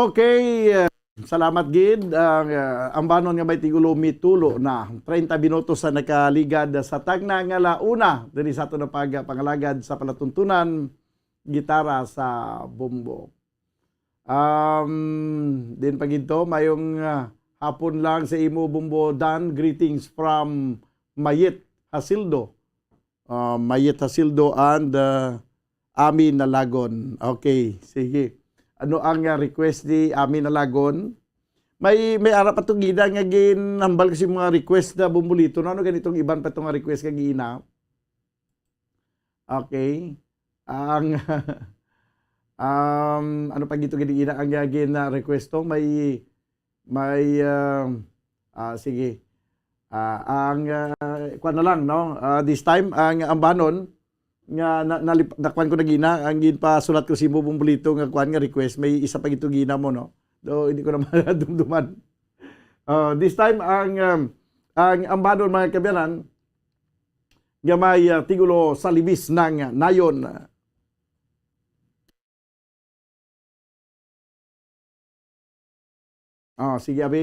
Okay, uh, salamat gid. Ang, uh, ambanon nga may tigulo mitulo na. Treinta minutos sa nakaligad sa tagna nga ala una diri sa aton nga pag-, pangalagad sa palatuntunan, gitara sa bombo. Um, din pa gid to, mayong, uh, hapon lang sa imo, Bombo Dan. Greetings from Mayet Hasildo. Uh, Mayet Hasildo and, uh, Ami Nalagon. Okay, sige. Ano ang, uh, request ni Ami Nalagon? May, may ara pa to gina nga ginhambal kasi mga request na, Bombolito. No? Ano ganitong iban pa to nga request ka gina? Okay. Ang, um, ano pa gito gid ina ang, ah, gina-request to? May, may, ah, ah, sige. Ah, ang, ah, kuwan na lang, no? Ah, this time, ang ambanon nga na, nalip-, nakuan ko na gina, ang ginpasulat ko si Bubong Bulito nga kuwan nga request, may isa pa gito gina mo, no? Do, hindi ko na madumduman. Ah, this time, ang, um, ang ambanon, mga kaabyanan, nga may, ah, tigulo sa libis ng nayon. Ah, sige, abi.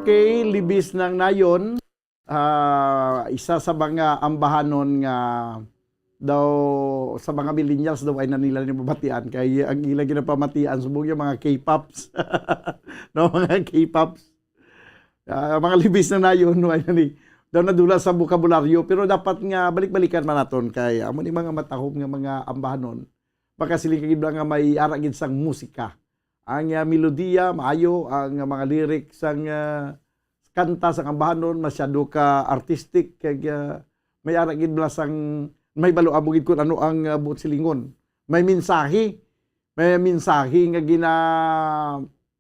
Okay, libis nang nayon. Ah, isa sa mga ambahanon nga daw sa mga millennials daw ay na nila ni mabatian kay ang ila ginapamatian subong yung mga K-pops. No, mga K-pops. Ah, mga libis na nayon, no, ay na ni daw nadula sa bokabularyo, pero dapat nga balik-balikan man naton kay amo ni mga matahom nga mga ambahanon. Makasiling ka gid ba nga may ara gid sang musika. Ang, ah, melodiya maayo, ang, ah, mga lyrics sang, ah, kanta sang ambahanon masyado ka artistic kag, ah, may ara gid bala sang may balo amo gid kun ano ang, ah, buot silingon. May mensahe, may mensahe nga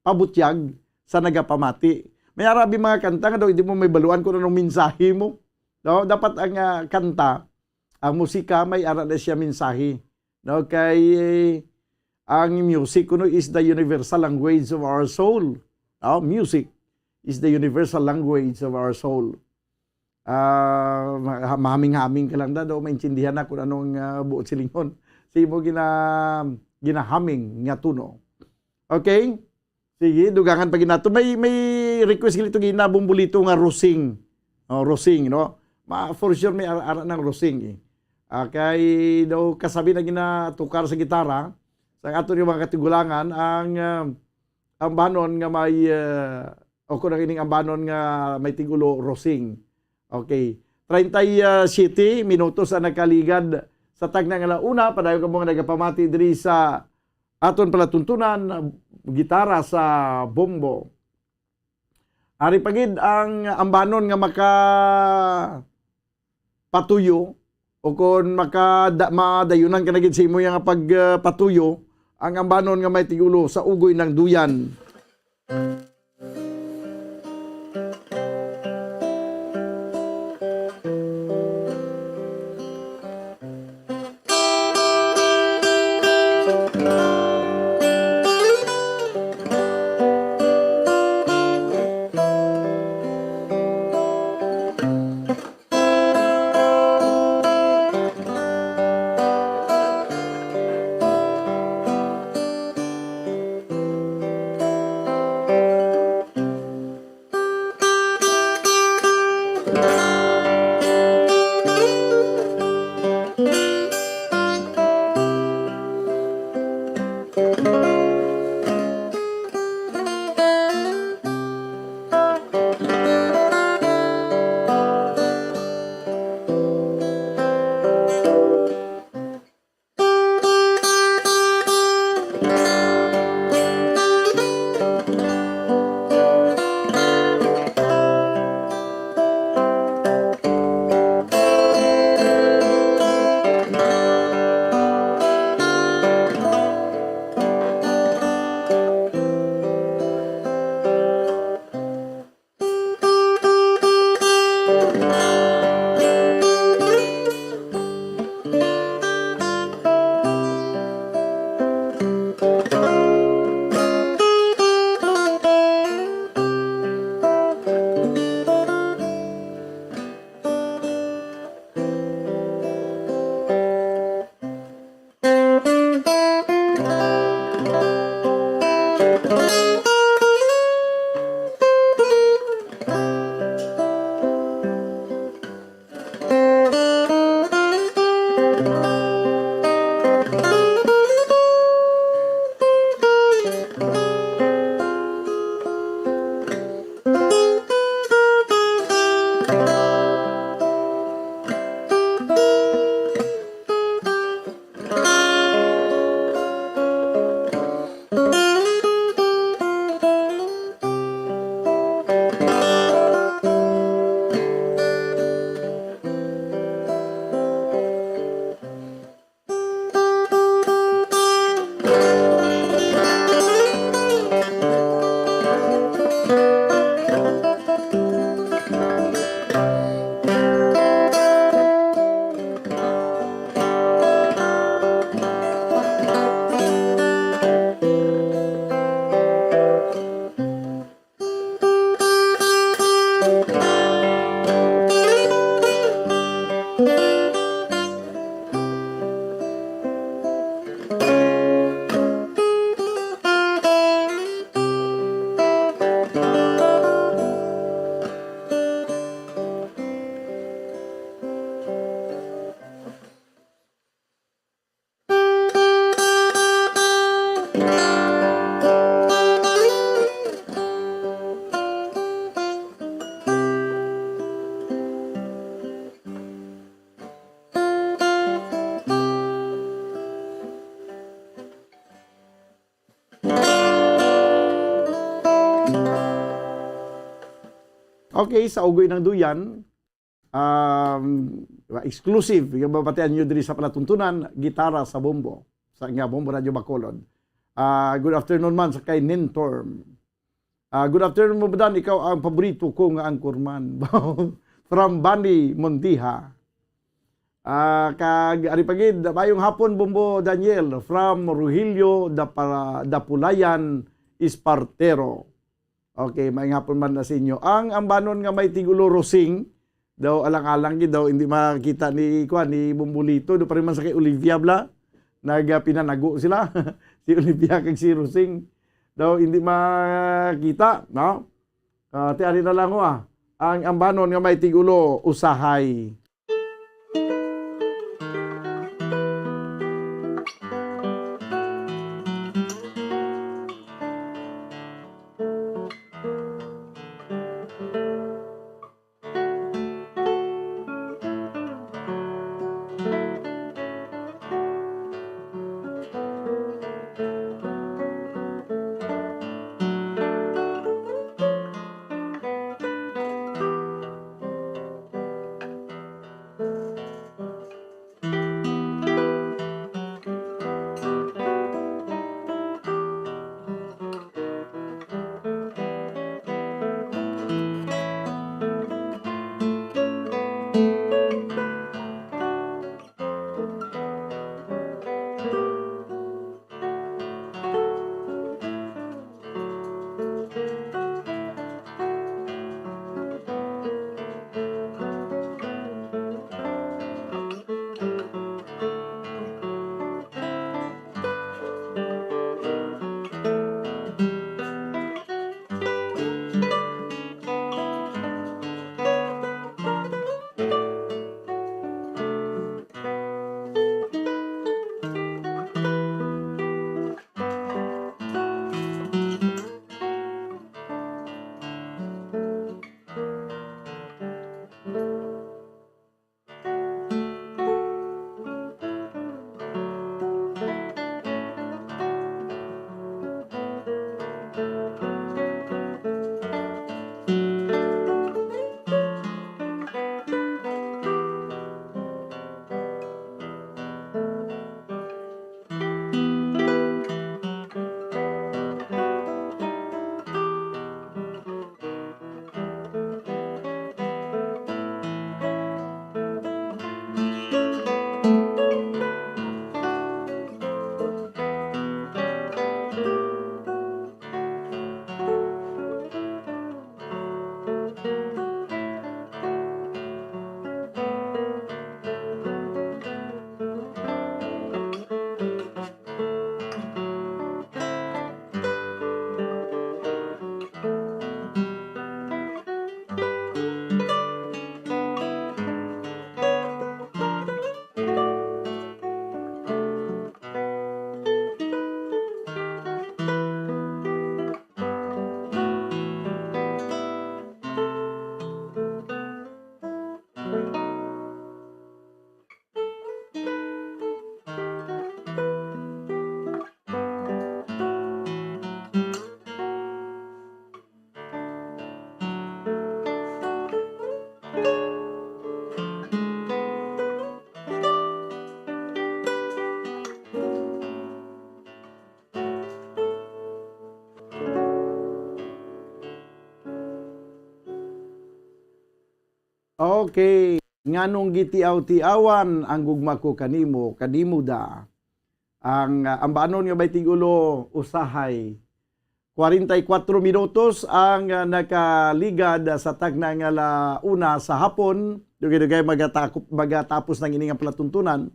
ginapabutyag sa nagapamati. May ara bi mga kanta nga daw hindi mo may baluan kung anong mensahe mo. No? Dapat ang, ah, kanta, ang musika, may ara na siya mensahe. No? Kay, eh, ang music kuno is the universal language of our soul. No? Music is the universal language of our soul. Ah, ma-, mahaming-haming ka lang na daw, maintindihan na kung anong, ah, buot silingon. Sa imo gina-, ginahaming nga tono. Okay? Sige, dugangan pa gid nato. May, may request gid ito gina Bumbulito nga Rosing. Oh, Rosing, no? Ma, for sure may ara, ara ng Rosing, eh. Ah, kay daw kasabi na ginatukar sa gitara, sa ato yung mga katigulangan, ang, ah, ambanon nga may, ah, o kung ang ining ambanon nga may tigulo, Rosing. Okay. Treinta y siete minutos ang nakaligad sa tagna nga launa. Padayon kamo nga nagapamati diri sa aton palatuntunan, gitara sa bombo. Ari pa gid ang ambanon nga maka patuyo o kon maka-, da-, madayunan ka na gid sa imo nga pag, ah, patuyo, ang ambanon nga may tigulo sa ugoy ng duyan. Okay, sa Ugoy ng Duyan, um, exclusive, yung mabatian nyo diri sa palatuntunan, gitara sa bombo, sa nga Bombo Radyo Bacolod. Ah, good afternoon man sa kay Nintorm. Ah, good afternoon, Bobodan. Ikaw ang paborito ko nga anchorman. From Bani Mondiha. Ah, kag ari pa gid, mayong hapon, Bombo Daniel, from Rogelio Dapa-, Dapulayan, Espartero. Okay, maayong hapon man na sa inyo. Ang ambanon nga may tigulo Rosing, daw alang-alang gid daw, hindi makita ni, kuan, ni Bombolito, do pa rin man sa kay Olivia bla, nagpinanago sila. Si Olivia kag si Rosing, daw hindi makita, no? Ah, ti ari na lang, ah. Ang ambanon nga may tigulo, usahay. Okay. Nganong gitiaw-tiawan ang gugma ko kanimo, kanimo da? Ang, ah, ambanon nga may tigulo, usahay. Kwarenta y kuatro minutos ang, ah, nakaligad sa tagna nga la una sa hapon. Dugay-dugay magatako-, magatapos ng ining palatuntunan.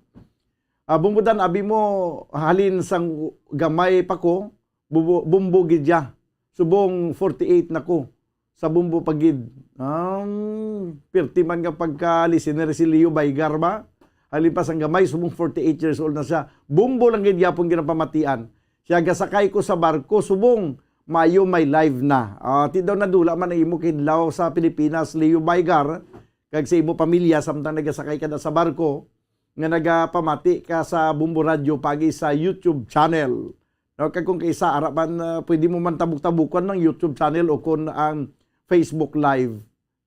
Ah, Bumbudan, abi mo, halin sang gamay pa ko, bubo-, bumbo gid ya. Subong forty-eight na ko, sa bumbo pa gid. Um, pirti man nga pagka-listener si Leo Baygar ba? Halin pa sang gamay, subong forty-eight years old na siya. Bumbo lang gid yapon ginapamatian. Siya, gasakay ko sa barko, subong mayo may live na. Ah, ti daw nadula man ang imo kidlaw sa Pilipinas, Leo Baygar, kag sa imo pamilya, samtang nagasakay ka na sa barko, nga nagapamati ka sa Bombo Radyo pagi sa YouTube channel. No, kag kung kaisa, ara man, ah, pwede mo man tabuk-tabukan ang YouTube channel o kon ang Facebook Live.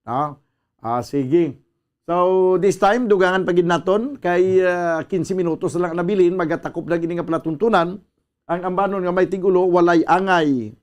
No? Ah, sige. So, this time, dugangan pa gid naton kay, ah, quince minutos na lang nabilin, magatakop na gid nga palatuntunan. Ang ambanon nga may tigulo, walay angay.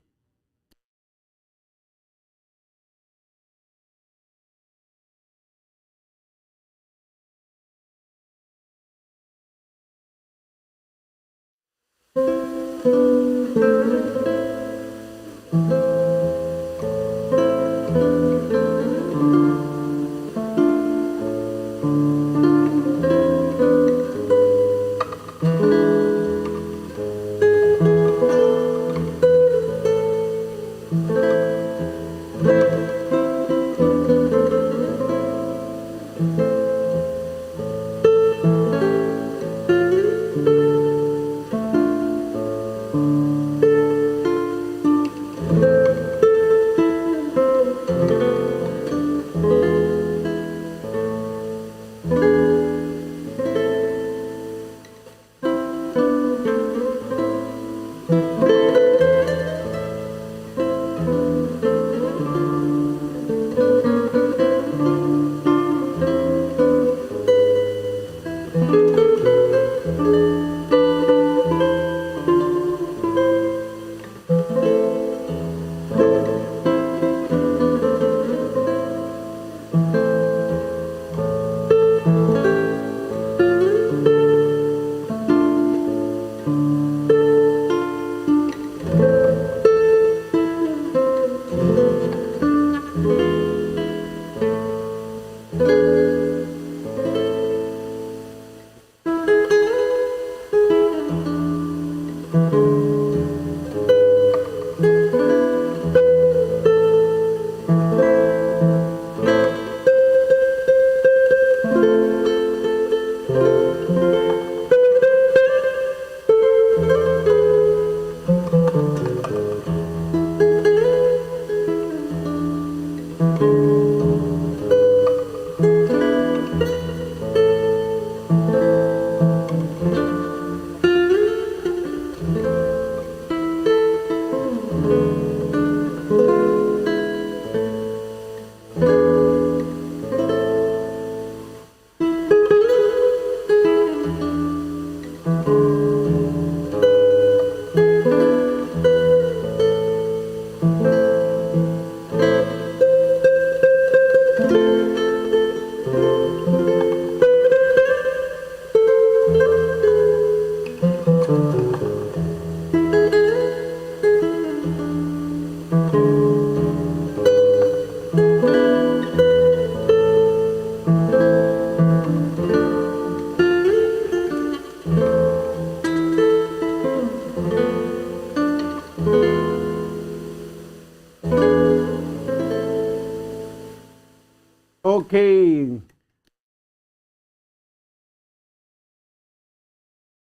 Okay.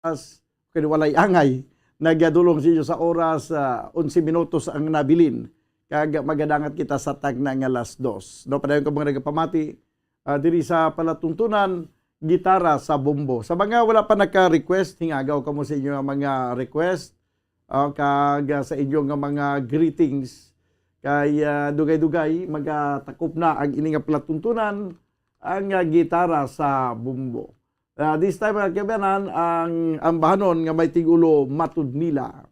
As, kay walay angay, nagadulong sa inyo sa oras, ah, onse minutos ang nabilin. Kag magadangat kita sa tagna nga las dos. No, padayon ko mga nagapamati, ah, diri sa palatuntunan, gitara sa bombo. Sa mga wala pa naka-request, hingagaw kamo sa inyo nga mga request, ah, kag, ah, sa inyo nga mga greetings. Kay, ah, dugay-dugay, magatakop na ang ini nga palatuntunan, ang, ah, gitara sa bombo. Ah, this time, mga kaibanan, ang ambahanon nga may tigulo, Matud Nila.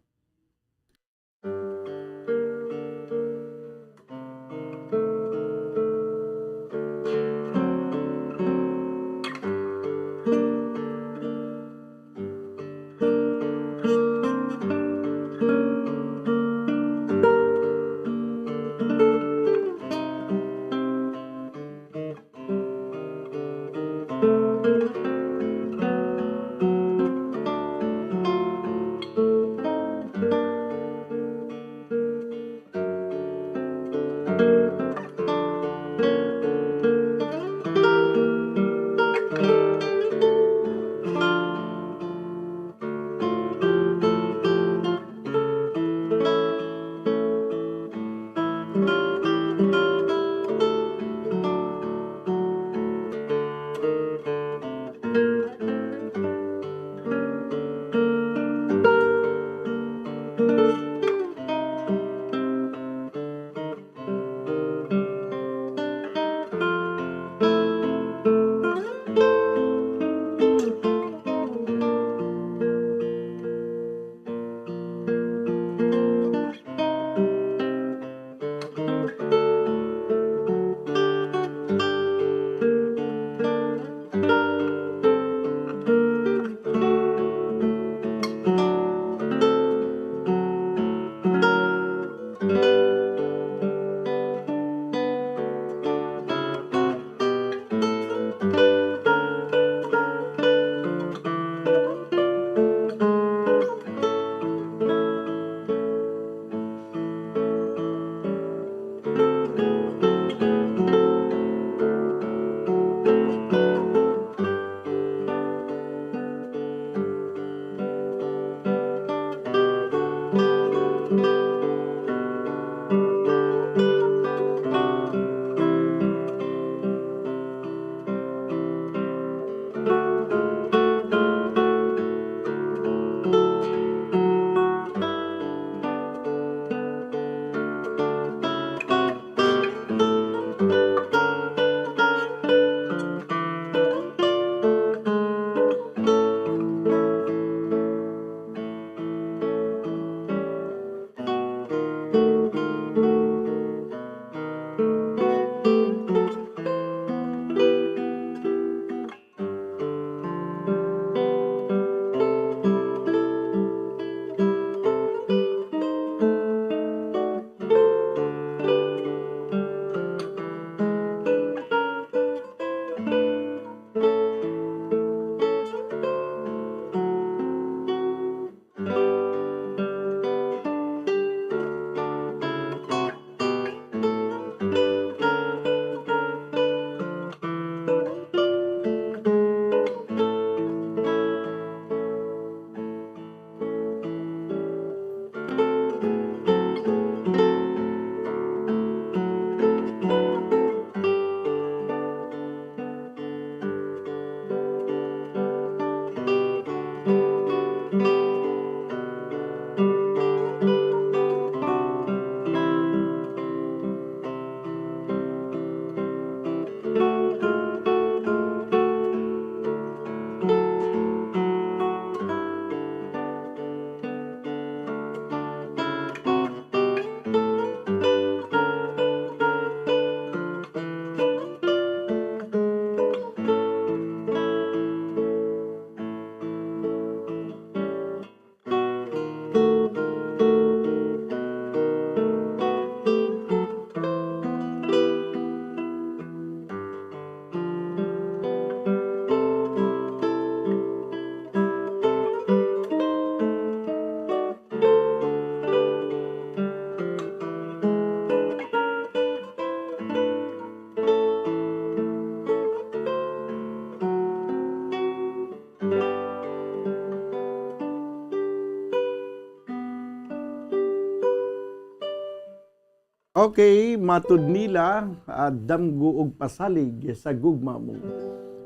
Okay, matud nila, ah, damgo og pasalig sa gugma mo.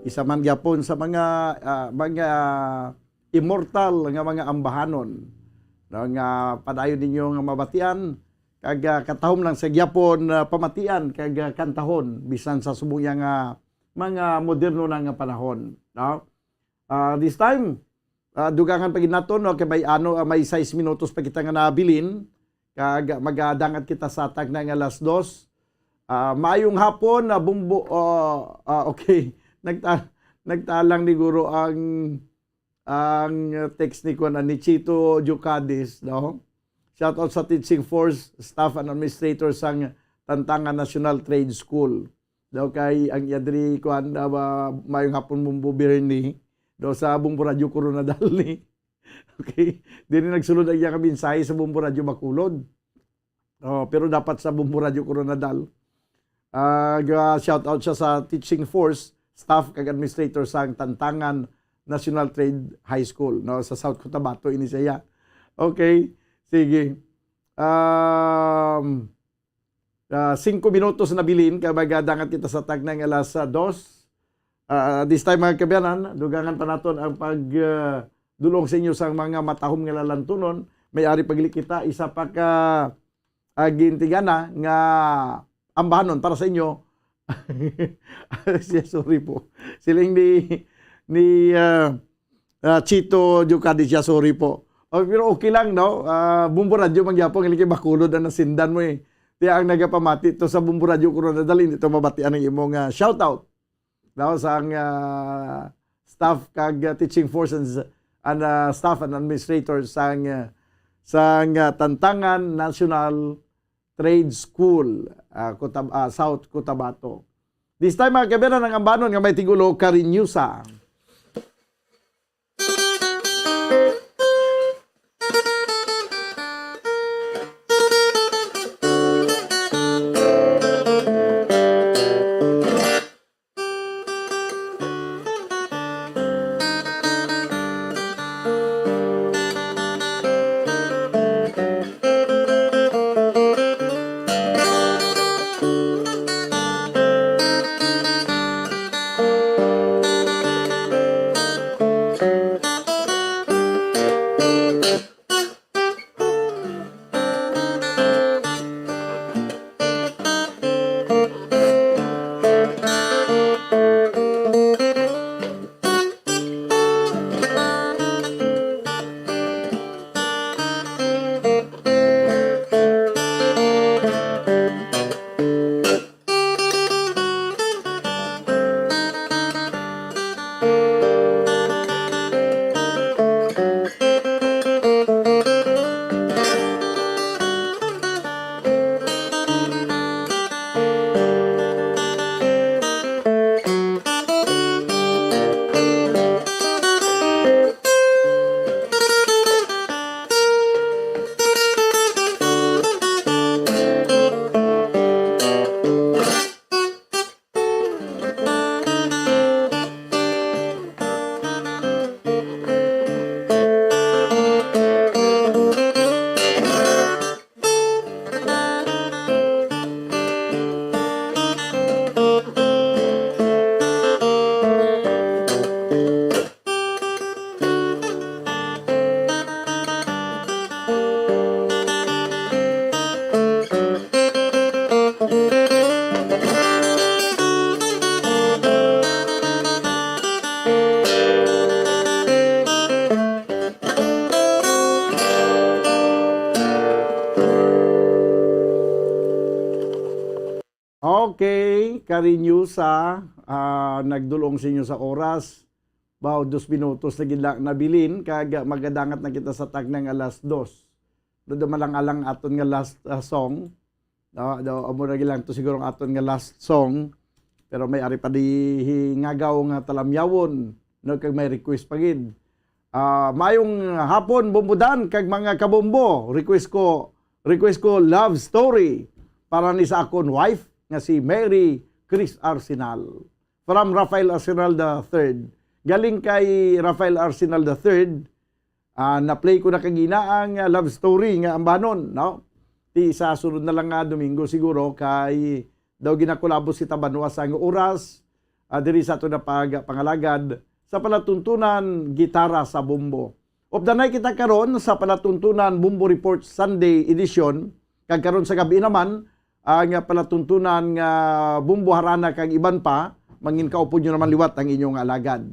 Isa man gyapon sa mga, ah, mga immortal nga mga ambahanon, no, nga padayon ninyo nga mabatian, kag, ah, katahom lang sa gyapon, ah, pamatian kag, ah, kantahon bisan sa subong iya nga mga moderno na nga panahon, no? Ah, this time, ah, dugangan pa gid naton, no, kay may ano, ah, may sais minutos pa kita nga nabilin, kag magadangat kita sa tagna nga alas dos. Ah, maayong hapon, ah, Bumbo, ah, ah, okay. Nagta-, nagtalang ni Guro ang, ang text ni kuan, ni Chito Diocadis, no? Shout out sa teaching force, staff and administrator sang Tantangan National Trade School. Daw kay ang iya diri, kuan, ah, ba, maayong hapon, Bumbo Bernie. Daw sa Bumbo Radyo Coronadal ni. Okay. Diri nagsulod ang iya nga mensahe sa Bumbo Radyo Bacolod. Oh, pero dapat sa Bumbo Radyo Coronadal. Ah, ga-, shout out siya sa teaching force, staff kag administrator sang Tantangan National Trade High School, no, sa South Cotabato ini siya. Okay. Sige. Um, ah, singko minutos na bilin, kay magadangat kita sa tagna nga alas, ah, dos. Ah, this time, mga kaabyanan, dugangan pa naton ang pag, ah, dulong sa inyo sang mga matahom nga lalantunon. May ari pagli kita, isa pa ka, ah, gintingana nga ambahanon para sa inyo. Siya, sorry po. Siling ni, ni, ah, ah, Chito Diocadis siya, sorry po. Oh, pero okay lang, no? Ah, Bumbo Radyo man gyapon, kay Bacolod ang nasindan mo, eh. Kaya ang nagapamati to sa Bumbo Radyo Coronadal, hindi to mabatian ang imong, ah, shout out. Daw sang, ah, staff kag, ah, teaching force and, and, ah, staff and administrators sang, ah, sang, ah, Tantangan National Trade School, ah, Cotab-, ah, South Cotabato. This time, mga kaabyanan, ang ambanon nga may tigulo, Cariñosa. Okay, Cariñosa, ah, nagdulong sa inyo sa oras. Baw, dos minutos na gid lang nabilin, kag magadangat na kita sa tagna nga alas dos. Do, do malang-alang aton nga last, ah, song. Do, do, amo na gid lang to siguro ang aton nga last song. Pero may ari pa di ngagaw nga talamyawon, no, kag may request pa gid. Ah, maayong hapon, Bombo Dan kag mga kabombo. Request ko, request ko love story para ni sa akon wife nga si Mary Chris Arsenal. From Rafael Arsenal the third. Galing kay Rafael Arsenal the third, ah, na-play ko na kagina ang, ah, love story nga ambanon, no? Sa sunod na lang nga Domingo siguro, kay daw ginakulabos kita banwa sa nga oras, ah, diri sa aton na pagpangalagad sa palatuntunan Gitara sa Bombo. Updanay kita karon sa palatuntunan Bombo Report Sunday edition, kag karon sa gabi naman ang palatuntunan nga Bombo Harana kag iban pa. Mangin kaupod nyo naman liwat ang inyong alagad.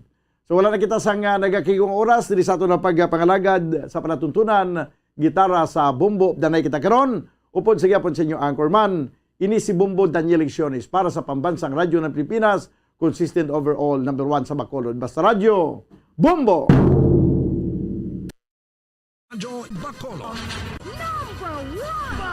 So wala na kita sang, ah, nagakigong oras diri sa aton na pagpangalagad sa palatuntunan Gitara sa Bombo. Updanay kita karon, upod sa gyapon sa inyo anchorman. Ini si Bombo Daniel Lecciones para sa Pambansang Radyo ng Pilipinas, consistent overall, number one sa Bacolod. Basta Radyo, Bombo! Radyo Bacolod. Number one!